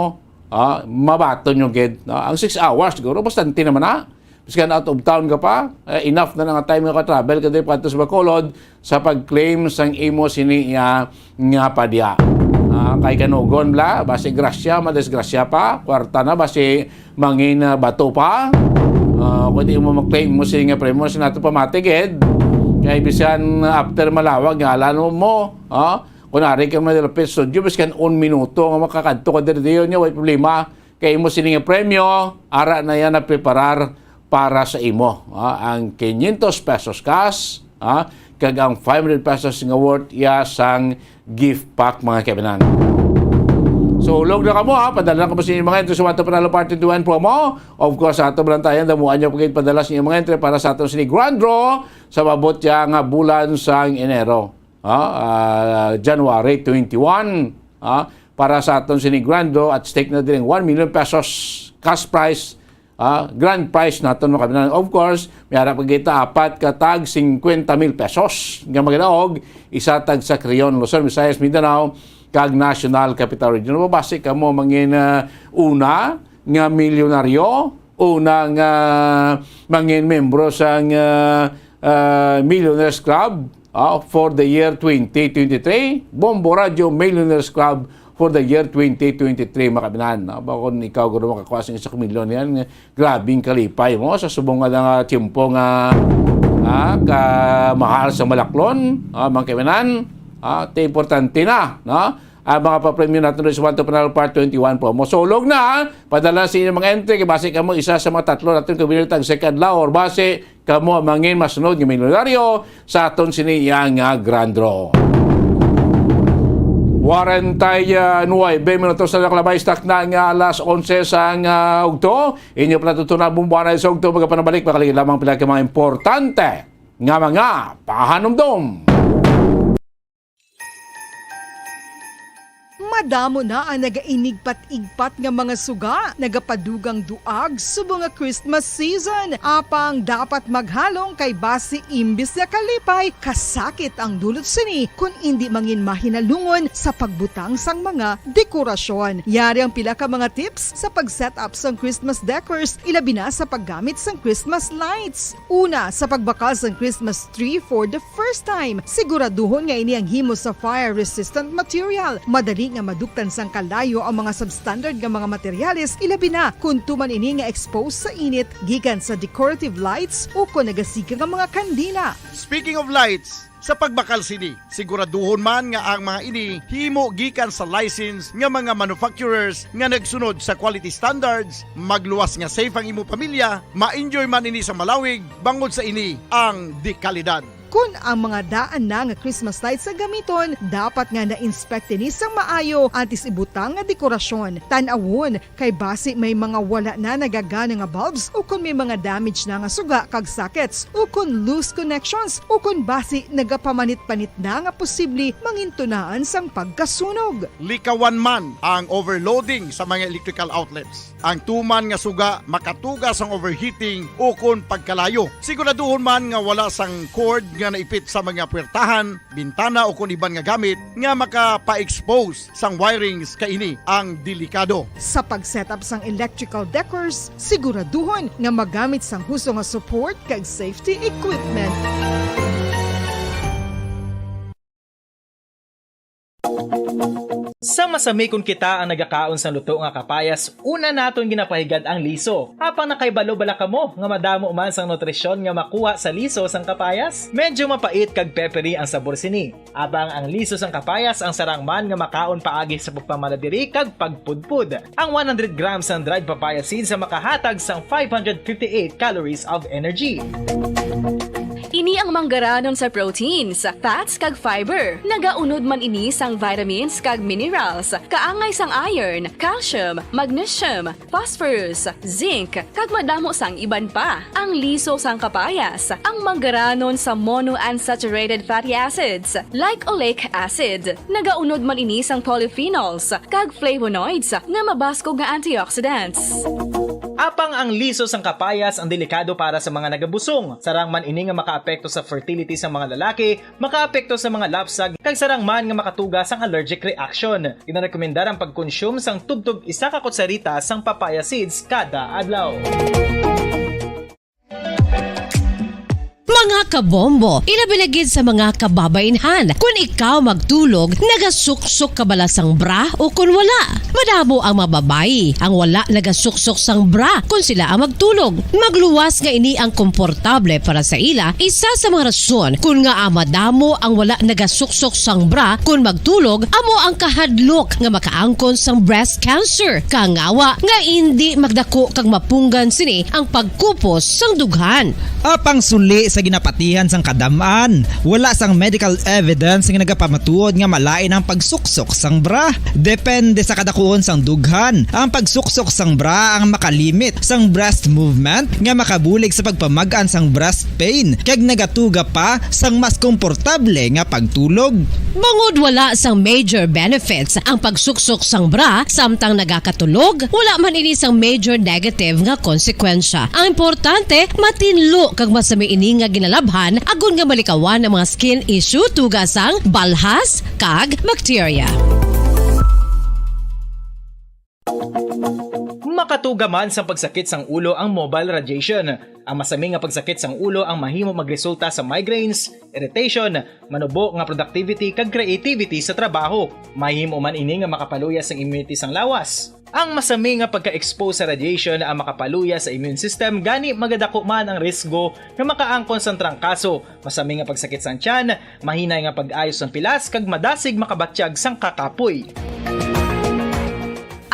ah, mabaton nyo gid, no? Ang six hours siguro, bastante naman na. Biskan out of town ka pa, eh, enough na nga time nga ka-travel ka diri pa sa Bacolod sa pag-claim sang imo sini iya nga padya. Ah, kay kanugon bla, basi grasya, madisgrasya pa, kwarta na, basi mangin, ah, bato pa. Ah, kung di mo ma-claim mo sini nga premyo, sa nato pamati gid. Kay bisan after malawag nga alam mo, ah, kung ari ka madalapit studio, biskan un minuto nga makakadto ka diri, diyon niya, way problema. Kay imo sini nga premyo, ara na yan napreparar para sa imo. Ah, ang quinientos pesos cash, ah, kag ang five hundred pesos nga worth ya sang gift pack, mga kaibigan. So, hulog na kamo, ha? Padala na kamo sa inyong mga entry sa One to Panalo Part twenty-one promo. Of course, sa ato balantayan, damuan nyo pagkait padala sa inyong mga entry para sa aton sini grand draw sa mabot ya nga bulan sang Enero. Ah, ah, January twenty-one, ah, para sa aton sini grand draw at stake na din one million pesos cash prize, ah, grand prize naton, mga kabinan. Of course, may ara pa kita apat ka tag cincuenta mil pesos nga magdaog, isa tag sa Creon, Luzon, Visayas, Mindanao, kag National Capital Region. Mabasi ka mo mangin, ah, una nga milyonaryo, una nga mangin membro sang, ah, ah, Millionaires Club, ah, for the year twenty twenty-three, Bombo Radio Millionaires Club for the year twenty twenty-three, mga kabinan. Ah, bakon ikaw guro makakuha sa isa ka milyon yan, grabing kalipay mo sa subong nga, nga tiyempo nga, ah, ka mahal sa malaklon, ah, mga kabinan. Ah, te importante na, no? Ang mga papremyo natin sa One to Panalo Part twenty-one promo. Sulog na, padala sa inyong mga entry, kay basi kamo isa sa mga tatlo natin ka winner tag second law, or basi kamo ang mangin masunod nga milyonaryo sa aton sini iya nga grand draw. Warantay, ah, nuwebe minutos na nakalabay, stock na nga alas onse sang, ah, ugto. Inyo pala tutunan bumbuanay sa ugto, magapanabalik, makaligid lamang pila ka mga importante nga mga pahanumdom. Madamo na ang nagainigpat-igpat nga mga suga, nagapadugang duag subong nga Christmas season. Apang dapat maghalong kay basi imbis nga kalipay, kasakit ang dulot sini kun indi mangin mahinalungon sa pagbutang sang mga dekorasyon. Yari ang pila ka mga tips sa pag-set up sang Christmas decors, ilabi na sa paggamit sang Christmas lights. Una, sa pagbakal sang Christmas tree for the first time, siguraduhon nga ini ang himo sa fire-resistant material, madali nga maduktan sang kalayo ang mga substandard nga mga materyales, ilabi na kon tuman ini nga exposed sa init gikan sa decorative lights o kon nagasiga nga mga kandila. Speaking of lights, sa pagbakal sini, siguraduhon man nga ang mga ini himo gikan sa license nga mga manufacturers nga nagsunod sa quality standards, magluwas nga safe ang imo pamilya, ma-enjoy man ini sa malawig, bangod sa ini ang dekalidad. Kon ang mga daan na nga Christmas lights sa gamiton, dapat nga na-inspect ini sang maayo antes ibutang nga dekorasyon. Tan-awon, kay basi may mga wala na nagagana nga bulbs, o kon may mga damage na nga suga kag sockets, o kon loose connections, o kon basi nagapamanit-panit na nga posible mangintunaan sang pagkasunog. Likawan man ang overloading sa mga electrical outlets. Ang tuman nga suga makatuga sang overheating o kon pagkalayo. Siguraduhon man nga wala sang cord nga naipit sa mga puwertahan, bintana o kon iban nga gamit nga makapa-expose sang wirings, kay ini ang delikado. Sa pag-set up sang electrical decors, siguraduhon nga magamit sang husto nga support kag safety equipment. Sa masami kon kita ang nagakaon sang luto nga kapayas, una naton ginapahigad ang liso. Apang nakahibalo bala kamo nga madamo man sang nutrisyon nga makuha sa liso sang kapayas? Medyo mapait kag peppery ang sabor sini. Apang ang liso sang kapayas ang sarang man nga makaon paagi sa pagpamala diri kag pagpudpod. Ang one hundred grams sang dried papaya seeds ang makahatag sang five hundred fifty-eight calories of energy. Ini ang manggaranon sa proteins, fats, kag fiber. Nagaunod man ini sang vitamins kag minerals, kaangay sang iron, calcium, magnesium, phosphorus, zinc, kag madamo sang iban pa. Ang liso sang kapayas, ang manggaranon sa monounsaturated fatty acids, like oleic acid. Nagaunod man ini sang polyphenols kag flavonoids nga mabaskog nga antioxidants. Apang ang liso sang kapayas ang delikado para sa mga nagabusong. Sarang man ini nga makaapekto sa fertility sa mga lalaki, makaapekto sa mga lapsag, kag sarang man nga makatuga sang allergic reaction. Ginarekomendar ang pagkonsume sang tubtob isa ka kutsarita sang papaya seeds kada adlaw. Mga kabombo, ilabi na gid sa mga kababaynhan, kun ikaw magtulog, nagasuksok ka bala sang bra o kun wala? Madamo ang mga babayi ang wala nagasuksok sang bra kun sila ang magtulog. Magluwas nga ini ang komportable para sa ila, isa sa mga rason kun ngaa madamo ang wala nagasuksok sang bra kun magtulog amo ang kahadlok nga makaangkon sang breast cancer, kangawa nga indi magdako kag mapunggan sini ang pagkupos sang dughan. Apang suli sa ginapatihan sang kadam-an, wala sang medical evidence nga nagapamatuod nga malain ang pagsuksok sang bra. Depende sa kadakuon sang dughan, ang pagsuksok sang bra ang makalimit sang breast movement nga makabulig sa pagpamag-an sang breast pain kag nagatuga pa sang mas komportable nga pagtulog. Bangod wala sang major benefits ang pagsuksok sang bra samtang nagakatulog, wala man ini sang major negative nga konsekwensya. Ang importante, matinlo kag masami ini nga ginalabhan agod nga malikawan ang mga skin issue tuga sang balhas kag bakterya. Makatuga man sang pagsakit sang ulo ang mobile radiation. Ang masami nga pagsakit sang ulo ang mahimo magresulta sa migraines, irritation, manubo nga productivity kag creativity sa trabaho. Mahimo man ini nga makapaluya sang immunity sang lawas. Ang masami nga pagka-expose sa radiation ang makapaluya sa immune system, gani magadako man ang risgo nga makaangkon sang trangkaso, masami nga pagsakit sang tiyan, mahinay nga pag-ayo sang pilas, kag madasig makabatyag sang kakapoy.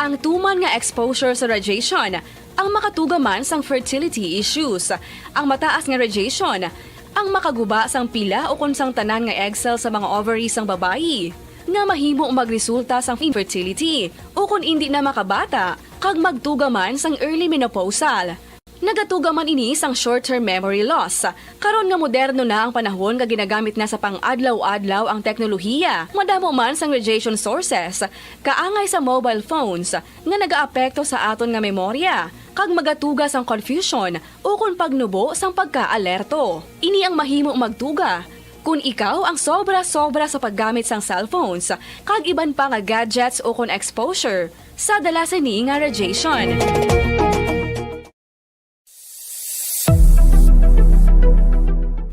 Ang tuman nga exposure sa radiation ang makatuga man sang fertility issues. Ang mataas nga radiation ang makaguba sang pila ukon sang tanan nga egg cell sa mga ovary sang babayi, nga mahimo magresulta sang infertility ukon indi na makabata kag magtuga man sang early menopausal. Nagatuga man ini sang short-term memory loss. Karon nga moderno na ang panahon nga ginagamit na sa pang-adlaw-adlaw ang teknolohiya, madamo man sang radiation sources, kaangay sa mobile phones, nga nagaapekto sa aton nga memorya, kag magatuga sang confusion ukon pagnubo sang pagkaalerto. Ini ang mahimong magtuga kon ikaw ang sobra-sobra sa paggamit sang cellphones kag iban pa nga gadgets ukon exposure sa dala sini nga radiation.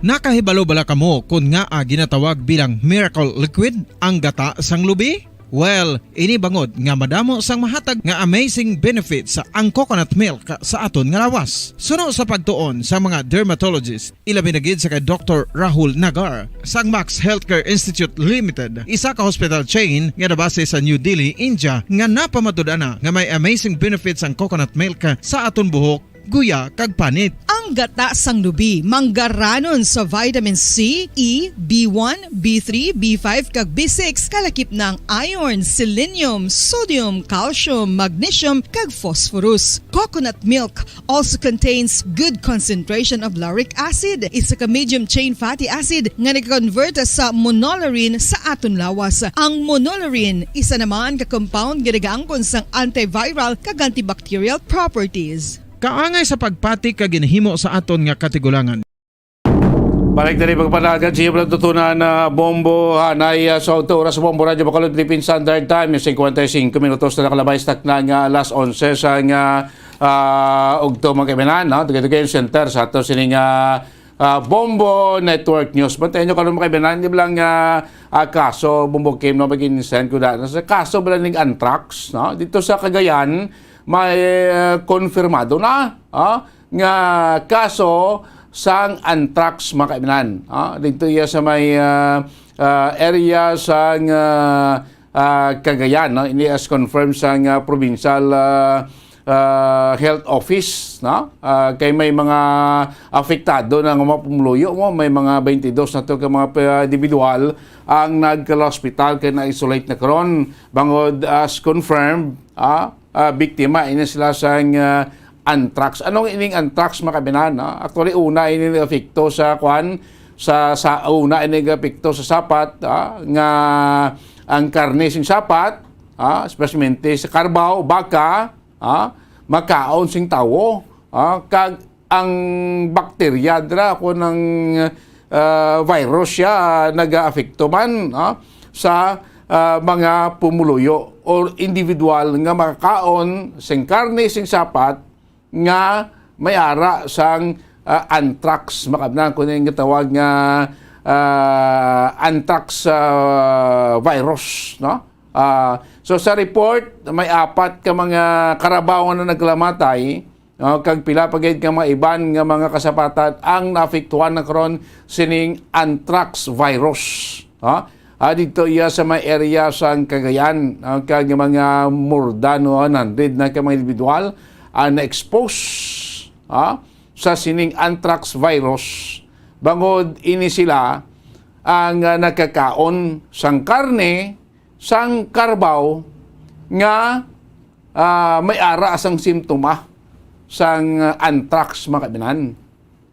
Nakahibalo bala kamo kon ngaa ginatawag bilang miracle liquid ang gata sang lubi? Well, ini bangod nga madamo sang mahatag nga amazing benefits ang coconut milk sa aton nga lawas. Suno sa pagtuon sa mga dermatologist, ilabi na gid sa kay Doktor Rahul Nagar sang Max Healthcare Institute Limited, isa ka hospital chain nga nabase sa New Delhi, India, nga napamatud-an na nga may amazing benefits ang coconut milk sa aton buhok, guya, kag panit. Ang gata sang lubi manggaranon sa vitamin C, E, B one, B three, B five, kag B six, kalakip na ang iron, selenium, sodium, calcium, magnesium, kag phosphorus. Coconut milk also contains good concentration of lauric acid, isa ka medium chain fatty acid nga nag-convert sa monolaurin sa aton lawas. Ang monolaurin isa naman ka compound nga nagaangkon sang antiviral kag antibacterial properties. Kaangay sa pagpati ka ginahimo sa aton nga katigulangan. Balik diri pagpanagan, sige pala tutunan na bombo, hanay, ah, sa Auto Oras, Bombo Radyo Bacolod, Philippine Standard Time, cincuenta y cinco minutos na nakalabay sa takna nga alas onse sa nga, ah, ugto, mga kaibigan, no? Tugay-tugay yung center sa ato sining, ah, ah, Bombo Network News. Bantayan nyo karon, mga kaibigan, di ba lang, ah, ah, kaso, Bombo Kim, no? Mag-insend ko na. Sa kaso ba lang ning anthrax, no? Dito sa Cagayan, may, ah, konfirmado na, ah, nga kaso sang anthrax, mga kaibigan. Ah, dito iya sa may, ah, ah, area sang, ah, ah, Cagayan, no? Ini as confirmed sang, ah, provincial, ah, ah, health office, no? Ah, kay may mga apektado na nga mga pumuluyo mo, may mga twenty-dos na to ka mga pa-, individual ang nagkala hospital kay na-isolate na karon. Bangod as confirmed, ah, ah, biktima ini sila sang, ah, anthrax. Anong ining anthrax, mga kaibigan, no? Actually, una ini epekto sa kwan, sa, sa una ini epekto sa sapat, ah, nga ang karne sing sapat, ah, especially sa karbaw, baka, ah, makaon sing tawo, ah, kag ang bakterya dira, kung ang, ah, virus siya, nagaapekto man, ah, sa, ah, mga pumuluyo or individual nga makakaon sing karne sing sapat nga may ara sang, ah, anthrax, makabnan ko ning tawag nga, ah, anthrax, ah, virus, no? Ah, so sa report, may apat ka mga karabaw nga naglamatay, no? Kag pila pa gid ka mga iban nga mga kasapatan ang naapektuhan na karon sining anthrax virus, ha? Ah, dito iya sa may area sang Cagayan, ah, kag mga more than one hundred na ka mga individual ang na-expose, ha, sa sining anthrax virus. Bangod ini sila ang, ah, nakakaon sang karne sang karbaw nga, ah, may ara sang simptoma sang, ah, anthrax, mga kaibigan.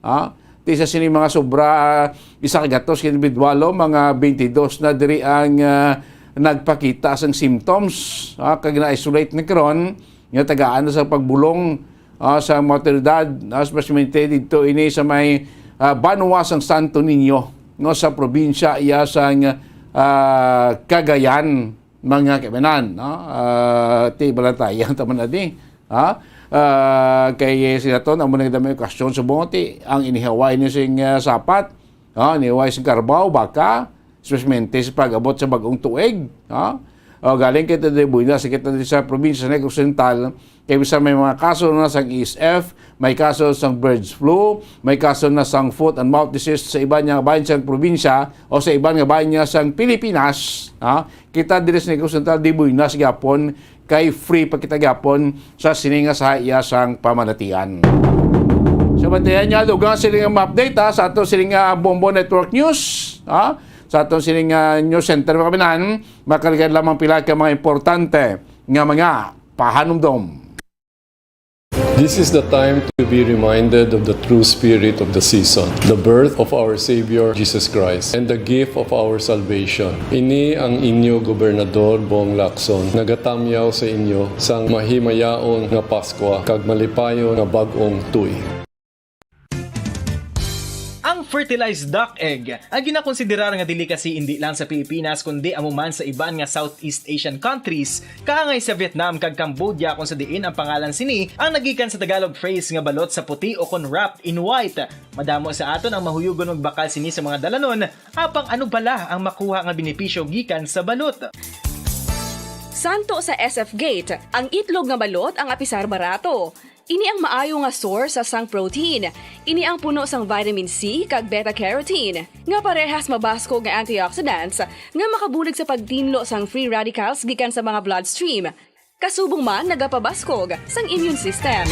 Ah, ti sa sini mga sobra, ah, isa ka gatos ka individual, oh, mga twenty-dos na diri ang, ah, nagpakita sang symptoms, ah, kag na-isolate na karon nga tagaan na sa pagbulong, ah, sa mga otoridad, ah, especially dito ini sa may, ah, banwa sang Santo Niño, no, sa probinsya iya sang, ah, Cagayan, mga kaibanan, no? Ah, ti balantayan taman na di, ha? Ah, kay sila to, amo nagdamay okasyon sa bungo ti ang inihaway ni sing, ah, sapat, ah, inihaway sing karbaw, baka, especially sa pag-abot sa bag-ong tuig, ha? O, galing kita di buena, sa kita di sa probinsya sa Negros Oriental, kay bisan may mga kaso na sang E S F, may kaso sang birds flu, may kaso na sang foot and mouth disease sa iban nga bahin sang probinsya o sa iban nga bahin nga sang Pilipinas, ha? Kita diri sa Negros Oriental, di buenas gyapon kay free pa kita gyapon sa sini nga saha iya sang pamanatian. So, bantayan niya, dugang sini nga ma-update, ha, sa ato sini nga Bombo Network News, ha? Sa ato sini nga news center, mga kaibanan, makaligad lamang pila ka mga importante nga mga pahanumdom. This is the time to be reminded of the true spirit of the season, the birth of our Savior Jesus Christ, and the gift of our salvation. Ini ang inyo Gobernador Bong Lacson, nagatamyaw sa inyo sang mahimayaon nga Paskwa kag malipayon nga bag-ong tuig. Ang fertilized duck egg, ang ginakonsiderar nga delicacy indi lang sa Pilipinas kundi amo man sa iban nga Southeast Asian countries, kaangay sa Vietnam kag Cambodia, kung sa diin ang pangalan sini ang nagikan sa Tagalog phrase nga balot sa puti o kon wrapped in white. Madamo sa aton ang mahuyugon magbakal sini sa mga dalanon, apang ano bala ang makuha nga benepisyo gikan sa balot? Santo sa S F Gate, ang itlog nga balot ang apisar barato. Ini ang maayo nga source sa sang protein. Ini ang puno sang vitamin C kag beta carotene, nga parehas mabaskog nga antioxidants nga makabulig sa pagtinlo sang free radicals gikan sa mga bloodstream. Kasubong man nagapabaskog sang immune system.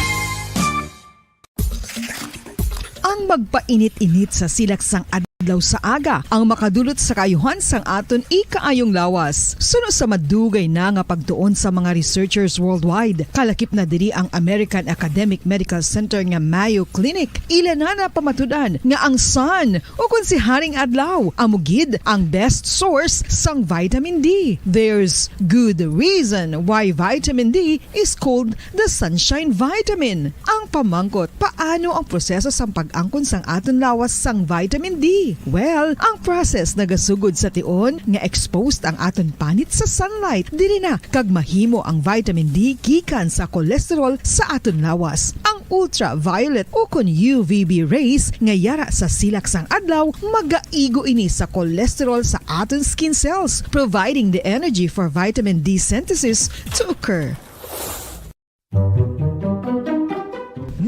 Ang magpainit-init sa silak sang adlaw sa aga ang makadulot sa kaayuhan sang aton ikaayong lawas. Suno sa madugay na nga pagtuon sa mga researchers worldwide, kalakip na diri ang American Academic Medical Center nga Mayo Clinic. Ila na napamatud-an nga ang sun, o kon si Haring Adlaw, amo gid ang best source sang vitamin D. There's good reason why vitamin D is called the sunshine vitamin. Ang pamangkot, paano ang proseso sang pag-angkon sang aton lawas sang vitamin D? Well, ang process nagasugod sa tion nga exposed ang aton panit sa sunlight. Diri na kag mahimo ang vitamin D gikan sa cholesterol sa aton lawas. Ang ultraviolet o kon U V B rays nga yara sa silak sang adlaw magaigo ini sa cholesterol sa aton skin cells, providing the energy for vitamin D synthesis to occur.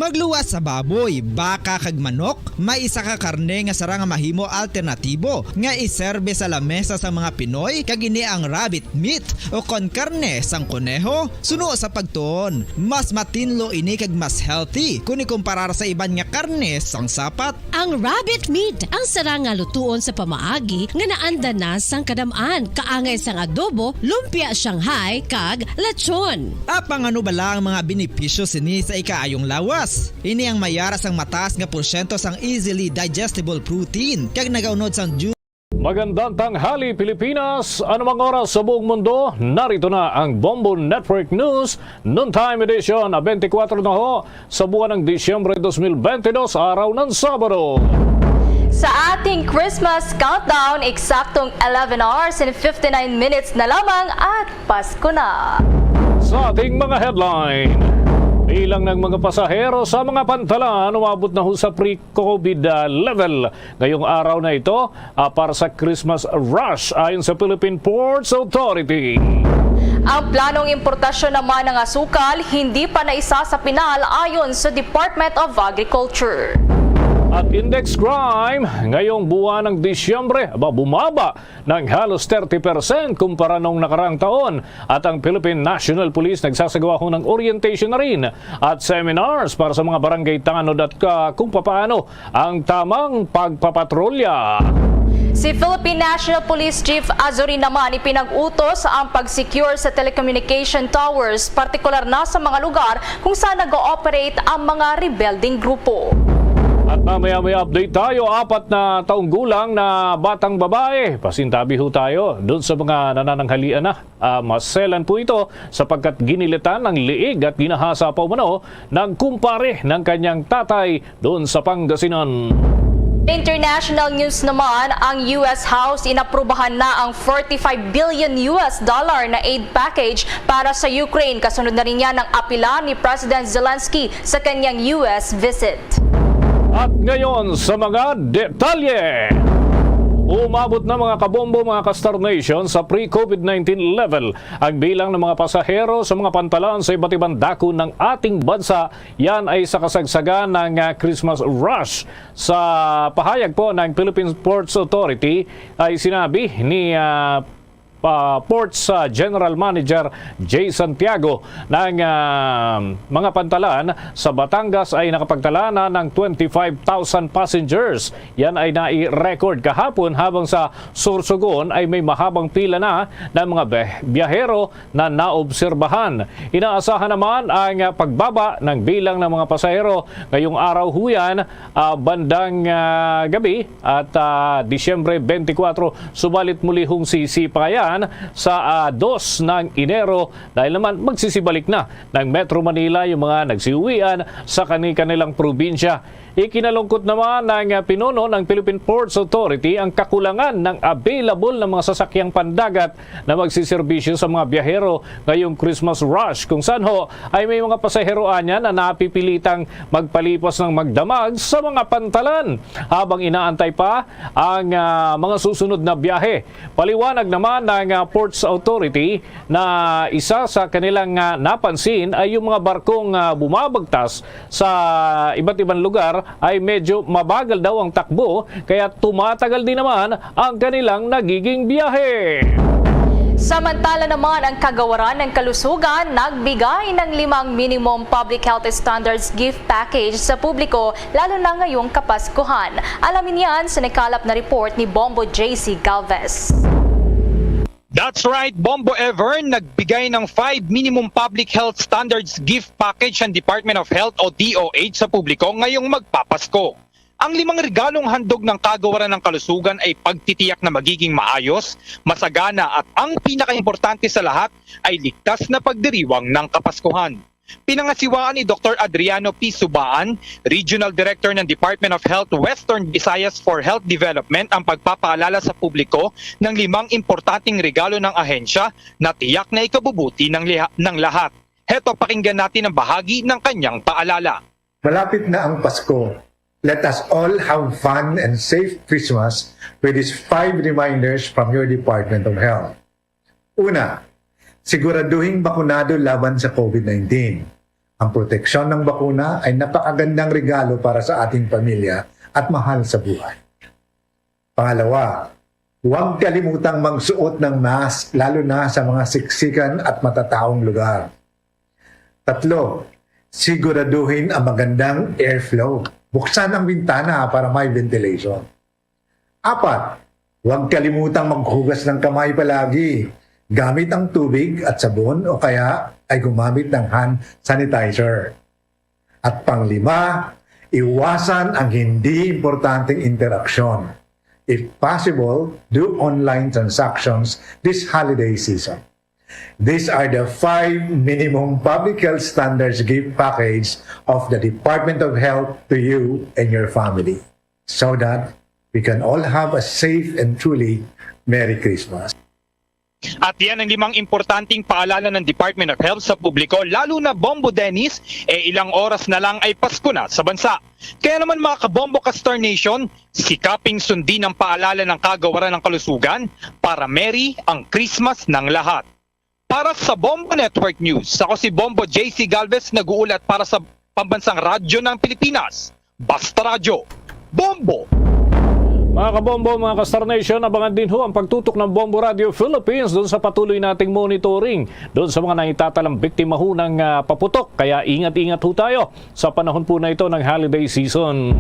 Magluwas sa baboy, baka, kag manok, may isa ka karne nga sara nga mahimo alternatibo nga iserbe sa lamesa sang mga Pinoy, kag ini ang rabbit meat o kon karne sang koneho. Suno sa pagtuon, mas matinlo ini kag mas healthy kon ikumparar sa iban nga karne sang sapat. Ang rabbit meat ang sara nga lutuon sa pamaagi nga naanda na sang kadam-an, kaangay sang adobo, lumpia Shanghai, kag lechon. Apang ano bala ang mga benepisyo sini sa ikaayong lawas? Ini ang mayara sang mataas nga porsyento sang easily digestible protein kag nagaunod sang ju- Magandang tanghali, Pilipinas! Anumang oras sa buong mundo, narito na ang Bombo Network News, Noontime Edition, twenty-four na ho, sa buwan ng Disyembre dos mil bentidós, araw ng Sabado. Sa ating Christmas countdown, eksaktong eleven hours and fifty-nine minutes na lamang at Pasko na. Sa ating mga headline, bilang ng mga pasahero sa mga pantalan umabot na ho sa pre-COVID, ah, level ngayong araw na ito, ah, para sa Christmas rush, ayon sa Philippine Ports Authority. Ang planong importasyon naman ng asukal hindi pa naisa sa pinal, ayon sa Department of Agriculture. At index crime, ngayong buwan ng Disyembre, aba, bumaba ng halos thirty percent kumpara nung nakaraang taon. At ang Philippine National Police nagsasagawa ho ng orientation na rin at seminars para sa mga barangay tanod at, ah, kung papaano ang tamang pagpapatrolya. Si Philippine National Police Chief Azurin naman ipinag-utos ang pag-secure sa telecommunication towers, partikular na sa mga lugar kung saan nag-ooperate ang mga rebelding grupo. At mamaya may update tayo, apat na taong gulang na batang babae. Pasintabi ho tayo doon sa mga nanananghalian na. Ah, maselan po ito sapagkat ginilitan ng liig at ginahasa pa umano ng kumpare ng kanyang tatay doon sa Pangasinan. International news naman, ang U S House inaprubahan na ang forty-five billion U S dollar na aid package para sa Ukraine. Kasunod na rin yan ng apila ni President Zelensky sa kanyang U S visit. At ngayon sa mga detalye. Umabot na, mga kabombo, mga ka-Star Nation, sa pre-COVID nineteen level ang bilang ng mga pasahero sa mga pantalan sa iba't ibang dako ng ating bansa. Yan ay sa kasagsagan ng, ah, Christmas rush. Sa pahayag po ng Philippine Ports Authority ay sinabi ni, ah, pa-, Ports, ah, General Manager Jay Santiago ng, ah, mga pantalan sa Batangas ay nakapagtala na ng twenty-five thousand passengers. Yan ay nai-record kahapon, habang sa Sorsogon ay may mahabang pila na ng mga beh-, biyahero na naobserbahan. Inaasahan naman ang, ah, pagbaba ng bilang ng mga pasahero ngayong araw huyan, ah, bandang, ah, gabi at, ah, Disyembre twenty-four, subalit muli hong sisipayan sa, ah, dos ng Enero dahil naman magsisibalik na ng Metro Manila yung mga nagsiuwian sa kani-kanilang probinsya. Ikinalungkot naman ng, ah, pinuno ng Philippine Ports Authority ang kakulangan ng available na mga sasakyang pandagat na magsiserbisyo sa mga biyahero ngayong Christmas rush, kung saan ho ay may mga pasahero anya na napipilitang magpalipas ng magdamag sa mga pantalan habang inaantay pa ang, ah, mga susunod na biyahe. Paliwanag naman ng, ah, Ports Authority na isa sa kanilang, ah, napansin ay yung mga barkong, ah, bumabagtas sa iba't ibang lugar ay medyo mabagal daw ang takbo, kaya tumatagal din naman ang kanilang nagiging biyahe. Samantala naman, ang Kagawaran ng Kalusugan nagbigay ng limang minimum public health standards gift package sa publiko, lalo na ngayong Kapaskuhan. Alamin yan sa nakalap na report ni Bombo J C Galvez. That's right, Bombo Evern, nagbigay ng five minimum public health standards gift package ang Department of Health o D O H sa publiko ngayong magpapasko. Ang limang regalong handog ng Kagawaran ng Kalusugan ay pagtitiyak na magiging maayos, masagana at ang pinakaimportante sa lahat ay ligtas na pagdiriwang ng Kapaskuhan. Pinangasiwaan ni Doktor Adriano P. Subaan, Regional Director ng Department of Health Western Visayas for Health Development ang pagpapaalala sa publiko ng limang importanteng regalo ng ahensya na tiyak na ikabubuti ng, liha- ng lahat. Heto, pakinggan natin ang bahagi ng kanyang paalala. Malapit na ang Pasko. Let us all have fun and safe Christmas with these five reminders from your Department of Health. Una, siguraduhing bakunado laban sa COVID nineteen. Ang proteksyon ng bakuna ay napakagandang regalo para sa ating pamilya at mahal sa buhay. Pangalawa, huwag kalimutang magsuot ng mask, lalo na sa mga siksikan at matataong lugar. Tatlo, siguraduhin ang magandang airflow. Buksan ang bintana para may ventilation. Apat, huwag kalimutang maghugas ng kamay palagi gamit ang tubig at sabon o kaya ay gumamit ng hand sanitizer. At panglima, iwasan ang hindi importanteng interaksyon. If possible, do online transactions this holiday season. These are the five minimum public health standards gift package of the Department of Health to you and your family, so that we can all have a safe and truly Merry Christmas. At yan ang limang importanteng paalala ng Department of Health sa publiko, lalo na, Bombo Dennis, eh, ilang oras na lang ay Pasko na sa bansa. Kaya naman, mga Kabombo ka Star Nation, sikaping sundin ang paalala ng Kagawaran ng Kalusugan para merry ang Christmas ng lahat. Para sa Bombo Network News, ako si Bombo J C Galvez, nag-uulat para sa Pambansang Radyo ng Pilipinas, Basta Radyo, Bombo! Mga Kabombo, mga ka-Star Nation, abangan din ho ang pagtutok ng Bombo Radio Philippines doon sa patuloy nating monitoring doon sa mga nangitatalang biktima ho ng ah, paputok. Kaya ingat-ingat ho tayo sa panahon po na ito ng holiday season.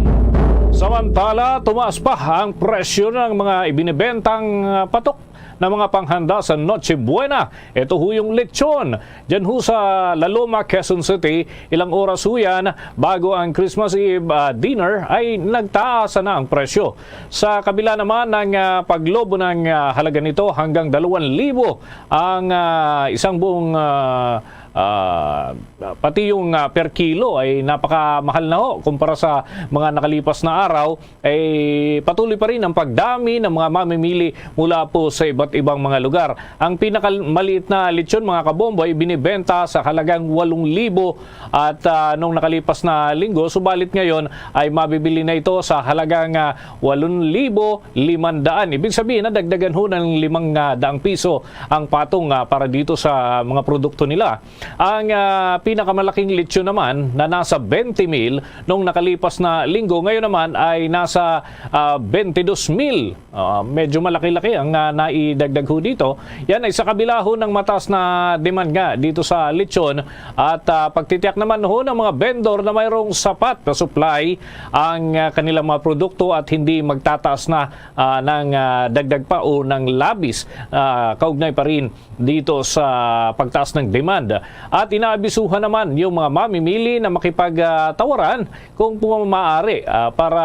Samantala, tumaas pa ang presyo ng mga ibinibentang ah, patok na mga panghanda sa Noche Buena. Ito ho yung lechon. Diyan ho sa La Loma, Quezon City, ilang oras ho yan bago ang Christmas Eve ah, dinner ay nagtaas na ang presyo. Sa kabila naman ng ah, paglobo ng ah, halaga nito hanggang dalawang libo ang ah, isang buong ah, ah, pati yung ah, per kilo ay napakamahal na ho kumpara sa mga nakalipas na araw. Eh, patuloy pa rin ang pagdami ng mga mamimili mula po sa iba't ibang mga lugar. Ang pinakamaliit na lechon, mga Kabombo, ay binibenta sa halagang walong libo at ah, nung nakalipas na linggo, subalit ngayon ay mabibili na ito sa halagang ah, walong libo limandaan. Ibig sabihin, nadagdagan ho ng limang ah, daang piso ang patong ah, para dito sa mga produkto nila. Ang ah, pinakamalaking lechon naman na nasa twenty mil nung nakalipas na linggo, ngayon naman ay nasa ah, twenty-two mil. Ah, medyo malaki-laki ang ah, naidagdag ho dito. Yan ay sa kabila ho ng mataas na demand nga dito sa lechon at ah, pagtitiyak naman ho ng mga vendor na mayroong sapat na supply ang ah, kanilang mga produkto at hindi magtataas na ah, ng ah, dagdag pa o ng labis ah, kaugnay pa rin dito sa pagtaas ng demand. At inaabisuhan naman yung mga mamimili na makipagtawaran kung maaari ah, para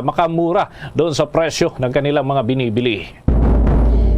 makamura doon sa presyo ng kanilang mga binibili.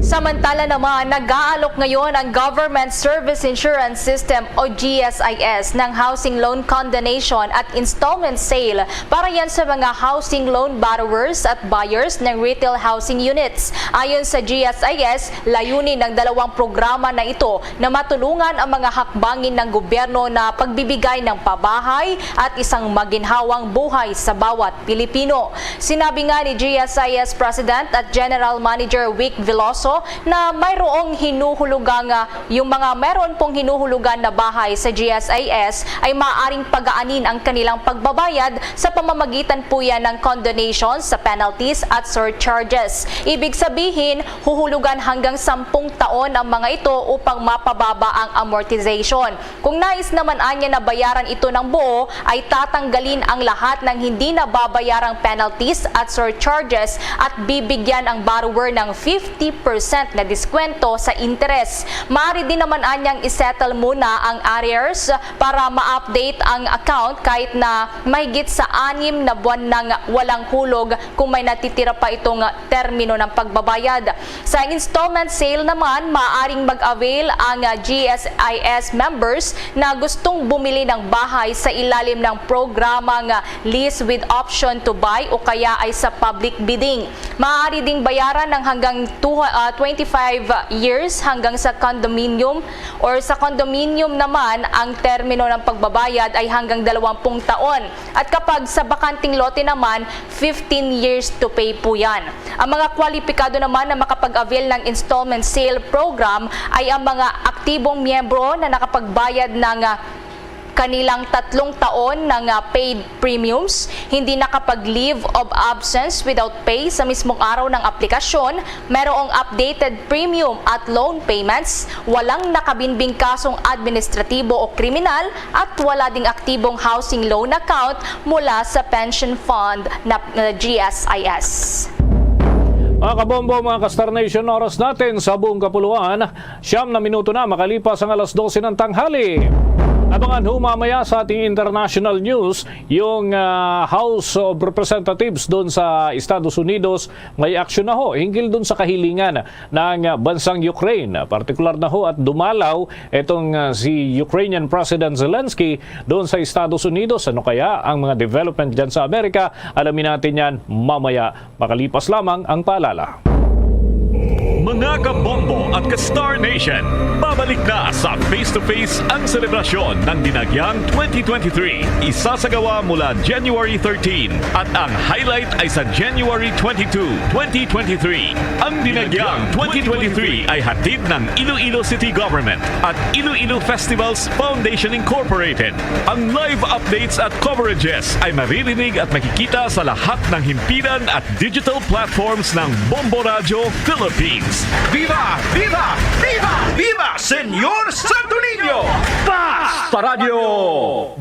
Samantala naman, nag-aalok ngayon ang Government Service Insurance System o G S I S ng housing loan condonation at installment sale para yan sa mga housing loan borrowers at buyers ng retail housing units. Ayon sa G S I S, layunin ng dalawang programa na ito na matulungan ang mga hakbangin ng gobyerno na pagbibigay ng pabahay at isang maginhawang buhay sa bawat Pilipino. Sinabi nga ni G S I S President at General Manager Wick Veloso, na mayroong hinuhulugang, ah, yung mga mayroon pong hinuhulugan na bahay sa G S I S ay maaaring pagaanin ang kanilang pagbabayad sa pamamagitan po yan ng condonation sa penalties at surcharges. Ibig sabihin, huhulugan hanggang sampung taon ang mga ito upang mapababa ang amortization. Kung nais naman anya na bayaran ito ng buo, ay tatanggalin ang lahat ng hindi nababayarang penalties at surcharges at bibigyan ang borrower ng fifty percent na diskwento sa interes. Maaari din naman anyang isettle muna ang arrears para ma-update ang account kahit na mahigit sa anim na buwan nang walang hulog kung may natitira pa itong termino ng pagbabayad. Sa installment sale naman, maaaring mag-avail ang, ah, G S I S members na gustong bumili ng bahay sa ilalim ng programang, ah, lease with option to buy o kaya ay sa public bidding. Maaari ding bayaran ng hanggang two, ah, twenty-five years hanggang sa condominium or sa condominium naman ang termino ng pagbabayad ay hanggang dalawampung taon. At kapag sa bakanting lote naman, fifteen years to pay po yan. Ang mga kwalipikado naman na makapag-avail ng installment sale program ay ang mga aktibong miyembro na nakapagbayad ng, ah, kanilang tatlong taon ng, ah, paid premiums, hindi nakapag-leave of absence without pay sa mismong araw ng aplikasyon, mayroong updated premium at loan payments, walang nakabinbing kasong administratibo o kriminal, at wala ding aktibong housing loan account mula sa pension fund na, na G S I S. Mga kabombo, mga ka-Star Nation, oras natin sa buong kapuluan, siyam na minuto na makalipas ang alas dose ng tanghali. Abangan ho mamaya sa ating international news, yung, ah, House of Representatives doon sa Estados Unidos may aksyon na ho hinggil doon sa kahilingan ng, ah, bansang Ukraine. Partikular na ho at dumalaw itong, ah, si Ukrainian President Zelensky doon sa Estados Unidos. Ano kaya ang mga development dyan sa Amerika? Alamin natin yan mamaya. Makalipas lamang ang paalala. Mga kabombo at ka-Star Nation, babalik na sa Face to Face ang selebrasyon ng Dinagyang twenty twenty-three. Isasagawa mula January thirteen at ang highlight ay sa January twenty-two, twenty twenty-three. Ang Dinagyang twenty twenty-three ay hatid ng Iloilo City Government at Iloilo Festivals Foundation Incorporated. Ang live updates at coverages ay maririnig at makikita sa lahat ng himpilan at digital platforms ng Bombo Radyo Philippines. Viva! Viva! Viva! Viva Senyor Santo Niño! Basta Radyo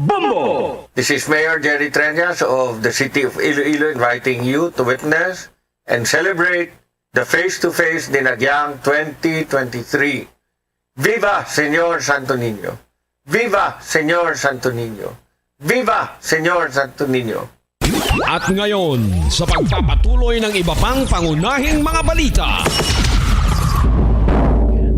Bombo! This is Mayor Jerry Treñas of the City of Iloilo inviting you to witness and celebrate the face-to-face Dinagyang twenty twenty-three. Viva Senyor Santo Niño! Viva Senyor Santo Niño! Viva Senyor Santo Niño! At ngayon, sa pagpapatuloy ng iba pang pangunahing mga balita.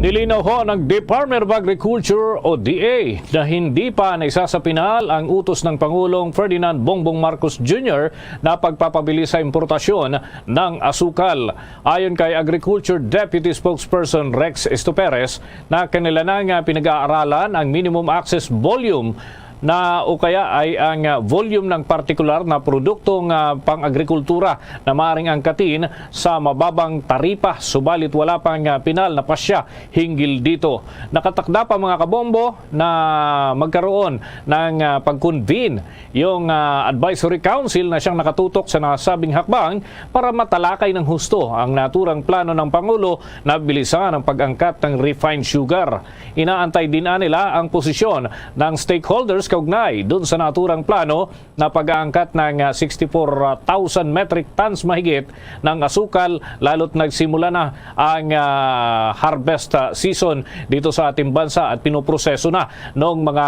Nilinaw ho ng Department of Agriculture o D A na hindi pa naisasapinal ang utos ng Pangulong Ferdinand Bongbong Marcos Junior na pagpapabilis sa importasyon ng asukal. Ayon kay Agriculture Deputy Spokesperson Rex Estoperes na kanila na nga pinag-aaralan ang minimum access volume na o kaya ay ang, ah, volume ng partikular na produkto nga pang-agrikultura na maaring angkatin sa mababang taripa, subalit wala pang, ah, pinal na pasya hinggil dito. Nakatakda pa, mga kabombo, na magkaroon ng, ah, pag-convene yung, ah, Advisory Council na siyang nakatutok sa nasabing hakbang para matalakay ng husto ang naturang plano ng Pangulo na bilisan ang pag-angkat ng refined sugar. Inaantay din nila ang posisyon ng stakeholders kaugnay dun sa naturang plano na pag-aangkat ng, ah, sixty-four thousand metric tons mahigit ng asukal, lalo't nagsimula na ang, ah, harvest, ah, season dito sa ating bansa at pinoproseso na ng mga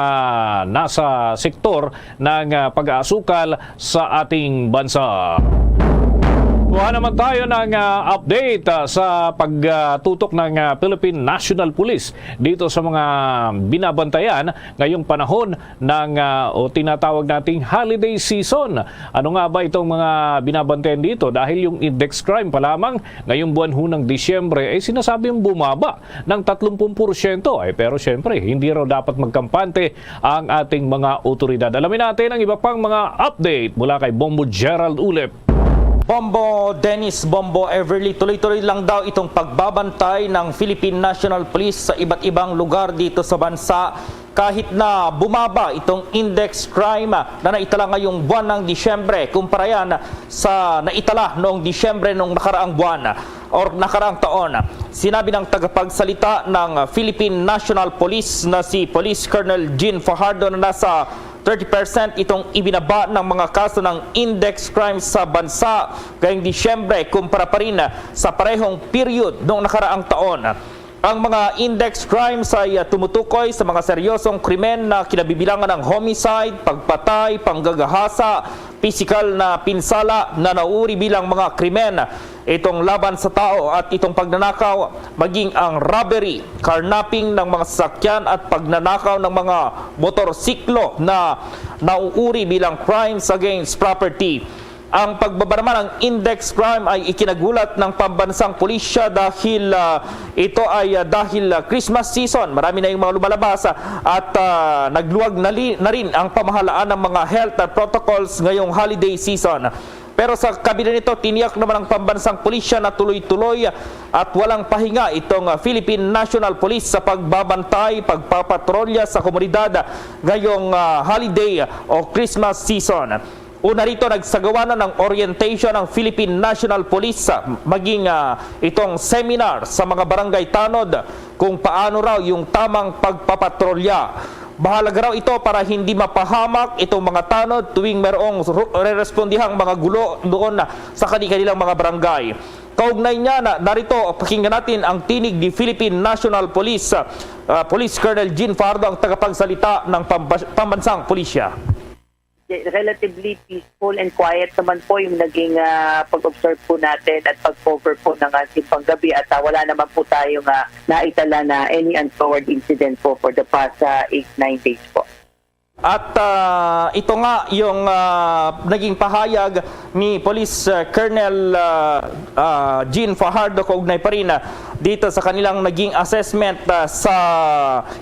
nasa sektor ng, ah, pag-aasukal sa ating bansa. Kuha naman tayo ng, ah, update, ah, sa pagtutok ng, ah, Philippine National Police dito sa mga binabantayan ngayong panahon ng, ah, o tinatawag nating holiday season. Ano nga ba itong mga binabantayan dito? Dahil yung index crime pa lamang ngayong buwan ho ng Disyembre ay sinasabing bumaba ng tatlong pung porsyento. Ay, pero siyempre, hindi raw dapat magkampante ang ating mga otoridad. Alamin natin ang iba pang mga update mula kay Bombo Gerald Ulep. Bombo Dennis, Bombo Everly, tuloy-tuloy lang daw itong pagbabantay ng Philippine National Police sa iba't ibang lugar dito sa bansa kahit na bumaba itong index crime na naitala ngayong buwan ng Disyembre kumpara yan sa naitala noong Disyembre noong nakaraang buwan or nakaraang taon. Sinabi ng tagapagsalita ng Philippine National Police na si Police Colonel Jean Fajardo na nasa thirty percent itong ibinaba ng mga kaso ng index crime sa bansa ngayong Disyembre kumpara pa rin sa parehong period noong nakaraang taon. Ang mga index crimes ay, ah, tumutukoy sa mga seryosong krimen na kinabibilangan ng homicide, pagpatay, panggagahasa, pisikal na pinsala na nauuri bilang mga krimen itong laban sa tao at itong pagnanakaw, maging ang robbery, carnapping ng mga sasakyan at pagnanakaw ng mga motorsiklo na nauuri bilang crimes against property. Ang pagbaba naman ng index crime ay ikinagulat ng pambansang pulisya dahil, ah, ito ay, ah, dahil, ah, Christmas season. Marami na yung mga lumalabas, ah, at, ah, nagluwag na, li- na rin ang pamahalaan ng mga health, ah, protocols ngayong holiday season. Pero sa kabila nito, tiniyak naman ng pambansang pulisya na tuloy-tuloy at walang pahinga itong, ah, Philippine National Police sa pagbabantay, pagpapatrolya sa komunidad ngayong, ah, holiday o Christmas season. Una rito, nagsagawa na ng orientation ang Philippine National Police, ah, maging, ah, itong seminar sa mga barangay tanod kung paano raw yung tamang pagpapatrolya. Mahalaga raw ito para hindi mapahamak itong mga tanod tuwing mayroong ru- rerespondihang mga gulo doon sa kani-kanilang mga barangay. Kaugnay niya na narito, pakinggan natin ang tinig ni Philippine National Police, ah, Police Colonel Jean Fajardo, ang tagapagsalita ng pambas- pambansang pulisya. Relatively peaceful and quiet naman po yung naging, ah, pag-observe po natin at pag-cover po ng, ah, simbang gabi at, ah, wala naman po tayong, ah, naitala na any untoward incident po for the past, ah, eight, nine days po. At, ah, ito nga yung, ah, naging pahayag ni Police, ah, Colonel, ah, ah, Jean Fajardo kaugnay pa rin, ah, dito sa kanilang naging assessment, ah, sa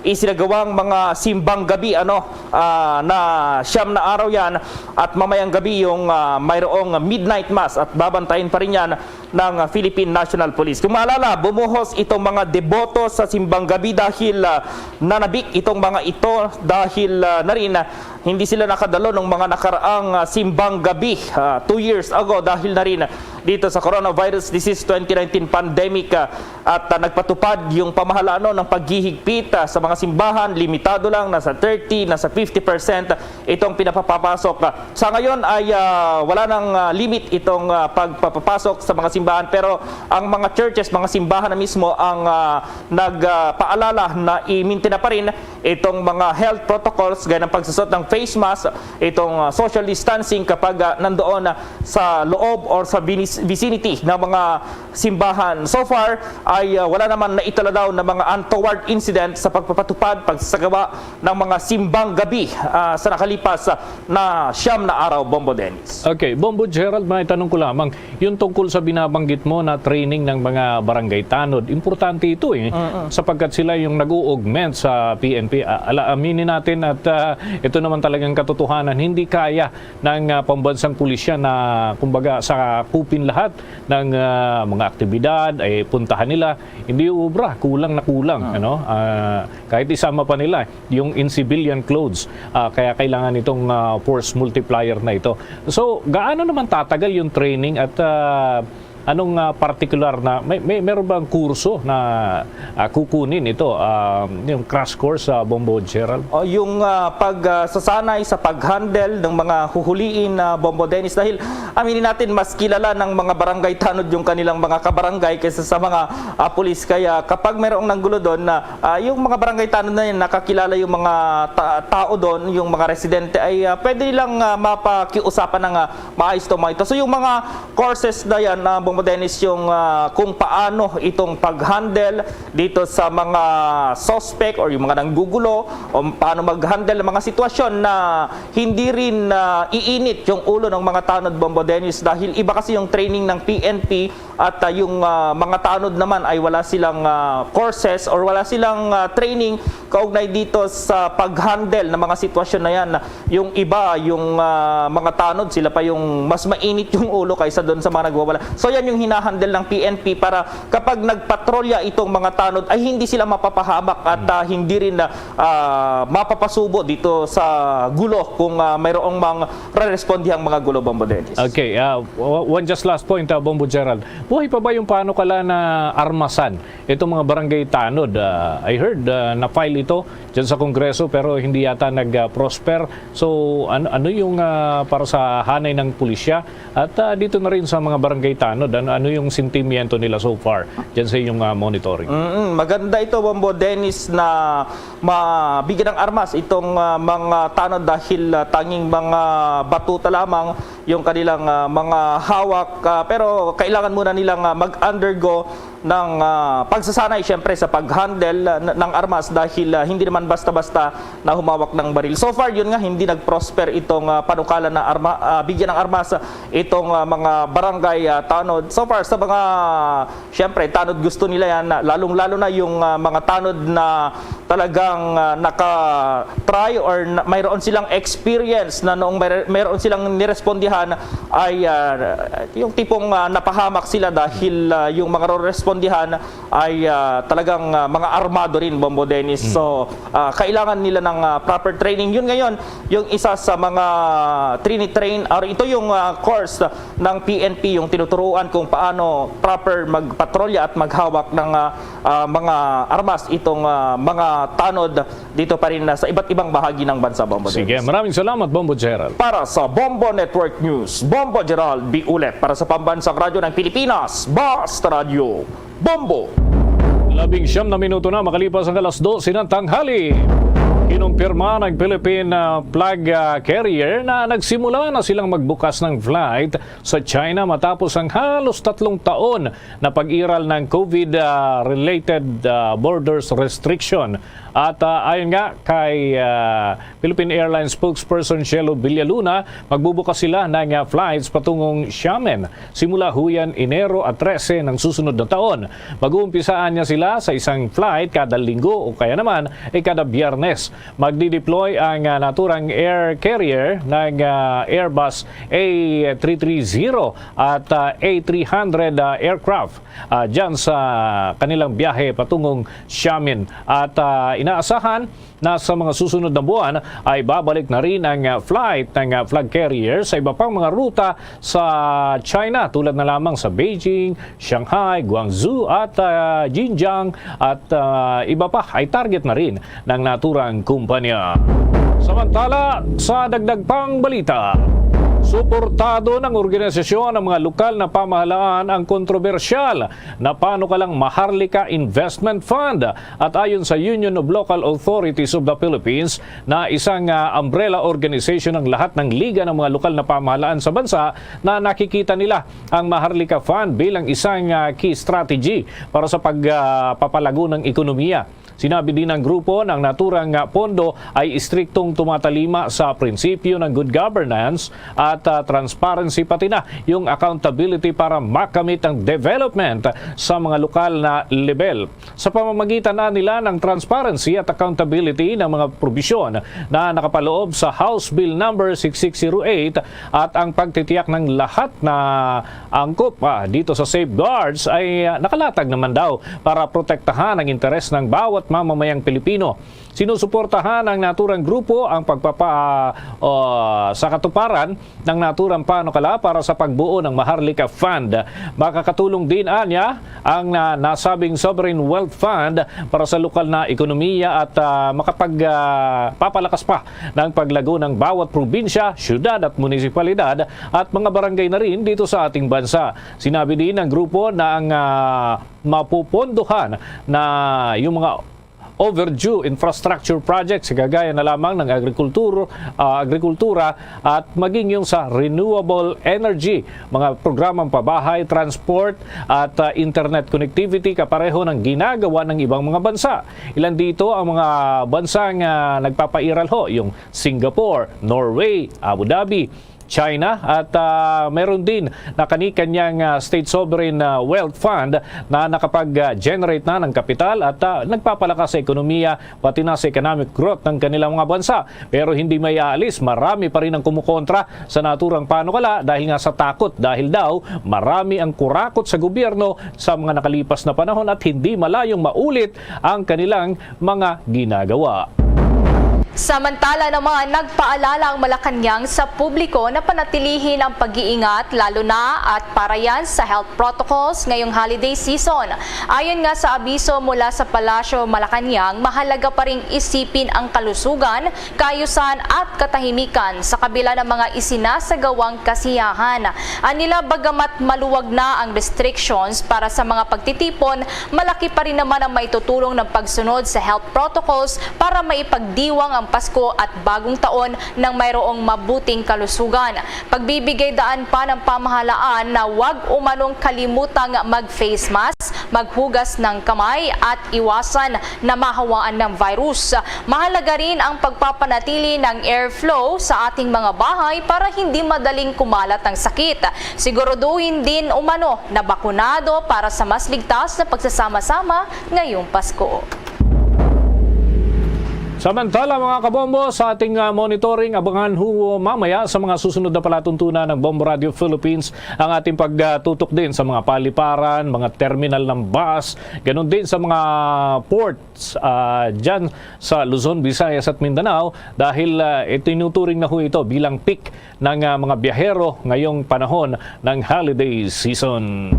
isinagawang mga simbang gabi, ano, ah, na siyam na araw yan at mamayang gabi yung, ah, mayroong midnight mass at babantayin pa rin yan ng, ah, Philippine National Police. Kung maalala, bumuhos itong mga deboto sa simbang gabi dahil, ah, nanabik itong mga ito dahil, ah, na rin, ah, hindi sila nakadalo ng mga nakaraang, ah, simbang gabi, ah, two years ago dahil na rin dito sa coronavirus disease twenty nineteen pandemic, ah, at, ah, nagpatupad yung pamahalaan ng paghihigpit, ah, sa mga simbahan, limitado lang, nasa thirty, nasa fifty percent itong pinapapasok. Ah, sa ngayon ay, ah, wala nang, ah, limit itong, ah, pagpapapasok sa mga simbahan, pero ang mga churches, mga simbahan na mismo ang, ah, nagpaalala na i-maintain na pa rin itong mga health protocols gaya ng pagsusot ng face mask, itong, ah, social distancing kapag, ah, nandoon na sa loob or sa binis- vicinity ng mga simbahan. So far ay, ah, wala naman naitala daw na mga untoward incident sa pagpapatupad, pagsasagawa ng mga simbang gabi, ah, sa nakalipas, ah, na siyam na araw, Bombo Dennis. Okay, Bombo Gerald, may tanong ko lamang. Yung tungkol sa binabanggit mo na training ng mga barangay tanod, importante ito eh. Sapagkat sila yung nag-o-augment sa P N P. A- Ala, aminin natin at, ah, ito naman talagang katotohanan. Hindi kaya ng, ah, pambansang pulisya na, kumbaga, sakupin lahat ng, ah, mga aktibidad ay puntahan nila. Hindi uubra, kulang na kulang, ano? Ah, kahit isama pa nila yung in civilian clothes. Ah, kaya kailangan itong, ah, force multiplier na ito. So, gaano naman tatagal yung training at, ah, anong, ah, particular na, may, may meron bang kurso na, ah, kukunin ito, ah, yung crash course sa Bombo Gerald? O yung, ah, pag, ah, sasanay sa pag-handle ng mga huhuliin na, Bombo Dennis, dahil aminin natin, mas kilala ng mga barangay tanod yung kanilang mga kabarangay kaysa sa mga, ah, pulis. Kaya kapag mayroong nanggulo doon na, ah, yung mga barangay tanod na yun, nakakilala yung mga ta- tao doon, yung mga residente, ay, ah, pwede nilang, ah, mapakiusapan ng, ah, maayos to, mga ito. So yung mga courses na yan, ah, Dennis, yung, ah, kung paano itong pag-handle dito sa mga suspect or yung mga nanggugulo, o paano mag-handle ng mga sitwasyon na hindi rin, ah, iinit yung ulo ng mga tanod, Bombo Dennis, dahil iba kasi yung training ng P N P at, ah, yung, ah, mga tanod naman ay wala silang, ah, courses or wala silang, ah, training kaugnay dito sa pag-handle ng mga sitwasyon na yan. Yung iba, yung, ah, mga tanod, sila pa yung mas mainit yung ulo kaysa doon sa mga nagwawala. So yan yung hinahandle ng P N P para kapag nagpatrolya itong mga tanod ay hindi sila mapapahamak at, ah, hindi rin, ah, mapapasubo dito sa gulo kung, ah, mayroong mga rerespondihang mga gulo, Bombo Dennis. Okay, ah, w- one just last point, ah, Bombo Gerald. Buhay pa ba yung panukala na armasan itong mga barangay tanod? Ah, I heard, ah, na-file ito dyan sa Kongreso pero hindi yata nag-prosper. So, ano, ano yung, ah, para sa hanay ng pulisya? At, ah, dito na rin sa mga barangay tanod, ano, ano yung sentimiento nila so far dyan sa inyong, ah, monitoring? Mm, maganda ito, Bombo Dennis, na mabigyan ng armas itong, ah, mga tanod dahil, ah, tanging mga batuta lamang yung kanilang, ah, mga hawak. Ah, pero kailangan muna nilang, ah, mag-undergo ng, ah, pagsasanay, siyempre, sa pag-handle, ah, n- ng armas dahil, ah, hindi naman basta-basta na humawak ng baril. So far, yun nga, hindi nag-prosper itong, ah, panukala na arma, ah, bigyan ng armas itong, ah, mga barangay, ah, tanod. So far, sa mga, siyempre, tanod gusto nila yan, na- lalong-lalo na yung, ah, mga tanod na talagang, ah, naka-try or na, mayroon silang experience na noong may, mayroon silang nirespondihan ay, ah, yung tipong, ah, napahamak sila dahil, ah, yung mga respondihan ay, ah, talagang, ah, mga armado rin, Bombo Dennis. So, ah, kailangan nila ng, ah, proper training. Yun ngayon, yung isa sa mga trinitrain, or ito yung, ah, course ng P N P, yung tinuturuan kung paano proper magpatrolya at maghawak ng, ah, ah, mga armas itong, ah, mga tanod dito pa rin, ah, sa iba't ibang bahagi ng bansa, Bombo Sige, Dennis. Maraming salamat, Bombo Gerald. Para sa Bombo Network News, Bombo Gerald B. Ulet. Para sa Pambansang Radyo ng Pilipinas, Basta Radyo, Bombo! Labing siyam na minuto na makalipas ang alas dose ng tanghali. Kinumpirma ng Philippine, ah, flag, ah, carrier na nagsimula na silang magbukas ng flight sa China matapos ang halos tatlong taon na pag-iral ng COVID, ah, related, ah, borders restriction. At, ah, ayon nga kay, ah, Philippine Airlines spokesperson Shelo Villaluna, magbubukas sila ng, ah, flights patungong Xiamen simula huyan Enero at trese ng susunod na taon. Mag-uumpisaan niya sila sa isang flight kada linggo o kaya naman ay kada Biyernes. Magdi-deploy ang, ah, naturang air carrier ng, ah, Airbus A three three zero at, ah, A three hundred, ah, aircraft, ah, dyan sa kanilang biyahe patungong Xiamen. At, ah, inaasahan na sa mga susunod na buwan ay babalik na rin ang, ah, flight ng, ah, flag carrier sa iba pang mga ruta sa China, tulad na lamang sa Beijing, Shanghai, Guangzhou at, ah, Jinjiang at, ah, iba pa ay target na rin ng naturang kumpanya. Samantala, sa dagdag pang balita, suportado ng organisasyon ng mga lokal na pamahalaan ang kontrobersyal na panukalang Maharlika Investment Fund. At ayon sa Union of Local Authorities of the Philippines, na isang, ah, umbrella organization ng lahat ng liga ng mga lokal na pamahalaan sa bansa, na nakikita nila ang Maharlika Fund bilang isang, ah, key strategy para sa pag, ah, papalago ng ekonomiya. Sinabi din ng grupo na ang naturang, ah, pondo ay istriktong tumatalima sa prinsipyo ng good governance at, ah, transparency, pati na yung accountability para makamit ang development sa mga lokal na level. Sa pamamagitan na nila ng transparency at accountability ng mga probisyon na nakapaloob sa House Bill Number six six zero eight at ang pagtitiyak ng lahat na angkop, ah, dito sa safeguards ay, ah, nakalatag naman daw para protektahan ang interes ng bawat mamamayang Pilipino. Sinusuportahan ng naturang grupo ang pagpapa, ah, sa katuparan ng naturang panukala para sa pagbuo ng Maharlika Fund. Makakatulong din anya ang, ah, nasabing Sovereign Wealth Fund para sa lokal na ekonomiya at, ah, makapag, ah, papalakas pa ng paglago ng bawat probinsya, syudad at munisipalidad at mga barangay na rin dito sa ating bansa. Sinabi din ng grupo na ang, ah, mapupondohan na yung mga overdue infrastructure projects, kagaya na lamang ng agrikultur-, ah, agrikultura at maging yung sa renewable energy, mga programang pabahay, transport at, ah, internet connectivity kapareho ng ginagawa ng ibang mga bansa. Ilan dito ang mga bansang, ah, nagpapairal ho, yung Singapore, Norway, Abu Dhabi, China at, ah, meron din na kani-kanyang, ah, State Sovereign, ah, Wealth Fund na nakapag-generate na ng kapital at, ah, nagpapalakas sa ekonomiya pati na sa economic growth ng kanilang mga bansa. Pero hindi may aalis, marami pa rin ang kumukontra sa naturang panukala dahil nga sa takot, dahil daw marami ang kurakot sa gobyerno sa mga nakalipas na panahon at hindi malayong maulit ang kanilang mga ginagawa. Samantala naman, nagpaalala ang Malacañang sa publiko na panatilihin ang pag-iingat, lalo na at para yan sa health protocols ngayong holiday season. Ayon nga sa abiso mula sa Palasyo Malacañang, mahalaga pa ring isipin ang kalusugan, kaayusan at katahimikan sa kabila ng mga isinasagawang kasiyahan. Anila, bagamat maluwag na ang restrictions para sa mga pagtitipon, malaki pa rin naman ang maitutulong ng pagsunod sa health protocols para maipagdiwang ang Pasko at Bagong Taon nang mayroong mabuting kalusugan. Pagbibigay daan pa ng pamahalaan na wag umanong kalimutang mag-face mask, maghugas ng kamay at iwasan na mahawaan ng virus. Mahalaga rin ang pagpapanatili ng airflow sa ating mga bahay para hindi madaling kumalat ang sakit. Siguraduhin din umano na bakunado para sa mas ligtas na pagsasama-sama ngayong Pasko. Samantala, mga kabombo, sa ating, ah, monitoring, abangan ho mamaya sa mga susunod na palatuntunan ng Bombo Radio Philippines ang ating pagtutok din sa mga paliparan, mga terminal ng bus, ganun din sa mga ports, ah, dyan sa Luzon, Visayas at Mindanao dahil, ah, itinuturing na ho ito bilang peak ng, ah, mga biyahero ngayong panahon ng holiday season.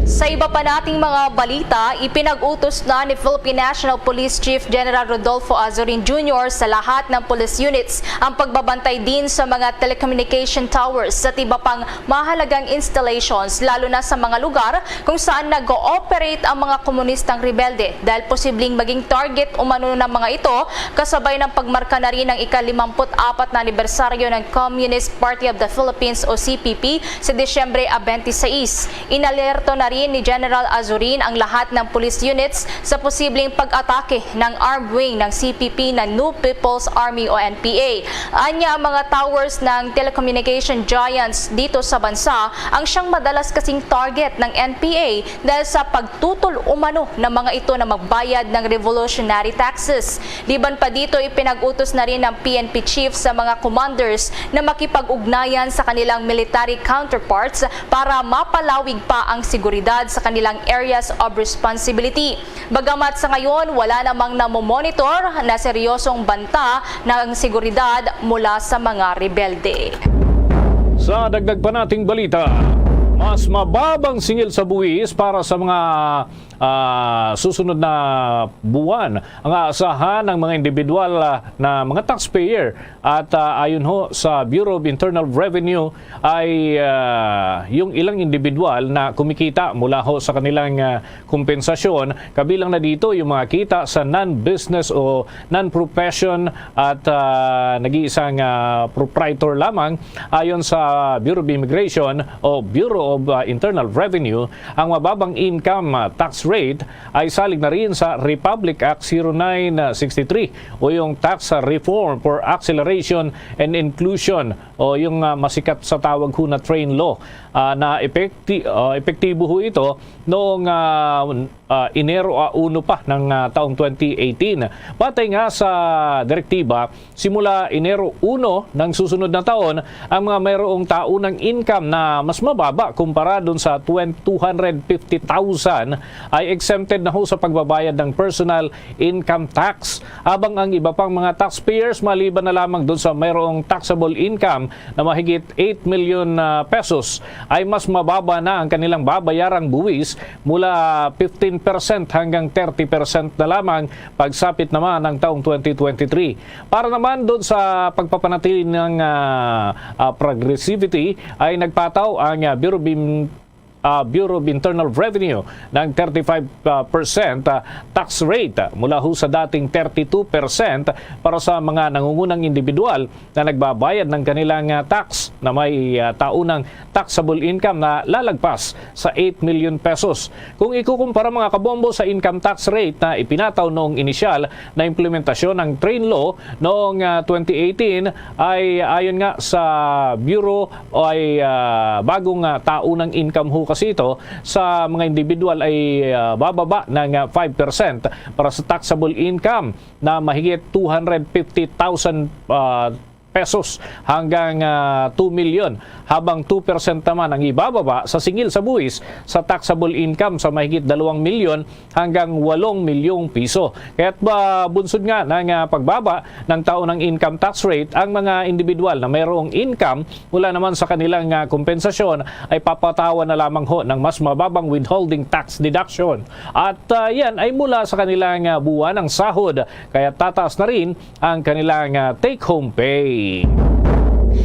Sa iba pa nating mga balita, ipinag-utos na ni Philippine National Police Chief General Rodolfo Azurin Junior sa lahat ng police units ang pagbabantay din sa mga telecommunication towers at iba pang mahalagang installations, lalo na sa mga lugar kung saan nag-ooperate ang mga komunistang rebelde, dahil posibleng maging target umano ng mga ito, kasabay ng pagmarka na rin ng ika-limampu't-apat na anibersaryo ng Communist Party of the Philippines o C P P sa Disyembre, ah, twenty-six. Inalerto na rin ni General Azurin ang lahat ng police units sa posibleng pag-atake ng armed wing ng C P P na New People's Army o N P A. Anya, ang mga towers ng telecommunication giants dito sa bansa ang siyang madalas kasing target ng N P A dahil sa pagtutol umano ng mga ito na magbayad ng revolutionary taxes. Liban pa dito, ipinag-utos na rin ng P N P chief sa mga commanders na makipag-ugnayan sa kanilang military counterparts para mapalawig pa ang seguridad sa kanilang areas of responsibility. Bagamat sa ngayon, wala namang namomonitor na seryosong banta ng seguridad mula sa mga rebelde. Sa dagdag pa nating balita, mas mababang singil sa buwis para sa mga, ah, susunod na buwan ang aasahan ng mga individual, ah, na mga taxpayer. At, ah, ayon ho sa Bureau of Internal Revenue ay, ah, yung ilang individual na kumikita mula ho sa kanilang, ah, kompensasyon, kabilang na dito yung mga kita sa non-business o non-profession at, ah, nag-iisang, ah, proprietor lamang. Ayon sa Bureau of Immigration o Bureau of, ah, Internal Revenue, ang mababang income, ah, tax rate ay salig na rin sa Republic Act zero nine sixty-three o yung Tax Reform for Acceleration and Inclusion o yung, ah, masikat sa tawag ho na train law, ah, na epekti-, ah, epektibo ho ito noong, ah, ah, Enero, ah, uno pa ng, ah, taong twenty eighteen. Batay nga sa direktiba, simula Enero uno ng susunod na taon, ang mga mayroong taunang income na mas mababa kumpara dun sa twen-, two hundred fifty thousand ay exempted na ho sa pagbabayad ng personal income tax, habang ang iba pang mga taxpayers, maliban na lamang dun sa mayroong taxable income na mahigit eight million, ah, pesos, ay mas mababa na ang kanilang babayarang buwis mula fifteen percent hanggang thirty percent na lamang pagsapit naman ng taong twenty twenty-three. Para naman dun sa pagpapanatili ng, ah, ah, progressivity, ay nagpataw ang, ah, Bureau of Im-, ah, Bureau of Internal Revenue ng thirty-five percent, ah, tax rate, ah, mula ho sa dating thirty-two percent para sa mga nangungunang individual na nagbabayad ng kanilang, ah, tax na may, ah, taunang taxable income na lalagpas sa eight million pesos. Kung ikukumpara, mga kabombo, sa income tax rate na ipinataw noong inisyal na implementasyon ng Train Law noong, ah, twenty eighteen, ay ayon nga sa Bureau ay, ah, bagong, ah, taunang income ho kasi ito sa mga individual ay, ah, bababa ng, ah, five percent para sa taxable income na mahigit two hundred fifty thousand, ah, pesos hanggang, ah, two million, habang two percent naman ang ibababa sa singil sa buwis sa taxable income sa mahigit dalawang milyon hanggang walong milyong piso. Kaya't ba bunsod nga ng, ah, pagbaba ng taunang income tax rate, ang mga individual na mayroong income mula naman sa kanilang, ah, kompensasyon ay papatawan na lamang ho ng mas mababang withholding tax deduction. At, ah, yan ay mula sa kanilang, ah, buwan ng sahod, kaya tataas na rin ang kanilang, ah, take-home pay.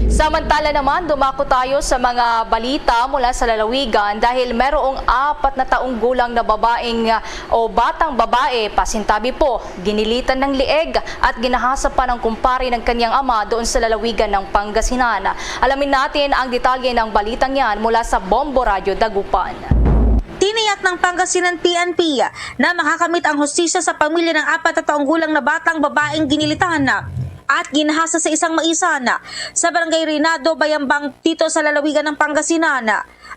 Samantala naman, dumako tayo sa mga balita mula sa lalawigan dahil merong apat na taong gulang na babaeng, ah, o batang babae, pasintabi po, ginilitan ng lieg at ginahasa pa ng kumpare ng kanyang ama doon sa lalawigan ng Pangasinan. Alamin natin ang detalye ng balitang yan mula sa Bombo Radyo Dagupan. Tiniyak ng Pangasinan P N P na makakamit ang hustisya sa pamilya ng apat na taong gulang na batang babaeng ginilitan at ginahasa sa isang maisan sa Barangay Reynaldo, Bayambang, dito sa lalawigan ng Pangasinan.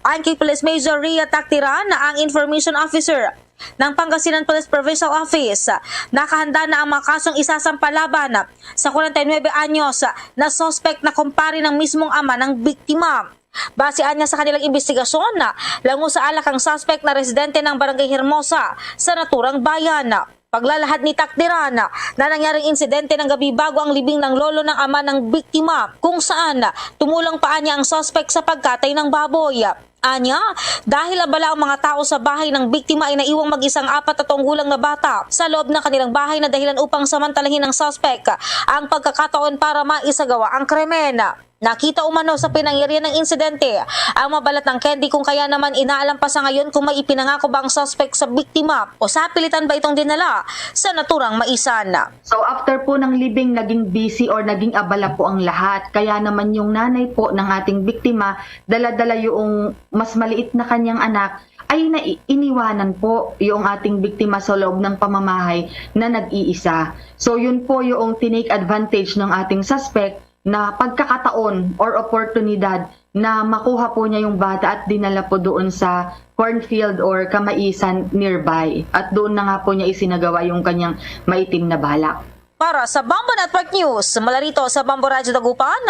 Ayon kay Police Major Ria Tactiran, ang Information Officer ng Pangasinan Police Provincial Office, nakahanda na ang mga kasong isasampa laban sa forty-nine anyos na suspect na kumpare ng mismong ama ng biktima. Base anya sa kanilang imbestigasyon, langoy sa alak ang suspect na residente ng Barangay Hermosa sa naturang bayan. Paglalahad ni Tactiran na nangyaring insidente ng gabi bago ang libing ng lolo ng ama ng biktima, kung saan tumulong pa anya ang suspect sa pagkatay ng baboy. Anya, dahil abala ang mga tao sa bahay ng biktima ay naiwang mag-isa ang apat na taong gulang na bata sa loob ng kanilang bahay na dahilan upang samantalahin ng suspect ang pagkakataon para maisagawa ang krimen. Nakita umano sa pinangyarihan ng insidente ang mabalat ng candy, kung kaya naman inaalam pa sa ngayon kung may ipinangako ba ang suspect sa biktima o sapilitan ba itong dinala sa naturang maisan. So, after po ng libing, naging busy or naging abala po ang lahat. Kaya naman yung nanay po ng ating biktima, dala-dala yung mas maliit na kanyang anak, ay nai-, iniwanan po yung ating biktima sa loob ng pamamahay na nag-iisa. So, yun po yung tinake advantage ng ating suspect na pagkakataon or oportunidad na makuha po niya yung bata at dinala po doon sa cornfield or kamaisan nearby. At doon na nga po niya isinagawa yung kanyang maitim na balak. Para sa Bombo Network News, mula rito sa Bombo Radyo Dagupan,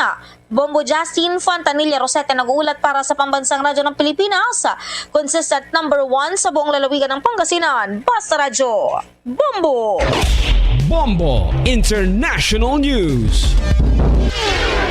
Bombo Justin Fontanilla Rosete nag-uulat para sa Pambansang Radyo ng Pilipinas, consistent number one sa buong lalawigan ng Pangasinan, Basta Radyo. Bombo! Bombo International News.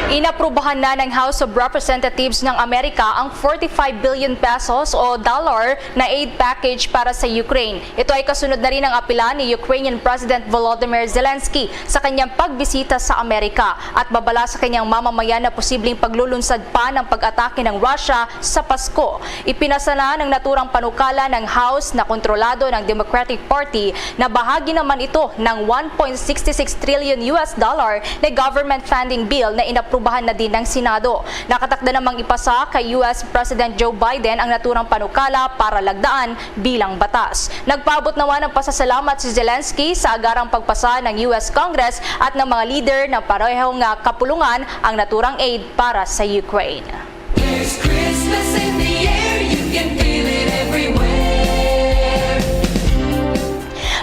Inaprubahan na ng House of Representatives ng Amerika ang forty-five billion pesos o dollar na aid package para sa Ukraine. Ito ay kasunod na rin ng apila ni Ukrainian President Volodymyr Zelensky sa kanyang pagbisita sa Amerika at babala sa kanyang mamamayan na posibleng paglulunsad pa ng pag-atake ng Russia sa Pasko. Ipinasa na ng naturang panukala ng House na kontrolado ng Democratic Party na bahagi naman ito ng one point six six trillion U S dollar na government funding bill na inaprubahan na din ng Senado. Nakatakda namang ipasa kay U S President Joe Biden ang naturang panukala para lagdaan bilang batas. Nagpaabot naman ng pasasalamat si Zelensky sa agarang pagpasa ng U S Congress at ng mga lider ng parehong, ah, kapulungan ang naturang aid para sa Ukraine. There's Christmas in the air, you can feel it everywhere.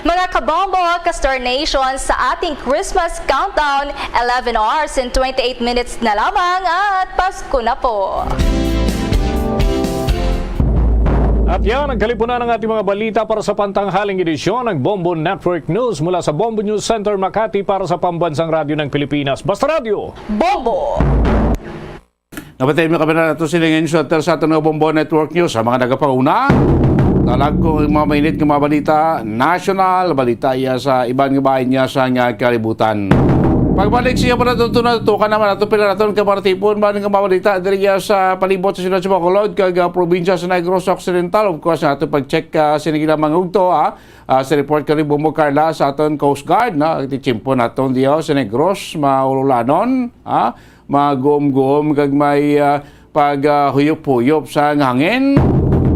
Mga kabombo, Kastar Nation, sa ating Christmas countdown, eleven hours and twenty-eight minutes na lamang at Pasko na po. At yan ang kalipunan ng ating mga balita para sa pantanghaling edisyon ng Bombo Network News mula sa Bombo News Center, Makati, para sa Pambansang Radyo ng Pilipinas. Basta Radyo! Bombo! Napatay mo kami na ito sila ngayon sa, sa aton nga Bombo Network News. Sa mga nagapauna, talag ko ang mga mainit nga mga balita, national, balita iya sa iban nga bahin niya sa nga kalibutan. Pagbalik sa iya pala, tutunan, tutukan naman nato pila naton ka mga tipon man nga mabalita diri sa palibot sa siyudad sa Bacolod kag, ah, probinsya sa Negros Occidental. Of course, nato pag-check, ah, sini lamang ugto, ah. Ah, sa report kani Bombo Carla sa aton Coast Guard, no? Iti tiyempo naton diyo sa Negros, maululanon, ah, magum-gum kag may, ah, pag, ah, huyop-huyop sa hangin.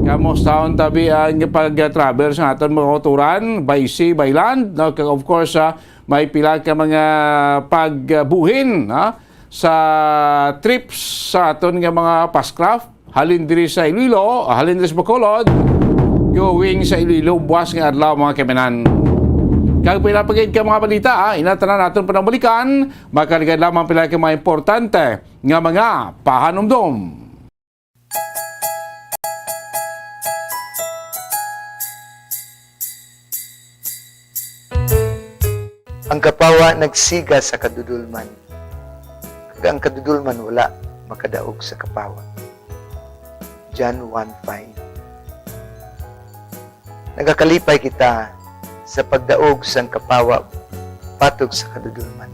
Kamusta tabi ang pag-travel sa aton mga kauturan, by sea, by land, no? Kag of course, ah, may pila ka mga pagbuhin, ha, sa trips sa aton nga mga pascraft, halin diri sa Iloilo, halin diri sa Bacolod, going sa Iloilo, buwas nga adlaw, mga kaimanan. Kag pila pa gid ka mga balita, ha, ina tanan naton panambalikan, makaligad lamang pila ka mga importante nga mga pahanumdom. Ang kapawa nagsiga sa kadudulman, kag ang kadudulman wala makadaog sa kapawa. John one five. Nagakalipay kita sa pagdaog sang kapawa batok sa kadudulman.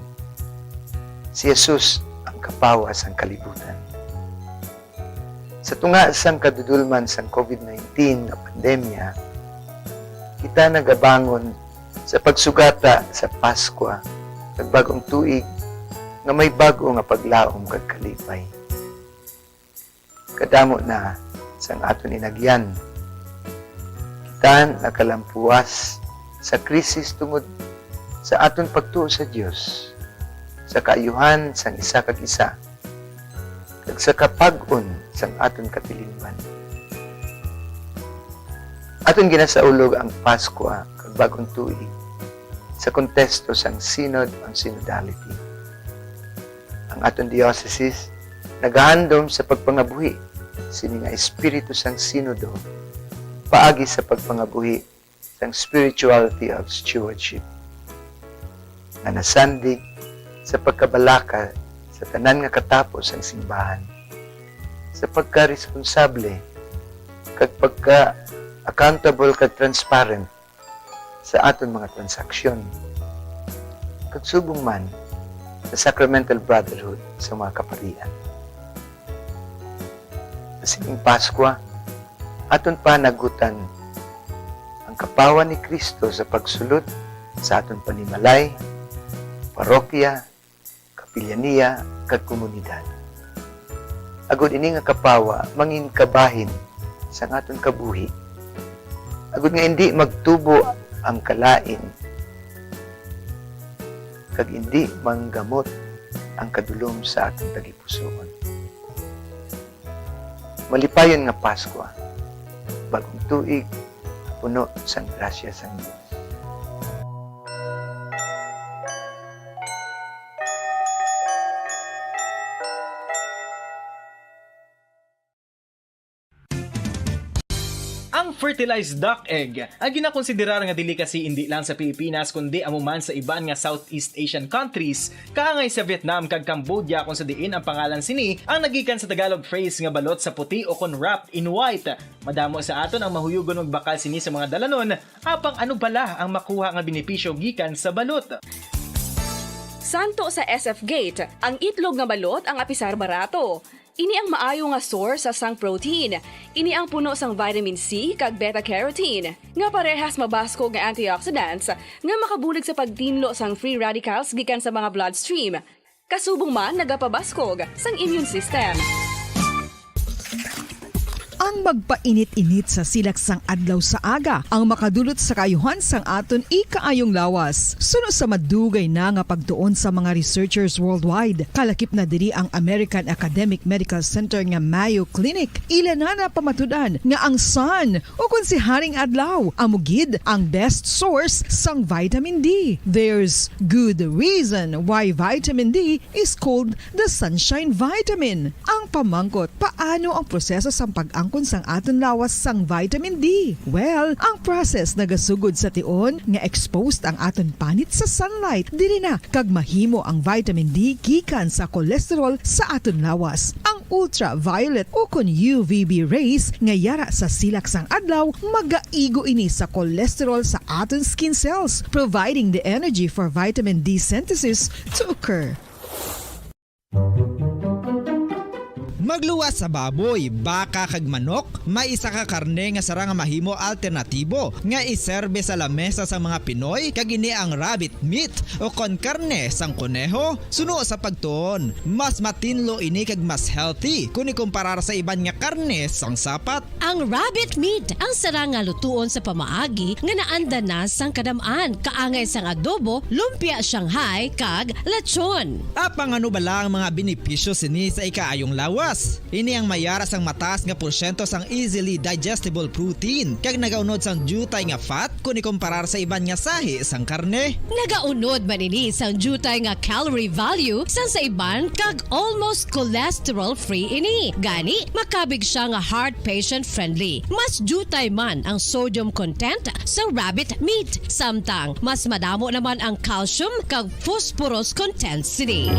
Si Jesus ang kapawa sang kalibutan. Sa tunga sang kadudulman sang covid nineteen nga pandemya, kita nagabangon sa pagsugata sa Paskwa kag Bag-ong Tuig nga may bag-o nga paglaom kag kalipay. Kadamo na sang aton inagyan, kita nakalampuwas sa krisis tungod sa aton pagtuo sa Dios, sa kaayuhan sang isa kag isa, kag sa kapag-on sang aton katilinwan. Aton ginasaulog ang Paskwa kag Bag-ong Tuig sa konteksto sang Synod on Synodality. Ang aton diocese nagahandom sa pagpangabuhi sini nga espiritu sang Sinodo paagi sa pagpangabuhi sang spirituality of stewardship, nga nasandig sa pagkabalaka sa tanan nga katapo sang simbahan, sa pagkaresponsable kag pagka-accountable kag transparent sa aton mga transaksyon, kag subong man sa sacramental brotherhood sa mga kaparian. Sa sining Paskwa, aton panagutan ang kapawa ni Cristo sa pagsulod sa aton panimalay, parokya, kapilyaniya, kag komunidad. Agod ini nga kapawa mangin kabahin sang aton kabuhi, agod nga indi magtubo ang kalain, kag indi manggamot ang kadulom sa aton tagipusoon. Malipayon nga Paskwa, bag-ong tuig, puno sang grasya sang Dios. Ang fertilized duck egg, ang ginakonsiderar nga delicacy indi lang sa Pilipinas, kundi amo man sa iban nga Southeast Asian countries, kaangay sa Vietnam kag Cambodia, kung sa diin ang pangalan sini ang nagikan sa Tagalog phrase nga balot sa puti o kon wrapped in white. Madamo sa aton ang mahuyugon magbakal sini sa mga dalanon, apang ano bala ang makuha nga benepisyo gikan sa balot? Santo sa S F Gate, ang itlog nga balot ang apisar barato. Ini ang maayo nga source sang protein. Ini ang puno sang vitamin C kag beta carotene, nga parehas mabaskog nga antioxidants nga makabulig sa pagtinlo sang free radicals gikan sa mga bloodstream. Kasubong man nagapabaskog sang immune system. Ang magpainit-init sa silak sang adlaw sa aga ang makadulot sa kaayuhan sang aton ikaayong lawas. Suno sa madugay na nga pagtuon sa mga researchers worldwide, kalakip na diri ang American Academic Medical Center nga Mayo Clinic. Ila na napamatud-an nga ang sun, o kon si Haring Adlaw, amo gid ang best source sang vitamin D. There's good reason why vitamin D is called the sunshine vitamin. Ang pamangkot, paano ang proseso sang pag-angkon sang aton lawas sang vitamin D? Well, ang process nagasugod sa tion nga exposed ang aton panit sa sunlight, diri na kag mahimo ang vitamin D gikan sa cholesterol sa aton lawas. Ang ultraviolet ukon U V B rays nga yara sa silak sang adlaw magaigo ini sa cholesterol sa aton skin cells, providing the energy for vitamin D synthesis to occur. Magluwas sa baboy, baka, kag manok, may isa ka karne nga sarang nga mahimo alternatibo nga iserbe sa lamesa sang mga Pinoy, kag ini ang rabbit meat o kon karne sang koneho. Suno sa pagtuon, mas matinlo ini kag mas healthy kon ikumparar sa iban nga karne sang sapat. Ang rabbit meat ang sarang nga lutuon sa pamaagi nga naanda na sang kadam-an, kaangay sang adobo, lumpia Shanghai, kag lechon. Apang ano bala ang mga benepisyo sini sa ikaayong lawas? Ini ang mayara sang mataas nga porsyento sang easily digestible protein, kag nagaunod sang diutay nga fat kon ikumparar sa iban nga sahi sang karne. Nagaunod man ini sang diutay nga calorie value sang sa iban, kag almost cholesterol-free ini. Gani, makabig sia nga heart patient-friendly. Mas diutay man ang sodium content sa rabbit meat, samtang mas madamo naman ang calcium kag phosphorus content sini.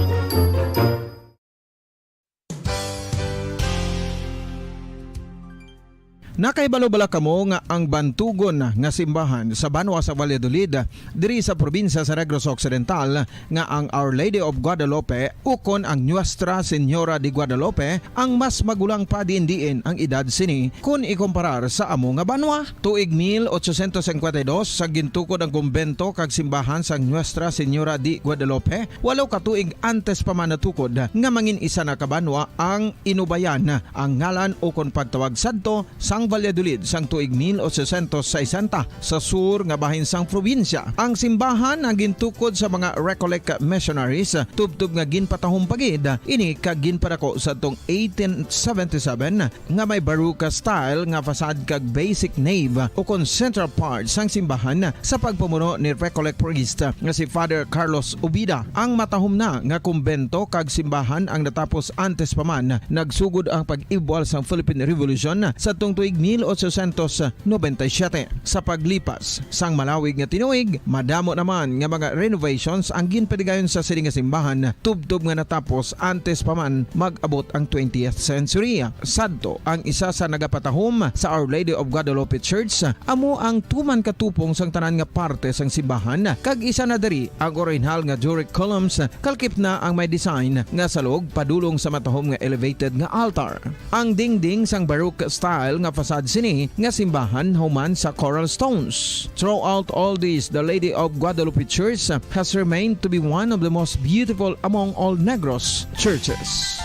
Nakahibalo bala kamo nga ang bantugon nga simbahan sa banwa sa Valladolid, diri sa probinsya sa Negros Occidental, nga ang Our Lady of Guadalupe ukon ang Nuestra Señora de Guadalupe ang mas magulang pa diin-diin ang edad sini kon ikumparar sa amo nga banwa? Tuig mil ochocientos cincuenta y dos sa gintukod ang kumbento kag simbahan sang Nuestra Señora de Guadalupe, walo ka tuig antes pa man natukod nga mangin isa na ka banwa ang Inubayan, ang ngalan ukon pagtawag sadto sang Valladolid sang tuig mil ochocientos sesenta sa sur nga bahin sang probinsya. Ang simbahan ang gintukod sa mga Recollect missionaries, tubtob nga ginpatahom pa gid ini kag ginpadako sadtong eighteen seventy-seven nga may Baroque style nga facade kag basic nave ukon central part sang simbahan sa pagpamuno ni Recollect priest nga si Father Carlos Ubida. Ang matahom na nga kumbento kag simbahan ang natapos antes pa man nagsugod ang pag-ibwal sang Philippine Revolution sadtong tuig mil ochocientos noventa y siete. Sa paglipas sang malawig nga tinuig, madamo naman nga mga renovations ang ginpatigayon sa sini nga simbahan, tubtob nga natapos antes pa man mag-abot ang twentieth century. Sadto, ang isa sa nagapatahom sa Our Lady of Guadalupe Church amo ang tuman katupong sang tanan nga parte sang simbahan, kag isa na diri ang orihinal nga Doric columns, kalkip na ang may design nga salog padulong sa matahom nga elevated nga altar. Ang dingding sang Baroque style nga facade sini nga simbahan human sa coral stones. Throughout all this, the Lady of Guadalupe Church has remained to be one of the most beautiful among all Negros churches.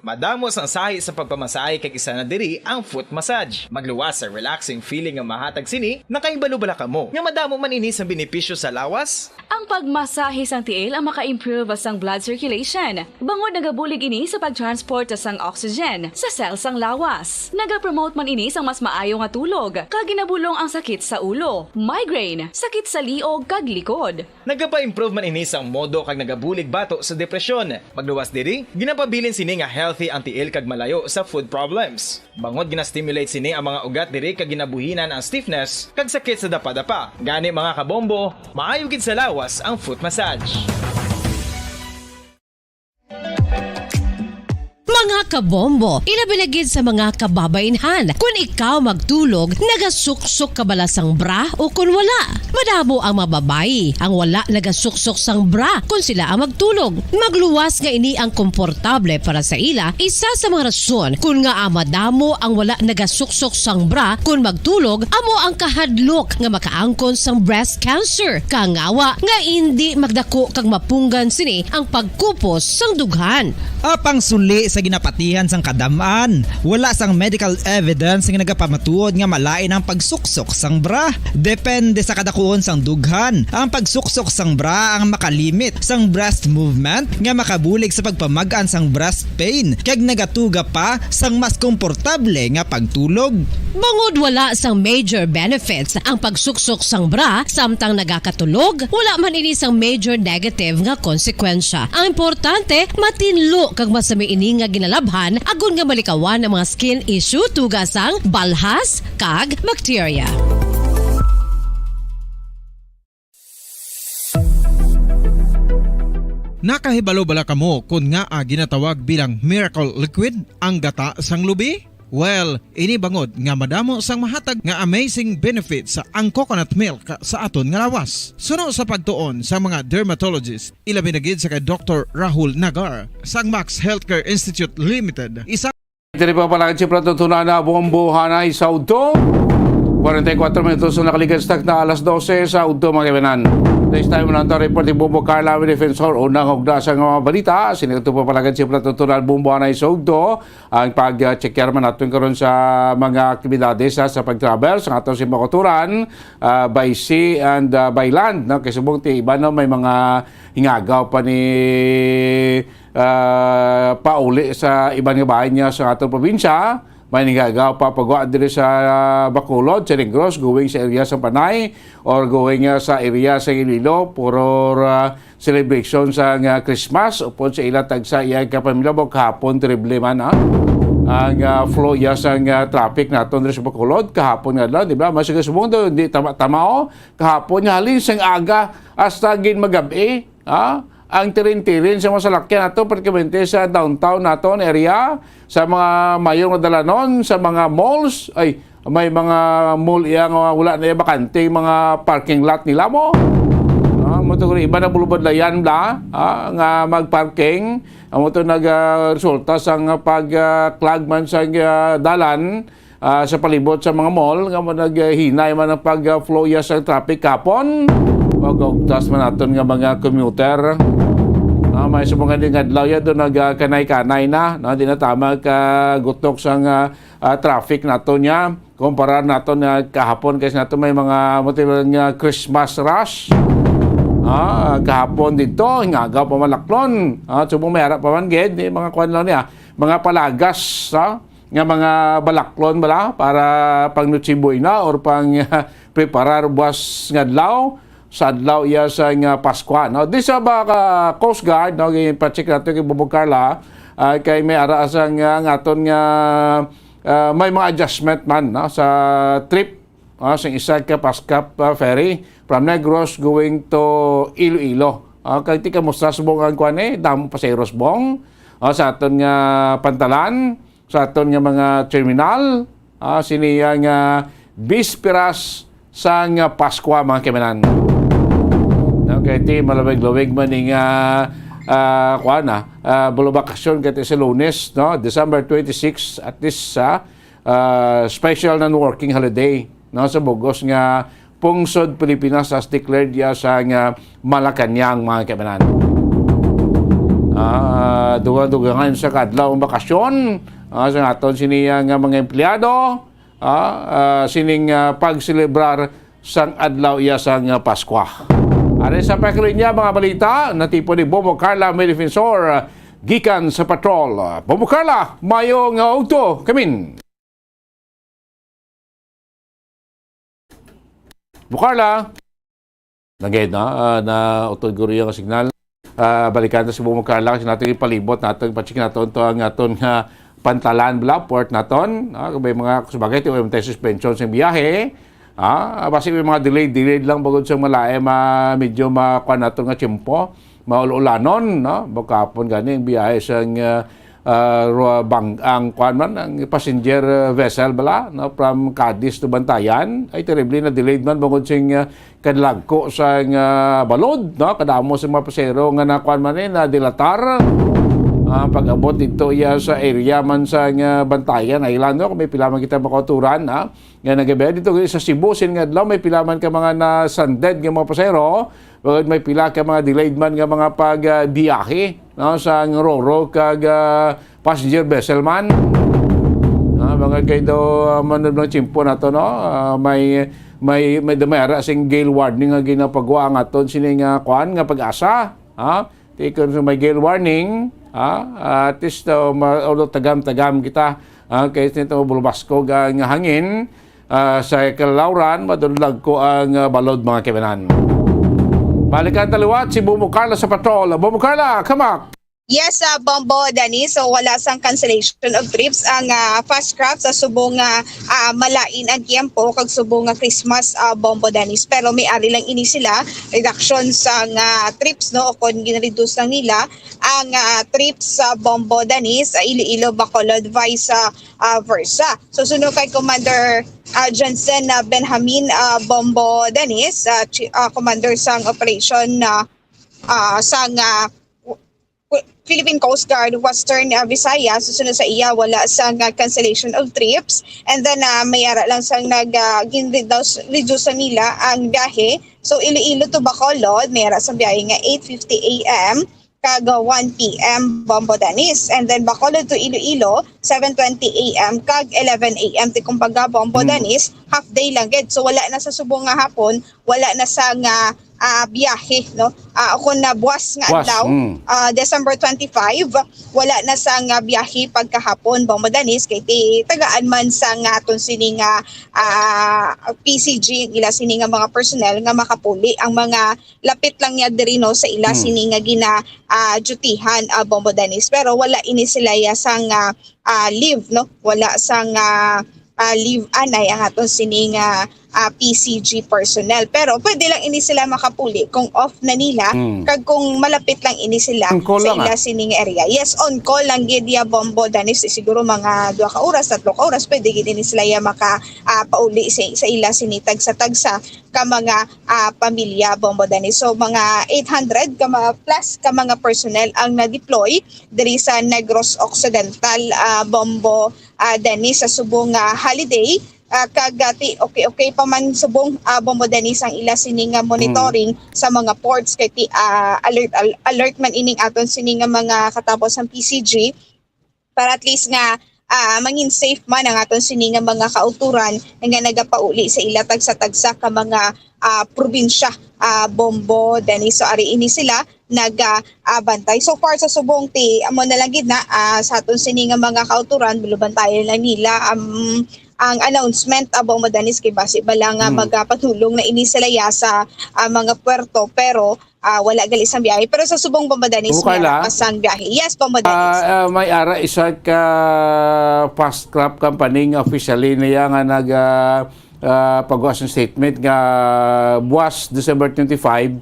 Madamo sang sahi sa pagpamasahe, kag isa na diri ang foot massage. Magluwas sa relaxing feeling nga mahatag sini. Nakahibalo bala kamo nga madamo man ini sang benepisyo sa lawas? Ang pagmasahe sang tiil ang maka-improve sang blood circulation, bangod nagabulig ini sa pag-transport sang oxygen sa cell sang lawas. Nagapromote man ini sang mas maayo nga tulog, kag ginabulong ang sakit sa ulo, migraine, sakit sa liog kag likod. Nagapa-improve man ini sang modo kag nagabulig bato sa depresyon. Magluwas diri, ginapabilin sini nga healthy ang tiil kag malayo sa foot problems. Bangod gina-stimulate sini ang mga ugat diri kag ginabuhinan ang stiffness kag sakit sa dapadapa. Gani, mga kabombo, maayo gid sa lawas ang foot massage. Mga kabombo, ilabi na gid sa mga kababainhan, kun ikaw magtulog, nagasuksok ka bala sang bra o kun wala? Madamo ang mga babayi ang wala nagasuksok sang bra kun sila ang magtulog. Magluwas nga ini ang komportable para sa ila, isa sa mga rason kun ngaa madamo ang wala nagasuksok sang bra kun magtulog amo ang kahadlok nga makaangkon sang breast cancer, kangawa nga indi magdako kag mapunggan sini ang pagkupos sang dughan. Apang suli sa ginapa- Tihan sang kadam-an, wala sang medical evidence nga nagapamatuod nga malain ang pagsuksok sang bra. Depende sa kadakuon sang dughan, ang pagsuksok sang bra ang makalimit sang breast movement nga makabulig sa pagpamag-an sang breast pain kag nagatuga pa sang mas komportable nga pagtulog. Bangod wala sang major benefits ang pagsuksok sang bra samtang nagakatulog, wala man ini sang major negative nga konsekwensya. Ang importante, matinlo kag masami ini nga ginalabhan agod nga malikawan ang mga skin issue, tuga sang balhas kag bakterya. Nakahibalo bala kamo kon ngaa ginatawag bilang miracle liquid ang gata sang lubi? Well, ini bangod nga madamo sang mahatag nga amazing benefits ang coconut milk sa aton nga lawas. Suno sa pagtuon sa mga dermatologist, ilabi na gid sa kay Doktor Rahul Nagar sang Max Healthcare Institute Limited, isa Diri pa pala ang Chipra Tutunan na Bombo Hanay sa Udto. Forty-four minutos na nakaligas na alas dose sa Udto, mga kaibigan. This time lang to report ni Bombo Carla, ang defensor. Unang hugda sa mga balita, sinigto pa pala ang Chipra Tutunan Bombo Hanay sa Udto. Ang pag-check man naton karon sa mga aktibidades sa, sa pag-travel sa ato sa mga kauturan, ah, by sea and, ah, by land, no? Kay subong ti iba, no, may mga hingagaw pa ni, ah, pauli sa iban nga bahin niya sa aton probinsya. May hingagaw pa pagwa diri sa, ah, Bacolod, sa Negros, going sa area sa Panay, or going, ah, sa area sa Iloilo, puro, ah, celebration sang, ah, Christmas, upod sa ila tagsa iyang kapamilya, mo kahapon, terrible man, ha? Ang, ah, flow iya sang, ah, traffic naton diri sa Bacolod, kahapon nga adlaw, di ba? Mas gusto mo, hindi tama, tama, oh. Kahapon nga halin sang aga hasta gin magab-i, ha? Ang tirin-tirin sa mga salakyan nato, particularmente sa downtown naton area, sa mga mayor nga dalanon, sa mga malls, ay, may mga mall iya nga wala na iya bakante, mga parking lot nila mo. Ah, mo to, iba na bulubad layan bla, ah, nga mag-parking. Amo to nag, ah, resulta sang pag, ah, clog man sa, ah, dalan, ah, sa palibot sa mga mall, nga mo naghinay man ang pag, ah, flow iya sa traffic kapon. Pag-ugtas man naton nga mga commuter. Ah, may sa mga ding adlaw ya, doon nag, ah, kanay-kanay na, no? Di na tama ka gutok sang, ah, ah, traffic nato niya. Kumparar nato nga kahapon, kay nato may mga motibo nga Christmas rush. Ah, kahapon dito, nga agaw pa malaklon. Ah, subong may ara pa man gid, di mga kuwan lang niya. Mga palagas, ah, nga mga balaklon bala para pang Noche Buena or pang preparar buwas nga adlaw sa adlaw iya sa nga Paskwa, no? Di sa ba ka Coast Guard, no, gipacheck nato kay Bobo Carla, ah, kay may ara sa nga, ang aton nga, ah, may mga adjustment man, no, sa trip, ah, sa isa ka Pascap, ah, ferry from Negros going to Iloilo. Ah, kay ti kamusta subong ang kwan, eh, damo pasaheros bong, ah, sa aton nga pantalan, sa aton nga mga terminal, ah, sini nga bisperas sang Paskwa, mga kaibigan. No, kay ti malawig-lawig man ning, ah, ah, kuwan, ah, ah, bulo bakasyon kay ti sa Lunes, no, December twenty-six, at least sa, ah, special non-working holiday, no, sa bugos nga pungsod Pilipinas as declared ya sa nga Malacañang, mga kaibigan. Ah, dugang-dugangan sa kadlaw ang bakasyon, ah, sa aton siniya nga mga empleyado, ah, ah, sining, ah, pagselebrar sang adlaw iya sang, ah, Paskwa. Ari sa pakilinya mga balita, natipon ni Bobo Carla Medifensor, ah, gikan sa patrol. Bobo Carla, mayo nga udto, kamin. Bobo Carla. Nagay na, ah, na utod guro yung signal. Ah, balikan ta si Bobo Carla, kasi natin ipalibot natin, pacheck naton to ang aton nga pantalan bala, port naton. Ah, kung may mga, sabagay, ti, may suspension sa biyahe. Ah, basi may mga delayed, delayed lang bagod sa malae, ma-, medyo makuha naton nga tiyempo, maul-ulanon, no? Baka hapon gani ang biyahe sa, ah, ah, rua-, bang-, ang kuan man, ang passenger, ah, vessel bala, no? From Cadiz to Bantayan, ay terrible na delayed man bagod sing, ah, kadlagko sa nga balod, no? Kadamo sa mga pasero nga nakuan man, eh, na dilatar. Ah, pag-abot dito iya sa area man sa nga Bantayan Island, no? Kung may pila man kita makauturan, ha? Nga nagabi dito sa Cebu, sin nga adlaw, may pila man ka mga nasanded nga mga pasero, bangod may pila ka mga delayed man nga mga pag, ah, biyahe. no, sang Roro kag, ah, passenger vessel man. Ah, mga kay daw, ah, manod mga tiyempo na to, no? Ah, may, may, may, may ara sing gale warning nga ginapagwa ang aton sini nga kuan nga PAGASA. Ha? Tikon sa may gale warning, ha? At least, uh, ma-, although tagam-tagam kita, ha? Kay nito bulubaskog ang hangin, ah, sa kalauran, madulagko ang, ah, balod, mga kaibanan. Balikan ta liwat si Bombo Carla sa patrol. Bombo Carla, come up! Yes, ah, Bombo Danny. So, wala sang cancellation of trips ang, ah, FASTCRAFT sa subong nga, ah, malain ang tiyempo kag subong nga Christmas, ah, Bombo Dennis. Pero may ari lang ini sila, reduction sang, ah, trips, no? O kon ginreduce lang nila ang, ah, trips sa Bombo Dennis, sa Iloilo, Bacolod, vice, ah, ah, versa. So, suno kay Commander, ah, Johnson, ah, Benjamin, ah, Bombo Dennis, ah, chi-, ah, Commander sang Operation, ah, ah, sang, ah, Philippine Coast Guard, Western, ah, Visayas, susunod sa iya, wala sang, ah, cancellation of trips. And then, ah, may ara lang sang nag, ah, gin-reduce, reduce sa nila ang biyahe. So, Iloilo to Bacolod, may ara sang biyahe nga eight fifty A M kag, ah, one P M, Bombo Dennis. And then, Bacolod to Iloilo, seven twenty A M kag eleven A M. Ti kumbaga, Bombo Dennis, half day lang gid. So, wala na sa subong nga hapon, wala na sang, ah, ah, biyahe, no? Ah, o kon na buwas nga Buwas, adlaw, mm. ah, December twenty-five, wala na sang, ah, biyahe pagkahapon, Bombo Dennis, kay ti tagaan man sang aton sini nga, ah, P C G, ang ila sini nga mga personnel nga makapuli. Ang mga lapit lang niya diri, no, sa ila Mm. sini nga gina, ah, dutihan, ah, Bombo Dennis. Pero wala ini sila ya sang, ah, ah, leave, no? Wala sang, ah, ah, leave anay ang aton sini nga, ah, P C G personnel. Pero pwede lang ini sila makapuli kung off na nila, Mm. kag kung malapit lang ini sila On call sa lang, ila ah. sini nga area. Yes, on call lang gid ya, Bombo Dennis. Siguro mga duha ka oras, tatlo ka oras, pwede gid ini sila ya maka, ah, pauli sa, sa ila sini tagsa-tagsa ka mga, ah, pamilya, Bombo Dennis. So, mga eight hundred ka mga, plus ka mga personnel ang na-deploy diri sa Negros Occidental, ah, Bombo, ah, Dennis, sa subong nga holiday. Ah, kag, ah, ti, okay, okay pa man subong, ah, Bombo Dennis, ang ila sini nga monitoring Mm. sa mga ports kay ti, ah, alert, al-, alert man ining aton sini nga mga katapos ang P C G para at least nga, ah, mangin safe man ang aton sini nga mga kautoran nga nagapauli sa ila tagsa-tagsa ka mga, ah, probinsya, ah, Bombo Dennis. So, ari ini sila nag, ah, ah, bantay. So far sa subong ti, amo na lang gid na, ah, sa aton sini nga mga kautoran, bulubantayan lang nila, um, ang announcement, ah, Bombo Dennis, kay basi ba lang nga Mm. magapadulong na ini sila ya sa, ah, mga puerto, pero, ah, wala gali sang biyahe. Pero sa subong, Bombo Dennis, Opo, may Carla. ara pa sang biyahe. Yes, Bombo Dennis. Ah, ah, may ara isa ka FASTCRAFT company nga officially niya nga nag, ah, ah, pagwa sang statement nga buwas December twenty-five,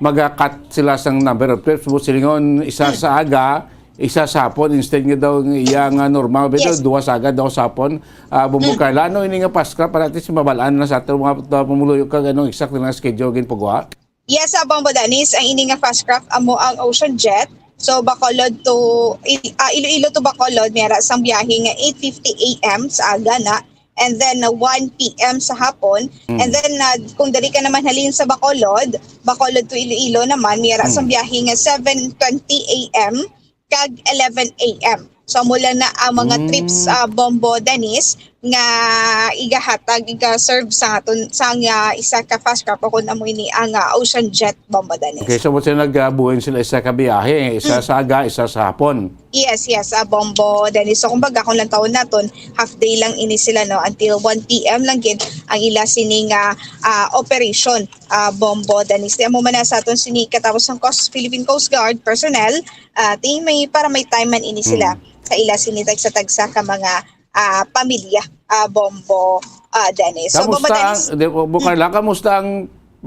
maga-cut sila sang number of trips. Buot silingon, isa sa aga, isa sa hapon, instead nga daw iya nga normal, bitaw, Yes. duha sa aga, duha sa hapon. Ah, Bombo Mm. Carla, ano ini nga FASTCRAFT para at least mabal-an na sa ato mga, uh, pumuluyo kag anong exact nga schedule ginpagwa? Yes, ah, Bombo Dennis, ang ini nga FASTCRAFT amo ang Ocean Jet. So, Bacolod to, I-, ah, Iloilo to Bacolod, may ara sang biyahe nga eight fifty A M sa aga na. And then, uh, one P M sa hapon. Mm. And then, uh, kung dali ka naman halin sa Bacolod, Bacolod to Iloilo naman, may ara sang Mm. biyahe nga seven twenty A M kag eleven A M. So, mula na ang mga Mm. trips, ah, Bombo Dennis nga igahatag, iga-serve sa aton, sa nga isa ka FASTCRAFT, o kung amo ini ang, ah, Ocean Jet, Bombo Dennis. Okay, so, what's nag, ah, buhin sila isa ka biyahe, isa Mm. sa aga, isa sa hapon. Yes, yes, ah, Bombo Dennis. So, kumbaga, kung lantawon naton, half day lang ini sila, no, until one P M lang gid ang ila sini nga, ah, operation, ah, Bombo Dennis. Ti amo man na sa aton sini katapos ang Coast, Philippine Coast Guard personnel, ah, ti may, para may time man ini sila Mm. sa ila sini tagsa-tagsa ka mga, ah, pamilya, ah, Bombo, ah, Dennis. So, Bombo Kamusta Dennis? ang, di, Bombo Mm. Carla, kamusta ang,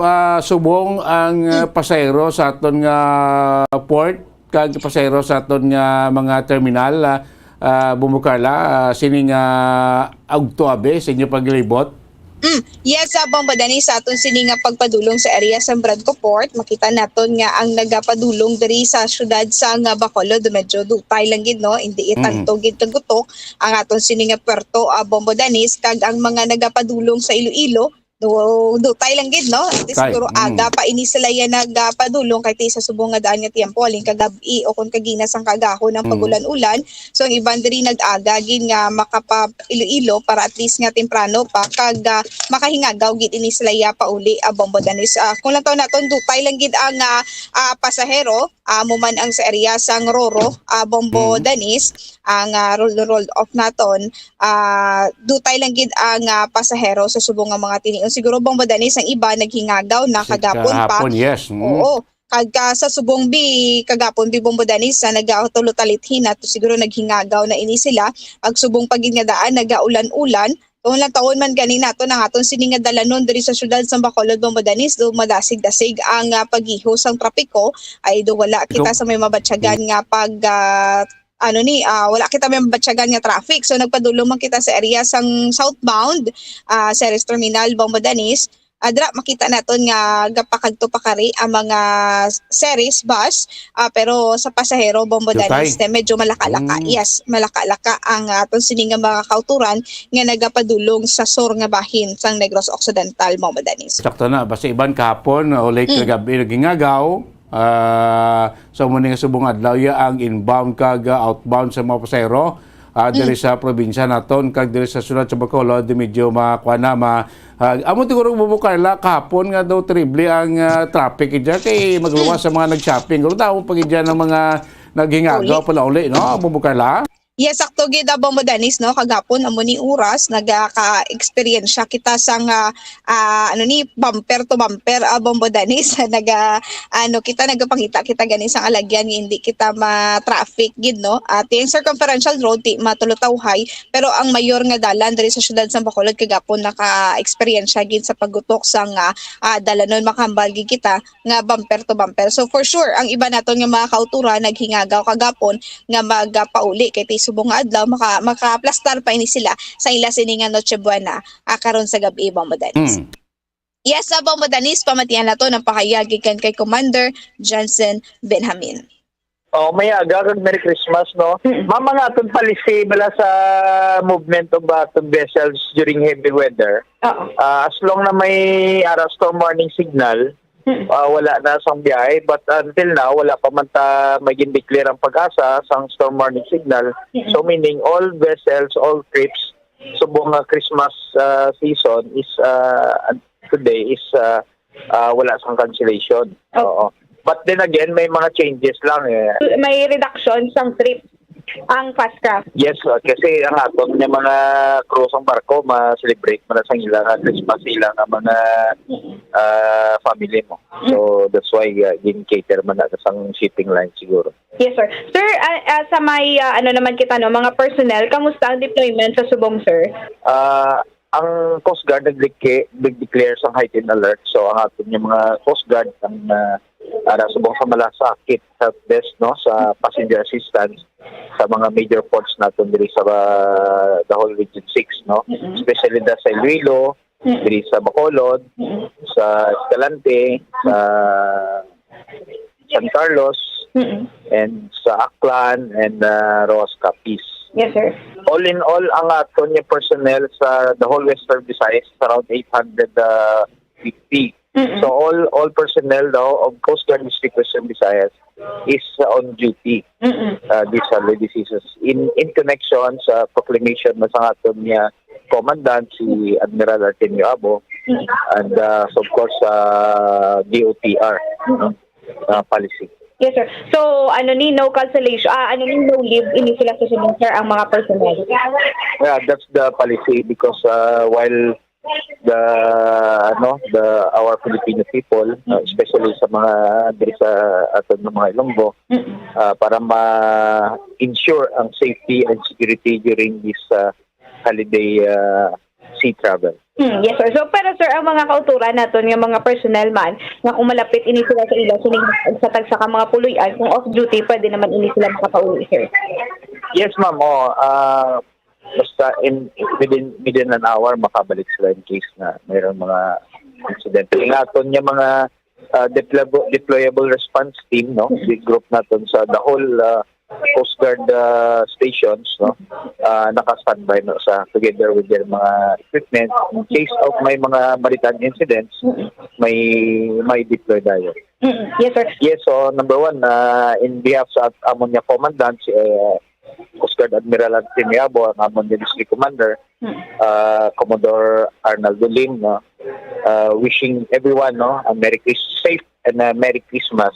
ah, subong ang, ah, Mm. pasahero sa aton nga port kag pasahero sa aton nga mga terminal, ah, ah, Bombo Carla, ah, sini nga ugto abi sa inyo paglibot? Mm. Yes, ah, Bombo Dennis, sa aton sini nga pagpadulong sa area sa Brandco Port, makita naton nga ang nagapadulong diri sa siyudad sa nga Bacolod, medyo dutay lang gid, no? Hindi Mm. tanto gid kagutok ang aton sini nga puerto, ah, Bombo Dennis, kag ang mga nagapadulong sa Iloilo, Do, dutay lang gid, no? At least Tay, siguro mm. aga pa ini sila yan nagpadulong kay ti sa subong nga daan nga tiyempo, halin kagab-i o kung kagina sang kagahon ang Mm. pagulan-ulan. So, ang iban diri nag-aga gid nga makapa Iloilo para at least nga temprano pa kag, ah, makahingagaw gid ini sila ya pauli, ah, Bombo Danis. Ah, kung lang taon naton, dutay lang gid ang, ah, ah, pasahero, ah, amo man ang sa area sang Roro, ah, Bombo Mm. Danis, ang, ah, roll, roll off naton, ah, dutay lang gid ang, ah, pasahero sa subong nga mga tinion. Siguro, Bombo Danis, ang iba naghingagaw na Si kagapon pa. kahapon, yes. Mm. Oo. Kag, ah, sa subong bi, kagapon bi, Bombo Danis, sa nagatulo talit hinat, siguro naghingagaw na ini sila. Ag subong pa gid nga daan, nagaulan-ulan. Kung lang taon man gani nato ang aton sini nga dalanon diri sa siyudad sa Bacolod, Bombo Danis, do madasig-dasig ang, ah, pagihos sang trapiko, ay do wala kita Do- sa may mabatyagan nga pag, ah, ano ni, ah, wala kita may mabatyagan nga traffic. So, nagpadulong man kita sa area sang southbound, ah, Ceres Terminal, Bombo Danis. Ah, dira, makita naton nga gapakadto pa kari ang mga Ceres bus, ah, pero sa pasahero, Bombo Dutay. Danis, eh, medyo malaka-laka. Mm. Yes, malaka-laka ang aton sini nga mga kauturan nga nagapadulong sa sur nga bahin sang Negros Occidental, Bombo Danis. Sakto na, basta iban kahapon o late Mm. kagabi naghingagaw, ah, sa amo ni nga subong adlaw, ya ang inbound kag, ah, outbound sa mga pasahero, ah, diri Mm. sa probinsya naton kag diri sa siyudad sa Bacolod, medyo makuha na, ma-, ah, amo siguro, Bombo Carla, kahapon nga daw terrible ang, ah, traffic dyan, kay magluwas Mm. sa mga nag-shopping. Kung tao pa gid dyan ang mga naghingagaw Uli. palauli, no, Bombo Carla? Yes, sakto gid, ah, Bombo Danis, no? Kagapon, amo ni oras, nagaka-eksperyensya kita sang, ah, ah, ano ni, bumper to bumper, ah, Bombo Danis. Naga, ano, kita nagapangita kita gani sang alagyan nga hindi kita ma-traffic gid, no? At yung circumferential road, di matulutawhay, pero ang mayor nga dalan diri sa siyudad sa Bacolod kagapon naka-eksperyensya gid sa paggutok sang, ah, ah, dalanon, makahambal gid kita nga bumper to bumper. So, for sure, ang iba naton nga mga kauturan naghingagaw kagapon nga magapauli kay ti subong nga adlaw maka-, makaaplastar pa ini sila sa ila sini nga Noche Buena, ah, karon sa gab-i, Bombo Danis. Mm. Yes, sa Bombo Danis, pamatian nato ang pahayag gikan kay Commander Johnson Benjamin. Oh, may aga kag Merry Christmas, no? Mm. Ma'am, ang aton policy bala sa movement of aton vessels during heavy weather. Oo. Ah, as long na may ara storm warning signal, Mm. ah, wala na sang biyahe. But until now, wala pa man ta may gin-declare ang PAGASA sang storm warning signal. Mm. So, meaning all vessels, all trips, subong nga Christmas, ah, season is, ah, an-, today is, ah, ah, wala sang cancellation. Okay. Oo. But then again, may mga changes lang eh. May reduction sang trip ang Fast Craft. Yes, uh, kasi ang aton nga mga crew sang barko, ma-celebrate man na sang ila nga Christmas, ila nga mga, Mm. ah, family mo. Mm. So, that's why, uh, gin-cater man na sang shipping line siguro. Yes, sir. Sir, ah, ah, sa may, ah, ano naman kita, no, mga personnel, kamusta ang deployment sa subong, sir? Ah, ang Coast Guard nag-, nag-declare sang heightened alert. So, ang aton nga mga Coast Guard, ang, ah, ara subong sa malasakit help desk, no, sa passenger assistance sa mga major ports naton diri sa, ah, the whole Region six, no? Mm-mm. Especially da sa Iloilo, Mm-mm. diri sa Bacolod, Mm-mm. sa Escalante, sa San Carlos, Mm-mm. and sa Aklan, and, ah, Roxas, Capiz. Yes, sir. All in all, ang aton nga personnel sa the whole Western Visayas is around eight hundred, ah, fifty. Mm-mm. So all, all personnel daw of Coast Guard District Western Visayas is, uh, on duty, Mm-mm. uh, this holiday season in, in connection sa proclamation na sa aton nga commandant, si Admiral Artemio Abo, Mm-mm. and, uh, so of course, uh, D O T R, Mm-mm. uh, policy. Yes, sir. So, ano ni, no cancellation, ah, ano ni, no leave, ini sila sa subong, sir, ang mga personnel? Yeah, that's the policy because, uh, while the, ano, the, our Filipino people, uh, Mm. especially sa mga diri sa aton nga mga Ilonggo, Mm. uh, para ma-ensure ang safety and security during this, uh, holiday, uh, sea travel. Mm, yes, sir. So, pero, sir, ang mga kauturan naton nga mga personnel man, nga kung malapit ini sila sa ila, sining sa tagsa ka mga puloy-an, kung off duty, pwede naman ini sila makapauli, sir? Yes, ma'am. Oh, ah, basta in, within, within an hour, makabalik sila in case na mayroong mga incident. Ang aton nga mga, ah, deployable, deployable response team, no? Mm. Di group naton sa the whole, ah, Coast Guard, ah, stations, no, ah, naka-standby, no, sa, together with their mga equipment. In case of may mga maritime incidents, may, may deploy tayo. Mm, yes, sir. Yes, so number one, ah, in behalf sa amon nga commandant, si, eh, Coast Guard Admiral Anthony Yabo, ang amon nga district commander, ah, Commodore Arnaldo Lim, no, ah, wishing everyone, no, a Merry Christmas, safe and a Merry Christmas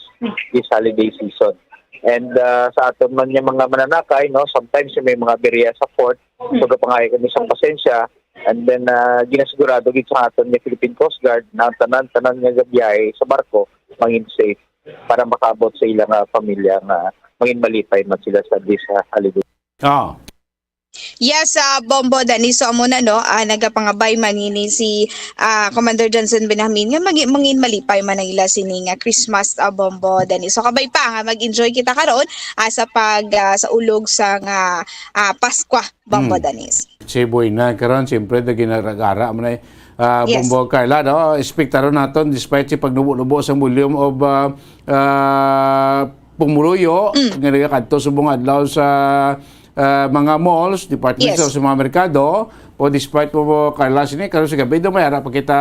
this holiday season. And, ah, sa aton man nga mga mananakay, no, sometimes may mga aberya sa port, so gapangayo kami sa pasensya. And then, ah, ginasigurado gid sa aton nga Philippine Coast Guard na ang tanan-tanan nga gabiyahe sa barko mangin safe para makaabot sa ilang, ah, pamilya nga mangin malipay man sila sa this, ah, holiday. Ah. Yes, ah, Bombo Danis, so amo na, no, ah, nagapangabay man ini si, ah, Commander Johnson Benjamin nga magi-, mangin malipay man ang ila sini nga Christmas, ah, Bombo Danis. So kabay pa nga mag-enjoy kita karon, ah, sa pag, ah, sa ulog sa nga, ah, Paskwa, Bombo Hmm. Danis. Siboy na karon, siyempre, na ginaragara mo na, eh. Ah, Yes. Bombo Carla, no? Espektaron naton, despite si pagnubo-nubo sa volume of, ah, ah, pumuluyo, Mm. nga nagakadto subong adlaw sa, ah, mga malls, department Yes. store, sa mga merkado, o despite po, Carla, sini, karon sa gabi, do may ara pa kita,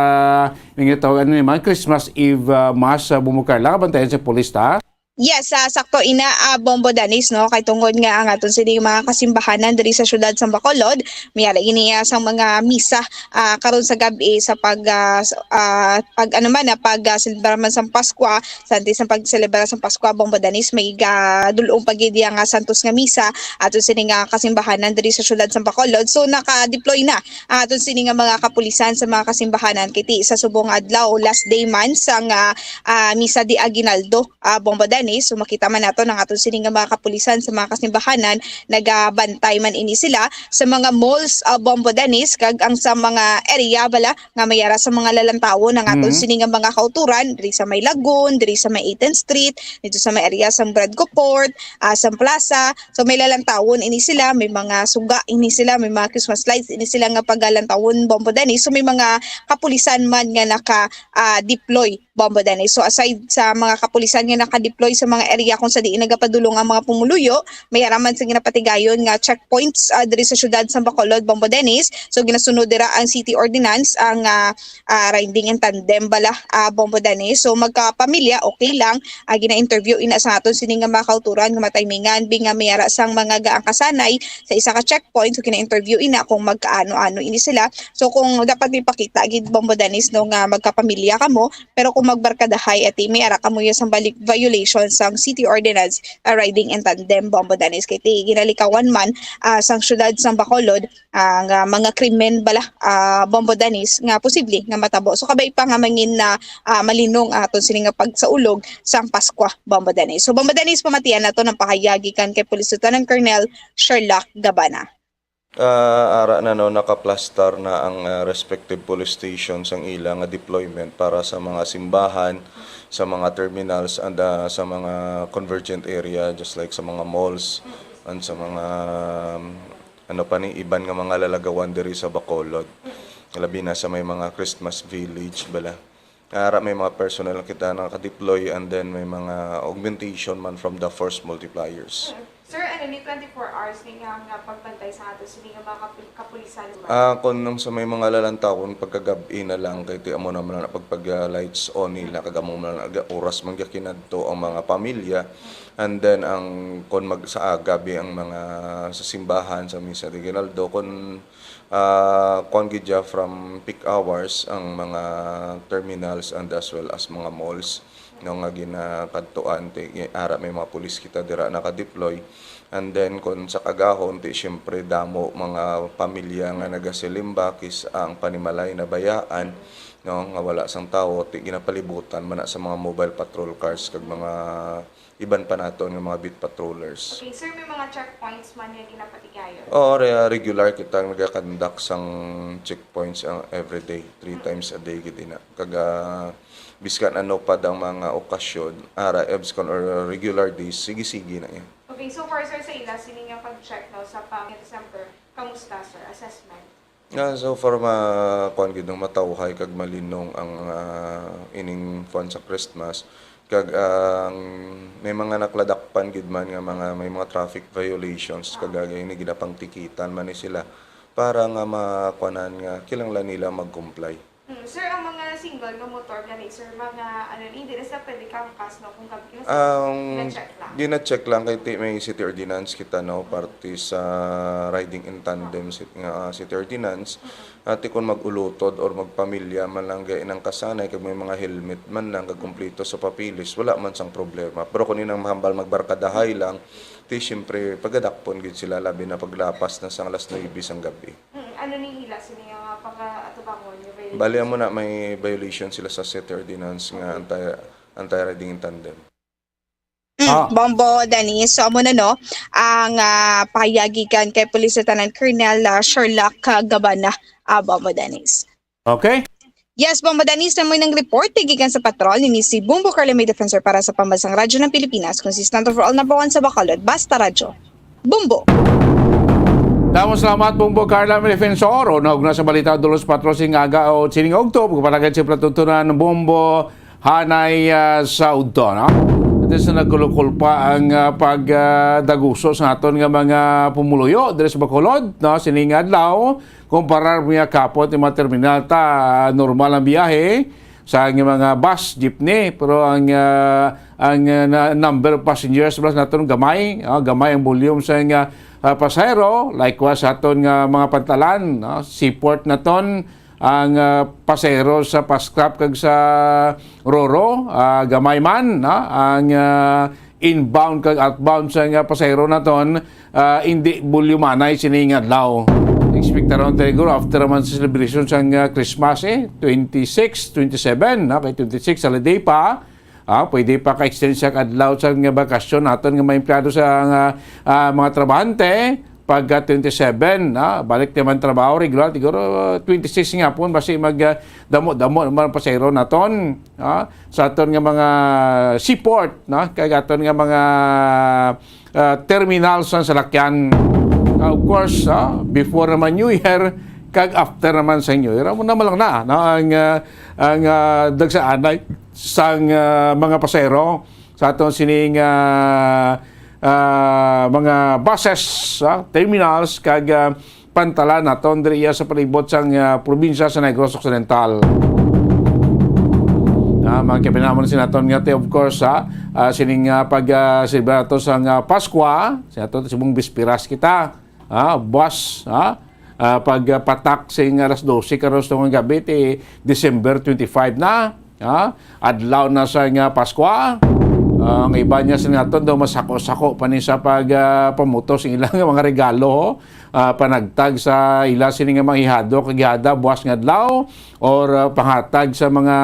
nga tawag, ano ni man, Christmas Eve, ah, Mass sa Bombo Carla, bantayan sa pulis, ta? Yes, ah, sakto ina, ah, Bombo Danis, no? Kay tungod nga ang aton sini mga kasimbahanan diri sa siyudad sa Bacolod, may ara gini, ah, sang mga misa, ah, karon sa gab-i sa pag, ah, s-, ah, pag, ano man, ah, pag, ah, selebra man sang Paskwa, sa antes sang pagselebra sang Paskwa, Bombo Danis, may gadul-ong pa gid iya nga santos nga misa aton sini nga kasimbahanan diri sa siyudad sa Bacolod. So, naka-deploy na, ah, aton sini nga mga kapulisan sa mga kasimbahanan. Kay ti sa subong adlaw, last day man sang, ah, ah, misa di Aguinaldo, ah, Bombo Danis. So, makita man nato ang aton sini nga mga kapulisan sa mga kasimbahanan, nagabantay man ini sila sa mga malls, ah, Bombo Danis, kag ang sa mga area bala nga may ara sa mga lalantawon ang aton Mhm. sini nga mga kauturan, diri sa may Lagun, diri sa may eighth Street, dito sa may area sa Bradco Port, ah, sa Plaza. So, may lalantawon ini sila, may mga suga ini sila, may mga Christmas lights ini sila nga pagalantawon, Bombo Danis. So, may mga kapulisan man nga naka, ah, deploy, Bombo Danis. So, aside sa mga kapulisan nga naka-deploy sa mga area kung sa diin nagapadulong ang mga pumuluyo, may ara man sa ginapatigayon nga checkpoints, ah, diri sa siyudad sa Bacolod, Bombo Danis. So, ginasunod dira ang city ordinance, ang, ah, ah, riding in tandem bala, ah, Bombo Danis. So, magkapamilya, okay lang. Ah, gina-interview ina sa aton sini nga mga kauturan nga matimingan, bi nga may ara sang mga gaangkasanay sa isa ka checkpoint. So, gina-interview ina kung magkaano-ano ini sila. So, kung dapat may pakita gid, Bombo Danis, no, nga magkapamilya kamo, pero kung magbarkadahay, ati, may ara kamo ya sang balik violation sang city ordinance, ah, riding in tandem, Bombo Danis. Kay ti, ginalikawan man, ah, sang siyudad sang Bacolod, ah, nga mga krimen bala, ah, Bombo Danis, nga posible nga matabo. So, kabay pa nga mangin na, ah, malinong ang aton sini nga pagsaulog sang Paskwa, Bombo Danis. So, Bombo Danis, pamatian nato ang pahayag gikan kay Police Lieutenant Colonel Sherlock Gabana. Ah, ara na, no, nakaplastar na ang, ah, respective police stations ang ila nga deployment para sa mga simbahan, sa mga terminals, and, ah, sa mga convergent area, just like sa mga malls and sa mga, um, ano pa ni, iban nga mga lalagawan diri sa Bacolod. Labi na sa may mga Christmas village bala. Ara may mga personnel kita naka-deploy, and then may mga augmentation man from the force multipliers. Mm. Sir, ano ni twenty-four hours ni nga, nga pagbantay sa ato sini nga mga kapul-, kapulisan ba? Ah, kung nung sa may mga lalantawon, pagkagab-i na lang, kay ti amo naman na pagpag, ah, lights on nila, kag amo man na oras man gakinadto ang mga pamilya. And then, ang, kung mag, sa, ah, gabi ang mga sa simbahan, sa Misa de Aguinaldo, kung, ah, kung gid siya from peak hours, ang mga terminals and as well as mga malls, no, nga ginakadtuan, ti, ara may mga pulis kita dira naka-deploy. And then, kung sa kagahon, ti, siyempre, damo mga pamilya nga nagasilimba, kis ang panimalay nabayaan, no, nga wala sang tawo, ti, ginapalibutan man na sa mga mobile patrol cars kag mga iban pa naton nga mga beat patrollers. Okay, sir, may mga checkpoints man nga ginapatigayon? Oo, re-, regular kita nagakandak sang checkpoints, ah, everyday, three Mm. times a day gid ina. Kag, ah, biskan ano pa ang mga okasyon, ara, ebs kon or regular days, sige-sige na yan. Okay, so far, sir, sa ila sini nga pag-check, no, sa pang December, kamusta, sir? Assessment? Ah, so far, ma-, kuwan gid, no, matawhay kag malinong ang, ah, ining kuwan sa Christmas. Kag ang may mga nakladakpan gid man nga mga, may mga traffic violations, kag ang ini ginapangtikitan man ni sila para nga makuanan nga kinahanglan nila mag-comply. Hmm, sir, ang mga single nga motor gani, sir, mga ano ni, hindi na sila pwede kangkas, no, kung gabi, kasi Ang gina-check lang. Gina-check lang kay ti-, may city ordinance kita, no, parte sa riding in tandem sit-, nga, ah, city ordinance. Mm-mm. Ati kung mag-ulotod or magpamilya man lang gay nang kasanay, kag may mga helmet man lang, kag kumpleto sa papeles, wala man sang problema. Pero kung inang mahambal magbarkadahay lang, ti siyempre pagadakpon gid sila, labi na paglapas na sang alas nuebe sang gabi. Mm, ano ni hila sini nga pagkaatubangon nga violation? Bali, amo na, may violation sila sa city ordinance nga Okay. anti, anti-riding in tandem. Mm, Ah. Bombo Dennis. So, amo na, no, ang, ah, pahayag gikan kay Police Lieutenant Colonel, ah, Sherlock, ah, Gabana. Ah, Bombo Dennis. Okay. Yes, Bombo Dennis, na mo nang report gikan sa patrol ni si Bombo Carla May Defensor para sa Pambansang Radyo ng Pilipinas, consistent for all, number one sa Bacolod, Basta Radyo. Bombo. Damo salamat, Bombo Carla May Defensor. Unahog na sa balita, dulos patro sing aga o sining ugto, pagpalagay sa pagtutunan, Bombo, hanay, ah, sa udto, no? Ito sa nagkulukul pa ang, ah, pag, ah, daguso sa aton nga mga pumuluyo diri sa Bacolod, no? Sining adlaw, kumparar mo nga kapot yung mga terminal ta, ah, normal ang biyahe sa mga bus, jeepney, pero ang, ah, ang, ah, na, number of passengers plus naton gamay, ah, gamay ang volume sa nga, ah, pasahero, likewise sa aton nga mga pantalan, no? Seaport naton, ang, ah, pasahero sa Pascrap kag sa Roro, ah, gamay man, no? Ang, ah, inbound kag outbound sa nga pasahero naton, ah, indi bulyumanay sini nga adlaw. Expectaron tayo siguro after naman sa celebration sa nga Christmas, eh, twenty-six, twenty-seven, no? Kay twenty-six, holiday pa. Ah, pwede pa ka-extend sa adlaw sa nga bakasyon naton nga mga empleyado sa nga, ah, mga trabahante. Pagka twenty-seven, ah, balik naman trabaho, regular, siguro, twenty-six nga po, basi mag, ah, damo-damo naman ang pasahero naton, ah, sa aton nga mga seaport, no? Kag aton nga mga, ah, terminal sa salakyan. Ah, of course, ah, before naman New Year, kag after naman sa New Year, amo naman lang na, no? Ang, ah, ang, ah, dagsaanay sang, ah, mga pasahero sa aton sining, ah, ah, mga buses, ah, terminals, kag, ah, pantalan naton diri iya sa palibot sang, ah, probinsya sa Negros Occidental. Ah, mga kapinamon, sinaton nga ti, of course, ha, ah, sining, ah, pag, ah, selebra nato sang, ah, Paskwa, sinaton ti subong bisperas kita, ha, buwas, ha, ah, pag, ah, patak sing alas dose karon sa tungang gabi, ti December twenty-five na. Ha? Adlaw na sa nga Paskwa. Ah, ang iba niya sa naton daw masako-sako pa ni sa pag, ah, pamutos sa ilang mga regalo, ah, panagtag sa ila sini nga mga ihado kag ihada buwas nga adlaw, or, ah, panghatag sa mga,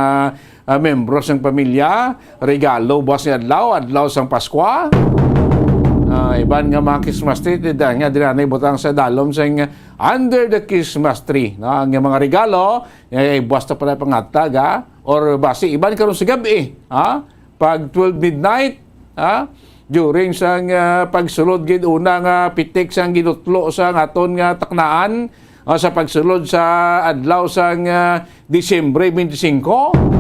ah, membro sang pamilya regalo buwas nga adlaw, adlaw sang Paskwa. Ah, iban nga mga Christmas tree, di da nga dira na ibutang sa dalom sang under the Christmas tree, no? Ang mga regalo, eh, buwas na pala pangatag, ha? Or basi, iban karon sa gabi, ha? Pag twelve midnight, ha? During sang, ah, pagsulod gid una nga pitik sang ginutlo sa aton nga taknaan, ah, sa pagsulod sa adlaw sang, ah, Disyembre twenty-five.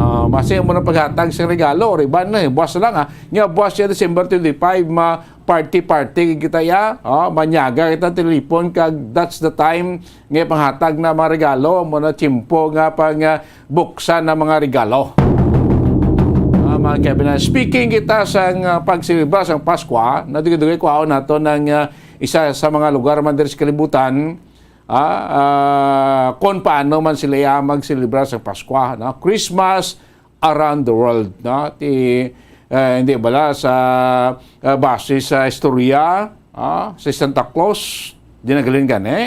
Ah, basi mo na paghatag sa regalo, or iban na, eh, buwas na lang, ha? Nga buwas siya December twenty-five, ma-party-party kita ya, oh, manyaga kita tilipon, kag that's the time nga panghatag na mga regalo, mo na tiyempo nga pang, ah, buksan na mga regalo. Ah, mga kaibigan, speaking kita sa, ah, pagselebra sa Paskwa, nadugay-dugay kuhaon nato ng, ah, isa sa mga lugar man diri sa kalibutan, ah, ah, kung paano man sila ya magselebra sa Paskwa, no? Christmas around the world, no? Ti, eh, hindi bala sa, ah, base sa istorya, ah, si Santa Claus, di nagaling gani.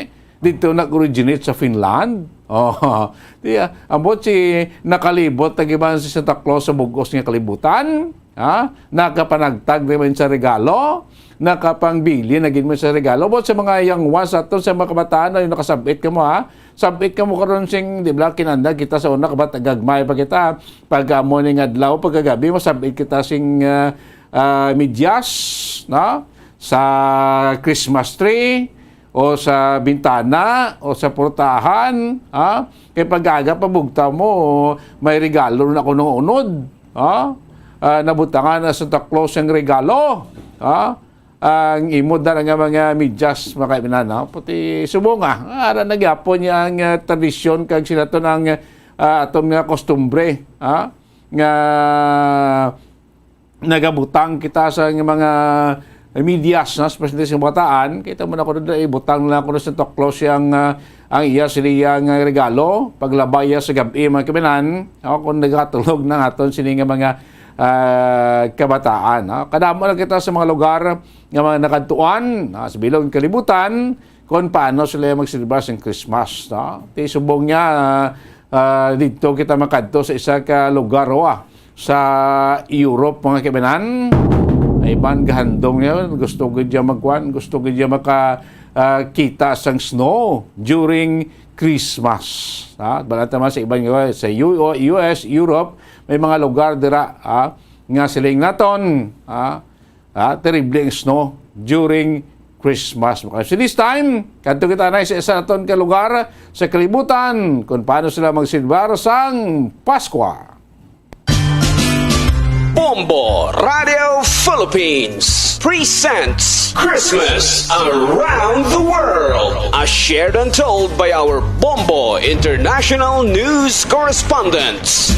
Dito nag-originate sa Finland. Oh, di, ah, ambot si nakalibot ang iban si Santa Claus sa bugos nga kalibutan. Ha? Nakapanagtag naman sa regalo, nakapangbili na gid mo sa regalo. But sa mga young ones ato, sa mga kabataan, ay nakasabit ka mo, ha? Sabit ka mo karon sing, di ba, kinanda kita sa una, kabat gagmay pa kita. Pag amo ning adlaw, pagkagabi, masabit kita sing, ah, ah, medyas, no? Sa Christmas tree, o sa bintana, o sa portahan, ha? Kay pag aga pa bugtaw mo, may regalo na kuno unod, ha? ah, nabutangan na sa Santa Claus ang regalo, ah, ang imo dala nga mga medyas, mga kaibigan, no? Pati subong, ah, ara na gyapon niya ang, ah, tradisyon kag sila to ang, ah, aton nga kostumbre, ah, nga nagabutang kita sa mga medyas, no? Especially sa bataan, kita mo na ko doon, ibutang na ko sa Santa Claus yang, ah, ang iya sila nga regalo, paglabay iya sa gabi, mga kaibigan, o kung nagatulog na aton sini nga mga, ah, kabataan, no? Kadamo na kita sa mga lugar nga mga nakadtuan, ah, sa bilog nga kalibutan, kung paano sila magselebrar sang Christmas, no? Ti subong niya, ah, ah, didto kita makadto sa isa ka lugar, wa, sa Europe, mga kaibigan. Ay, man, gahandom niya, gusto gid niya magkuan, gusto gid niya maka, ah, kita sang snow during Christmas. Ha? Bala naman sa iban nga, sa U-, U S, Europe, may mga lugar dira, ha, nga siling naton, ha, ha, terrible ang snow during Christmas. So this time, kadto kita na sa isa naton ka lugar sa kalibutan kung paano sila magsilbar sang Paskwa. Bombo Radio Philippines presents Christmas Around the World, as shared and told by our Bombo International News correspondents.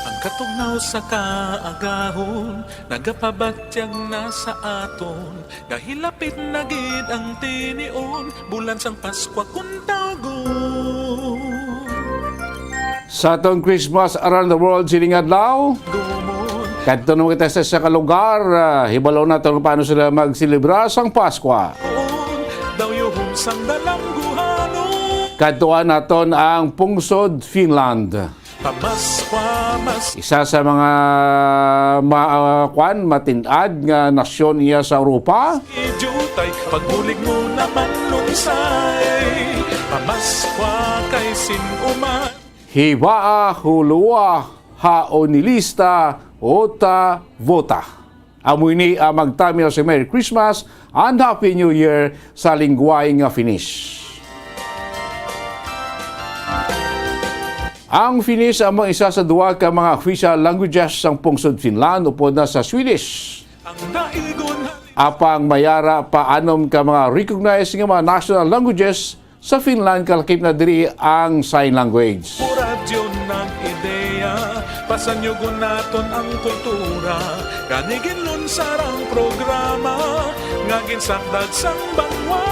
Ang katugnaw sa kaagahon nagapabatyag na sa aton nga hilapit na gid ang tinion, bulan sang Paskwa kun tawgon. Sa atong Christmas Around the World sining adlaw, kadto naman kita sa isa ka lugar, ah, hibalo nato kung paano sila magselebra sang Paskwa. Daw yuhom sang dalangguhanon. Kadtuan naton ang pungsod Finland. Pamaskwa, mas Isa sa mga ma-, ah, kwan, matin-ad nga nasyon iya sa Europa. Jutay, pagbulig mo naman lunsay. Pamaskwa kay sin-uman. Hibaa, hulua, haonilista, ota, vota. Amo ini ang magtamyaw sa Merry Christmas and Happy New Year sa linggwahe nga Finnish. Ang Finnish amo isa sa duha ka mga official languages sang pungsod Finland upod na sa Swedish. Ang naigon Apang may ara pa anom ka mga recognized nga mga national languages sa Finland, kalakip na diri ang sign language. Radyo nag-ideya, pasanyugon naton ang kultura, kani ginlunsar ang programa nga ginsakdag sang banwa.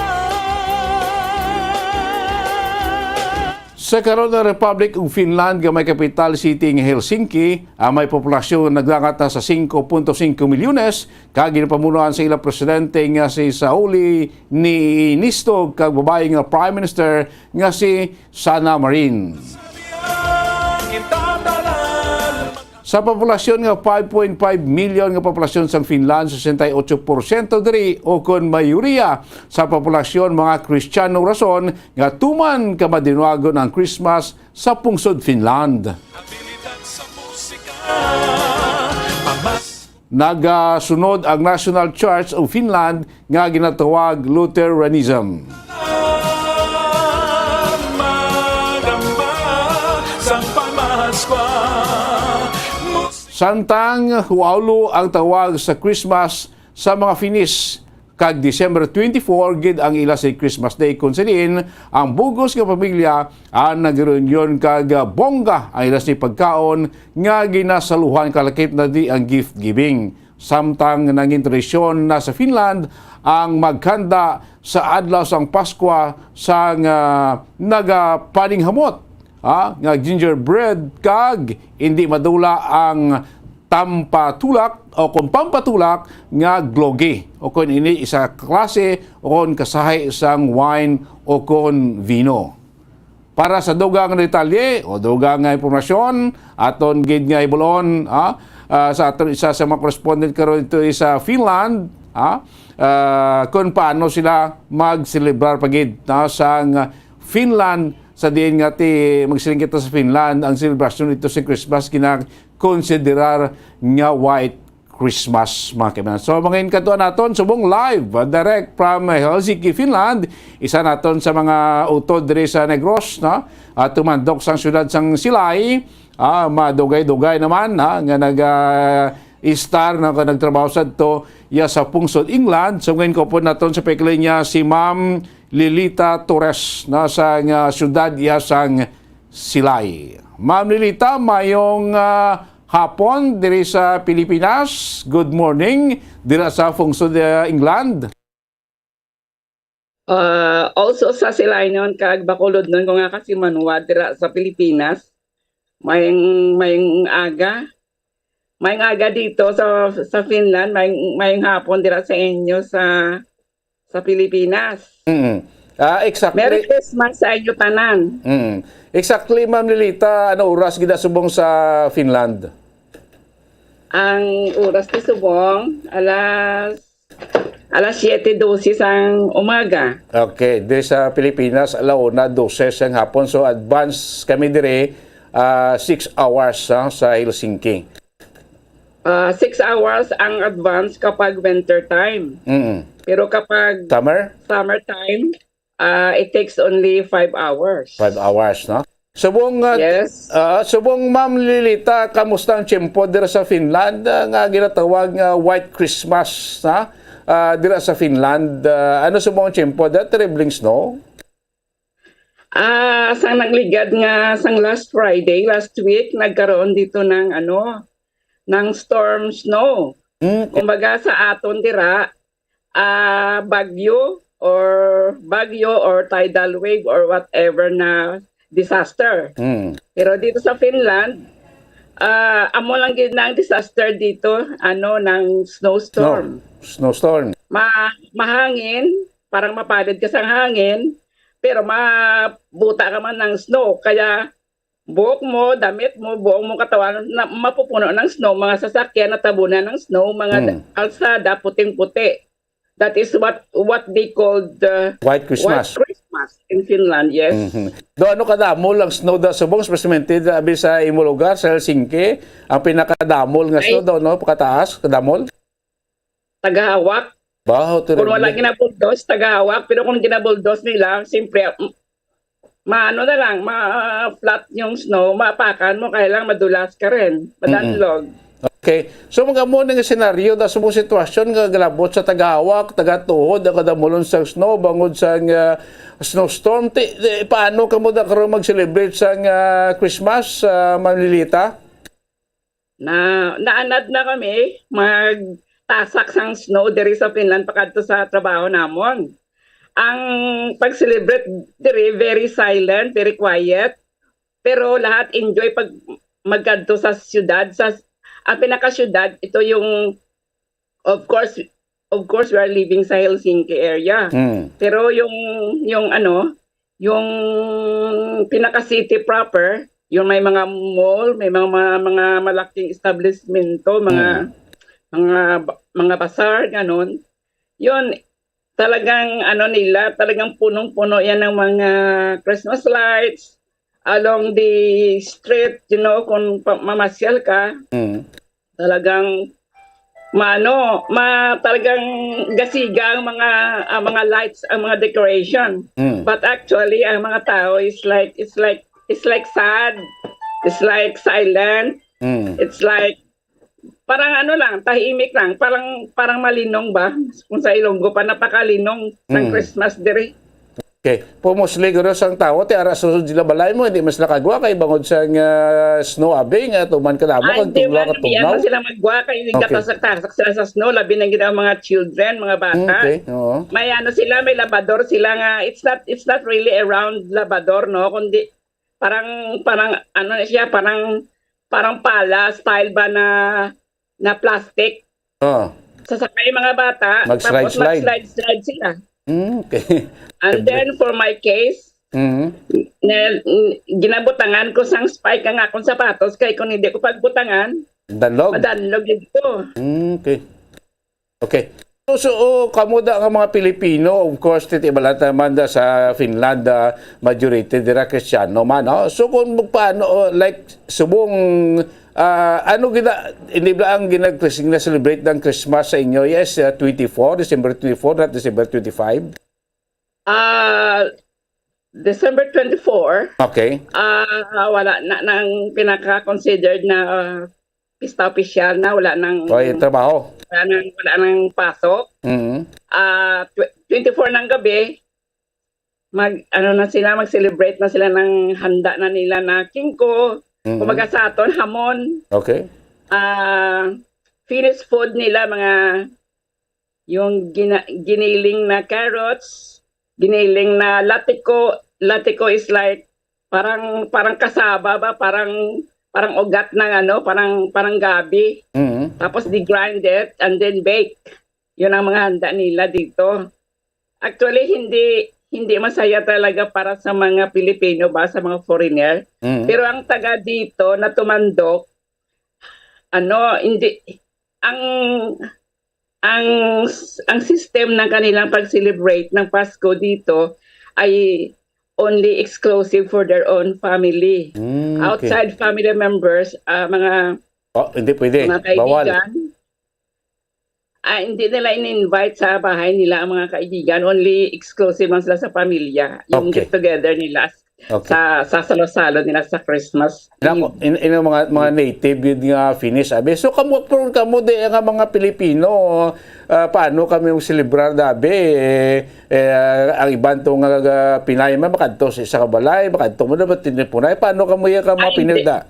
Sa karon, ang Republic of Finland nga may capital city nga Helsinki, ang may populasyon nagdangat na sa singko punto singko milyones, kag ginapamunuan sa ila presidente nga si Sauli Niinisto kag babayi nga Prime Minister nga si Sanna Marin. Sa populasyon nga five point five million nga populasyon sang Finland, sesenta y ocho porsyento diri, o kon mayoriya sa populasyon, mga Kristiyano, rason nga tuman ka madinawagon ang Christmas sa pungsod Finland. Nagasunod ang National Church of Finland nga ginatawag Lutheranism. Samtang huaulo ang tawag sa Christmas sa mga Finnish, kag December twenty-four gid ang ila sa Christmas Day, kun sa diin ang bug-os nga pamilya ang nagreunyon kag bongga ang ila sa pagkaon nga ginasaluhan, kalakip na di ang gift giving. Samtang nangin tradisyon na sa Finland ang maghanda sa adlaw sang Paskwa sang, ah, nagapaninghamot, ah, nga gingerbread kag indi madula ang tampatulak o kon pampatulak nga glogi, o kon ini isa ka klase o kon kasahi sang wine o kon vino. Para sa dugang nga detalye o dugang nga impormasyon, aton gid nga ibulon, ah, ah, sa aton isa sa mga correspondent karon dito sa Finland, ah, ah, kung paano sila magselebrar pa gid, no, sang Finland, sa diin nga ti magsiling kita sa Finland, ang selebrasyon dito sa Christmas gina-, konsiderar nga White Christmas, mga kaibigan. So, mga inkatuan naton, subong live, uh, direct from Helsinki, Finland. Isa naton sa mga utod diri sa Negros, no? At tumandok sang siyudad sang Silay, ah, madugay-dugay naman, ha, nga nag, ah, istar, no, nga nagtrabaho sa to, ya sa pungsod England. So, ngayon ko po naton sa paikli niya si Ma'am Lilita Torres, no, sa nga siyudad ya sang Silay. Ma'am Lilita, mayong, ah, hapon diri sa Pilipinas. Good morning dira sa pungsod, ah, England. Ah, also sa Silaynon kag Bacolodnon ko nga kasimanwa dira sa Pilipinas. Mayong, mayong aga. Mayong aga dito sa, sa Finland. Mayong, mayong hapon dira sa inyo sa, sa Pilipinas. Mm. Ah, exactly. Merry Christmas sa inyo tanan. Mm. Exactly, Ma'am Lilita, ano oras gid subong sa Finland? Ang oras ni subong, alas, alas siyete dose sang umaga. Okay, diri sa Pilipinas, alauna dose sang hapon. So, advance kami diri, ah, six hours, ah, sa Helsinki. Ah, six hours ang advance kapag winter time. Mm. Pero kapag Summer? Summer time, ah, it takes only five hours. Five hours, no? Subong, ah, Yes. ah, subong, Ma'am Lilita, kamusta ang tiyempo dira sa Finland, ah, nga ginatawag nga White Christmas, ha? Ah, dira sa Finland, ah, ano subong ang tiyempo dira? Terribling snow? Ah, sang nagligad nga, sang last Friday, last week, nagkaroon dito ng, ano, ng storm snow. Mm. Kumbaga, sa aton dira, ah, bagyo or bagyo or tidal wave or whatever na disaster. Mm. Pero dito sa Finland, ah, amo lang gid na ang disaster dito, ano, ng snowstorm. Snow. Snowstorm. Ma-, mahangin, parang mapalid ka sa hangin, pero mabuta ka man ng snow. Kaya buhok mo, damit mo, buong mo katawan, na mapupuno ng snow, mga sasakyan natabunan ng snow, mga Hmm. kalsada, puting-puti. That is what, what they called the White Christmas. White Christmas in Finland, yes. Mhm. Do, ano kadamol ang snow da subong, especially da abi sa imo lugar, sa Helsinki? Ang pinakadamol nga Ay. snow daw, no? Pakataas, kadamol? Tagahawak. Ba, Kung wala terrible. ginabuldos, tagahawak. Pero kung ginabuldos nila, siyempre, m-, maano na lang, ma-flat yung snow, maapakan mo, kaya lang madulas ka rin, madanlog. Okay. So, mga mo nga senaryo, da sa mong sitwasyon nga galabot sa tagahawak, tagatuhod, ang kadamulon sa snow, bangod sa nga snowstorm, ti, ti, paano ka mo da karon mag-celebrate sa nga Christmas, ah, Ma'am Lilita? Na, naanad na kami magtasak sang snow diri sa Finland pakadto sa trabaho namon. Ang pag-celebrate diri, very silent, very quiet. Pero lahat enjoy pag magkadto sa siyudad. Sa, ang pinakasyudad, ito yung, of course, of course, we are living sa Helsinki area. Mm. Pero yung, yung ano, yung pinaka-city proper, yung may mga mall, may mga, mga, mga malaking establishmento, mga, Mm. mga ba-, mga bazaar, ganon. Yun, talagang ano nila, talagang punong-puno yan ng mga Christmas lights along the street, you know, kung pa-, mamasyal ka, Mm. talagang maano, ma-, talagang gasiga ang mga, ang mga lights, ang mga decoration. Mm. But actually, ang mga tao is like, it's like, it's like sad, it's like silent, Mm. it's like, parang ano lang, tahimik lang, parang, parang malinong ba? Kung sa Ilonggo pa, napakalinong ng Mm. Christmas diri. Okay. Pumosli guro sang tawo, ti ara sa sila balay mo, hindi man sila kagwa kay bangod sa nga snow abi nga tuman ka damo Ay, kag hindi tugnaw man, ka hindi tugnaw. man sila magwa kay Okay. nagtasak-tasak sila sa snow, labi na gid ang mga children, mga bata. Mm, okay. Oo. May ano sila, may labador sila nga, it's not, it's not really a round labador, no, kundi parang, parang ano na siya, parang, parang pala style ba na, na plastic. Oh. Sasakay yung mga bata, tapos Mag-slide-slide. mag-slide-slide sila. Mm, okay. And then, for my case, Mm. na, mm, ginabutangan ko sang spike ang akong sapatos, kay kung hindi ko pagbutangan, Danlog? madanlog ito. Mm, okay. Okay. So, so, oh, kamo da nga mga Pilipino, of course, titi balata man da sa Finland, ah, majority dira Kristiyano man, no? So, kung paano, oh, like, subong, ah, ano gina-, hindi ba ang ginag-, gina-celebrate ng Christmas sa inyo? Yes, ah, twenty-four, December twenty-four, not December twenty-five? Ah, December twenty-four, Okay. ah, wala na, nang pinaka-considered na, ah, pista opisyal na, wala nang, Okay, trabaho. wala nang, wala nang pasok. Mm. Ah, tw-, twenty-four ng gabi, mag, ano na sila, mag-celebrate na sila ng handa na nila na kingko. Mm. Kumbaga sa aton, hamon. Okay. Ah, finished food nila, mga, yung gina-, giniling na carrots, giniling na latiko. Latiko is like, parang, parang kasaba ba? Parang, parang ugat ng ano, parang, parang gabi. Mm. Tapos, di-grind it and then bake. Yun ang mga handa nila dito. Actually, hindi, hindi masaya talaga para sa mga Pilipino ba, sa mga foreigner. Mm. Pero ang taga dito na tumandok, ano, hindi, ang, ang, ang system ng kanilang pag-celebrate ng Pasko dito ay only exclusive for their own family. Mm, okay. Outside family members, ah, mga Oh, hindi pwede. mga Bawal. kaibigan, ah, hindi nila in-invite sa bahay nila ang mga kaibigan. Only exclusive lang sila sa pamilya. Yung Okay. get together nila Okay. sa, sa salo-salo nila sa Christmas Nako, Eve. in, in ang mga, mga native yun nga Finnish, abi. So, kamo, pero kamo di nga mga Pilipino, ah, paano kami mag-celebrar, dabi? Eh, eh, ang iban to nga, ah, Pinay man, makadto sa isa ka balay, makadto mo na ba tinipunay? Paano kamo yung mga Ay, hindi. Pinay da?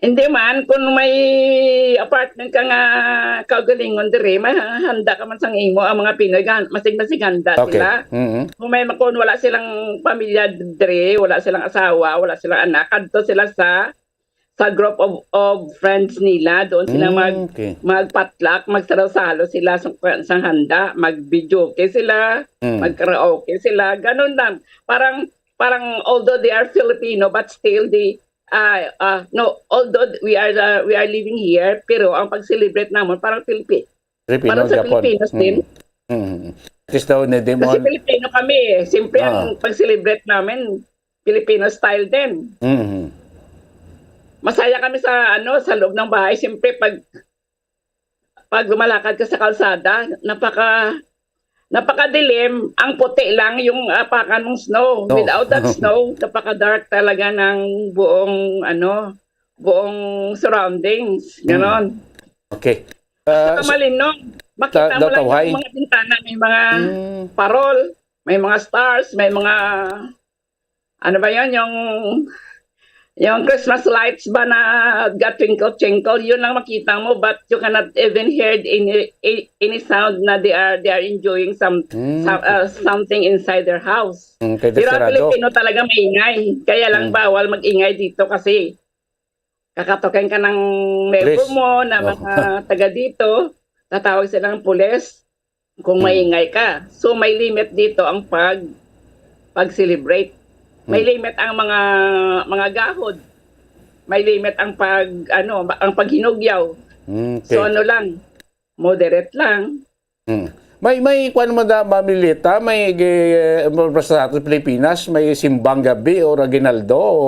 Hindi man, kung may apartment ka nga kaugalingon diri, mahanda ka man sang imo ang mga Pinoy, gan-, masig-masig handa Okay. sila. Mhm. Kung may, kung wala silang pamilya diri, wala silang asawa, wala silang anak, kadto sila sa, sa group of, of friends nila, doon sila Mm, mag, okay. magpatlock, magsalo-salo sila sa, sa handa, mag-videoke sila, Mm. mag-karaoke sila, ganun lang. Parang, parang although they are Filipino, but still they, ah, ah, no, although we are, uh, we are living here, pero ang pag-celebrate namon parang Filipi-, Filipino, parang sa Japon. Filipinos din. Mm. Mm. At least daw, hindi mo Kasi Filipino kami eh. Siyempre, Ah. ang pag-celebrate namin, Filipino style din. Mm. Masaya kami sa, ano, sa loob ng bahay. Siyempre, pag, pag lumalakad ka sa kalsada, napaka-, napakadilim, ang puti lang yung apakan mong snow. No. Without that snow, napaka-dark talaga ng buong, ano, buong surroundings. Mm. Ganon. Okay. Ah, Saka so, malinaw. Makita ta-, mo lang daw, yung mga bintana, may mga Mm. parol, may mga stars, may mga, ano ba yun, yung, yung Christmas lights ba na ga-twinkle-twinkle, yun lang makita mo, but you cannot even hear any, a-, any sound na they are, they are enjoying some, Mm. some, uh, something inside their house. Mm, kay Pero ang desperado. Pilipino talaga maingay, kaya lang Mm. bawal mag-ingay dito kasi kakatukin ka ng neighbor Pulis. mo na Oh. mga taga dito, tatawag silang pulis kung Hmm. maingay ka. So, may limit dito ang pag-, pag-celebrate. May Hmm. limit ang mga, mga gahod. May limit ang pag-, ano, ang paghinugyaw. Hmm, okay. So, ano lang, moderate lang. Hmm. May, may, kuwan mo da, Ma'am Lilita, may, eh, basta sa atin Pilipinas, may simbang gabi or aguinaldo o,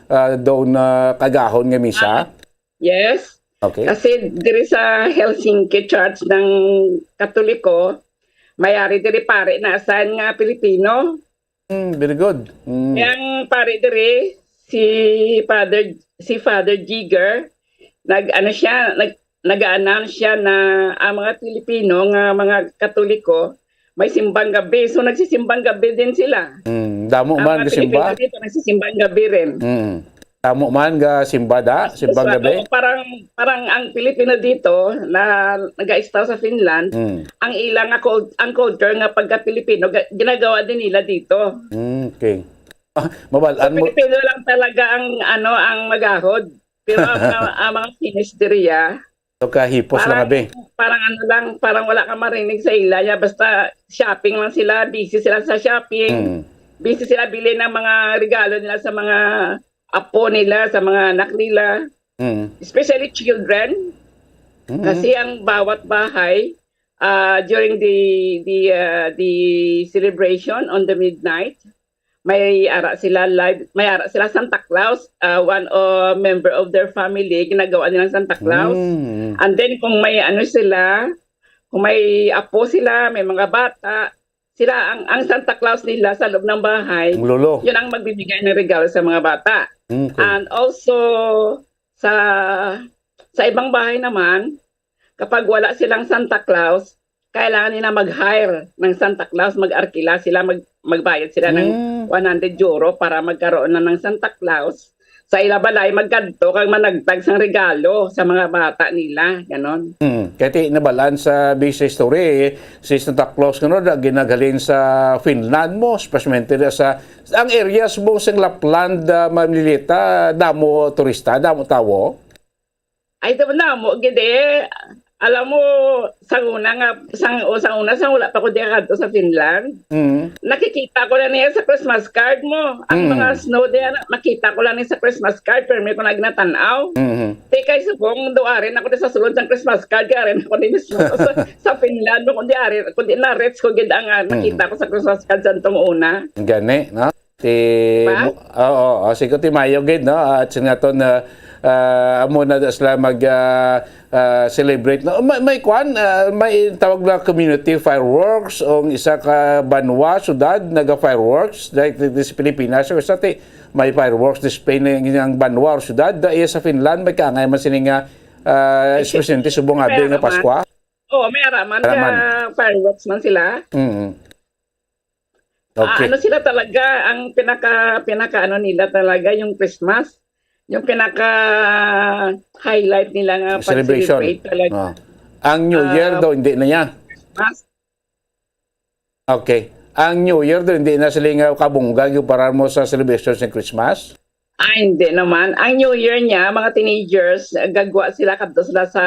ah, doon na kagahon nga misa? Ah, yes. Okay. Kasi diri sa Helsinki Church ng Katoliko, may ari diri pare na assign nga Pilipino. Mm, very good. Mm. Yang pare diri, si Father, si Father Jigger, nag-, ano siya, nag-, nag-a-announce siya na ang mga Pilipino nga mga Katoliko may simbang gabi. So, nagsisimbang gabi din sila. Mm, damo Ang man mga gasimba? Pilipino dito, nagsisimbang gabi rin. Mm. Damo man ga simba da, simbang So, gabi? Parang, parang ang Pilipino dito na nag-a-stay sa Finland, Mm. ang ilang nga cult-, ang culture nga pagka-Pilipino, ga-, ginagawa din nila dito. Mm, okay. Ah, mabal-an Sa mo Pilipino lang talaga ang, ano, ang magahod. Pero ang mga, ang mga Finnish diriya, So, kahipos lang, parang, abi. Parang ano lang, parang wala kang marinig sa ila. Ya, basta shopping lang sila, busy sila sa shopping. Mm. Busy sila bilhin ng mga regalo nila sa mga apo nila, sa mga anak nila. Mm. Especially children. Mm. Kasi ang bawat bahay, uh, during the the uh, the celebration on the midnight, may ara sila live, may ara sila Santa Claus, uh, one uh, member of their family, ginagawa nilang Santa Claus. Mm. And then kung may ano sila, kung may apo sila, may mga bata, sila ang ang Santa Claus nila sa loob ng bahay. Ang lolo. Yun ang magbibigay ng regalo sa mga bata. Okay. And also sa sa ibang bahay naman, kapag wala silang Santa Claus, kailangan nila mag-hire ng Santa Claus, mag-arkila sila, mag, magbayad sila ng Mm. one hundred euro para magkaroon na ng Santa Claus. Sa ila balay, magkadto kag managtag sang regalo sa mga bata nila, ganon. Hmm. Kaya ti nabalaan sa busy story, eh, si Santa Claus kuno da ginaghalin sa Finland mo, especially da sa, ang areas mo sing Lapland, ah, Ma'am Lilita, damo turista, damo tawo? Ay, damo, damo gid eh. Alam mo, sa una nga, sang, o sa una, sang wala pa ko diya kadto sa Finland, Mm. nakikita ko lang niya sa Christmas card mo. Ang Mm. mga snow diya, na- makita ko lang niya sa Christmas card, pero may ko na ginatanaw. Mhm. Di kay subong, do arin ako di sa sulod sang Christmas card, kay arin ako di mismo sa, sa Finland mo, kundi arin, kundi na-reach ko gid ang, ah, Mm. nakita ko sa Christmas card sa tong una. Gani, no? Ti, Pa? mo- oo, oo, sige, ti mayo gid, no? At sin nga to na, ah, amo na da sila mag, ah, ah, celebrate, no? May, may kwan, ah, may tawag na community fireworks, o ang isa ka banwa, syudad, naga-fireworks, like, di, di sa Pilipinas, o sa ti, may fireworks display na yung, yung banwa o syudad, da iya sa Finland, may kaangay man sini nga, ah, Ay, si- especially subong abi may nga araman. Paskwa. Oo, may araman, Araman. Kaya fireworks man sila. Mm. Ah, Okay. ano sila talaga, ang pinaka, pinaka ano nila talaga, yung Christmas. Yung pinaka highlight nila nga Celebration. pag-celebrate talaga. Ah. Ang New Year Ah, daw, hindi na niya. Christmas. Okay. Ang New Year daw, hindi na sila nga kabungga, yung para mo sa celebration sa Christmas? Ah, hindi naman. Ang New Year niya, mga teenagers, gagwa sila, kadto sila sa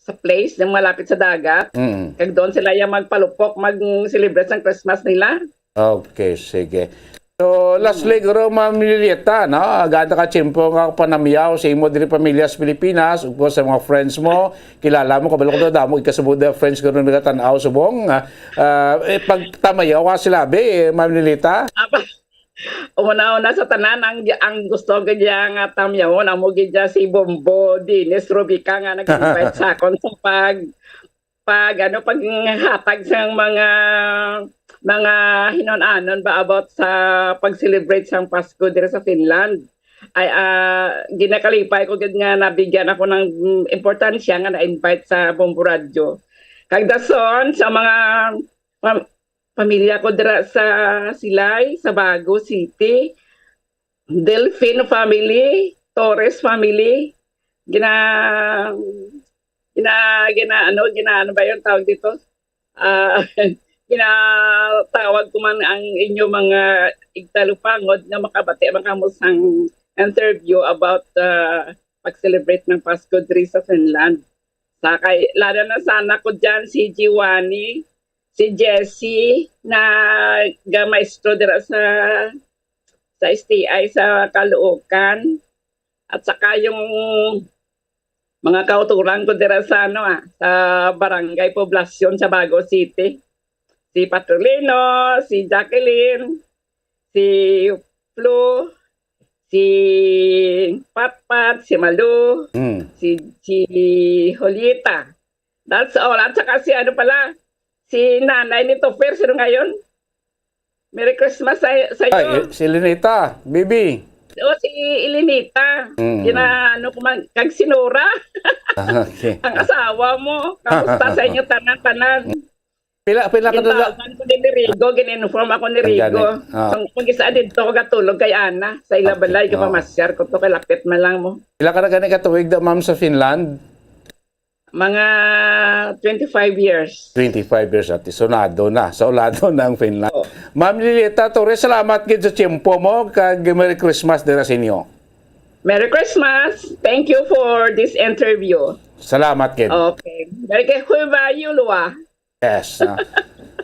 sa place na malapit sa dagat. Mm. Kag doon sila yung magpalupok, mag-celebrate ng Christmas nila. Okay, sige. So, lastly, Mm. guro, Ma'am Lilieta, no? Agad ka tiyempo nga panamyaw sa imo diri pamilya sa Pilipinas, ug sa mga friends mo, kilala mo, kabalo ko na damo, ikasubod na friends ko nung nagatan-aw subong. Ah, ah, eh, pagtamayaw ka sila, be, eh, Ma'am Lilieta? Apa, una-una sa tanan, ang, ang gusto ko dyan nga tamyawon, amo gid dyan si Bombo Dennis Rubica nga nag-invite sa akon sa pag, pag, ano, paghatag sa mga, mga hinon-anon ba about sa pag-celebrate sang Pasko diri sa Finland. Ay, ah, ginakalipay ko gid nga nabigyan ako ng, mm, importansya nga na-invite sa Bombo Radio. Kag dason, sa mga pam-, pamilya ko dira sa Silay, sa Bago City, Delfin family, Torres family, gina-, gina-, gina-, ano, gina-, ano ba yung tawag dito? Ah, ginatawag ko man ang inyo mga igtalupangod nga makabati man kamo sang interview about, ah, pag-celebrate ng Pasko diri sa Finland. Sa kay, lalo na sana ko dyan, si Giovanni, si Jessie, na gamaestro dira sa, sa S T I sa Caloocan, at saka yung mga kauturan ko dira sa, ano, ah, sa Barangay Poblacion sa Bago City. Si Patrilino, si Jacqueline, si Flo, si Patpat, si Malu, Mm. si, si Julieta. That's all. At saka si, ano pala, si nanay ni Topher, sino ngayon? Merry Christmas sa, sa Ay, inyo. Si Elenita, baby. O, si Elenita. Mm. Gina-, ano ko man, kag si Nora. Okay. Ang asawa mo. Kamusta sa inyo tanan-tanan? Pila, pila ka na la- Gintawagan ko din ni Rigo, gin-inform ako ni Ang Rigo. Gani. Ah. Ang mag-isa dito ko gatulog kay Ana, sa ila Okay. balay, Oh. Kapamasyar ko to, kay lapit man lang mo. Pila ka na gani ka tuig da, ma'am, sa Finland? Mga twenty-five years. Twenty-five years, ate. Sonado na. Sonado na ang Finland. Oh. Ma'am Lilita Torres, salamat gid sa tiyempo mo, kag Merry Christmas dira sa inyo. Merry Christmas. Thank you for this interview. Salamat gid. Okay. Merry Christmas, Yulua. Yes, no?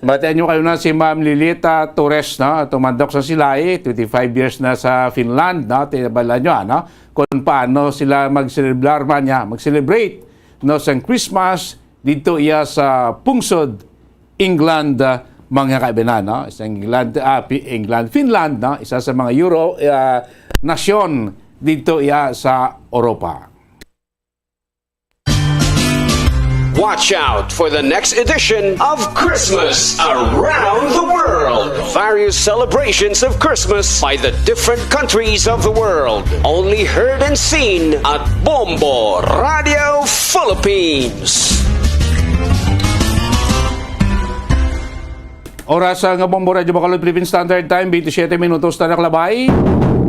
Batian nyo kayo na si Ma'am Lilita Torres, no? Tumandok sa Silay, twenty-five years na sa Finland, no? Tinabala nyo, ano? Kung paano sila mag-celebrar man niya, mag-celebrate, no? Sa Christmas, Dito iya sa pungsod England, ah, mga kaibigan, no? Sa England, ah, Pi-, England, Finland, no? Isa sa mga Euro, ah, nasyon dito iya sa Europa. Watch out for the next edition of Christmas Around the World. Various celebrations of Christmas by the different countries of the world. Only heard and seen at Bombo Radio Philippines. Oras sa nga Bombo Radyo Bacolod Philippine Standard Time, twenty-seven minutos na nakalabay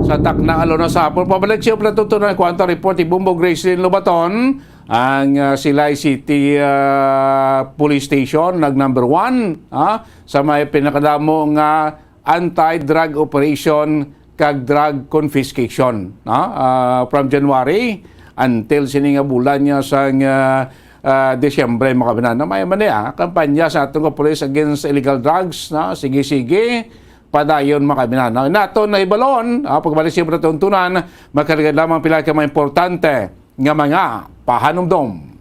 sa takna nga alas dos sa hapon. Pabalik siya pala tutunan kwanto report ni Bombo Gracelyn Lobaton. Ang, ah, Silay City, ah, Police Station nag number one, ah, sa may pinakadamo nga anti-drug operation kag drug confiscation, no? Ah, from January until sini nga bulan niya sang, ah, ah, Disyembre, mga kabinana. May man niya, kampanya sa atong police against illegal drugs, no? Sige, sige, padayon, mga kabinana. Nato na ibalon, ah, pagbalik sa mga tuntunan, magkarga lamang pila ka mga importante nga mga pahanumdom.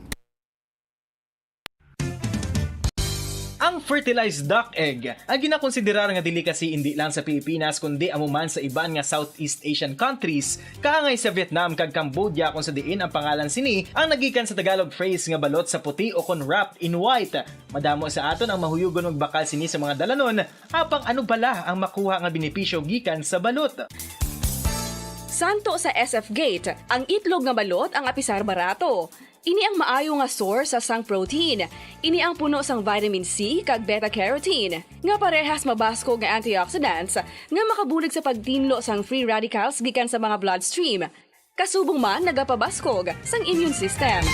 Ang fertilized duck egg ang ginakonsiderar nga delicacy indi lang sa Pilipinas kundi amo man sa iban nga Southeast Asian countries, kaangay sa Vietnam kag Cambodia, kung sa diin ang pangalan sini ang nagikan sa Tagalog phrase nga balot sa puti o kon wrapped in white. Madamo sa aton ang mahuyugon magbakal sini sa mga dalanon, apang ano bala ang makuha nga benepisyo gikan sa balot? Santo sa S F Gate, ang itlog nga balot ang apisar barato. Ini ang maayo nga source sa sang protein. Ini ang puno sang vitamin C kag beta-carotene, nga parehas mabaskog nga antioxidants nga makabulig sa pagtinlo sang free radicals gikan sa mga bloodstream. Kasubong man nagapabaskog sang immune system.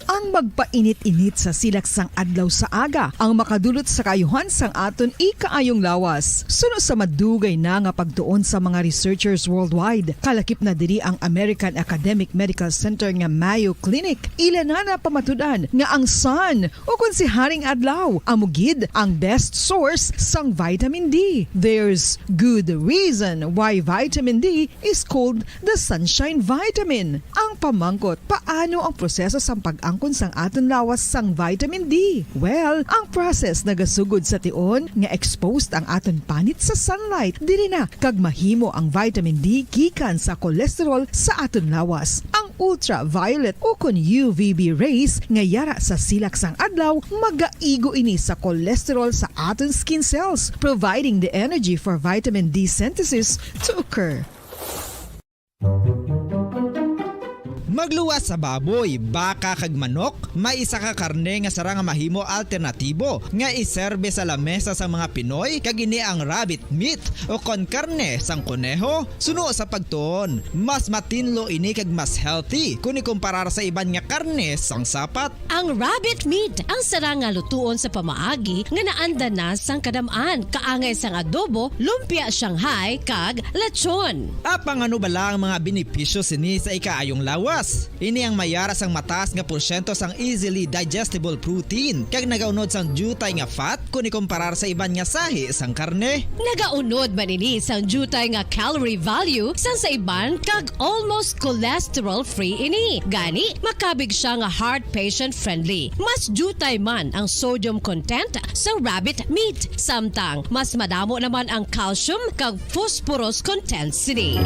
Ang magpainit-init sa silak sang adlaw sa aga ang makadulot sa kaayuhan sang aton ikaayong lawas. Suno sa madugay na nga pagtuon sa mga researchers worldwide, kalakip na diri ang American Academic Medical Center nga Mayo Clinic. Ila na napamatud-an nga ang sun, o kon si Haring Adlaw, amo gid ang best source sang vitamin D. There's good reason why vitamin D is called the sunshine vitamin. Ang pamangkot, paano ang proseso sang pag-angkon sang aton lawas sang vitamin D? Well, ang process nagasugod sa tion nga exposed ang aton panit sa sunlight. Diri na kag mahimo ang vitamin D gikan sa cholesterol sa aton lawas. Ang ultraviolet o kon U V B rays nga yara sa silak sang adlaw magaigo ini sa cholesterol sa aton skin cells, providing the energy for vitamin D synthesis to occur. Magluwas sa baboy, baka kag manok, may isa ka karne nga sara nga mahimo alternatibo nga iserbe sa lamesa sang mga Pinoy, kag ini ang rabbit meat o kon karne sang koneho. Suno sa pagtuon, mas matinlo ini kag mas healthy kon ikumparar sa iban nga karne sang sapat. Ang rabbit meat ang sara nga lutuon sa pamaagi nga naanda na sang kadam-an, kaangay sang adobo, lumpia Shanghai, kag lechon. Apang ano bala ang mga benepisyo sini sa ikaayong lawas? Ini ang mayara sang mataas nga porsyento sang easily digestible protein, kag nagaunod sang diutay nga fat kon ikumparar sa iban nga sahi sang karne. Nagaunod man ini sang diutay nga calorie value sang sa iban, kag almost cholesterol-free ini. Gani, makabig siya nga heart patient-friendly. Mas diutay man ang sodium content sa rabbit meat, samtang mas madamo naman ang calcium kag phosphorus content sini.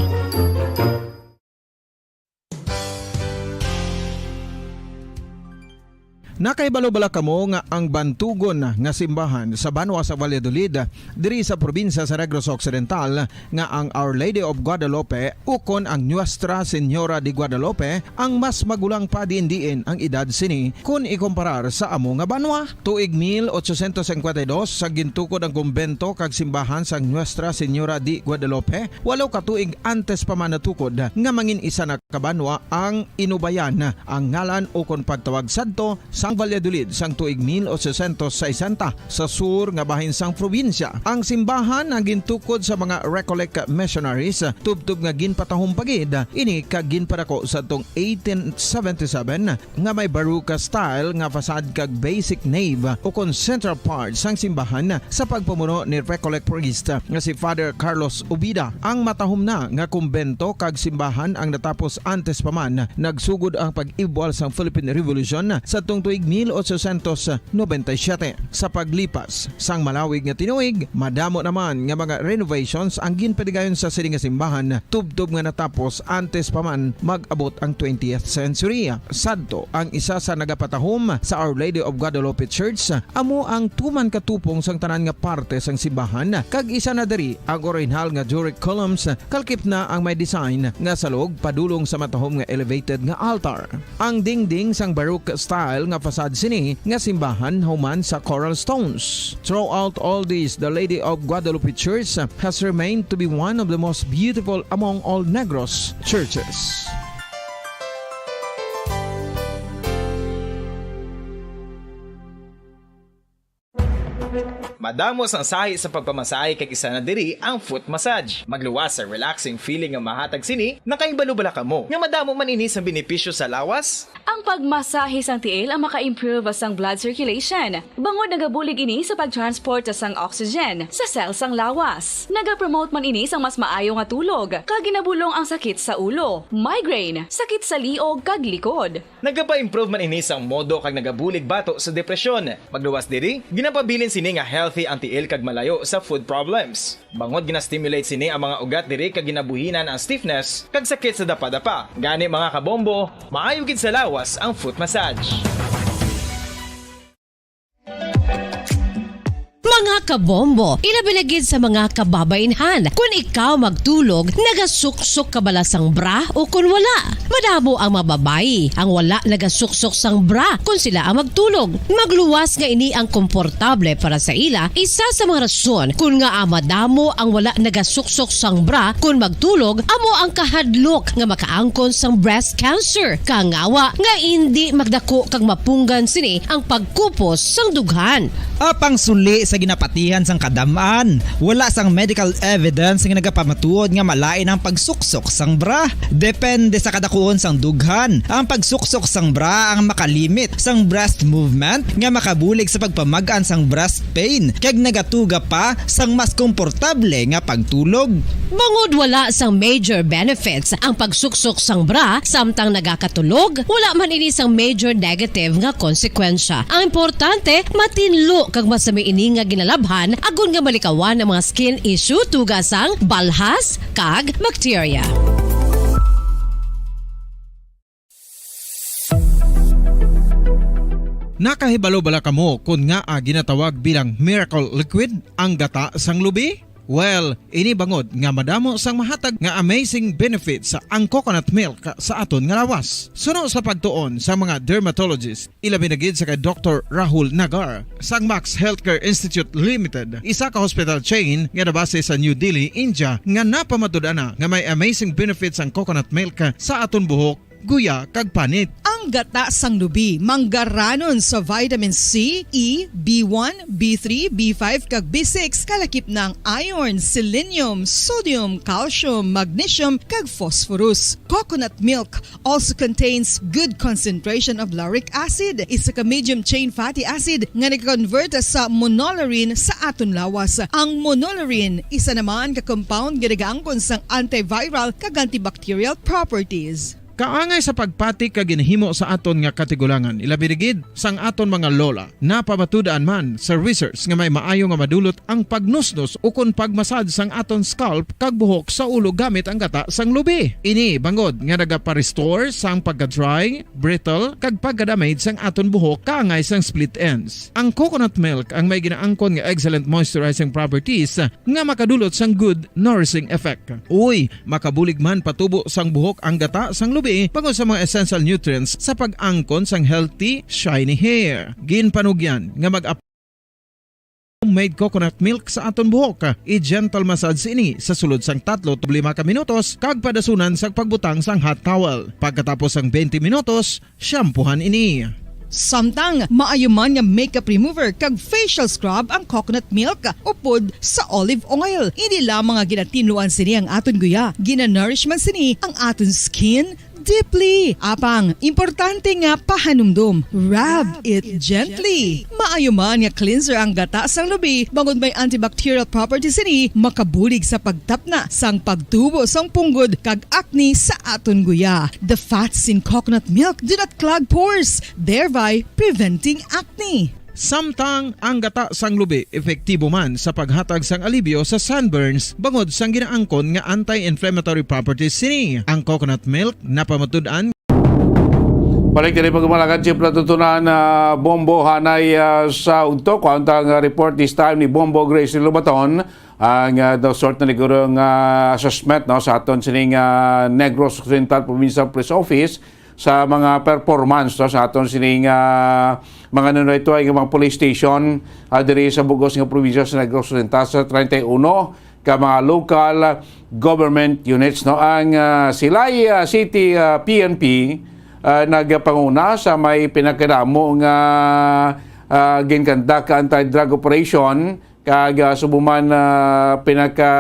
Nakahibalo bala kamo nga ang bantugon nga simbahan sa banwa sa Valladolid, diri sa probinsya sa Negros Occidental, nga ang Our Lady of Guadalupe ukon ang Nuestra Señora de Guadalupe ang mas magulang pa diin-diin ang edad sini kon ikumparar sa amo nga banwa? Tuig mil ochocientos cincuenta y dos sa gintukod ang kumbento kag simbahan sang Nuestra Señora de Guadalupe, walo ka tuig antes pa man natukod nga mangin isa na ka banwa ang Inubayan, ang ngalan ukon pagtawag sadto sa Valladolid sang tuig mil ochocientos sesenta sa sur nga bahin sang probinsya. Ang simbahan ang gintukod sa mga Recollect missionaries, tubtob nga ginpatahom pa gid ini kag ginpadako sa tong eighteen seventy-seven nga may Baroque style nga facade kag basic nave ukon central part sang simbahan sa pagpamuno ni Recollect priest nga si Father Carlos Ubida. Ang matahom na nga kumbento kag simbahan ang natapos antes pa man nagsugod ang pag-ibwal sang Philippine Revolution sa tong tuig mil ochocientos noventa y siete. Sa paglipas sang malawig nga tinuig, madamo naman nga mga renovations ang ginpadigayon sa sini nga simbahan, tubtob nga natapos antes pa man mag-abot ang twentieth century. Sadto, ang isa sa nagapatahom sa Our Lady of Guadalupe Church amo ang tuman ka tupong sang tanan nga parte sang simbahan, kag isa na diri ang orihinal nga Doric columns, kalakip na ang may design nga salog padulong sa matahom nga elevated nga altar. Ang dingding sang Baroque style nga facade sini nga simbahan human sa coral stones. Throughout all this, the Lady of Guadalupe Church has remained to be one of the most beautiful among all Negros churches. Madamo sang sahi sa pagpamasahe kag isa na diri ang foot massage. Magluwas sa relaxing feeling nga mahatag sini, nakahibalo bala kamo nga madamo man ini sang benepisyo sa lawas? Ang pagmasahe sang tiil ang maka-improve sang blood circulation, bangod nagabulig ini sa pag-transport sang oxygen sa cell sang lawas. Nagapromote man ini sang mas maayo nga tulog, kag ginabulong ang sakit sa ulo, migraine, sakit sa liog, kag likod. Nagapa-improve man ini sang modo kag nagabulig bato sa depresyon. Magluwas diri, ginapabilin sini nga healthy ang tiil kag malayo sa foot problems. Bangod gina-stimulate sini ang mga ugat diri kag ginabuhinan ang stiffness kag sakit sa dapadapa. Gani, mga kabombo, maayo gid sa lawas ang foot massage. Mga kabombo, ilabi na gid sa mga kababainhan, kun ikaw magtulog, nagasuksok ka bala sang bra o kun wala? Madamo ang mga babayi ang wala nagasuksok sang bra kun sila ang magtulog. Magluwas nga ini ang komportable para sa ila, isa sa mga rason kun ngaa madamo ang wala nagasuksok sang bra kun magtulog amo ang kahadlok nga makaangkon sang breast cancer, kangawa nga indi magdako kag mapunggan sini ang pagkupos sang dughan. Apang suli sa ginapatihan sang kadam-an, wala sang medical evidence nga nagapamatuod nga malain ang pagsuksok sang bra. Depende sa kadakuon sang dughan, ang pagsuksok sang bra ang makalimit sang breast movement nga makabulig sa pagpamag-an sang breast pain kag nagatuga pa sang mas komportable nga pagtulog. Bangod wala sang major benefits ang pagsuksok sang bra samtang nagakatulog, wala man ini sang major negative nga konsekwensya. Ang importante, matinlo kag masami ini nga ginalabhan agod nga malikawan ang mga skin issue tuga sang balhas kag bakterya. Nakahibalo bala kamo kon ngaa ginatawag bilang miracle liquid ang gata sang lubi? Well, ini bangod nga madamo sang mahatag nga amazing benefits ang coconut milk sa aton nga lawas. Suno sa pagtuon sa mga dermatologist, ilabi na gid sa kay Doktor Rahul Nagar sang Max Healthcare Institute Limited, isa ka hospital chain nga nabase sa New Delhi, India, nga napamatud-an na nga may amazing benefits ang coconut milk sa aton buhok, guya, kag panit. Ang gata sang lubi manggaranon sa vitamin C, E, B one, B three, B five, kag B six, kalakip na ang iron, selenium, sodium, calcium, magnesium, kag phosphorus. Coconut milk also contains good concentration of lauric acid, isa ka medium chain fatty acid nga nag-convert sa monolaurin sa aton lawas. Ang monolaurin, isa naman ka compound nga nagaangkon sang antiviral kag antibacterial properties. Kaangay sa pagpati kag ginahimo sa aton nga katigulangan, ilabi na gid sang aton mga lola. Napamatud-an man sa research nga may maayo nga madulot ang pagnusnos ukon pagmasad sang aton scalp kag buhok sa ulo gamit ang gata sang lubi. Ini bangod nga nagapa-restore sang pagka-dry, brittle, kag pagka-damage sang aton buhok kaangay sang split ends. Ang coconut milk ang may ginaangkon nga excellent moisturizing properties nga makadulot sang good nourishing effect. Uy, makabulig man patubo sang buhok ang gata sang lubi bangod sa mga essential nutrients sa pag-angkon sang healthy, shiny hair. Ginpanugyan nga mag-ap-, homemade coconut milk sa aton buhok. I-gentle massage ini sa sulod sang tatlo to lima ka minutos kag padasunan sa pagbutang sang hot towel. Pagkatapos sang twenty minutos, shampoohan ini. Samtang maayo man nga makeup remover kag facial scrub ang coconut milk upod sa olive oil. Hindi lamang nga ginatinluan sini ang aton guya, ginanourish man sini ang aton skin deeply. Apang, importante nga pahanumdom, rub it gently. Maayo man nga cleanser ang gata sang lubi, bangod may antibacterial properties sini, makabulig sa pagtapna sang pagtubo sang punggod kag acne sa aton guya. The fats in coconut milk do not clog pores, thereby preventing acne. Samtang ang gata sang lubi epektibo man sa paghatag sang alibyo sa sunburns bangod sang ginaangkon nga anti-inflammatory properties sini, ang coconut milk napamatud-an. Balik diri pagmalakad si Platutunan na Bombo Hanay, ah, sa Ugto. Kuwanta nga report this time ni Bombo Grace Lubaton, ang, ah, daw sort na niguro nga assessment, no, sa aton sining, ah, Negros Occidental Provincial Police Office sa mga performance, no, sa aton sining, ah, mga nanoytoy nga mga police station, ah, diri sa bugos nga probinsya sa Negros Occidental sa treinta y uno ka mga local government units, no. Ang, ah, Silay, ah, City, ah, P N P, ah, nagapanguna sa may pinakadamo nga, ah, ginkandak ka anti-drug operation kag, ah, subong man, ah, pinaka,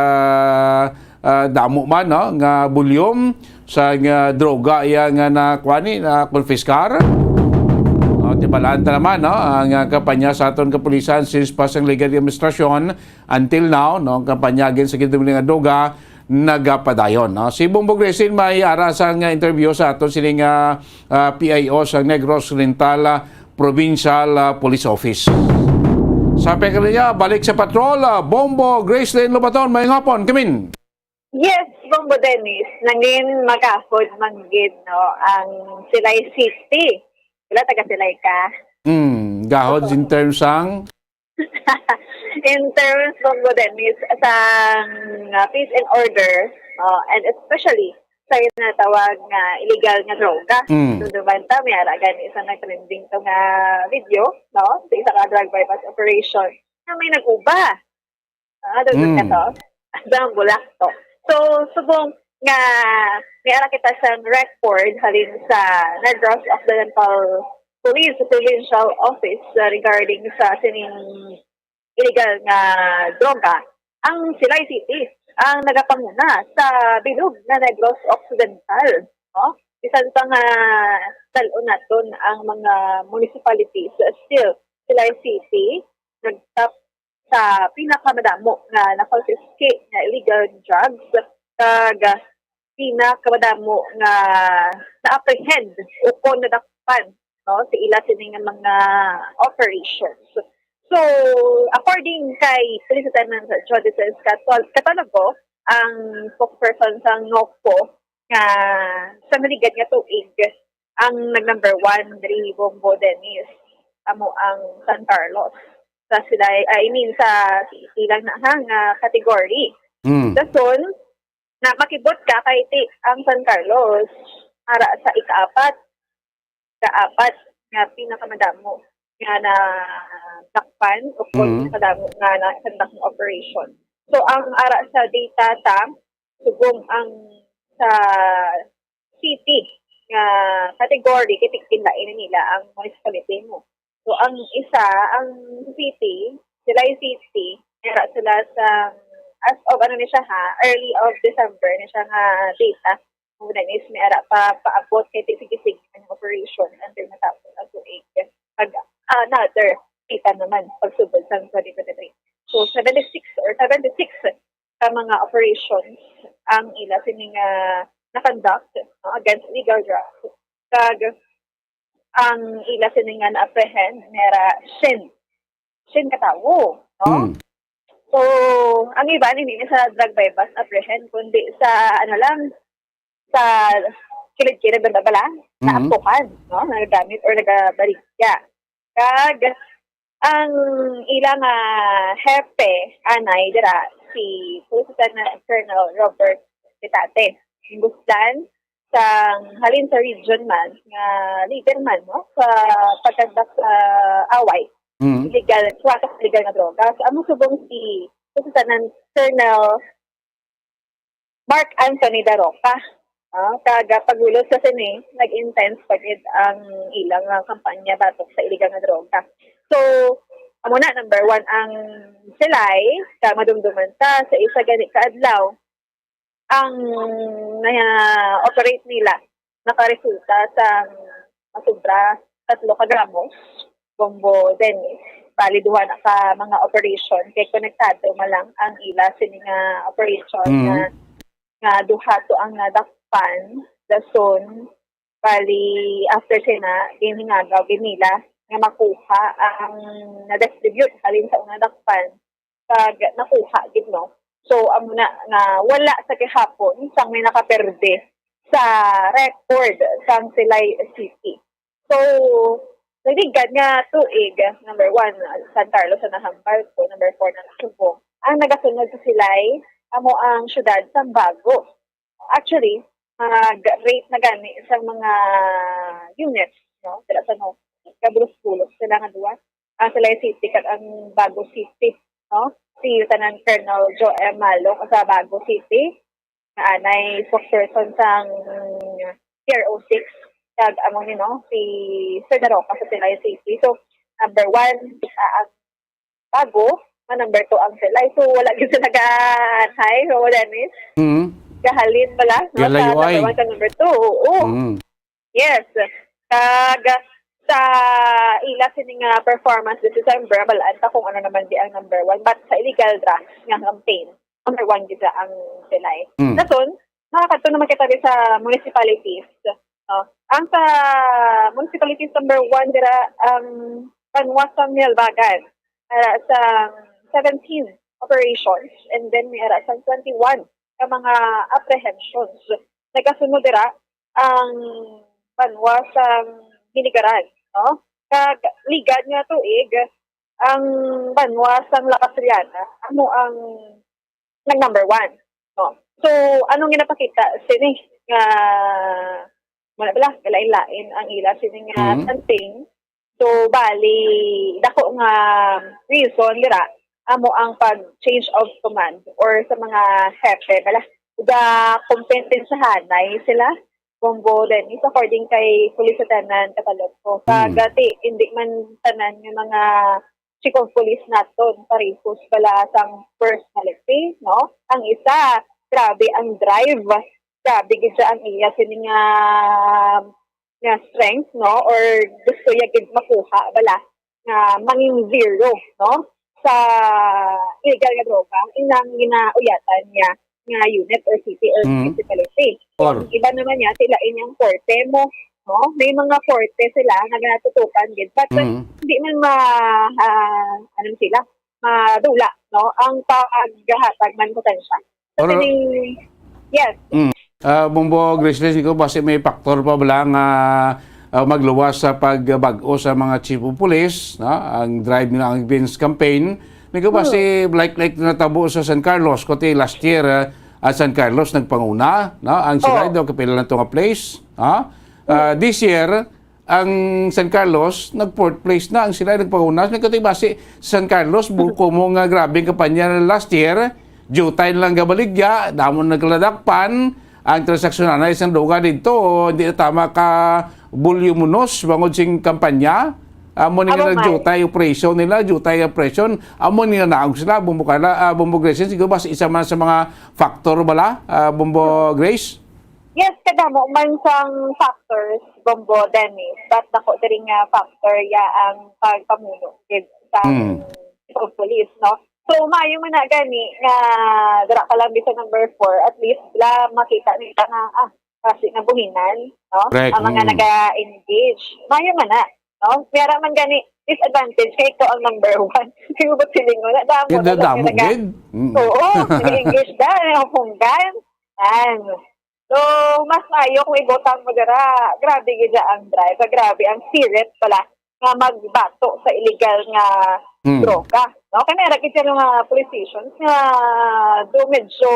ah, damo man, no, nga volume sa nga droga iya nga nakuha ni, na konfiskar. O, tibalaan ta naman, no, ang, ah, kampanya sa aton kapulisan since pa sang legal administrasyon until now, no, ang kampanya against sa gintumili nga droga nagapadayon, no. Si Bongbong Resin may ara sang, ah, interview sa aton sining, ah, ah, P I O sa Negros Oriental, ah, Provincial, ah, Police Office. Sa pagkakita niya, balik sa patrol, ah, Bombo Gracelyn Lobaton, may hapon, kamin. Yes, Bombo Dennis, nangin magahod manggid, no, ang Silay City. Wala, taga Silay ka. Hmm, gahod in terms sang? In terms, Bombo Dennis, sang, ah, peace and order, oh, and especially sa ginatawag nga illegal nga droga. Mm. So, duman ta, may ara gani sa nag-trending to nga video, no? Sa isa ka drug buy-bust operation na may nag-uba. Ah, dagdag ka Mm. to? Ang bulak to. So, subong nga may ara kita sa record halin sa Negros Occidental Police Provincial Office, uh, regarding sa sining illegal nga droga, ang Silay City ang nagapanguna sa bilog nga Negros Occidental, no? Bisan pa nga dal-on naton ang mga municipalities, still, Silay City nagtap sa pinakamadamo nga na-confiscate nga illegal drugs kag pinakamagamo nga na-apprehend ukon nadakpan, no, sa ila sini nga mga operations. So, according kay Police Lieutenant Jodicens Catal-, Catalogo, ang spokesperson sa NOCPO, nga sa naligad nga tuig, ang nag-number one diri, Bombo Dennis, amo ang San Carlos. Sa sila, I mean, sa ilang na ha, nga category. Mm. Dason, na makibot ka kay ti ang San Carlos, ara sa ikaapat, ikaapat nga pinakamadamo nga nadakpan o Mm. pinakadamo nga na-conduct nga operation. So, ang ara sa data ta, subong ang sa city nga category, kay tigpinlain nila ang municipality mo. So, ang isa, ang city, Silay City, may ara sila sa, as of, ano ni siya ha, early of December ni siya nga data. Muna is may ara pa, paabot kay ti-, sige-sige ang operation until matapos ang tuig. Pag another data naman, pagsubod sa twenty twenty-three. So, seventy-six or seventy-six ka mga operations ang ila sini nga na-conduct, no, against illegal drugs. Kag ang ila sini nga na-apprehend, mera shin. Shin ka tawo, no? Mm. So, ang iba, hindi na sa drug buy-bust apprehend, kundi sa, ano lang, sa kilid-kilid, bala-bala, Mhm. naampukan, no? Nagagamit or nagabaligya. Kag ang ila nga hepe anay dira si Police Lieutenant Colonel Robert Petate. Gusdan sang halin sa region man nga leader man, no, sa pagkandak sa away. Mm. Illegal, kuwata sa illegal nga droga. So, amo subong si Police Lieutenant Colonel Mark Anthony Daroca. Ah, kag, ah, paghulos sa sini, nag-intense pa gid ang ilang, ah, kampanya batok sa iligal nga droga. So, amo na, number one ang Silay, kag madumduman ta sa isa gani ka adlaw, ang na-operate nila nakaresulta sa masobra tatlo ka gramo, Bombo Dennis. Bali, duha na ka mga operation kay konektado man lang ang ila sini nga operation Mm. nga, nga duha to ang nadakpan, dason, bali, after sina, ginhingagaw gid nila nga makuha ang na-distribute halin sa una dakpan, kag nakuha gid, no? So, amo na nga wala sa gihapon sang may nakaperde sa record sang Silay City. So, naligad nga tuig, number one, San Carlos ang nahambal ko, number four na Subo. Ang nagasunod sa Silay, amo ang siyudad sang Bago. Actually, nag-rate na gani sa mga units, no? Dira sa, no, kabulos-bulos sila nga duwa. Ang Silay City kag ang Bago City, no? Si Lieutenant Colonel Joe M. Malong sa Bago City, nga anay spokesperson sang P R O six, kag amo ni, no, si Sir Daroca sa Silay City. So, number one, ah, ang Bago, nga number two ang Silay. So, wala gyud sila ga-, hi, so, Dennis. Mm. Gahalin pala, no, sa Galayo number ay. One kag number two. Oo. Mm. Yes. Kag sa ila sini nga performance this December, balaan ta kung ano naman di ang number one. But sa illegal drugs nga campaign, number one gid ang Silay. Mm. Dason, makakadto naman kita di sa municipalities. No? Ang sa municipalities number one dira ang Banwa sang Nialbagan. Ara sa seventeen operations and then may ara sa twenty-one ka mga apprehensions. Nagasunod dira ang Banwa sang Ginigaran, no? Kag ligad nga tuig, ang Banwa sang La Castellana amo ang nag number one, no? So, anong ginapakita sini nga, wala bala, kalain-lain ang ila sini nga Mhm. campaign. So, bali, dako nga reason dira, amo ang pag-change of command or sa mga hepe, bala, gakompetensiyahanay sila, Bombo Dennis, according kay Police Lieutenant Catalog ko. Kag Hmm. ti, hindi man tanan nga mga chief of police naton parehos bala sang personality, no? Ang isa, grabe ang drive. Grabe gid siya ang iya sini nga, nga strength, no? Or gusto niya gid makuha bala nga mangin zero, no? Sa illegal nga droga, inang ginauyatan niya nga unit or city or Mm. municipality. Or Ang iba naman niya, sila inyang korte mo, no? May mga korte sila nga ginatutukan gid. But, Mm. hindi man ma-, ah, ano sila, madula, no? Ang paghatag man potensya. Sa Or tining, yes. Mm. Ah, Bombo Gracelyn, siguro basi may factor pa bala nga, ah, magluwas sa pagbag-o sa mga chief of police, no? Ang drive nila, ang Vince campaign. Nagkabasi, Hmm. like, like natabo sa San Carlos, kuti last year, ah, ang San Carlos nagpanguna, no? Ang Silay Oh. daw kapila na to nga place, ha? Ah, Hmm. this year, ang San Carlos, nag-fourth place na. Ang Silay nagpanguna. May katibasi, San Carlos, buko mo nga grabe ang kampanya last year. Jutay na lang gabaligya, damo na nagladakpan. Ang transaksyon na isang duga dito, hindi na tama ka voluminous, bangod sing kampanya. Amo ni Amo nga man. jutay operation nila, jutay operation. Amo ni naog sila, Bombo Carla, ah, Bombo Grace, siguro ba isa man sa mga factor bala, ah, Bombo Grace? Yes, kadamo man sang factors, Bombo Dennis, but dako diri nga factor ya ang pagpamuno gid sa Hmm. chief of police, no? So, maayo man na gani nga dira ka lang sa number four, at least la makita nila nga, ah, kasi nga buhinan, no? Correct. Ang mga Hmm. naga-engage. Maayo man na, no? May ara man gani disadvantage kay ikaw ang number one. Kay mo ba silingon na damo Ganda na lang damo, nga naga-, gid. Mm. Oo, nag-engage na, nahupunggan. Yan. So, mas maayo kung ibutang mo dira. Grabe gid ang drive. Grabe ang spirit pala nga magbato sa illegal nga Hmm. droga. No? Kaya meron gid siya mga politicians nga do medyo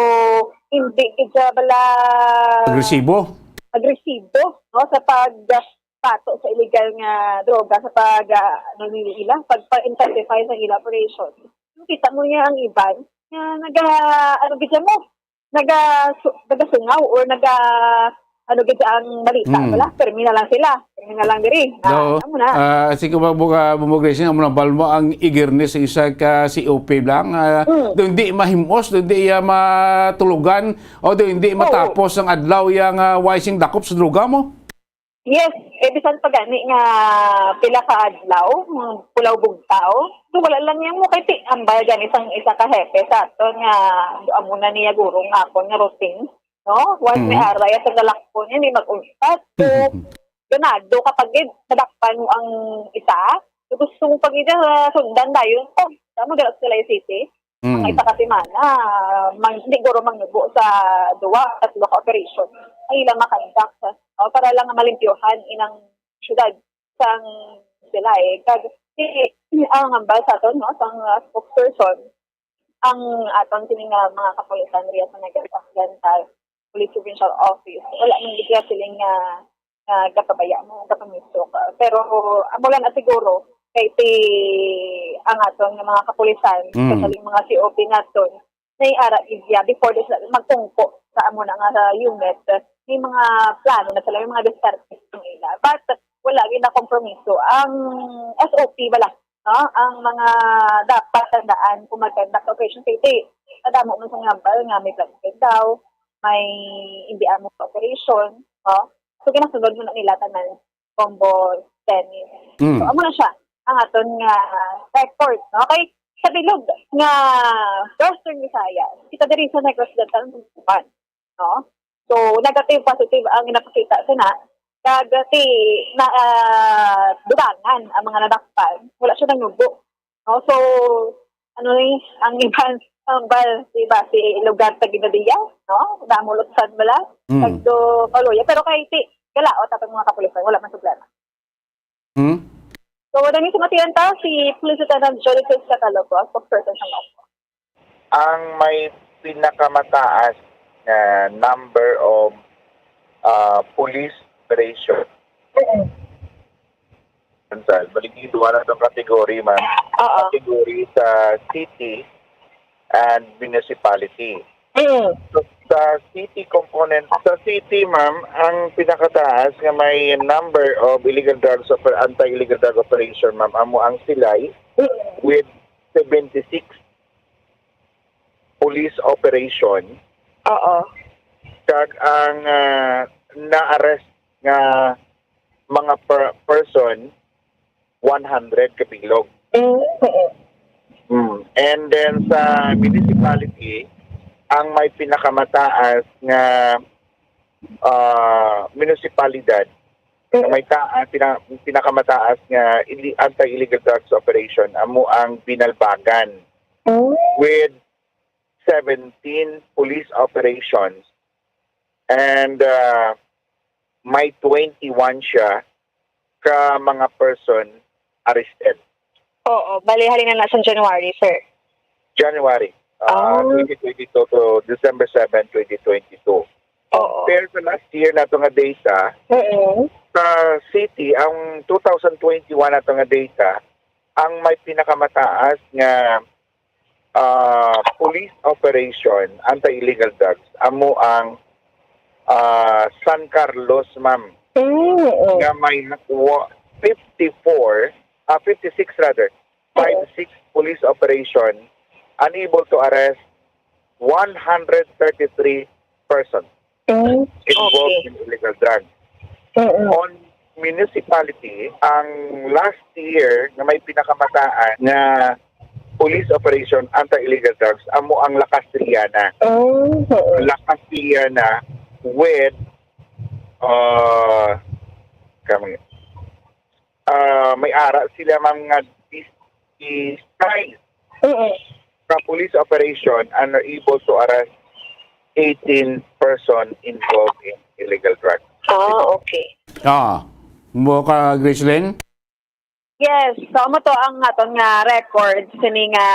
hindi gid siya bala Agresibo. agresibo, no? Sa pagbato sa illegal nga droga, sa pag, ah, ano nila, pag, pag-intensify sa ila operation. Yung kita mo niya ang iban, nga naga, ano gid siya mo, naga-, nagasungaw or naga, ano gid ang balita, Mm. wala, permi na lang sila. Permi na lang diri. Ah, Oo. Amo na. Ah, sige, ba, buka, Bumbo Grace, amo na, bal mo ang igirnis sa isa ka C O P lang. Ah, Mm. do hindi mahimos, do hindi, ah, matulugan, o do hindi Oo. matapos ang adlaw yang, ah, way sing dakop sa droga mo? Yes, eh, bisan pa gani nga pila ka adlaw, mm, pulaw bugtaw. So, wala lang yang mo kay ti-, ambal gani sang isa ka hepe sa aton nga amo na niya guro nga akon nga routine, no? Once may Mhm. ara ya sa galakpon, hindi mag-untat. So, ganado kapag gid nadakpan mo ang isa, so gusto mo pag ida sundan dayon. Oh, tama dira sa Silay City. Mga Mm. isa ka semana, mang-, siguro mangnubo sa duwa, tatlo ka operation ang ila makandak, oh, para lang malimpyohan inang syudad sang Silay. Kag si, ang hambal sa aton, no, sang, ah, spokesperson, ang aton sini nga mga kapulisan riya sa Negros Occidental Police Provincial Office, wala man gid sila siling nga, nga gapabaya mo, gapamisok. Pero amo lang na siguro, kay ti ang aton nga mga kapulisan, Mm. especially mga C O P naton, naiara gid siya before di sila magtungko sa amo na nga unit. May mga plano na sila, may mga diskarte sa ila. But wala gid na kompromiso ang S O P bala, no? Ang mga dapat tandaan kung mag-conduct operation safety. Kadamo man sa ngambal nga may blood daw, may hindi amo sa operation, no? So, ginasunod mo na nila tanan, Bombo, Dennis. Mm. So, amo na siya ang aton nga record, no? Kay sa bilog nga Western Visayas, kita diri sa Negros Occidental, no? So, negative, positive ang ginapakita sa na, kag ti na, ah, dugangan ang mga nadakpan. Wala siya nangnubo. No? So, ano ni, ang iban, ang bal, di ba, si lugar sa Ginadiya, no? Namulot sa bala, Mm. Tagdo, Kaluya. Pero kay ti, galaot atong mga kapulisan, wala man problema. Hmm? So, dami sa matiyan ta, si Police Lieutenant Jolly Cruz Catalogo, spokesperson sa MOFCO. Ang may pinakamataas nga number of, ah, police operation. Mm. Sa Baligido, wala tong category, ma'am. Oo. Category sa city and municipality. Mm. So, sa city component, sa city, ma'am, ang pinakataas nga may number of illegal drugs oper-, anti-illegal drug operation, ma'am, amo ang Silay Mm. with seventy-six police operation. Oo. Kag ang, ah, na-arrest nga mga per-, person, one hundred kabilog. Mm, oo. Mm. And then sa municipality, ang may pinakamataas nga, ah, munisipalidad, nga Mm. may ta-, ah, pina-, pinakamataas nga ili-, anti-illegal drugs operation, amo ang Binalbagan, Mm. with seventeen police operations. And, ah, may twenty-one siya ka mga person arrested. Oo, bali, halin na na sa January, sir. January, ah, Ah. twenty twenty-two to December seven, twenty twenty-two. Oo. Compare sa last year nato nga data, Mm. sa city, ang two thousand twenty-one nato nga data, ang may pinakamataas nga ah, police operation, anti-illegal drugs, amo ang, ah, San Carlos, ma'am, Mm, oo. nga may nakuha fifty-four, ah, fifty-six rather, Oo. five six police operation, unable to arrest one hundred thirty-three persons Mm, involved okay. in illegal drugs. Mm-mm. On municipality, ang last year nga may pinakamataan nga police operation anti-illegal drugs, amo ang La Castellana. Mm, oo. La Castellana with, uh, kami, ah, may ara sila mga disguise Mm-mm. sa police operation and are able to arrest eighteen person involved in illegal drugs. Ah, okay. Ah, mo ka, Gracelyn? Yes, so amo to ang aton nga record sini nga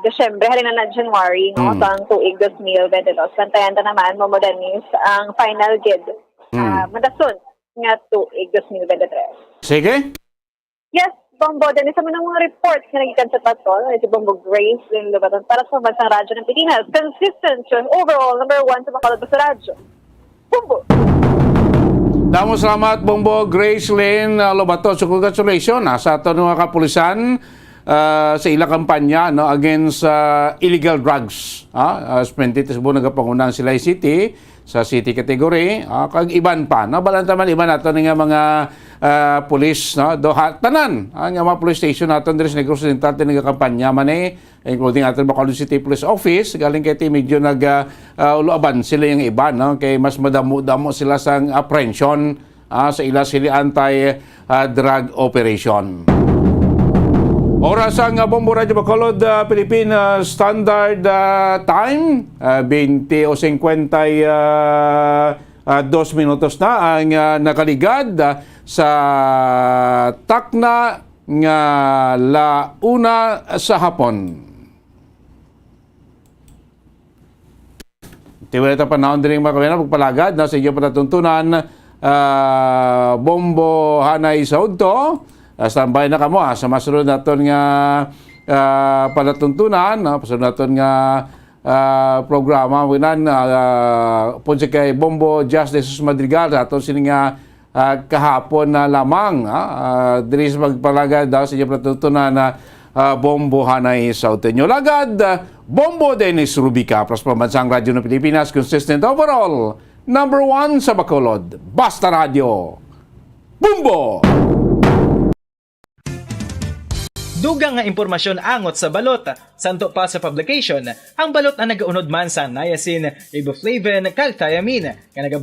Disyembre, halin na na January, no, Mm. sa ang tuig dos mil bente dos. Bantayan ta naman, Momo Dennis, ang final gid, Mm. ah, madason nga tuig dos mil bente tres. Sige. Yes, Bombo, dyan sa mga, mga reports nga nagikan sa Patol, si Bombo Grace Lynn Lubaton para sa Pambansang Radyo ng Pilipinas. Consistent siya, overall, number one sa Bacolod sa radyo. Bombo! Damo salamat, Bombo Grace Lynn, ah, Lobato. So, congratulations, ah, sa aton mga kapulisan, ah, sa ila kampanya, no, against, ah, illegal drugs. Ah, ah, sa twenty Tisbo nagapanguna ang Silay City sa city category, ah, kag iban pa, no? Balaan ta man iban nato ni nga mga, ah, pulis, no? Do, ha, tanan, ah, nga mga police station naton diri sa Negros Occidental, nagakampanya man, eh, including aton Bacolod City Police Office, galing kay ti medyo nag, ah, ah, uluaban sila yung iban, no? Kay mas madamo-damo sila sang apprehension, ah, sa ila sila anti, ah, drug operation. Oras ang, ah, Bombo Radyo Bacolod, ah, Philippine, ah, Standard, ah, Time, ah, twenty o cincuenta, ah, ah, dos minutos na ang, ah, nakaligad, ah, sa takna nga la una sa hapon. Tiwala ta panahon diri, mga kabayan, pagpalagad na sa inyo palatuntunan, ah, Bombo Hanay sa udto. Ah, standby na kamo, ah, sa masunod naton nga, ah, palatuntunan, no? Pasunod naton nga, ah, programa, winan, ah, pud si kay Bombo Jazz de Jesus Madrigal, sa aton sini nga, ah, kahapon na lamang, ah, ah, diri sa pagpalagad, ah, sa inyo palatuntunan na, ah, Bombo Hanay sa udto. Lagad, ah, Bombo Dennis Rubica, para sa Pambansang Radyo ng Pilipinas, consistent overall, number one sa Bacolod. Basta Radyo. Bombo! Dugang nga impormasyon angot sa balot. Santo pa sa publication, ang balot ang nagaunod man sa niacin, riboflavin, kag thiamine, nga nagabulig